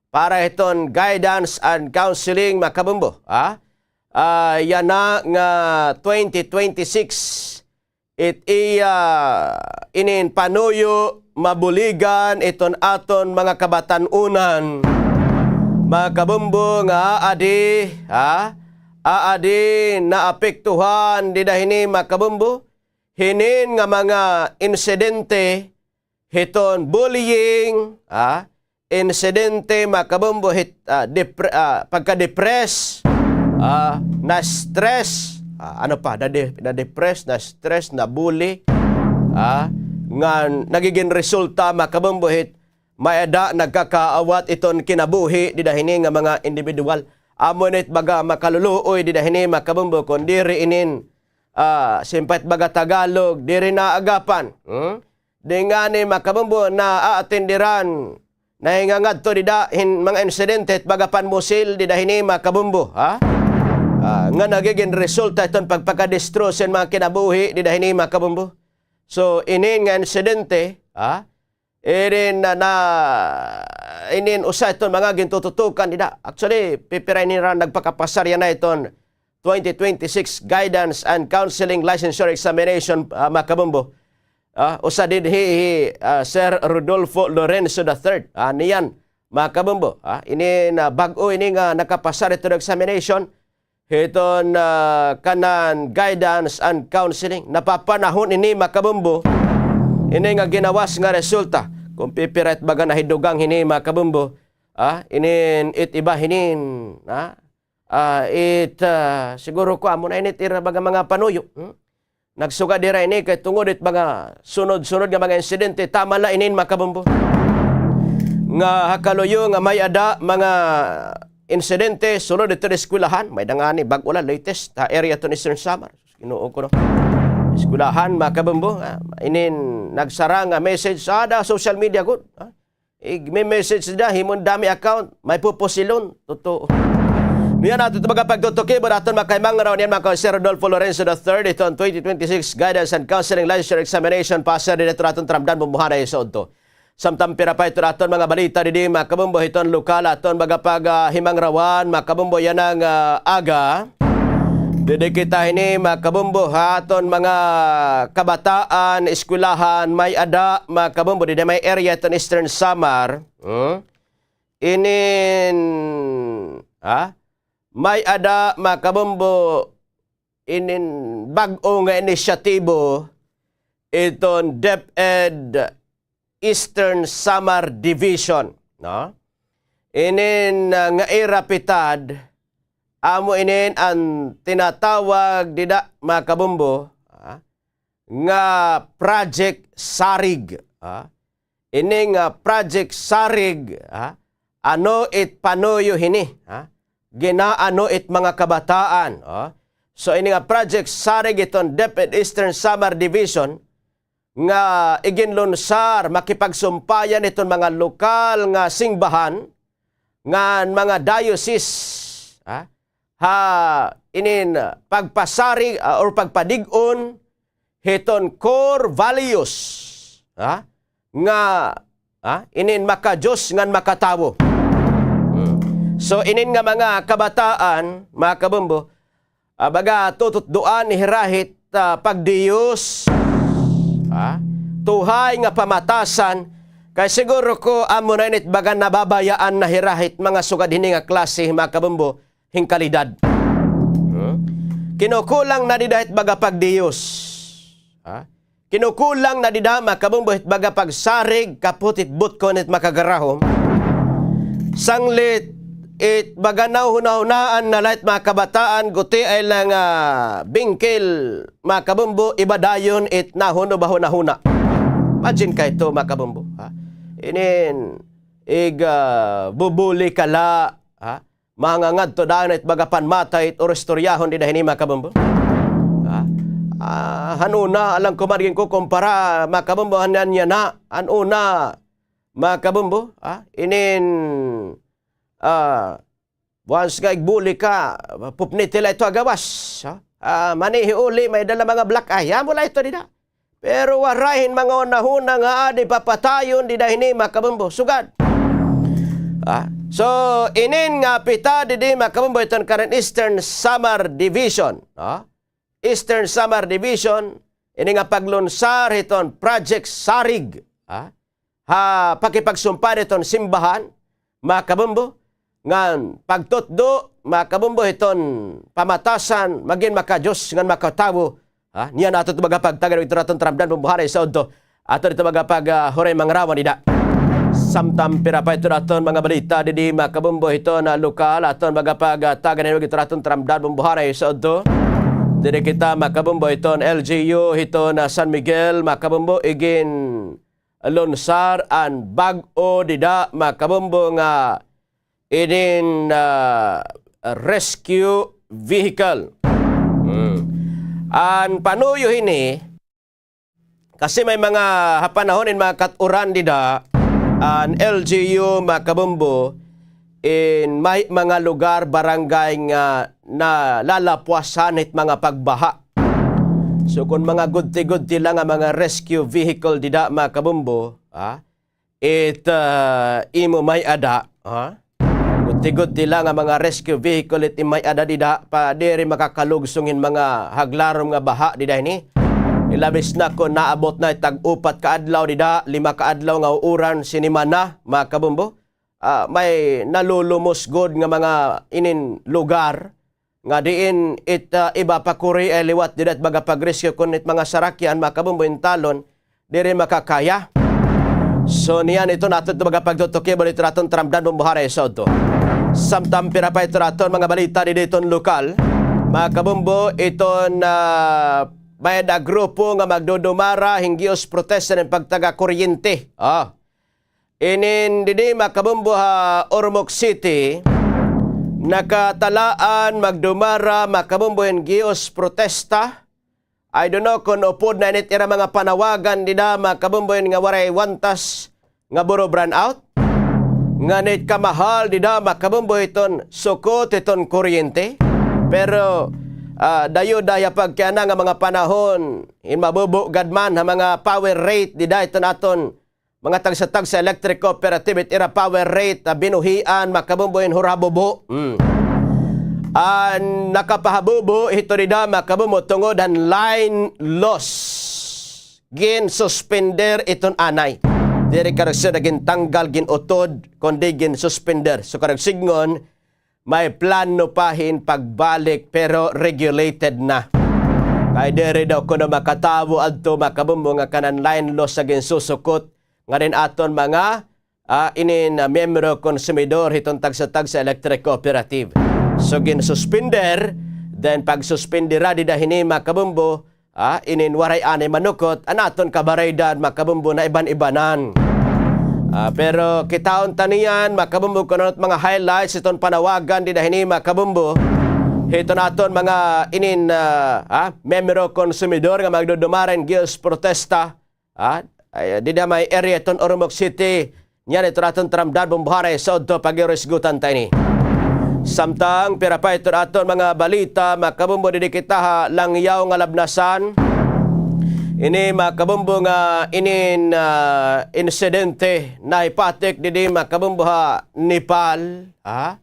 para hiton guidance and counseling, mga kabombo, ha? Ah, yana nga twenty twenty-six, it iya inin panuyo mabuligan iton aton mga kabatan-onan, mga kabombo, nga aadi, ha? Aadi naapektuhan dida hini, mga kabombo, hinin nga mga insidente hiton bullying, ah, insidente, mga kabombo, hit, ah, depre-, ah, pagka-depress, ah, na-stress, ah, ano pa, nade-, na-depress, na-stress, na-bully, ah, nga nagigin resulta, mga kabombo, hit may-ada nagkakaawat iton kinabuhi dida hini nga mga individual. Amo nit baga makaluluoy dida hini, mga kabombo, kon diri inin, ah, simpay it baga Tagalog, diri naagapan. Hmm? Di ngani, mga kabombo, naaatenderan, nahingangadto dida hin mga insidente it baga panmusil dida hini, mga kabombo, ha? Ah, nga nagigin resulta iton pagpakadestro sin mga kinabuhi dida hini, mga kabombo. So, inin nga insidente, ha? Inin na, na, inin usa iton mga gintututukan dida. Actually, pipira ini ra nagpakapasar yana iton twenty twenty-six Guidance and Counseling Licensure Examination, ah, mga kabombo. Ah, usa dinhi hi, ah, Sir Rodolfo Lorenzo the third. Ah, niyan, mga kabombo. Ah, inin bag-o ini nga nakapasar iton examination hiton, ah, kanan guidance and counseling. Napapanahon ini, mga kabombo, ini nga ginawas nga resulta. Kon pipira it baga nahidugang hini, mga kabombo, ah, inin it iba hinin, ah, ah, it, ah, siguro ko amo na ini it ira baga mga panuyo, hmm? Nagsugad hira ini kay tungod it mga sunod-sunod nga mga insidente, tama la inin, mga kabombo, nga ha kaluyo nga may-ada mga insidente sulod didto ha eskwelahan. May-ada ngani bag-o la, latest ha area iton Eastern Samar. Ginoo ko, no? Eskwelahan, mga kabombo, ah, inin nagsara nga message sa ada social media gud, ah. Igme-message nira, himo hin dummy account, may pupusilon. Totoo. Niyan aton it baga pagtutukiban, aton makahimangraw niyan, mga ka-, Sir Rodolfo Lorenzo the third, iton twenty twenty-six Guidance and Counseling Licensure Examination, pasar dida iton aton taramdan, bumbuhanay sa udto. Samtam pira pa iton aton mga balita didi, mga kabombo, hiton lokal, aton baga pag, ah, himangrawan, mga kabombo, yana nga, ah, aga. Didi kita hini, mga kabombo, ha aton mga kabataan, eskwelahan, may-ada, mga kabombo, didi may area iton Eastern Samar. Hmm? Inin, ha? May-ada, mga kabombo, inin bag-o nga inisyatibo iton DepEd Eastern Samar Division, no? Inin, ah, nga ira pitad, amo inin an tinatawag dida, mga kabombo, ah, nga Project Sarig, ah. Ini nga Project Sarig, ah, ano it panuyo hini, ah? Gin-aano it mga kabataan, ah? So, ini nga Project Sarig iton DepEd Eastern Samar Division, nga iginlunsar makipagsumpayan iton mga lokal nga singbahan ngan mga diocese, ha, ha inin pagpasarig, ah, or pagpadig-on hiton core values, ha, nga, ha, inin makadiyos ngan makatawo. Hmm. So, inin nga mga kabataan, mga kabombo, ah, baga tututdoan hira hit, ah, pagdiyos, ha, tuhay nga pamatasan, kay siguro ko amo na ini it baga nababayaan na hira hit mga sugad hini nga klase, mga kabombo, hin kalidad. Hmm? Kinukulang na dida it baga pagdiyos. Ha? Kinukulang na dida, mga kabombo, it baga pagsarig kapot it butkon it makagarahom. Sanglit it baga nahunahunaan na la it mga kabataan, gutiay la nga bingkil, mga kabombo, iba dayon it nahunahunahuna. Imagine kay ito, mga kabombo, ha? Inin, ig, ah, bubuli ka la, ha? Mangangadto dayon it baga panmatay it orostoryahon dida hini, mga kabombo. Ha? Ah, han una, alangan ko man ginkukumpara, mga kabombo, han yana, han una, mga kabombo, ah, inin, ah, once nga igbuli ka, pupniti la ito ha gawas, ah. Ah, manihi uli, may dala mga black eye. Amo la ito dida. Pero waray hin mga hunahuna nga adi papatayon dida hini, mga kabombo. Sugad. Ah, so, inin nga pita didi, mga kabombo, iton kanan Eastern Samar Division. Ah, Eastern Samar Division, ini nga paglunsar hiton Project Sarig, ha? Ha pakipagsumpad hiton simbahan, mga kabombo, ngan pagtutdo, mga kabombo, hiton pamatasan, magin maka-Diyos ngan makatawo, ha? Niyan aton ito magapagtagad, ito aton taramdan, bumbuhanay sa udto. Aton ito magapag, ah, huray mangrawan dida. Samtang pira pa ito aton mga balita didi, mga kabombo, hiton lokal, aton magapag, ah, tagad ito aton taramdan, bumbuhanay sa udto. Didi kita, mga kabombo, hiton L G U hiton San Miguel, mga kabombo, igin lunsar an bag-o dida, mga kabombo, nga inin, ah, rescue vehicle. Hmm. An panuyo hini, kasi may mga, ha panahon hin mga kat-uran dida, an L G U, mga kabombo, in may mga lugar, barangay nga nalalapwasan hit mga pagbaha. So, kon mga gudti-gudti la nga mga rescue vehicle dida, mga kabombo, ha, it, ah, imo may-ada, ha? Gudti-gudti la nga mga rescue vehicle it may-ada dida, pa diri makakalugsong hin mga haglarom nga baha dida hini. Ilabis na kon naabot na tag-upat ka adlaw dida, lima ka adlaw nga uuran, sinimana, mga kabombo. Ah, may nalulumos gud nga mga inin lugar nga diin it, ah, iba pa kuri ay liwat dida it magapag-rescue kon it mga sarakyan, mga kabombo, in talon, diri makakaya. So, niyan ito naton ito magapagtutuki, bali ito naton taramdan, bumbuhanay sa udto. Samtang pira pa ito naton mga balita didi hiton lokal, mga kabombo, iton, ah, may-ada grupo nga magdudumara hin gihos protesta hin pagtaga kuryente. Ah. Inin didi, mga kabombo, ha Ormoc City, nakatalaan magdumara, mga kabombo, hin gihos protesta. I don't know kon upod na ini it ira mga panawagan dida, mga kabombo, hin nga waray wantas nga buro brownout. Ngan it kamahal dida, mga kabombo, hiton sukot hiton kuryente. Pero, ah, dayo-dayo pagkiana nga mga panahon, hin mabubo gad man ha mga power rate dida hiton aton mga tagsa-tagsa electric cooperative, it ira power rate, ah, binuhian, mga kabombo, hin hurhabubo. Mm. An nakapahabubo hito dida, mga kabombo, tungod han line loss. Ginsuspender iton anay. Diri karuyag gintanggal, gin-utod, kundi ginsuspender. So, karuyag sidngon, may plano pa hin pagbalik, pero regulated na. Kay diri daw kuno makatawo adto, mga kabombo, nga kanan line loss nga ginsusukot ngan aton mga, ah, inin, ah, miyembro konsumidor hiton tagsa-tagsa electric cooperative. So, ginsuspender, then pagsuspendera dida hini, mga kabombo, ah, inin waray anay manukot, an aton kabaraydan, mga kabombo, naiban-ibanan. Ah, pero kitaon ta niyan, mga kabombo, kun ano it mga highlights hiton panawagan dida hini, mga kabombo, hiton aton mga inin, ah, ah, miyembro konsumidor nga magdudumara hin gihos protesta, ah, ay, dida may area hiton Ormoc City. Niyan ito aton taramdan, bumbuhanay sa udto, paghirisgutan ta ini. Samtang pira pa ito aton mga balita, mga kabombo, didi kita ha Langyaw nga Labnasan. Ini, mga kabombo, nga inin, ah, insidente nahipatik didi, mga kabombo, ha Nepal, ha?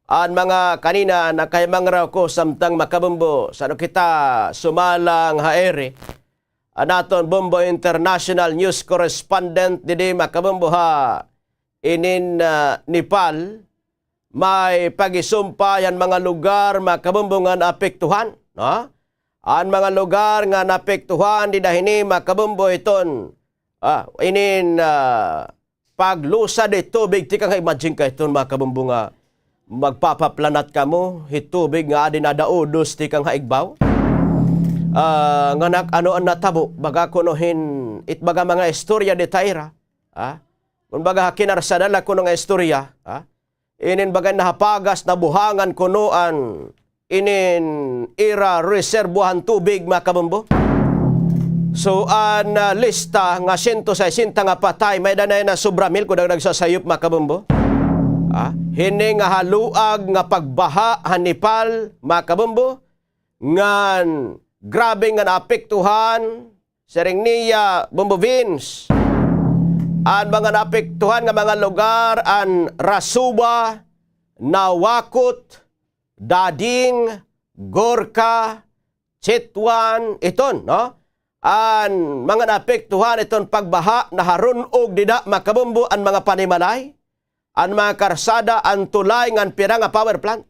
An mga kanina nakahimangraw ko samtang, mga kabombo, san-o kita sumalang ha iri. An aton Bombo International News Correspondent didi, mga kabombo, ha inin, ah, Nepal, may pagisumpay an mga lugar, mga kabombo, nga naapektuhan, no? An mga lugar nga naapektuhan dida hini, mga kabombo, hiton, ah, inin, ah, paglusad hit tubig tikang ha, imagine ka hiton, mga kabombo, nga magpapaplanat kamo hit tubig nga adi nadaudos tikang ha igbaw. Ah, nga nag-ano an natabo, baga kuno hin, it baga mga istorya dida ha ira, ha? Kon baga ha kinarsada la kuno nga istorya, ha? Inin baga nahapagas, nabuhangan kuno an inin ira reserbuhan tubig, mga kabombo. So, an, ah, lista nga sento sesenta nga patay, may-ada na sobra mil, kuno nagsasayop, mga kabombo. Ah, hini nga haluag nga pagbaha han Nepal, mga kabombo, ngan grabe nga naapektuhan, siring niya, Bombo Vince, an mga naapektuhan nga mga lugar, an Rasuwa, Nawakot, Dading, Gorkha, Chitwan, iton, no? An mga naapektuhan iton pagbaha, naharun-og dida, mga kabombo, an mga panimalay, an mga karsada, an tulay, ngan pira nga power plant.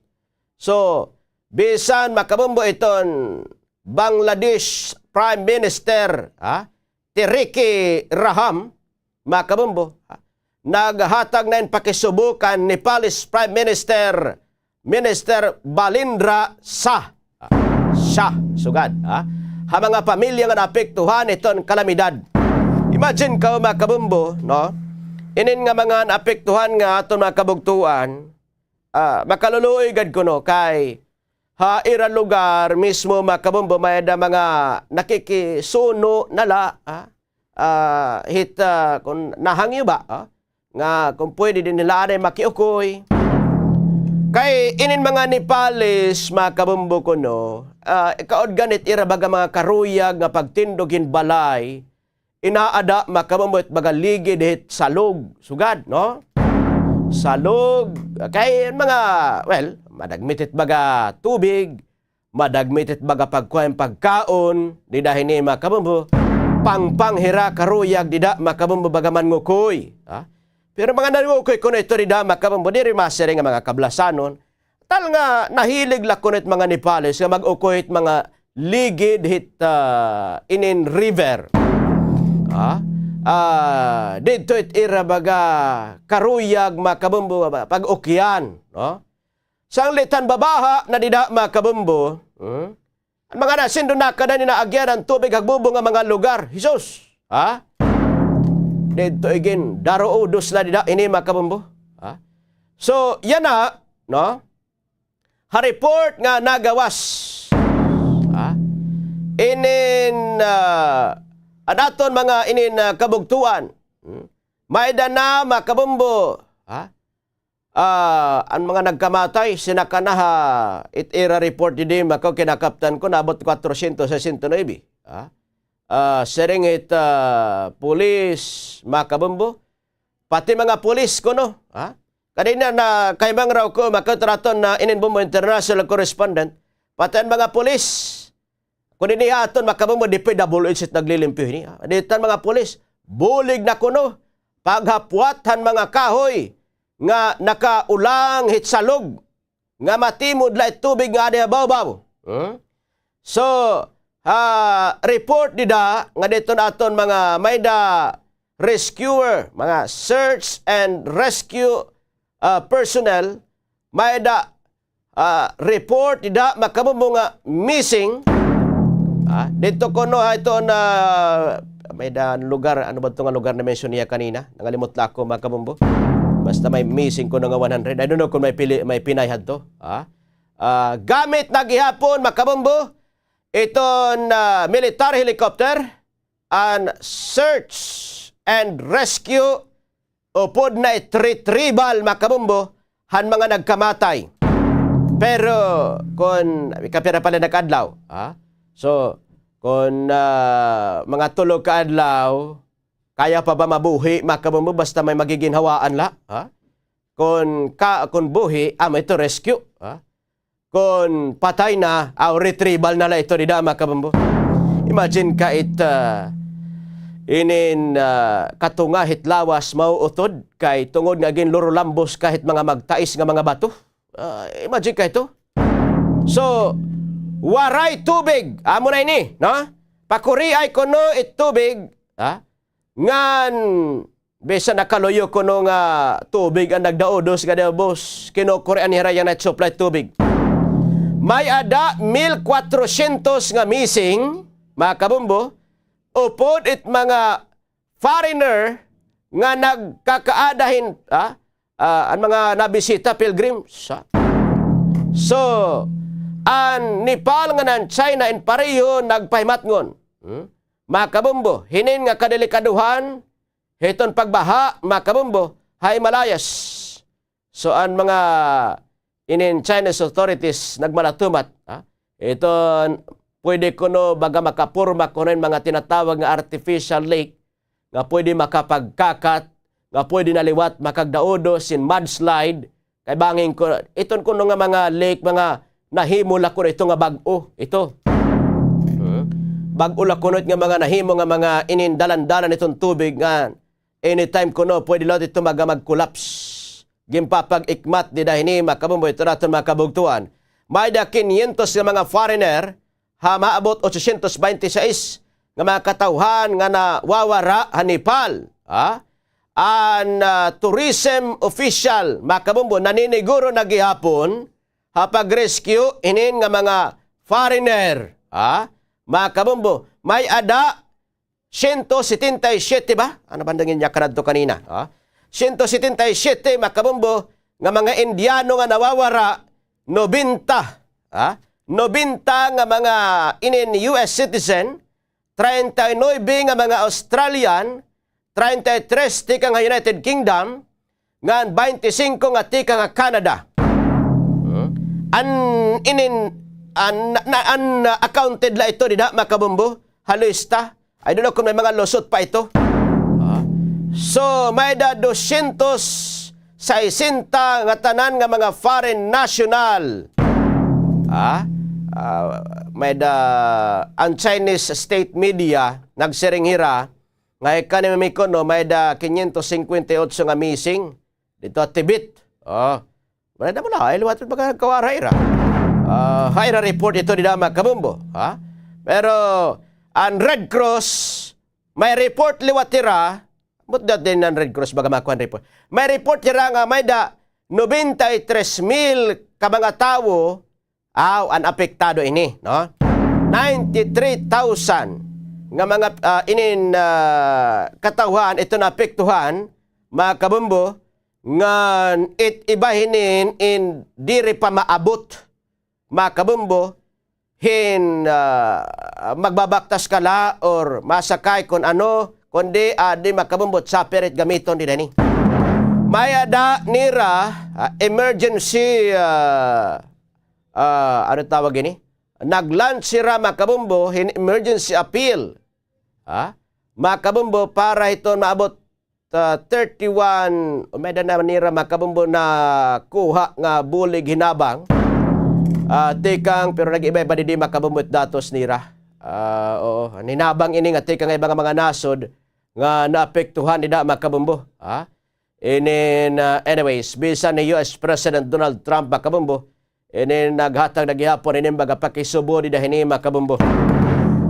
So, bisan, mga kabombo, iton Bangladesh Prime Minister, ha? Tariq Rahman, mga kabombo, ha? Naghatag na hin pakisubo kan Nepalese Prime Minister, Minister Balendra Shah. Shah, sugad, ha? Ha mga pamilya nga naapektuhan iton kalamidad. Imagine kamo, mga kabombo, no? Inin nga mga naapektuhan nga aton mga kabugtoan, ah, makaluluoy gad kuno kay ha ira lugar mismo, mga kabombo, may-ada mga nakikisuno na la, ha? Ah, hit, ah, kon nahangyo ba, ha? Nga kon pwede dinhi la anay makiukoy. Kay inin mga Nepalese, mga kabombo, kuno, ah, kautgan hit ira baga mga karuyag nga pagtindog hin balay, inaada, mga kabombo, hit baga ligid hit salog, sugad, no? Salog, kay mga, well, madagmit hit baga tubig, madagmit hit baga pagkuha hin pagkaon, dida hini, mga kabombo, pangpang hira karuyag dida, mga kabombo, baga mangukoy, ha? Pero mga nangukoy kuno ito dida, mga kabombo, diri masiring nga mga kablasanon, tal nga nahilig la kuno it mga Nepalese nga mag-ukoy hit mga ligid hit, ah, inin river. Ah, ah, didto it ira baga karuyag, mga kabombo, pag-ukyan, no? Sanglit han babaha na dida, mga kabombo, hmm? An mga nasindo nakada ini naagyan han tubig ha bubo nga mga lugar. Jesus! Ha? Didto igin, daruodos na dida ini, mga kabombo. Ha? So, yana, no? Ha report nga nagawas, ha? Inin, ah, an aton mga inin, ah, kabugtoan. Hmm? May-ada na, mga kabombo, ha? Ah, an mga nagkamatay, sinaka na ha it ira report didi, mga kabombo, kinakaptan ko, naabot kwatrosyentos sesenta y nuebe. Ah, ah, siring hit, ah, pulis, mga kabombo. Pati mga pulis kuno, ha? Kanina na kay Mang Rauco, mga kabombo, it aton inin, Bombo, international correspondent. Pati an mga pulis, kuno ini ha aton, mga kabombo, D P W H it naglilimpyo hini, ha? Didto an mga pulis, bulig na kuno paghapwat han mga kahoy nga nakaulang hit salog, nga matimod la it tubig nga adi ha bawbaw. Hmm? So, ha report dida nga didto an aton mga may-ada rescuer, mga search and rescue, ah, personnel, may-ada ah, report dida, mga kabombo, nga missing. Ah, didto kuno ha ito na may-ada lugar, ano ba ito nga lugar na mention niya kanina? Nangalimot la ako, mga kabombo. Basta may missing kuno nga one hundred. I don't know kung may pili, may pinay hadto. Ah, ah, gamit na gihapon, mga kabombo, iton military helicopter, an search and rescue upod na it retrieval, mga kabombo, han mga nagkamatay. Pero kon kapira pa la nag-adlaw, ha? So, kon, ah, mga tulo ka adlaw, kaya pa ba mabuhi, mga kabombo, basta may magiginhawaan la, ha? Kon ka, kon buhi, amo ito rescue, ha? Kon patay na, aw, retrieval na la ito dida, mga kabombo. Imagine ka it, ah, inin, ah, katunga hit lawas mauutod kay tungod nga ginlurulambos ka hit mga magtais nga mga bato. Ah, imagine ka ito. So, waray tubig. Amo na ini, no? Pakuriay kuno it tubig, ha? Ngan bisan nakaluyo kuno nga tubig an nagdaudos nga daw, boss, kinukurian hira yana it supply tubig. May-ada mil kwatrosyentos nga missing, mga kabombo, upod it mga foreigner nga nagkakaada hin, ah, ah, an mga nabisita, pilgrims, ha? So, an Nepal ngan an China in pareho nagpahimatngon. Hmm? mga kabombo, hinin nga kadelikadohan hiton pagbaha, mga kabombo, ha Himalayas. So, an mga inin Chinese authorities nagmalatumat, ha? Iton pwede kuno baga makaporma kuno hin mga tinatawag nga artificial lake nga pwede makapagkakat, nga pwede na liwat makagdaudos hin mudslide, kay bangin ko, iton kuno nga mga lake, mga nahimo la kuno ito nga bag-o, ito. Hmm? Bag-o la kuno it nga mga nahimo nga mga inin dalan-dalan iton tubig nga anytime kuno pwede liwat ito maga mag-collapse. Ginpapag-ikmat dida hini, mga kabombo, ito naton mga kabugtuan. May-ada kinyentos nga mga foreigner, ha maabot otsosyentos baynte sais nga mga katawhan nga nawawara ha Nepal, ha? An, ah, tourism official, mga kabombo, naniniguro na gihapon ha pag-rescue hinin nga mga foreigner, ha? Mga kabombo, may-ada siyento setenta y siyete ba? Ano ba an dangin niya kanadto kanina? Ha? Siyento setenta y siyete, mga kabombo, nga mga Indiano nga nawawara, nobenta, ha? Nobenta nga mga inin U S citizen, treinta y nuebe nga mga Australian, treinta y tres tikang ha United Kingdom, ngan baynte singko nga tikang ha Canada. Hmm? An inin, an, na, an, uh, accounted la ito dida, mga kabombo, ha lista. I don't know kung may mga lusot pa ito. Ah. So, may-ada dosyentos saysenta nga tanan nga mga foreign national. Ah, ah, may-ada an Chinese state media nagsiring hira nga ikanimi kuno may-ada kinyentos singkwenta y otso nga missing didto ha Tibet. Oh. Wala na mo na, ay liwat baga nagkawara ira. Ah, ha ira report ito dida, mga kabombo, ha? Pero an Red Cross, may report liwat ira, but that din an Red Cross baga makuha an report. May report ira nga may-ada nobenta y tres mil ka mga tawo, aw, an apektado ini, no? Ninety-three thousand nga mga, ah, inin, ah, katawhan ito naapektuhan, mga kabombo, ngan it iba hinin in diri pa maabot, mga kabombo, hin, ah, magbabaktas ka la or masakay kon ano, kundi, ah, di, mga kabombo, chopper it gamiton dida hini. May-ada nira, ah, emergency, ah, ah, ano tawag ini? Nag-launch sira, mga kabombo, hin emergency appeal. Ha? Mga kabombo, para hiton maabot ah, thirty-one, may-ada na nira, mga kabombo, nakuha nga bulig hinabang. Ah, tikang, pero nag-iba-iba didi, mga kabombo, it datos nira. Ah, oo, hinabang ini nga tikang iba nga mga nasod nga naapektuhan dida, mga kabombo. Ha? Inin, ah, anyways, bisan ni U S President Donald Trump, mga kabombo, ini naghatag na gihapon ini baga pakisubo dida hini, mga kabombo.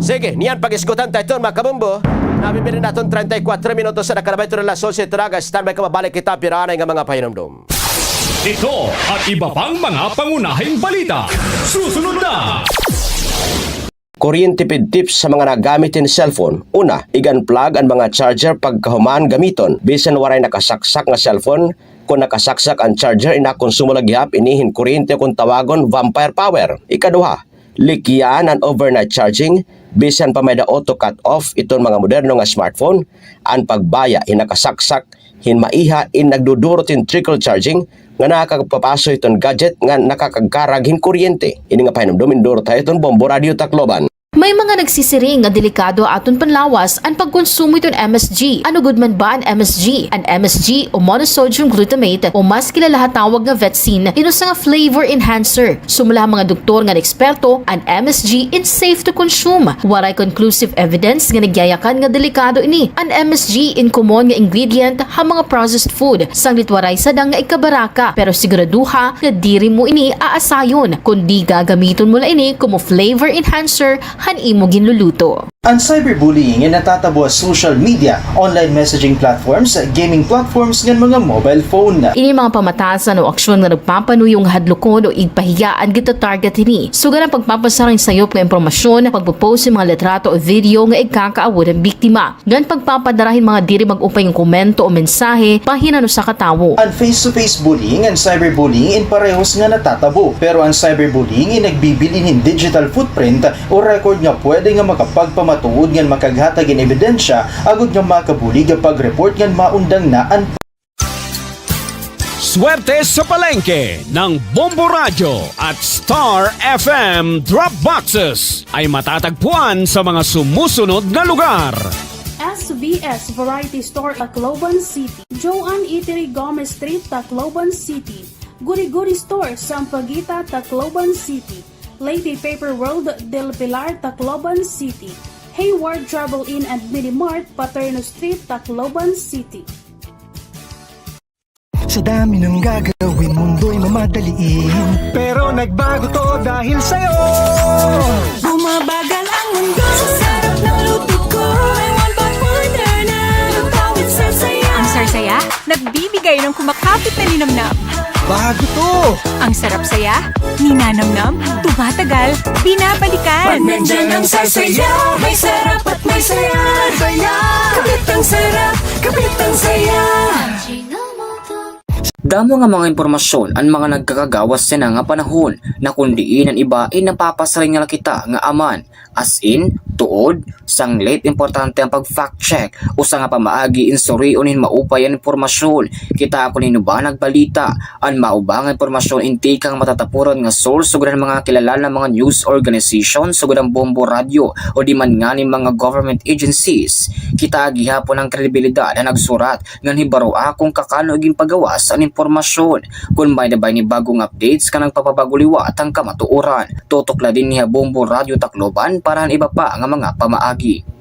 Sige, niyan pag-isgutan ta iton, mga kabombo. Nabibili naton treinta y cuatro minutos na, nakalabay ito na alas onse, tara, standby ka, mabalik kita pira anay nga mga pahinumdom. Ito at iba pang mga pangunahing balita. Susunod na. Kuryente pid tips sa mga nagamit hin cellphone. Una, ig-unplug an mga charger pagkahuman gamiton. Bisan waray nakasaksak nga cellphone, kon nakasaksak an charger, inakonsumo la gihap ini hin kuryente, kon tawagon vampire power. Ikaduha, likyan an overnight charging, bisan pa may-ada auto cut off iton mga moderno nga smartphone, an pagbaya hin nakasaksak hin maiha in nagdudurot hin trickle charging nga nakakapapaso hiton gadget nga nakakagkarag hin kuryente. Ini nga pahinumdom indurot ha iyo hiton Bombo Radio Tacloban. May mga nagsisiring nga delikado ha aton panlawas an pagkonsumo hiton M S G. Ano gud man ba an M S G? An M S G o monosodium glutamate o mas kilala ha tawag nga vetsin, in usa nga flavor enhancer. Sumala ha mga doktor ngan eksperto, an M S G in safe to consume. Waray conclusive evidence nga nagyayakan nga delikado ini. An M S G in common nga ingredient ha mga processed food, sanglit waray sadang nga ikabaraka, pero siguraduha nga diri mo ini aasayon, kundi gagamiton mo la ini komo flavor enhancer han imo ginluluto. An cyberbullying in natatabo ha social media, online messaging platforms, gaming platforms, ngan mga mobile phone. Ini mga pamatasan o aksyon nga nagpapanuyo nga hadlukon o igpahiya an gita-target hini. Sugad an pagpapasara hin sayop nga impormasyon, pagpo-post hin mga litrato o video nga igkakaawod han biktima, ngan pagpapadara hin mga diri mag-upay nga komento o mensahe pa hin an usa ka tawo. An face-to-face bullying ngan cyberbullying in parehos nga natatabo, pero an cyberbullying in nagbibilin hin digital footprint o record nga pwede nga makapagpamata tuod ngan makaghatag hin ebidensya agod nga makabulig nga pag-report ngan maundang na an Swerte sa palengke ng Bombo Radyo at Star F M Drop Boxes ay matatagpuan sa mga sumusunod na lugar. S V S Variety Store, Tacloban City. Joan Eatery, Gomez Street, Tacloban City. Guri Guri Store, Sampaguita, Tacloban City. Lady Paper World, Del Pilar, Tacloban City. Hayward Travel Inn and Mini Mart, Paterno Street, Tacloban City. Sa dami ng gagawin, mundo'y mamadaliin. Pero nagbago 'to dahil sa'yo. Bumabagal ang mundo sa sarap ng luto ko. May one pot order na. Luto with Sarsaya. Ang Sarsaya, nagbibigay ng kumakapit na linamnam. Bago 'to. Ang sarap saya, ninanamnam, tumatagal, binabalikan. Pag nandiyan ang Sarsaya, may sarap at may saya. Saya. Kapit ang sarap, kapit ang saya. Damo nga mga impormasyon an mga nagkakagawas yana nga panahon, na kon diin an iba in napapasiring la kita nga aman, as in, tuod, sanglit importante an pag-fact check, usa nga pamaagi in surion hin maupay an impormasyon. Kita kon hin-o ba nagbalita, an mao ba nga impormasyon in tikang matatapuran nga source sugad han mga kilala nga mga news organization sugad han Bombo Radyo o di man ngani mga government agencies. Kita gihapon an kredibilidad han nagsurat ngan hibaroa kon kakano ginpagawas an impormasyon. Kon may-ada ba ini bag-ong updates nga nagpapabago liwat han kamatuoran, tutok la dinhi ha Bombo Radyo Tacloban para han iba pa nga mga pamaagi.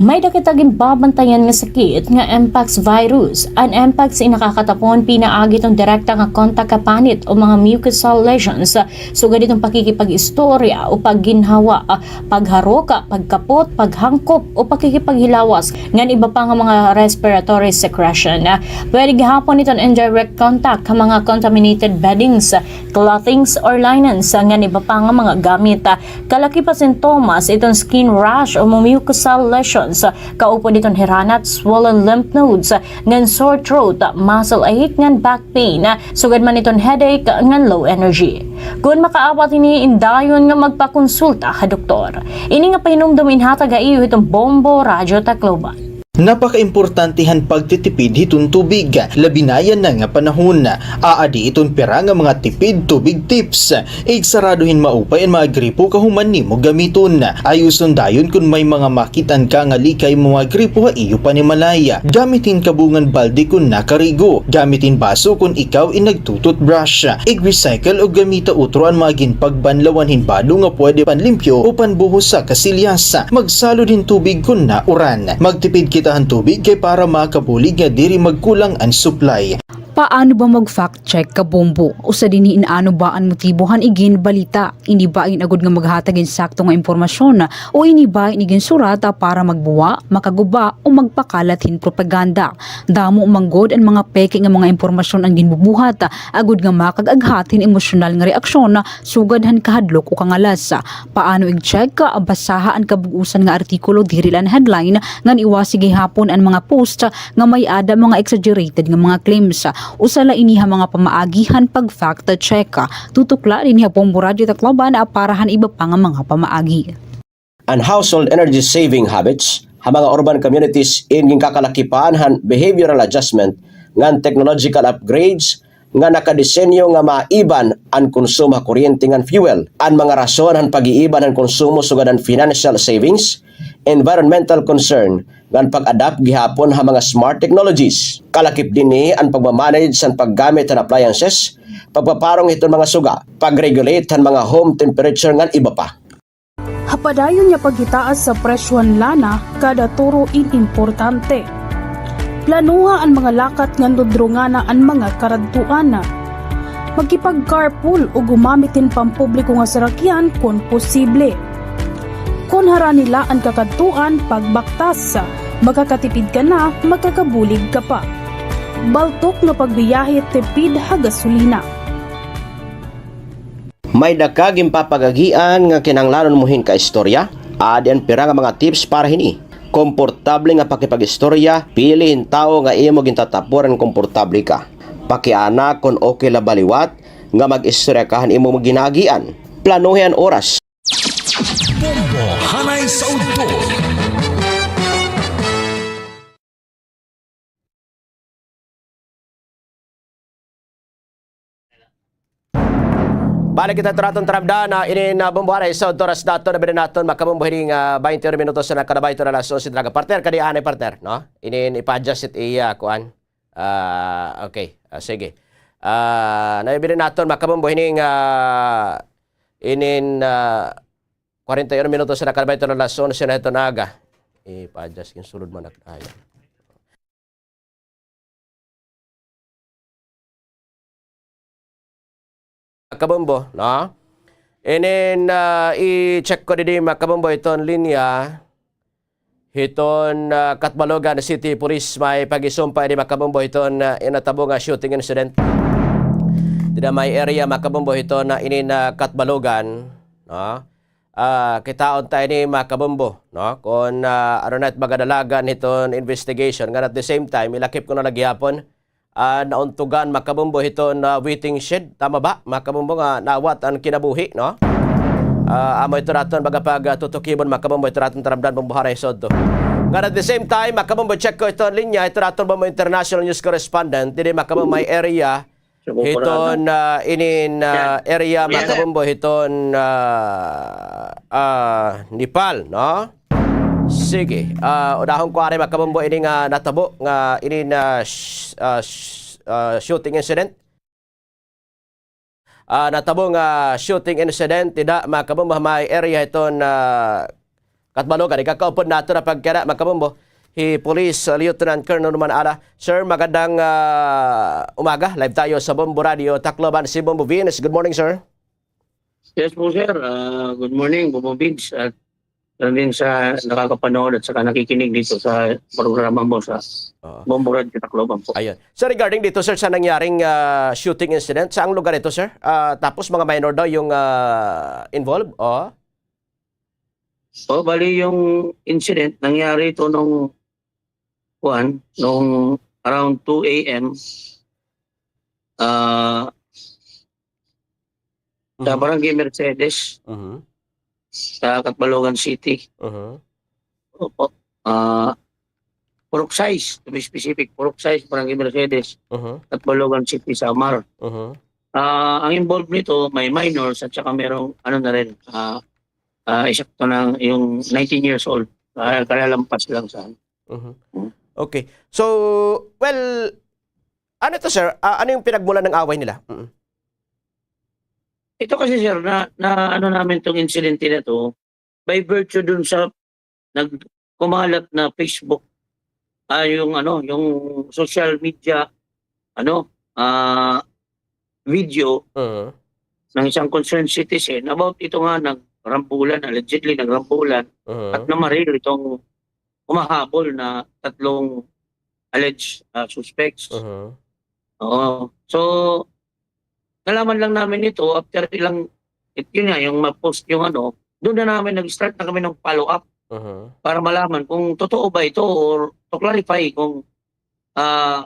May-ada kita ginbabantayan nga sakit nga mpox virus. An mpox in nakakatapon pinaagi hiton direkta nga kontak ha panit o mga mucosal lesions, sugad hiton pakikipag-istorya o pagginhawa, pagharok, pagkapot, paghangkop, o pakikipaghilawas, ngan iba pa nga mga respiratory secretion. Pwede gihapon iton indirect contact ha mga contaminated beddings, clothings or linens, ngan iba pa nga mga gamit. Kalakip ha sintomas iton skin rash o mucosal lesions, kaupod iton hiranat, swollen lymph nodes, ngan sore throat, muscle ache, ngan back pain, sugad man iton headache ngan low energy. Kon makaabat hini, indayon nga magpakonsulta ha doktor. Ini nga pahinumdom inhatag ha iyo hiton Bombo Radyo Tacloban. Napakaimportante han pagtitipid hiton tubig, labi na yana nga panahon. Aadi iton pira nga mga tipid tubig tips. Igsarado hin maupay an mga gripo kahuman nimo gamiton. Ayuson dayon kon may mga makit-an ka nga lika imo mga gripo ha iyo panimalay. Gamit hin kabungan balde kon nakarigo. Gamit hin baso kon ikaw in nagtu-toothbrush. Ig-recycle o gamita utro an mga ginpagbanlawan hin bado nga pwede panlimpyo o panbuhos ha kasilyas. Magsalod hin tubig kon nauran. Magtipid kita han tubig kay para makabulig nga diri magkulang an supply. Paano ba mag-fact check, kabombo? Usa dinhi in ano ba an motibo han iginbalita. Ini ba in agod nga maghatag hin sakto nga impormasyon, o ini ba in iginsurat para magbuwa, makaguba, o magpakalat hin propaganda? Damo man gud an mga peke nga mga impormasyon an ginbubuhat, agod nga makag-aghat hin emosyonal nga reaksyon, sugad han kahadlok o kangalas. Paano ig-check? Basaha an kabug-osan nga artikulo, diri la an headline, ngan iwasi gihapon an mga post nga may-ada mga exaggerated nga mga claims. Usa la ini ha mga pamaagi han pag-fact check. Tutok la dinhi ha Bombo Radyo Tacloban para han iba pa nga mga pamaagi. An household energy saving habits ha mga urban communities in ginkakalakipan han behavioral adjustment ngan technological upgrades nga nakadesenyo nga maiban an konsumo ha kuryente ngan fuel. An mga rason han pag-iiban han konsumo sugad han financial savings, environmental concern, ngan pag-adapt gihapon ha mga smart technologies. Kalakip dinhi an pagmamanage han paggamit han appliances, pagpaparong hiton mga suga, pag-regulate han mga home temperature ngan iba pa. Ha padayon nga paghitaas sa presyo han lana, kada turo in importante. Planoha an mga lakat ngan dudrongana an mga karadtuan. Makipag-carpool o gumamit hin pampubliko nga sarakyan kon posible. Kon harani la an kakadtuan, pagbaktas. Makakatipid ka na, makakabulig ka pa. Baltok nga pagbiyahe, tipid ha gasolina. May-ada ka ginpapagagian nga kinahanglanon mo hin kaistorya? Adi an pira nga mga tips para hini. Komportable nga pakipag-istorya, pili hin tawo nga imo gintatapuran nga komportable ka. Pakiana kon okay la ba liwat nga mag-istorya ka han imo ginaagian. Planohi an oras. Bombo Hanay Sa udto. Balik kita ha aton taramdan, ah, inin, ah, Bombo Haray sa udto, oras naton, abi naton, mga kabombo, hini nga, ah, baynte minutos na nakadabay hiton alas onse nga aga. Partner, kadi anay, partner, no? Inin ipa-adjust it iya, kuan. Ah, okay. Ah, sige. Ah, abi naton, mga kabombo, hini nga, ah, inin, ah, kwarenta y uno minutos na nakadabay hiton alas onse na hiton aga. Ipa-adjust it sulod man ak-, ay. Mga kabombo, no? Inin, ah, i-check ko didi, mga kabombo, iton linya hiton, ah, Catbalogan City Police, may pag-isumpa ini, mga kabombo, hiton, ah, natabo nga shooting incident dida may area, mga kabombo, hiton, ah, inin, ah, Catbalogan, no? Ah, kitaon ta ini, mga kabombo, no? Kon, ah, ano na it baga dalagan hiton investigation, ngan at the same time, ilakip ko na la gihapon, ah, nauntugan, mga kabombo, hiton, ah, waiting shed. Tama ba, mga kabombo, nga naawat an kinabuhi, no? Ah, amo ito raton baga pag, ah, tutukibon, mga kabombo, ito raton taramdan, Bombo Haray sa udto. Ngan at the same time, mga kabombo, check ko iton linya, ito raton Bombo International News Correspondent, didi, mga kabombo, may area, hiton, ah, inin, ah, area, mga kabombo, hiton, ah, ah, Nepal, no? Sige, ah, unahon ko ari, mga kabombo, ini nga natabo nga inin, ah, sh-, ah, sh-, ah, shooting incident. Ah, natabo nga shooting incident dida, mga kabombo, may area hiton, ah, Catbalogan. Ikakaupod naton na pagkada, mga kabombo, hi Police, ah, Lieutenant Colonel Roman Ala. Sir, magandang, ah, umaga. Live tayo sa Bombo Radio Tacloban, si Bombo Vince. Good morning, sir. Yes po, sir. Ah, good morning, Bombo Vince. At din sa nakakapanood at saka nakikinig dito sa programa mo sa Bombo Radio Tacloban po. Ayun. Sir, regarding dito, sir, sa nangyaring, ah, shooting incident, saang lugar ito, sir? Ah, tapos mga minor daw yung, ah, involved? Oh. Oh, bali yung incident, nangyari ito nung, kuwan, nung around two A M, ah, sa Barangay Mercedes, sa Catbalogan City. Opo. Ah, Purok sais, to be specific, Purok sais, Barangay Mercedes, Catbalogan City, Samar. Ah, ang involved nito, may minors at saka merong, ano na rin, ah, ah, isakto ng yung nineteen years old. Ah, kalalampas lang sa ano. Okay. So, well, ano to, sir? Ah, ano yung pinagmulan ng away nila? Mm. Ito kasi, sir, na, na ano namin tong insidente na to, by virtue dun sa nag-, kumalat na Facebook, ah, yung ano, yung social media, ano, ah, video ng isang concerned citizen about ito nga nagrambulan, allegedly nagrambulan, at namaril itong humahabol na tatlong alleged, ah, suspects. Oo. So, nalaman lang namin ito after ilang, it-, yun nga, yung ma-post yung ano, doon na namin nag-start na kami ng follow-up para malaman kung totoo ba ito or to clarify kung, ah,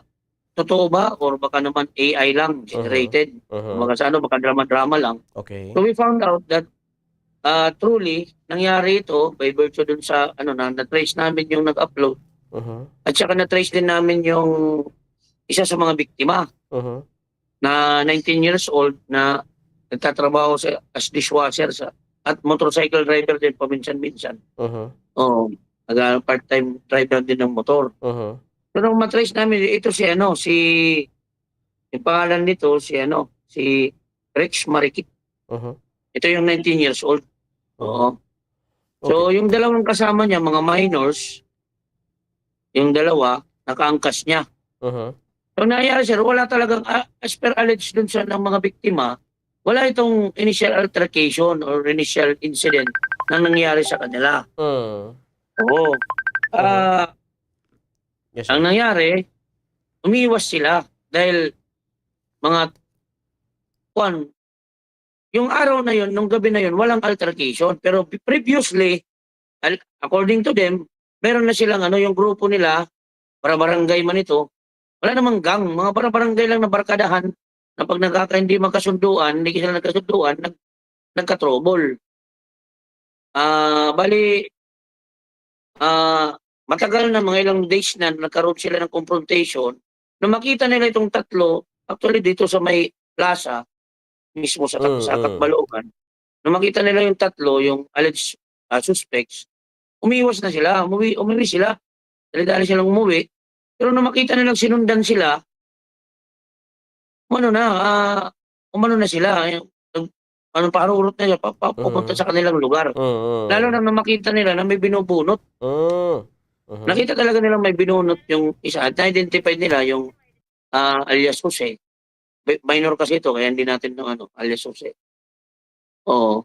totoo ba or baka naman A I lang generated. Kumbaga sa ano, baka drama-drama lang. So we found out that, ah, truly, nangyari ito by virtue dun sa, ano, na, na-trace namin yung nag-upload. At saka na-trace din namin yung isa sa mga biktima na nineteen years old na nagtatrabaho sa, as dishwasher sa, at motorcycle driver din paminsan-minsan. Oo, nag-, part-time driver din ng motor. So, nung matrace namin, ito si ano, si, yung pangalan nito, si ano, si Rex Marikit. Ito yung nineteen years old. Oo. So, yung dalawang kasama niya, mga minors, yung dalawa, nakaangkas niya. So, nangyari, sir, wala talagang, ah, as per alleged dun sa, ng mga biktima, wala itong initial altercation or initial incident na nangyari sa kanila. Oo. Ah, ang nangyari, umiwas sila dahil mga, kuwan, yung araw na yun, nung gabi na yun, walang altercation. Pero previously, al-, according to them, meron na silang ano, yung grupo nila, para barangay man ito, wala namang gang, mga para barangay lang na barkadahan na pag nagkaka-, hindi magkasunduan, hindi sila nagkasunduan, nag-, nagka-trouble. Ah, bali, ah, matagal na, mga ilang days na, nagkaroon sila ng confrontation. Nung makita nila itong tatlo, actually dito sa may plaza, mismo sa Kat-, Mm, sa mm. Catbalogan, nung makita nila yung tatlo, yung alleged, ah, suspects, umiwas na sila, umuwi, umuwi sila. Dali-dali silang umuwi. Pero nung makita nilang sinundan sila, umano na, ah, umano na sila, eh, nag-, ano, paharurot na siya, pa-, pa-, Mm. pupunta sa kanilang lugar. Mm, mm. Lalo na nung makita nila na may binubunot. Mm. Mhm. Nakita talaga nilang may binunot yung isa at na-identify nila yung, ah, alias Jose. Bi-, minor kasi ito, kaya hindi natin, ano, alias Jose. Oo.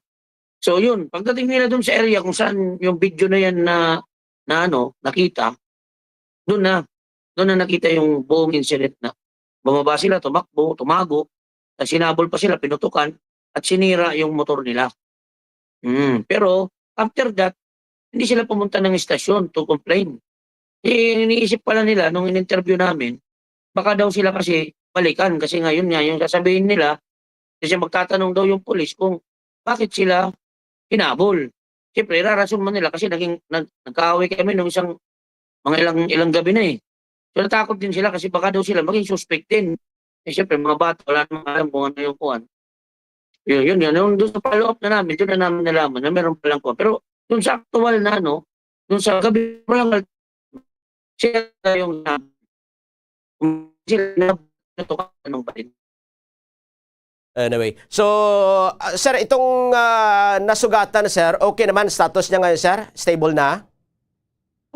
So, yun, pagdating nila dun sa area kung saan yung video na yan na, na ano, nakita, dun na, dun na nakita yung buong incident na bumaba sila, tumakbo, tumago, tas hinabol pa sila, pinutukan, at sinira yung motor nila. Mm, pero after that, hindi sila pumunta ng istasyon to complain. Eh, iniisip pala nila nung in-interview namin, baka daw sila kasi balikan kasi ngayon nga yung sasabihin nila, kasi magtatanong daw yung pulis kung bakit sila hinabol. Siyempre, irarason man nila kasi naging, nag-, nagkaaway kami nung isang, mga ilang, ilang gabi na eh. So, natakot din sila kasi baka daw sila maging suspect din. Eh, siyempre, mga bata, wala namang alam kung ano yung kuwan. Yun, yun, yun. Yung dun sa follow-up na namin, dun na namin nalaman na meron palang kuwan. Pero dun sa actual na, ano, dun sa gabi pa lang, siya yung na-, sila na-, natukan ng baril. Anyway. So, ah, sir, itong, ah, nasugatan, sir, okay naman status niya ngayon, sir? Stable na?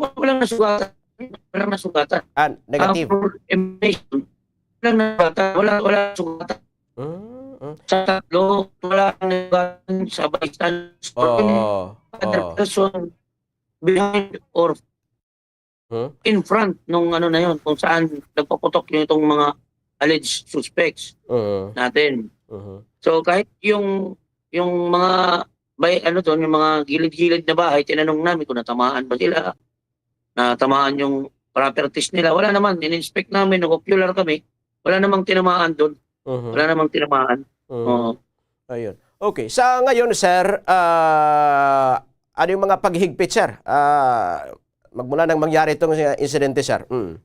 Walang nasugatan. Walang nasugatan. Ah, negative. Ah, for information, walang nasugatan. Wala, wala nasugatan. Mm, mm. Sa tatlo, wala nasugatan sa bystanders. Oo, Other oo. person behind or Hmm? in front nung ano na yun, kung saan nagpaputok yung itong mga alleged suspects Mm. natin. Mhm. So, kahit yung, yung mga bay-, ano dun, yung mga gilid-gilid na bahay, tinanong namin kung natamaan ba sila, natamaan yung properties nila. Wala naman, in-inspect namin, nag-ocular kami. Wala namang tinamaan dun. Mhm. Wala namang tinamaan. Mhm. Oo. Ayun. Okay. Sa ngayon, sir, ah, ano yung mga paghihigpit, sir? Ah, magmula nang mangyari itong, ah, insidente, sir. Mm.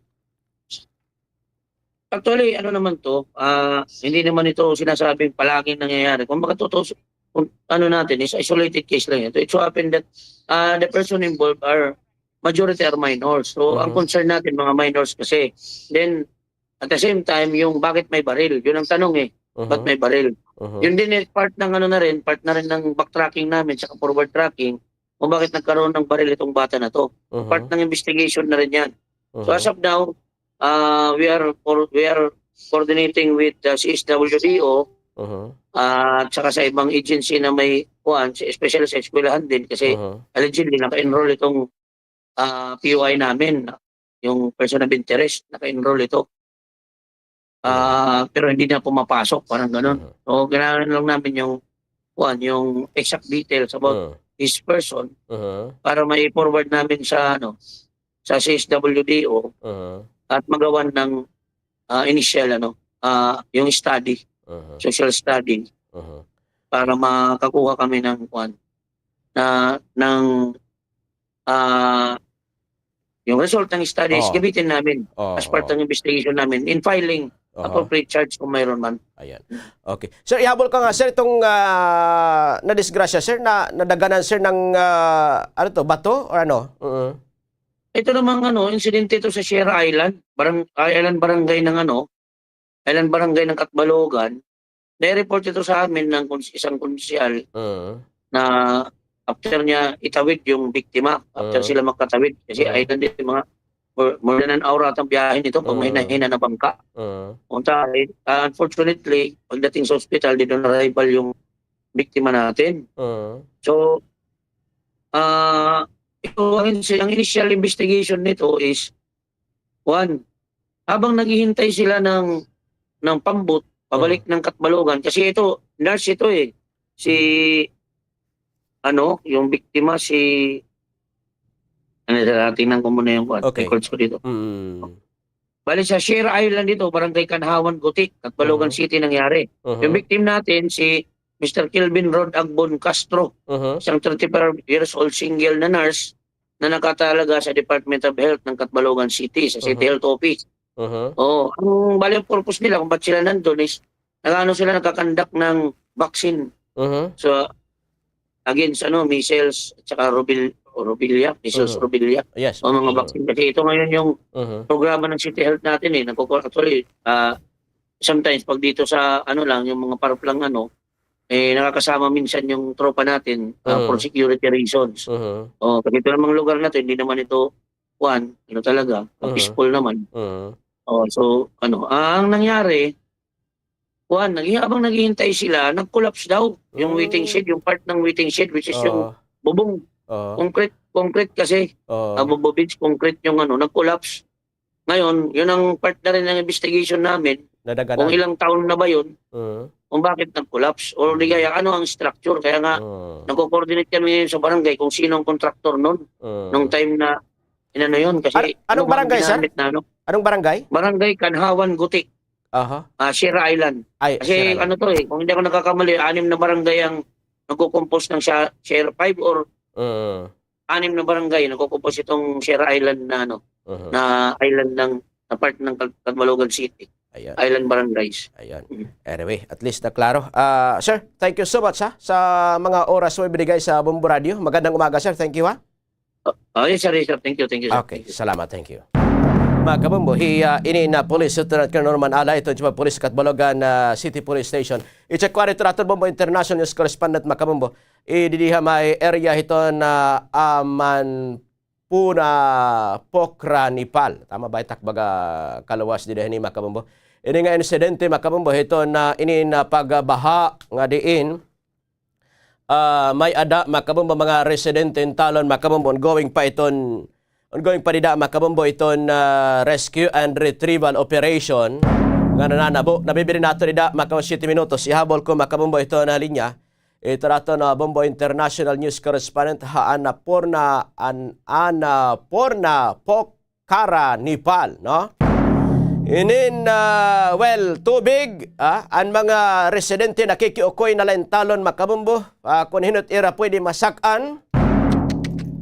Actually, ano naman 'to, ah, hindi naman ito sinasabing palaging nangyayari. Kumbaga, totoo, kung ano natin, is isolated case lang ito. It so happened that, ah, the person involved are, majority are minors. So, ang Mhm. concern natin, mga minors kasi. Then, at the same time, yung bakit may baril? Yun ang tanong eh. Mhm. Ba't may baril? Mhm. Yun din eh, part ng ano na rin, part na rin ng backtracking namin, saka forward tracking, kung bakit nagkaroon ng baril itong bata na 'to. Mhm. Part ng investigation na rin yan. So, Mhm. as of now, ah, we are co-, we are coordinating with the C S W D O, Mhm. ah, at saka sa ibang agency na may kuwan, especially sa eskwelahan din, kasi Mhm. allegedly naka-enroll itong, ah, P O I namin, yung person of interest, naka-enroll ito. Mhm. Ah, pero hindi na pumapasok, parang ganun. Mhm. So, kailangan lang namin yung, kuwan, yung exact details about Mhm. his person Mhm. para mai-forward namin sa, ano, sa C S W D O Mhm. at magawan ng, ah, initial, ano, ah, yung study, Mhm. social study, Mhm. para makakuha kami ng, kuwan, na, ng, ah, yung result ng studies, Oo. gamitin namin Oo, as part oo. ng investigation namin in filing Oo. appropriate charge kung mayroon man. Ayan. Okay. Sir, ihabol ko nga, sir, itong, ah, nadisgrasya, sir, na nadaganan, sir, ng, ah, ano 'to, bato or ano? Oo. Ito namang, ano, insidente ito sa Sierra Island, barang-, Island Barangay ng, ano, Island Barangay ng Catbalogan. Nai-report ito sa amin ng kons-, isang konsehal Oo. na after niya itawid yung biktima, after Oo. sila magkatawid, kasi Oo. island din, mga more, more than an hour ata ang biyahe nito pag Oo. mahina-hina na bangka. Oo. Punta, eh, ah, unfortunately, pagdating sa ospital, dead on arrival yung biktima natin. Oo. So, ah, ito ang insi-, ang initial investigation nito is, one, habang naghihintay sila ng, ng pambot, pabalik Oo. ng Catbalogan, kasi ito, nurse ito eh, si, ano, yung biktima, si, ano, tingnan ko muna yung, kuwan, Okay. records ko dito. Mm. Bali, sa Sierra Island dito, Barangay Canhawan, Guti, Catbalogan Mhm. City nangyari. Mhm. Yung victim natin, si Mister Kelvin Rod Agbon Castro, Mhm. isang thirty-five years old single na nurse, na nakatalaga sa Department of Health ng Catbalogan City, sa City Health Office. Oo, ang, bale, ang purpose nila kung ba't sila nandun is, nag-ano sila, nagkakandak ng vaccine. So, against, ano, measles at saka rubil-, rubella, measles, rubella. O mga vaccine. Kasi ito ngayon yung programa ng City Health natin, eh. Nagkuku-, actually, ah, sometimes, pag dito sa, ano lang, yung mga park lang, ano, eh, nakakasama minsan yung tropa natin, ah, for security reasons. O, pag ito namang lugar na to, hindi naman ito, kuwan, ano talaga, peaceful naman. O, so, ano, ang nangyari, kuwan, nag-, habang naghihintay sila, nag-collapse daw yung waiting shed, yung part ng waiting shed, which is yung bubong. Concrete, concrete kasi, ah, Bobobeach, concrete yung ano, nag-collapse. Ngayon, yun ang part na rin ng investigation namin, kung ilang taon na ba yun, kung bakit nag-collapse, or di kaya ano ang structure. Kaya nga, nagko-coordinate kami ngayon sa barangay kung sino ang contractor nun, nung time na inano yun. Kasi ano bang ginamit na, ano? Anong barangay, sir? Anong barangay? Barangay Kanhawan, Guti. Ah, Sierra Island. Ay, kasi Sierra Island. Ano to eh, kung hindi ako nagkakamali, anim na barangay ang nagko-compose ng Sierra, Sierra five or anim na barangay, nagko-compose itong Sierra Island na ano, na island ng, na part ng Cat-, Catbalogan City. Ayan. Island barangays. Ayan. Anyway, at least na klaro. Ah, sir, thank you so much, ha, sa mga oras mo ibinigay sa Bombo Radio. Magandang umaga, sir. Thank you, ha. Oh, oh, yes, sir, yes, sir. Thank you, thank you, sir. Okay, salamat. Thank you. Mga kabombo, hi, ah, ini na Police Lieutenant Colonel Norman Alay, ito yung Police Catbalogan, ah, City Police Station. I-check ko ito naton, Bombo International News Correspondent, mga kabombo. Ididiha may area hito na Aman Puna, Pokhara, Nepal. Tama ba it ak baga kaluwas dida hini, mga kabombo? Ini nga insidente, mga kabombo, hito na ini na pagbaha nga diin, ah, may-ada, mga kabombo, mga residente in talon, mga kabombo, ongoing pa iton, ongoing pa dida, mga kabombo, iton, ah, rescue and retrieval operation nga nananabo. Nabibili nato dida, mga kabombo, siyete minutos. Ihabol ko, mga kabombo, iton linya. Ito naton, ah, Bombo International News Correspondent ha Annapurna, An-, Annapurna, Pokhara, Nepal, no? Inin, ah, well, tubig, ah, an mga residente nakikiukoy na la in talon, mga kabombo. Ah, kon hin-o it ira pwede masak-an.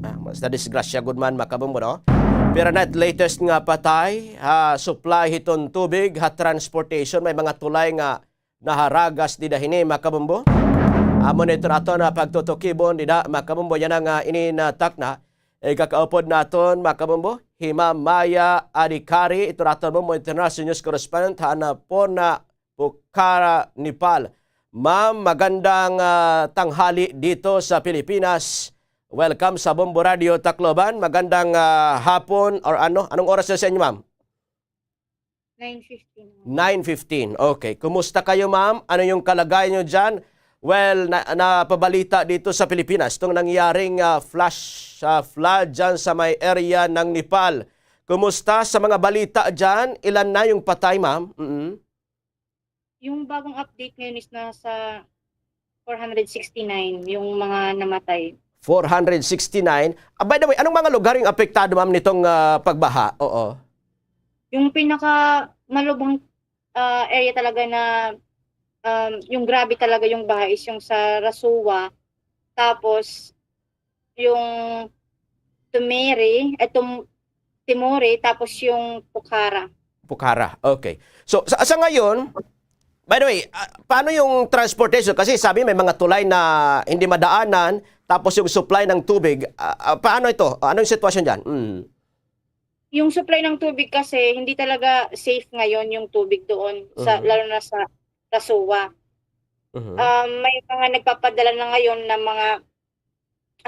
Ah, mas nadisgrasya gud man, mga kabombo, no? Pero na it latest nga patay ha supply hiton tubig, ha transportation, may mga tulay nga naharagas dida hini, mga kabombo. Amo na ito naton, ah, pagtutukibon dida, mga kabombo, yana nga, ah, ini na takna. Ikakaupod naton, mga kabombo, hi Ma'am Maya Adhikari, ito naton, Bombo International News Correspondent ha Annapurna, Pokhara, Nepal. Ma'am, magandang, ah, tanghali dito sa Pilipinas. Welcome sa Bombo Radio Tacloban. Magandang, ah, hapon or ano, anong oras na sa inyo, ma'am? Nine fifteen. Nine fifteen. Okay. Kumusta kayo, ma'am? Ano yung kalagayan niyo diyan? Well, na, napabalita dito sa Pilipinas itong nangyaring, ah, flash, ah, flood diyan sa may area ng Nepal. Kumusta sa mga balita diyan? Ilan na yung patay, ma'am? Mm. Yung bagong update ngayon is nasa four hundred sixty-nine yung mga namatay. Four hundred sixty-nine. Ah, by the way, anong mga lugar yung apektado, ma'am, nitong, ah, pagbaha? Oo. Yung pinakamalubhang, ah, area talaga na, um, yung grabe talaga yung baha is yung sa Rasua. Tapos, yung Tumiri, eh, Tum-, Timori, tapos yung Pokhara. Pokhara, okay. So, sa, sa ngayon, by the way, ah, paano yung transportation? Kasi sabi may mga tulay na hindi madaanan, tapos yung supply ng tubig, ah, ah, paano ito? Anong sitwasyon diyan? Mm. Yung supply ng tubig kasi, hindi talaga safe ngayon yung tubig doon, sa, lalo na sa Rasua. Um, may mga nagpapadala na ngayon na mga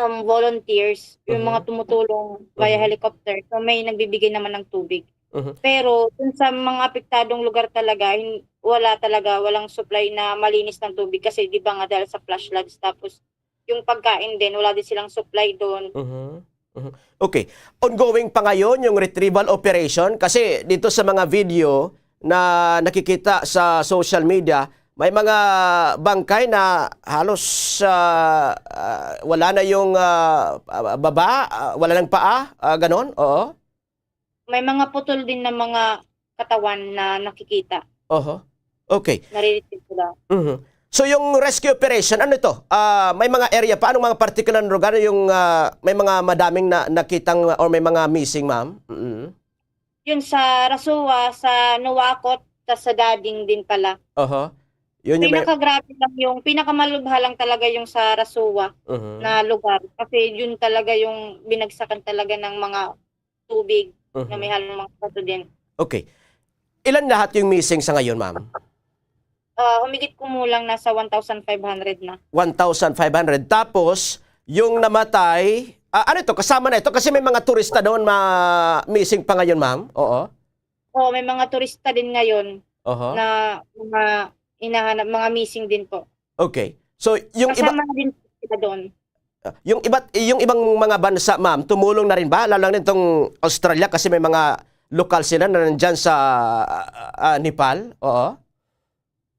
um, volunteers, yung mga tumutulong via helicopter. So, may nagbibigay naman ng tubig. Pero dun sa mga apektadong lugar talaga, hin-, wala talaga, walang supply na malinis ng tubig kasi, di ba nga, dahil sa flash floods, tapos yung pagkain din, wala din silang supply dun. Okay. Ongoing pa ngayon yung retrieval operation kasi dito sa mga video na nakikita sa social media, may mga bangkay na halos, ah, ah, wala na yung, ah, ah, baba, ah, wala nang paa, ah, ganon? Oo. May mga putol din na mga katawan na nakikita. Oho. Okay. Nare-retrieve sila. Mhm. So, yung rescue operation, ano ito? Ah, may mga area pa? Anong mga particular na lugar yung, ah, may mga madaming na, nakitang or may mga missing, ma'am? Mm. Yun sa Rasua, sa Nuwakot, tas sa Dading din pala. Oho. Yun yung may Pinakagrabe lang yung, pinakamalubha lang talaga yung sa Rasua Mhm. na lugar. Kasi yun talaga yung binagsakan talaga ng mga tubig na Mhm. may halong mga bato din. Okay. Ilan lahat yung missing sa ngayon, ma'am? Ah, humigit kumulang nasa one thousand five hundred na. One thousand five hundred. Tapos, yung namatay, ah, ano ito? Kasama na ito? Kasi may mga turista doon ma-, missing pa ngayon, ma'am? Oo. Oo, may mga turista din ngayon Oho. na mga hinahanap, mga missing din po. Okay. So, yung iba Kasama na din sila doon. Ah, yung iba't, yung ibang mga bansa, ma'am, tumulong na rin ba? Lalo na itong Australia kasi may mga lokal sila na nandyan sa, ah, ah, Nepal. Oo.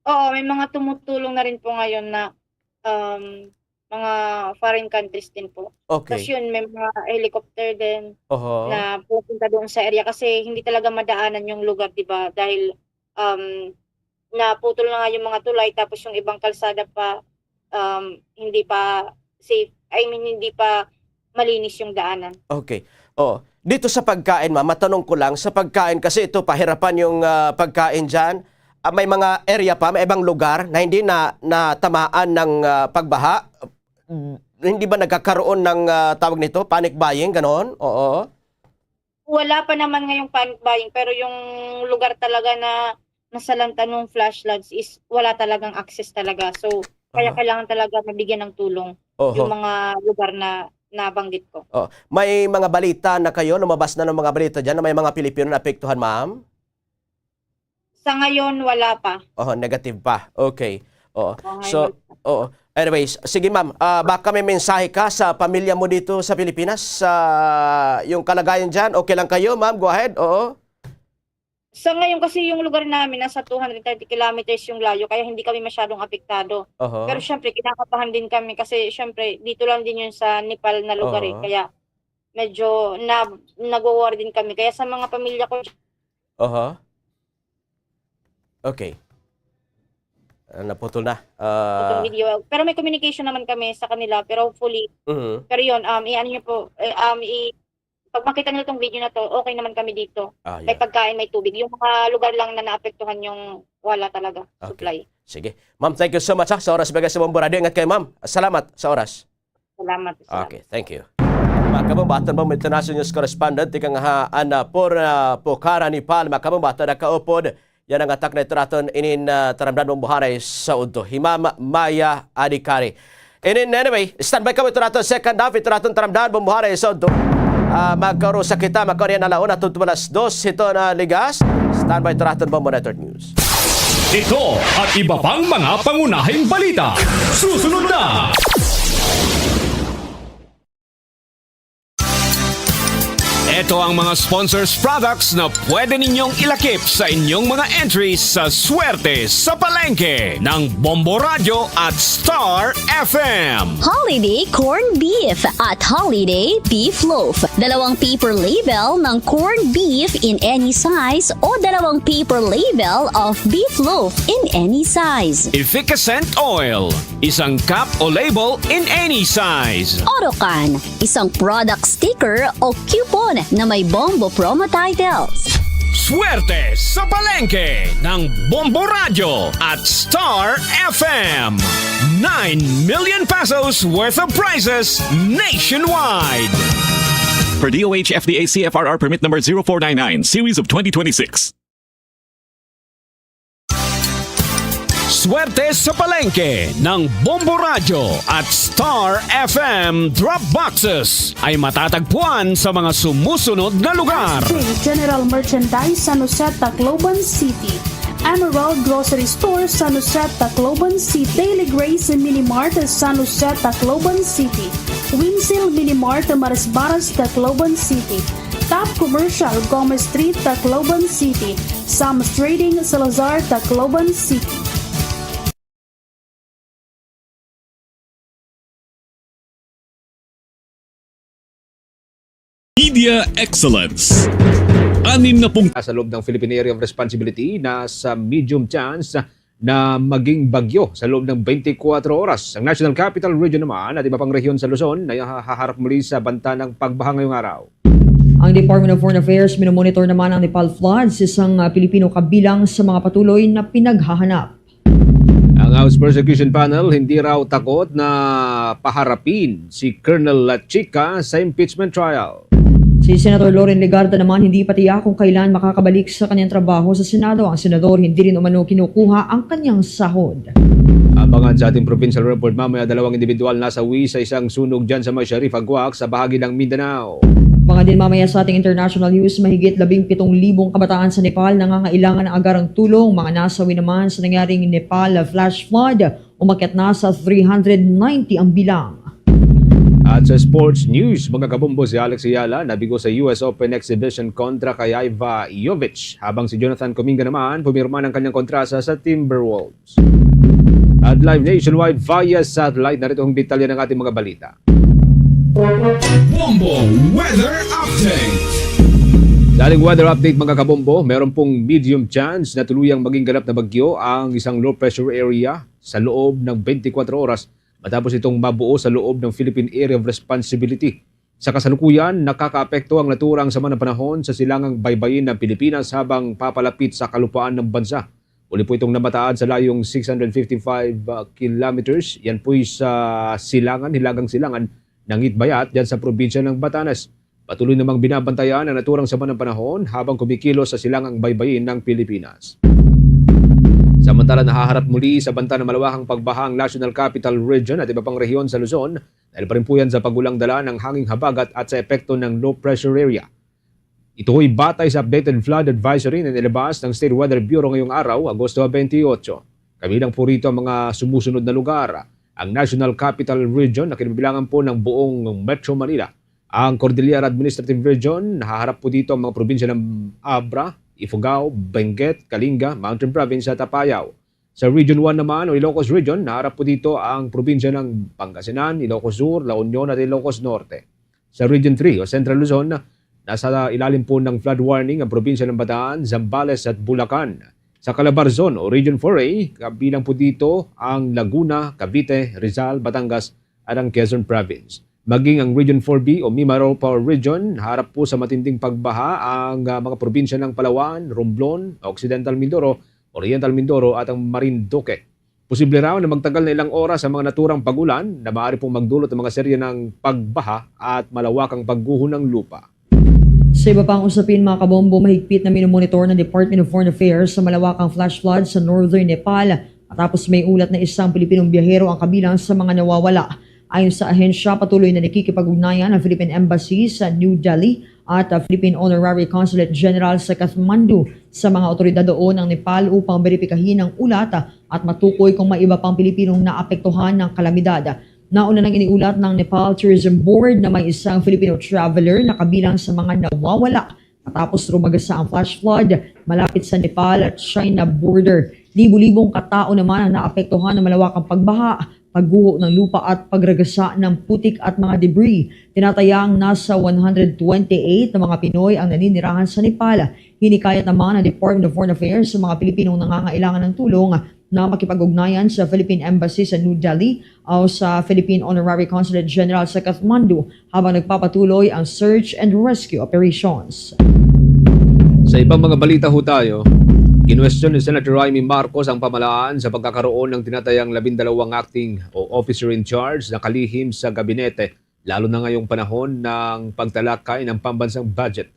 Oo, may mga tumutulong na rin po ngayon na, um, mga foreign countries din po. Okay. Tas yun, may mga helicopter din Oho. na pupunta doon sa area kasi hindi talaga madaanan yung lugar, di ba? Dahil, um, naputol na nga yung mga tulay, tapos yung ibang kalsada pa, um, hindi pa safe. I mean, hindi pa malinis yung daanan. Okay. Oh, dito sa pagkain, ma'am, matanong ko lang, sa pagkain kasi ito, pahirapan yung, ah, pagkain diyan. Ah, may mga area pa, may ibang lugar na hindi na natamaan ng, ah, pagbaha. Hindi ba nagkakaroon ng, ah, tawag nito, panic buying, ganon? Oo. Wala pa naman ngayong panic buying, pero yung lugar talaga na nasalanta nung flash floods is wala talagang access talaga. So, kaya Aha. kailangan talaga mabigyan ng tulong Oho. yung mga lugar na nabanggit ko. Oh, may mga balita na kayo, lumabas na ng mga balita diyan na may mga Pilipino na apektuhan, ma'am? Sa ngayon, wala pa. Oh, negative pa. Okay. Oo. Sa ngayon, So, wala pa. Oo. Anyways, sige, ma'am. Ah, baka may mensahe ka sa pamilya mo dito sa Pilipinas, sa yung kalagayan diyan. Okay lang kayo, ma'am? Go ahead. Oo. Sa ngayon kasi yung lugar namin nasa two hundred thirty kilometers yung layo, kaya hindi kami masyadong apektado. Oho. Pero syempre, kinakabahan din kami kasi syempre, dito lang din yun sa Nepal na lugar eh. Oho. Kaya medyo na, nagwo-worry din kami. Kaya sa mga pamilya ko Oho. Okay. Ah, naputol na. Ah, itong video. Pero may communication naman kami sa kanila, pero hopefully, Mhm. pero yun, um, i-ano niyo po, eh, um, i-, pag makita nila tong video na to, okay naman kami dito. Ah, May yun. pagkain, may tubig. Yung mga lugar lang na naapektuhan yung wala talaga, Okay. supply. Sige. Ma'am, thank you so much, ha, sa oras bigay sa Bombo Radio. Ingat kayo, ma'am. Salamat sa oras. Salamat, salamat. Okay, thank you. Mga kabombo, aton pong international news correspondent, tikang ha, an, ah, Pur-, ah, Pokhara, Nepal. Mga kabombo, aton nakaupod. Yana nga attack na ito raton inin, ah, taramdan Bombo Haray sa udto. Hi Ma'am Maya Adhikari. Inin, anyway, standby kamo ito raton second half, ito raton taramdan Bombo Haray sa udto. Ah, magkarusa kita, magkaroon yan ala una, tutubo alas dos, ito na ligas. Standby ito raton Bombo Network News. Ito at iba pang mga pangunahing balita. Susunod na! Ito ang mga sponsors products na pwede ninyong ilakip sa inyong mga entries sa Swerte sa Palengke ng Bombo Radyo at Star F M. Holiday corned beef at holiday beef loaf. Dalawang paper label ng corned beef in any size o dalawang paper label of beef loaf in any size. Efficascent oil, isang cup o label in any size. Orocan, isang product sticker o coupon na may Bombo promo titles. Swerte sa Palengke ng Bombo Radyo at Star F M. Nine million pesos worth of prizes nationwide. Per D O H F D A C F R R permit number zero four nine nine, series of twenty twenty-six. Swerte sa Palengke ng Bombo Radyo at Star F M drop boxes ay matatagpuan sa mga sumusunod na lugar. General Merchandise, San Jose, Tacloban City. Emerald Grocery Store, San Jose, Tacloban City. Daily Grace Mini Mart, San Jose, Tacloban City. Winsil Mini Mart, Marisbaras, Tacloban City. Top Commercial, Gomez Street, Tacloban City. Sam's Trading, Salazar, Tacloban City. Media Excellence. Anim na pung- Sa loob ng Philippine Area of Responsibility, nasa medium chance na maging bagyo sa loob ng twenty-four oras. Ang National Capital Region naman at iba pang rehiyon sa Luzon na haharap muli sa banta ng pagbaha ngayong araw. Ang Department of Foreign Affairs minomonitor naman ang Nepal floods, isang, ah, Pilipino kabilang sa mga patuloy na pinaghahanap. Ang House Prosecution Panel hindi raw takot na paharapin si Colonel Lachica sa impeachment trial. Si Senator Loren Legarda naman hindi pa tiyak kung kailan makakabalik sa kanyang trabaho sa Senado. Ang senador hindi rin umano kinukuha ang kanyang sahod. Abangan sa ating provincial report mamaya, dalawang individual nasawi sa isang sunog dyan sa may Sharif Aguac sa bahagi ng Mindanao. Abangan din mamaya sa ating international news, mahigit labing pitong libong kabataan sa Nepal nangangailangan ng agarang tulong. Mga nasawi naman sa nangyaring Nepal flash flood, umakyat na sa three hundred ninety ang bilang. At sa sports news, mga kabombo, si Alex Ayala nabigo sa U S Open exhibition kontra kay Iva Jovic, habang si Jonathan Kuminga naman pumirma ng kanyang kontrasa sa Timberwolves. At live nationwide via satellite, narito ang detalye ng ating mga balita. Bombo Weather Update. Sa ating weather update, mga kabombo, meron pong medium chance na tuluyang maging ganap na bagyo ang isang low pressure area sa loob ng twenty-four oras matapos itong mabuo sa loob ng Philippine Area of Responsibility. Sa kasalukuyan, nakakaapekto ang naturang sama ng panahon sa silangang baybayin ng Pilipinas habang papalapit sa kalupaan ng bansa. Huli po itong namataan sa layong six hundred fifty-five kilometers. Yan po'y sa silangan, hilagang silangan ng Itbayat, dyan sa probinsya ng Batanes. Patuloy namang binabantayan ang naturang sama ng panahon habang kumikilos sa silangang baybayin ng Pilipinas. Samantala, nahaharap muli sa banta ng malawakang pagbaha ang National Capital Region at iba pang rehiyon sa Luzon dahil pa rin po yan sa pagulang dala ng hanging habagat at sa epekto ng low pressure area. Ito'y batay sa updated flood advisory na nilabas ng State Weather Bureau ngayong araw, Agosto twenty-eight. Kabilang po rito ang mga sumusunod na lugar: ang National Capital Region na kinabibilangan po ng buong Metro Manila, ang Cordillera Administrative Region, nahaharap po dito ang mga probinsya ng Abra, Ifugao, Benguet, Kalinga, Mountain Province at Apayao. Sa Region one naman o Ilocos Region, naharap po dito ang probinsya ng Pangasinan, Ilocos Sur, La Union at Ilocos Norte. Sa Region three o Central Luzon, nasa ilalim po ng flood warning ang probinsya ng Bataan, Zambales at Bulacan. Sa Calabarzon o Region four A, kabilang po dito ang Laguna, Cavite, Rizal, Batangas at ang Quezon Province. Maging ang Region four B o Mimaropa Region, harap po sa matinding pagbaha ang, ah, mga probinsya ng Palawan, Romblon, Occidental Mindoro, Oriental Mindoro at ang Marinduque. Posible raw na magtagal na ilang oras ang mga naturang pag-ulan na maaari pong magdulot ng mga serye ng pagbaha at malawakang pagguho ng lupa. Sa iba pang usapin, mga kabombo, mahigpit na minomonitor ng Department of Foreign Affairs sa malawakang flash flood sa northern Nepal, matapos may ulat na isang Pilipinong biyahero ang kabilang sa mga nawawala. Ayon sa ahensya, patuloy na nakikipag-ugnayan ang Philippine Embassy sa New Delhi at, ah, Philippine Honorary Consulate General sa Kathmandu sa mga awtoridad doon ng Nepal upang beripikahin ang ulat at matukoy kung may iba pang Pilipinong naapektuhan ng kalamidad. Nauna nang iniulat ng Nepal Tourism Board na may isang Filipino traveler na kabilang sa mga nawawala matapos rumagasa ang flash flood malapit sa Nepal at China border. Libo-libong katao naman ang naapektuhan ng malawakang pagbaha, pagguho ng lupa at pagragasa ng putik at mga debris. Tinatayang nasa one hundred twenty-eight na mga Pinoy ang naninirahan sa Nepal. Hinikayat naman ng Department of Foreign Affairs sa mga Pilipinong nangangailangan ng tulong na makipag-ugnayan sa Philippine Embassy sa New Delhi o sa Philippine Honorary Consulate General sa Kathmandu habang nagpapatuloy ang search and rescue operations. Sa ibang mga balita ho tayo, kinwestiyon ni Senator Imee Marcos ang pamahalaan sa pagkakaroon ng tinatayang labindalawang acting o officer in charge na kalihim sa gabinete, lalo na ngayong panahon ng pagtalakay ng pambansang budget.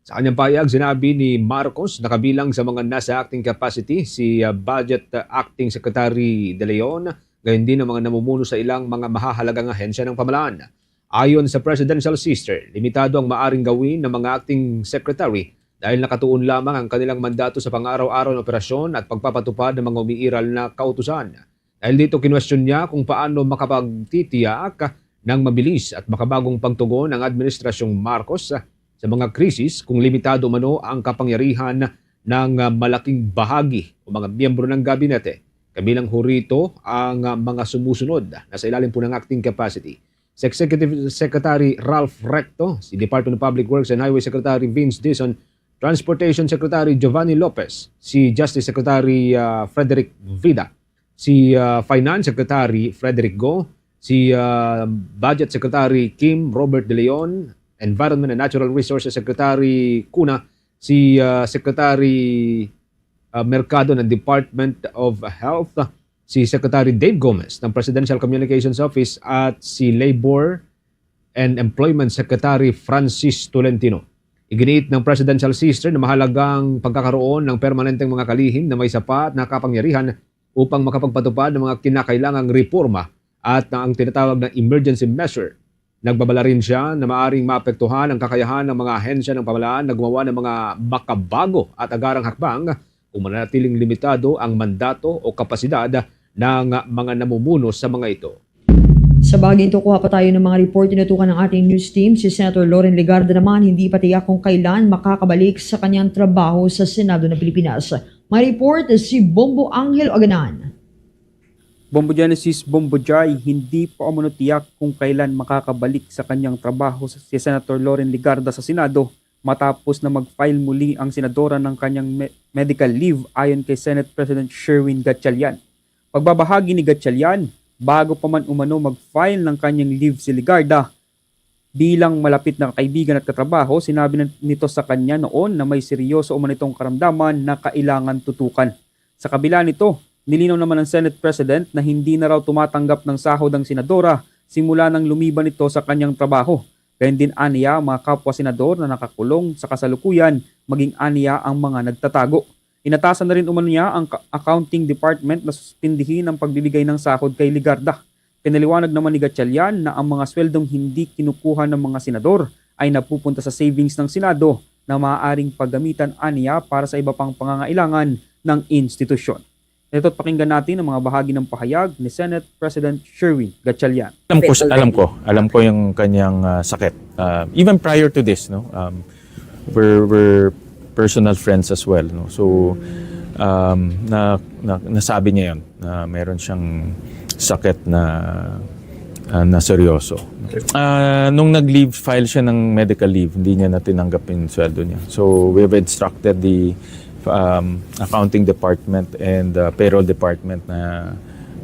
Sa kanyang pahayag, sinabi ni Marcos na kabilang sa mga nasa acting capacity si, ah, Budget, ah, Acting Secretary De Leon, gayon din ang mga namumuno sa ilang mga mahahalagang ahensya ng pamahalaan. Ayon sa Presidential Sister, limitado ang maaring gawin ng mga acting secretary dahil nakatuon lamang ang kanilang mandato sa pang-araw-araw na operasyon at pagpapatupad ng mga umiiral na kautusan. Dahil dito, kinwestiyon niya kung paano makapagtitiyak ng mabilis at makabagong pagtugon ang Administrasyong Marcos sa mga krisis kung limitado umano ang kapangyarihan ng, ah, malaking bahagi o mga miyembro ng gabinete. Kabilang ho rito ang, ah, mga sumusunod na sa ilalim po ng acting capacity. Si Executive Secretary Ralph Recto, si Department of Public Works and Highway Secretary Vince Dizon, Transportation Secretary Giovanni Lopez, si Justice Secretary, ah, Frederick Vida, si, ah, Finance Secretary Frederick Go, si, ah, Budget Secretary Kim Robert De Leon, Environment and Natural Resources Secretary Cuna, si, ah, Secretary, ah, Mercado ng Department of Health, si Secretary Dave Gomez ng Presidential Communications Office at si Labor and Employment Secretary Francis Tolentino. Iginiit ng Presidential Sister na mahalagang pagkakaroon ng permanenteng mga kalihim na may sapat na kapangyarihan upang makapagpatupad ng mga kinakailangang reporma at na ang tinatawag na emergency measure. Nagbabala rin siya na maaring maapektuhan ang kakayahan ng mga ahensya ng pamahalaan na gumawa ng mga makabago at agarang hakbang kung mananatiling limitado ang mandato o kapasidad ng mga namumuno sa mga ito. Sa bahaging ito, kuha pa tayo ng mga report. Tinutukan ng ating news team, si Senator Loren Legarda naman, hindi pa tiyak kung kailan makakabalik sa kanyang trabaho sa Senado ng Pilipinas. May report si Bombo Angel Aganan. Bombo Genesis, Bombo Jai, hindi pa umano tiyak kung kailan makakabalik sa kanyang trabaho si Senator Loren Legarda sa Senado matapos na mag-file muli ang senadora ng kanyang me-, medical leave, ayon kay Senate President Sherwin Gatchalian. Pagbabahagi ni Gatchalian, bago pa man umano mag-file ng kanyang leave si Legarda, bilang malapit na kaibigan at katrabaho, sinabi na nito sa kanya noon na may seryoso umano itong karamdaman na kailangan tutukan. Sa kabila nito, nilinaw naman ng Senate President na hindi na raw tumatanggap ng sahod ang senadora simula nang lumiban ito sa kanyang trabaho. Gayun din aniya ang mga kapwa senador na nakakulong sa kasalukuyan, maging aniya ang mga nagtatago. Inatasan na rin umano niya ang ka-, accounting department na suspindihin ang pagbibigay ng sahod kay Legarda. Pinaliwanag naman ni Gatchalian na ang mga sweldong hindi kinukuha ng mga senador ay napupunta sa savings ng Senado na maaaring paggamitan aniya para sa iba pang pangangailangan ng institusyon. Ito't pakinggan natin ang mga bahagi ng pahayag ni Senate President Sherwin Gatchalian. Alam ko, alam ko, alam ko yung kanyang, ah, sakit. Ah, even prior to this, no, um, we're, we're personal friends as well, no? So, um, na, na, nasabi niya yun, na meron siyang sakit na, ah, na seryoso. Ah, nung nag-leave, file siya ng medical leave, hindi niya na tinanggap yung sweldo niya. So, we have instructed the, um, accounting department and, uh, payroll department na,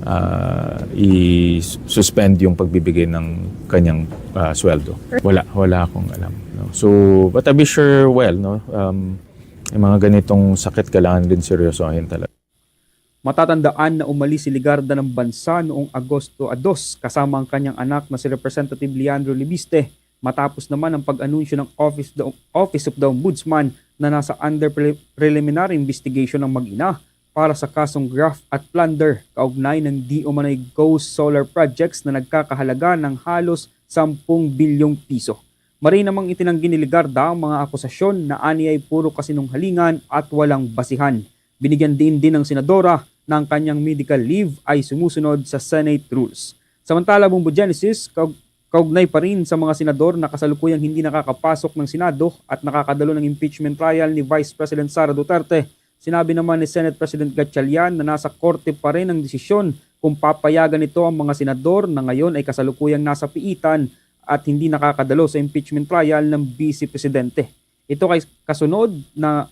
ah, i-suspend yung pagbibigay ng kanyang, ah, sweldo. Wala, wala akong alam, no? So, but I wish her well, no? Um, yung mga ganitong sakit, kailangan din seryosohin talaga. Matatandaan na umalis si Legarda ng bansa noong Agosto dos kasama ang kanyang anak na si Representative Leandro Leviste, matapos naman ang pag-anunsyo ng Office, the, Office of the Ombudsman na nasa under pre-, preliminary investigation ang mag-ina para sa kasong graft at plunder kaugnay ng di umano'y ghost solar projects na nagkakahalaga ng halos sampung bilyong piso. Mari namang itinanggi ni Legarda ang mga akusasyon na aniya'y puro kasinungalingan at walang basihan. Binigyan diin din ng senadora na ang kanyang medical leave ay sumusunod sa Senate rules. Samantala, Bombo Genesis, kaug-, kaugnay pa rin sa mga senador na kasalukuyang hindi nakakapasok ng Senado at nakakadalo ng impeachment trial ni Vice President Sara Duterte, sinabi naman ni Senate President Gatchalian na nasa korte pa rin ang desisyon kung papayagan nito ang mga senador na ngayon ay kasalukuyang nasa piitan at hindi nakakadalo sa impeachment trial ng Vice Presidente. Ito kay kasunod na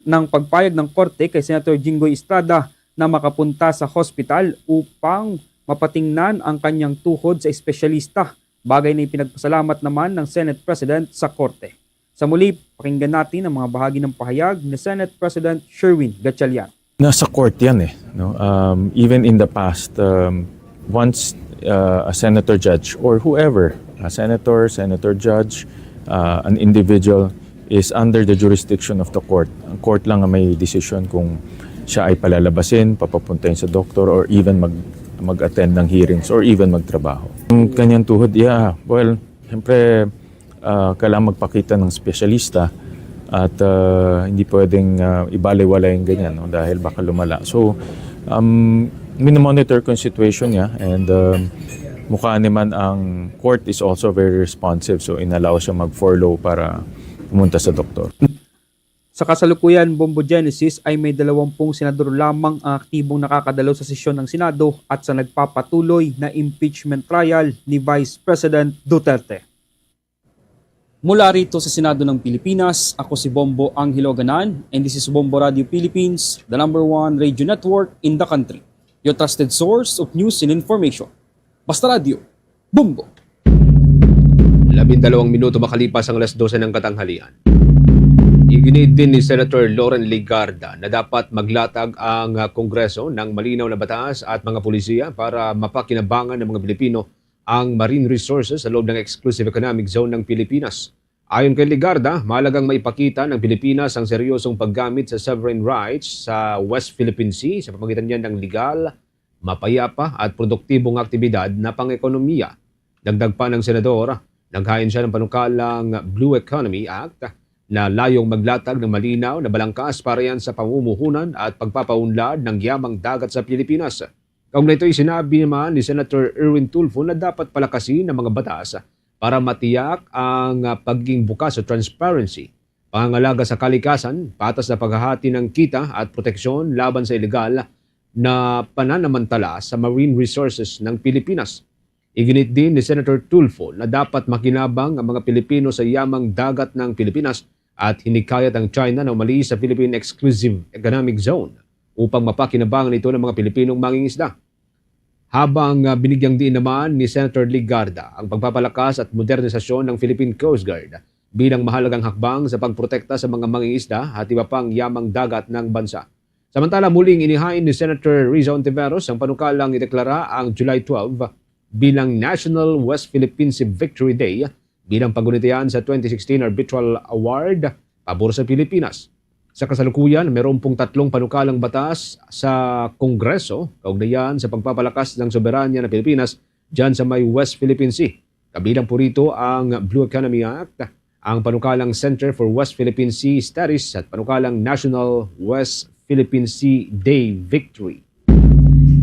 ng pagpayag ng korte kay Senator Jinggoy Estrada na makapunta sa hospital upang mapatingnan ang kanyang tuhod sa espesyalista, bagay na ipinagpasalamat naman ng Senate President sa korte. Sa muli, pakinggan natin ang mga bahagi ng pahayag ni Senate President Sherwin Gatchalian. Nasa court yan eh, no? Um, even in the past, um, once, uh, a senator judge or whoever, a senator, senator judge, uh, an individual is under the jurisdiction of the court. Ang court lang ang may desisyon kung siya ay palalabasin, papapuntahin sa doktor, or even mag-, mag-attend ng hearings, or even magtrabaho. Ang kanyang tuhod, yeah, well, siyempre, ah, kailangan magpakita ng espesyalista at, ah, hindi pwedeng, ah, ibalay-walay yung ganyan, no, dahil baka lumala. So, um, minomonitor ko yung situation niya and, um, mukha naman ang court is also very responsive. So, inallow siya mag-furlough para pumunta sa doktor. Sa kasalukuyan, Bombo Genesis, ay may dalawampung senador lamang ang aktibong nakakadalo sa sesyon ng Senado at sa nagpapatuloy na impeachment trial ni Vice President Duterte. Mula rito sa Senado ng Pilipinas, ako si Bombo Angelo Ganan, and this is Bombo Radio Philippines, the number one radio network in the country. Your trusted source of news and information. Basta Radio, Bombo! Labindalawang minuto makalipas ang alas dose ng katanghalian. Iginiit din ni Senator Loren Legarda na dapat maglatag ang, ah, Kongreso ng malinaw na batas at mga polisiya para mapakinabangan ng mga Pilipino ang marine resources sa loob ng exclusive economic zone ng Pilipinas. Ayon kay Legarda, mahalagang maipakita ng Pilipinas ang seryosong paggamit sa sovereign rights sa West Philippine Sea sa pamamagitan niyan ng legal, mapayapa at produktibong aktibidad na pang-ekonomiya. Dagdag pa ng senador, naghain siya ng panukalang Blue Economy Act na layong maglatag ng malinaw na balangkas para yan sa pamumuhunan at pagpapaunlad ng yamang dagat sa Pilipinas. Kaugnay nito, sinabi naman ni Senator Erwin Tulfo na dapat palakasin ang mga batas para matiyak ang, ah, pagiging bukas o transparency, pangangalaga sa kalikasan, patas na paghahati ng kita at proteksyon laban sa ilegal na pananamantala sa marine resources ng Pilipinas. Iginiit din ni Senator Tulfo na dapat makinabang ang mga Pilipino sa yamang dagat ng Pilipinas at hinikayat ang China na umalis sa Philippine Exclusive Economic Zone upang mapakinabangan ito ng mga Pilipinong mangingisda. Habang, ah, binigyang diin naman ni Senator Legarda ang pagpapalakas at modernisasyon ng Philippine Coast Guard bilang mahalagang hakbang sa pagprotekta sa mga mangingisda at iba pang yamang dagat ng bansa. Samantala, muling inihain ni Senator Risa Hontiveros ang panukalang ideklara ang July twelve bilang National West Philippine Sea Victory Day bilang paggunit iyan sa twenty sixteen Arbitral Award pabor sa Pilipinas. Sa kasalukuyan, mayroon pong tatlong panukalang batas sa Kongreso kaugnay sa pagpapalakas ng soberanya ng Pilipinas diyan sa may West Philippine Sea. Kabilang po rito ang Blue Economy Act, ang panukalang Center for West Philippine Sea Studies at panukalang National West Philippine Sea Day Victory.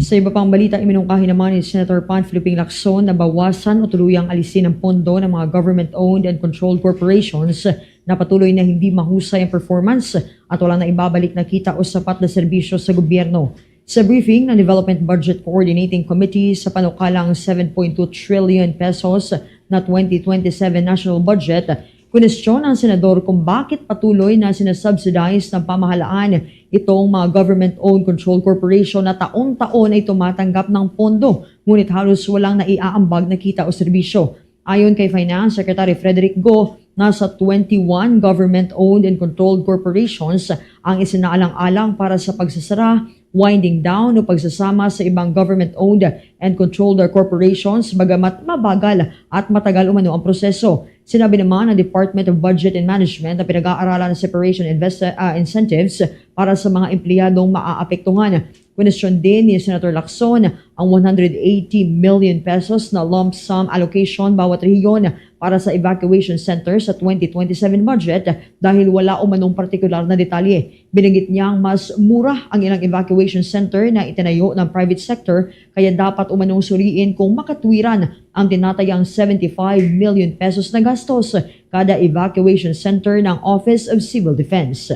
Sa iba pang balita, iminungkahi naman ni Senator Panfilo Ping Lacson na bawasan o tuluyang alisin ang pondo ng mga government-owned and controlled corporations na patuloy na hindi mahusay ang performance at walang naibabalik na kita o sapat na serbisyo sa gobyerno. Sa briefing ng Development Budget Coordinating Committee sa panukalang seven point two trillion pesos na twenty twenty-seven national budget, kwinestiyon ng senador kung bakit patuloy na sinasubsidize ng pamahalaan itong mga government-owned controlled corporation na taon-taon ay tumatanggap ng pondo, ngunit halos walang naiaambag na kita o serbisyo. Ayon kay Finance Secretary Frederick Go, nasa twenty-one government-owned and controlled corporations ang isinaalang-alang para sa pagsasara, winding down o pagsasama sa ibang government-owned and controlled corporations, bagamat mabagal at matagal umano ang proseso. Sinabi naman ng Department of Budget and Management na pinag-aaralan ang separation invest-, ah, incentives para sa mga empleyadong maaapektuhan. Kwinestiyon din ni Senator Lacson ang one hundred eighty million pesos na lump sum allocation bawat rehiyon para sa evacuation center sa twenty twenty-seven budget dahil wala umanong partikular na detalye. Binanggit niyang mas mura ang ilang evacuation center na itinayo ng private sector, kaya dapat umanong suriin kung makatwiran ang tinatayang seventy-five million pesos na gastos kada evacuation center ng Office of Civil Defense.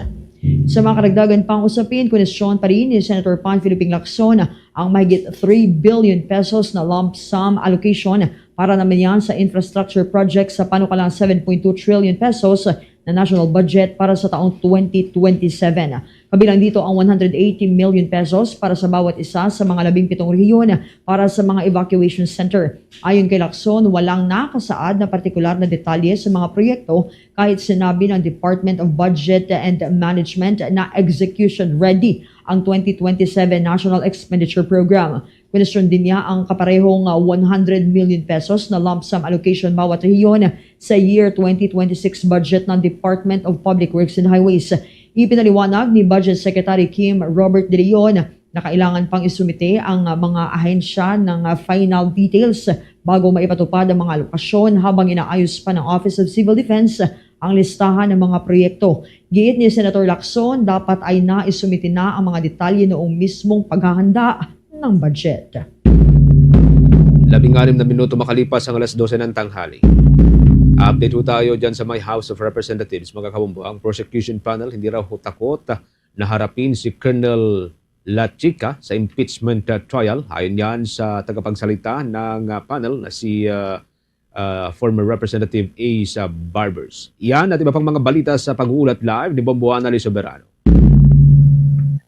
Sa mga karagdagan pang usapin, kwinestiyon pa rin ni Senator Panfilo Ping Lacson ang mahigit three billion pesos na lump sum allocation para naman yan sa infrastructure project sa panukalang seven point two trillion pesos na national budget para sa taong twenty twenty-seven. Kabilang dito ang one hundred eighty million pesos para sa bawat isa sa mga labing pitong rehiyon para sa mga evacuation center. Ayon kay Lacson, walang nakasaad na partikular na detalye sa mga proyekto kahit sinabi ng Department of Budget and Management na execution ready ang twenty twenty-seven National Expenditure Program. Kwinestiyon din niya ang kaparehong, ah, one hundred million pesos na lump sum allocation bawat rehiyon sa year twenty twenty-six budget ng Department of Public Works and Highways. Ipinaliwanag ni Budget Secretary Kim Robert De Leon na kailangan pang isumite ang, ah, mga ahensya ng, ah, final details bago maipatupad ang mga alokasyon habang inaayos pa ng Office of Civil Defense ang listahan ng mga proyekto. Giit ni Senator Lacson, dapat ay naisumite na ang mga detalye noong mismong paghahanda ng budget. Labing-anim na minuto makalipas ang alas dose ng tanghali. Update ho tayo dyan sa may House of Representatives, mga kabombo. Ang prosecution panel hindi raw ho takot na harapin si Colonel Lachica sa impeachment, uh, trial. Ayon yan sa tagapagsalita ng, uh, panel na si, uh, ah, former Representative Ace, ah, Barbers. Yan at iba pang mga balita sa Pag-uulat Live ni Bombo Annalie Soberano.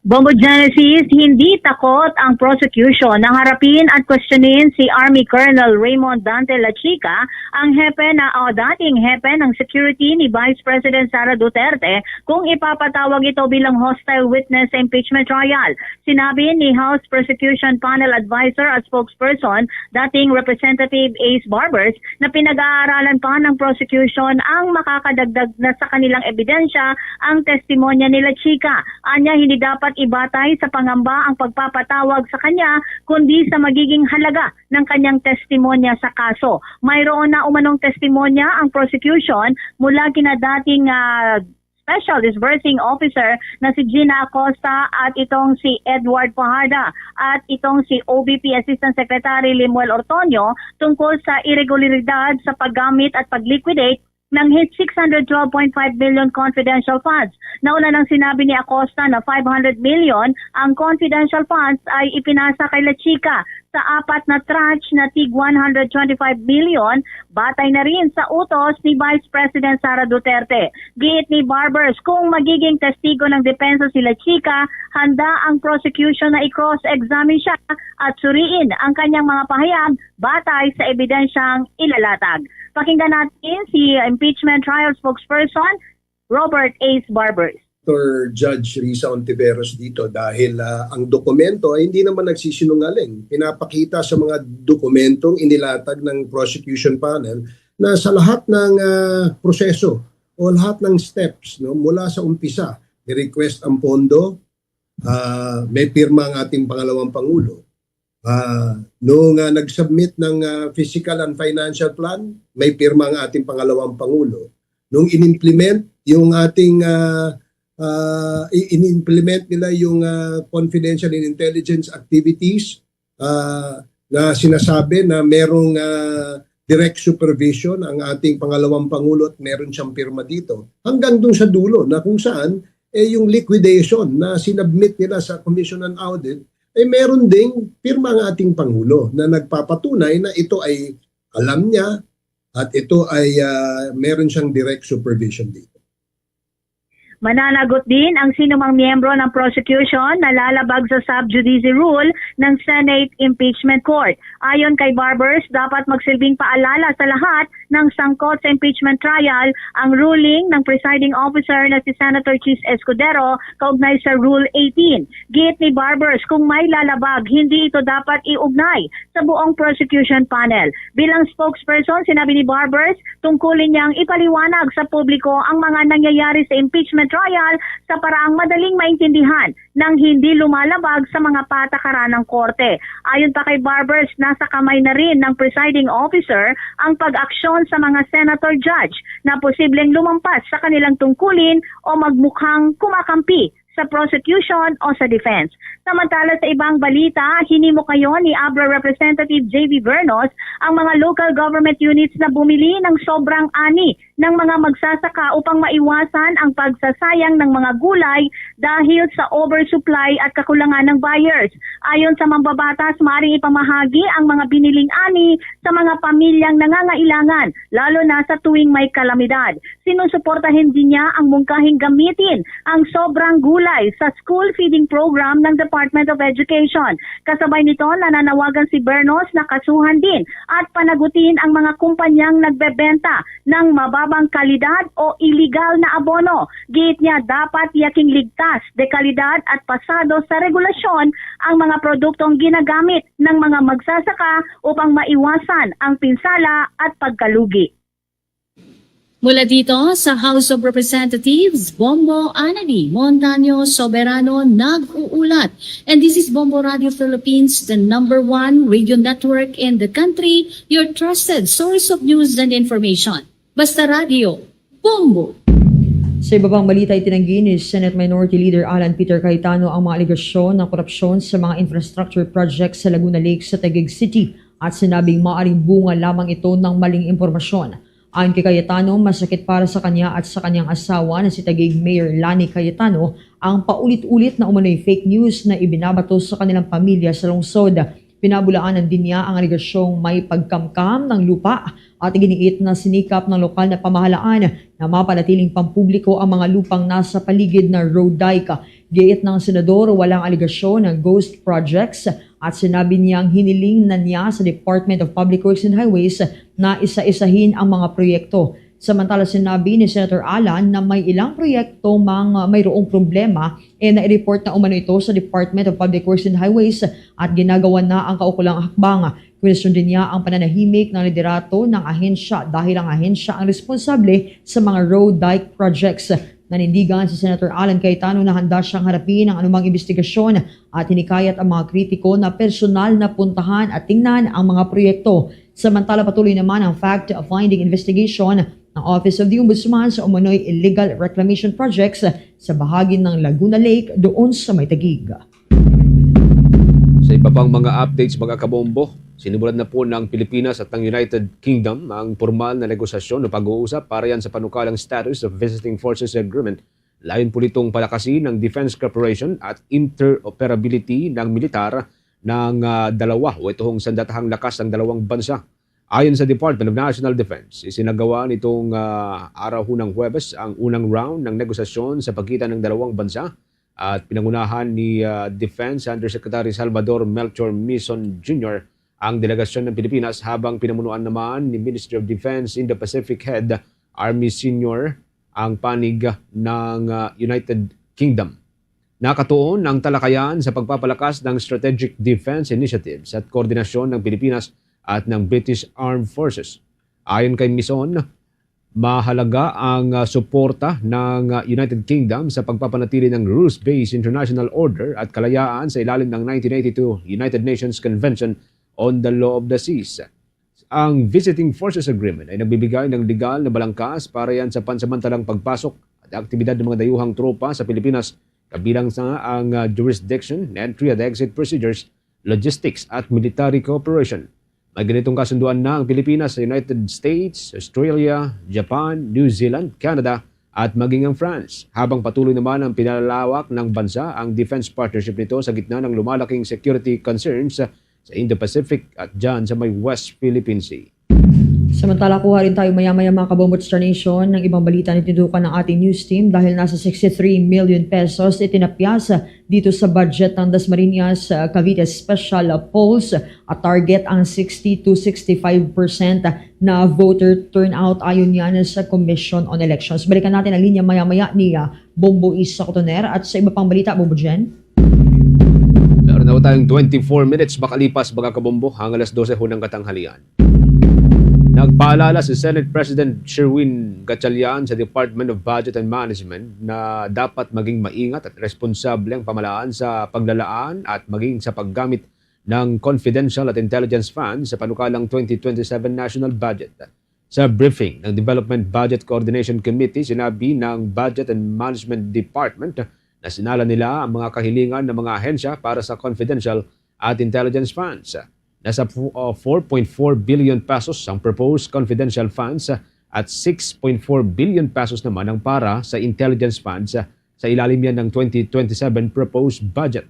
Bombo Genesis, hindi takot ang prosecution na harapin at questionin si Army Colonel Raymond Dante Lachica, ang hepe na, o dating hepe ng security ni Vice President Sara Duterte, kung ipapatawag ito bilang hostile witness sa impeachment trial. Sinabi ni House Prosecution Panel Advisor at Spokesperson, dating Representative Ace Barbers, na pinag-aaralan pa ng prosecution ang makakadagdag na sa kanilang ebidensya ang testimonya ni Lachica. Anya, hindi dapat ibatay sa pangamba ang pagpapatawag sa kanya, kundi sa magiging halaga ng kanyang testimonya sa kaso. Mayroon na umanong testimonya ang prosecution mula kina dating, ah, Special Disbursing Officer na si Gina Acosta at itong si Edward Fajarda at itong si O V P Assistant Secretary Lemuel Ortonio tungkol sa iregularidad sa paggamit at pag-liquidate ng hit six hundred twelve point five million confidential funds. Nauna nang sinabi ni Acosta na five hundred million ang confidential funds ay ipinasa kay Lachica sa apat na tranche na tig one hundred twenty-five million, batay na rin sa utos ni Vice President Sara Duterte. Giit ni Barbers, kung magiging testigo ng depensa si Lachica, handa ang prosecution na i-cross-examine siya at suriin ang kanyang mga pahayag batay sa ebidensyang ilalatag. Pakinggan natin si impeachment trial spokesperson Robert Ace Barbers. Doctor Judge Risa Ontiveros dito dahil, ah, ang dokumento ay hindi naman nagsisinungaling. Pinapakita sa mga dokumentong inilatag ng prosecution panel na sa lahat ng, ah, proseso o lahat ng steps, no, mula sa umpisa, ni-request ang pondo, ah, may pirma ang ating pangalawang pangulo. Ah, nung, ah, nag-submit ng, ah, fiscal and financial plan, may pirma ang ating pangalawang pangulo. Nung in-implement yung ating, ah, ah, i-, in-implement nila yung, ah, confidential and intelligence activities, ah, na sinasabi na merong, ah, direct supervision ang ating pangalawang pangulo at meron siyang pirma dito. Hanggang dun sa dulo na kung saan, eh, yung liquidation na sinubmit nila sa Commission on Audit, eh, meron ding pirma ang ating pangulo na nagpapatunay na ito ay alam niya at ito ay, ah, meron siyang direct supervision dito. Mananagot din ang sinumang miyembro ng prosecution na lalabag sa sub judice rule ng Senate Impeachment Court. Ayon kay Barbers, dapat magsilbing paalala sa lahat ng sangkot sa impeachment trial ang ruling ng presiding officer na si Senator Chiz Escudero kaugnay sa Rule eighteen. Giit ni Barbers, kung may lalabag, hindi ito dapat iugnay sa buong prosecution panel. Bilang spokesperson, sinabi ni Barbers, tungkulin niyang ipaliwanag sa publiko ang mga nangyayari sa impeachment trial sa paraang madaling maintindihan nang hindi lumalabag sa mga patakaran ng korte. Ayon pa kay Barbers, nasa kamay na rin ng presiding officer ang pag-aksyon sa mga senator judge na posibleng lumampas sa kanilang tungkulin o magmukhang kumakampi sa prosecution o sa defense. Samantala, sa ibang balita, hinimukayon ni Abra Representative J V Vernos ang mga local government units na bumili ng sobrang ani ng mga magsasaka upang maiwasan ang pagsasayang ng mga gulay dahil sa oversupply at kakulangan ng buyers. Ayon sa mambabatas, maaaring ipamahagi ang mga biniling ani sa mga pamilyang nangangailangan, lalo na sa tuwing may kalamidad. Sinusuportahan din niya ang mungkahing gamitin ang sobrang gulay sa school feeding program ng Department of Education. Kasabay nito, nananawagan si Vernos na kasuhan din at panagutin ang mga kumpanyang nagbebenta ng mababang kalidad o iligal na abono. Giit niya, dapat yaking ligtas, dekalidad at pasado sa regulasyon ang mga produktong ginagamit ng mga magsasaka upang maiwasan ang pinsala at pagkalugi. Mula dito sa House of Representatives, Bombo Annalie Montaño Soberano nag-uulat. And this is Bombo Radio Philippines, the number one radio network in the country, your trusted source of news and information. Basta Radio, Bombo! Sa iba pang balita, itinanggi ni Senate Minority Leader Alan Peter Cayetano ang mga alegasyon ng korupsyon sa mga infrastructure projects sa Laguna Lake sa Taguig City at sinabing maaaring bunga lamang ito ng maling impormasyon. Ayon kay Cayetano, masakit para sa kanya at sa kanyang asawa na si Taguig Mayor Lani Cayetano ang paulit-ulit na umano'y fake news na ibinabato sa kanilang pamilya sa lungsod. Pinabulaanan din niya ang alegasyong may pagkamkam ng lupa at iginiit na sinikap ng lokal na pamahalaan na mapanatiling pampubliko ang mga lupang nasa paligid ng road dike. Giit ng senador, walang alegasyon ng ghost projects at sinabi niyang hiniling na niya sa Department of Public Works and Highways na isa-isahin ang mga proyekto. Samantala, sinabi ni Senator Alan na may ilang proyekto mang mayroong problema, e na i-report na umano ito sa Department of Public Works and Highways at ginagawa na ang kaukulang hakbang. Kwestiyon din niya ang pananahimik ng liderato ng ahensya dahil ang ahensya ang responsable sa mga road dike projects. Nanindigan si Senator Alan Cayetano na handa siyang harapin ang anumang imbestigasyon at hinikayat ang mga kritiko na personal na puntahan at tingnan ang mga proyekto. Samantala, patuloy naman ang fact-finding investigation ng Office of the Ombudsman sa umano'y illegal reclamation projects sa bahagi ng Laguna Lake doon sa may Taguig. Sa iba pang mga updates, mga kabombo, sinimulan na po ng Pilipinas at ng United Kingdom ang pormal na negosasyon o pag-uusap para yan sa panukalang status of visiting forces agreement. Layon po nitong palakasin ang defense cooperation at interoperability ng militar ng, ah, dalawa o ito hong sandatahang lakas ng dalawang bansa. Ayon sa Department of National Defense, isinagawa nitong, ah, araw ho ng Huwebes ang unang round ng negosasyon sa pagitan ng dalawang bansa at pinangunahan ni, ah, Defense Undersecretary Salvador Melchor Mison Junior ang delegasyon ng Pilipinas, habang pinamunuan naman ni Ministry of Defense Indo-Pacific Head Army Senior ang panig ng, ah, United Kingdom. Nakatuon ang talakayan sa pagpapalakas ng strategic defense initiatives at koordinasyon ng Pilipinas at ng British Armed Forces. Ayon kay Mison, mahalaga ang, ah, suporta ng, ah, United Kingdom sa pagpapanatili ng rules-based international order at kalayaan sa ilalim ng nineteen eighty-two United Nations Convention on the Law of the Seas. Ang Visiting Forces Agreement ay nagbibigay ng legal na balangkas para yan sa pansamantalang pagpasok at aktibidad ng mga dayuhang tropa sa Pilipinas, kabilang sa ang, ah, jurisdiction, entry at exit procedures, logistics at military cooperation. May ganitong kasunduan na ang Pilipinas sa United States, Australia, Japan, New Zealand, Canada, at maging ang France, habang patuloy naman ang pinalalawak ng bansa ang defense partnership nito sa gitna ng lumalaking security concerns sa Indo-Pacific at dyan sa may West Philippine Sea. Samantala, kuha rin tayo maya-maya, mga kabombo, Star Nation, ng ibang balita na tinutukan ng ating news team dahil nasa sixty-three million pesos itinapyas dito sa budget ng Dasmariñas, uh, Cavite Special Polls at target ang sixty to sixty-five percent na voter turnout ayon yan sa Commission on Elections. Balikan natin ang linya maya-maya ni, uh, Bombo Isa Cotoner at sa iba pang balita, Bombo Jen. Meron na ho tayong twenty-four minutes makalipas, mga kabombo, ang alas dose ho ng katanghalian. Nagpaalala si Senate President Sherwin Gatchalian sa Department of Budget and Management na dapat maging maingat at responsable ang pamahalaan sa paglalaan at maging sa paggamit ng confidential at intelligence funds sa panukalang twenty twenty-seven national budget. Sa briefing ng Development Budget Coordination Committee, sinabi ng Budget and Management Department na sinala nila ang mga kahilingan ng mga ahensya para sa confidential at intelligence funds. Nasa fu-, uh, four point four billion pesos ang proposed confidential funds at six point four billion pesos naman ang para sa intelligence funds sa ilalim yan ng twenty twenty-seven proposed budget.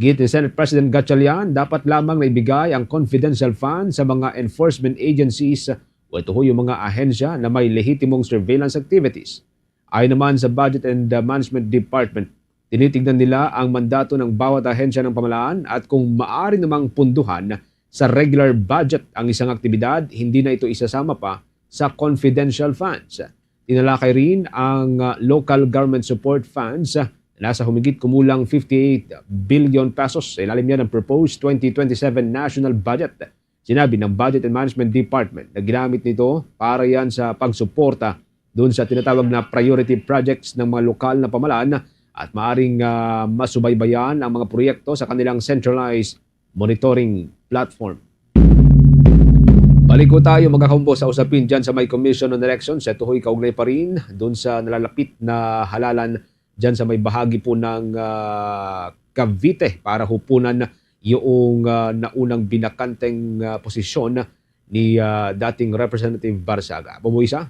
Giit ni Senate President Gatchalian, dapat lamang na ibigay ang confidential funds sa mga enforcement agencies o ito ho yung mga ahensya na may lehitimong surveillance activities. Ayon naman sa Budget and, uh, Management Department, tinitignan nila ang mandato ng bawat ahensya ng pamahalaan at kung maaari namang punduhan sa regular budget ang isang aktibidad, hindi na ito isasama pa sa confidential funds. Tinalakay rin ang, uh, local government support funds, uh, na nasa humigit kumulang fifty-eight billion pesos sa ilalim niya ng proposed twenty twenty-seven national budget. Sinabi ng Budget and Management Department na ginamit nito para yan sa pagsuporta doon sa tinatawag na priority projects ng mga lokal na pamahalaan at maaring, ah, masubaybayan ang mga proyekto sa kanilang centralized monitoring platform. Balik po tayo, mga kaumbo, sa usapin dyan sa may Commission on Elections. Ito ho'y kaugnay pa rin doon sa nalalapit na halalan dyan sa may bahagi po ng, ah, Cavite para hupunan yung, ah, naunang binakanteng, ah, posisyon ni, ah, dating Representative Barzaga. Bombo Isa?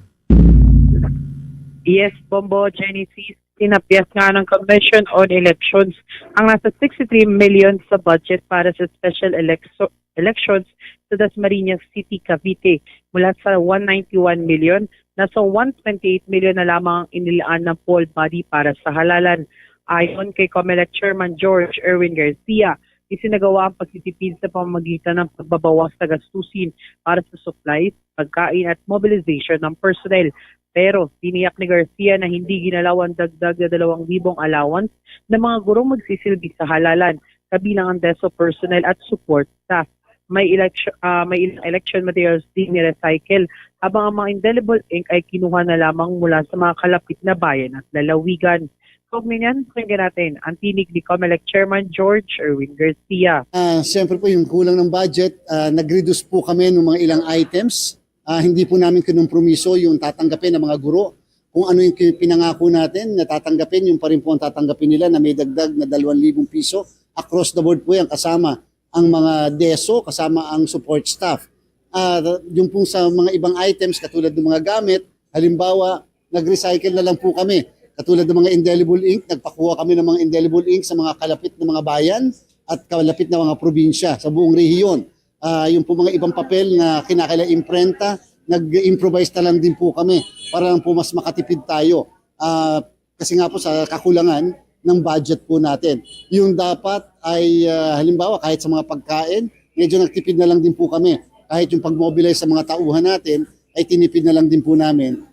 Yes, Bombo, Genesis, tinapyas nga ng Commission on Elections ang nasa sixty-three million sa budget para sa special electio-, elections sa Dasmariñas City, Cavite. Mula sa one ninety-one million, nasa one twenty-eight million na lamang ang inilaan ng poll body para sa halalan. Ayon kay Comelec Chairman George Erwin Garcia, isinagawa ang pagtitipid sa pamamagitan ng pagbabawas sa gastusin para sa supplies, pagkain at mobilization ng personnel. Pero tiniyak ni Garcia na hindi ginalaw ang dagdag na dalawang libong allowance ng mga gurong magsisilbi sa halalan, kabilang ang DESO personnel at support staff. May election, ah, may ilang election materials din ni-recycle, habang ang mga indelible ink ay kinuha na lamang mula sa mga kalapit na bayan at lalawigan. Kaugnay niyan, pakinggan natin ang tinig ni Comelec Chairman George Erwin Garcia. Ah, siyempre po, yung kulang ng budget, ah, nag-reduce po kami ng mga ilang items. Ah, hindi po namin kinumpromiso yung tatanggapin ng mga guro. Kung ano yung ki-, pinangako natin na tatanggapin, yung pa rin po ang tatanggapin nila na may dagdag na dalawang libong piso. Across the board po yan, kasama ang mga DESO, kasama ang support staff. Ah, yung pong sa mga ibang items, katulad ng mga gamit, halimbawa, nag-recycle na lang po kami. Katulad ng mga indelible ink, nagpakuha kami ng mga indelible ink sa mga kalapit na mga bayan at kalapit na mga probinsya sa buong rehiyon. Ah, yung po mga ibang papel na kinakailangan imprenta, nag-improvise na lang din po kami para lang po mas makatipid tayo. Ah, kasi nga po sa kakulangan ng budget po natin. Yung dapat ay, ah, halimbawa, kahit sa mga pagkain, medyo nagtipid na lang din po kami. Kahit yung pag-mobilize sa mga tauhan natin, ay tinipid na lang din po namin.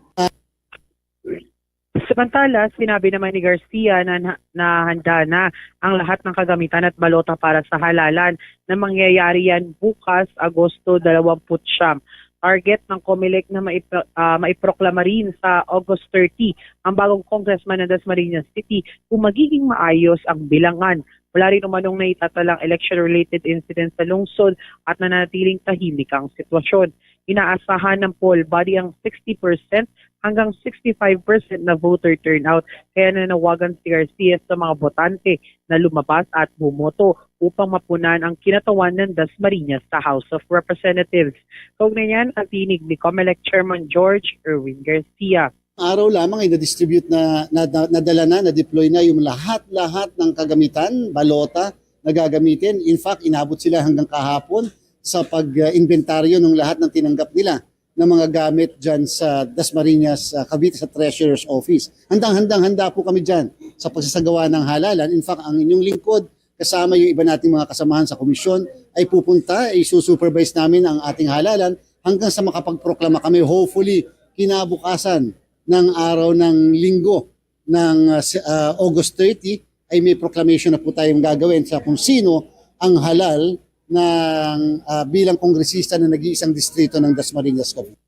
Samantala, sinabi naman ni Garcia na, na, na handa na ang lahat ng kagamitan at balota para sa halalan na mangyayari yan bukas, Agosto dalawampu't siyam. Target ng Comelec na maipro-, ah, maiproklama rin sa August thirty ang bagong congressman ng Dasmariñas City kung magiging maayos ang bilangan. Wala rin umanong naitatalang election-related incidents sa lungsod at nananatiling tahimik ang sitwasyon. Inaasahan ng poll body ang sixty percent hanggang sixty-five percent na voter turnout. Kaya nanawagan si Garcia sa mga botante na lumabas at bumoto upang mapunan ang kinatawan ng Dasmariñas sa House of Representatives. Kaugnay niyan, ang tinig ni Comelec Chairman George Erwin Garcia. Araw lamang ay na-distribute na, na, na, nadala na, na-deploy na yung lahat-lahat ng kagamitan, balota na gagamitin. In fact, inabot sila hanggang kahapon sa pag-inventaryo ng lahat ng tinanggap nila na mga gamit dyan sa Dasmariñas, ah, Cavite, sa Treasurer's Office. Handang-handang-handa po kami dyan sa pagsasagawa ng halalan. In fact, ang inyong lingkod, kasama yung iba nating mga kasamahan sa komisyon, ay pupunta, isusupervise namin ang ating halalan hanggang sa makapagproklama kami. Hopefully, kinabukasan ng araw ng linggo ng, ah, se-, ah, August thirty, ay may proclamation na po tayong gagawin sa kung sino ang halal ng, ah, bilang kongresista na nag-iisang distrito ng Dasmariñas, Cavite.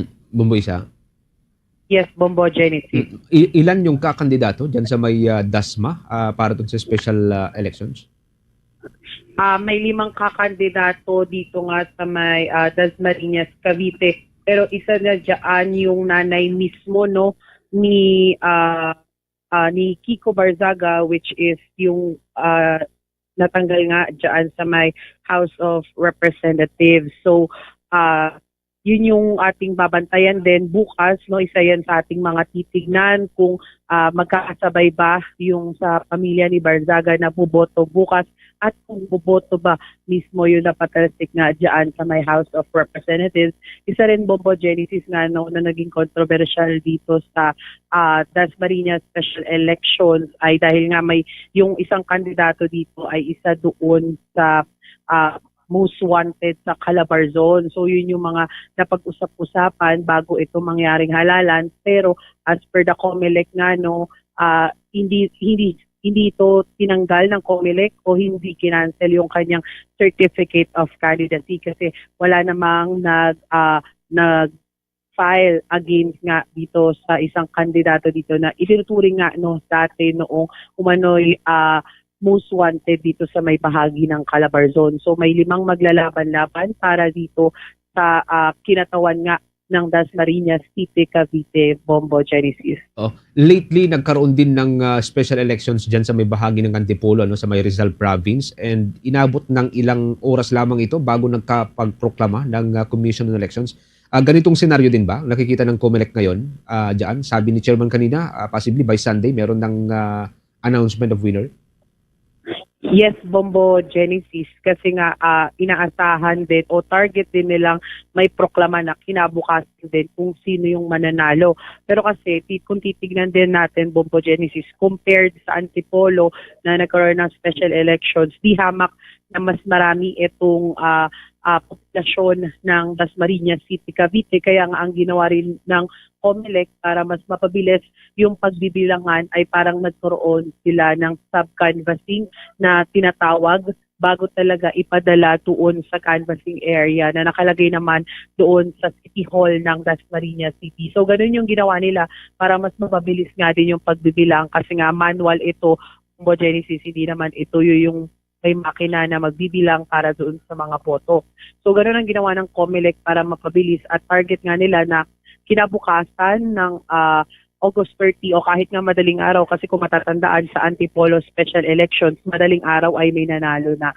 Mm, Bombo Isa? Yes, Bombo Genesis. Mm, i-, ilan yung kakandidato dyan sa may, ah, DASMA, ah, para dun sa special, ah, elections? Ah, may limang kakandidato dito nga sa may, ah, Dasmariñas, Cavite. Pero isa na dyan yung nanay mismo, no, ni, ah, ah, ni Kiko Barzaga, which is yung, ah, natanggal nga dyan sa may House of Representatives. So, ah, yun yung ating babantayan din bukas, no? Isa yan sa ating mga titignan kung, ah, magkakasabay ba yung sa pamilya ni Barzaga na boboto bukas at kung boboto ba mismo yung napatalsik nga dyan sa may House of Representatives. Isa rin, Bombo Genesis, nga, no, na naging kontrobersyal dito sa, ah, Dasmariñas special elections ay dahil nga may, yung isang kandidato dito ay isa doon sa, ah, most wanted sa Calabarzon. So, yun yung mga napag-usap-usapan bago ito mangyaring halalan. Pero as per the Comelec nga, no, ah, hindi, hindi, hindi ito tinanggal ng Comelec o hindi kinancel yung kanyang certificate of candidacy kasi wala namang nag, ah, nag file against nga dito sa isang kandidato dito na itinuturing nga, no, dati noong umano'y, ah, most wanted dito sa may bahagi ng Calabarzon. So, may limang maglalaban-laban para dito sa, ah, kinatawan nga ng Dasmariñas City, Cavite, Bombo Genesis. Oh, lately, nagkaroon din ng, ah, special elections dyan sa may bahagi ng Antipolo, ano, sa may Rizal Province, and inabot ng ilang oras lamang ito bago nagkapagproklama ng, ah, Commission on Elections. Ah, ganitong senaryo din ba nakikita ng Comelec ngayon, ah, dyan? Sabi ni Chairman kanina, ah, possibly by Sunday, meron ng, ah, announcement of winner? Yes, Bombo Genesis, kasi nga, ah, inaasahan din o target din nilang may proklama na kinabukasan din kung sino yung mananalo. Pero kasi, ti-, kung titignan din natin, Bombo Genesis, compared sa Antipolo na nagkaroon ng special elections, di hamak na mas marami itong, ah, ah, populasyon ng Dasmariñas City, Cavite. Kaya nga ang ginawa rin ng Comelec para mas mapabilis yung pagbibilangan ay parang nagkaroon sila ng sub-canvassing na tinatawag bago talaga ipadala doon sa canvassing area na nakalagay naman doon sa City Hall ng Dasmariñas City. So, ganun yung ginawa nila para mas mapabilis nga din yung pagbibilang kasi nga manual ito, Bombo Genesis, hindi naman ito yu-, yung may makina na magbibilang para doon sa mga boto. So, ganun ang ginawa ng Comelec para mapabilis at target nga nila na kinabukasan ng, ah, August thirty o kahit nga madaling araw, kasi kung matatandaan sa Antipolo special elections, madaling araw ay may nanalo na.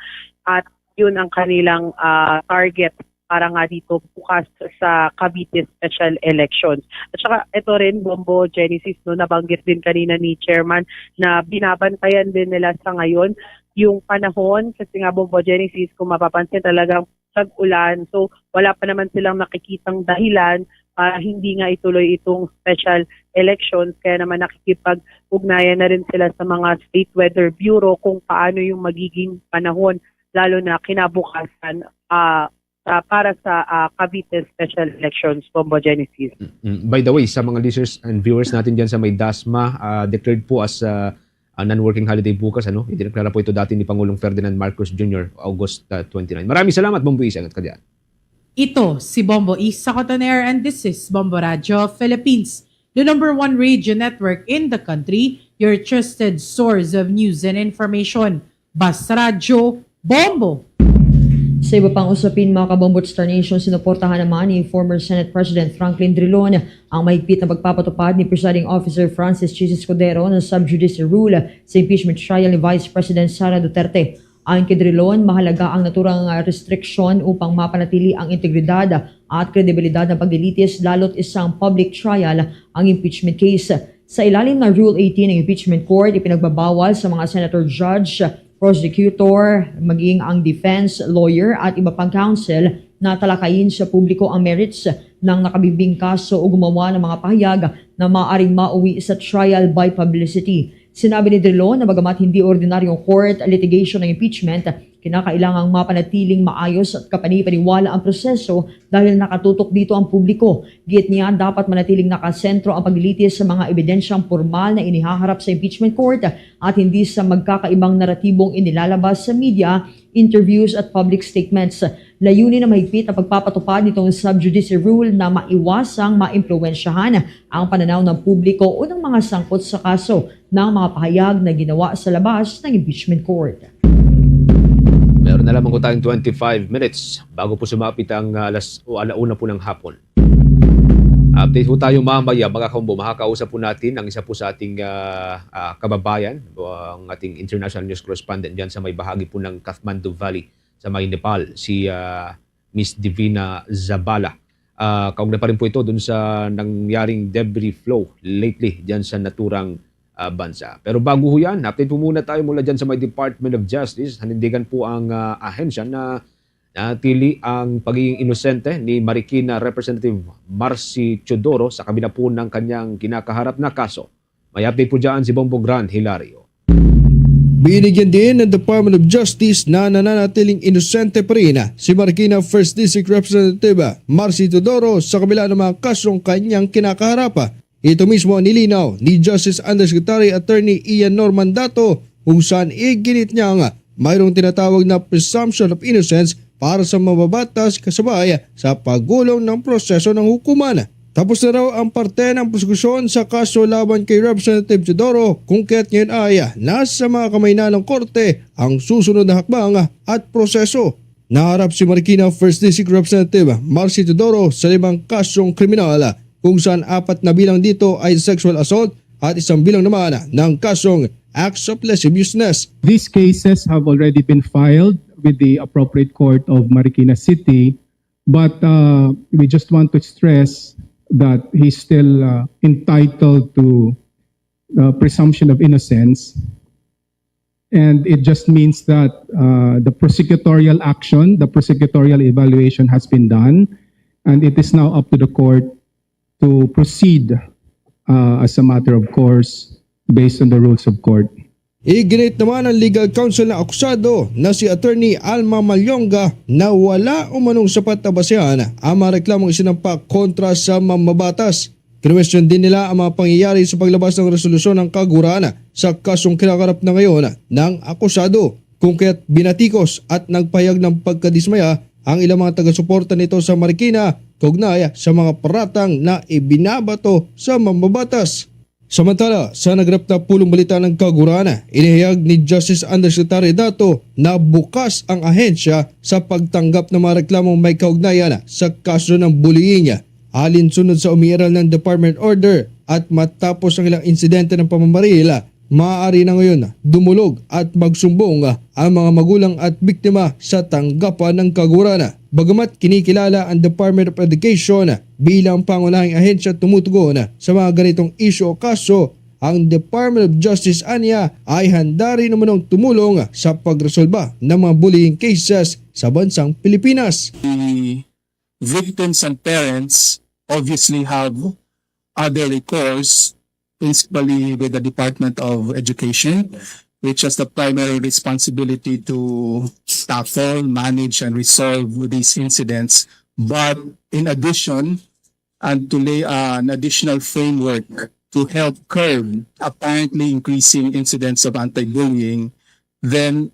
At yun ang kanilang, ah, target para nga dito bukas sa Cavite special elections. At saka ito rin, Bombo Genesis, no, nabanggit din kanina ni Chairman na binabantayan din nila sa ngayon yung panahon kasi nga, Bombo Genesis, kung mapapansin, talagang tag-ulan. So, wala pa naman silang nakikitang dahilan para hindi nga ituloy itong special elections. Kaya naman nakikipag-ugnayan na rin sila sa mga State Weather Bureau kung paano yung magiging panahon, lalo na kinabukasan, ah, ah, para sa, ah, Cavite special elections, Bombo Genesis. Mm, mm. By the way, sa mga listeners and viewers natin diyan sa may Dasma, ah, declared po as, ah, ah, non-working holiday bukas, ano? Idineklara po ito dati ni Pangulong Ferdinand Marcos Junior, August, ah, twenty-nine. Maraming salamat, Bombo Isa. Ingat ka diyan. Ito si Bombo Isa Cotoner, and this is Bombo Radyo Philippines, the number one radio network in the country, your trusted source of news and information. Basta Radyo, Bombo! Sa iba pang usapin, mga kabombo at Star Nation, sinuportahan naman ni former Senate President Franklin Drilon ang mahigpit na pagpapatupad ni Presiding Officer Francis Chiz Escudero ng sub judice rule sa impeachment trial ni Vice President Sara Duterte. Ayon kay Drilon, mahalaga ang naturang, ah, restriksyon upang mapanatili ang integridad at kredibilidad ng paglilitis, lalo't isang public trial ang impeachment case. Sa ilalim ng Rule eighteen ng Impeachment Court, ipinagbabawal sa mga senator, judge, prosecutor, maging ang defense lawyer at iba pang counsel na talakayin sa publiko ang merits ng nakabimbing kaso o gumawa ng mga pahayag na maaaring mauwi sa trial by publicity. Sinabi ni Drilon na bagamat hindi ordinaryong court litigation ang impeachment, kinakailangang mapanatiling maayos at kapanipaniwala ang proseso dahil nakatutok dito ang publiko. Giit niya, dapat manatiling nakasentro ang paglilitis sa mga ebidensyang pormal na inihaharap sa impeachment court at hindi sa magkakaibang naratibong inilalabas sa media, interviews at public statements. Layunin ng mahigpit na pagpapatupad nitong sub judice rule na maiwasang maimpluwensyahan ang pananaw ng publiko o ng mga sangkot sa kaso ng mga pahayag na ginawa sa labas ng impeachment court. Meron na lamang po tayong twenty-five minutes bago po sumapit ang, ah, alas o ala una po ng hapon. Update po tayo mamaya, mga kabombo. Makakausap po natin ang isa po sa ating, ah, ah, kababayan, o ang ating international news correspondent diyan sa may bahagi po ng Kathmandu Valley, sa may Nepal, si, ah, Miss Divina Zabala. Ah, kaugnay pa rin po ito dun sa nangyaring debris flow lately diyan sa naturang, ah, bansa. Pero bago ho yan, update po muna tayo mula diyan sa may Department of Justice. Nanindigan po ang, ah, ahensya na natili ang pagiging inosente ni Marikina Representative Marcy Teodoro sa kabila po ng kanyang kinakaharap na kaso. May update po diyan si Bombo Gran Hilario. Binigyan din ng Department of Justice na nananatiling inosente pa rin si Marikina First District Representative Marcy Teodoro sa kabila ng mga kasong kanyang kinakaharap. Ito mismo ang nilinaw ni Justice Undersecretary Attorney Ian Norman Dato, kung saan iginit niyang mayroong tinatawag na presumption of innocence para sa mababatas kasabay sa pagulong ng proseso ng hukuman. Tapos na raw ang parte ng prosekusyon sa kaso laban kay Representative Teodoro, kung kaya't ngayon ay nasa mga kamay na ng korte ang susunod na hakbang at proseso. Naharap si Marikina First District Representative Marcy Teodoro sa limang kasong kriminal, kung saan apat na bilang dito ay sexual assault at isang bilang naman ng kasong acts of lasciviousness. These cases have already been filed with the appropriate court of Marikina City, but, uh, we just want to stress that he's still, uh, entitled to, uh, presumption of innocence. And it just means that uh, the prosecutorial action, the prosecutorial evaluation has been done, and it is now up to the court to proceed uh, as a matter of course based on the rules of court. Iginit naman ng legal counsel ng akusado na si Attorney Alma Malyonga na wala umanong sapat na basehan ang mga reklamong isinampa kontra sa mamabatas. Kinuwestiyon din nila ang mga pangyayari sa paglabas ng resolusyon ng kaguraan sa kasong kinakarap na ngayon ng akusado, kung kaya't binatikos at nagpahayag ng pagkadismaya ang ilang mga taga-suporta nito sa Marikina kaugnay sa mga paratang na ibinabato sa mamabatas. Samantala, sa naganap na pulong balita ng kaguraan, inihayag ni Justice Undersecretary Dato na bukas ang ahensya sa pagtanggap ng mga reklamong may kaugnayan sa kaso ng bullying. Alinsunod sa umiiral ng department order at matapos ang ilang insidente ng pamamaril, maaari na ngayon dumulog at magsumbong ang mga magulang at biktima sa tanggapan ng kaguraan. Bagamat kinikilala ang Department of Education bilang pangunahing ahensya tumutugon sa mga ganitong isyu o kaso, ang Department of Justice aniya ay handa rin umanong tumulong sa pagresolba ng mga bullying cases sa bansang Pilipinas. The victims and parents obviously have other recourse, principally with the Department of Education, which has the primary responsibility to tackle, manage, and resolve these incidents. But in addition, and to lay an additional framework to help curb apparently increasing incidents of anti-bullying, then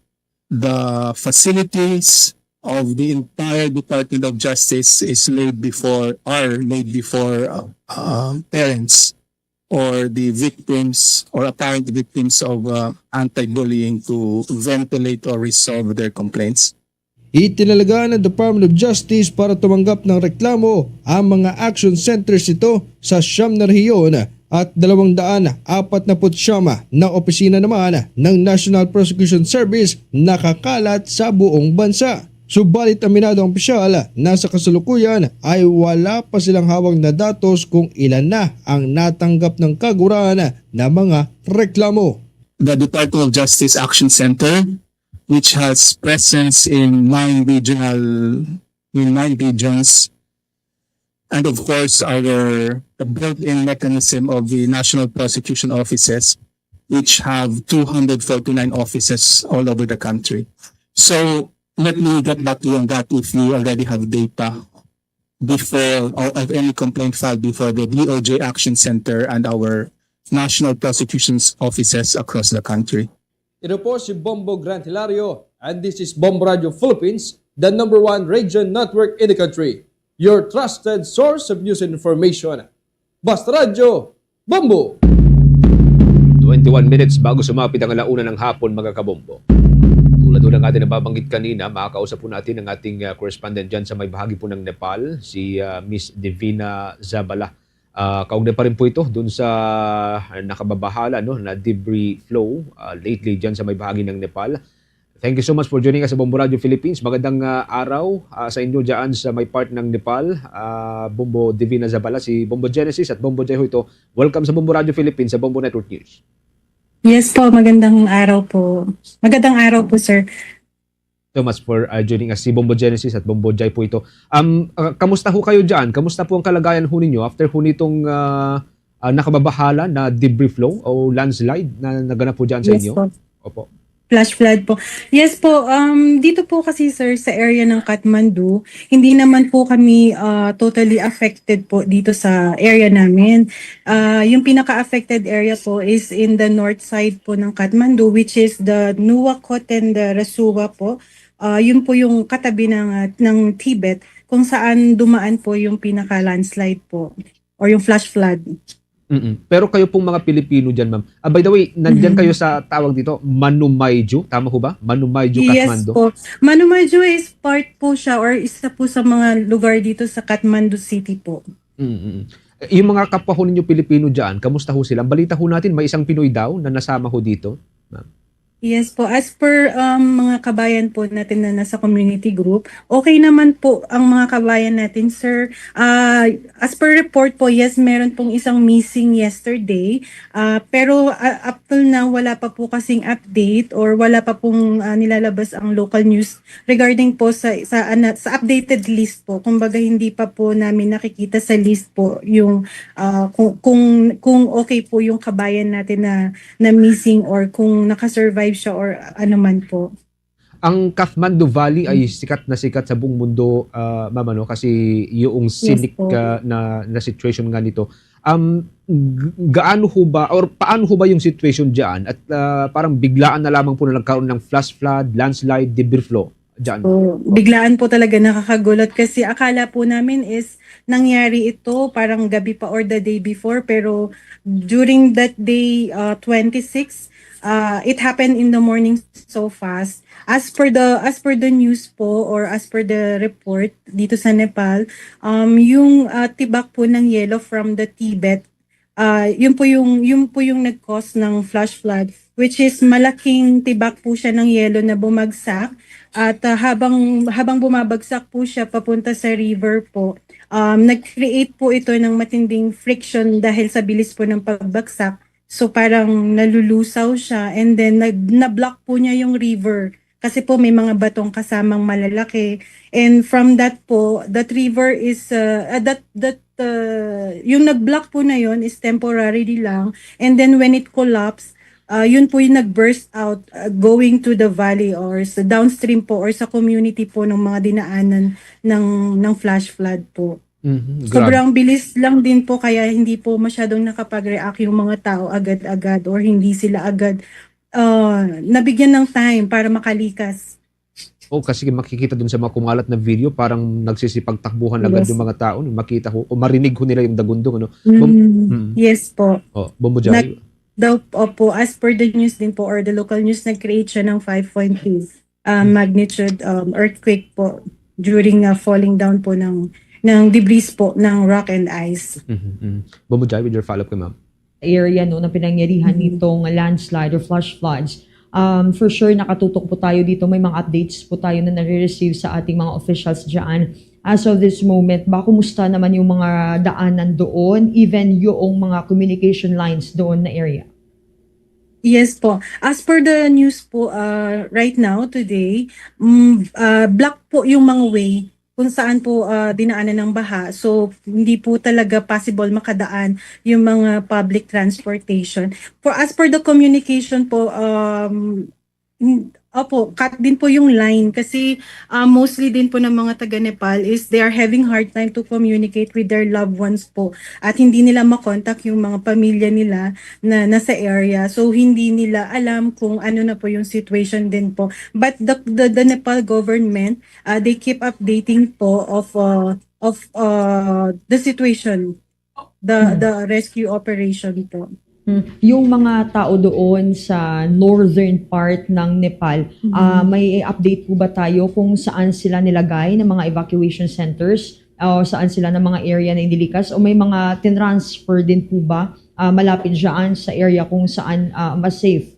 the facilities of the entire Department of Justice is laid before, are laid before uh, uh, parents or the victims or apparent victims of uh, anti-bullying to ventilate or resolve their complaints. Itinalaga ng Department of Justice para tumanggap ng reklamo ang mga action centers nito sa siyam na rehiyon at dalawang daan apat na putsyam na opisina naman ng National Prosecution Service nakakalat sa buong bansa. Subalit aminado ang opisyal na sa kasalukuyan ay wala pa silang hawak na datos kung ilan na ang natanggap ng kaguraan na mga reklamo. The Department of Justice Action Center, which has presence in nine regional, in nine regions, and of course our the built-in mechanism of the National Prosecution Offices, which have two hundred forty-nine offices all over the country. So let me get back to you on that if you already have data before or have any complaint filed before the D O J Action Center and our National Prosecution's offices across the country. Ito po si Bombo Grant Hilario, and this is Bombo Radio Philippines, the number one radio network in the country. Your trusted source of news and information. Basta Radyo, Bombo! Twenty-one minutes bago sumapit ang ala una ng hapon, mga kabombo. Tulad ho ng ating nababanggit kanina, makakausap po natin ang ating ah, correspondent dyan sa may bahagi po ng Nepal, si ah, Miss Divina Zabala. Ah, kaugnay pa rin po ito dun sa nakababahala, no, na debris flow ah, lately dyan sa may bahagi ng Nepal. Thank you so much for joining us sa Bombo Radio Philippines. Magandang ah, araw ah, sa inyo dyan sa may part ng Nepal. Ah, Bombo Divina Zabala, si Bombo Genesis at Bombo Jai ho ito. Welcome sa Bombo Radio Philippines, sa Bombo Network News. Yes po, magandang araw po. Magandang araw po, sir. So much for uh, joining us. Si Bombo Genesis at Bombo Jai po ito. Um, uh, kamusta ho kayo dyan? Kamusta po ang kalagayan ho ninyo after ho nitong uh, uh, nakababahala na debris flow o landslide na naganap po dyan sa Yes inyo? Po. Opo. Flash flood po. Yes po, um, dito po kasi, sir, sa area ng Kathmandu, hindi naman po kami uh, totally affected po dito sa area namin. Uh, yung pinaka-affected area po is in the north side po ng Kathmandu, which is the Nuwakot and the Rasuwa po. Uh, yun po yung katabi ng, uh, ng Tibet, kung saan dumaan po yung pinaka-landslide po or yung flash flood. Mm-mm. Pero kayo pong mga Pilipino dyan, ma'am. Ah, by the way, nandyan Mhm. kayo sa tawag dito, Manumayju. Tama ho ba? Manumayju, Yes Kathmandu? Po. Manumayju is part po siya or isa po sa mga lugar dito sa Kathmandu City po. Mm-mm. Eh, yung mga kapwa ho ninyo Pilipino dyan, kamusta ho sila? Ang balita ho natin, may isang Pinoy daw na nasama ho dito, ma'am. Yes po, as per, um, mga kabayan po natin na nasa community group, okay naman po ang mga kabayan natin, sir. Ah, as per report po, yes, meron pong isang missing yesterday. Ah, pero, ah, up till now, wala pa po kasing update or wala pa pong, ah, nilalabas ang local news regarding po sa, sa, ano, sa updated list po. Kumbaga, hindi pa po namin nakikita sa list po yung, ah, kung, kung, kung okay po yung kabayan natin na, na missing or kung naka-survive siya or ano man po. Ang Kathmandu Valley ay sikat na sikat sa buong mundo, ah, ma'am, ano, kasi yung scenic, ah, na, na situation nga nito. Um, g-, gaano ho ba, or paano ho ba yung situation diyan? At, ah, parang biglaan na lamang po na nagkaroon ng flash flood, landslide, debris flow diyan? So, biglaan po talaga, nakakagulat kasi akala po namin is nangyari ito parang gabi pa or the day before, pero during that day, ah, twenty-six, ah, it happened in the morning so fast. As per the, as per the news po or as per the report dito sa Nepal, um, yung, ah, tibak po ng yelo from the Tibet, ah, yun po yung, yun po yung nag-cause ng flash flood, which is malaking tibak po siya ng yelo na bumagsak at, ah, habang, habang bumabagsak po siya papunta sa river po, um, nag-create po ito ng matinding friction dahil sa bilis po ng pagbagsak. So, parang nalulusaw siya and then nag-, na-block po niya yung river. Kasi po may mga batong kasamang malalaki. And from that po, that river is, uh, uh, that, that, uh, yung nag-block po na yun is temporarily lang. And then when it collapsed, uh, yun po yung nag-burst out, uh, going to the valley or sa downstream po or sa community po ng mga dinaanan ng, ng flash flood po. Mhm, grabe. Sobrang bilis lang din po, kaya hindi po masyadong nakapag-react yung mga tao agad-agad or hindi sila agad, ah, nabigyan ng time para makalikas. Oh, kasi makikita dun sa mga kumalat na video, parang nagsisipagtakbuhan agad yung mga tao, no? Makita ho, o marinig ho nila yung dagundong, ano? Bum-, mm. Yes po. Oh, Bombo Jai. Nag-, daw, opo, as per the news din po or the local news, nag-create siya ng five point two, ah, magnitude, um, earthquake po during, ah, falling down po ng, ng debris po ng rock and ice. Mhm, mhm. Bombo Jai, with your follow-up kay ma'am. Area, no, na pinangyarihan nitong landslide or flash floods. Um, for sure, nakatutok po tayo dito. May mga updates po tayo na nare-receive sa ating mga officials dyan. As of this moment, ba, kumusta naman yung mga daanan doon? Even yung mga communication lines doon na area? Yes po. As per the news po, ah, right now, today, mm, ah, block po yung mga way kung saan po, ah, dinaanan ng baha. So, hindi po talaga possible makadaan yung mga public transportation. For, as per the communication po, um, mm, opo, cut din po yung line kasi, ah, mostly din po ng mga taga Nepal is they are having hard time to communicate with their loved ones po. At hindi nila makontak yung mga pamilya nila na nasa area. So, hindi nila alam kung ano na po yung situation din po. But the, the, the Nepal government, ah, they keep updating po of, ah, of, ah, the situation, the, the rescue operation po. Hmm. Yung mga tao doon sa northern part ng Nepal, ah, may update po ba tayo kung saan sila nilagay ng mga evacuation centers? O saan sila ng mga area na inilikas? O may mga tinransfer din po ba, ah, malapit dyan sa area kung saan, ah, mas safe?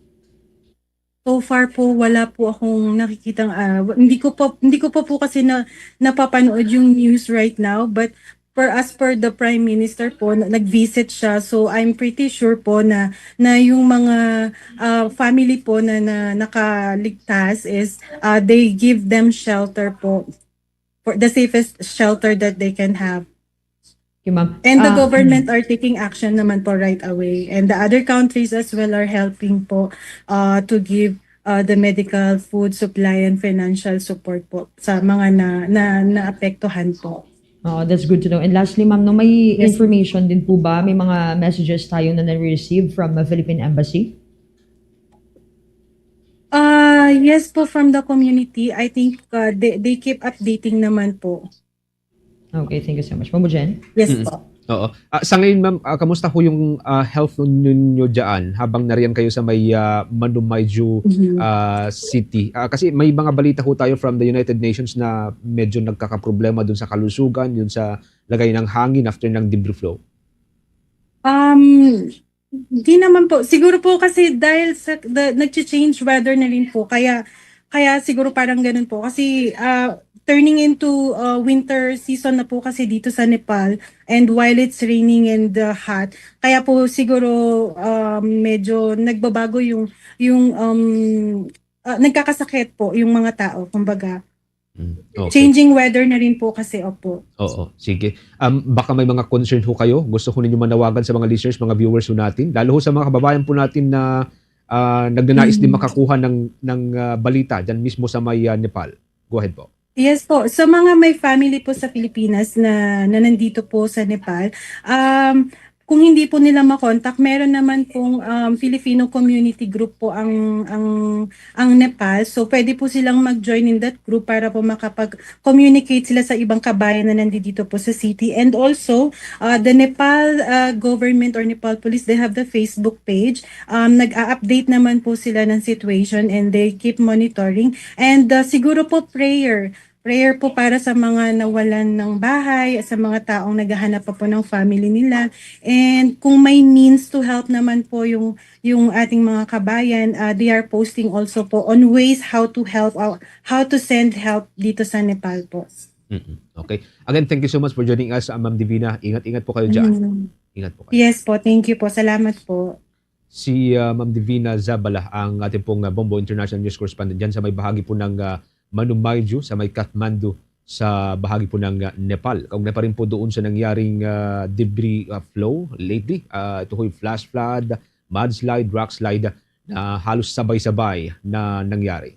So far po, wala po akong nakikitang, ah, wa-, hindi ko pa, hindi ko pa po kasi na, napapanood yung news right now, but per, as per the Prime Minister po, na, nag-visit siya. So, I'm pretty sure po na, na yung mga, ah, family po na, na nakaligtas is, ah, they give them shelter po. For the safest shelter that they can have. Okay, ma'am. And the government are taking action naman po right away. And the other countries as well are helping po, uh, to give, uh, the medical, food supply, and financial support po sa mga na, na, naapektuhan po. Oh, that's good to know. And lastly, ma'am, no, may information din po ba? May mga messages tayo na na-receive from the Philippine Embassy? Ah, yes po, from the community. I think, uh, they, they keep updating naman po. Okay, thank you so much. Ma'am Jen? Yes po. Oo. Ah, sa ngayon, ma'am, ah, kamusta ho yung, ah, health ninyo dyan habang nariyan kayo sa may, ah, Manumayju, ah, city? Ah, kasi may mga balita ho tayo from the United Nations na medyo nagkakaproblema dun sa kalusugan, yun sa lagay ng hangin after ng debris flow. Um, Hindi naman po. Siguro po kasi dahil sa, the, nagche-change weather na rin po. Kaya, kaya siguro parang ganun po. Kasi, ah, turning into, ah, winter season na po kasi dito sa Nepal. And while it's raining and, ah, hot, kaya po siguro, ah, medyo nagbabago yung, yung, um, ah, nagkakasakit po yung mga tao, kumbaga. Mm, okay. Changing weather na rin po kasi, opo. Oo, sige. Um, baka may mga concern ho kayo, gusto ho ninyo manawagan sa mga listeners, mga viewers ho natin, lalo ho sa mga kababayan po natin na, ah, nagnanais din Mm. makakuha ng, ng, ah, balita dyan mismo sa may, ah, Nepal. Go ahead po. Yes po. Sa mga may family po sa Pilipinas na, na nandito po sa Nepal, um, kung hindi po nila makontak, meron naman pong, um, Filipino community group po ang, ang, ang Nepal. So, pwede po silang mag-join in that group para po makapag-communicate sila sa ibang kabayan na nandito po sa city. And also, uh, the Nepal, uh, government or Nepal police, they have the Facebook page. Um, nag-a-update naman po sila ng situation and they keep monitoring. And, uh, siguro po prayer. Prayer po para sa mga nawalan ng bahay, sa mga taong naghahanap pa po ng family nila. And kung may means to help naman po yung, yung ating mga kabayan, ah, they are posting also po on ways how to help, ah, how to send help dito sa Nepal po. Mm-mm. Okay. Again, thank you so much for joining us, ah, Ma'am Divina. Ingat-ingat po kayo dyan. Mm. Ingat po kayo. Yes po, thank you po. Salamat po. Si, ah, Ma'am Divina Zabala, ang ating pong, ah, Bombo International News Correspondent dyan sa may bahagi po ng, ah, Manumaiju, sa may Kathmandu, sa bahagi po ng, ah, Nepal. Kaugnay pa rin po doon sa nangyaring, ah, debris, ah, flow lately. Ah, ito ho'y flash flood, mudslide, rock slide na halos sabay-sabay na nangyari.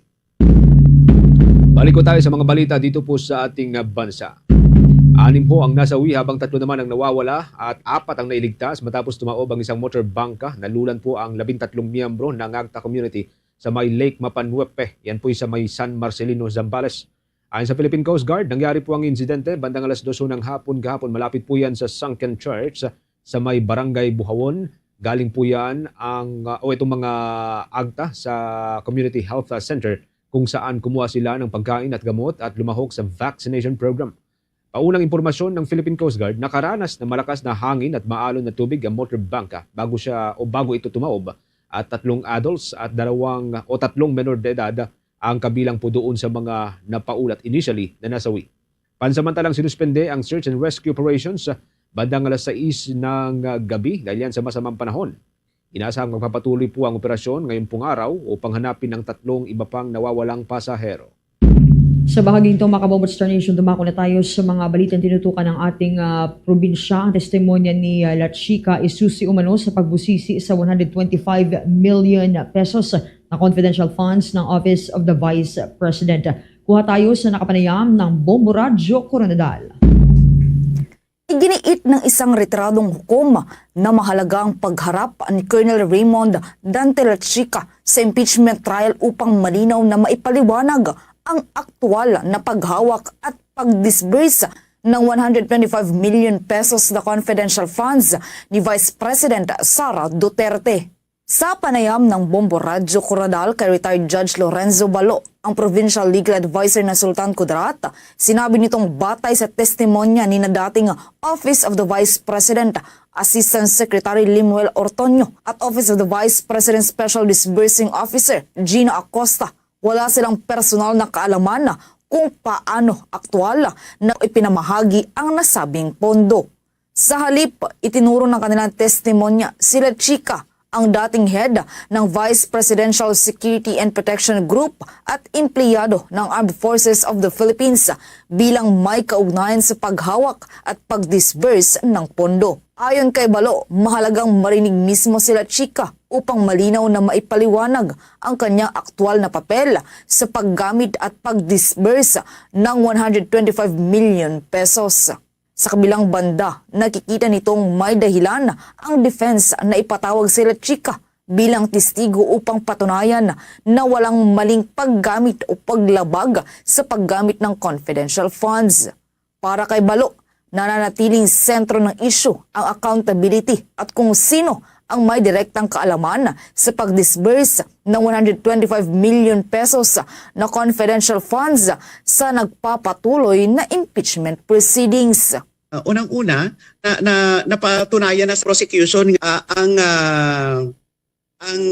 Balik po tayo sa mga balita dito po sa ating, ah, bansa. Anim ho ang nasawi habang tatlo naman ang nawawala at apat ang nailigtas matapos tumaob ang isang motor bangka. Nalulan po ang labintatlong miyembro ng Agta community sa may Lake Mapanuepe. Yan po'y sa may San Marcelino, Zambales. Ayon sa Philippine Coast Guard, nangyari po ang insidente bandang alas dos ho ng hapon kahapon. Malapit po yan sa Sunken Church sa may Barangay Buhawon. Galing po yan ang, ah, o itong mga agta sa Community Health, ah, Center kung saan kumuha sila ng pagkain at gamot at lumahok sa vaccination program. Paunang impormasyon ng Philippine Coast Guard, nakaranas ng malakas na hangin at maalon na tubig ang motor bangka bago siya o bago ito tumaob at tatlong adults at dalawang o tatlong menor de edad ang kabilang po doon sa mga napaulat initially na nasawi. Pansamantalang sinuspende ang search and rescue operations bandang alas sais ng gabi dahil yan sa masamang panahon. Inaasahang magpapatuloy po ang operasyon ngayong pong araw upang hanapin ang tatlong iba pang nawawalang pasahero. Sa bahaging ito, mga kabombo, Star Nation, dumako na tayo sa mga balitang tinutukan ng ating, ah, probinsya. Ang testimonya ni, ah, La Chica Isusi umano sa pagbusisi sa one hundred twenty-five million pesos na confidential funds ng Office of the Vice President. Kuha tayo sa nakapanayam ng Bombo Radyo Koronadal. Iginiit ng isang retiradong hukom na mahalaga ang pagharap ni Colonel Raymond Dante La Chica sa impeachment trial upang malinaw na maipaliwanag ang aktual na paghawak at pag-disburse ng one hundred twenty-five million pesos na confidential funds ni Vice President Sara Duterte. Sa panayam ng Bombo Radyo Koronadal kay retired Judge Lorenzo Balo, ang Provincial Legal Advisor na Sultan Kudarat, sinabi nitong batay sa testimonya ni na dating Office of the Vice President Assistant Secretary Lemuel Ortoño at Office of the Vice President Special Disbursing Officer Gino Acosta, wala silang personal na kaalaman kung paano aktual na ipinamahagi ang nasabing pondo. Sa halip, itinuro ng kanilang testimonya sila Chica, ang dating head ng Vice Presidential Security and Protection Group at empleyado ng Armed Forces of the Philippines, bilang may kaugnayan sa paghawak at pag-disburse ng pondo. Ayon kay Balo, mahalagang marinig mismo sila Chica upang malinaw na maipaliwanag ang kanyang aktual na papel sa paggamit at pag-disburse ng one hundred twenty-five million pesos. Sa kabilang banda, nakikita nitong may dahilan ang defense na ipatawag sila Chica bilang testigo upang patunayan na walang maling paggamit o paglabag sa paggamit ng confidential funds. Para kay Balo, nananatiling sentro ng isyu ang accountability at kung sino ang may direktang kaalaman sa pag-disburse ng one hundred twenty-five million pesos na confidential funds sa nagpapatuloy na impeachment proceedings. Ah, unang-una, na, na, napatunayan na sa prosecution nga ang, ah, ang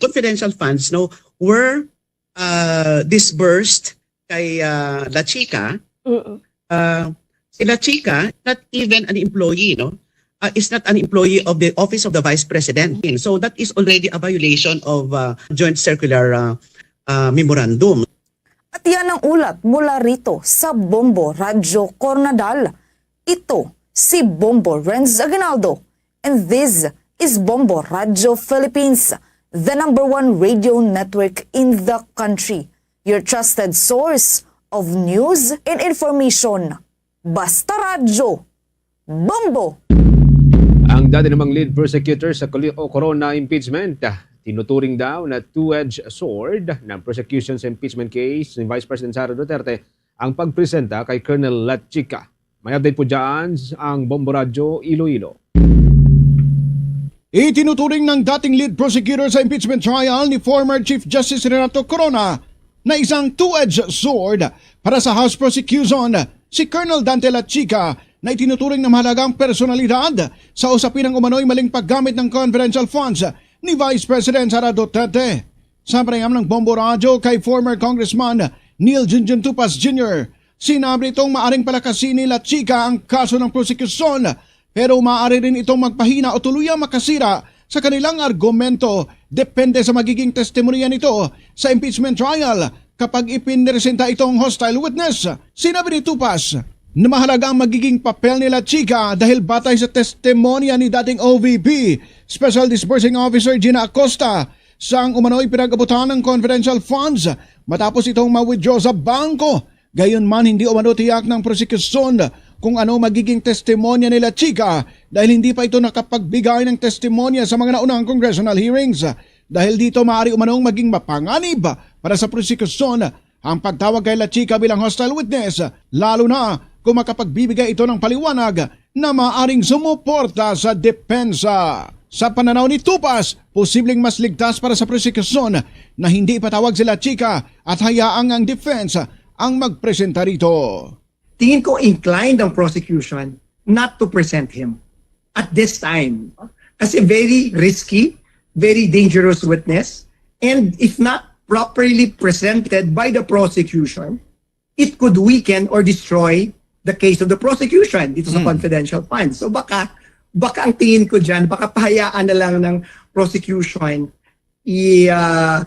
confidential funds, no, were, ah, disbursed kay, ah, La Chica. Mm. Ah, si La Chica, not even an employee, no? Ah, is not an employee of the Office of the Vice President. So that is already a violation of, ah, Joint Circular, ah, ah, Memorandum. At yan ang ulat mula rito sa Bombo Radyo Koronadal. Ito si Bombo Renz Aguinaldo, and this is Bombo Radyo Philippines, the number one radio network in the country. Your trusted source of news and information. Basta Radyo, Bombo! Ang dati namang lead prosecutor sa Coli-, o Corona impeachment, tinuturing daw na two-edged sword ng prosecution sa impeachment case ni Vice President Sara Duterte ang pagpresenta kay Colonel La Chica. May update po dyan ang Bombo Radyo Iloilo. Itinuturing ng dating lead prosecutor sa impeachment trial ni former Chief Justice Renato Corona na isang two-edged sword para sa House prosecution si Colonel Dante La Chica na itinuturing na mahalagang personalidad sa usapin ng umano'y maling paggamit ng confidential funds ni Vice President Sara Duterte. Sa panayam ng Bombo Radyo kay former Congressman Neil Junjun Tupas Junior, sinabi nitong maaring palakasin ni La Chica ang kaso ng prosekusyon, pero maaari rin itong magpahina o tuluyang makasira sa kanilang argumento, depende sa magiging testimonya nito sa impeachment trial kapag ipinresenta itong hostile witness. Sinabi ni Tupas na mahalaga ang magiging papel ni La Chica dahil batay sa testimonya ni dating O V P Special Disbursing Officer Gina Acosta, siya ang umano'y pinag-abutan ng confidential funds matapos itong ma-withdraw sa bangko. Gayunman, hindi umano tiyak ng prosekusyon kung ano magiging testimonya ni La Chica dahil hindi pa ito nakapagbigay ng testimonya sa mga naunang congressional hearings. Dahil dito, maaari umanong maging mapanganib para sa prosekusyon ang pagtawag kay La Chica bilang hostile witness, lalo na kung makapagbibigay ito ng paliwanag na maaaring sumuporta sa depensa. Sa pananaw ni Tupas, posibleng mas ligtas para sa prosekusyon na hindi ipatawag si La Chica at hayaang ang defense ang magpresenta rito. Tingin ko inclined ang prosecution not to present him at this time. Kasi very risky, very dangerous witness, and if not properly presented by the prosecution, it could weaken or destroy the case of the prosecution dito sa confidential funds. So baka, baka ang tingin ko dyan, baka pahayaan na lang ng prosecution i-, ah,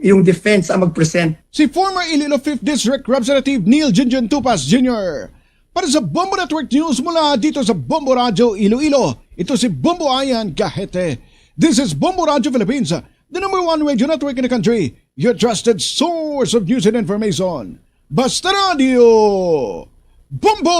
yung defense ang mag-present. Si former Iloilo fifth District Representative Neil Junjun Tupas Junior. Para sa Bombo Network News mula dito sa Bombo Radyo Iloilo, ito si Bombo Ian Gahete. This is Bombo Radyo Philippines, the number one radio network in the country, your trusted source of news and information. Basta Radyo, Bombo!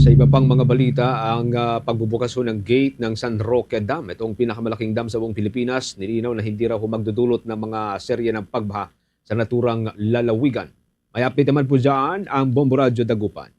Sa iba pang mga balita, ang, ah, pagbubukas ho ng gate ng San Roque Dam, itong pinakamalaking dam sa buong Pilipinas, nilinaw na hindi raw ho magdudulot ng mga serye ng pagbaha sa naturang lalawigan. May update naman po dyan ang Bombo Radyo Dagupan.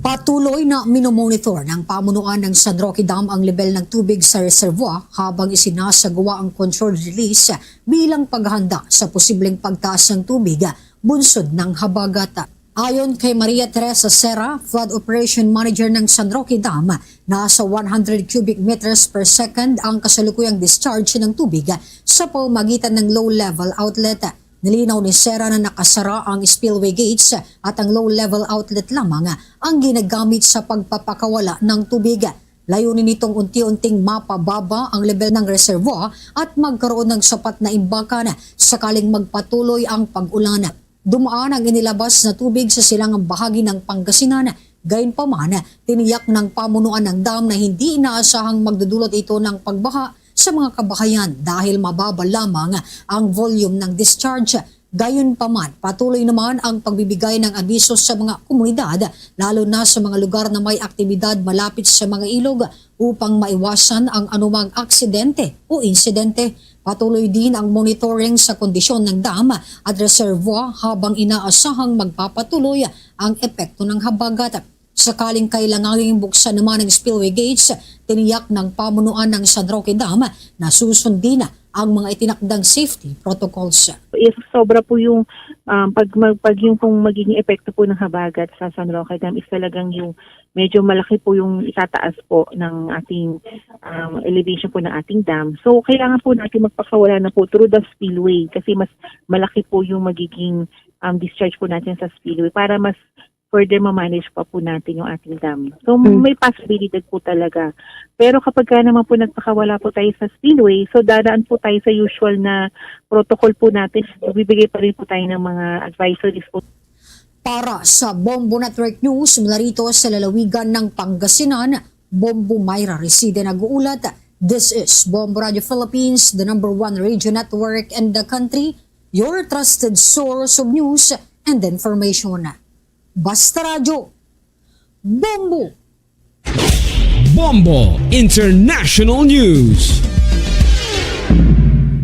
Patuloy na minomonitor ng pamunuan ng San Roque Dam ang lebel ng tubig sa reservoir habang isinasagawa ang controlled release bilang paghahanda sa posibleng pagtaas ng tubig bunsod ng habagat. Ayon kay Maria Teresa Serra, Flood Operation Manager ng San Roque Dam, nasa one hundred cubic meters per second ang kasalukuyang discharge ng tubig sa pamamagitan ng low-level outlet. Nilinaw ni Serra na nakasara ang spillway gates at ang low-level outlet lamang ang ginagamit sa pagpapakawala ng tubig. Layunin nitong unti-unting mapababa ang lebel ng reservoir at magkaroon ng sapat na imbakan sakaling magpatuloy ang pag-ulan. Dumaan ang inilabas na tubig sa silangang bahagi ng Pangasinan. Gayunpaman, tiniyak ng pamunuan ng dam na hindi inaasahang magdudulot ito ng pagbaha sa mga kabahayan dahil mababa lamang ang volume ng discharge. Gayunpaman, patuloy naman ang pagbibigay ng abiso sa mga komunidad, lalo na sa mga lugar na may aktibidad malapit sa mga ilog, upang maiwasan ang anumang aksidente o insidente. Patuloy din ang monitoring sa kondisyon ng dam at reservoir habang inaasahang magpapatuloy ang epekto ng habagat. Sakaling kailangang buksan naman ang spillway gates, tiniyak ng pamunuan ng San Roque Dam na susundin ang mga itinakdang safety protocols. If sobra po yung, um, pag, mag, pag yung pong magiging epekto po ng habagat sa San Roque Dam is talagang yung medyo malaki po yung itataas po ng ating, um, elevation po ng ating dam. So, kailangan po natin magpakawala na po through the spillway kasi mas malaki po yung magiging, um, discharge po natin sa spillway para mas further ma-manage pa po natin yung ating dam. So, Mm. may posibilidad po talaga. Pero kapag ka naman po nagpakawala po tayo sa spillway, so dadaan po tayo sa usual na protocol po natin. Magbibigay pa rin po tayo ng mga advisories po. Para sa Bombo Network News, mula rito sa lalawigan ng Pangasinan, Bombo Myra Reside nag-uulat. This is Bombo Radio Philippines, the number one radio network in the country, your trusted source of news and information. Basta Radyo, Bombo! Bombo International News.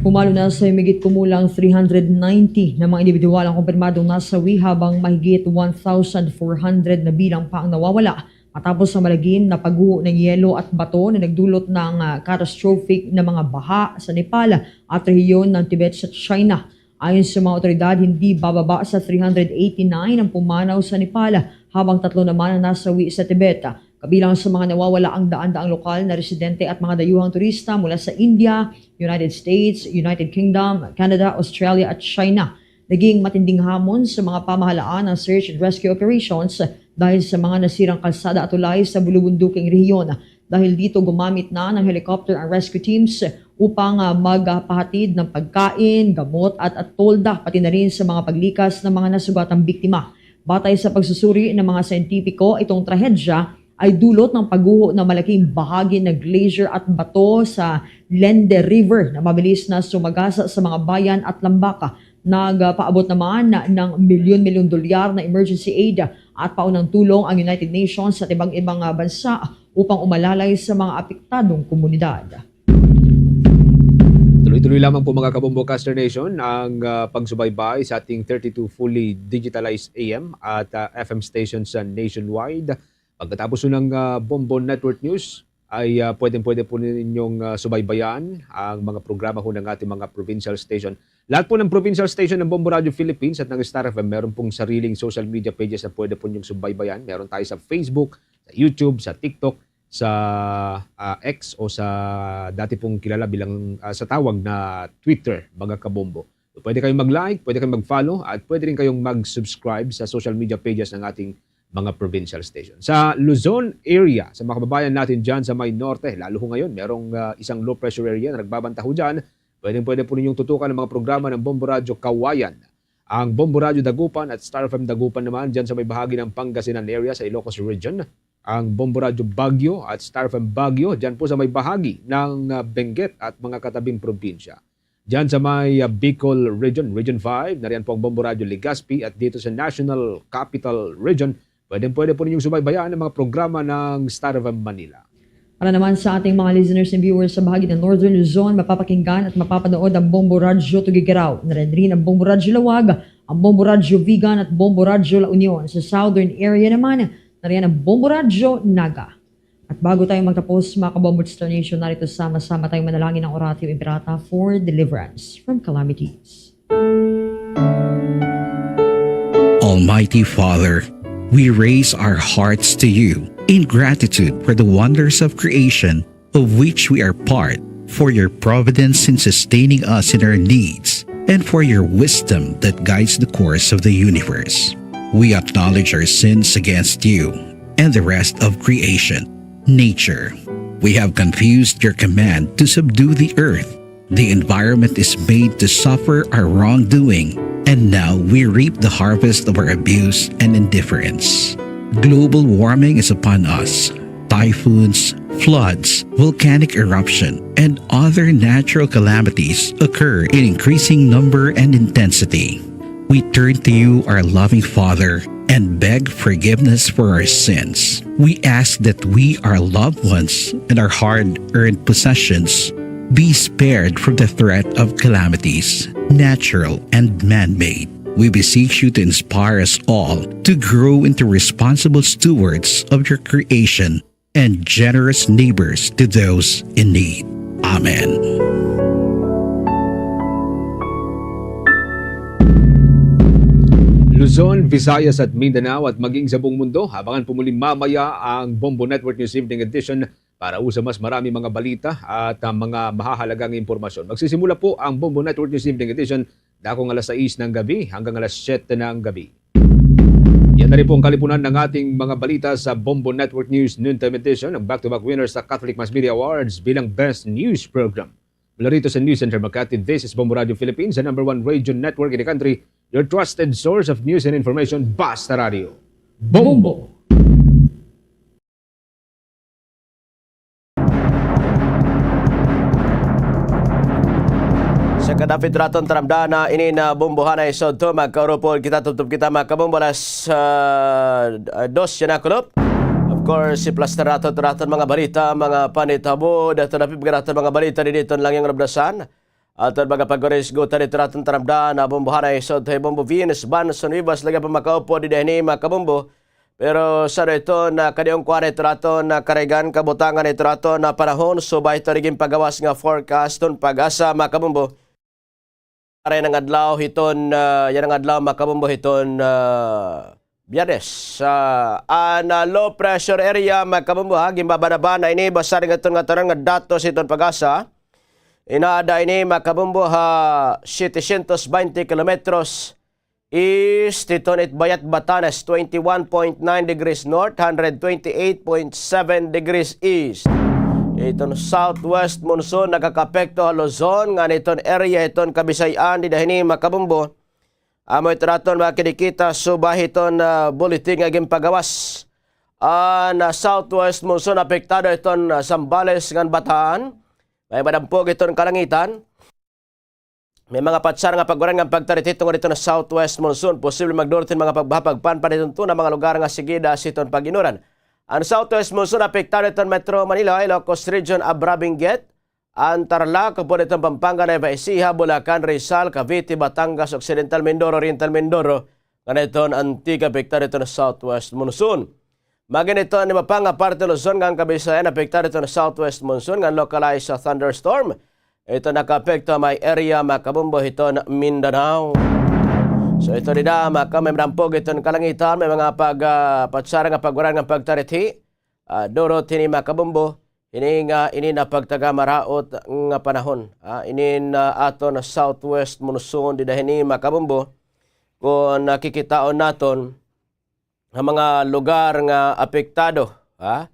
Pumalo na sa himigit kumulang three hundred ninety na mga individual ang kumpirmadong nasawi, habang mahigit one thousand four hundred na bilang pa ang nawawala matapos sa malagim na pagguho ng yelo at bato na nagdulot ng, ah, catastrophic na mga baha sa Nepal at rehiyon ng Tibet sa China. Ayon sa mga awtoridad, hindi bababa sa three hundred eighty-nine ang pumanaw sa Nepal, habang tatlo naman ang nasawi sa Tibet. Kabilang sa mga nawawala ang daan-daang lokal na residente at mga dayuhang turista mula sa India, United States, United Kingdom, Canada, Australia at China. Naging matinding hamon sa mga pamahalaan ang search and rescue operations dahil sa mga nasirang kalsada at tulay sa bulubunduking rehiyon. Dahil dito, gumamit na ng helicopter ang rescue teams upang, ah, magpahatid ng pagkain, gamot at, at tolda, pati na rin sa mga paglikas ng mga nasugatang biktima. Batay sa pagsusuri ng mga siyentipiko, itong trahedya ay dulot ng pagguho ng malaking bahagi ng glacier at bato sa Lende River na mabilis na sumagasa sa mga bayan at lambak. Nagpaabot naman ng milyon-milyong dolyar na emergency aid at paunang tulong ang United Nations sa iba't ibang, ah, bansa upang umalalay sa mga apektadong komunidad. Tuloy-tuloy lamang po, mga Kabombo Caster Nation, ang, ah, pagsubaybay sa ating thirty-two fully digitalized A M at, ah, F M stations sa nationwide. Pagkatapos po ng, ah, Bombo Network News, ay, ah, pwedeng-pwede po ninyong, ah, subaybayan ang mga programa ho ng ating mga provincial station. Lahat po ng provincial station ng Bombo Radio Philippines at ng Star F M, meron pong sariling social media pages na pwede po ninyong subaybayan. Meron tayo sa Facebook, sa YouTube, sa TikTok, sa, ah, X o sa dati pong kilala bilang, ah, sa tawag na Twitter, mga Kabombo. So, pwede kayong mag-like, pwede kayong mag-follow, at pwede rin kayong mag-subscribe sa social media pages ng ating mga provincial station. Sa Luzon area, sa mga kababayan natin dyan sa may norte, lalo ho ngayon, merong, ah, isang low pressure area na nagbabanta ho dyan. Pwedeng-pwede po ninyong tutukan ang mga programa ng Bombo Radyo Kawayan. Ang Bombo Radyo Dagupan at Star F M Dagupan naman dyan sa may bahagi ng Pangasinan area sa Ilocos Region. Ang Bombo Radyo Baguio at Star F M Baguio dyan po sa may bahagi ng, ah, Benguet at mga katabing probinsya. Dyan sa may, ah, Bicol Region, Region five, nariyan po ang Bombo Radyo Legazpi, at dito sa National Capital Region, pwedeng-pwede po ninyong subaybayan ang mga programa ng Star F M Manila. Para naman sa ating mga listeners and viewers sa bahagi ng Northern Luzon, mapapakinggan at mapapanood ang Bombo Radyo Tuguegarao. Nariyan rin ang Bombo Radyo Laoag, ang Bombo Radyo Vigan at Bombo Radyo La Union. Sa Southern area naman, nariyan ang Bombo Radyo Naga. At bago tayo magtapos, mga Kabombo Star Nation, narito sama-sama tayong manalangin ng Oratio Imperata for deliverance from calamities. Almighty Father, we raise our hearts to you in gratitude for the wonders of creation of which we are part, for your providence in sustaining us in our needs, and for your wisdom that guides the course of the universe. We acknowledge our sins against you and the rest of creation, nature. We have confused your command to subdue the earth. The environment is made to suffer our wrongdoing, and now we reap the harvest of our abuse and indifference. Global warming is upon us. Typhoons, floods, volcanic eruption, and other natural calamities occur in increasing number and intensity. We turn to you, our loving Father, and beg forgiveness for our sins. We ask that we, our loved ones, and our hard earned possessions be spared from the threat of calamities, natural and man made. We beseech you to inspire us all to grow into responsible stewards of your creation and generous neighbors to those in need. Amen. Luzon, Visayas at Mindanao at maging sa buong mundo, abangan po muli mamaya ang Bombo Network News Evening Edition para ho sa mas marami mga balita at, ah, mga mahahalagang impormasyon. Magsisimula po ang Bombo Network News Evening Edition dakong alas sais ng gabi hanggang alas siyete ng gabi. Yan na rin po ang kalipunan ng ating mga balita sa Bombo Network News Noontime Edition, ang back-to-back winner sa Catholic Mass Media Awards bilang Best News Program. Mula rito sa News Center Makati, this is Bombo Radio Philippines, the number one radio network in the country, your trusted source of news and information, Basta Radio. Bombo! Sa kadapit raton taramdan na ini na bombohanay sa udto, magkaurupod kita, tubtob kita, mga kabombo, alas, ah, ah, dos yana kulop. Of course, iplastar raton raton mga balita, mga panitabo, dato dapit raton mga balita didi ton lang yung rabdasan. Aton mga pagwarisgutan didi raton taramdan na bombohanay sa udto, Bombo Venus Banson Vivas, lagi pa makaupod didi hini, mga kabombo. Pero sa dayton, ah, kadi on kuan ito raton, ah, Carigan, kabutangan ito raton, ah, panahon, subay ito rin pagawas nga forecast ton PAGASA, mga kabombo. Aray nga adlaw hiton, ah, yana nga adlaw, mga kabombo, hiton, ah, Biyernes. Ah, an, ah, low pressure area, mga kabombo, ha, ginbabanabana ini, basta rin iton nga tanan nga datos hiton PAGASA. Inaada ini, mga kabombo, ha, setecientos baynte kilometros east hiton Itbayat, Batanes, twenty-one point nine degrees north, hundred twenty-eight point seven degrees east. Iton southwest monsoon nakakaapekto ha Luzon, ngan iton area hiton Kabisayan dida hini, mga kabombo. Amo ito raton mga kinikita subay hiton, ah, bulletin nga ginpagawas. An, ah, southwest monsoon apektado hiton, ah, Zambales ngan Bataan. May madampog hiton kalangitan. May mga patsar nga pagwaran ngan pagtariti tungod hiton southwest monsoon. Posible magdulot hin mga pagbaha, pagpanpan hiton tuna mga lugar nga sige da siton pag-inuran. An southwest monsoon apektado hiton Metro Manila, Ilocos Region, Abra, Benguet, an Tarlac, upod hiton Pampanga, Nueva Ecija, Bulacan, Rizal, Cavite, Batangas Occidental, Mindoro, Oriental Mindoro, ngan hiton Antique apektado hiton southwest monsoon. Magin hiton iba pa nga parte Luzon ngan Kabisayan apektado hiton southwest monsoon ngan localized sa thunderstorm. Ito nakaapekto ha may area, mga kabombo, hiton Mindanao. So ito dida, mga ka-, may madampog hiton kalangitan, may mga pag, ah, patsara nga pagwaran ngan pagtariti. Ah, durot hini, mga kabombo, hini nga ini na pagtaga maraot nga panahon. Ah, ini na aton southwest monsoon dida hini, mga kabombo. Kon nakikitaon naton, ha mga lugar nga apektado, ha?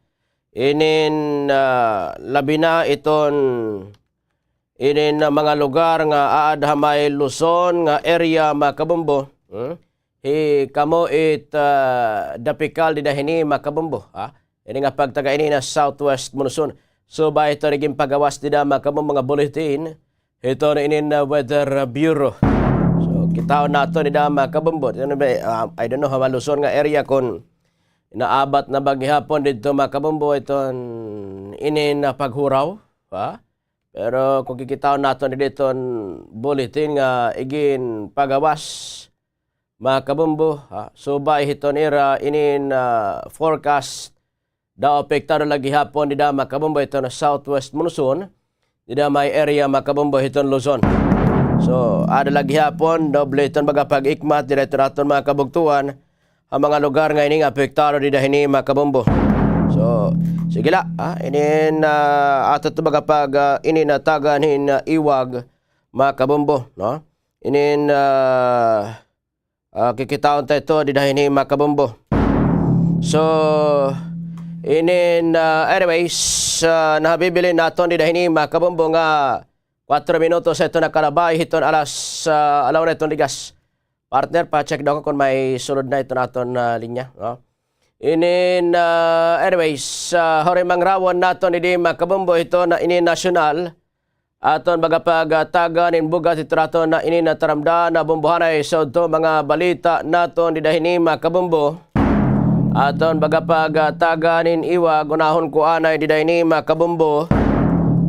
Inin, ah, labi na iton, inin, ah, mga lugar nga aada ha may Luzon nga area, mga kabombo, hmm? Hi kamo it, ah, dapikal dida hini, mga kabombo, ha? Ini nga pagtaga ini na southwest monsoon. Subay ito rin pagawas dida, mga kabombo, mga bulletin hiton inin, ah, Weather Bureau. So, kitaon naton dida, mga kabombo. Ito na ba, ah, I don't know, ha Luzon nga area kon naabat na ba gihapon didto, mga kabombo, iton inin, ah, paghuraw, ha? Pero kon kikitaon naton didi iton bulletin nga iginpagawas, mga kabombo, ha, subay hiton ira inin, ah, forecast daw apektado la gihapon dida, mga kabombo, hiton southwest monsoon dida may area, mga kabombo, hiton Luzon. So, ada la gihapon, doble hiton baga pag-ikmat dida hiton aton mga kabugtoan ha mga lugar nga ini nga apektado dida hini, mga kabombo. So, sige la, ha, inin, ah, ato ito baga pag, ah, inin natagan hin, ah, iwag, mga kabombo, no? Inin, ah, ah, kikitaon ta ito dida hini, mga kabombo. So, inin, ah, anyways, ah, nahabibilin naton dida hini, mga kabombo, nga kuwatro minutos ito nakalabay hiton alas, ah, ala una iton ligas. Partner, pa-check daw ko kon may sulod na iton aton, ah, linya, no? Inin, ah, anyways, ah, huri mangrawon naton didi, mga kabombo, hiton ini nasyonal. Aton baga pagtagan hin bug-at hiton aton ini nataramdan na bombohanay sa udto mga balita naton dida hini, mga kabombo. Aton baga pagtagan hin iwag, unahon ko anay dida hini, mga kabombo.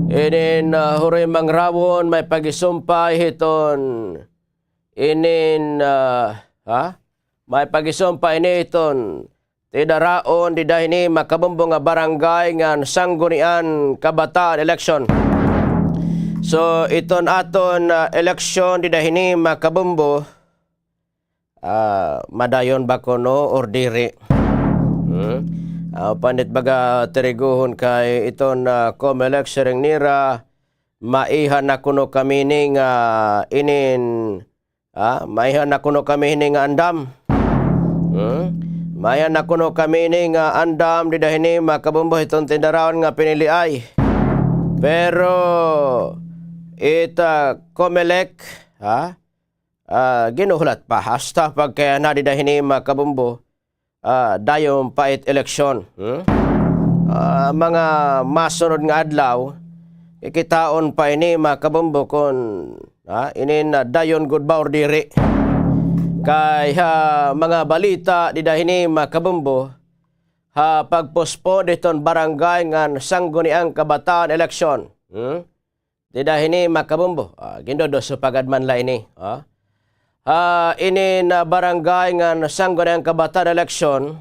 Inin, ah, huri mangrawon may pagisumpay hiton inin, ah, ha? May pag-isumpa ini iton tidaraon dida hini, mga kabombo, nga barangay ngan sanggunian kabataan election. So, iton aton, ah, election dida hini, mga kabombo, ah, madayon ba kuno or diri? Hmm? Ah, panit baga tiriguhon kay iton, ah, Comelec siring nira, maiha na kuno kami ini nga inin, ah, maiha na kuno kami ini nga andam. Hmm? Maiha na kuno kami ini nga andam dida hini, mga kabombo, hiton tindaraon nga piniliay. Pero ita Comelec, ha? Ah, ginhuhulat pa. Hasta pagkayana dida hini, mga kabombo, ah, dayon pa it eleksyon. Hmm? Ah, mga masunod nga adlaw, kikitaon pa ini, mga kabombo, kon, ah, inin, ah, dayon gud ba or diri. Kay ha mga balita dida hini, mga kabombo, ha pag-postpone hiton barangay ngan sangguniang kabataan eleksyon. Hmm? Dida hini, mga kabombo. Ah, ginduduso pa gad man la ini. Ah. Ha inin barangay ngan sangguniang kabataan eleksyon,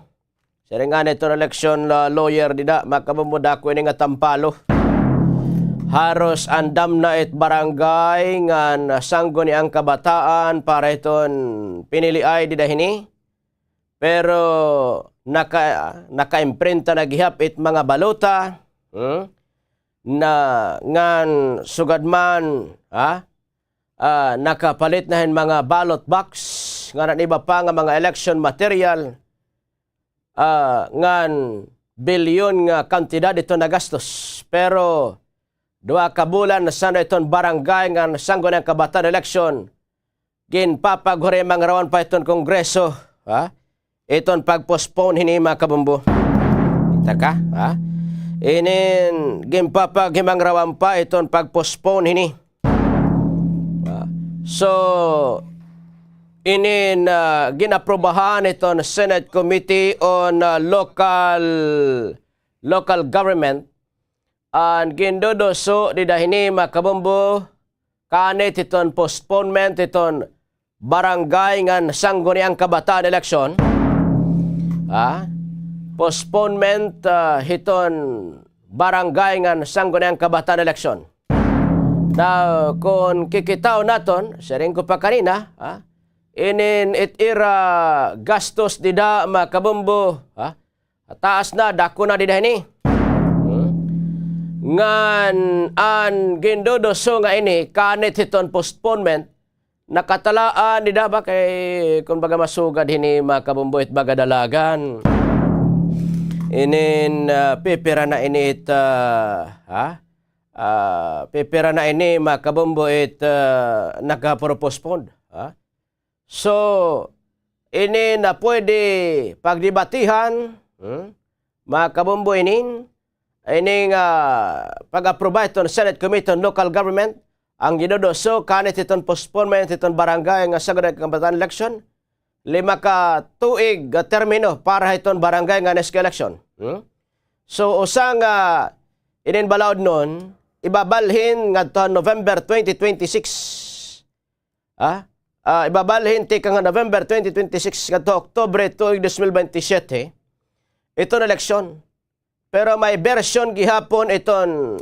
siring ngani iton eleksyon, ah, lawyer dida, mga kabombo, dako ini nga tampalo. Haros andam na it barangay ngan sangguniang kabataan para hiton piniliay dida hini. Pero naka-, naka-imprinta na gihap it mga balota, hmm? Na ngan sugad man, ha? Ah, nakapalit na hin mga ballot box, ngan an iba pa nga mga election material, ah, ngan bilyon nga kantidad ito nagastos. Pero duha ka bulan na sana iton barangay ngan sangguniang kabataan eleksyon, ginpapaghurimangarawan pa iton Kongreso, ha? Iton pag-postpone hini, mga kabombo. Kita ka, ha? Inin ginpapaghimangrawan pa iton pag-postpone hini. Ah, so, inin, ah, gin-aprobahan iton Senate Committee on, ah, Local, Local Government, an ginduduso dida hini, mga kabombo, kanit hiton postponement hiton barangay ngan sangguniang kabataan eleksyon. Ha? Postponement, ah, hiton barangay ngan sangguniang kabataan eleksyon. Now, kon kikitaon naton, siring ko pa kanina, ha? Inin it ira gastos dida, mga kabombo, ha? Taas na, dako na dida hini. Hmm? Ngan an ginduduso nga ini, kanit hiton postponement, nakatalaan dida ba kay, kon baga masugad hini, mga kabombo, it baga dalagan. Inin, ah, pipira na ini it, ah, ha? Ah, pipira na ini, mga kabombo, it, ah, nagka-postpone, ha? So, ini na pwede pagdebatihan, hmm? Mga kabombo, inin, ini nga pag-aproba hiton Senate Committee on Local Government, an ginduduso kanit hiton postponement hiton barangay ngan sangguniang kabataan election, lima ka tuig nga termino para hiton barangay ngan S K election. Hmm? So, usa nga inin balaodnon, ibabalhin ngadto November twenty twenty-six. Ha? Ah, ibabalhin tikang November twenty twenty-six ngadto Oktubre tuig dos mil bente siyete. Iton eleksyon. Pero may bersyon gihapon iton,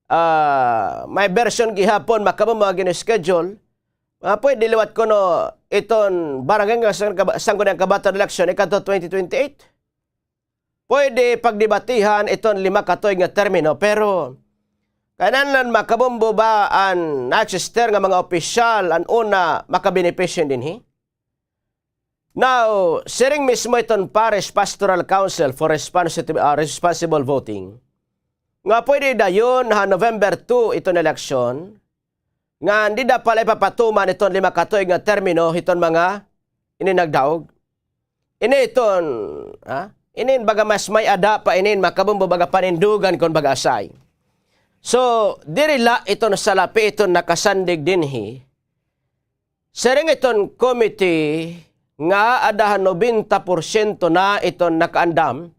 ah, may bersyon gihapon, mga kabombo, nga gin-schedule. Ah, pwede liwat kuno iton barangay ngan sang-, kaba-, sangguniang kabataan eleksyon ikadto twenty twenty-eight. Pwede pagdebatihan iton lima ka tuig nga termino, pero kinahanglan, mga kabombo, ba an na-exist nga mga opisyal an una makabenepisyo dinhi? Now, siring mismo iton Parish Pastoral Council for Responsi-, ah, Responsible Voting, nga pwede dayon ha November two iton eleksyon, ngan dida pa la ipapatuman iton lima ka tuig nga termino hiton mga ini nagdaog. Ini iton, ha? Inin baga mas may-ada pa inin, mga kabombo, baga panindugan kon baga asay. So, diri la iton salapi iton nakasandig dinhi. Siring iton committee nga aada ha nobenta porsyento na iton nakaandam,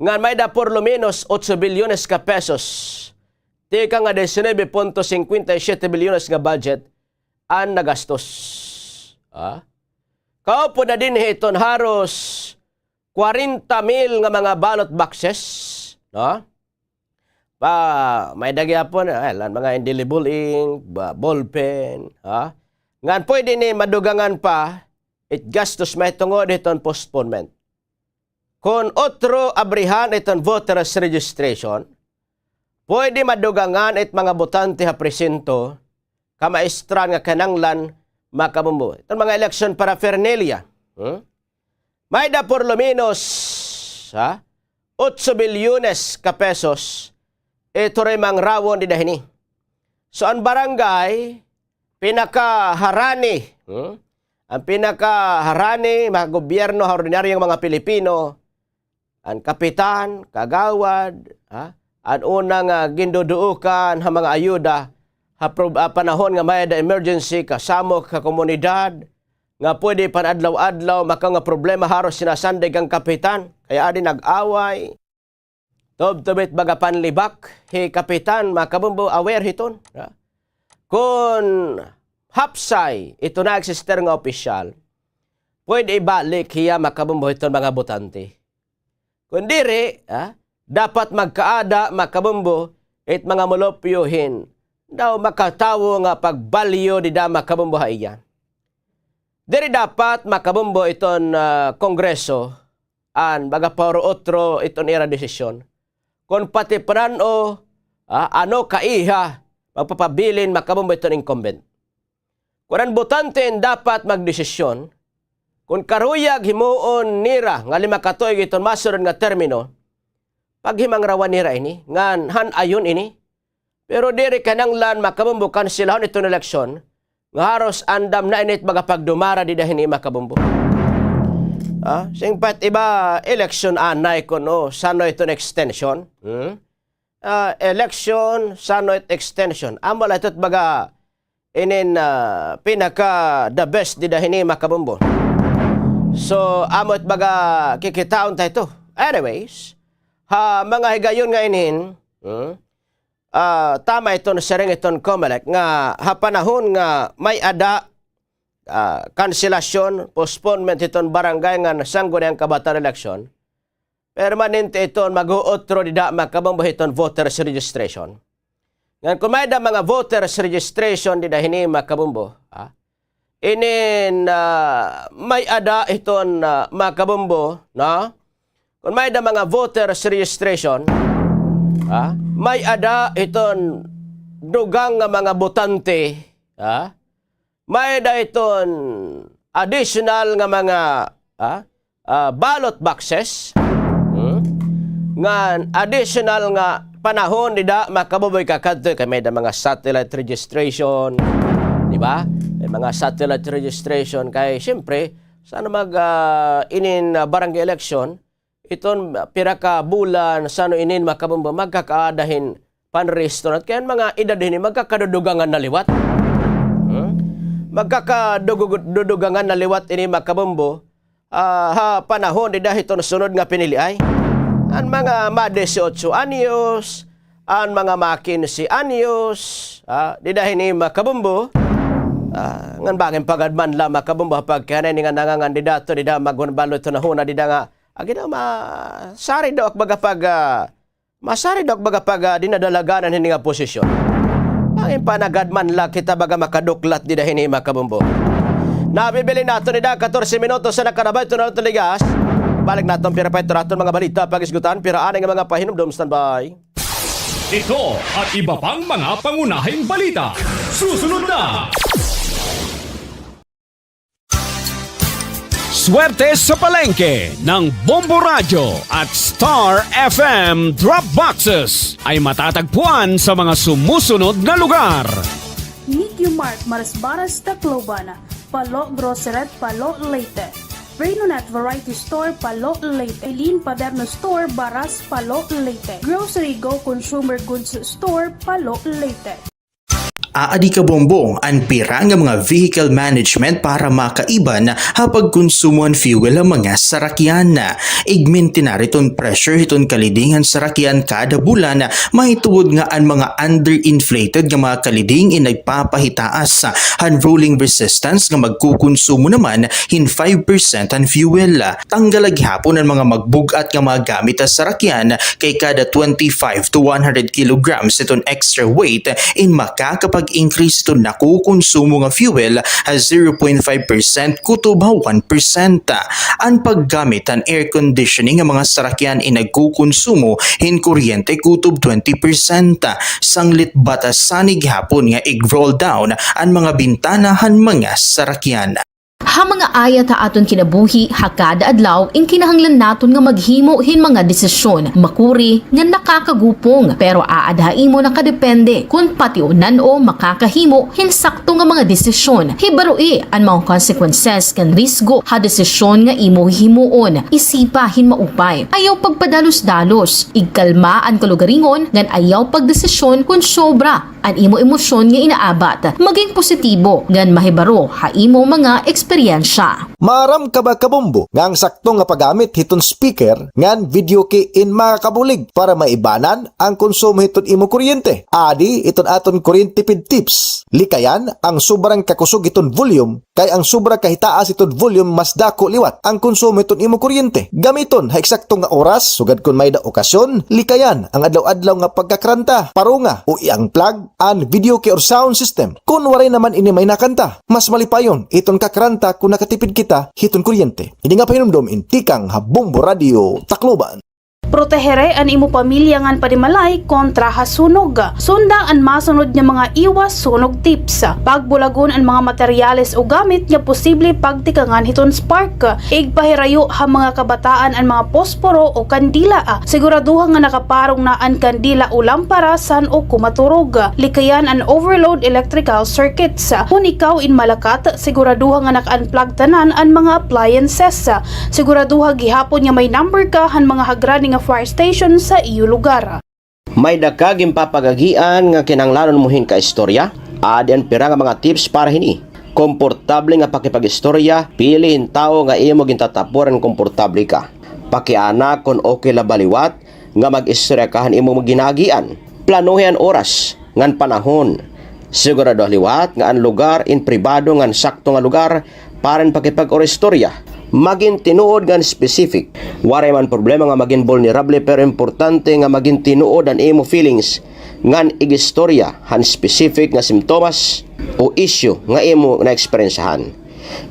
ngan may-ada por lo menos otso bilyones ka pesos, tikang ha diecinuebe punto cincuenta y siete bilyones nga budget, an nagastos. Ha? Kaupod na dinhi iton haros kwarenta mil nga mga ballot boxes, no? Pa, may-ada gihapon, eh, an mga indelible ink, ba, ballpen, ha? Ngan pwede ini madugangan pa it gastos mahitungod hiton postponement. Kon otro abrihan iton voters registration, pwede madugangan it mga botante ha presinto, kamaestran nga kinahanglan makabombo. Iton mga election paraphernalia. Hmm? May-ada por lo menos, ha? Otso bilyones ka pesos ito ray mangrawon dida hini. So, an barangay, pinakaharani, hmm? An pinakaharani, mga gobyerno ha ordinaryong mga Pilipino, an kapitan, kagawad, ha? An una nga ginduduukan ha mga ayuda, ha prob-, ah, panahon nga may-ada emergency, kasamok ha komunidad, nga pwede pan-adlaw-adlaw, maka nga problema haros sinasandig an kapitan. Kay adi nag-away. Tubtob it baga panlibak, hi kapitan, makabombo aware hiton, ha? Kon hapsay, ito na exister nga opisyal, pwede ibalik hiya makabombo hiton mga botante. Kon diri, ha, dapat magkaada, makabombo, it mga molopyo hin daw makatawo nga pagbalyo dida makabombo ha iya. Diri dapat makabombo iton, ah, Kongreso, an baga pa oro otro iton ira desisyon. Kon pati panan-o, ah, ano kaiha, magpapabilin makabombo iton incumbent. Kon an botante in dapat magdesisyon, kon karuyag himoon nira nga lima ka tuig iton masunod nga termino, paghimangrawan nira ini, ngan han-ayon ini. Pero diri kinahanglan makabombo kanselahon iton eleksyon, nga haros andam na ini it baga pagdumara dida hini makabombo. Ah, singpat iba eleksyon anay kuno, san-o iton extension? Hmm? Ah, election, san-o it extension. Amo la ito it baga inin, ah, pinaka the best dida hini makabombo. So, amo it baga kikitaon ta ito. Anyways, ha mga higayon nga inin, hmm, ah, tama iton siring iton Comelec nga ha panahon nga may-ada, ah, kanselasyon, postponement hiton barangay ngan sangguniang kabataan eleksyon, permanente iton mag-uutro dida makabombo hiton voters registration. Ngan kon may-ada mga voters registration dida hini makabombo, ha? Inin, ah, may-ada hiton, ah, makabombo, no? Kon may-ada mga voters registration, ha? May-ada hiton dugang nga mga botante, ha? May-ada iton additional nga mga, ah, ah, ballot boxes, hmm? Ngan additional nga panahon dida makabombo kakadto kay may-ada mga satellite registration, di ba? May mga satellite registration kay siyempre, san-o mag, ah, inin, ah, barangay election, iton pira ka bulan, san-o inin makabombo, magkakaada hin pan-restaurant. Kay an mga edad hini, magkakadudugangan na liwat. Hmm? Magkakadugu-, dudugangan na liwat ini makabombo, ah, ha panahon dida hiton sunod nga piniliay. An mga ma-dieciocho anyos, an mga ma-quince anyos, ah, dida hini makabombo, ah, ngan bangin pagad man la makabombo ha pagkihanay ini nga nangangandidato dida maghunbalo hiton hunahuna dida nga Agi daw, ma-, sari daw ak baga pag, ah, masari daw ak baga pag, ah, dinadalaganan hini nga posisyon. Bangin panagad man la kita baga makaduklat dida hini makabombo. Nabibilin naton dida, katorse minutos an nakalabay, ito na aton ligas. Balik naton pira pa ito aton mga balita, pag-isgutan, pira anay nga mga pahinumdom, standby. Ito at iba pang mga pangunahing balita. Susunod na! Swerte sa Palengke ng Bombo Radyo at Star F M Drop Boxes ay matatagpuan sa mga sumusunod na lugar. Nikyo Mart, Marasbaras, Tacloban. Palo Grocery, Palo, Leyte. Renonet Variety Store, Palo, Leyte. Eileen Paderno Store, Baras, Palo, Leyte. Grocery Go Consumer Goods Store, Palo, Leyte. Aadi kabombo, an pira nga mga vehicle management para makaiban ha pagkonsumo han fuel ha mga sarakyan. Igmintinar iton pressure hiton kaliding han sarakyan kada bulan, mahitungod nga an mga underinflated nga mga kaliding in nagpapahitaas han rolling resistance nga magkukonsumo naman hin five percent han fuel. Tanggala gihapon an mga magbug-at nga mga gamit ha sarakyan, kay kada twenty-five to one hundred kilograms iton extra weight in makakapag-increase iton nakukonsumo nga fuel ha zero point five percent kutob ha one percent. An paggamit han air conditioning nga mga sarakyan in nagkukonsumo hin kuryente kutob twenty percent. Sanglit batasan ini gihapon nga ig-roll down an mga bintana han mga sarakyan. Ha mga ayat ha aton kinabuhi ha kada adlaw, in kinahanglan naton nga maghimo hin mga desisyon makuri nga nakakagupong, pero aada ha imo nakadepende kon pation o makakahimo hin sakto nga mga desisyon. Hibaroi an mga consequences kan risgo ha desisyon nga imo hihimuon. Isipa hin maupay. Ayaw pagpadalos-dalos. Igkalma an kalugaringon ngan ayaw pagdesisyon kon sobra an imo emosyon nga inaabat. Maging positibo ngan mahibaro ha imo mga eksperyensya. Maaram ka ba, kabombo, nga an sakto nga paggamit hiton speaker ngan video key in makakabulig para maibanan an konsumo hiton imo kuryente? Adi iton aton kuryente tipid tips. Likayan an sobra nga kakusog hiton volume, kay an sobra kahitaas hiton volume mas dako liwat an konsumo hiton imo kuryente. Gamiton ha eksakto nga oras, sugad kon may-ada okasyon. Likayan an adlaw-adlaw nga pagkakranta, parunga o i-unplug an video key or sound system kon waray naman ini may nakanta. Mas malipayon iton kakranta kon nakatipid kita hiton kuryente. Ini nga pahinumdom in tikang ha Bombo Radio Tacloban. Protehere an imo pamilya ngan panimalay kontra ha sunog. Sunda an masunod nga mga iwas sunog tips. Pagbulagon an mga materyales o gamit nga posible pagtikangan hiton spark. Igpahirayo ha mga kabataan an mga posporo o kandila. Siguraduha nga nakaparong na an kandila o lampara san-o ko maturog. Likayan an overload electrical circuits. Kon ikaw in malakat, siguraduha nga naka-unplug tanan an mga appliances. Siguraduha gihapon nga may number ka han mga hagrani nga fire station sa iyo lugar. May-ada ka ginpapagagian nga kinahanglanon mo hin kaistorya? Adi an pira nga mga tips para hini. Komportable nga pakipag-istorya, pili hin tawo nga imo gintatapuran nga komportable ka. Pakiana kon okay la ba liwat nga mag-istorya ka han imo ginaagian. Planuhi an oras ngan panahon. Siguraduha liwat nga an lugar in pribado ngan sakto nga lugar para hin pakipag-istorya. Magin tinuod ngan specific. Waray man problema nga magin vulnerable, pero importante nga magin tinuod an imo feelings ngan ig-istorya han specific nga simptomas o issue nga imo naeksperyensyahan.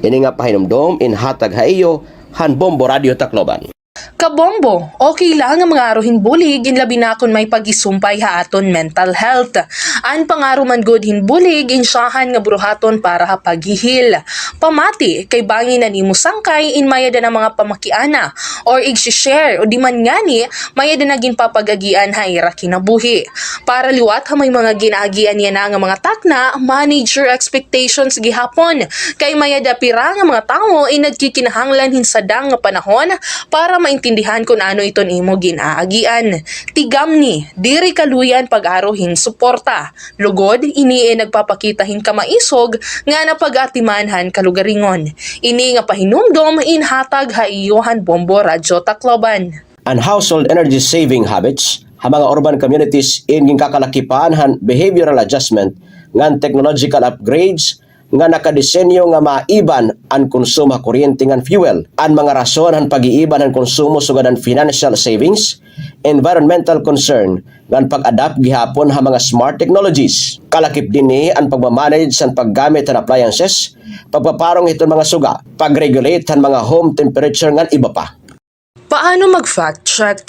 Ini nga pahinumdom in hatag ha iyo han Bombo Radio Tacloban. Kabombo, okay la nga mangaro hin bulig, in labi na kon may pag-isumpay ha aton mental health. An pangaro man gud hin bulig in syahan nga buruhaton para ha paghihil. Pamati, kay bangin an imo sangkay in may-ada na mga pamakiana or igsi-share, o di man ngani may-ada na ginpapagagian ha ira kinabuhi. Para liwat ha may mga ginaagian yana nga mga takna, manage your expectations gihapon. Kay may-ada pira nga mga tawo in nagkikinahanglan hin sadang nga panahon para maintindihan kon ano iton imo ginaagian. Tigamni, diri kaluy-an pag-aro hin suporta. Lugod, ini in nagpapakita hin kamaisog nga napag-atiman han kalugaringon. Ini nga pahinumdom in hatag ha iyo han Bombo Radyo Tacloban. An household energy saving habits ha mga urban communities in ginkakalakipan han behavioral adjustment ngan technological upgrades nga nakadesenyo nga maiban an konsumo ha kuryente ngan fuel. An mga rason han pag-iiban han konsumo sugad an financial savings, environmental concern, ngan pag-adapt gihapon ha mga smart technologies. Kalakip dinhi an pagma-manage han paggamit han appliances, pagpaparong hiton mga suga, pag-regulate han mga home temperature ngan iba pa. Paano mag-fact check?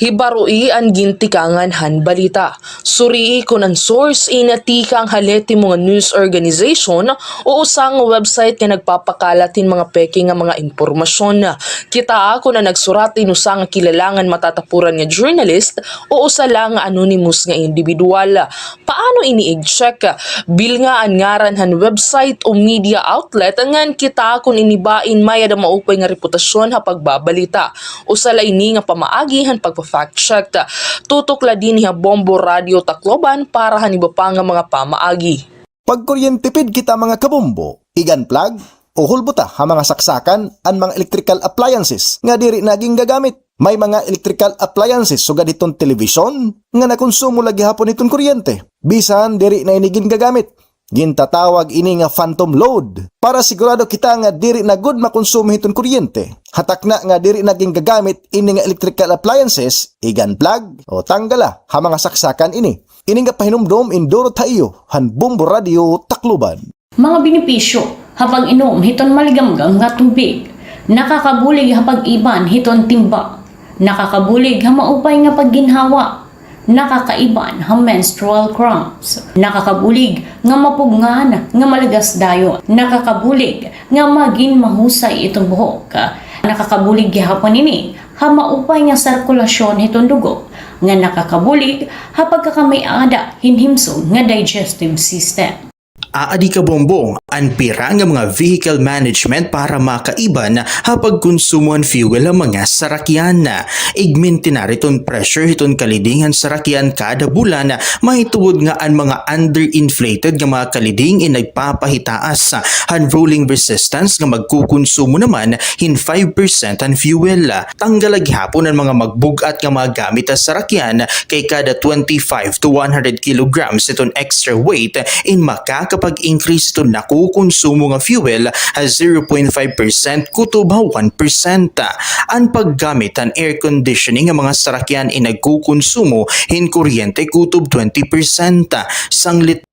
Hibaroi an gintikangan han balita. Surii kon an source in tikang ha lehitimo nga news organization o usa nga website nga nagpapakalat hin mga peke nga mga impormasyon. Kitaa kon an nagsurat in usa nga kilala ngan matatapuran nga journalist o usa la nga anonymous nga indibidwal. Paano ini i-check? Bilnga an ngaran han website o media outlet ngan kitaa kon ini ba in may-ada maupay nga reputasyon ha pagbabalita. Usa la ini nga pamaagi han pagpa-fact check. Tutok la dinhi ha Bombo Radyo Tacloban para han iba pa nga mga pamaagi. Pagkuryentipid kita, mga kabombo, igan plug o hulbota ha mga saksakan an mga electrical appliances nga diri na gingagamit. May mga electrical appliances sugad hiton telebisyon nga nakonsumo la gihapon hiton kuryente bisan diri na ini gingagamit. Gintatawag ini nga phantom load. Para sigurado kita nga diri na gud makonsumo hiton kuryente, ha takna nga diri na gingagamit ini nga electrical appliances, igan plug o tanggala ha mga saksakan ini. Ini nga pahinumdom indurot ha iyo han Bombo Radio Tacloban. Mga benepisyo ha pag-inom hiton maligamgam nga tubig. Nakakabulig ha pag-iban hiton timba. Nakakabulig ha maupay nga pagginhawa. Nakakaiban ha menstrual cramps. Nakakabulig nga mapugngan nga malagas dayon. Nakakabulig nga magin mahusay iton buhok. Nakakabulig gihapon ini ha maupay nga sirkulasyon hiton dugo, nga nakakabulig ha pagkakamay-ada hin himsog nga digestive system. Aadi kabombo, an pira nga mga vehicle management para makaiban ha pagkonsumo han fuel ha mga sarakyan. Igmintinar iton pressure hiton kaliding han sarakyan kada bulan, mahitungod nga an mga underinflated nga mga kaliding in nagpapahitaas han rolling resistance nga magkukonsumo naman hin five percent han fuel. Tanggal la gihapon an mga magbug-at nga mga gamit ha sarakyan, kay kada twenty-five to one hundred kilograms iton extra weight in makakapag-increase iton nakukonsumo nga fuel ha zero point five percent kutob ha one percent. An paggamit han air conditioning nga mga sarakyan in nagkukonsumo hin kuryente kutob twenty percent. Sanglit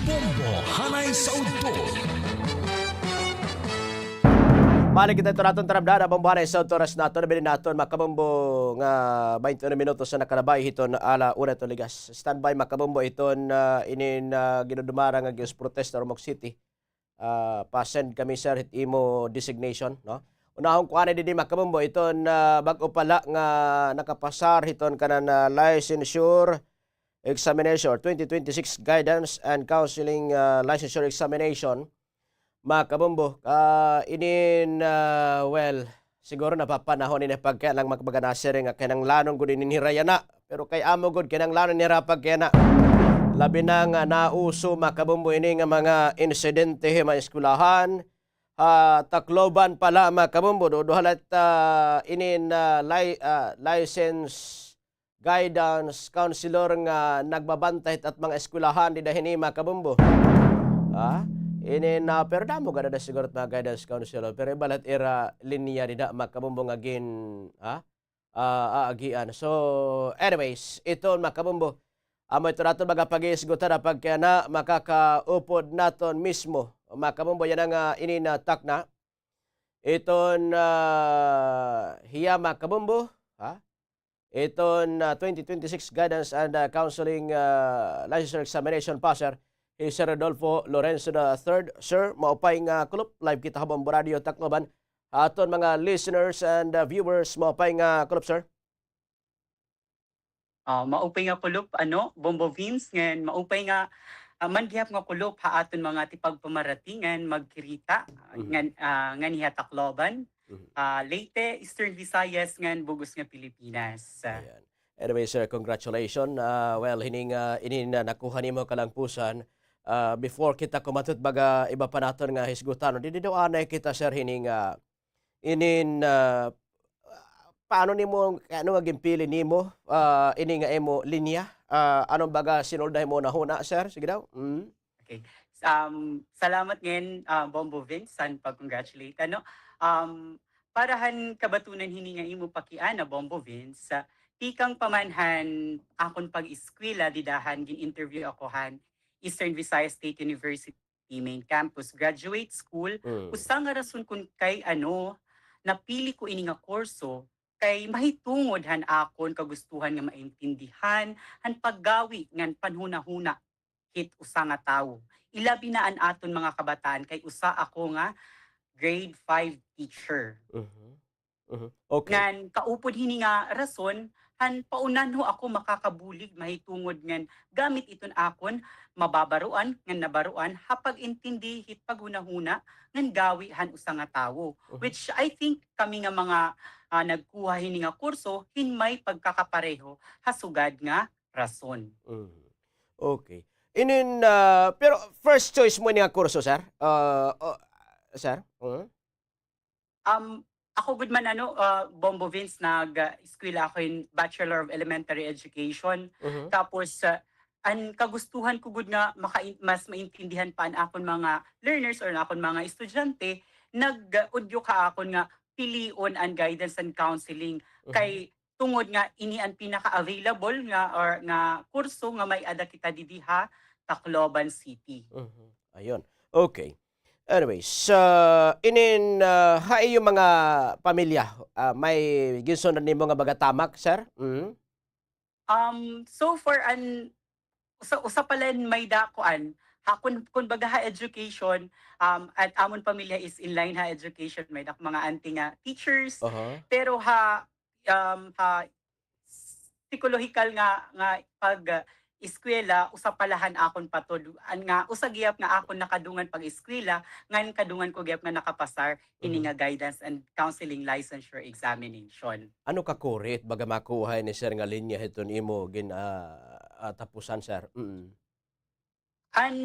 Bombo, hanay sa udto. Balik kita ito naton tarabdada, Bombo, hanay sa udto, oras naton, nabilin naton, mga kabombo, nga baynte uno minutos na nakalabay hiton ala una hiton ligas. Standby, mga kabombo, iton, ah, inin, ah, ginudumara nga gius protesta Ormoc City. Ah, pa-send kami, sir, hit imo designation, no? Unahon ko anay didi, mga kabombo, iton, ah, bag-o pa la nga nakapasar hiton kanan, ah, licensure examination or twenty twenty-six guidance and counseling, ah, licensure examination, mga kabombo. Ah, inin, ah, well, siguro napapanahon ini pagkaya lang, mga kabombo, nga kinahanglanon gud ini hira yana. Pero kay amo gud kinahanglanon hira pagkaya na. Labi na nga nauso, mga kabombo, ini nga mga insidente ha mga eskwelahan. Ha Tacloban pa la, mga kabombo, duduha la it, ah, inin, ah, li-, ah, license guidance counselor nga nagbabantay hit mga eskwelahan dida hini, mga kabombo. Ah, inin, ah, pero damo gad ada siguro it mga guidance counselor, pero iba la it ira linya dida, mga kabombo, nga gin-, ah, ah, aagian. So, anyways, iton, mga kabombo, amo ito naton mga paghisgutan ha pagkaya na makakaupod naton mismo, mga kabombo, yana nga, ah, inin takna. Iton, ah, hiya, mga kabombo, ha? Iton, ah, twenty twenty-six Guidance and, ah, Counseling, ah, Licensure Examination Passer, hi Sir Rodolfo Lorenzo the third. Sir, maupay nga kulop, live kita ha Bombo Radio Tacloban. Ha aton mga listeners and, ah, viewers, maupay nga kulop, sir. Ah, maupay nga kulop, ano, Bombo Vince, ngan maupay nga, ah, man gihap nga kulop ha aton mga tipagpamaratingan, magkirita, ah, ngan, ah, ngan ha Tacloban, ah, Leyte, Eastern Visayas, ngan bug-os nga Pilipinas. Ayan. Anyway, sir, congratulations. Ah, well, hini nga, ah, inin, ah, nakuha nimo kalangpusan. Ah, before kita kumatot baga iba pa naton nga hisgutan, didi daw anay kita, sir, hini nga, ah, inin, ah, paano nimo, ano nga ginpili nimo, ah, ini nga imo linya? Ah, ano baga sinulda himo nahuna, sir? Sige daw. Mm. Okay. Um, salamat ngan, ah, Bombo Vince, han pag-congratulate, ano. Um, para han kabatunan hini nga imo pakiana, Bombo Vince, ah, tikang pa man han akon pag-eskwela dida han gin-interview ako han Eastern Visayas State University main campus graduate school, usa nga rason kon kay ano, napili ko ini nga kurso, kay mahitungod han akon kagustuhan nga maintindihan han paggawi ngan panhunahuna hit usa nga tawo. Ilabi na an aton mga kabataan, kay usa ako nga grade five teacher. Mhm. Mhm. Okay. Ngan kaupod hini nga rason, han paunanho ako makakabulig mahitungod ngan gamit iton akon mababaroan ngan nabaroan ha pag-intindi hit paghunahuna ngan gawi han usa nga tawo. Mhm. Which I think kami nga mga, ah, nagkuha hini nga kurso, hin may pagkakapareho ha sugad nga rason. Mhm. Okay. Inin, ah, pero first choice mo ini nga kurso, sir? Ah, o, sir? Mhm. Um, ako gud man, ano, ah, Bombo Vince, nag-eskwela ako hin Bachelor of Elementary Education. Mhm. Tapos, ah, an kagustuhan ko gud nga maka-, mas maintindihan pa an akon mga learners or an akon mga estudyante, nag-udyok ha akon nga pilion an guidance and counseling. Mhm. Kay tungod nga ini an pinaka-available nga, or nga kurso nga may-ada kita didi ha Tacloban City. Mhm. Ayun. Okay. Anyways, ah, inin, ah, ha iyo mga pamilya, ah, may ginsunod nimo nga baga tamak, sir? Mhm. Um, so far, an usa, usa pa la may-ada kuan, ha, kun, kun baga ha education, um, an amon pamilya is in line ha education, may-ada ak mga auntie nga teachers, Aha. pero ha, um, ha psikolohikal nga, nga pag, ah, eskwela, usa pa la han akon patod, an nga, usa gihap nga akon nakadungan pag-eskwela, ngan kadungan ko gihap nga nakapasar ini Mhm. nga guidance and counseling licensure examination. Ano kakuri it baga makuha ini, sir, nga linya hiton imo gin, ah, ah, tapusan, sir? Mm. An,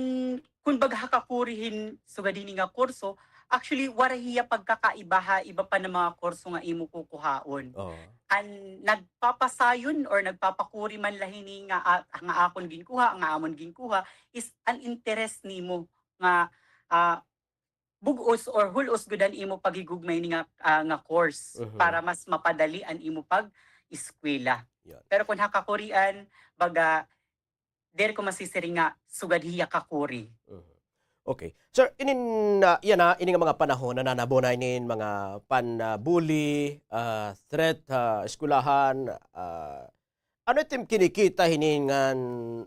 kun baga ha kakuri hin sugad hini nga kurso, actually, waray hiya pagkakaiba ha iba pa nga mga kurso nga imo kukuhaon. Oo. An nagpapasayon or nagpapakuri man la hini nga, ah, nga akon ginkuha, nga amon ginkuha, is an interes nimo nga, ah, bug-os or hul-os gud an imo paghigugma hini nga, ah, nga course Mhm. para mas mapadali an imo pag-eskwela. Yan. Pero kun ha kakurian, baga, diri ko masisiring nga sugad hiya kakuri. Mhm. Okay. Sir, inin, ah, yana, ini nga mga panahon, nananabo na inin mga pan-, ah, bully, ah, threat, ah, eskwelahan, ah, ano it im kinikita hinin ngan,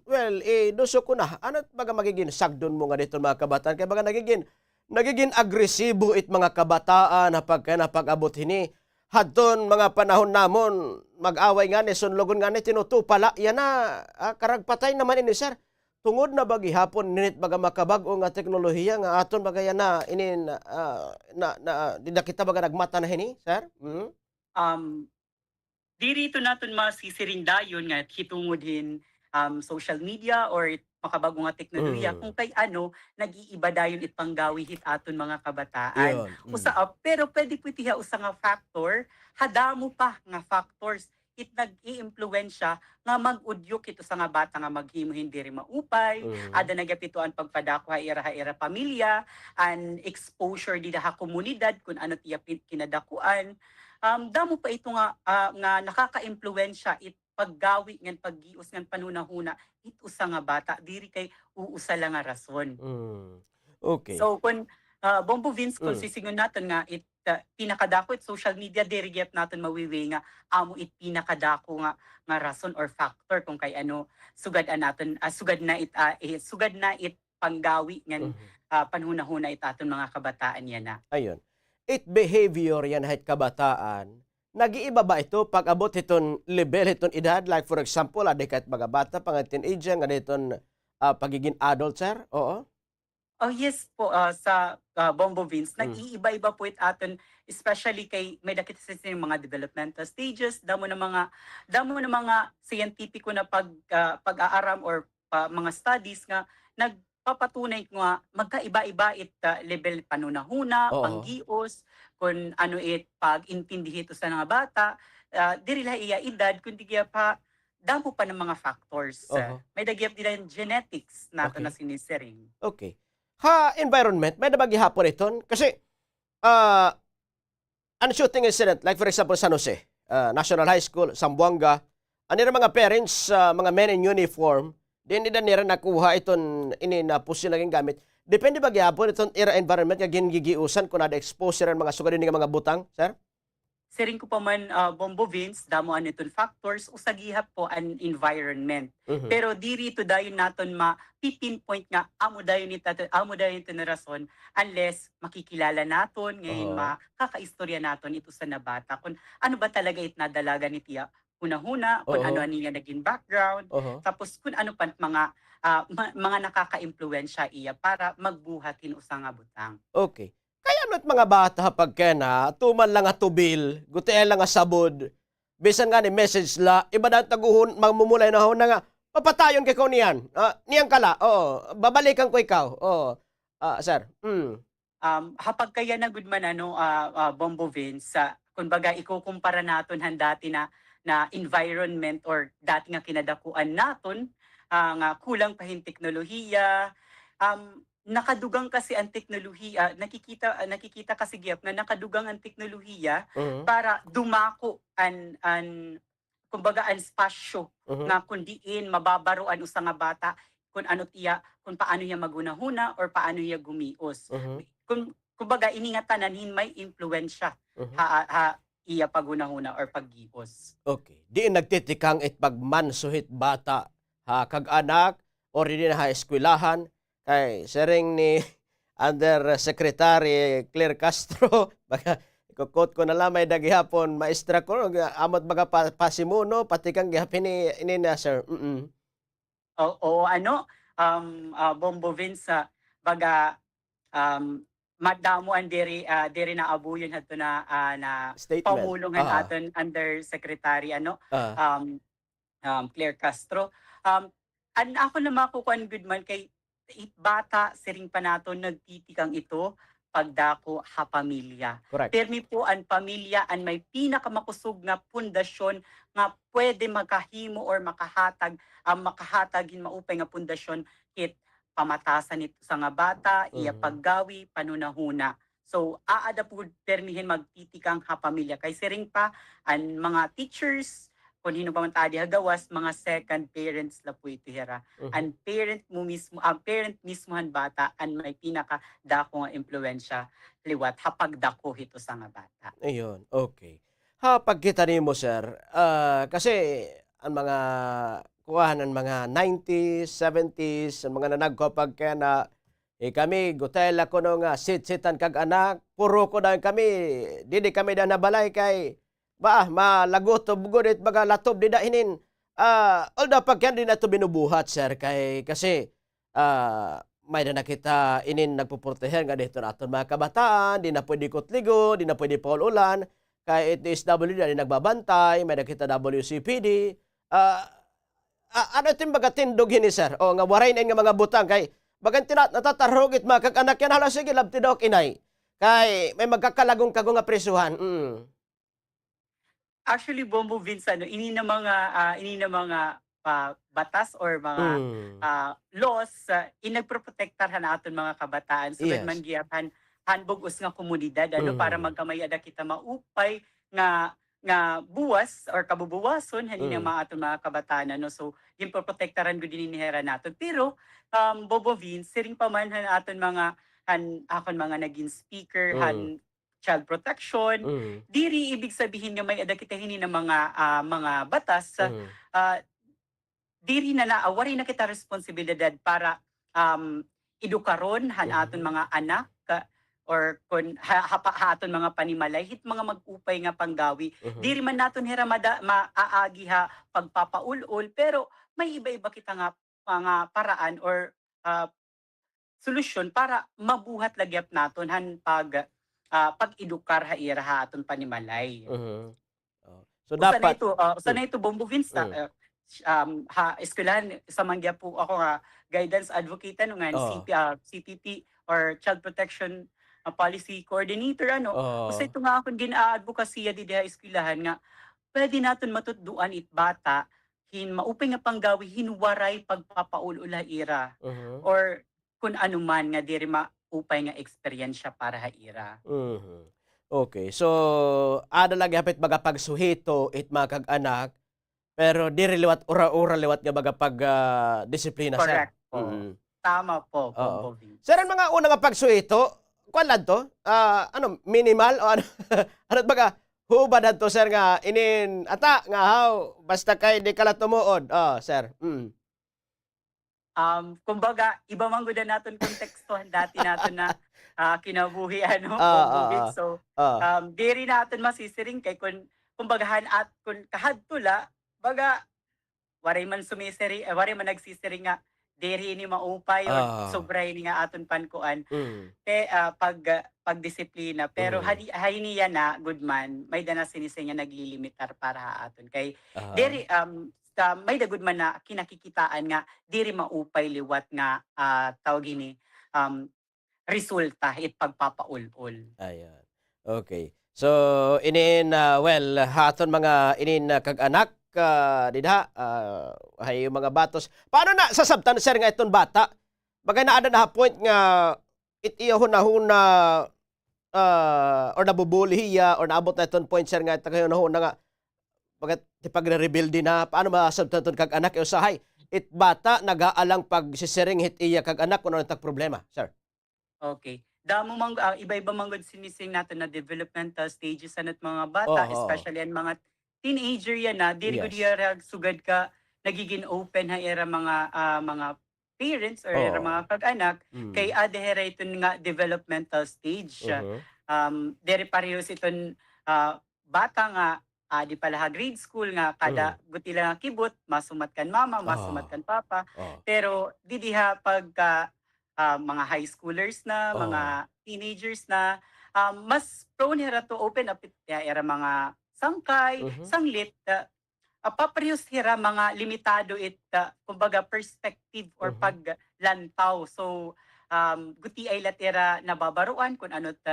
well, eh, duso ko na, ano it baga magigin sagdon mo ngada hiton mga kabataan? Kay baga nagigin, nagigin agresibo it mga kabataan ha pagka-, ha pag-abot hini. Hadton mga panahon namon, mag-away ngani, sunlogon ngani, tinutupa la, yana, ah, karagpatay naman ini, sir. Tungod na ba gihapon hini it baga makabag-o nga teknolohiya nga aton baga yana, inin, ah, na, na, dida kita baga nagmata na hini, sir? Mhm. Um, diri ito naton masisiring dayon nga hitungod hin, um, social media or makabag-o nga teknolohiya, Mm. kung kay ano, nag-iiba dayon it panggawi hit aton mga kabataan. Yun, mm. Usa, ah, pero pwede po ito hiya usa nga factor, ha damo pa nga factors it nag-iimpluwensya nga mag-udyok hit usa nga bata nga maghimo hin diri maupay, Mm. ada na gihap ito an pagpadako ha ira, ha ira pamilya, an exposure dida ha komunidad kun ano it iya pin-, kinadakuan. Um, damo pa ito nga, ah, nga nakakaimpluwensya it paggawi ngan paggios ngan panhunahuna hit usa nga bata, diri kay uusa la nga rason. Mm. Okay. So, kun, ah, Bombo Vince, kun Mm. sisidngon naton nga it, ah, pinakadako it social media, diri gihap naton mawiwi nga amo it pinakadako nga, nga rason or factor kun kay ano, sugad an aton, ah, sugad na it, ah, eh, sugad na it panggawi ngan, Mhm. ah, panhunahuna it aton mga kabataan yana. Ayun. It behavior yana hit kabataan, nag-iiba ba ito pag-abot hiton lebel hiton edad? Like, for example, adi ka hit mga bata pa nga teenager, ngada hiton, ah, pagigin adult, sir? Oo? Oh, yes po, ah, sa, ah, Bombo Vince, Mm. nag-iiba-iba po it aton, especially kay may-ada kita sini mga developmental stages, damo na mga, damo na mga siyentipiko na pag-, ah, pag-aaram or pa, mga studies nga nagpapatunay nga magkaiba-iba it, ah, level panhunahuna, Oo. panggios, kun ano it pag-intindi hit usa nga bata, ah, diri la iya edad, kundi gihap ha damo pa nga mga factors. Oho. May-ada gihap dida genetics naton Okay. na sinisiring. Okay. Ha environment, may-ada ba gihapon iton? Kasi, ah, an shooting incident, like for example, San Jose, ah, National High School, Zamboanga, an ira mga parents, ah, mga men in uniform, diin nira nakuha iton ini nga pusil nga gingamit. Depende ba gihapon iton ira environment nga gingigiusan kun ada expose sira mga sugad ini nga mga butang, sir? Siring ko pa man, ah, Bombo Vince, damo an iton factors, usa gihap po an environment. Mhm. Pero diri ito dayon naton ma-pinpoint nga amo dayon ito, amo dayon ito nga rason unless makikilala naton, ngan Oo. makakaistorya naton it usa nga bata kun ano ba talaga it nadalagan hit iya hunahuna, kun Oo. ano an iya nagin background, Oho. tapos kun ano pa mga, ah, ma-, mga nakakaimpluwensya iya para magbuhat hin usa nga butang. Okay. Kay ano it mga bata ha pagkayana, tuman la nga tubil, gutiay la nga sabod, bisan ngani message la, iba dayon taguhon, magmumulay na hon na nga, Papatayon ka ko niyan. Ah, niyan ka la. Oo, babalikan ko ikaw. Oo. Ah, sir. Mm. Um, ha pagkayana gud man, ano, ah, ah, Bombo Vince, ah, kumbaga, ikukumpara naton han dati na, na environment or dati nga kinadakuan naton, ah, nga kulang pa hin teknolohiya, um, nakadugang kasi an teknolohiya, nakikita, ah, nakikita kasi gihap nga nakadugang an teknolohiya Mhm. para dumako an, an, kumbaga, an espasyo Mhm. nga kon diin mababaro an usa nga bata kon ano it iya, kon paano hiya maghunahuna or paano hiya gumios. Mhm. Kon, kumbaga, ini nga tanan hin may impluwensya Mhm. ha, ha iya paghunahuna or paggios. Okay. Diin nagtitikang it pagmanso hit bata ha kag-anak or dinhi ha eskwelahan, kay siring ni Undersecretary Claire Castro, baga, iko-quote ko na la, may-ada gihapon maestra ko, amo it baga pa-, pasimuno, patikang gihap ini, ini na, sir. Mm. Oo, ano, um, ah, Bombo Vince, ah, baga, um, madamo an diri, ah, diri naabuyon hadto na, ah, na Statement. Pamulong han Ah. aton Undersecretary, ano, Ah. um, um, Claire Castro. Um, an akon la makukuan gud man kay it bata, siring pa naton, nagtitikang ito pagdako ha pamilya. Correct. Pirmi po an pamilya an may pinakamakusog nga pundasyon nga pwede makahimo or makahatag, ah, makahatag hin maupay nga pundasyon hit pamatasan hit usa nga bata, iya Mhm. paggawi, panhunahuna. So, aada po gud pirmi hin magtitikang ha pamilya. Kay siring pa, an mga teachers, kon hin-o pa man it aadi ha gawas, mga second parents la po ito hira. Mhm. An parent mo mismo, an parent mismo han bata, an may pinakadako nga impluwensya liwat ha pagdako hit usa nga bata. Ayun, okay. Ha pagkita nimo, sir, ah, kasi an mga, kuan, an mga nineties, seventies, an mga nanagko pagkayana, eh, kami, gutay la kuno nga sitsitan kag-anak, puro ko dayon kami, didi kami dayon ha balay kay, ba, malagotob gud it baga latob dida hinin. Ah, although pagkayana diri nato binubuhat, sir, kay, kasi, ah, may-ada na kita inin nagpoproteher ngadi hiton aton mga kabataan, di na pwede kutligo, di na pwede paul-ulan, kay it D S W D adi nagbabantay, may-ada kita W C P D. Ah, ah, ano it im baga tindog hini, sir? O, nga waray na ini nga mga butang kay bagan tina-, natatarhog it mga kag-anak yana, hala, sige, labti daw ak inay. Kay may magkakalagong-kagong nga prisohan. Mm. Actually, Bombo Vince, ano, ini na mga, ah, ini na mga, ah, batas or mga, Mm. ah, laws, ah, in nagproprotektar han aton mga kabataan. Sugad Yes. man gihap han, han bug-os nga komunidad, ano, para Mm. magkamay-ada kita maupay nga, nga buwas or kabubuwason han ini nga Mm. mga aton mga kabataan, ano. So, ginpoprotektaran gud ini hira naton. Pero, um, Bombo Vince, siring pa man han aton mga, han akon mga nagin speaker, Mm. han child protection. Mm. Diri ibig sabihin nga may-ada kita hini na mga, ah, mga batas, Mm. ah, diri na na, ah, waray na kita responsibilidad para, um, edukaron han aton Mhm. mga anak, ah, or kon ha, ha pa, ha aton mga panimalay, hit mga mag-upay nga panggawi. Mhm. Diri man naton hira mada-, maaagi ha pagpapaul-ol, pero may iba-iba kita nga mga paraan or, ah, solusyon para mabuhat la gihap naton han pag, ah, pag-edukar ha ira ha aton panimalay. Mhm. Oh. So, usa na dapat ito, ah, usa na ito, Bombo Vince, ah, um, ha eskwelahan, usa man gihap po ako nga guidance advocate, ano, ngan C P, ah, C P P or child protection, ah, policy coordinator, ano. Oo. Usa ito nga akon gin-a-advokasiya didi ha eskwelahan nga pwede naton matutdoan it bata hin maupay nga panggawi hin waray pagpapaul-ol ha ira Mhm. or kun ano man nga diri maupay nga eksperyensya para ha ira. Mhm. Okay. So, aada la gihap it baga pagsuhito it mga kag-anak, pero diri liwat ura-ura liwat nga baga pag, ah, disiplina, sir. Correct po. Mm. Tama po, Oo. Bombo Vince. Sir, an mga una nga pagsuhito, kuan la adto? Ah, ano, minimal o ano? Ano it baga, hubad adto, sir, nga inin, ata, nga haw, basta kay di ka la tumuod. Oh, sir. Mm. Um, kumbaga, iba man gud an aton konteksto han dati naton na, ah, kinabuhi, ano, Ah, Bombo ah, Vince. ah. So, Ah. um, diri naton masisiring kay kun, kumbaga, han at, kun kahadto la, baga, waray man sumisiri-, eh, waray man nagsisiring nga diri ini maupay or Ah. sobra ini nga aton pankuan. Mm. Te, ah, pag, ah, pagdisiplina. Pero Mm. hadi-, ha ini yana, gud man, may-ada na sinisiring nga naglilimitar para ha aton. Kay Aha. diri, um, ah, may-ada gud man na kinakikitaan nga diri maupay liwat nga, ah, tawag hini, um, resulta it pagpapaul-ol. Ayan. Okay. So, inin, ah, well, ha aton mga inin, ah, kag-anak, ah, dida, ah, hay mga batos. Paano na sasabtan, sir, nga iton bata? Baga naada na ha point nga it iya hunahuna, ah, or nabubuli hiya, or naabot na iton point, sir, nga it iya hunahuna nga, baga, tipagre-rebelde na, paano masabtan iton kag-anak? Usahay, it bata nag-aalang pagsisiring hit iya kag-anak kun ano it problema, sir. Okay. Damo man, ah, iba-iba man gud sinisiring naton na developmental stages an mga bata, especially an mga teenager yana, diri gud hira sugad ka nagigin open ha ira mga, ah, mga parents or ira mga kag-anak, kay ada hira iton nga developmental stage. Um, diri parehas iton, ah, bata nga adi pa la ha grade school nga kada guti la nga kibot, masumat kan mama, masumat kan papa. Pero didi ha pagka, ah, mga high schoolers na, mga teenagers na, ah, mas prone hira to open up it, ya, ira mga sangkay, sanglit, ah, ah, paparehas hira mga limitado it, ah, kumbaga, perspective or paglantaw. So, um, gutiay la it ira nababaroan kun ano it,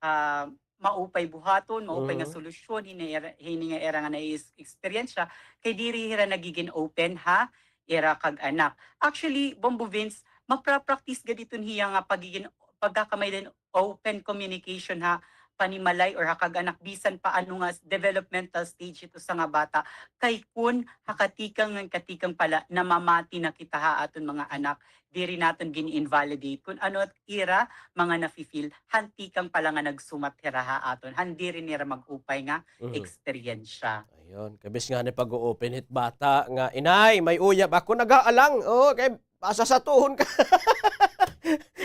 ah, maupay buhaton, maupay nga solusyon, hini ira, hini nga ira nga nai-, eksperyensya, kay diri hira nagigin open ha ira kag-anak. Actually, Bombo Vince, mapra-practice gad iton hiya nga pagigin, pagkakamay-ada hin open communication ha panimalay or ha kag-anak, bisan pa ano nga developmental stage it usa nga bata. Kay kun ha katikang ngan katikang pa la namamati na kita ha aton mga anak, diri naton gin-invalidate kun ano it ira mga nafi-feel han tikang pa la nga nagsumat hira ha aton, han diri nira mag-upay nga eksperyensya. Ayun, kabis nga ni pag-o-open hit bata nga, "Inay, may uyab ako, nag-aalang." Oo, kay asa sa tuhon ka.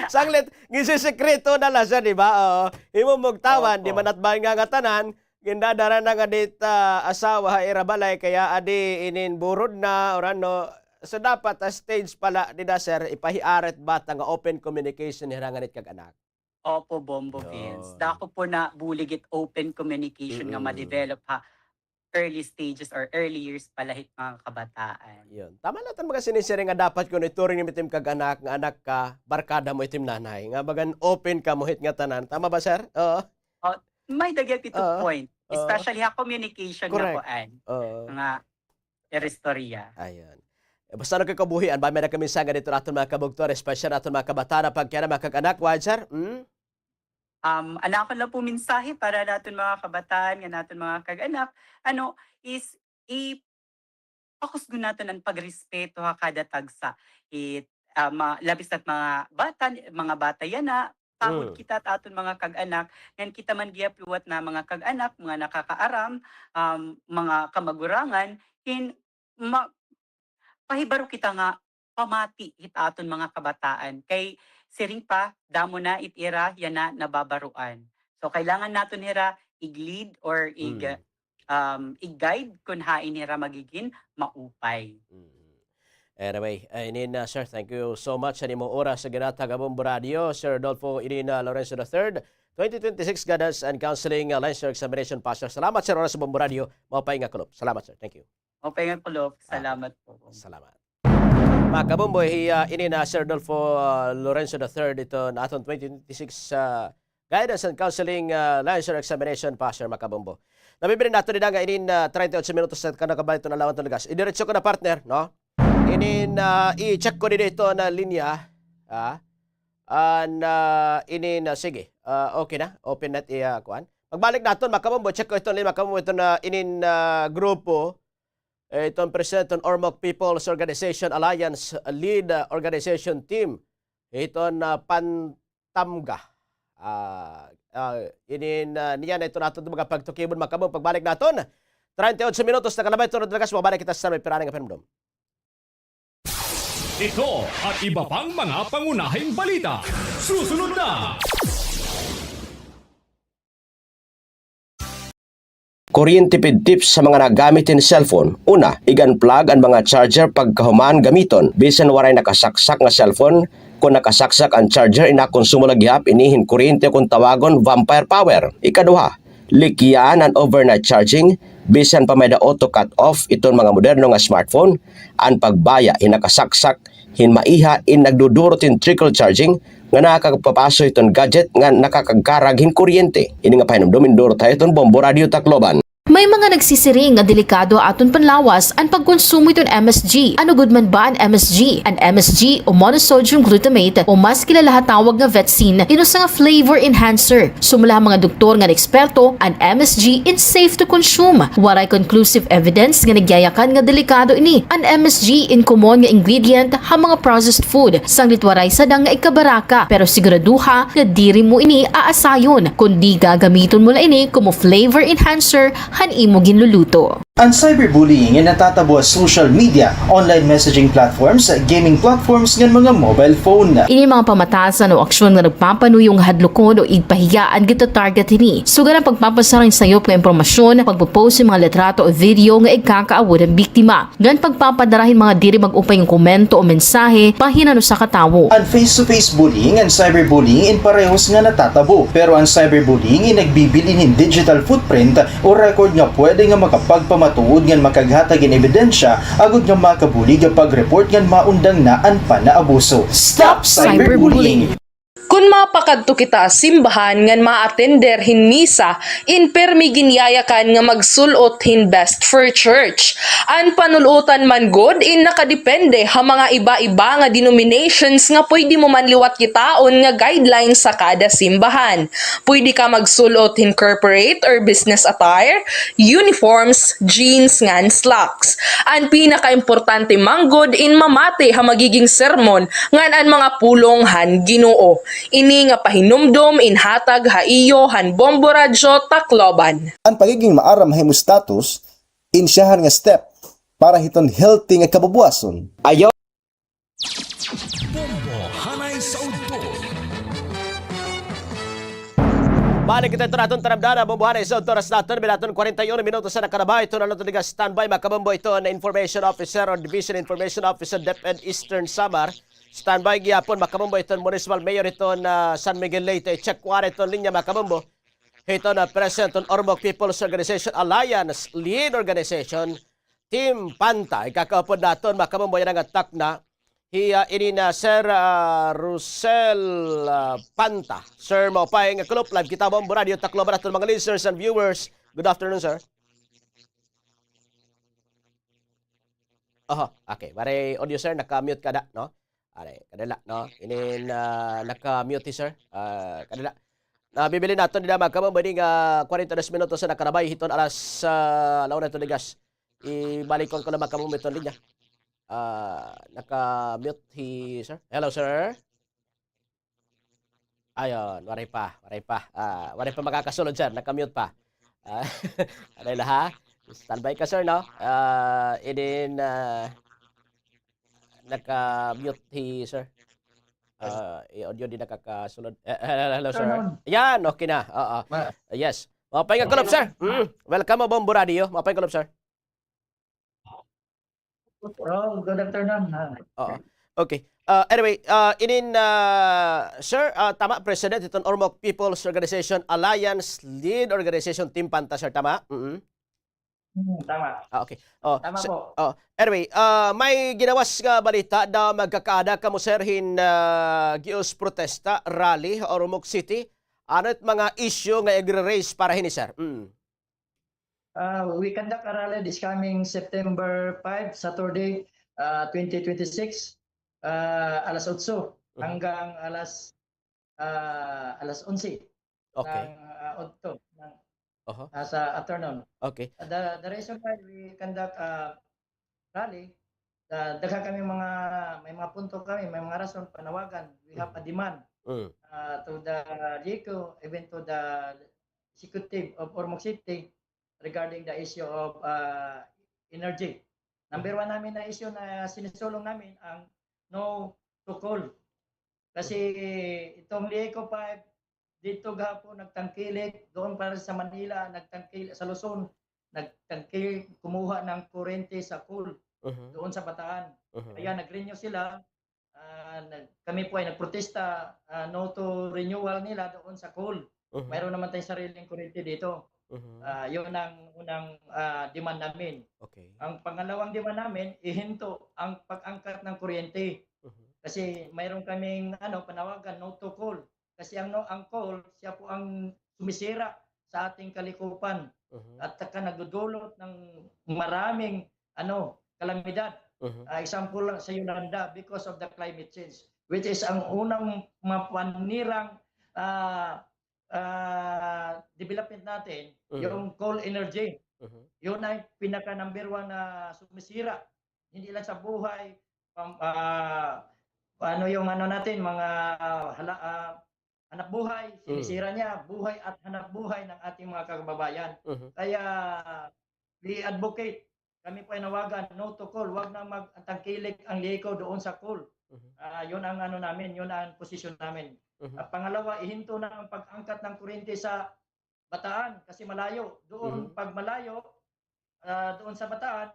Sanglit, gisisikreto na la siya, di ba? Oo. Himo mo og tawan, di man natbahan nga ngatanan, gindadara na nga dit, ah, asawa ha ira balay, kay adi inin burod na, or ano. So, dapat, ah, stage pa la dida, sir, ipahiara it bata nga open communication hira ngan it kag-anak. Opo, Bombo Vince. Dako po na bulig it open communication nga ma-develop ha early stages or early years pa la hit mga kabataan. Yun. Tama la iton mga sinisiring nga dapat kun ituring nimo it im kag-anak nga anak ka, barkada mo it im nanay. Nga bagan open kamo hit ngatanan. Tama ba, sir? Oo. Oh, may-ada gihap ito point. Especially ha communication nga kuan. Nga iristorya. Ayun. Eh, basta ano kay kabuhi, an ba may-ada ka mensahe didto ha aton mga kabugtoan, espesyal ha aton mga kabataan, pagkiana mga kag-anak, waray, sir? Hmm? Um, an akon la po mensahe para ha aton mga kabataan, ngan ha aton mga kag-anak, ano, is i-, pakusgon naton an pagrespeto ha kada tagsa. It, ah, ma-, labis na't mga bata, mga bata yana, tahod kita it aton mga kag-anak, ngan kita man gihap liwat na mga kag-anak, mga nakakaaram, um, mga kamagurangan, hin-, ma-, pahibaro kita nga pamati hit aton mga kabataan. Kay siring pa, damo na it ira yana nababaroan. So, kailangan naton hira ig-lead or ig-, um, ig-guide kun hain hira magigin maupay. Anyway, ah, inin, ah, sir, thank you so much ha imo oras nga ginhatag ha Bombo Radio, Sir Rodolfo, inin, ah, Lorenzo the third, twenty twenty-six Guidance and Counseling, ah, Licensure Examination Passer. Salamat, sir, oras ha Bombo Radio. Maupay nga kulop. Salamat, sir. Thank you. Maupay nga kulop. Salamat po. Salamat. Mga kabombo, hi, ah, inin, ah, Sir Rodolfo, ah, Lorenzo the third, iton aton twenty twenty-six, ah, Guidance and Counseling, ah, Licensure Examination Passer, mga kabombo. Nabibirin naton dida nga inin, ah, treinta y ocho minutos na kanakabay iton adlaw nga lugas. Idiretso ko na, partner, no? Inin, ah, i-check ko dida iton linya, ah. An, ah, inin, ah, sige. Ah, okay na. Open na it iya kuan. Pagbalik naton, mga kabombo, check ko iton linya, mga kabombo, iton, ah, inin, ah, grupo. Eh, iton presidente hiton Ormoc People's Organization Alliance, ah, lead, ah, organization team. Iton, ah, PANTAMGA. Ah, ah, inin, ah, niyan na iton aton mga pagtukibon, mga kabombo, pagbalik naton. Treinta y ocho minutos na kalabay iton lugas, mabalik kita sa may pirani nga panumdom. Ito at iba pang mga pangunahing balita. Susunod na! Kuryente pidtip sa mga nagamit hin cellphone. Una, ig-unplug an mga charger pagkahuman gamiton. Bisan waray nakasaksak nga cellphone, kon nakasaksak an charger, inakonsumo la gihap ini hin kuryente kon tawagon vampire power. Ikaduha, likyaan an overnight charging. Bisan pa may-ada auto cut-off iton mga moderno nga smartphone, an pagbaya hin nakasaksak hin maiha in nagdudurot hin trickle charging nga nakakapapaso hiton gadget nga nakakagkarag hin kuryente. Ini nga pahinumdom in Doro Tayo hiton Bombo Radio Tacloban. May mga nagsisiring nga delikado ha aton panlawas an pagkonsumo hiton M S G. Ano gud man ba an M S G? An M S G o monosodium glutamate o mas kilala ha tawag nga vetsin, in usa nga flavor enhancer. Sumala ha mga doktor ngan eksperto, an M S G in safe to consume. Waray conclusive evidence nga nagyayakan nga delikado ini. An M S G in common nga ingredient ha mga processed food, sanglit waray sadang nga ikabaraka, pero siguraduha nga diri mo ini aasayon, kundi gagamiton mo la ini komo flavor enhancer han imo ginluluto. An cyberbullying in natatabo ha social media, online messaging platforms, gaming platforms, ngan mga mobile phone. Ini mga pamatasan o aksyon nga nagpapanuyo nga hadlokon o igpahiya an gita-target hini. Sugad an pagpapasara hin sayop nga impormasyon, pagpo-post hin mga litrato o video nga igkakaawod han biktima, ngan pagpapadara hin mga diri mag-upay nga komento o mensahe bahin han usa ka tawo. An face-to-face bullying ngan cyberbullying in parehos nga natatabo, pero an cyberbullying in nagbibilin hin digital footprint o record nga pwede nga makapagpamatuod ngan makaghatag hin ebidensya agod nga makabulig ha pag-report ngan maundang na an panaabuso. Stop cyberbullying! Kon mapakadto kita ha simbahan ngan ma-attender hin misa, in pirmi ginyayakan nga magsul-ot hin best for church. An panul-otan man gud in nakadepende ha mga iba-iba nga denominations nga pwede mo man liwat kitaon nga guidelines sa kada simbahan. Pwede ka magsul-ot hin corporate or business attire, uniforms, jeans ngan slacks. An pinakaimportante man gud in mamati ha magiging sermon ngan an mga pulong han Ginoo. Ini nga pahinumdom in hatag ha iyo han Bombo Radyo Tacloban. An pagiging maaram ha imo status, in siyahan nga step para hiton healthy nga kabubuwason. Ayaw Bombo Hanay sa Udto. Balik kita ito naton taramdana, Bombo Hanay sa Udto, oras naton, may naton kwarenta y uno minutos na nakalabay. Ito na naton tiga standby, makabombo, ito na information officer or division information officer, DepEd Eastern Samar. Standby gihapon, makabombo, ito municipal mayor, ito na San Miguel Leyte. Check one, ito linya, makabombo. Ito na president ng Ormoc People's Organization Alliance, lead organization, Team Panta, ikakaupod naton, makabombo, yana nga takna. Hi, ah, ini na Sir, ah, Rosel, ah, Panta. Sir, maupay nga kulop, live kita, Bombo Radio Tacloban, aton mga listeners and viewers. Good afternoon, sir. Oho, okay. Waray audio, sir, naka-mute ka da, no? Waray, kadala, no? Inin, ah, naka-mute hi sir. Ah, kadala. Nabibilin naton dida, makabombo, ini nga kwarenta y dos minutos na nakalabay hiton alas, ah, ala una hiton digas. Ibalikon ko la, makabombo, iton linya. Ah, naka-mute hi sir. Hello, sir. Ayon, waray pa, waray pa. Ah, waray pa makakasulod, sir. Naka-mute pa. Ah, waray la, ha? Standby ka, sir, no? Ah, inin, ah, naka-mute hi sir. Ah, i-audio di nakakasulod. Eh, hello, hello, sir. Afternoon. Yan, okay na. Oo. Ma- Yes. Maupay nga kulop, sir. Mm. Welcome ha Bombo Radio. Maupay nga kulop, sir. Oh, good afternoon. Ah. Oo. Okay. Ah, anyway, ah, inin, ah, sir, ah, tama, president hiton Ormoc People's Organization Alliance, lead organization, Team Panta, sir, tama? Mm. Hmm, tama. Ah, okay. Oh, tama po. Oh, anyway, ah, may ginawas nga balita daw magkakaada kamo, sir, hin, ah, gios protesta rally ha Ormoc City. Ano it mga issue nga igre-raise para hini, sir? Mm. Ah, we conduct a rally this coming September five, Saturday, ah, twenty twenty-six, ah, alas otso hanggang alas, ah, alas onse ng, ah, otso ng, ah, sa afternoon. Okay. The, the reason why we conduct, ah, rally, da-, daghan kami mga, may mga punto kami, may mga rason, panawagan. We have a demand, ah, to the LIECO, even to the executive of Ormoc City regarding the issue of, ah, energy. Number one namin na issue na sinisulong namin ang no to coal. Kasi itong LIECO five, dito gahapon nagtangkilik, doon pa rin sa Manila, nagtangkil-, sa Luzon, nagtangkil-, kumuha ng kuryente sa coal doon sa Bataan. Kaya nag-renew sila, ah, nag-, kami po ay nagprotesta, ah, no to renewal nila doon sa coal. Mayroon naman tayong sariling kuryente dito. Mhm. Ah, yun ang unang, ah, demand namin. Okay. Ang pangalawang demand namin, ihinto ang pag-angkat ng kuryente. Mhm. Kasi mayroon kaming, ano, panawagan, no to coal. Kasi ang, no, ang coal, siya po ang sumisira sa ating kalikupan. Mhm. At saka nagdudulot ng maraming, ano, kalamidad. Mhm. Ah, example lang sa Yolanda, because of the climate change, which is ang unang mapanirang, ah, ah, development natin, Mhm. yung coal energy. Mhm. Yun ay pinaka number one na sumisira. Hindi lang sa buhay, pam-, ah, ano yung ano natin, mga hala-, ah, hanapbuhay, Mm. sinisira niya buhay at hanapbuhay ng ating mga kababayan. Mhm. Kaya, we advocate, kami po ay nawagan, no to coal, wag na magtangkilik ang Lico doon sa coal. Mhm. Ah, yun ang ano namin, yun ang posisyon namin. Mhm. At pangalawa, ihinto na ang pag-angkat ng kuryente sa Bataan kasi malayo. Doon, Mhm. pag malayo, ah, doon sa Bataan,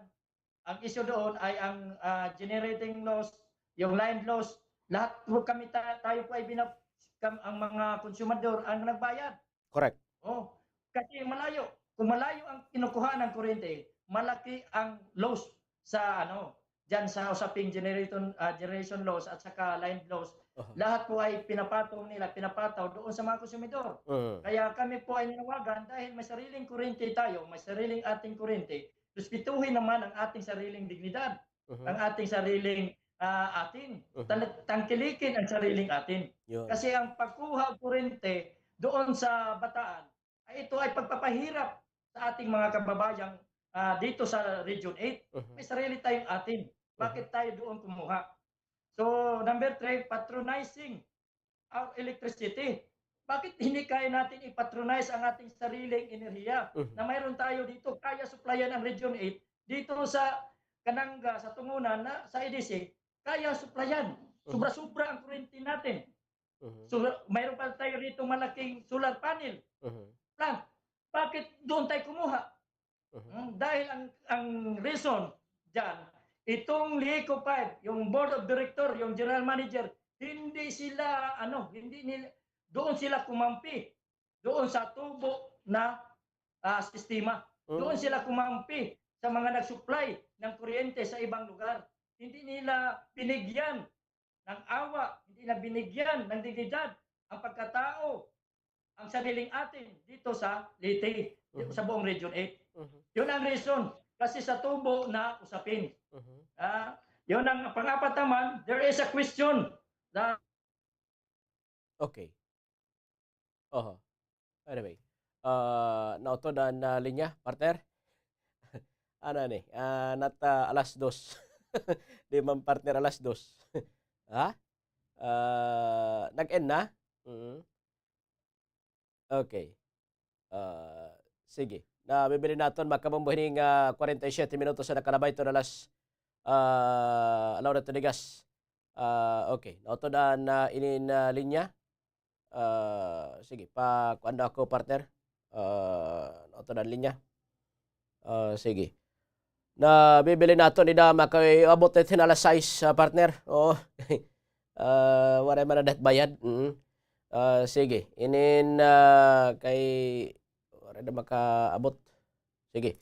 ang issue doon ay ang, ah, generating loss, yung line loss, lahat po kami ta-, tayo po ay binab-, kam-, ang mga konsumador ang nagbayad. Correct. Oh, kasi malayo. Kung malayo ang kinukuha ng kuryente, malaki ang loss sa, ano, diyan sa usaping generation, ah, generation loss at saka line loss. Aha. Lahat po ay pinapatong nila, pinapataw doon sa mga konsumidor. Mm. Kaya kami po ay nanawagan dahil may sariling kuryente tayo, may sariling ating kuryente, respetuhin naman ang ating sariling dignidad, Mhm. ang ating sariling, ah, atin. Mhm. Tan-, tangkilikin ang sariling atin. Yun. Kasi ang pagkuha ng kuryente doon sa Bataan, ay ito ay pagpapahirap sa ating mga kababayang, ah, dito sa Region eight. Mhm. May sarili tayong atin. Mhm. Bakit tayo doon kumuha? So, number three, patronizing our electricity. Bakit hindi kaya natin i-patronize ang ating sariling enerhiya Mhm. na mayroon tayo dito? Kaya supplyan ang Region eight dito sa Kananga, sa Tungunan, na sa E D C, kaya supplyan. Mhm. Sobra-sobra ang kuryente natin. Mhm. So, mayroon pa tayo rito malaking solar panel Mhm. plant. Bakit doon tayo kumuha? Mhm. Hmm, dahil ang, ang reason diyan, itong Lico five, yung board of director, yung general manager, hindi sila, ano, hindi nila, doon sila kumampi. Doon sa tubo na, ah, sistema. Doon Mm. sila kumampi sa mga nag-supply ng kuryente sa ibang lugar. Hindi nila binigyan ng awa, hindi na binigyan ng dignidad ang pagkatao, ang sariling atin dito sa Leyte, Mhm. sa buong Region eight. Mhm. Yun ang reason. Kasi sa tubo na usapin. Mhm. Ah, yun ang pang-apat naman, there is a question na Okay. Oho. Anyway, ah, nautod an, ah, linya, partner? Ano ni? Ah, nat, ah, alas dos. Di man, partner, alas dos. Ha? Ah, nag-end na? Mm. Okay. Ah, sige. Nabibilin naton, mga kabombo, hini nga kwarenta y siyete minutos an nakalabay hiton alas, ah, ala una tumigas. Ah, okay. Nautod an, ah, inin, ah, linya. Ah, sige, pakuan daw ako, partner. Ah, nautod an linya. Ah, sige. Nabibilin naton dida makaiabot hiton alas sais, ah, partner. Oo. Ah, waray man na dat bayad. Mm. Ah, sige. Inin, ah, kay waray na makaabot. Sige.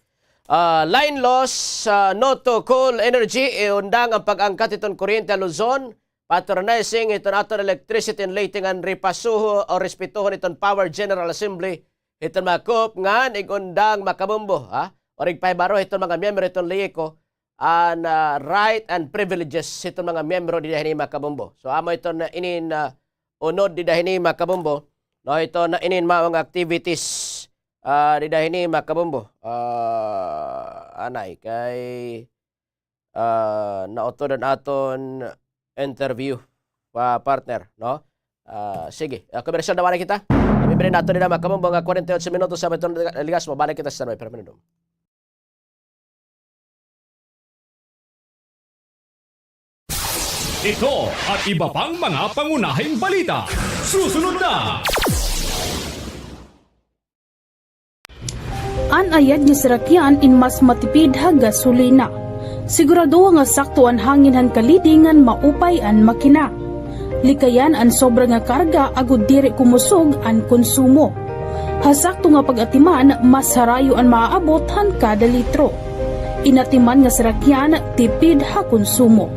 Ah, line loss, ah, no to coal energy, iundang an pag-angkat hiton kuryente ha Luzon, patronizing hiton aton electricity in Leyte ngan repasuho o respetuhon hiton Power General Assembly hiton mga COP ngan ig-undang, mga kabombo, ha? Or igpahibaro hiton mga miyembro hiton LEHICO an, ah, right and privileges hiton mga miyembro dida hini, mga kabombo. So, amo iton, ah, inin, ah, unod dida hini, mga kabombo. No, iton, ah, inin mao nga activities ah, dida hini, mga kabombo. Ah, anay kay, ah, nautod an aton interview, pa partner, no? Ah, sige, ah, komersyal daw anay kita. Bibilin naton dida, mga kabombo, nga kwarenta y otso minutos sa iton ligas. Mabalik kita sa may permanendum. Ito at iba pang mga pangunahing balita, susunod na. An ayad nga sarakyan in mas matipid ha gasolina. Siguradoha nga sakto an hangin han kalidi ngan maupay an makina. Likayan an sobra nga karga agod diri kumusog an konsumo. Ha sakto nga pag-atiman, mas harayo an maaabot han kada litro. Inatiman nga sarakyan, tipid ha konsumo.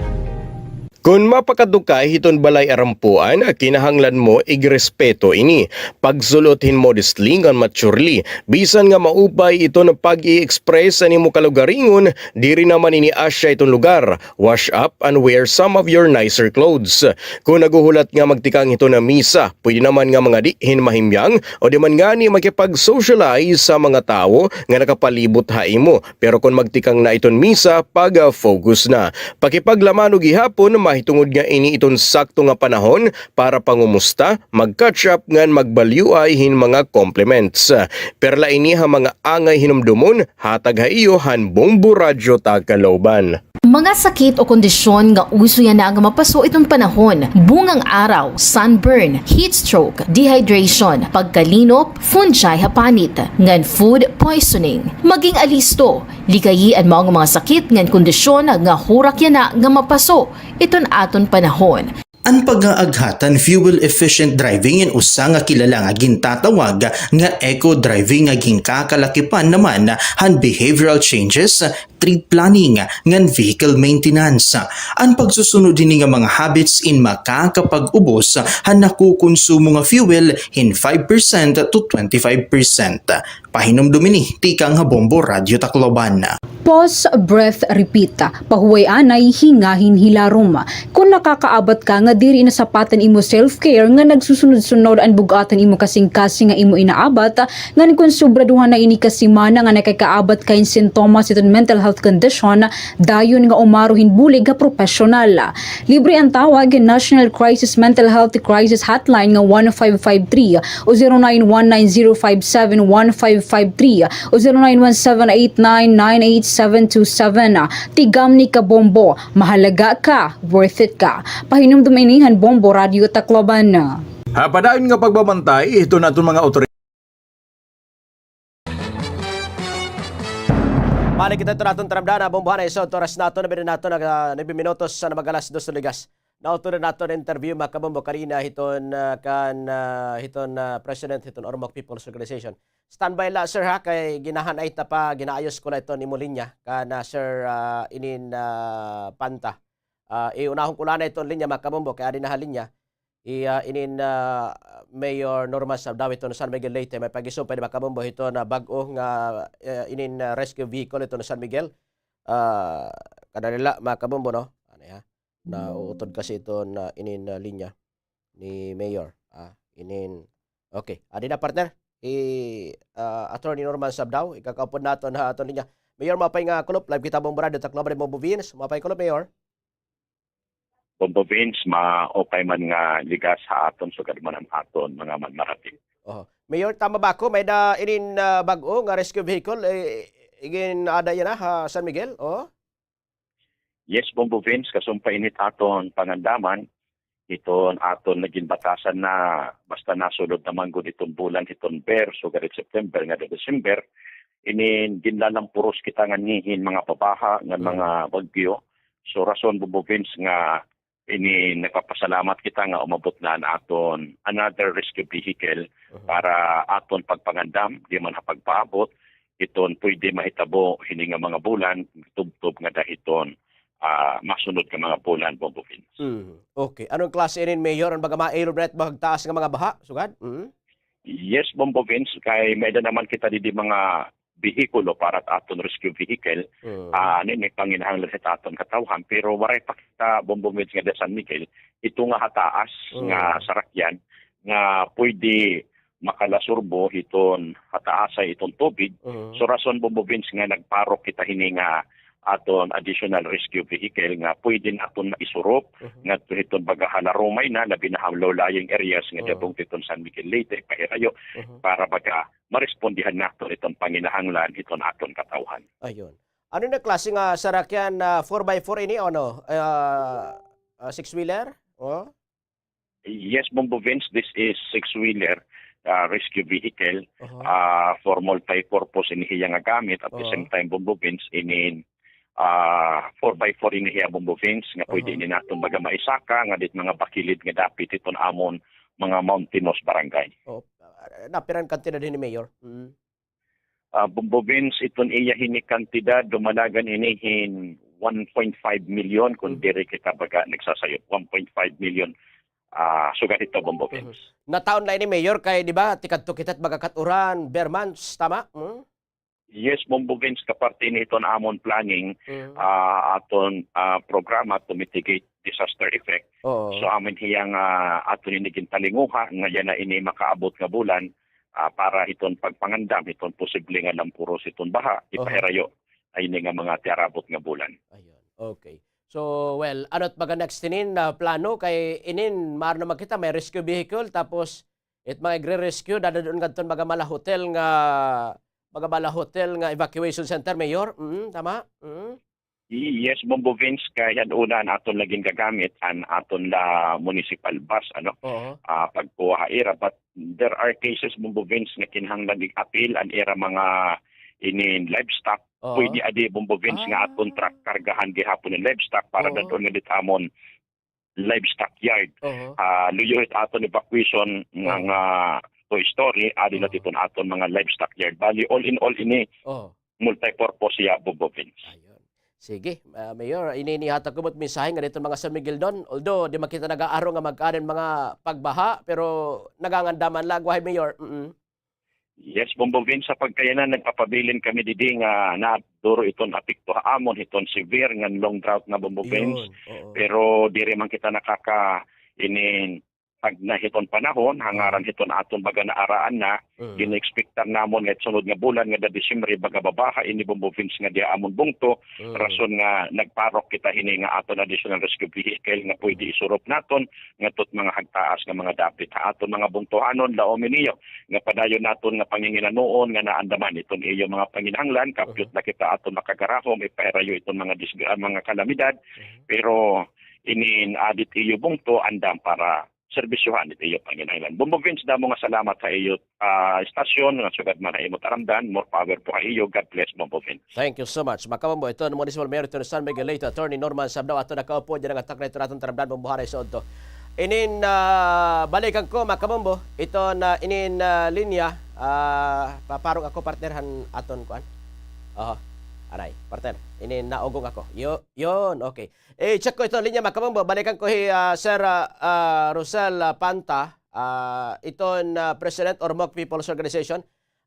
Kon mapakadto ka hiton balay arampuan, kinahanglan mo igrespeto ini. Pagsul-ot hin modestly ngan maturely. Bisan nga maupay iton pag-i-express han imo kalugaringon, diri naman ini asya iton lugar. Wash up and wear some of your nicer clothes. Kon naghuhulat nga magtikang hiton misa, pwede naman nga mangadi hin mahimyang o di man ngani makipag-socialize sa mga tawo nga nakapalibot ha imo. Pero kon magtikang na iton misa, pag-focus na. Pakipaglamano gihapon, mahitungod nga ini iton sakto nga panahon para pangumusta, mag-catch up ngan magbalyuay hin mga compliments. Perla ini ha mga angay hinumdomon, hatag ha iyo han Bombo Radyo Tacloban. Mga sakit o kondisyon nga uso yana nga mapaso iton panahon, bungang araw, sunburn, heat stroke, dehydration, pagkalinop, fungi ha panit, ngan food poisoning. Maging alisto, likayi an mao nga mga sakit ngan kondisyon nga hurak yana nga mapaso iton aton panahon. An pag-aaghat han fuel-efficient driving in usa nga kilala nga gintatawag nga eco-driving nga ginkakalakipan naman han behavioral changes, trip planning, ngan vehicle maintenance. An pagsusunod hini nga mga habits in makakapag-ubos han nakukonsumo nga fuel hin five percent to twenty-five percent. Pahinumdom ini tikang ha Bombo Radyo Tacloban. Pause, breath, repeat. Pahuway anay, hingahin hilarom. Kon nakakaabat ka nga diri nasapatan imo self-care nga nagsusunod-sunod an bug-at han imo kasingkasing nga imo inaabat, ngan kon sobraduhan na ini ka semana nga nakakaabat ka hin sintomas hiton mental health condition, dayon nga umaro hin bulig ha propesyonal. Libre an tawag hin National Crisis Mental Health Crisis Hotline nga one five five three o zero nine one nine zero five seven one five five three o zero nine one seven eight nine nine eight seven two seven. Tigamni ka Bombo, mahalaga ka, worth it ka. Pahinumdom ini han Bombo Radyo Tacloban. Ha padayon nga pagbabantay, hiton aton mga otoridad. Balik kita hiton aton taramdana, Bombo, han isod oras naton, nabida naton, ah, nuebe minutos na mag-alas dos ligas. Nautod na naton interview, mga kabombo, kanina hiton, ah, kan, ah, hiton, ah, President hiton Ormoc People's Organization. Standby la, sir, ha, kay ginahan ay tapa, ginaayos ko la iton imo linya, kan, ah, Sir, ah, inin, ah, Panta. Ah, iunahon ko la na iton linya, mga kabombo, kay adi na ha linya. I, ah, inin, ah, Mayor Norman Sabdao hiton San Miguel Leyte, may pag-isumpay, mga kabombo, hiton bag-o nga, eh, inin, ah, rescue vehicle hiton San Miguel. Ah, kadali la, mga kabombo, no? Ano, ha? Nauutod kasi iton inin, ah, linya ni Mayor. Ah, inin, okay. Adi na, partner. I, ah, Attorney Norman Sabdao, ikakaupod naton ha aton linya. Mayor, maupay nga kulop, live kita, Bombo Radyo Tacloban, Bombo Vince. Maupay kulop, Mayor. Bombo Vince, maupay man nga ligas ha aton, sugad man an aton mga manmarati. Oho. Mayor, tama ba ako? May-ada inin, ah, bag-o nga rescue vehicle, eh, igin-ada yana ha San Miguel? Oh? Yes, Bombo Vince, kasumpay ini it aton pangandaman, hiton aton nga ginbatasan na basta nasulod naman gud iton bulan hiton Ber, sugad it September ngada December, inin ginlalampuros kita nganhi hin mga pabaha ngan mga bagyo. So, rason, Bombo Vince, nga ini nagpapasalamat kita nga umabot na an aton another rescue vehicle para aton pagpangandam, di man ha pagpaabot, iton pwede mahitabo hini nga mga bulan, tubtob ngada hiton, ah, masunod nga mga bulan, Bombo Vince. Mm, okay. Ano an klase inin, Mayor? An baga mga ilog na it bahag taas nga mga baha, sugad? Mm. Yes, Bombo Vince, kay may-ada naman kita didi mga behikulo para it aton rescue vehicle. Mm. Ah, ano, may panginahanglan hit aton katawhan, pero waray pa kita, Bombo Vince, ngada San Miguel, ito nga ha taas nga sarakyan nga pwede makalasurbo hiton ha taasay iton tubig. Mhm. So, rason, Bombo Vince, nga nagparok kita hini nga aton additional rescue vehicle nga pwede naton maisurop ngadto hiton baga ha larumay na, labi na ha low-lying areas nga diabong hiton San Miguel Leyte, pahirayo, para baga marespondihan naton iton panginahanglan hiton aton katawhan. Ayun. Ano na klase nga sarakyan, ah, four by four ini o ano? Ah, ah, six-wheeler? Oh? Yes, Bombo Vince, this is six-wheeler, ah, rescue vehicle, ah, for multi-purpose ini hiya nga gamit. At the same time, Bombo Vince, inin, ah, four by four ini hiya, Bombo Vince, nga pwede ini naton baga maisaka ngada hit mga bakilid nga dapit hiton amon mga mountainous barangay. Oh, ah, na, pira an kantidad hini, Mayor? Mm. Ah, Bombo Vince, iton iya hini kantidad, dumalagan ini hin one point five million, kun diri kita baga nagsasayop, one point five million. Ah, sugad hito, Bombo Vince. Nataon la ini, Mayor, kay, di ba, tikadto kita it baga kat-uran, ber months, tama? Hmm? Yes, Bombo Vince, kaparti ini hiton amon planning, ah, aton, ah, programa to mitigate disaster effect. Oo. So, amo ini hiya nga aton ini gintalinguha nga yana ini makaabot nga bulan, ah, para hiton pagpangandam hiton posible nga lampuros hiton baha, ipahirayo ini nga mga tiarabot nga bulan. Ayun. Okay. So, well, ano it baga next hinin na plano? Kay inin, maaram naman kita, may rescue vehicle, tapos it mga igre-rescue, dadad-on ngadton mga mala hotel nga, mga mala hotel nga evacuation center, Mayor? Mm, tama? Mm. Yes, Bombo Vince, kay han una an aton la gingagamit, an aton la municipal bus, ano? Oo. Ah, pagkuha ha ira, but there are cases, Bombo Vince, nga kinahanglan ig-apil an ira mga inin livestock. Oo. Pwede adi, Bombo Vince, nga aton truck kargahan gihapon hin livestock para dad-on ngadto ha amon livestock yard. Oho. Ah, luyo it aton evacuation nga, nga two-story, adi na titon aton mga livestock yard. Bali, all in all ini, multi-purpose hiya, Bombo Vince. Ayun. Sige, ah, Mayor, ini, ini hatag ko it mensahe ngadto ha mga San Miguelnon. Although, di man kita nag-aaro nga magkaada hin mga pagbaha, pero nagangandaman la, go ahead, Mayor. Mm-mm. Yes, Bombo Vince, sa pagkayanan, nagpapabilin kami didi nga naduro iton apekto ha amon, hiton severe ngan long drought na, Bombo Vince. Yun, oo. Pero diri man kita nakaka-, ini, tagna hiton panahon, hangaran hiton aton baga naaraan na, gin-expectar namon nga it sunod nga bulan nga da Disyembre, baga babaha ini, Bombo Vince, nga diha amon bungto, rason nga nagparok kita hini nga aton additional rescue vehicle nga pwede isurop naton ngadto hit mga hagtaas nga mga dapit ha aton mga bungtohanon, laomi niyo nga padayon naton nga panginginanoon nga naandaman iton iyo mga panginahanglan, kapyot na kita aton makagarahom, ipahirayo iton mga disgra-, mga kalamidad, pero inin adi it iyo bungto, andam para serbisyohan it iyo panginahanglan. Bombo Vince, damo nga salamat ha iyo, ah, istasyon, nga sugad man ha imo taramdan, more power po ha iyo. God bless, Bombo Vince. Thank you so much. Mga kabombo, iton Municipal Mayor hiton San Miguel Leyte, Attorney Norman Sabdao, aton nakaupod yana nga takna hiton aton taramdan, Bombo, ha Ray Soto. Inin, ah, balikan ko, mga kabombo, iton, ah, inin, ah, linya, ah, paparong ako, partner, han aton kuan. Oho. Aray, partner. Inin naugong ako. Yo, yun, okay. Eh, check ko iton linya, mga kabombo. Balikan ko hi, ah, Sir, ah, ah, Rosel, ah, Panta, ah, iton, ah, President Ormoc People's Organization,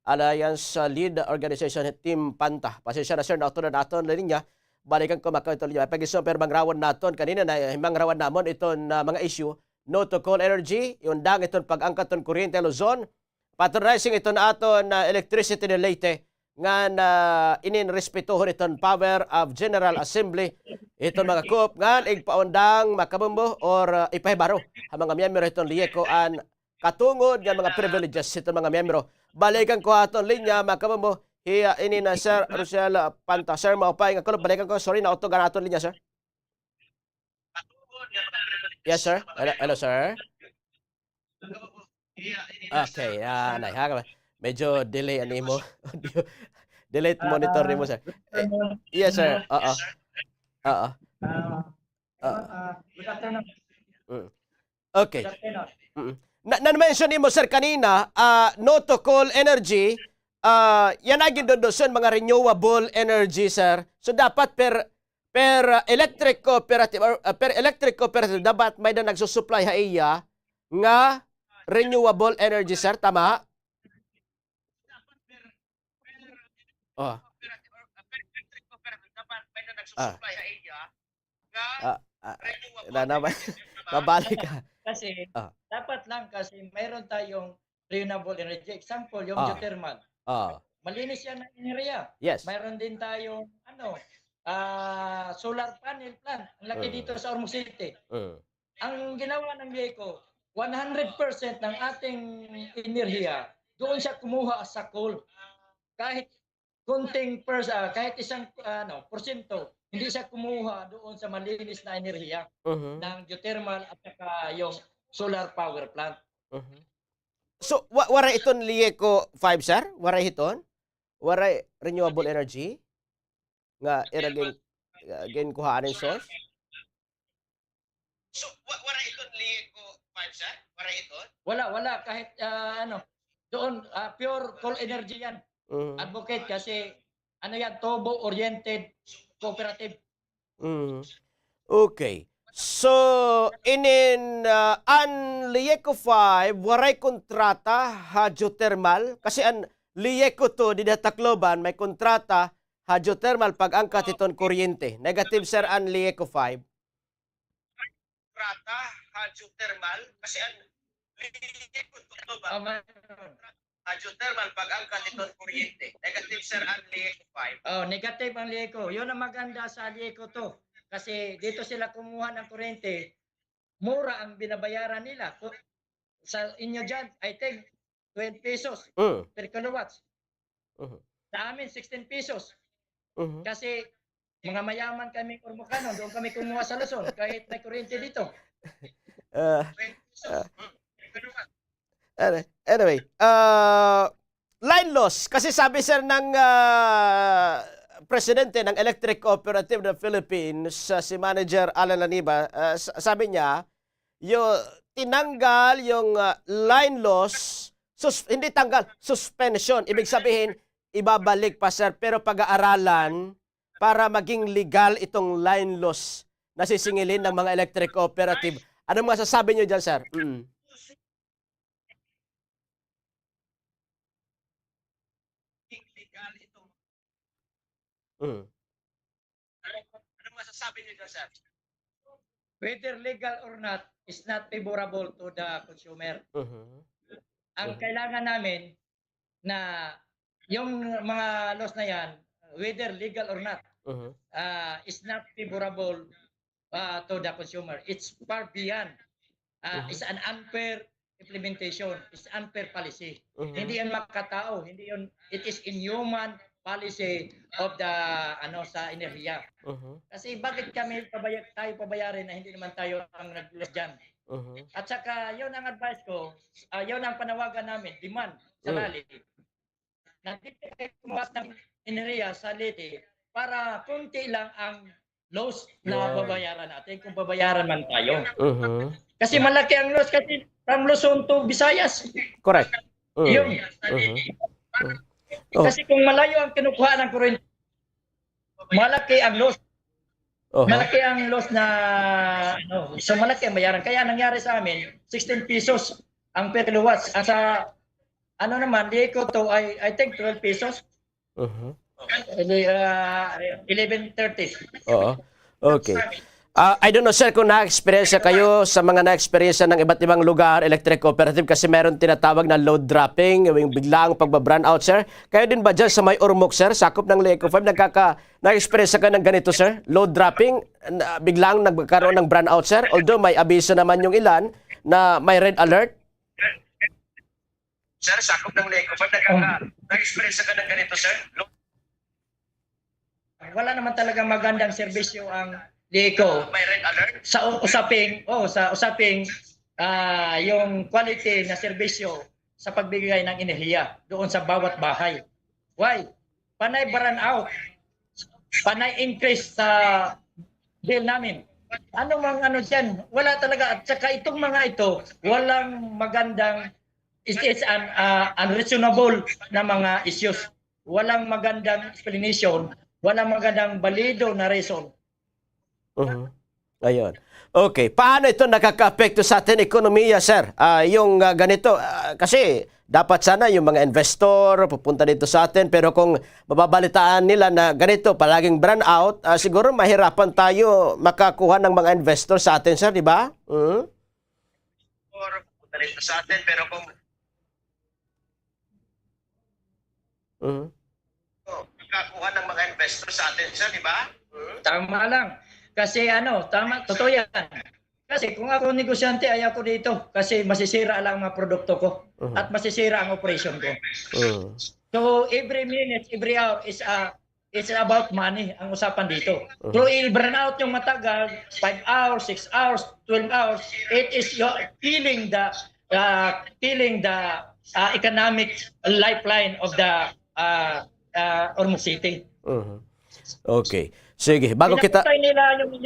Alliance, ah, Lead Organization, Team Panta. Pasensya na, sir, nautod an aton linya. Balikan ko, mga kabombo, iton linya. Pag-iso, pero mangrawan naton kanina na, eh, mangrawan namon iton, ah, mga issue. No to coal energy, iundang iton pag-angkat hiton kuryente ha Luzon, patronizing iton aton, ah, electricity ni Leyte, ngan, ah, inin respetohon iton power of General Assembly, iton mga COP, ngan igpaundang, mga kabombo, or, ah, ipahibaro ha mga miyembro hiton LIECO an katungod nga mga privileges hiton mga miyembro. Balikan ko ha aton linya, mga kabombo, hi, ah, inin, ah, Sir Rosel, ah, Panta. Sir, maupay nga kulop, balikan ko, sorry, nautog an aton linya, sir. Yes, sir. Hello, hello, sir. Okay, ah, anay, ha? Medyo delay an imo audio. Delay it monitor nimo, sir. Eh, yes, sir. Oo. Oo. Oo. Mm. Okay. Mm. Na, na-mention nimo, sir, kanina, ah, no to coal energy, ah, yana gindudusyon mga renewable energy, sir. So, dapat per, per, ah, electric cooperative, or, ah, per electric cooperative, dapat may-ada nagsusupply ha iya nga renewable energy, sir, tama? Oh. Ah. Ah, ah, na, na, mabalik ka. Kasi, dapat lang kasi mayroon tayong renewable energy. Example, yung geothermal. Ah. Malinis yan na enerhiya. Yes. Mayroon din tayong, ano, ah, solar panel plant. Ang laki dito sa Ormoc City. Mm. Ang ginawa ng LIECO, one hundred percent ng ating enerhiya, doon siya kumuha sa coal. Kahit konting pers-, ah, kahit isang, ano, porsyento, hindi siya kumuha doon sa malinis na enerhiya ng geothermal at saka yung solar power plant. Mhm. So, wa-, waray iton LIECO five, sir? Waray iton? Waray renewable energy? Nga ira gin-, ah, ginkuhaan hin source? So, wa-, waray iton LIECO five, sir? Waray iton? Wala, wala. Kahit, ah, ano, doon, ah, pure coal energy yan. Mhm. Advocate kasi, ano yan, tubo-oriented cooperative. Mm. Okay. So, inin, ah, an Lieco five, waray kontrata ha geothermal? Kasi an Lieco two, dida ha Tacloban, may kontrata ha geothermal pag-angkat hiton kuryente. Negative, sir, an Lieco five. Kontrata ha geothermal? Kasi an Lieco two, Tacloban. Oh, man. Hydrothermal, pag-angkat hiton kuryente. Negative, sir, an Lieco five. Oh, negative ang Lieco. Yun ang maganda sa Lieco two. Kasi dito sila kumuha ng kuryente, mura ang binabayaran nila. Ku-, sa inyo dyan, I think, twelve pesos Mm. per kilowatts. Mhm. Sa amin, sixteen pesos. Mhm. Kasi mga mayaman kami Ormocano, doon kami kumuha sa Luzon, kahit may kuryente dito. Ah, ah. Ano, anyway, ah, line loss. Kasi sabi, sir, ng, ah, presidente ng Electric Cooperative of the Philippines, ah, si Manager Alan Laniba, ah, sa-, sabi niya, yo-, tinanggal yung, ah, line loss, sus-, hindi tanggal, suspension. Ibig sabihin, ibabalik pa, sir, pero pag-aaralan para maging legal itong line loss na sisingilin ng mga electric cooperative. Anong masasabi niyo diyan, sir? Mm. Mm. Ano, ano masasabi niyo diyan, sir? Whether legal or not, is not favorable to the consumer. Mhm. Ang Mhm. kailangan namin na yung mga laws na yan, whether legal or not, Mhm. ah, is not favorable, ah, to the consumer. It's far beyond. Ah, Mhm. It's an unfair implementation. It's unfair policy. Mhm. Hindi yan makatao. Hindi yun, it is inhuman policy of the, ano, sa enerhiya. Mhm. Kasi bakit kami pabaya-, tayo pabayarin na hindi naman tayo ang nag-loss dyan? Mhm. At saka, yun ang advice ko, ah, yun ang panawagan namin, demand sa Mm. rally. Nandito kayo kumuha ng enerhiya sa Leyte para konti lang ang loss na Yun. babayaran natin kung babayaran man tayo. Mhm. Kasi malaki ang loss kasi from Luzon to Visayas. Correct. Mm. Yun. Mhm. Mm. Oh. Kasi kung malayo ang kinukuha ng kuryente, malaki ang loss. Oho. Malaki ang loss na, ano, so malaki ang bayaran. Kaya nangyari sa amin, sixteen pesos ang per kilowatts. Ang sa, ano naman, Lieco two, I, I think twelve pesos. Mhm. Hindi, ah, eleven thirty. Oo. Okay. Ah, I don't know, sir, kung na-experience kayo sa mga na-experience ng iba't ibang lugar, electric cooperative, kasi meron tinatawag na load dropping, yung biglang pagba-brownout, sir. Kayo din ba dyan sa may Ormoc, sir? Sakop ng Lieco five, nagkaka-, na-experience ka ng ganito, sir? Load dropping, na, biglang nagkaroon ng brownout, sir? Although may abiso naman yung ilan na may red alert. Sir, sakop ng Lieco five, nagkaka-, na-experience ka ng ganito, sir? Wala naman talaga magandang serbisyo ang Lieco. May red alert? Sa u-, usaping, oh, sa usaping, ah, yung quality na serbisyo sa pagbibigay ng enerhiya doon sa bawat bahay. Why? Panay brownout. Panay increase sa bill namin. Ano mang ano dyan? Wala talaga. At saka itong mga ito, walang magandang, it is an, ah, unreasonable na mga issues. Walang magandang explanation, walang magandang balido na reason. Mhm. Ayun. Okay, paano ito nakakaapekto sa ating ekonomiya, sir? Ah, yung, ah, ganito, ah, kasi dapat sana yung mga investor pupunta dito sa atin, pero kung mababalitaan nila na ganito, palaging brownout, ah, siguro mahirapan tayo makakuha ng mga investor sa atin, sir, di ba? Mhm. Or pupunta dito sa atin, pero kung Mhm. Oh, makakuha ng mga investor sa atin siya, di ba? Hmm? Tama lang. Kasi ano, tama, totoo yan. Kasi kung ako negosyante, ayaw ko dito. Kasi masisira lang ang mga produkto ko. Mhm. At masisira ang operation ko. Mhm. So, every minute, every hour is, ah, it's about money ang usapan dito. Mhm. Pero i-brownout yung matagal, five hours, six hours, twelve hours, it is your killing the, ah, killing the, ah, economic lifeline of the, ah, ah, Ormoc City. Mhm. Okay. Sige, bago kita Pinapatay nila yung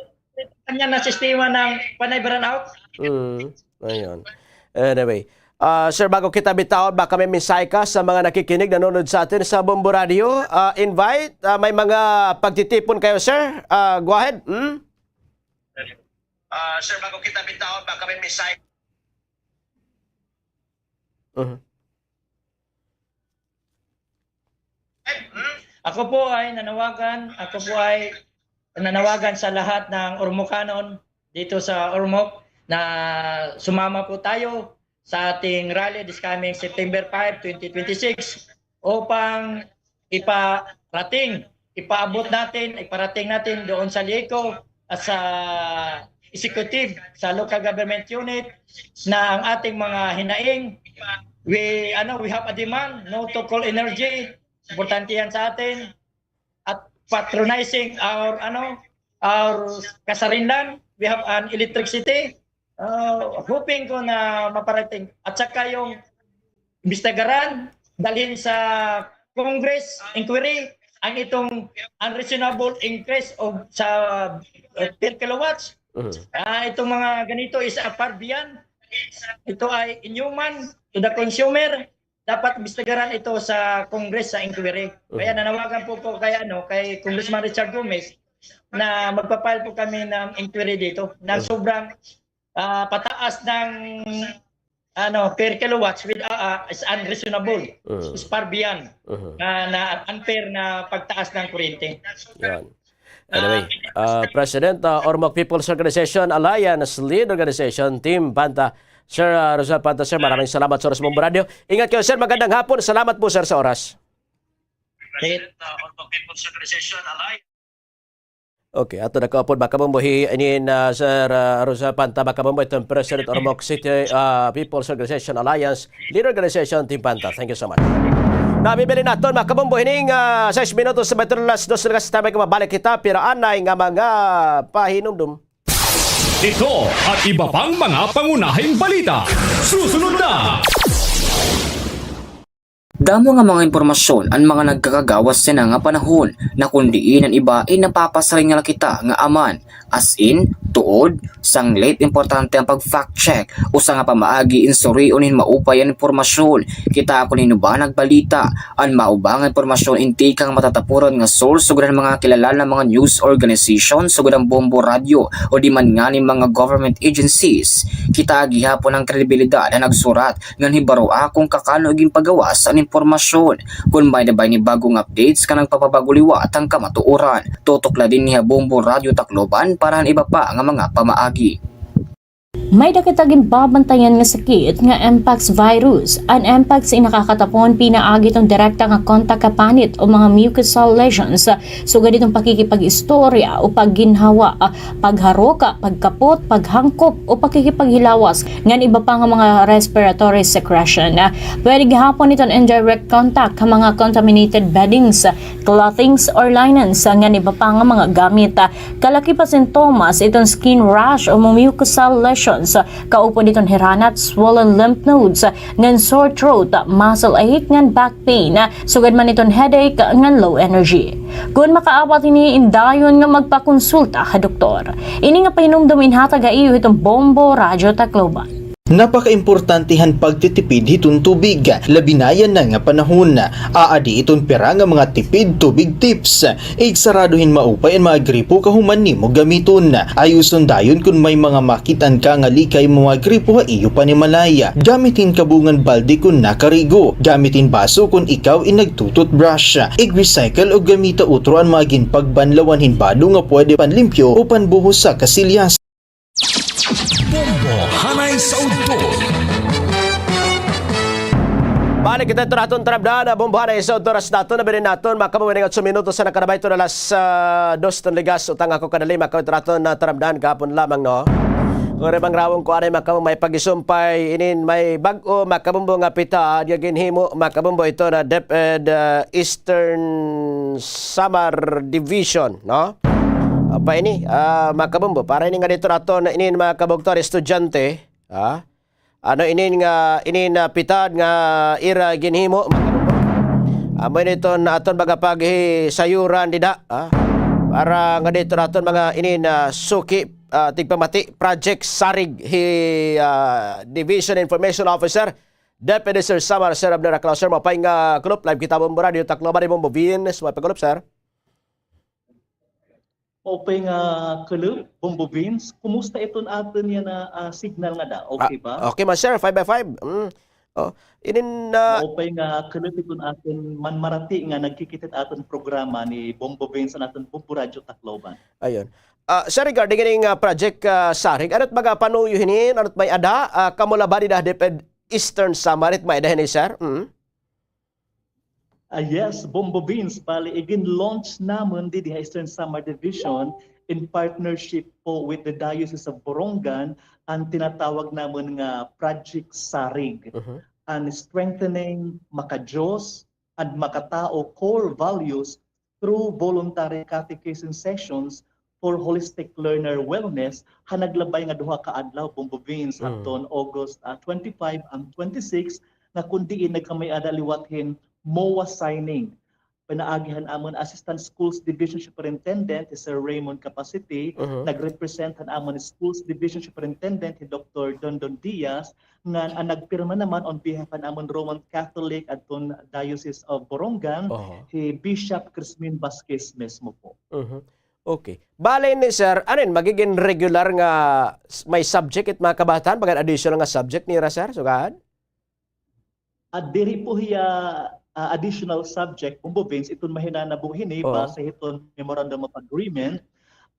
kanya na sistema ng panay brownout. Mm, ayun. Anyway, Ah, sir, bago kita bitaon, baka may mensahe ka sa mga nakikinig, nanonood sa atin sa Bombo Radio. Ah, invite, ah, may mga pagtitipon kayo, sir. Ah, go ahead. Hmm? Ah, sir, bago kita bitaon, baka may mensahe. Mhm. Ako po ay nanawagan, ako po ay nanawagan sa lahat ng Ormocanon dito sa Ormoc na sumama po tayo sa ating rally this coming September five, twenty twenty-six upang iparating, ipaabot natin, iparating natin doon sa LIECO at sa executive, sa local government unit na ang ating mga hinaing, we, ano, we have a demand, no to coal energy, importante yan sa atin, at patronizing our, ano, our kasarinlan, we have an electricity, ah, hoping ko na maparating. At saka yung imbestigaran, dalhin sa Congress inquiry ang itong unreasonable increase of sa, uh, per kilowatts. Mhm. Ah, itong mga ganito is a par beyond. Ito ay inhuman to the consumer. Dapat imbestigaran ito sa Congress sa inquiry. Mhm. Kaya nanawagan po ko kay, ano, kay Congressman Richard Gomez na magpa-file po kami ng inquiry dito na, mhm, sobrang, ah, pataas ng, ano, per kilowatts with, ah, ah, is unreasonable. Mm. Is far beyond, mm-hmm, na, na unfair na pagtaas ng kuryente. Yan. Anyway, ah, President, ah, Ormoc People's Organization Alliance Lead Organization, Team Panta. Sir, ah, Rosal Panta, sir, maraming salamat sa oras mo, Bombo Radio. Ingat kayo, sir. Magandang hapon. Salamat po, sir, sa oras. President, ah, Ormoc People's Organization Alliance. Okay, ato na kaupod, mga kabombo, hi, inin, ah, Sir, ah, Rosal Panta, mga kabombo, iton President Ormoc City, ah, People's Organization Alliance, Leader Organization, Team Panta. Thank you so much. Nabibilin naton, mga kabombo, hining, ah, sais minutos sa bato alas dos na kasi tayo mabalik kita, pero anay nga mga pahinumdom. Ito at iba pang mga pangunahing balita. Susunod na! Damo nga mga impormasyon an mga nagkakagawas yana nga panahon, na kon diin an iba in napapasiring la kita nga aman. As in, tuod, sanglit importante an pag-fact check, usa nga pamaagi in surion hin maupay an impormasyon. Kitaa kon hin-o ba nagbalita, an mao ba nga impormasyon in tikang matatapuran nga source sugad han mga kilala nga mga news organization sugad han Bombo Radyo o di man ngani mga government agencies. Kitaa gihapon an kredibilidad han nagsurat ngan hibaroa kon kakano ginpagawas an impormasyon. Kon may-ada ba ini bag-ong updates nga nagpapabag-o liwat han kamatuoran, tutok la dinhi ha Bombo Radyo Tacloban para han iba pa nga mga pamaagi. May-ada kita ginbabantayan nga sakit nga mpox virus. An mpox in nakakatapon pinaagi iton direkta nga kontak ha panit o mga mucosal lesions, sugad iton pakikipag-istorya o pagginhawa, pagharok, pagkapot, paghangkop, o pakikipaghilawas, ngan iba pa nga mga respiratory secretion. Pwede gihapon iton indirect contact ha mga contaminated beddings, clothings or linens, ngan iba pa nga mga gamit. Kalakip ha sintomas iton skin rash o mucosal lesions, kaupod iton hiranat, swollen lymph nodes, ngan sore throat, muscle ache, ngan back pain, sugad man iton headache ngan low energy. Kon makaabat ini, indayon nga magpakonsulta ha doktor. Ini nga pahinumdom inhatag ha iyo hiton Bombo Radyo Tacloban. Napakaimportante han pagtitipid hiton tubig, labi na yana nga panahon. Aadi iton pira nga mga tipid tubig tips. Igsarado hin maupay an mga gripo kahuman nimo gamiton. Ayuson dayon kon may mga makit-an ka nga lika ha imo mga gripo ha iyo panimalay. Gamit hin kabungan balde kon nakarigo. Gamit hin baso kon ikaw in nagtu-toothbrush. Ig-recycle o gamita utro an mga ginpagbanlawan hin bado nga pwede panlimpyo o panbuhos sa kasilyas. Bombo Hanay sa Udto. Balik kita ito naton taramdan, ah, Bombo Hanay sa Udto, oras naton, nabilin naton, mga kabombo, ini nga otso minutos na nakalabay ito na alas, ah, dos ton ligas, utang ako kadali, mga kabombo, ito naton, ah, taramdan, kahapon lamang, no? Kuri mangrawong ko anay, mga kabombo, may pag-isumpay, inin may bag-o, mga kabombo, nga pitad, nga ginhimo, mga kabombo, ito na DepEd, ah, Eastern Samar Division, no? Apa ini, ah, mga kabombo, para ini nga dito naton, inin mga kabugto, estudyante, ha? Ano inin nga, inin, ah, pitad nga ira ginhimo, mga kabombo? Amo ini iton aton mga paghisayuran dida, ha? Para nga dito naton mga inin, ah, suki, ah, tigpamati, Project Sarig, hi, ah, Division Information Officer, Deputy Sir Samar, Sir Abner Aclao. Sir, maupay nga kulop, live kita Bombo Radio, Tacloban, Bombo Vince, maupay nga kulop, sir. Maupay nga kulop, Bombo Vince. Kumusta iton aton yana, ah, signal ngada? Okay ba? Okay man, sir. Five by five. Mm. Oh, inin, ah, maupay nga kulop iton aton manmarati nga nagkikita it aton programa ni Bombo Vince, an aton Bombo Radio Tacloban. Ayun. Ah, sir, regarding ining, ah, Project, ah, Sarig, ano it mga panuyo hinin? Ano it may-ada? Ah, kamo la ba dida ha DepEd Eastern Samar it may-ada hini, sir? Mm. Ah, yes, Bombo Vince, bali, igin-launch namon didi ha Eastern Samar Division in partnership po with the Diocese of Borongan, an tinatawag namon nga Project Sarig, an strengthening maka-Diyos and makatao core values through voluntary catechism sessions for holistic learner wellness, ha naglabay nga duha ka adlaw, Bombo Vince, hadton August, ah, twenty-five and twenty-six, nga kun diin nagkamay-ada liwat hin MOA signing. Pinaagi han amon Assistant Schools Division Superintendent, hi Sir Raymond Capacity, nag-represent han amon Schools Division Superintendent, hi Doktor Dondon Diaz, ngan an nagpirma naman on behalf han amon Roman Catholic adton Diocese of Borongan, hi Bishop Crismin Vasquez mismo po. Okay. Bale ini, sir, ano ini, magigin regular nga s-, may subject it mga kabataan, bagan additional nga subject nira, sir, sugad? Ah, diri po hiya, ah, additional subject, Bombo Vince, iton mahinanabo hini, base hiton Memorandum of Agreement,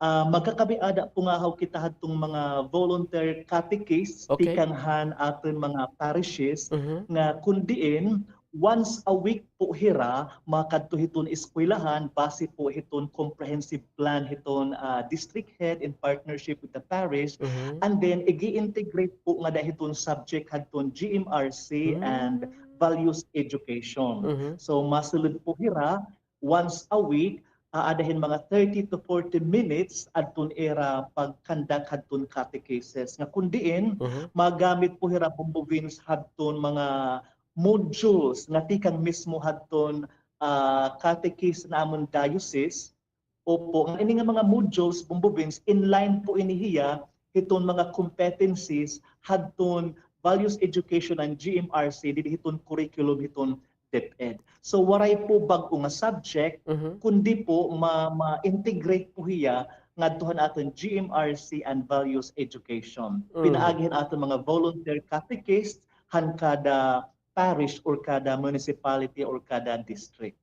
ah, magkakamay-ada po nga haw kita hadtong mga volunteer catechists tikang han aton mga parishes, nga kun diin once a week po hira makadto hiton eskwelahan base po hiton comprehensive plan hiton, ah, district head in partnership with the parish, and then igi-integrate po ngada hiton subject hadton G M R C and values education. So masulod po hira once a week, aada hin mga thirty to forty minutes adton ira pag-conduct hadton catechesis. Nga kun diin magamit po hira, Bombo Vince, hadton mga modules nga tikang mismo hadton, ah, catechist han amon diocese. Opo, nga ini nga mga modules, Bombo Vince, in line po ini hiya hiton mga competencies hadton values education and G M R C didi hiton curriculum hiton DepEd. So waray po bag-o nga subject, kundi po ma-, ma-integrate po hiya ngadto han aton G M R C and values education. Pinaagi han aton mga volunteer catechists han kada parish or kada municipality or kada district.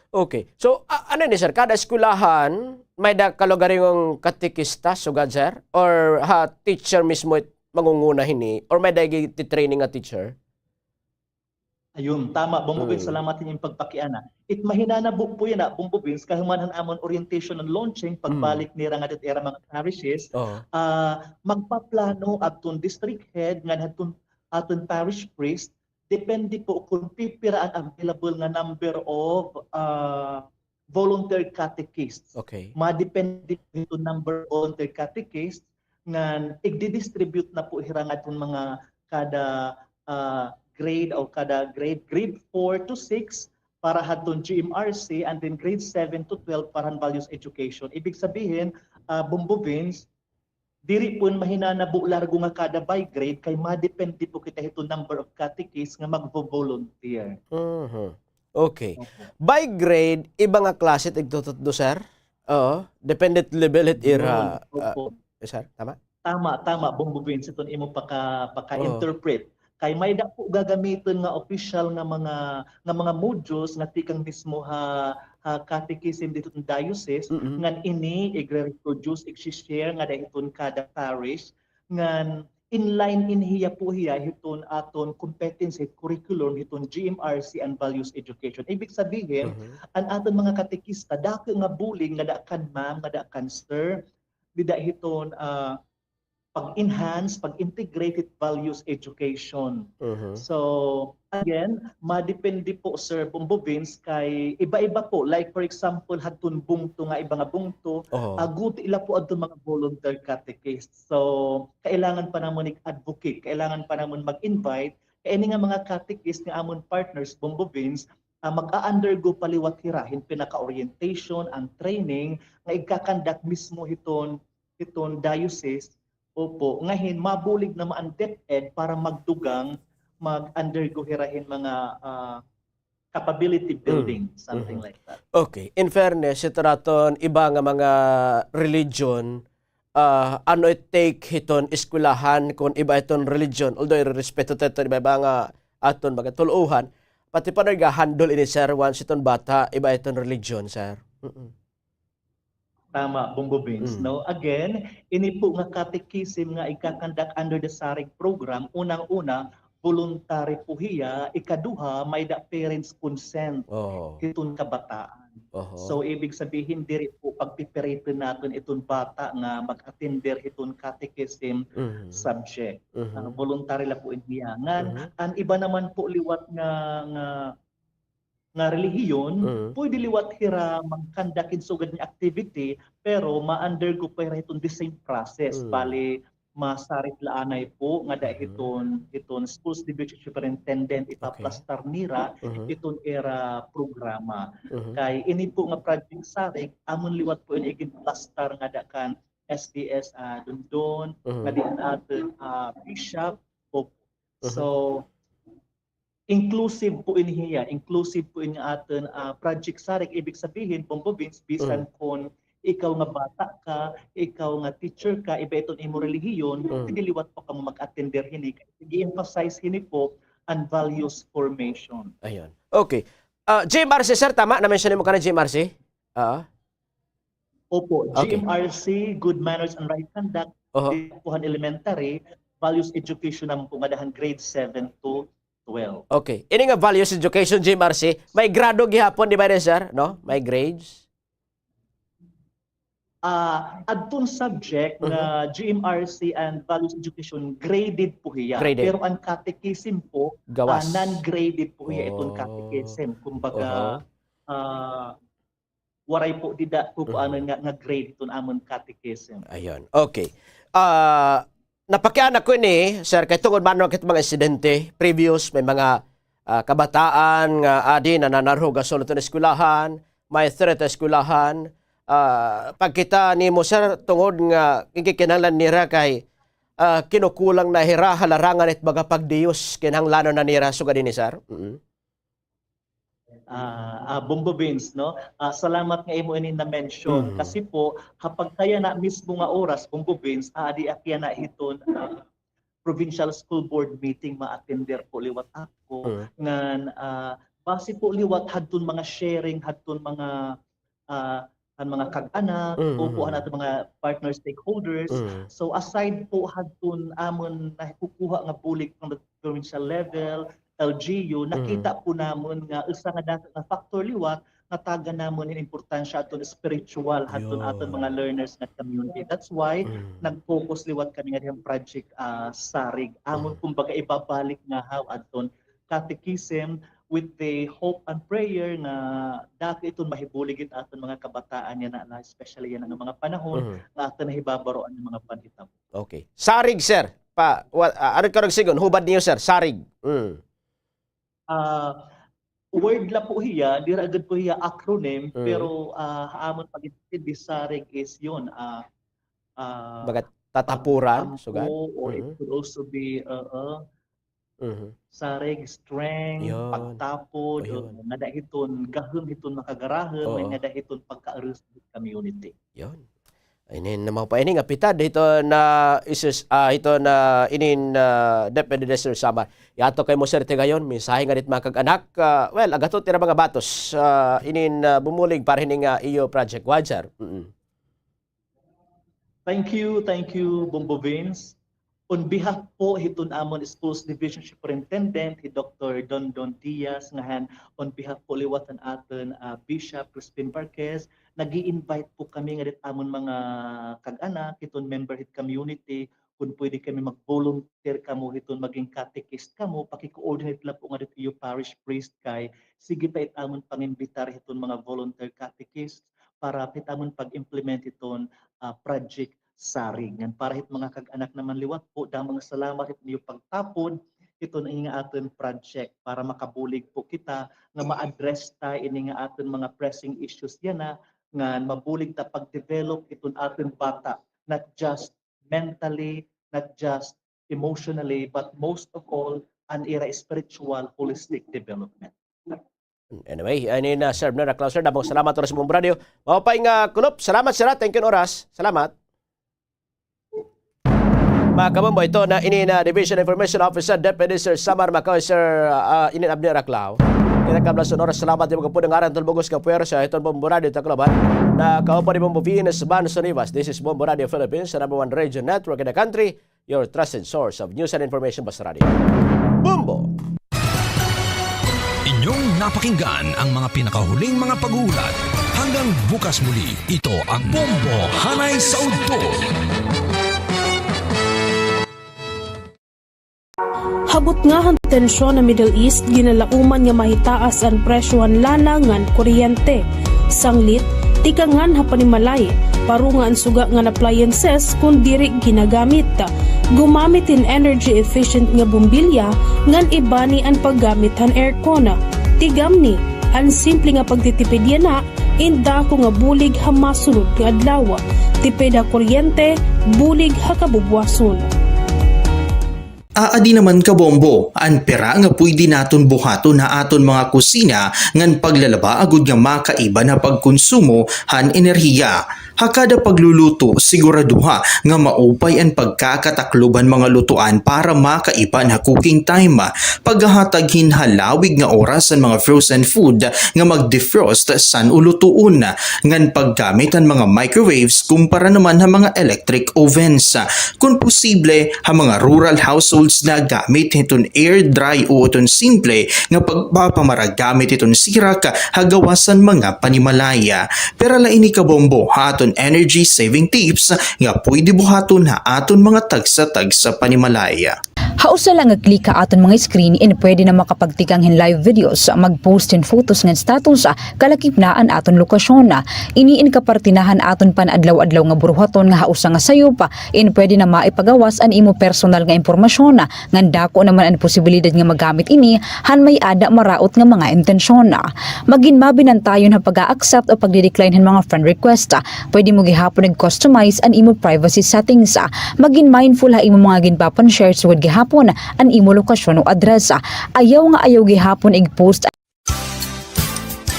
Okay. So, a-, ano ini, sir? Kada eskwelahan, may-ada kalugaringon katekista, sugad, sir? Or ha, teacher mismo it mangunguna hini? Or may-ada igi-training nga teacher? Ayun, tama, Bombo Vince, salamat ha imo pagpakiana. It mahinanabo po yana, Bombo Vince, kahuman han amon orientation and launching, pagbalik nira ngadto ha ira mga parishes, ah, magpaplano adton district head ngan hadton aton parish priest, depende po kon pipira an available nga number of, ah, volunteer catechists. Okay. Madepende po hiton number of volunteer catechists ngan igdi-distribute na po hira ngadton mga kada, ah, grade o kada grade, grade four to six para hadton G M R C, and then grade seven to twelve para han values education. Ibig sabihin, ah, Bombo Vince, diri po mahinanabo largo nga kada by grade kay madepende po kita hiton number of catechists nga magvo-volunteer. Mhm. Okay. Opo. By grade, iba nga klase it igtututdo, sir? Oo. Depende it level it ira, ah, sir, tama? Tama, tama, Bombo Vince, iton imo paka-, paka-interpret. Kay may-ada po gagamiton nga official nga mga, nga mga modules nga tikang mismo ha, ha catechism didto ha diocese, ngan ini igre-reproduce, igsi-share ngada hiton kada parish, ngan in line ini hiya po hiya hiton aton competency curriculum hiton G M R C and values education. Ibig sabihin, an aton mga katekista, dako nga bulig ngada kan ma'am, ngada kan sir, dida hiton, ah, pag-enhance, pag-integrate it values education. So, again, madepende po, Sir Bombo Vince, kay iba-iba po. Like, for example, hadton bungto nga iba nga bungto, ah, guti la po adton mga volunteer catechists. So, kailangan pa namon ig-advocate, kailangan pa namon mag-invite, kay ini nga mga catechist nga amon partners, Bombo Vince, ah, mag-a-undergo pa liwat hira hin pinaka-orientation and training nga igka-conduct mismo hiton, hiton diocese. Opo, nga hin mabulig naman an DepEd para magdugang mag-undergo hira hin mga, ah, capability building, something like that. Okay. In fairness, hito aton iba nga mga religion, ah, ano it take hiton eskwelahan kon iba iton religion? Although irerespeto ta iton iba-iba nga aton mga tuluohan, pati pa nagahandle ini, sir, once iton bata, iba iton religion, sir. Mm-mm. Tama, Bombo Vince, no? Again, ini po nga catechism nga ika-conduct under the SARIG program, unang-una, voluntary po hiya, ikaduha, may-ada parents' consent hiton kabataan. So, ibig sabihin, diri po pagpipiriton naton iton bata nga mag-attender hiton catechism subject. Ah, voluntary la po ini hiya. Ngan, an iba naman po liwat nga, nga nga relihiyon, pwede liwat hira mag-conduct hin sugad nga activity, pero ma-undergo pa hira hiton the same process. Bali, masarig la anay po ngada hiton, hiton schools division superintendent, ipaplastar nira iton ira programa. Kay ini po nga Project Sarig, amon liwat po ini iginplastar ngada kan S D S, ah, Dondon, ngada han aton, ah, Bishop. So, inclusive po ini hiya, inclusive po ini aton, ah, Project Sarig. Ibig sabihin, Bombo Vince, bisan kon ikaw nga bata ka, ikaw nga teacher ka, iba iton imo relihiyon, pwede liwat po kamo mag-attender hini. Kay ig-emphasize hini po an values formation. Ayun. Okay. Ah, G M R C, sir, tama? Na-mention mo kanina, G M R C? Ah. Opo, G M R C, Good Manners and Right Conduct, dida po han elementary, values education naman po ngada han grade seven to twelve. Okay. Ini nga values education, G M R C, may grado gihapon, di ba, sir? No? May grades? Ah, adton subject nga G M R C and values education, graded po hiya. Graded. Pero an catechism po, ah, non-graded po hiya iton catechism. Kumbaga, ah, waray po dida kukuanon nga, nga grade iton amon catechism. Ayun. Okay. Ah, napakiana ko ini, sir, kay tungod man hit mga insidente, previous, may mga, ah, kabataan nga adi nananarhog ha sulod hiton eskwelahan, may threat ha eskwelahan. Ah, pagkita nimo, sir, tungod nga ginkikinahanglan nira kay, ah, kinukulang na hira ha larangan hit mga pagdiyos, kinahanglanon na nira sugad hini, sir? Mm. Ah, ah, Bombo Vince, no? Ah, salamat nga imo ini na-mention. Kasi po, ha pagkayana mismo nga oras, Bombo Vince, aadi ak yana hiton, ah, provincial school board meeting, ma-attender po liwat ako. Ngan, ah, base po liwat hadton mga sharing, hadton mga, ah, an mga kag-anak, o po an aton mga partner stakeholders. So, aside po hadton amon nakukuha nga bulig from the provincial level, L G U, nakita po namon nga usa nga dako nga factor liwat nga tagan namon hin importansya adton spiritual hadton aton mga learners nga community. That's why nag-focus liwat kami nga dihang project, ah, Sarig. Amon, kumbaga, ibabalik ngahaw adton catechism with the hope and prayer nga dako iton mahibulig hit aton mga kabataan yana, especially yana nga mga panahon nga aton nahibabaroan nga mga panhitabo. Okay. Sarig, sir. Pa, wa-, ah, ano ka nagsigon? Hubad niyo, sir. Sarig. Mm. Ah, word la po hiya, dira gud po hiya acronym, pero, ah, ha amon pag-intindi, Sarig is yun, ah, ah, baga tatapuran, sugad? Or it could also be, uh, uh, Sarig, strength, pagtapod, ngada hiton gahom hiton makagarahom, ngada hiton pagkaurus hit community. Yun. Inin na mao pa ini nga pitad hiton, ah, isus-, ah, hiton, ah, inin, ah, DepEd District Samar. Yato kay mo, sir, tigayon, mensahe ngada hit mga kag-anak, ah, well, agaton it ira mga batos, ah, inin, ah, bumulig para hini nga iyo project, wajar. Mm. Thank you, thank you, Bombo Vince. On behalf po hiton amon Schools Division Superintendent, hi Doktor Dondon Diaz, ngan on behalf po liwat han aton, ah, Bishop Crispin Marquez, nag-i-invite po kami ngada hit amon mga kag-anak, hiton member hit community, kon pwede kami mag-volunteer kamo hiton maging catechist kamo, paki-coordinate la po ngada hit iyo parish priest kay sige pa it amon pangimbitar hiton mga volunteer catechist para hit amon pag-implement hiton, ah, Project Sarig. Ngan para hit mga kag-anak naman liwat po, damo nga salamat hit iyo pagtapod hiton ini nga aton project para makabulig po kita nga ma-address ta ini nga aton mga pressing issues yana, ngan mabulig ta pag-develop hiton aton bata, not just mentally, not just emotionally, but most of all, an ira spiritual holistic development. Anyway, ini na, Sir Abner Aclao, sir, damo nga salamat oras Bombo Radio. Maupay nga kulop, salamat, sir, ha. Thank you, oras. Salamat. Mga kabombo, ito na ini na Division Information Officer, Deputy Sir Samar Macaw, Sir, ah, ini Abner Aclao. Kita kablason oras, salamat, di magapod ang aran, tulbugos ka puwersa, iton Bombo Radio Tacloban. Na kauban ni Bombo Venus Van Sonivas. This is Bombo Radio Philippines, the number one radio network in the country. Your trusted source of news and information, Basta Radio. Bombo! Inyong napakinggan ang mga pinakahuling mga pag-uulat. Hanggang bukas muli, ito ang Bombo Hanay sa Udto. Ha butnga han tensyon ha Middle East, ginalauman nga mahitaas an presyo han lana ngan kuryente. Sanglit, tikangan ha panimalay, parunga an suga ngan appliances kon diri ginagamit. Gumamit hin energy efficient nga bombilya ngan ibani an paggamit han aircon. Tigamni, an simple nga pagtitipid yana in dako nga bulig ha masunod nga adlaw. Tipid ha kuryente, bulig ha kabubuwason. Aadi naman, kabombo, an pira nga pwede naton buhaton ha aton mga kusina ngan paglalaba agod nga makaiban ha pagkonsumo han enerhiya. Ha kada pagluluto, siguraduha nga maupay an pagkakataklob han mga lutuan para makaiban ha cooking time. Paghahatag hin halawig nga oras han mga frozen food nga mag-defrost san-o lutuon, ngan paggamit han mga microwaves kumpara naman ha mga electric ovens. Kon posible, ha mga rural households, nagamit hiton air dry o iton simple nga pagpapamara gamit hiton sirak ha gawas han mga panimalay. Pira la ini, kabombo, ha aton energy saving tips nga pwede buhaton ha aton mga tagsa-tagsa panimalay. Ha usa la nga click ha aton mga screen in pwede na makapagtikang hin live videos, mag-post hin photos ngan status, kalakip na an aton lokasyon. Ini in kaparte na han aton pan-adlaw-adlaw nga buruhaton nga ha usa nga sayop, in pwede na maipagawas an imo personal nga impormasyon, ngan dako naman an posibilidad nga magamit ini han may-ada maraot nga mga intensyon. Magin mabinantayon ha pag-a-accept o pagdi-decline han mga friend request. Pwede mo gihapon ig-customize an imo privacy settings. Magin mindful ha imo mga ginpapan-share sugad gihapon an imo lokasyon o address. Ayaw nga ayaw gihapon ig-post.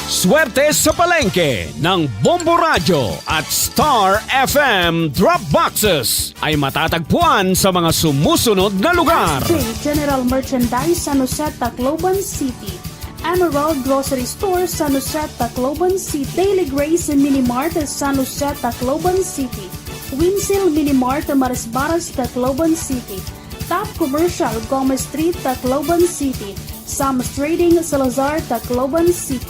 Swerte sa palengke ng Bombo Radyo at Star F M Drop Boxes ay matatagpuan sa mga sumusunod na lugar. General Merchandise, San Jose, Tacloban City. Emerald Grocery Store, San Jose, Tacloban City. Daily Grace Mini Mart, San Jose, Tacloban City. Winsil Mini Mart, Marisbaras, Tacloban City. Top Commercial, Gomez Street, Tacloban City. Sam's Trading, Salazar, Tacloban City.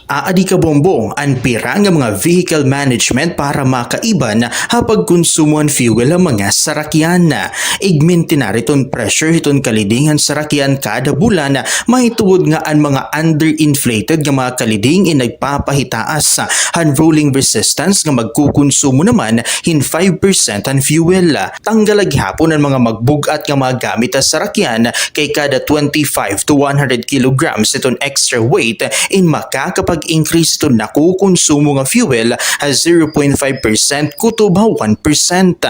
Aadi, kabombo, an pira nga mga vehicle management para makaiban ha pagkonsumo han fuel han mga sarakyan. Igmintinar iton pressure hiton kaliding han sarakyan kada bulan, mahitungod nga an mga underinflated nga mga kaliding in nagpapahitaas han rolling resistance nga magkukonsumo naman hin five percent han fuel. Tanggal la gihapon an mga magbug-at nga mga gamit ha sarakyan, kay kada twenty-five to one hundred kilograms iton extra weight in makakapag-increase iton nakukonsumo nga fuel ha zero point five percent kutob ha one percent.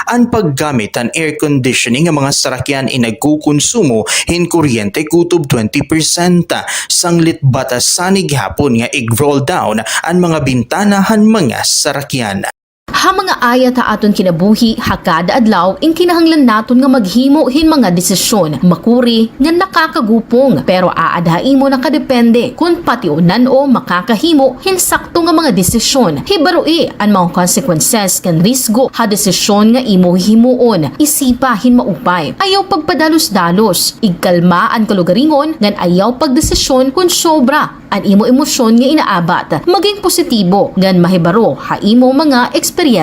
An paggamit han air conditioning nga mga sarakyan in nagkukonsumo hin kuryente kutob twenty percent. Sanglit batasan ini gihapon nga ig-roll down an mga bintana han mga sarakyan. Ha mga ayat ha aton kinabuhi ha kada adlaw, in kinahanglan naton nga maghimo hin mga desisyon, makuri ngan nakakagupong, pero aada ha imo nakadepende kon pationan o makakahimo hin sakto nga mga desisyon. Hibaroi an mga consequences ngan risgo ha desisyon nga imo hihimuon. Isipa hin maupay. Ayaw pagpadalos-dalos. Igkalma an kalugaringon ngan ayaw pagdesisyon kon sobra an imo emosyon nga inaabat. Maging positibo ngan mahibaro ha imo mga eksperyensya.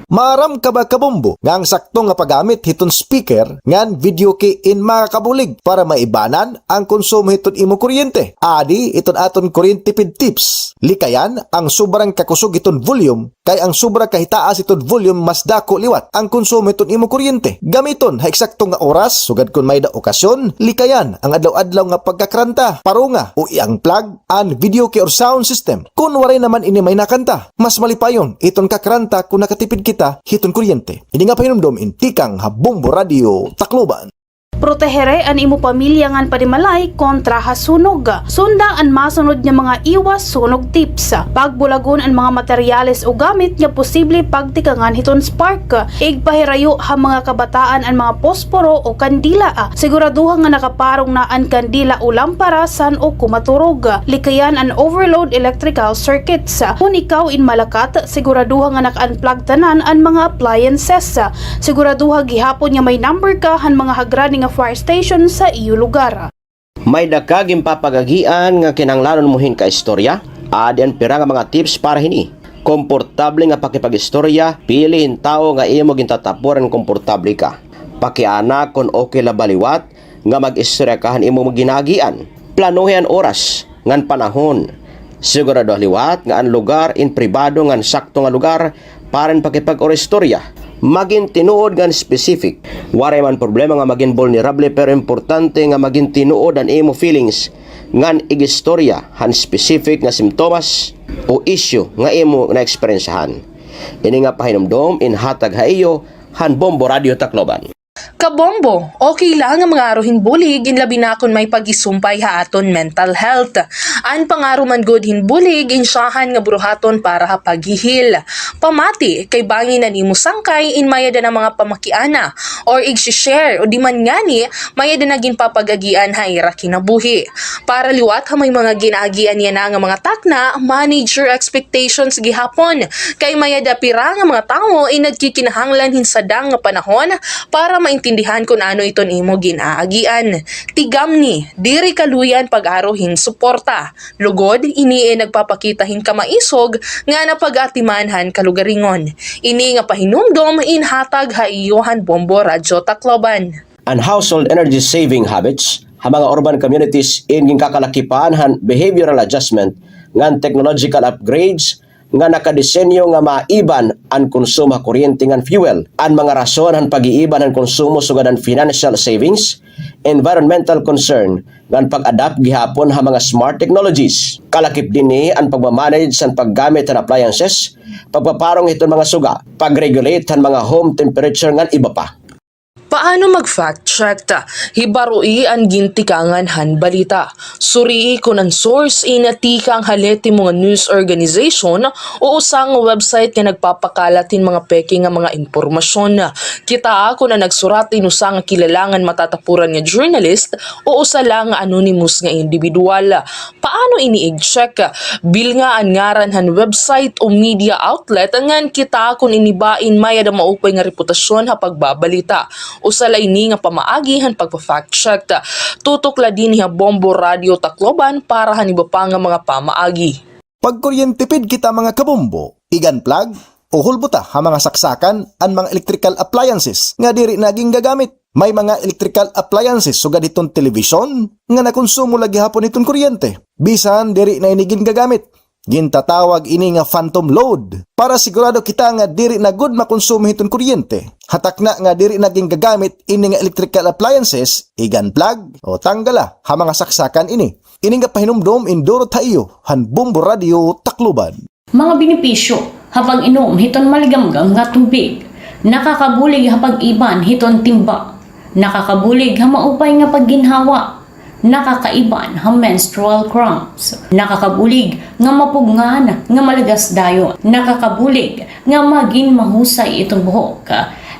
Maaram ka ba, kabombo, nga an sakto nga paggamit hiton speaker ngan video key in makakabulig para maibanan an konsumo hiton imo kuryente? Adi iton aton kuryente tipid tips. Likayan an sobrang kakusog hiton volume, kay an sobra kahitaas hiton volume mas dako liwat an konsumo hiton imo kuryente. Gamiton ha eksakto nga oras, sugad kon may-ada okasyon. Likayan an adlaw-adlaw nga pagkakranta, parunga o i-unplug an video key or sound system kon waray naman ini may nakanta. Mas malipayon iton kakranta kon nakatipid kita hiton kuryente. Ini nga pahinumdom in tikang ha Bombo Radio Tacloban. Protehere an imo pamilya ngan panimalay kontra ha sunog. Sunda an masunod nga mga iwas sunog tips. Pagbulagon an mga materyales o gamit nga posible pagtikangan hiton spark. Igpahirayo ha mga kabataan an mga posporo o kandila. Siguraduha nga nakaparong na an kandila o lampara san-o ko maturog. Likayan an overload electrical circuits. Kon ikaw in malakat, siguraduha nga naka-unplug tanan an mga appliances. Siguraduha gihapon nga may number ka han mga hagrani nga fire station sa iyo lugar. May-ada ka ginpapag-agian nga kinahanglanon mo hin kaistorya? Adi an pira nga mga tips para hini. Komportable nga pakipag-istorya, pili hin tawo nga imo gintatapuran nga komportable ka. Pakiana kon okay la ba liwat nga mag-istorya ka han imo ginaagian. Planuhi an oras ngan panahon. Sigurado liwat nga an lugar in pribado ngan sakto nga lugar para hin pakipag-istorya. Magin tinuod ngan specific. Waray man problema nga magin vulnerable, pero importante nga magin tinuod an imo feelings ngan igistorya han specific nga simptomas o issue nga imo naeksperyensyahan. Ini nga pahinumdom in hatag ha iyo han Bombo Radio Tacloban. Kabombo, okay la nga mangaro hin bulig in labi na kon may pagisumpay ha aton mental health. An pangaro man gud hin bulig in syahan nga buruhaton para ha paghihil. Pamati, kay bangin an imo sangkay in may-ada na mga pamakiana or igsi-share o di man ngani may-ada na ginpapag-agian ha ira kinabuhi. Para liwat ha may mga ginaagian yana nga mga takna, manage your expectations gihapon. Kay may-ada pira nga mga tawo in nagkikinahanglan hin sadang nga panahon para maintindihan kon ano iton imo ginaagian. Tigamni, diri kaluyan pag-aro hin suporta. Lugod, ini in nagpapakita hin kamaisog nga napag-atiman han kalugaringon. Ini nga pahinumdom in hatag ha iyo han Bombo Radyo Tacloban. An household energy saving habits ha mga urban communities in ginkakalakipan han behavioral adjustment ngan technological upgrades nga nakadesenyo nga maiban an konsumo ha kuryente ngan fuel. An mga rason han pag-iiban han konsumo sugad an financial savings, environmental concern, ngan pag-adapt gihapon ha mga smart technologies. Kalakip dinhi an pagmamanage han paggamit han appliances, pagpaparong hiton mga suga, pag-regulate han mga home temperature ngan iba pa. Paano mag-fact check? Hibaroi an gintikangan han balita. Surii kon an source in tikang ha lehitimo nga news organization o usa nga website nga nagpapakalat hin mga peke nga mga impormasyon. Kitaa kon an nagsurat in usa nga kilala ngan matatapuran nga journalist o usa la nga anonymous nga indibidwal. Paano ini i-check? Bilnga an ngaran han website o media outlet ngan kitaa kon ini ba in may-ada maupay nga reputasyon ha pagbabalita. Usa la ini nga pamaagi han pagpa-fact check. Tutok la dinhi ha Bombo Radyo Tacloban para han iba pa nga mga pamaagi. Pagkuryentipid kita, mga kabombo, ig-unplug o hulbota ha mga saksakan an mga electrical appliances nga diri na gingagamit. May mga electrical appliances sugad hiton telebisyon nga nakonsumo la gihapon hiton kuryente. Bisan diri na ini gingagamit. Gintatawag ini nga phantom load. Para sigurado kita nga diri na gud makonsumo hiton kuryente, ha takna nga diri na gingagamit ini nga electrical appliances, ig-unplug o tanggala ha mga saksakan ini. Ini nga pahinumdom in durot ha iyo han Bombo Radyo Tacloban. Mga benepisyo ha pag-inom hiton maligamgam nga tubig. Nakakabulig ha pag-iban hiton timba. Nakakabulig ha maupay nga pagginhawa. Nakakaiban ha menstrual cramps. Nakakabulig nga mapugngan nga malagas dayon. Nakakabulig nga magin mahusay iton buhok.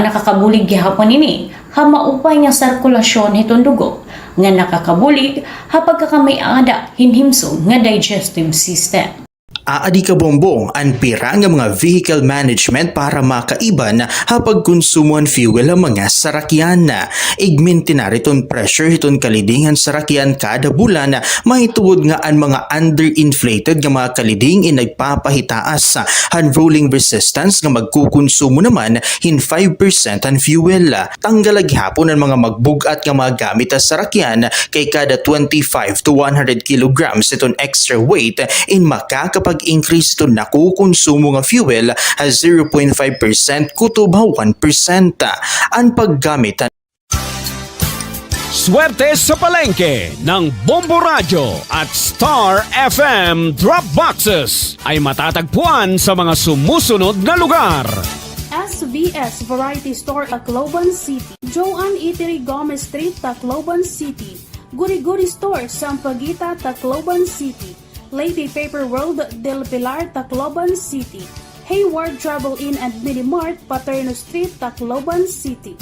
Nakakabulig gihapon ini ha maupay nga sirkulasyon hiton dugo, nga nakakabulig ha pagkakamay-ada hin himsog nga digestive system. Aadi, kabombo, an pira nga mga vehicle management para makaiban ha pagkonsumo han fuel ha mga sarakyan. Igmintinar hiton pressure hiton kaliding han sarakyan kada bulan, mahitungod nga an mga underinflated nga mga kaliding in nagpapahitaas han rolling resistance nga magkukonsumo naman hin five percent han fuel. Tanggala gihapon an mga magbug-at nga mga gamit ha sarakyan, kay kada twenty-five to one hundred kilograms hiton extra weight in makakapag-increase hiton nakukonsumo nga fuel ha zero point five percent kutob ha one percent. An paggamit han Swerte sa Palengke ng Bombo Radyo at Star F M Drop Boxes ay matatagpuan sa mga sumusunod na lugar. S V S Variety Store, Tacloban City. Joan Eatery, Gomez Street, Tacloban City. Guri Guri Store, Sampaguita, Tacloban City. Lady Paper World, Del Pilar, Tacloban City. Hayward Travel Inn and Mini Mart, Paterno Street, Tacloban City.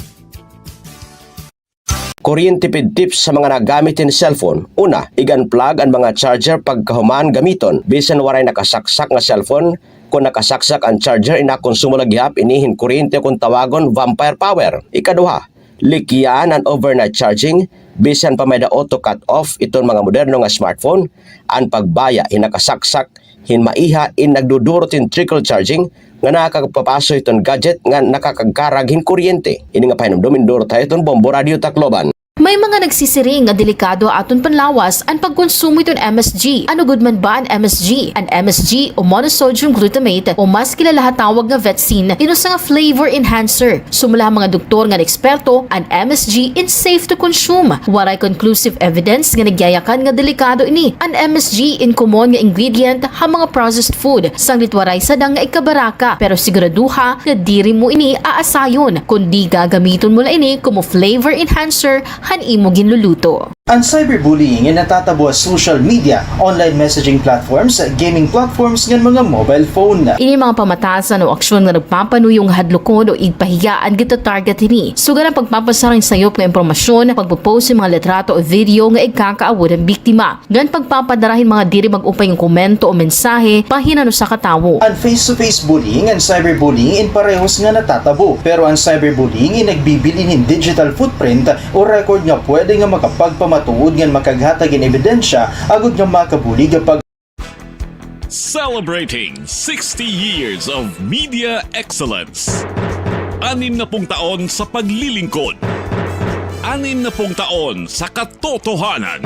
Kuryente pid tips sa mga nagamit hin cellphone. Una, ig-unplug an mga charger pagkahuman gamiton. Bisan waray nakasaksak nga cellphone, kon nakasaksak an charger, inakonsumo la gihap ini hin kuryente kon tawagon vampire power. Ikaduha, likyan an overnight charging. Bisan pa may-ada auto cut off iton mga moderno nga smartphone, an pagbaya hin nakasaksak hin maiha in nagdudurot hin trickle charging nga nakakapapaso hiton gadget nga nakakagkarag hin kuryente. Ini nga pahinumdom in durot ha iton Bombo Radio Tacloban. May mga nagsisiring nga delikado ha aton panlawas an pagkonsumo hiton M S G. Ano gud man ba an M S G? An M S G o monosodium glutamate o mas kilala ha tawag nga Vetsin, in usa nga flavor enhancer. Sumala ha mga doktor ngan eksperto, an M S G in safe to consume. Waray conclusive evidence nga nagyayakan nga delikado ini. An M S G in common nga ingredient ha mga processed food, sanglit waray sadang nga ikabaraka, pero siguraduha nga diri mo ini aasayon, kundi gagamiton mo la ini komo flavor enhancer han imo ginluluto. An cyberbullying in natatabo ha social media, online messaging platforms, gaming platforms, ngan mga mobile phone. Ini mga pamatasan o aksyon nga nagpapanuyo nga hadlokon o igpahiya an gita-target hini. Sugad an pagpapasara hin sayop nga impormasyon, pagpo-post hin mga litrato o video nga igkakaawod han biktima, ngan pagpapadara hin mga diri mag-upay nga komento o mensahe bahin han usa ka tawo. An face-to-face bullying ngan cyberbullying in parehos nga natatabo, pero an cyberbullying in nagbibilin hin digital footprint o record nga pwede nga makapagpamatuod ngan makaghatag hin ebidensya agod nga makabulig ha pag- Celebrating sixty years of media excellence. Anim na pung taon sa paglilingkod. Anim na pung taon sa katotohanan.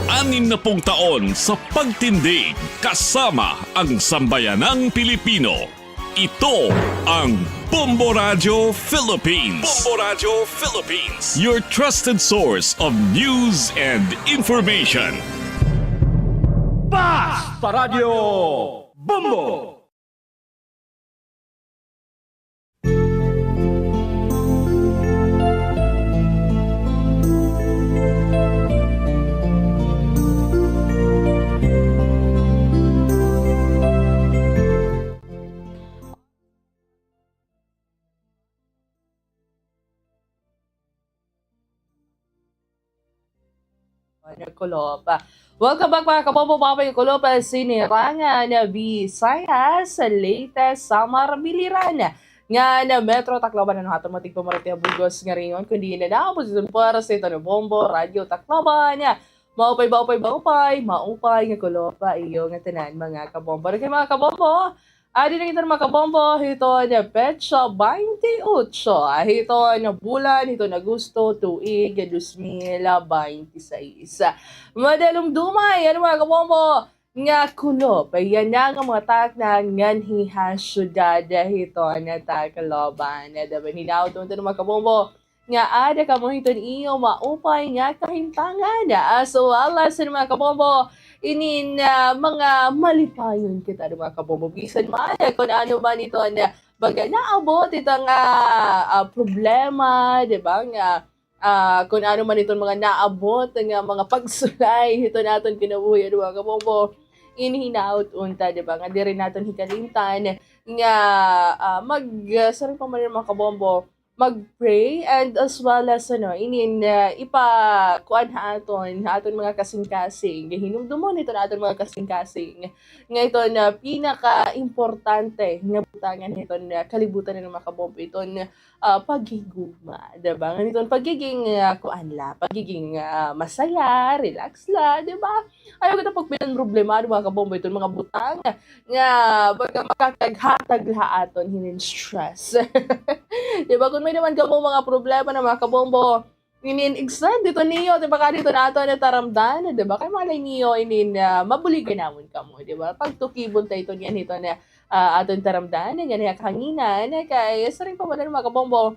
Anim na pung taon sa pagtindig kasama ang sambayanang Pilipino. Ito ang Bombo Radyo Philippines. Bombo Radyo Philippines, your trusted source of news and information. Basta Radyo Bombo! Ano, kulop. Welcome back, mga kabombo, mga kabombo, kulop, sinirangan Visayas, Leyte, Samar, Biliran ngan Metro Tacloban, ano, ha aton mga tigpamarati ha bug-os nga rehiyon, kundi na na, posisyon para sa ito na Bombo Radyo Tacloban. Maupay, maupay, maupay, maupay nga kulop ha iyo ngatanan, mga kabombo. Okay, mga kabombo, adi na kita, mga kabombo, hiton petsa baynte otso hiton bulan hiton Agosto, tuig dos mil baynte sais. Madalumdumay, ano, mga kabombo, nga kulop yana nga mga takna nganhi ha syudad hiton Tacloban. Dapat hinaot unta, mga kabombo, nga ada kamo hiton iyo maupay nga kahimtangan. As well as, mga kabombo, inin, ah, mga malipayon kita, mga kabombo. Bisan man kon ano man iton, ah, baga naabot ito nga, ah, problema, di ba? Nga, ah, kon ano man iton mga naabot nga mga pagsulay hiton aton kinabuhi, mga kabombo. Ini hinaot unta, di ba? Nga diri naton hikalimtan nga, ah, mag, ah, sorry pa man, mga kabombo, mag-pray, and as well as, ano, inin, ah, ipa-, kuan ha aton, ha aton mga kasingkasing. Hinumdumon hiton aton mga kasingkasing nga iton, ah, pinaka-importante nga butangan hiton, ah, kalibutan, mga kabombo, iton, ah, paghigugma, di ba? Ngan iton pagiging, ah, kuan la, pagiging, ah, masaya, relax la, di ba? Ayaw kita pagpinanproblemado, mga kabombo, iton mga butang nga baga makakaghatag la ha aton hinin stress. Di ba? Kon may-ada man kamo mga problema na, mga kabombo, inin extend iton niyo, di ba, kadi iton aton taramdan, di ba? Kay malay niyo, inin, ah, mabuligan namon kamo, di ba? Pagtukibon ta iton yana hiton, ah, aton taramdan, yana ha kahanginan, kay siring pa man, mga kabombo,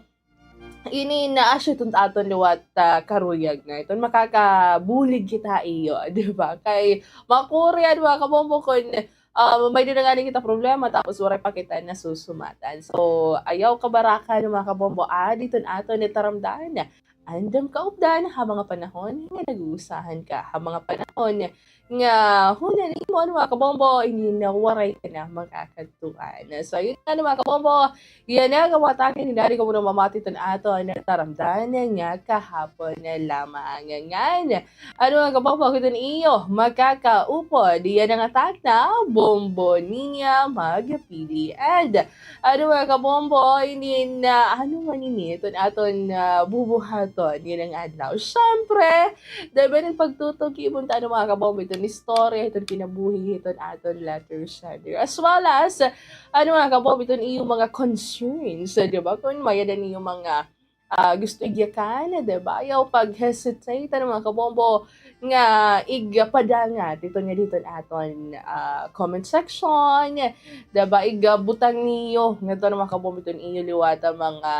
ini na asya iton aton liwat, ah, karuyag nga iton makakabulig kita ha iyo, di ba? Kay makuri, di ba, mga kabombo, kon Ah, may-ada na ngani kita problema, tapos waray pa kita nasusumatan. So, ayaw kabaraka, mga kabombo, ah, didto ha aton taramdan. Andam kaupdan ha mga panahon nga nag-uusahan ka, ha mga panahon nga hunahuna nimo, mga kabombo, ini na waray ka na makakadtuan. So, ayun nga, mga kabombo, yana nga mga takna, dinhi kamo namamati hiton aton taramdan nga kahapon lamang. Ngan, ano, mga kabombo, hiton iyo makakaupod yana nga takna, Bombo Niña Magpili. And, ano, mga kabombo, ini na, ano man ini, iton aton, ah, bubuhaton yana nga adlaw. Siyempre, dahil ba rin pagtutuki mo ta, ano, mga kabombo, iton istorya, iton kinabuhi, iton aton letter sender. As well as, ano, mga kabombo, iton iyong mga concerns, di ba? Kung may-ada niyo mga, ah, gusto igyakan, di ba? Ayaw pag-hesitate, ano, mga kabombo, nga igpadangat iton nga didto ha aton, ah, comment section, di ba? Igbutang niyo ngadto, mga kabombo, iton iyo liwat nga mga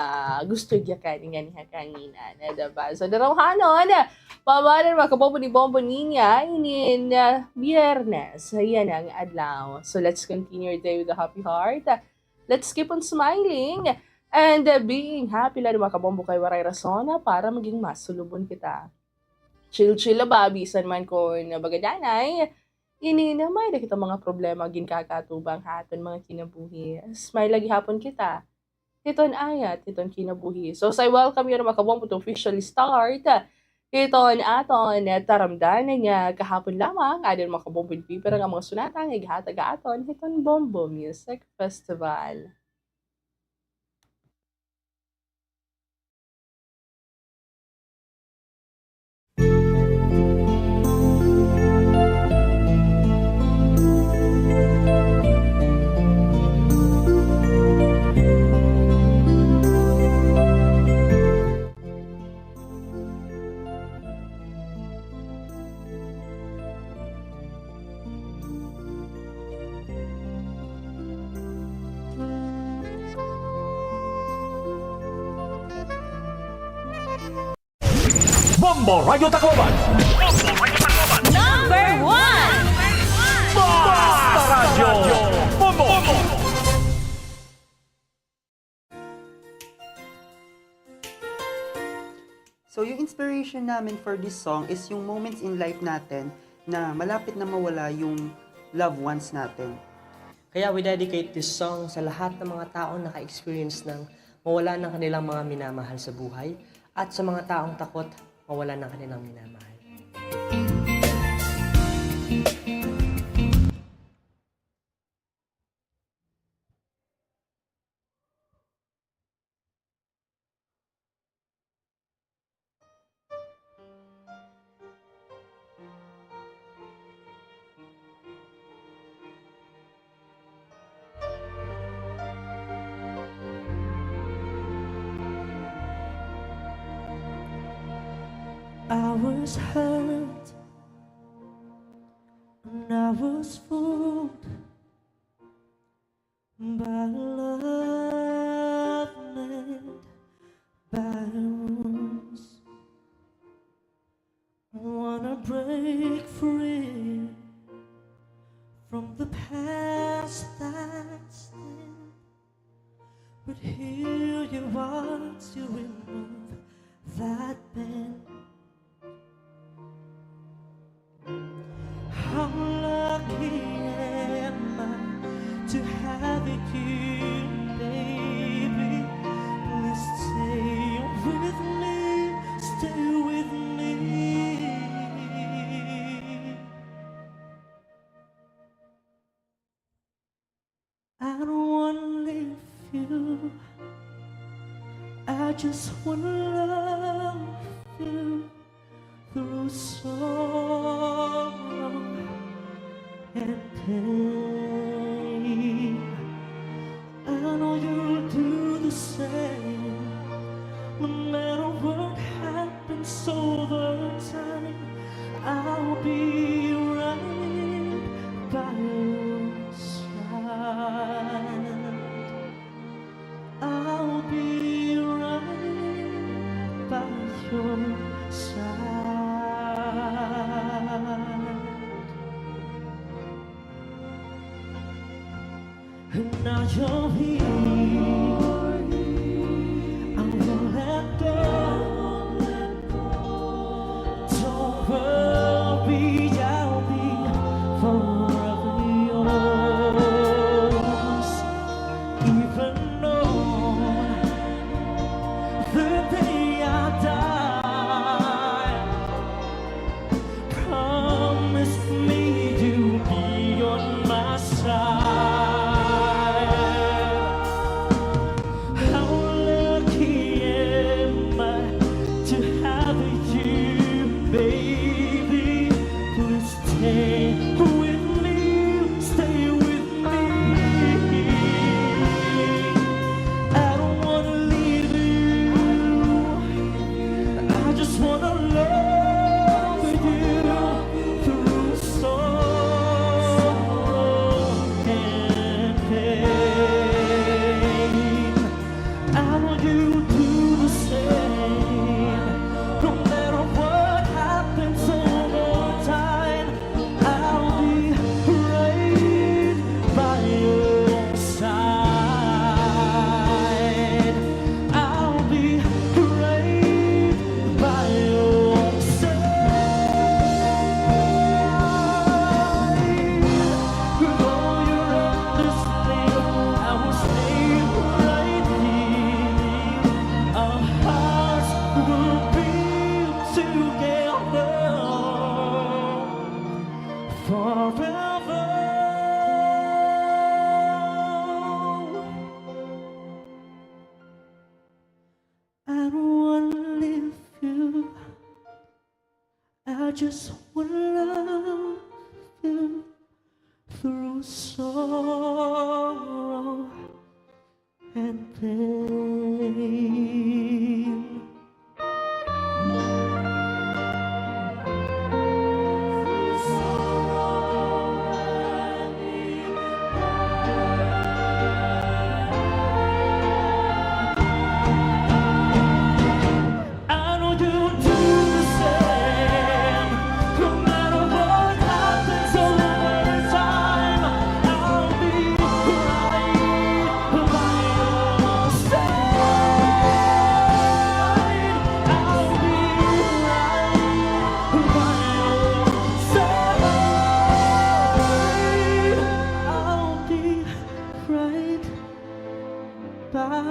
gusto igyakan nganhi ha kahanginan, di ba? So, darawhanon, pamahanan, mga kabombo, ni Bombo Niña, inin, ah, Biyernes yana nga adlaw. So, let's continue our day with a happy heart. Let's keep on smiling and, uh, being happy, lalo, mga kabombo, kay waray rason para maging masulubon kita. Chill-chill la ba, bisan man kon baga danay, ini na may-ada kita mga problema ginkakaatubang ha aton mga kinabuhi. Smile la gihapon kita hiton ayat hiton kinabuhi. So, say welcome, mga kabombo, to officially start hiton aton taramdan nga kahapon lamang. Adi, mga kabombo, pipira nga mga sunata nga ighatag ha aton hiton Bombo Music Festival. Bombo Radyo Tacloban. Number one. Basta Radyo Bombo. So, yung inspiration namin for this song is yung moments in life natin na malapit na mawala yung loved ones natin. Kaya we dedicate this song sa lahat ng mga taong naka-experience ng mawala ng kanilang mga minamahal sa buhay at sa mga taong takot mawala ng kanilang minamahal. I was hurt and I was fooled by love made by wounds. Wanna break free from the past that sting, but here you are to remove that pain. How lucky am I to have you, baby. Please stay with me, stay with me. I don't wanna leave you. I just wanna love you through sorrow and pain. I know you'll do the same, no matter what happens over time. I'll be right by your side. I'll be right by your side. Now you're here. I won't let go. Don't worry, I'll be forever yours. Even on the day I die, promise me you'll be on my side. How lucky am I to have you, baby. Please stay with me, stay with me. I don't wanna leave you. I just wanna love you through sorrow and pain. I want you to do the same. No matter what happens over time, I'll be right by your side. I'll be right by your side. With all your endless love, I will stay right here. Our hearts will be together forever. I don't wanna leave you. I just wanna love you through sorrow and pain. I know you do the same. No matter what happens over time, I'll be right by your side. I'll be right by your side. I'll be right by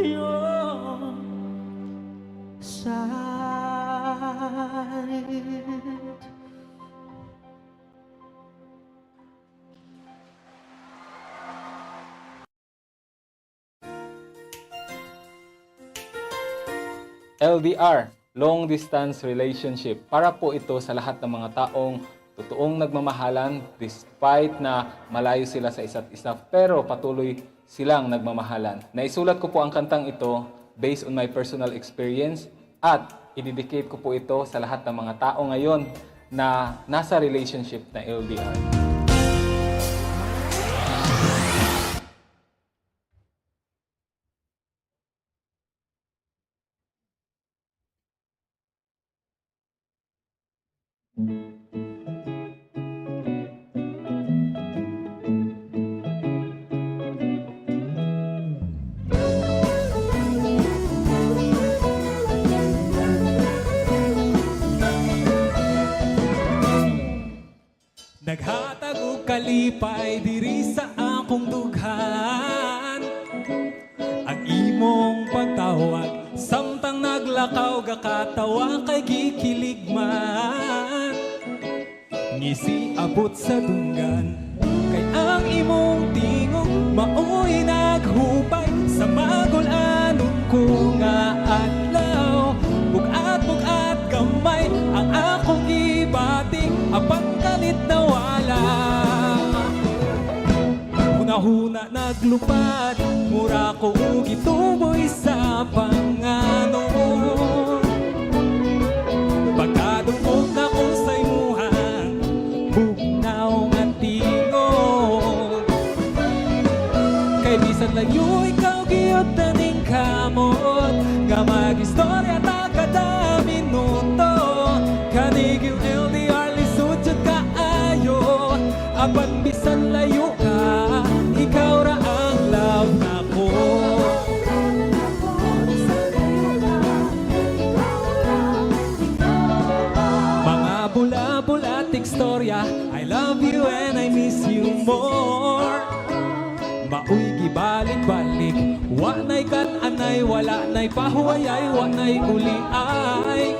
your side. L D R, long distance relationship. Para po ito sa lahat ng mga taong totoong nagmamahalan despite na malayo sila sa isa't isa, pero patuloy silang nagmamahalan. Naisulat ko po ang kantang ito based on my personal experience at i-dedicate ko po ito sa lahat ng mga tao ngayon na nasa relationship na L D R. Naghatag og kalipay diri sa akong dughan. Ang imong pagtawag, samtang naglakaw, gakatawa kay gikilig man. Ngisi abot sa dunggan, kay ang imong tingog maoy naghupay sa magul-anon ko nga adlaw. Bug-at, bug-at gamay ang akong gibati, apan kalit nawala. Hunahuna naglupad, mura ko gituboy sa panganon. Pagkadungog nako sa imuhang bugnaw nga tingog, kay bisan layo ikaw gihapon ning kamot nga mag-istorya ta kada minuto. Kani gyud L D R, lisod jud kaayo. Apan bisan layo ka, ikaw ra Love you and I miss you more. Maoy gibalik-balik, wa nay kan-anay, wala nay pahuwayay, wa nay uliay.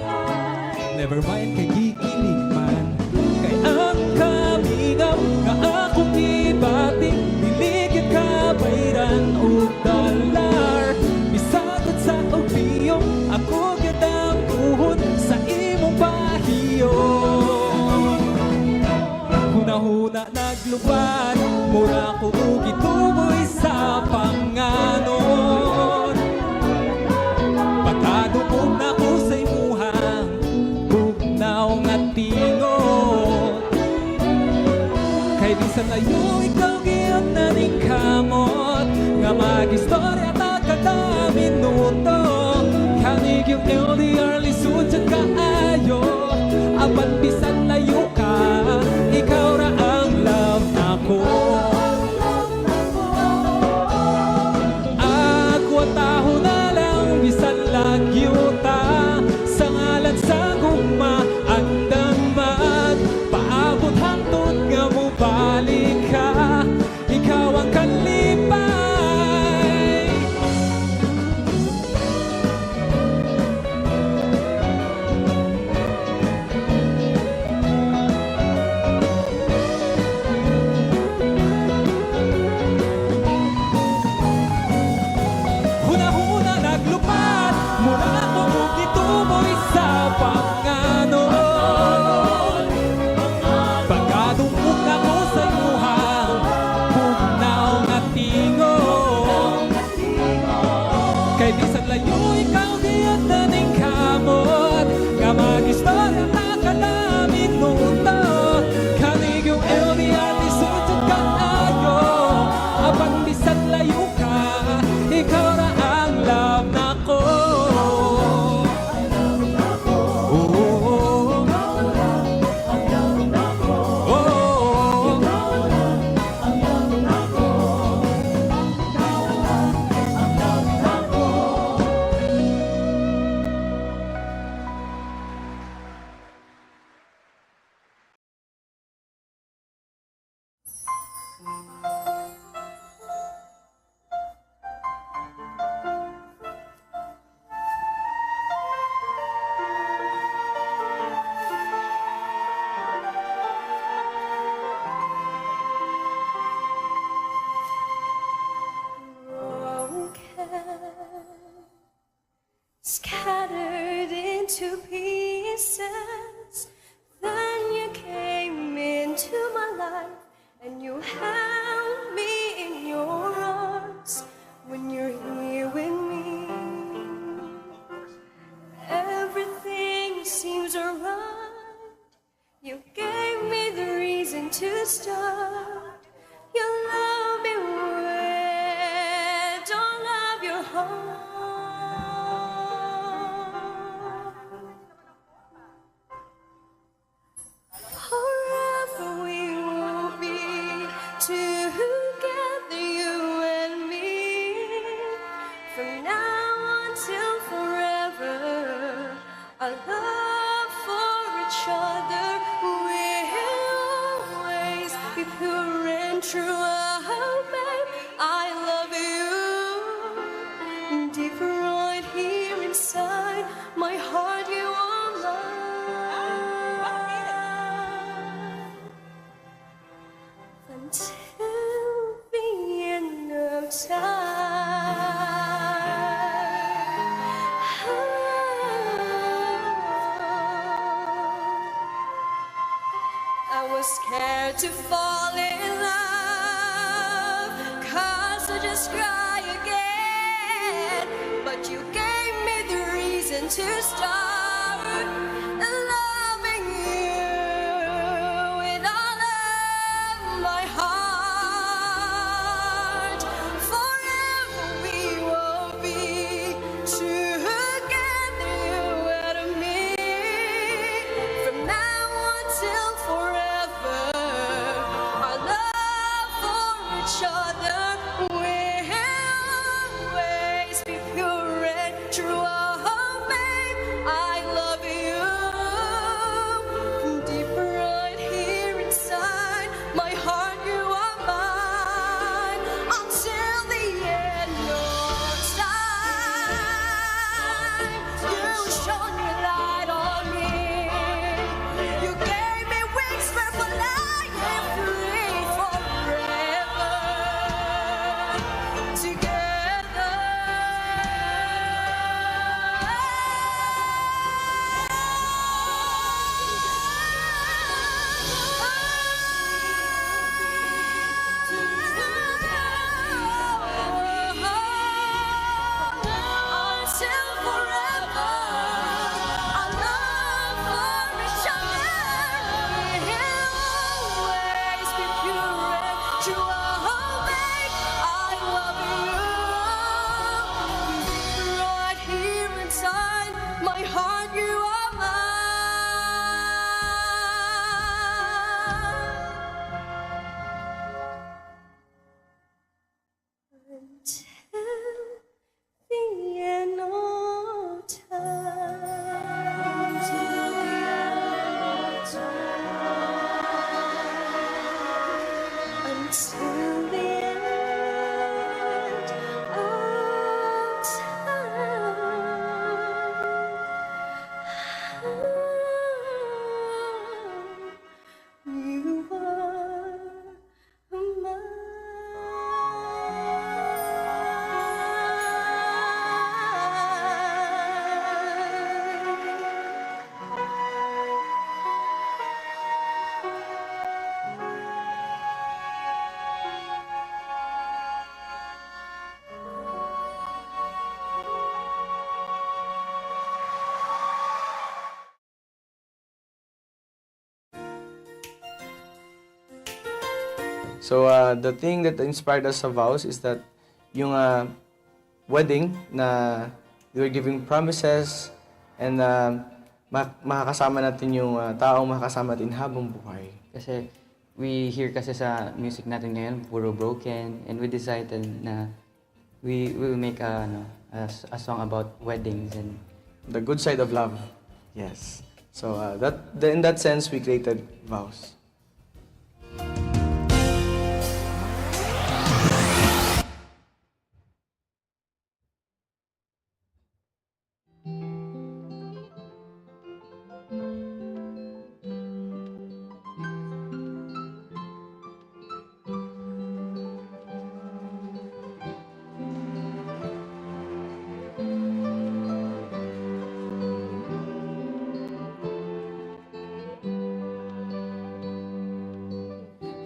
Never mind kay gikilig man. Kay an kamingaw nga akon ibati, dili gid kabayran og dollar. Bisag unsa og biyong, ako gid an tuhod sa imong pahiyo. Hunahuna naglupad, mura ko gituboy sa panganon. Pagkadungog nako sa imuhang bugnaw nga tingog. Kay bisan layo ikaw gihap na ning kamot, nga mag-istorya ta kada minuto. Kani gyud L D R lisod sad kaayo, apan bisan layo ka, ikaw ra ang love nako. Agwantahon na lang bisan lagyo ta, sa ngalan sa gugma, andam magpaabot hangtod nga mobalik ka, ikaw ang kalipay. Hunahuna naglupad, mura ko gituboy sa panganon. Pagkadungog nako sa imuhang bugnaw nga tingog. Kay bisan layo ikaw gihap na ning kamot, nga mag-istorya ta kada minuto. Kani gyud L D R lisod sad kaayo, apan bisan layo ka, ikaw ra ang love nako. Oh, oh, oh. Broken, scattered into pieces. Then you came into my life and you held me in your arms. When you're here with me, everything seems right. You gave me the reason to start. You love me with all of your heart. Forever we will be together, you and me. From now until forever, our love for each other will always be pure and true. Oh, babe, I love you. Deep right here inside my heart, you are mine. Until the end of time. I was scared to fall in love, 'cause I just cry again. But you gave me the reason to start loving you with all of my heart. Forever we will be together, you and me. From now until forever, our love for each other will always be pure and true. Oh, babe, I love you. So, ah, the thing that inspired us sa vows is that yung, ah, wedding na we were giving promises and, ah, ma-, makakasama natin yung, ah, taong makakasama natin habang buhay. Kasi we hear kasi sa music natin ngayon, puro broken, and we decided na we will make a, ano, a s-, a song about weddings and the good side of love. Yes. So, uh, that, the, in that sense, we created Vows.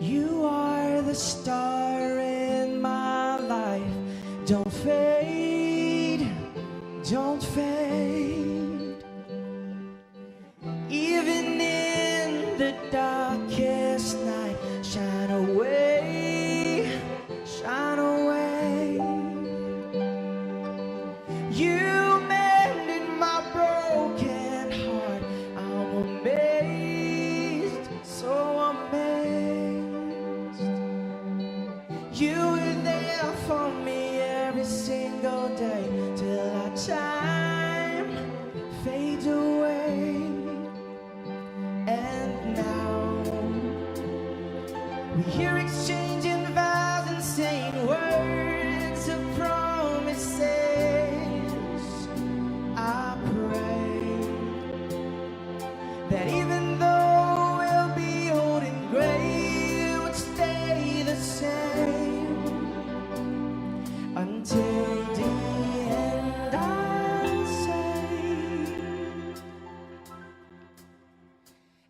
You are the star in my life. Don't fade, don't fade. Even in the darkest night, shine away, shine away. You mended my broken heart. I'm amazed, so amazed. You were there for me every single day till our time fades away. And now we here exchanging vows and saying words of promises. I pray that even though we'll be old and gray, we'll stay the same until the end, I'll say.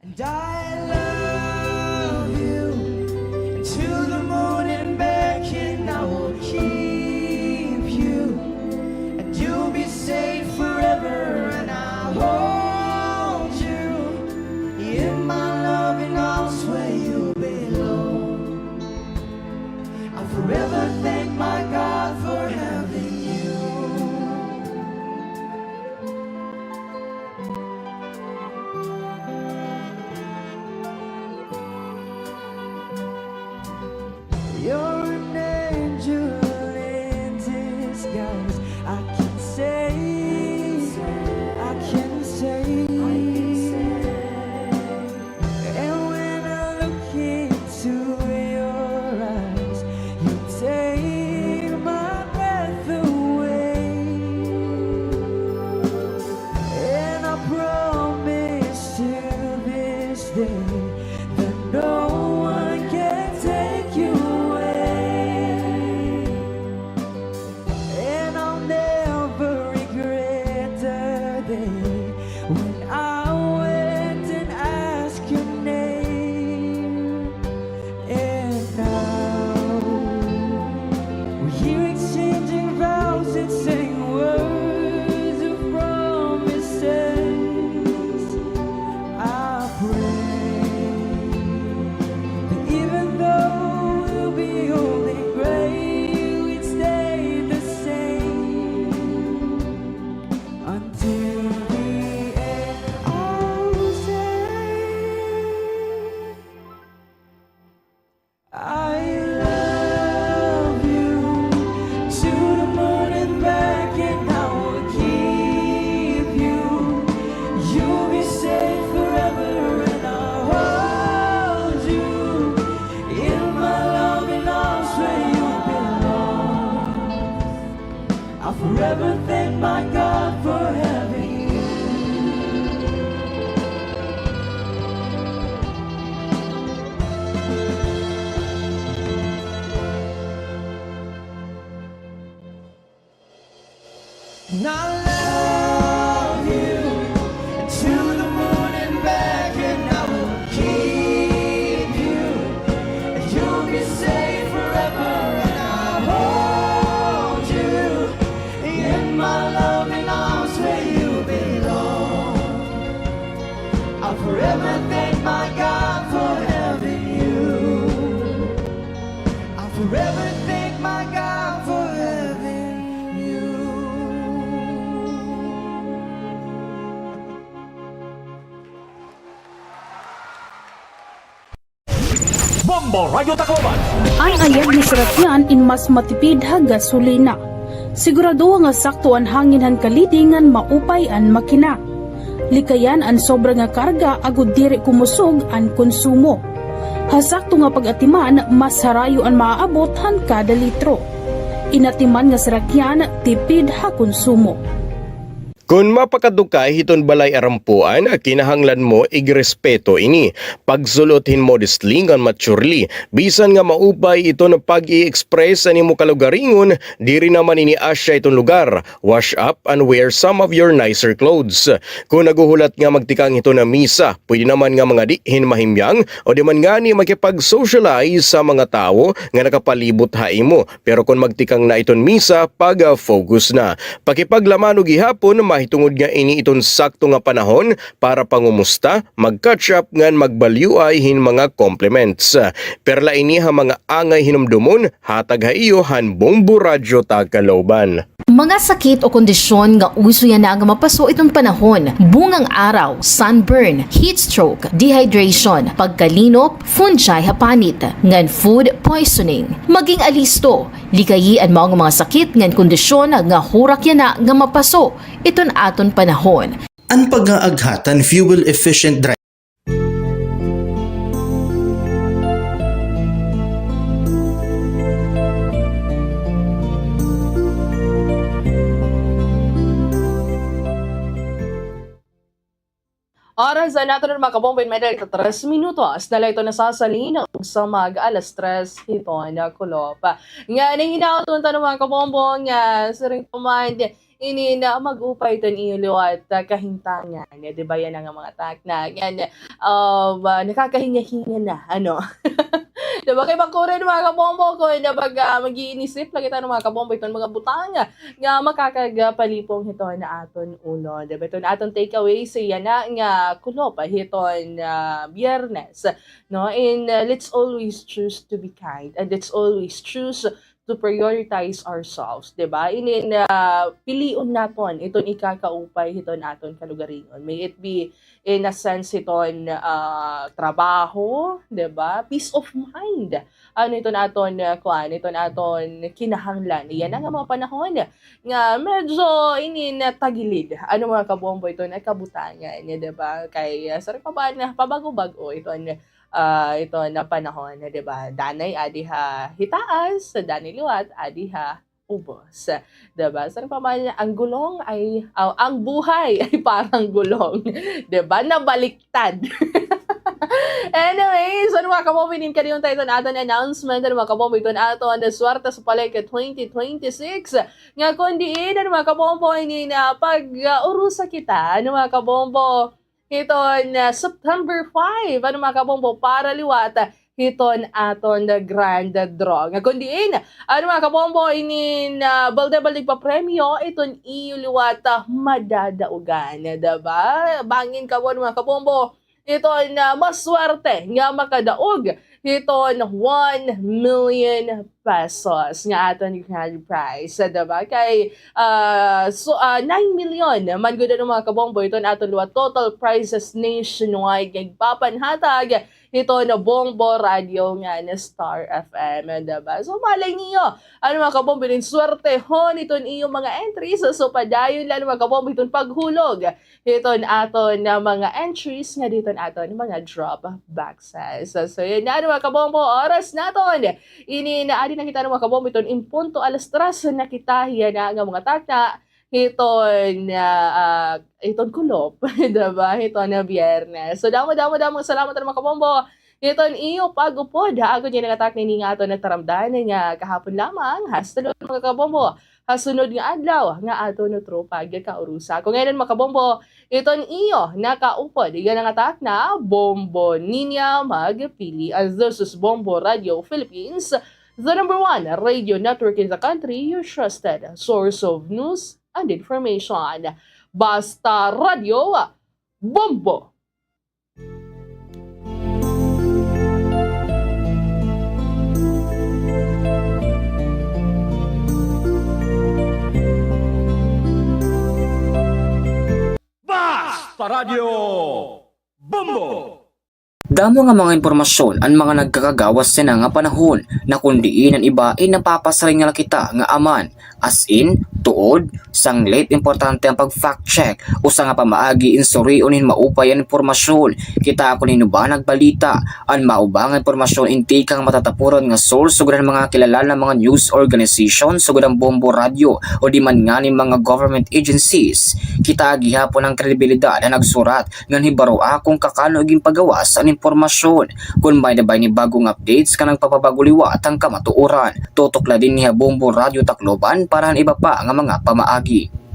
And I love you, and to the moon and back, and I will keep you, and you'll be safe forever, and I'll hold you in my loving arms where you belong. I'll forever thank my God for having you. You're an angel in disguise. I can say, I can say. And when I look into your eyes, you take my breath away. And I promise to this day that no one can take you away. And I'll never regret the day when I went and asked your name. And now we're here exchanging vows and saying words of promises. I pray that even though we'll be old and gray, we'd stay the same until the end. I'll say, I love you, to the moon and back, and I will keep you. You'll be safe forever, and I'll hold you in my loving arms where you belong. I'll forever thank my God for having you. And I love you, and to the moon and back, and I will keep you. You'll be safe forever, and I'll hold you in my loving arms where you belong. I'll forever thank my God for having you. Bombo Radyo Tacloban. An ayag ni sarakyan in mas matipid ha gasolina. Siguradoha nga sakto an hangin han kalidi ngan maupay an makina. Likayan an sobra nga karga agod diri kumusog an konsumo. Ha sakto nga pag-atiman, mas harayo an maaabot han kada litro. Inatiman nga sarakyan, tipid ha konsumo. Kon mapakadto ka hiton balay arampuan, kinahanglan mo igrespeto ini. Pagsul-ot hin modestly ngan maturely. Bisan nga maupay iton pag-i-express an imo kalugaringon, diri naman ini asya iton lugar. Wash up and wear some of your nicer clothes. Kon naghuhulat nga magtikang hiton misa, pwede naman nga mangadi hin mahimyang o di man ngani makipag-socialize sa mga tawo nga nakapalibot ha imo. Pero kon magtikang na iton misa, pag-focus na. Pakipaglamano gihapon, mahitungod nga ini iton sakto nga panahon para pangumusta, mag-catch up ngan magbalyuay hin mga compliments. Perla ini ha mga angay hinumdomon, hatag ha iyo han Bombo Radyo Tacloban. Mga sakit o kondisyon nga uso yana nga mapaso iton panahon, bungang araw, sunburn, heat stroke, dehydration, pagkalinop, fungi ha panit, ngan food poisoning. Maging alisto, likayi an mao nga mga sakit ngan kondisyon nga hurak yana nga mapaso iton aton panahon. An pag-aaghat han fuel-efficient drive. Oras naton, mga kabombo, in may dali tres minutos na la iton nasasalin og sa mag-alas tres hiton kulop. Ngan hinaot unta, mga kabombo, nga siring pa man ini nga mag-upay iton iyo liwat, ah, kahintangan, di ba, yana nga mga takna. Ngan, um, ah, nakakahinga-hinga na, ano. Di ba, kay bakuran, mga kabombo, kon, ah, pag, ah, mag-iinisip la kita, mga kabombo, iton mga butang nga makakagpalipong hiton aton ulo. Di ba, iton aton takeaway yana nga kulop hiton, ah, Biyernes, no? And, ah, let's always choose to be kind, and let's always choose to prioritize ourselves, di ba? Inin, ah, pilion naton iton ikakaupay hiton aton kalugaringon. May it be in a sense hiton, ah, trabaho, di ba? Peace of mind. Ano iton aton, ah, kuan, iton aton kinahanglan yana nga mga panahon nga medyo inin tagilid. Ano, mga kabombo, iton kabutangan, di ba? Kay, ah, siring pa man, pabago-bago iton ah, iton panahon, di ba? Danay adi ha hitaas, danay liwat adi ha ubos. Di ba? Siring pa man, ang gulong ay, ah, ang buhay ay parang gulong. Di ba? Nabaliktad. Anyways, ano, mga kabombo, inin kadi unta iton aton announcement, ano, mga kabombo, iton aton swerte sa palengke twenty twenty-six. Nga kon diin, ano, mga kabombo, inin, ah, pag, ah, urusa kita, ano, mga kabombo, hiton, ah, September five, ano, mga kabombo, para liwat hiton aton grand draw. Nga kon diin, ano, mga kabombo, inin, ah, balde-balde pagpapremyo, iton iyo liwat, ah, madadaogan, di ba? Bangin kamo, mga kabombo, iton, ah, maswerte nga makadaog hiton one million pesos nga aton grand prize, di ba? Kay, ah, so, ah, nine million man gud, ano, mga kabombo, iton aton liwat total prizes nationwide nga igpapanhatag hiton Bombo Radyo ngan Star F M, di ba? So, malay niyo, ano, mga kabombo, inin swertehon iton iyo mga entries. So, padayon la, ano, mga kabombo, iton paghulog hiton aton nga mga entries nga dida hiton aton mga drop boxes. So, so, yana, ano, mga kabombo, oras naton. Inin adi na kita, ano, mga kabombo, iton in punto alas tres na kita yana nga mga takna hiton, ah, ah, hiton kulop, di ba? Hiton Biyernes. So, damo, damo, damo nga salamat, ano, mga kabombo, hiton iyo pag-upod ha akon yana nga takna ini nga aton nataramdan nga kahapon lamang. Hasta luego, mga kabombo, ha sunod nga adlaw nga aton tro pagkaurusa. Ako ngay-an, mga kabombo, iton iyo nakaupod yana nga takna, Bombo Niña Magpili. And this is Bombo Radio Philippines, the number one radio network in the country, your trusted source of news and information. Basta Radyo, Bombo! Basta Radyo, Bombo! Damo nga mga impormasyon an mga nagkakagawas yana nga panahon, na kon diin an iba, eh, napapasiring na la kita nga aman. As in, tuod, sanglit importante an pag-fact check. Usa nga pamaagi in surion hin maupay an impormasyon. Kitaa kon hin-o ba nagbalita. An mao ba nga impormasyon in tikang matatapuran nga source sugad han mga kilala nga mga news organization sugad han Bombo Radyo o di man ngani mga government agencies. Kitaa gihapon an kredibilidad han nagsurat ngan hibaroa kon kakano ginpagawas an impormasyon. Kon may-ada ba ini bag-ong updates nga nagpapabag-o liwat han kamatuoran, tutok la dinhi ha Bombo Radyo Tacloban para han iba pa nga mga pamaagi.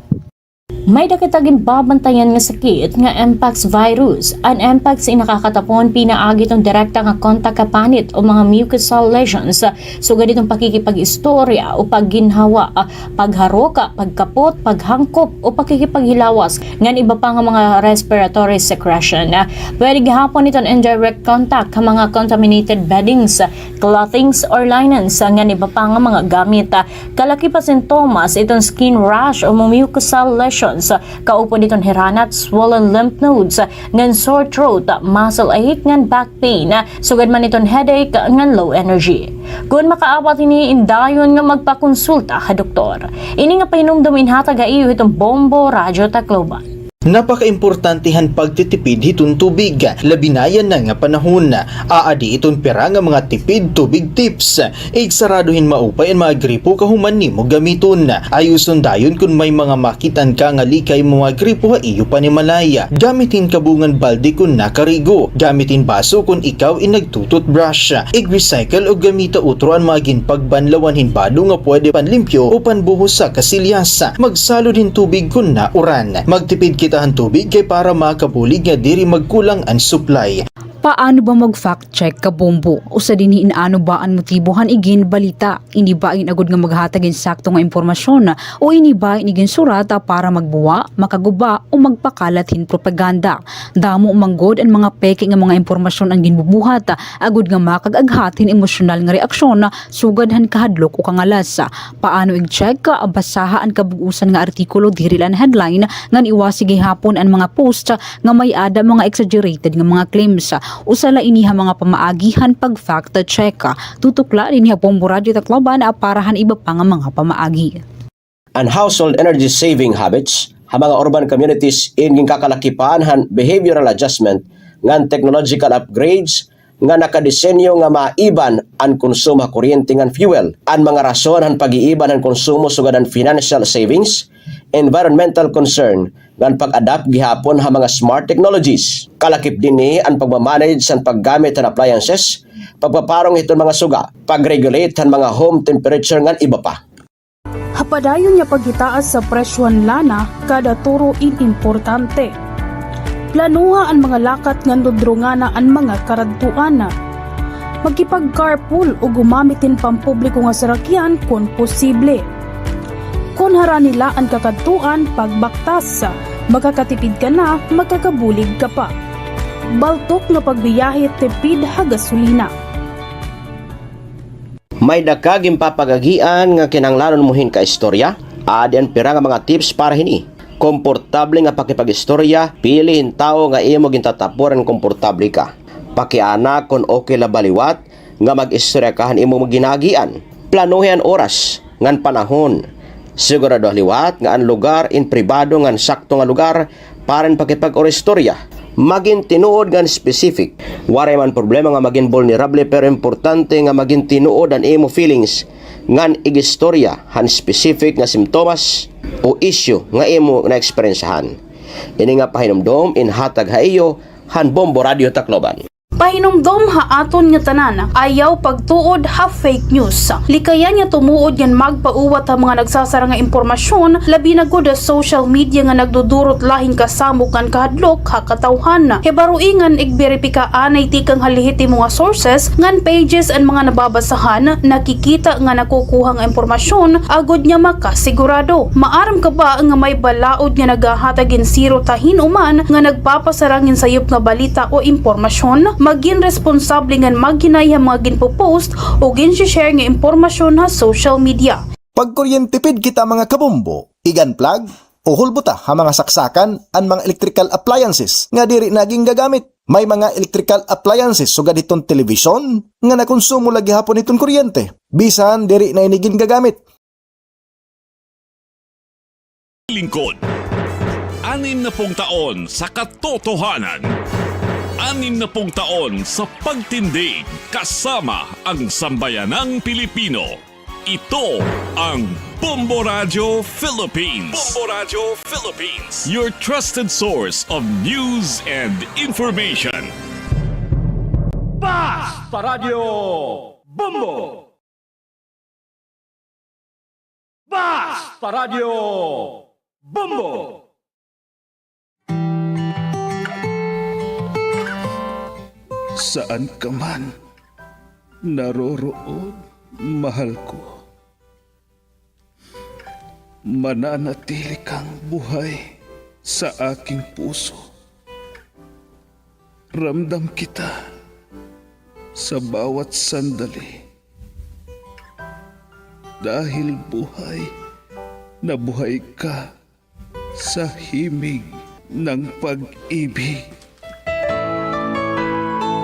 May-ada kita ginbabantayan nga sakit nga mpox virus. An mpox in nakakatapon pinaagi hiton direkta nga kontak ha panit o mga mucosal lesions, sugad hiton pakikipag-istorya o pagginhawa, pagharok, pagkapot, paghangkop o pakikipaghilawas, ngan iba pa nga mga respiratory secretion. Pwede gihapon hiton indirect contact ha mga contaminated beddings, clothings or linens, ngan iba pa nga mga gamit. Kalakip ha sintomas hiton skin rash o mucosal lesions, kaupod hiton hiranat, swollen lymph nodes, ngan sore throat, muscle ache, ngan back pain, sugad man hiton headache ngan low energy. Kon makaabat hini, indayon nga magpakonsulta ha doktor. Ini nga pahinumdom inhatag ha iyo hiton Bombo Radyo Tacloban. Napakaimportante han pagtitipid hiton tubig, labi na yana nga panahon. Aadi iton pira nga mga tipid tubig tips. Igsarado hin maupay an mga gripo kahuman nimo gamiton. Ayuson dayon kon may mga makit-an ka nga likay mga gripo ha iyo panimalay. Gamit hin kabungan balde kon nakarigo. Gamit hin baso kon ikaw in nagtu-toothbrush. Ig-recycle o gamita utro an mga ginpagbanlawan hin bado nga pwede panlimpyo o panbuhos ha kasilyas. Magsalod hin tubig kon nauran. Magtipid kita han tubig kay para makabulig nga diri magkulang an supply. Paano ba mag-fact check, kabombo? Usa dinhi in ano ba an motibo han iginbalita. Ini ba in agod nga maghatag hin sakto nga impormasyon, o ini ba in iginsurat para magbuwa, makaguba, o magpakalat hin propaganda? Damo man gud an mga peke nga mga impormasyon an ginbubuhat, agod nga makag-aghat hin emosyonal nga reaksyon, sugad han kahadlok o kangalas. Paano ig-check? Basaha an kabug-osan nga artikulo, diri la an headline, ngan iwasi gihapon an mga post nga may-ada mga exaggerated nga mga claims. Usa la ini ha mga pamaagi han pag-fact check. Tutok la dinhi ha Bombo Radyo Tacloban para han iba pa nga mga pamaagi. An household energy saving habits ha mga urban communities in ginkakalakipan han behavioral adjustment ngan technological upgrades nga nakadesenyo nga maiban an konsumo ha kuryente ngan fuel. An mga rason han pag-iiban han konsumo sugad han financial savings, environmental concern, ngan pag-adapt gihapon ha mga smart technologies. Kalakip dinhi an pagma-manage han paggamit han appliances, pagpaparong hiton mga suga, pag-regulate han mga home temperature ngan iba pa. Ha padayon nga paghitaas sa presyo han lana kada turo in importante. Planoha an mga lakat ngan dudrungana an mga karadtuan. Makipag-carpool o gumamit hin pampubliko nga sarakyan kon posible. Kon harani la an kakadtuan, pagbaktas. Makakatipid ka na, makakabulig ka pa. Baltok nga pagbiyahe, tipid ha gasolina. May-ada ka ginpapagagian nga kinahanglanon mo hin kaistorya? Aadi an pira nga mga tips para hini. Komportable nga pakipag-istorya, pili hin tawo nga imo gintatapuran, komportable ka. Pakiana kon okay la ba liwat nga mag-istorya ka han imo ginaagian. Planohi an oras ngan panahon. Sigurado liwat nga an lugar in pribado ngan sakto nga lugar para hin pakipag-istorya. Magin tinuod ngan specific. Waray man problema nga magin vulnerable, pero importante nga magin tinuod an imo feelings ngan ig-istorya han specific nga simptomas o issue nga imo naeksperyensyahan. Ini nga pahinumdom inhatag ha iyo han Bombo Radyo Tacloban. Pahinumdom ha aton nga tanan, ayaw pagtuod ha fake news. Likayan nga tumuod ngan magpauwat ha mga nagsasara nga impormasyon, labi na gud ha social media nga nagdudurot la hin kasamok ngan kahadlok ha katawhan. Hibaroi ngan igberipika anay tikang ha lehitimo nga sources ngan pages an mga nababasahan, nakikita ngan nakukuha nga impormasyon, agod nga makasigurado. Maaram ka ba nga may balaod nga naghahatag hin sirot ha hin-o man nga nagpapasarang hin sayop nga balita o impormasyon? Magin responsable ngan maghinay ha mga ginpo-post o ginshi-share nga impormasyon ha social media. Pagkuryentipid kita, mga kabombo. Ig-unplug, o hulbota ha mga saksakan an mga electrical appliances nga diri na gingagamit. May mga electrical appliances sugad hiton telebisyon nga nakonsumo la gihapon hiton kuryente, bisan diri na ini gingagamit. Lingkod. Anim na pung taon sa katotohanan. Anim na pung taon sa pagtindig kasama ang sambayanang Pilipino. Ito ang Bombo Radyo Philippines. Bombo Radyo Philippines, your trusted source of news and information. Basta Radyo Bombo! Basta Radyo Bombo! Saan ka man naroroon, mahal ko, mananatili kang buhay sa aking puso. Ramdam kita sa bawat sandali. Dahil buhay na buhay ka sa himig ng pag-ibig.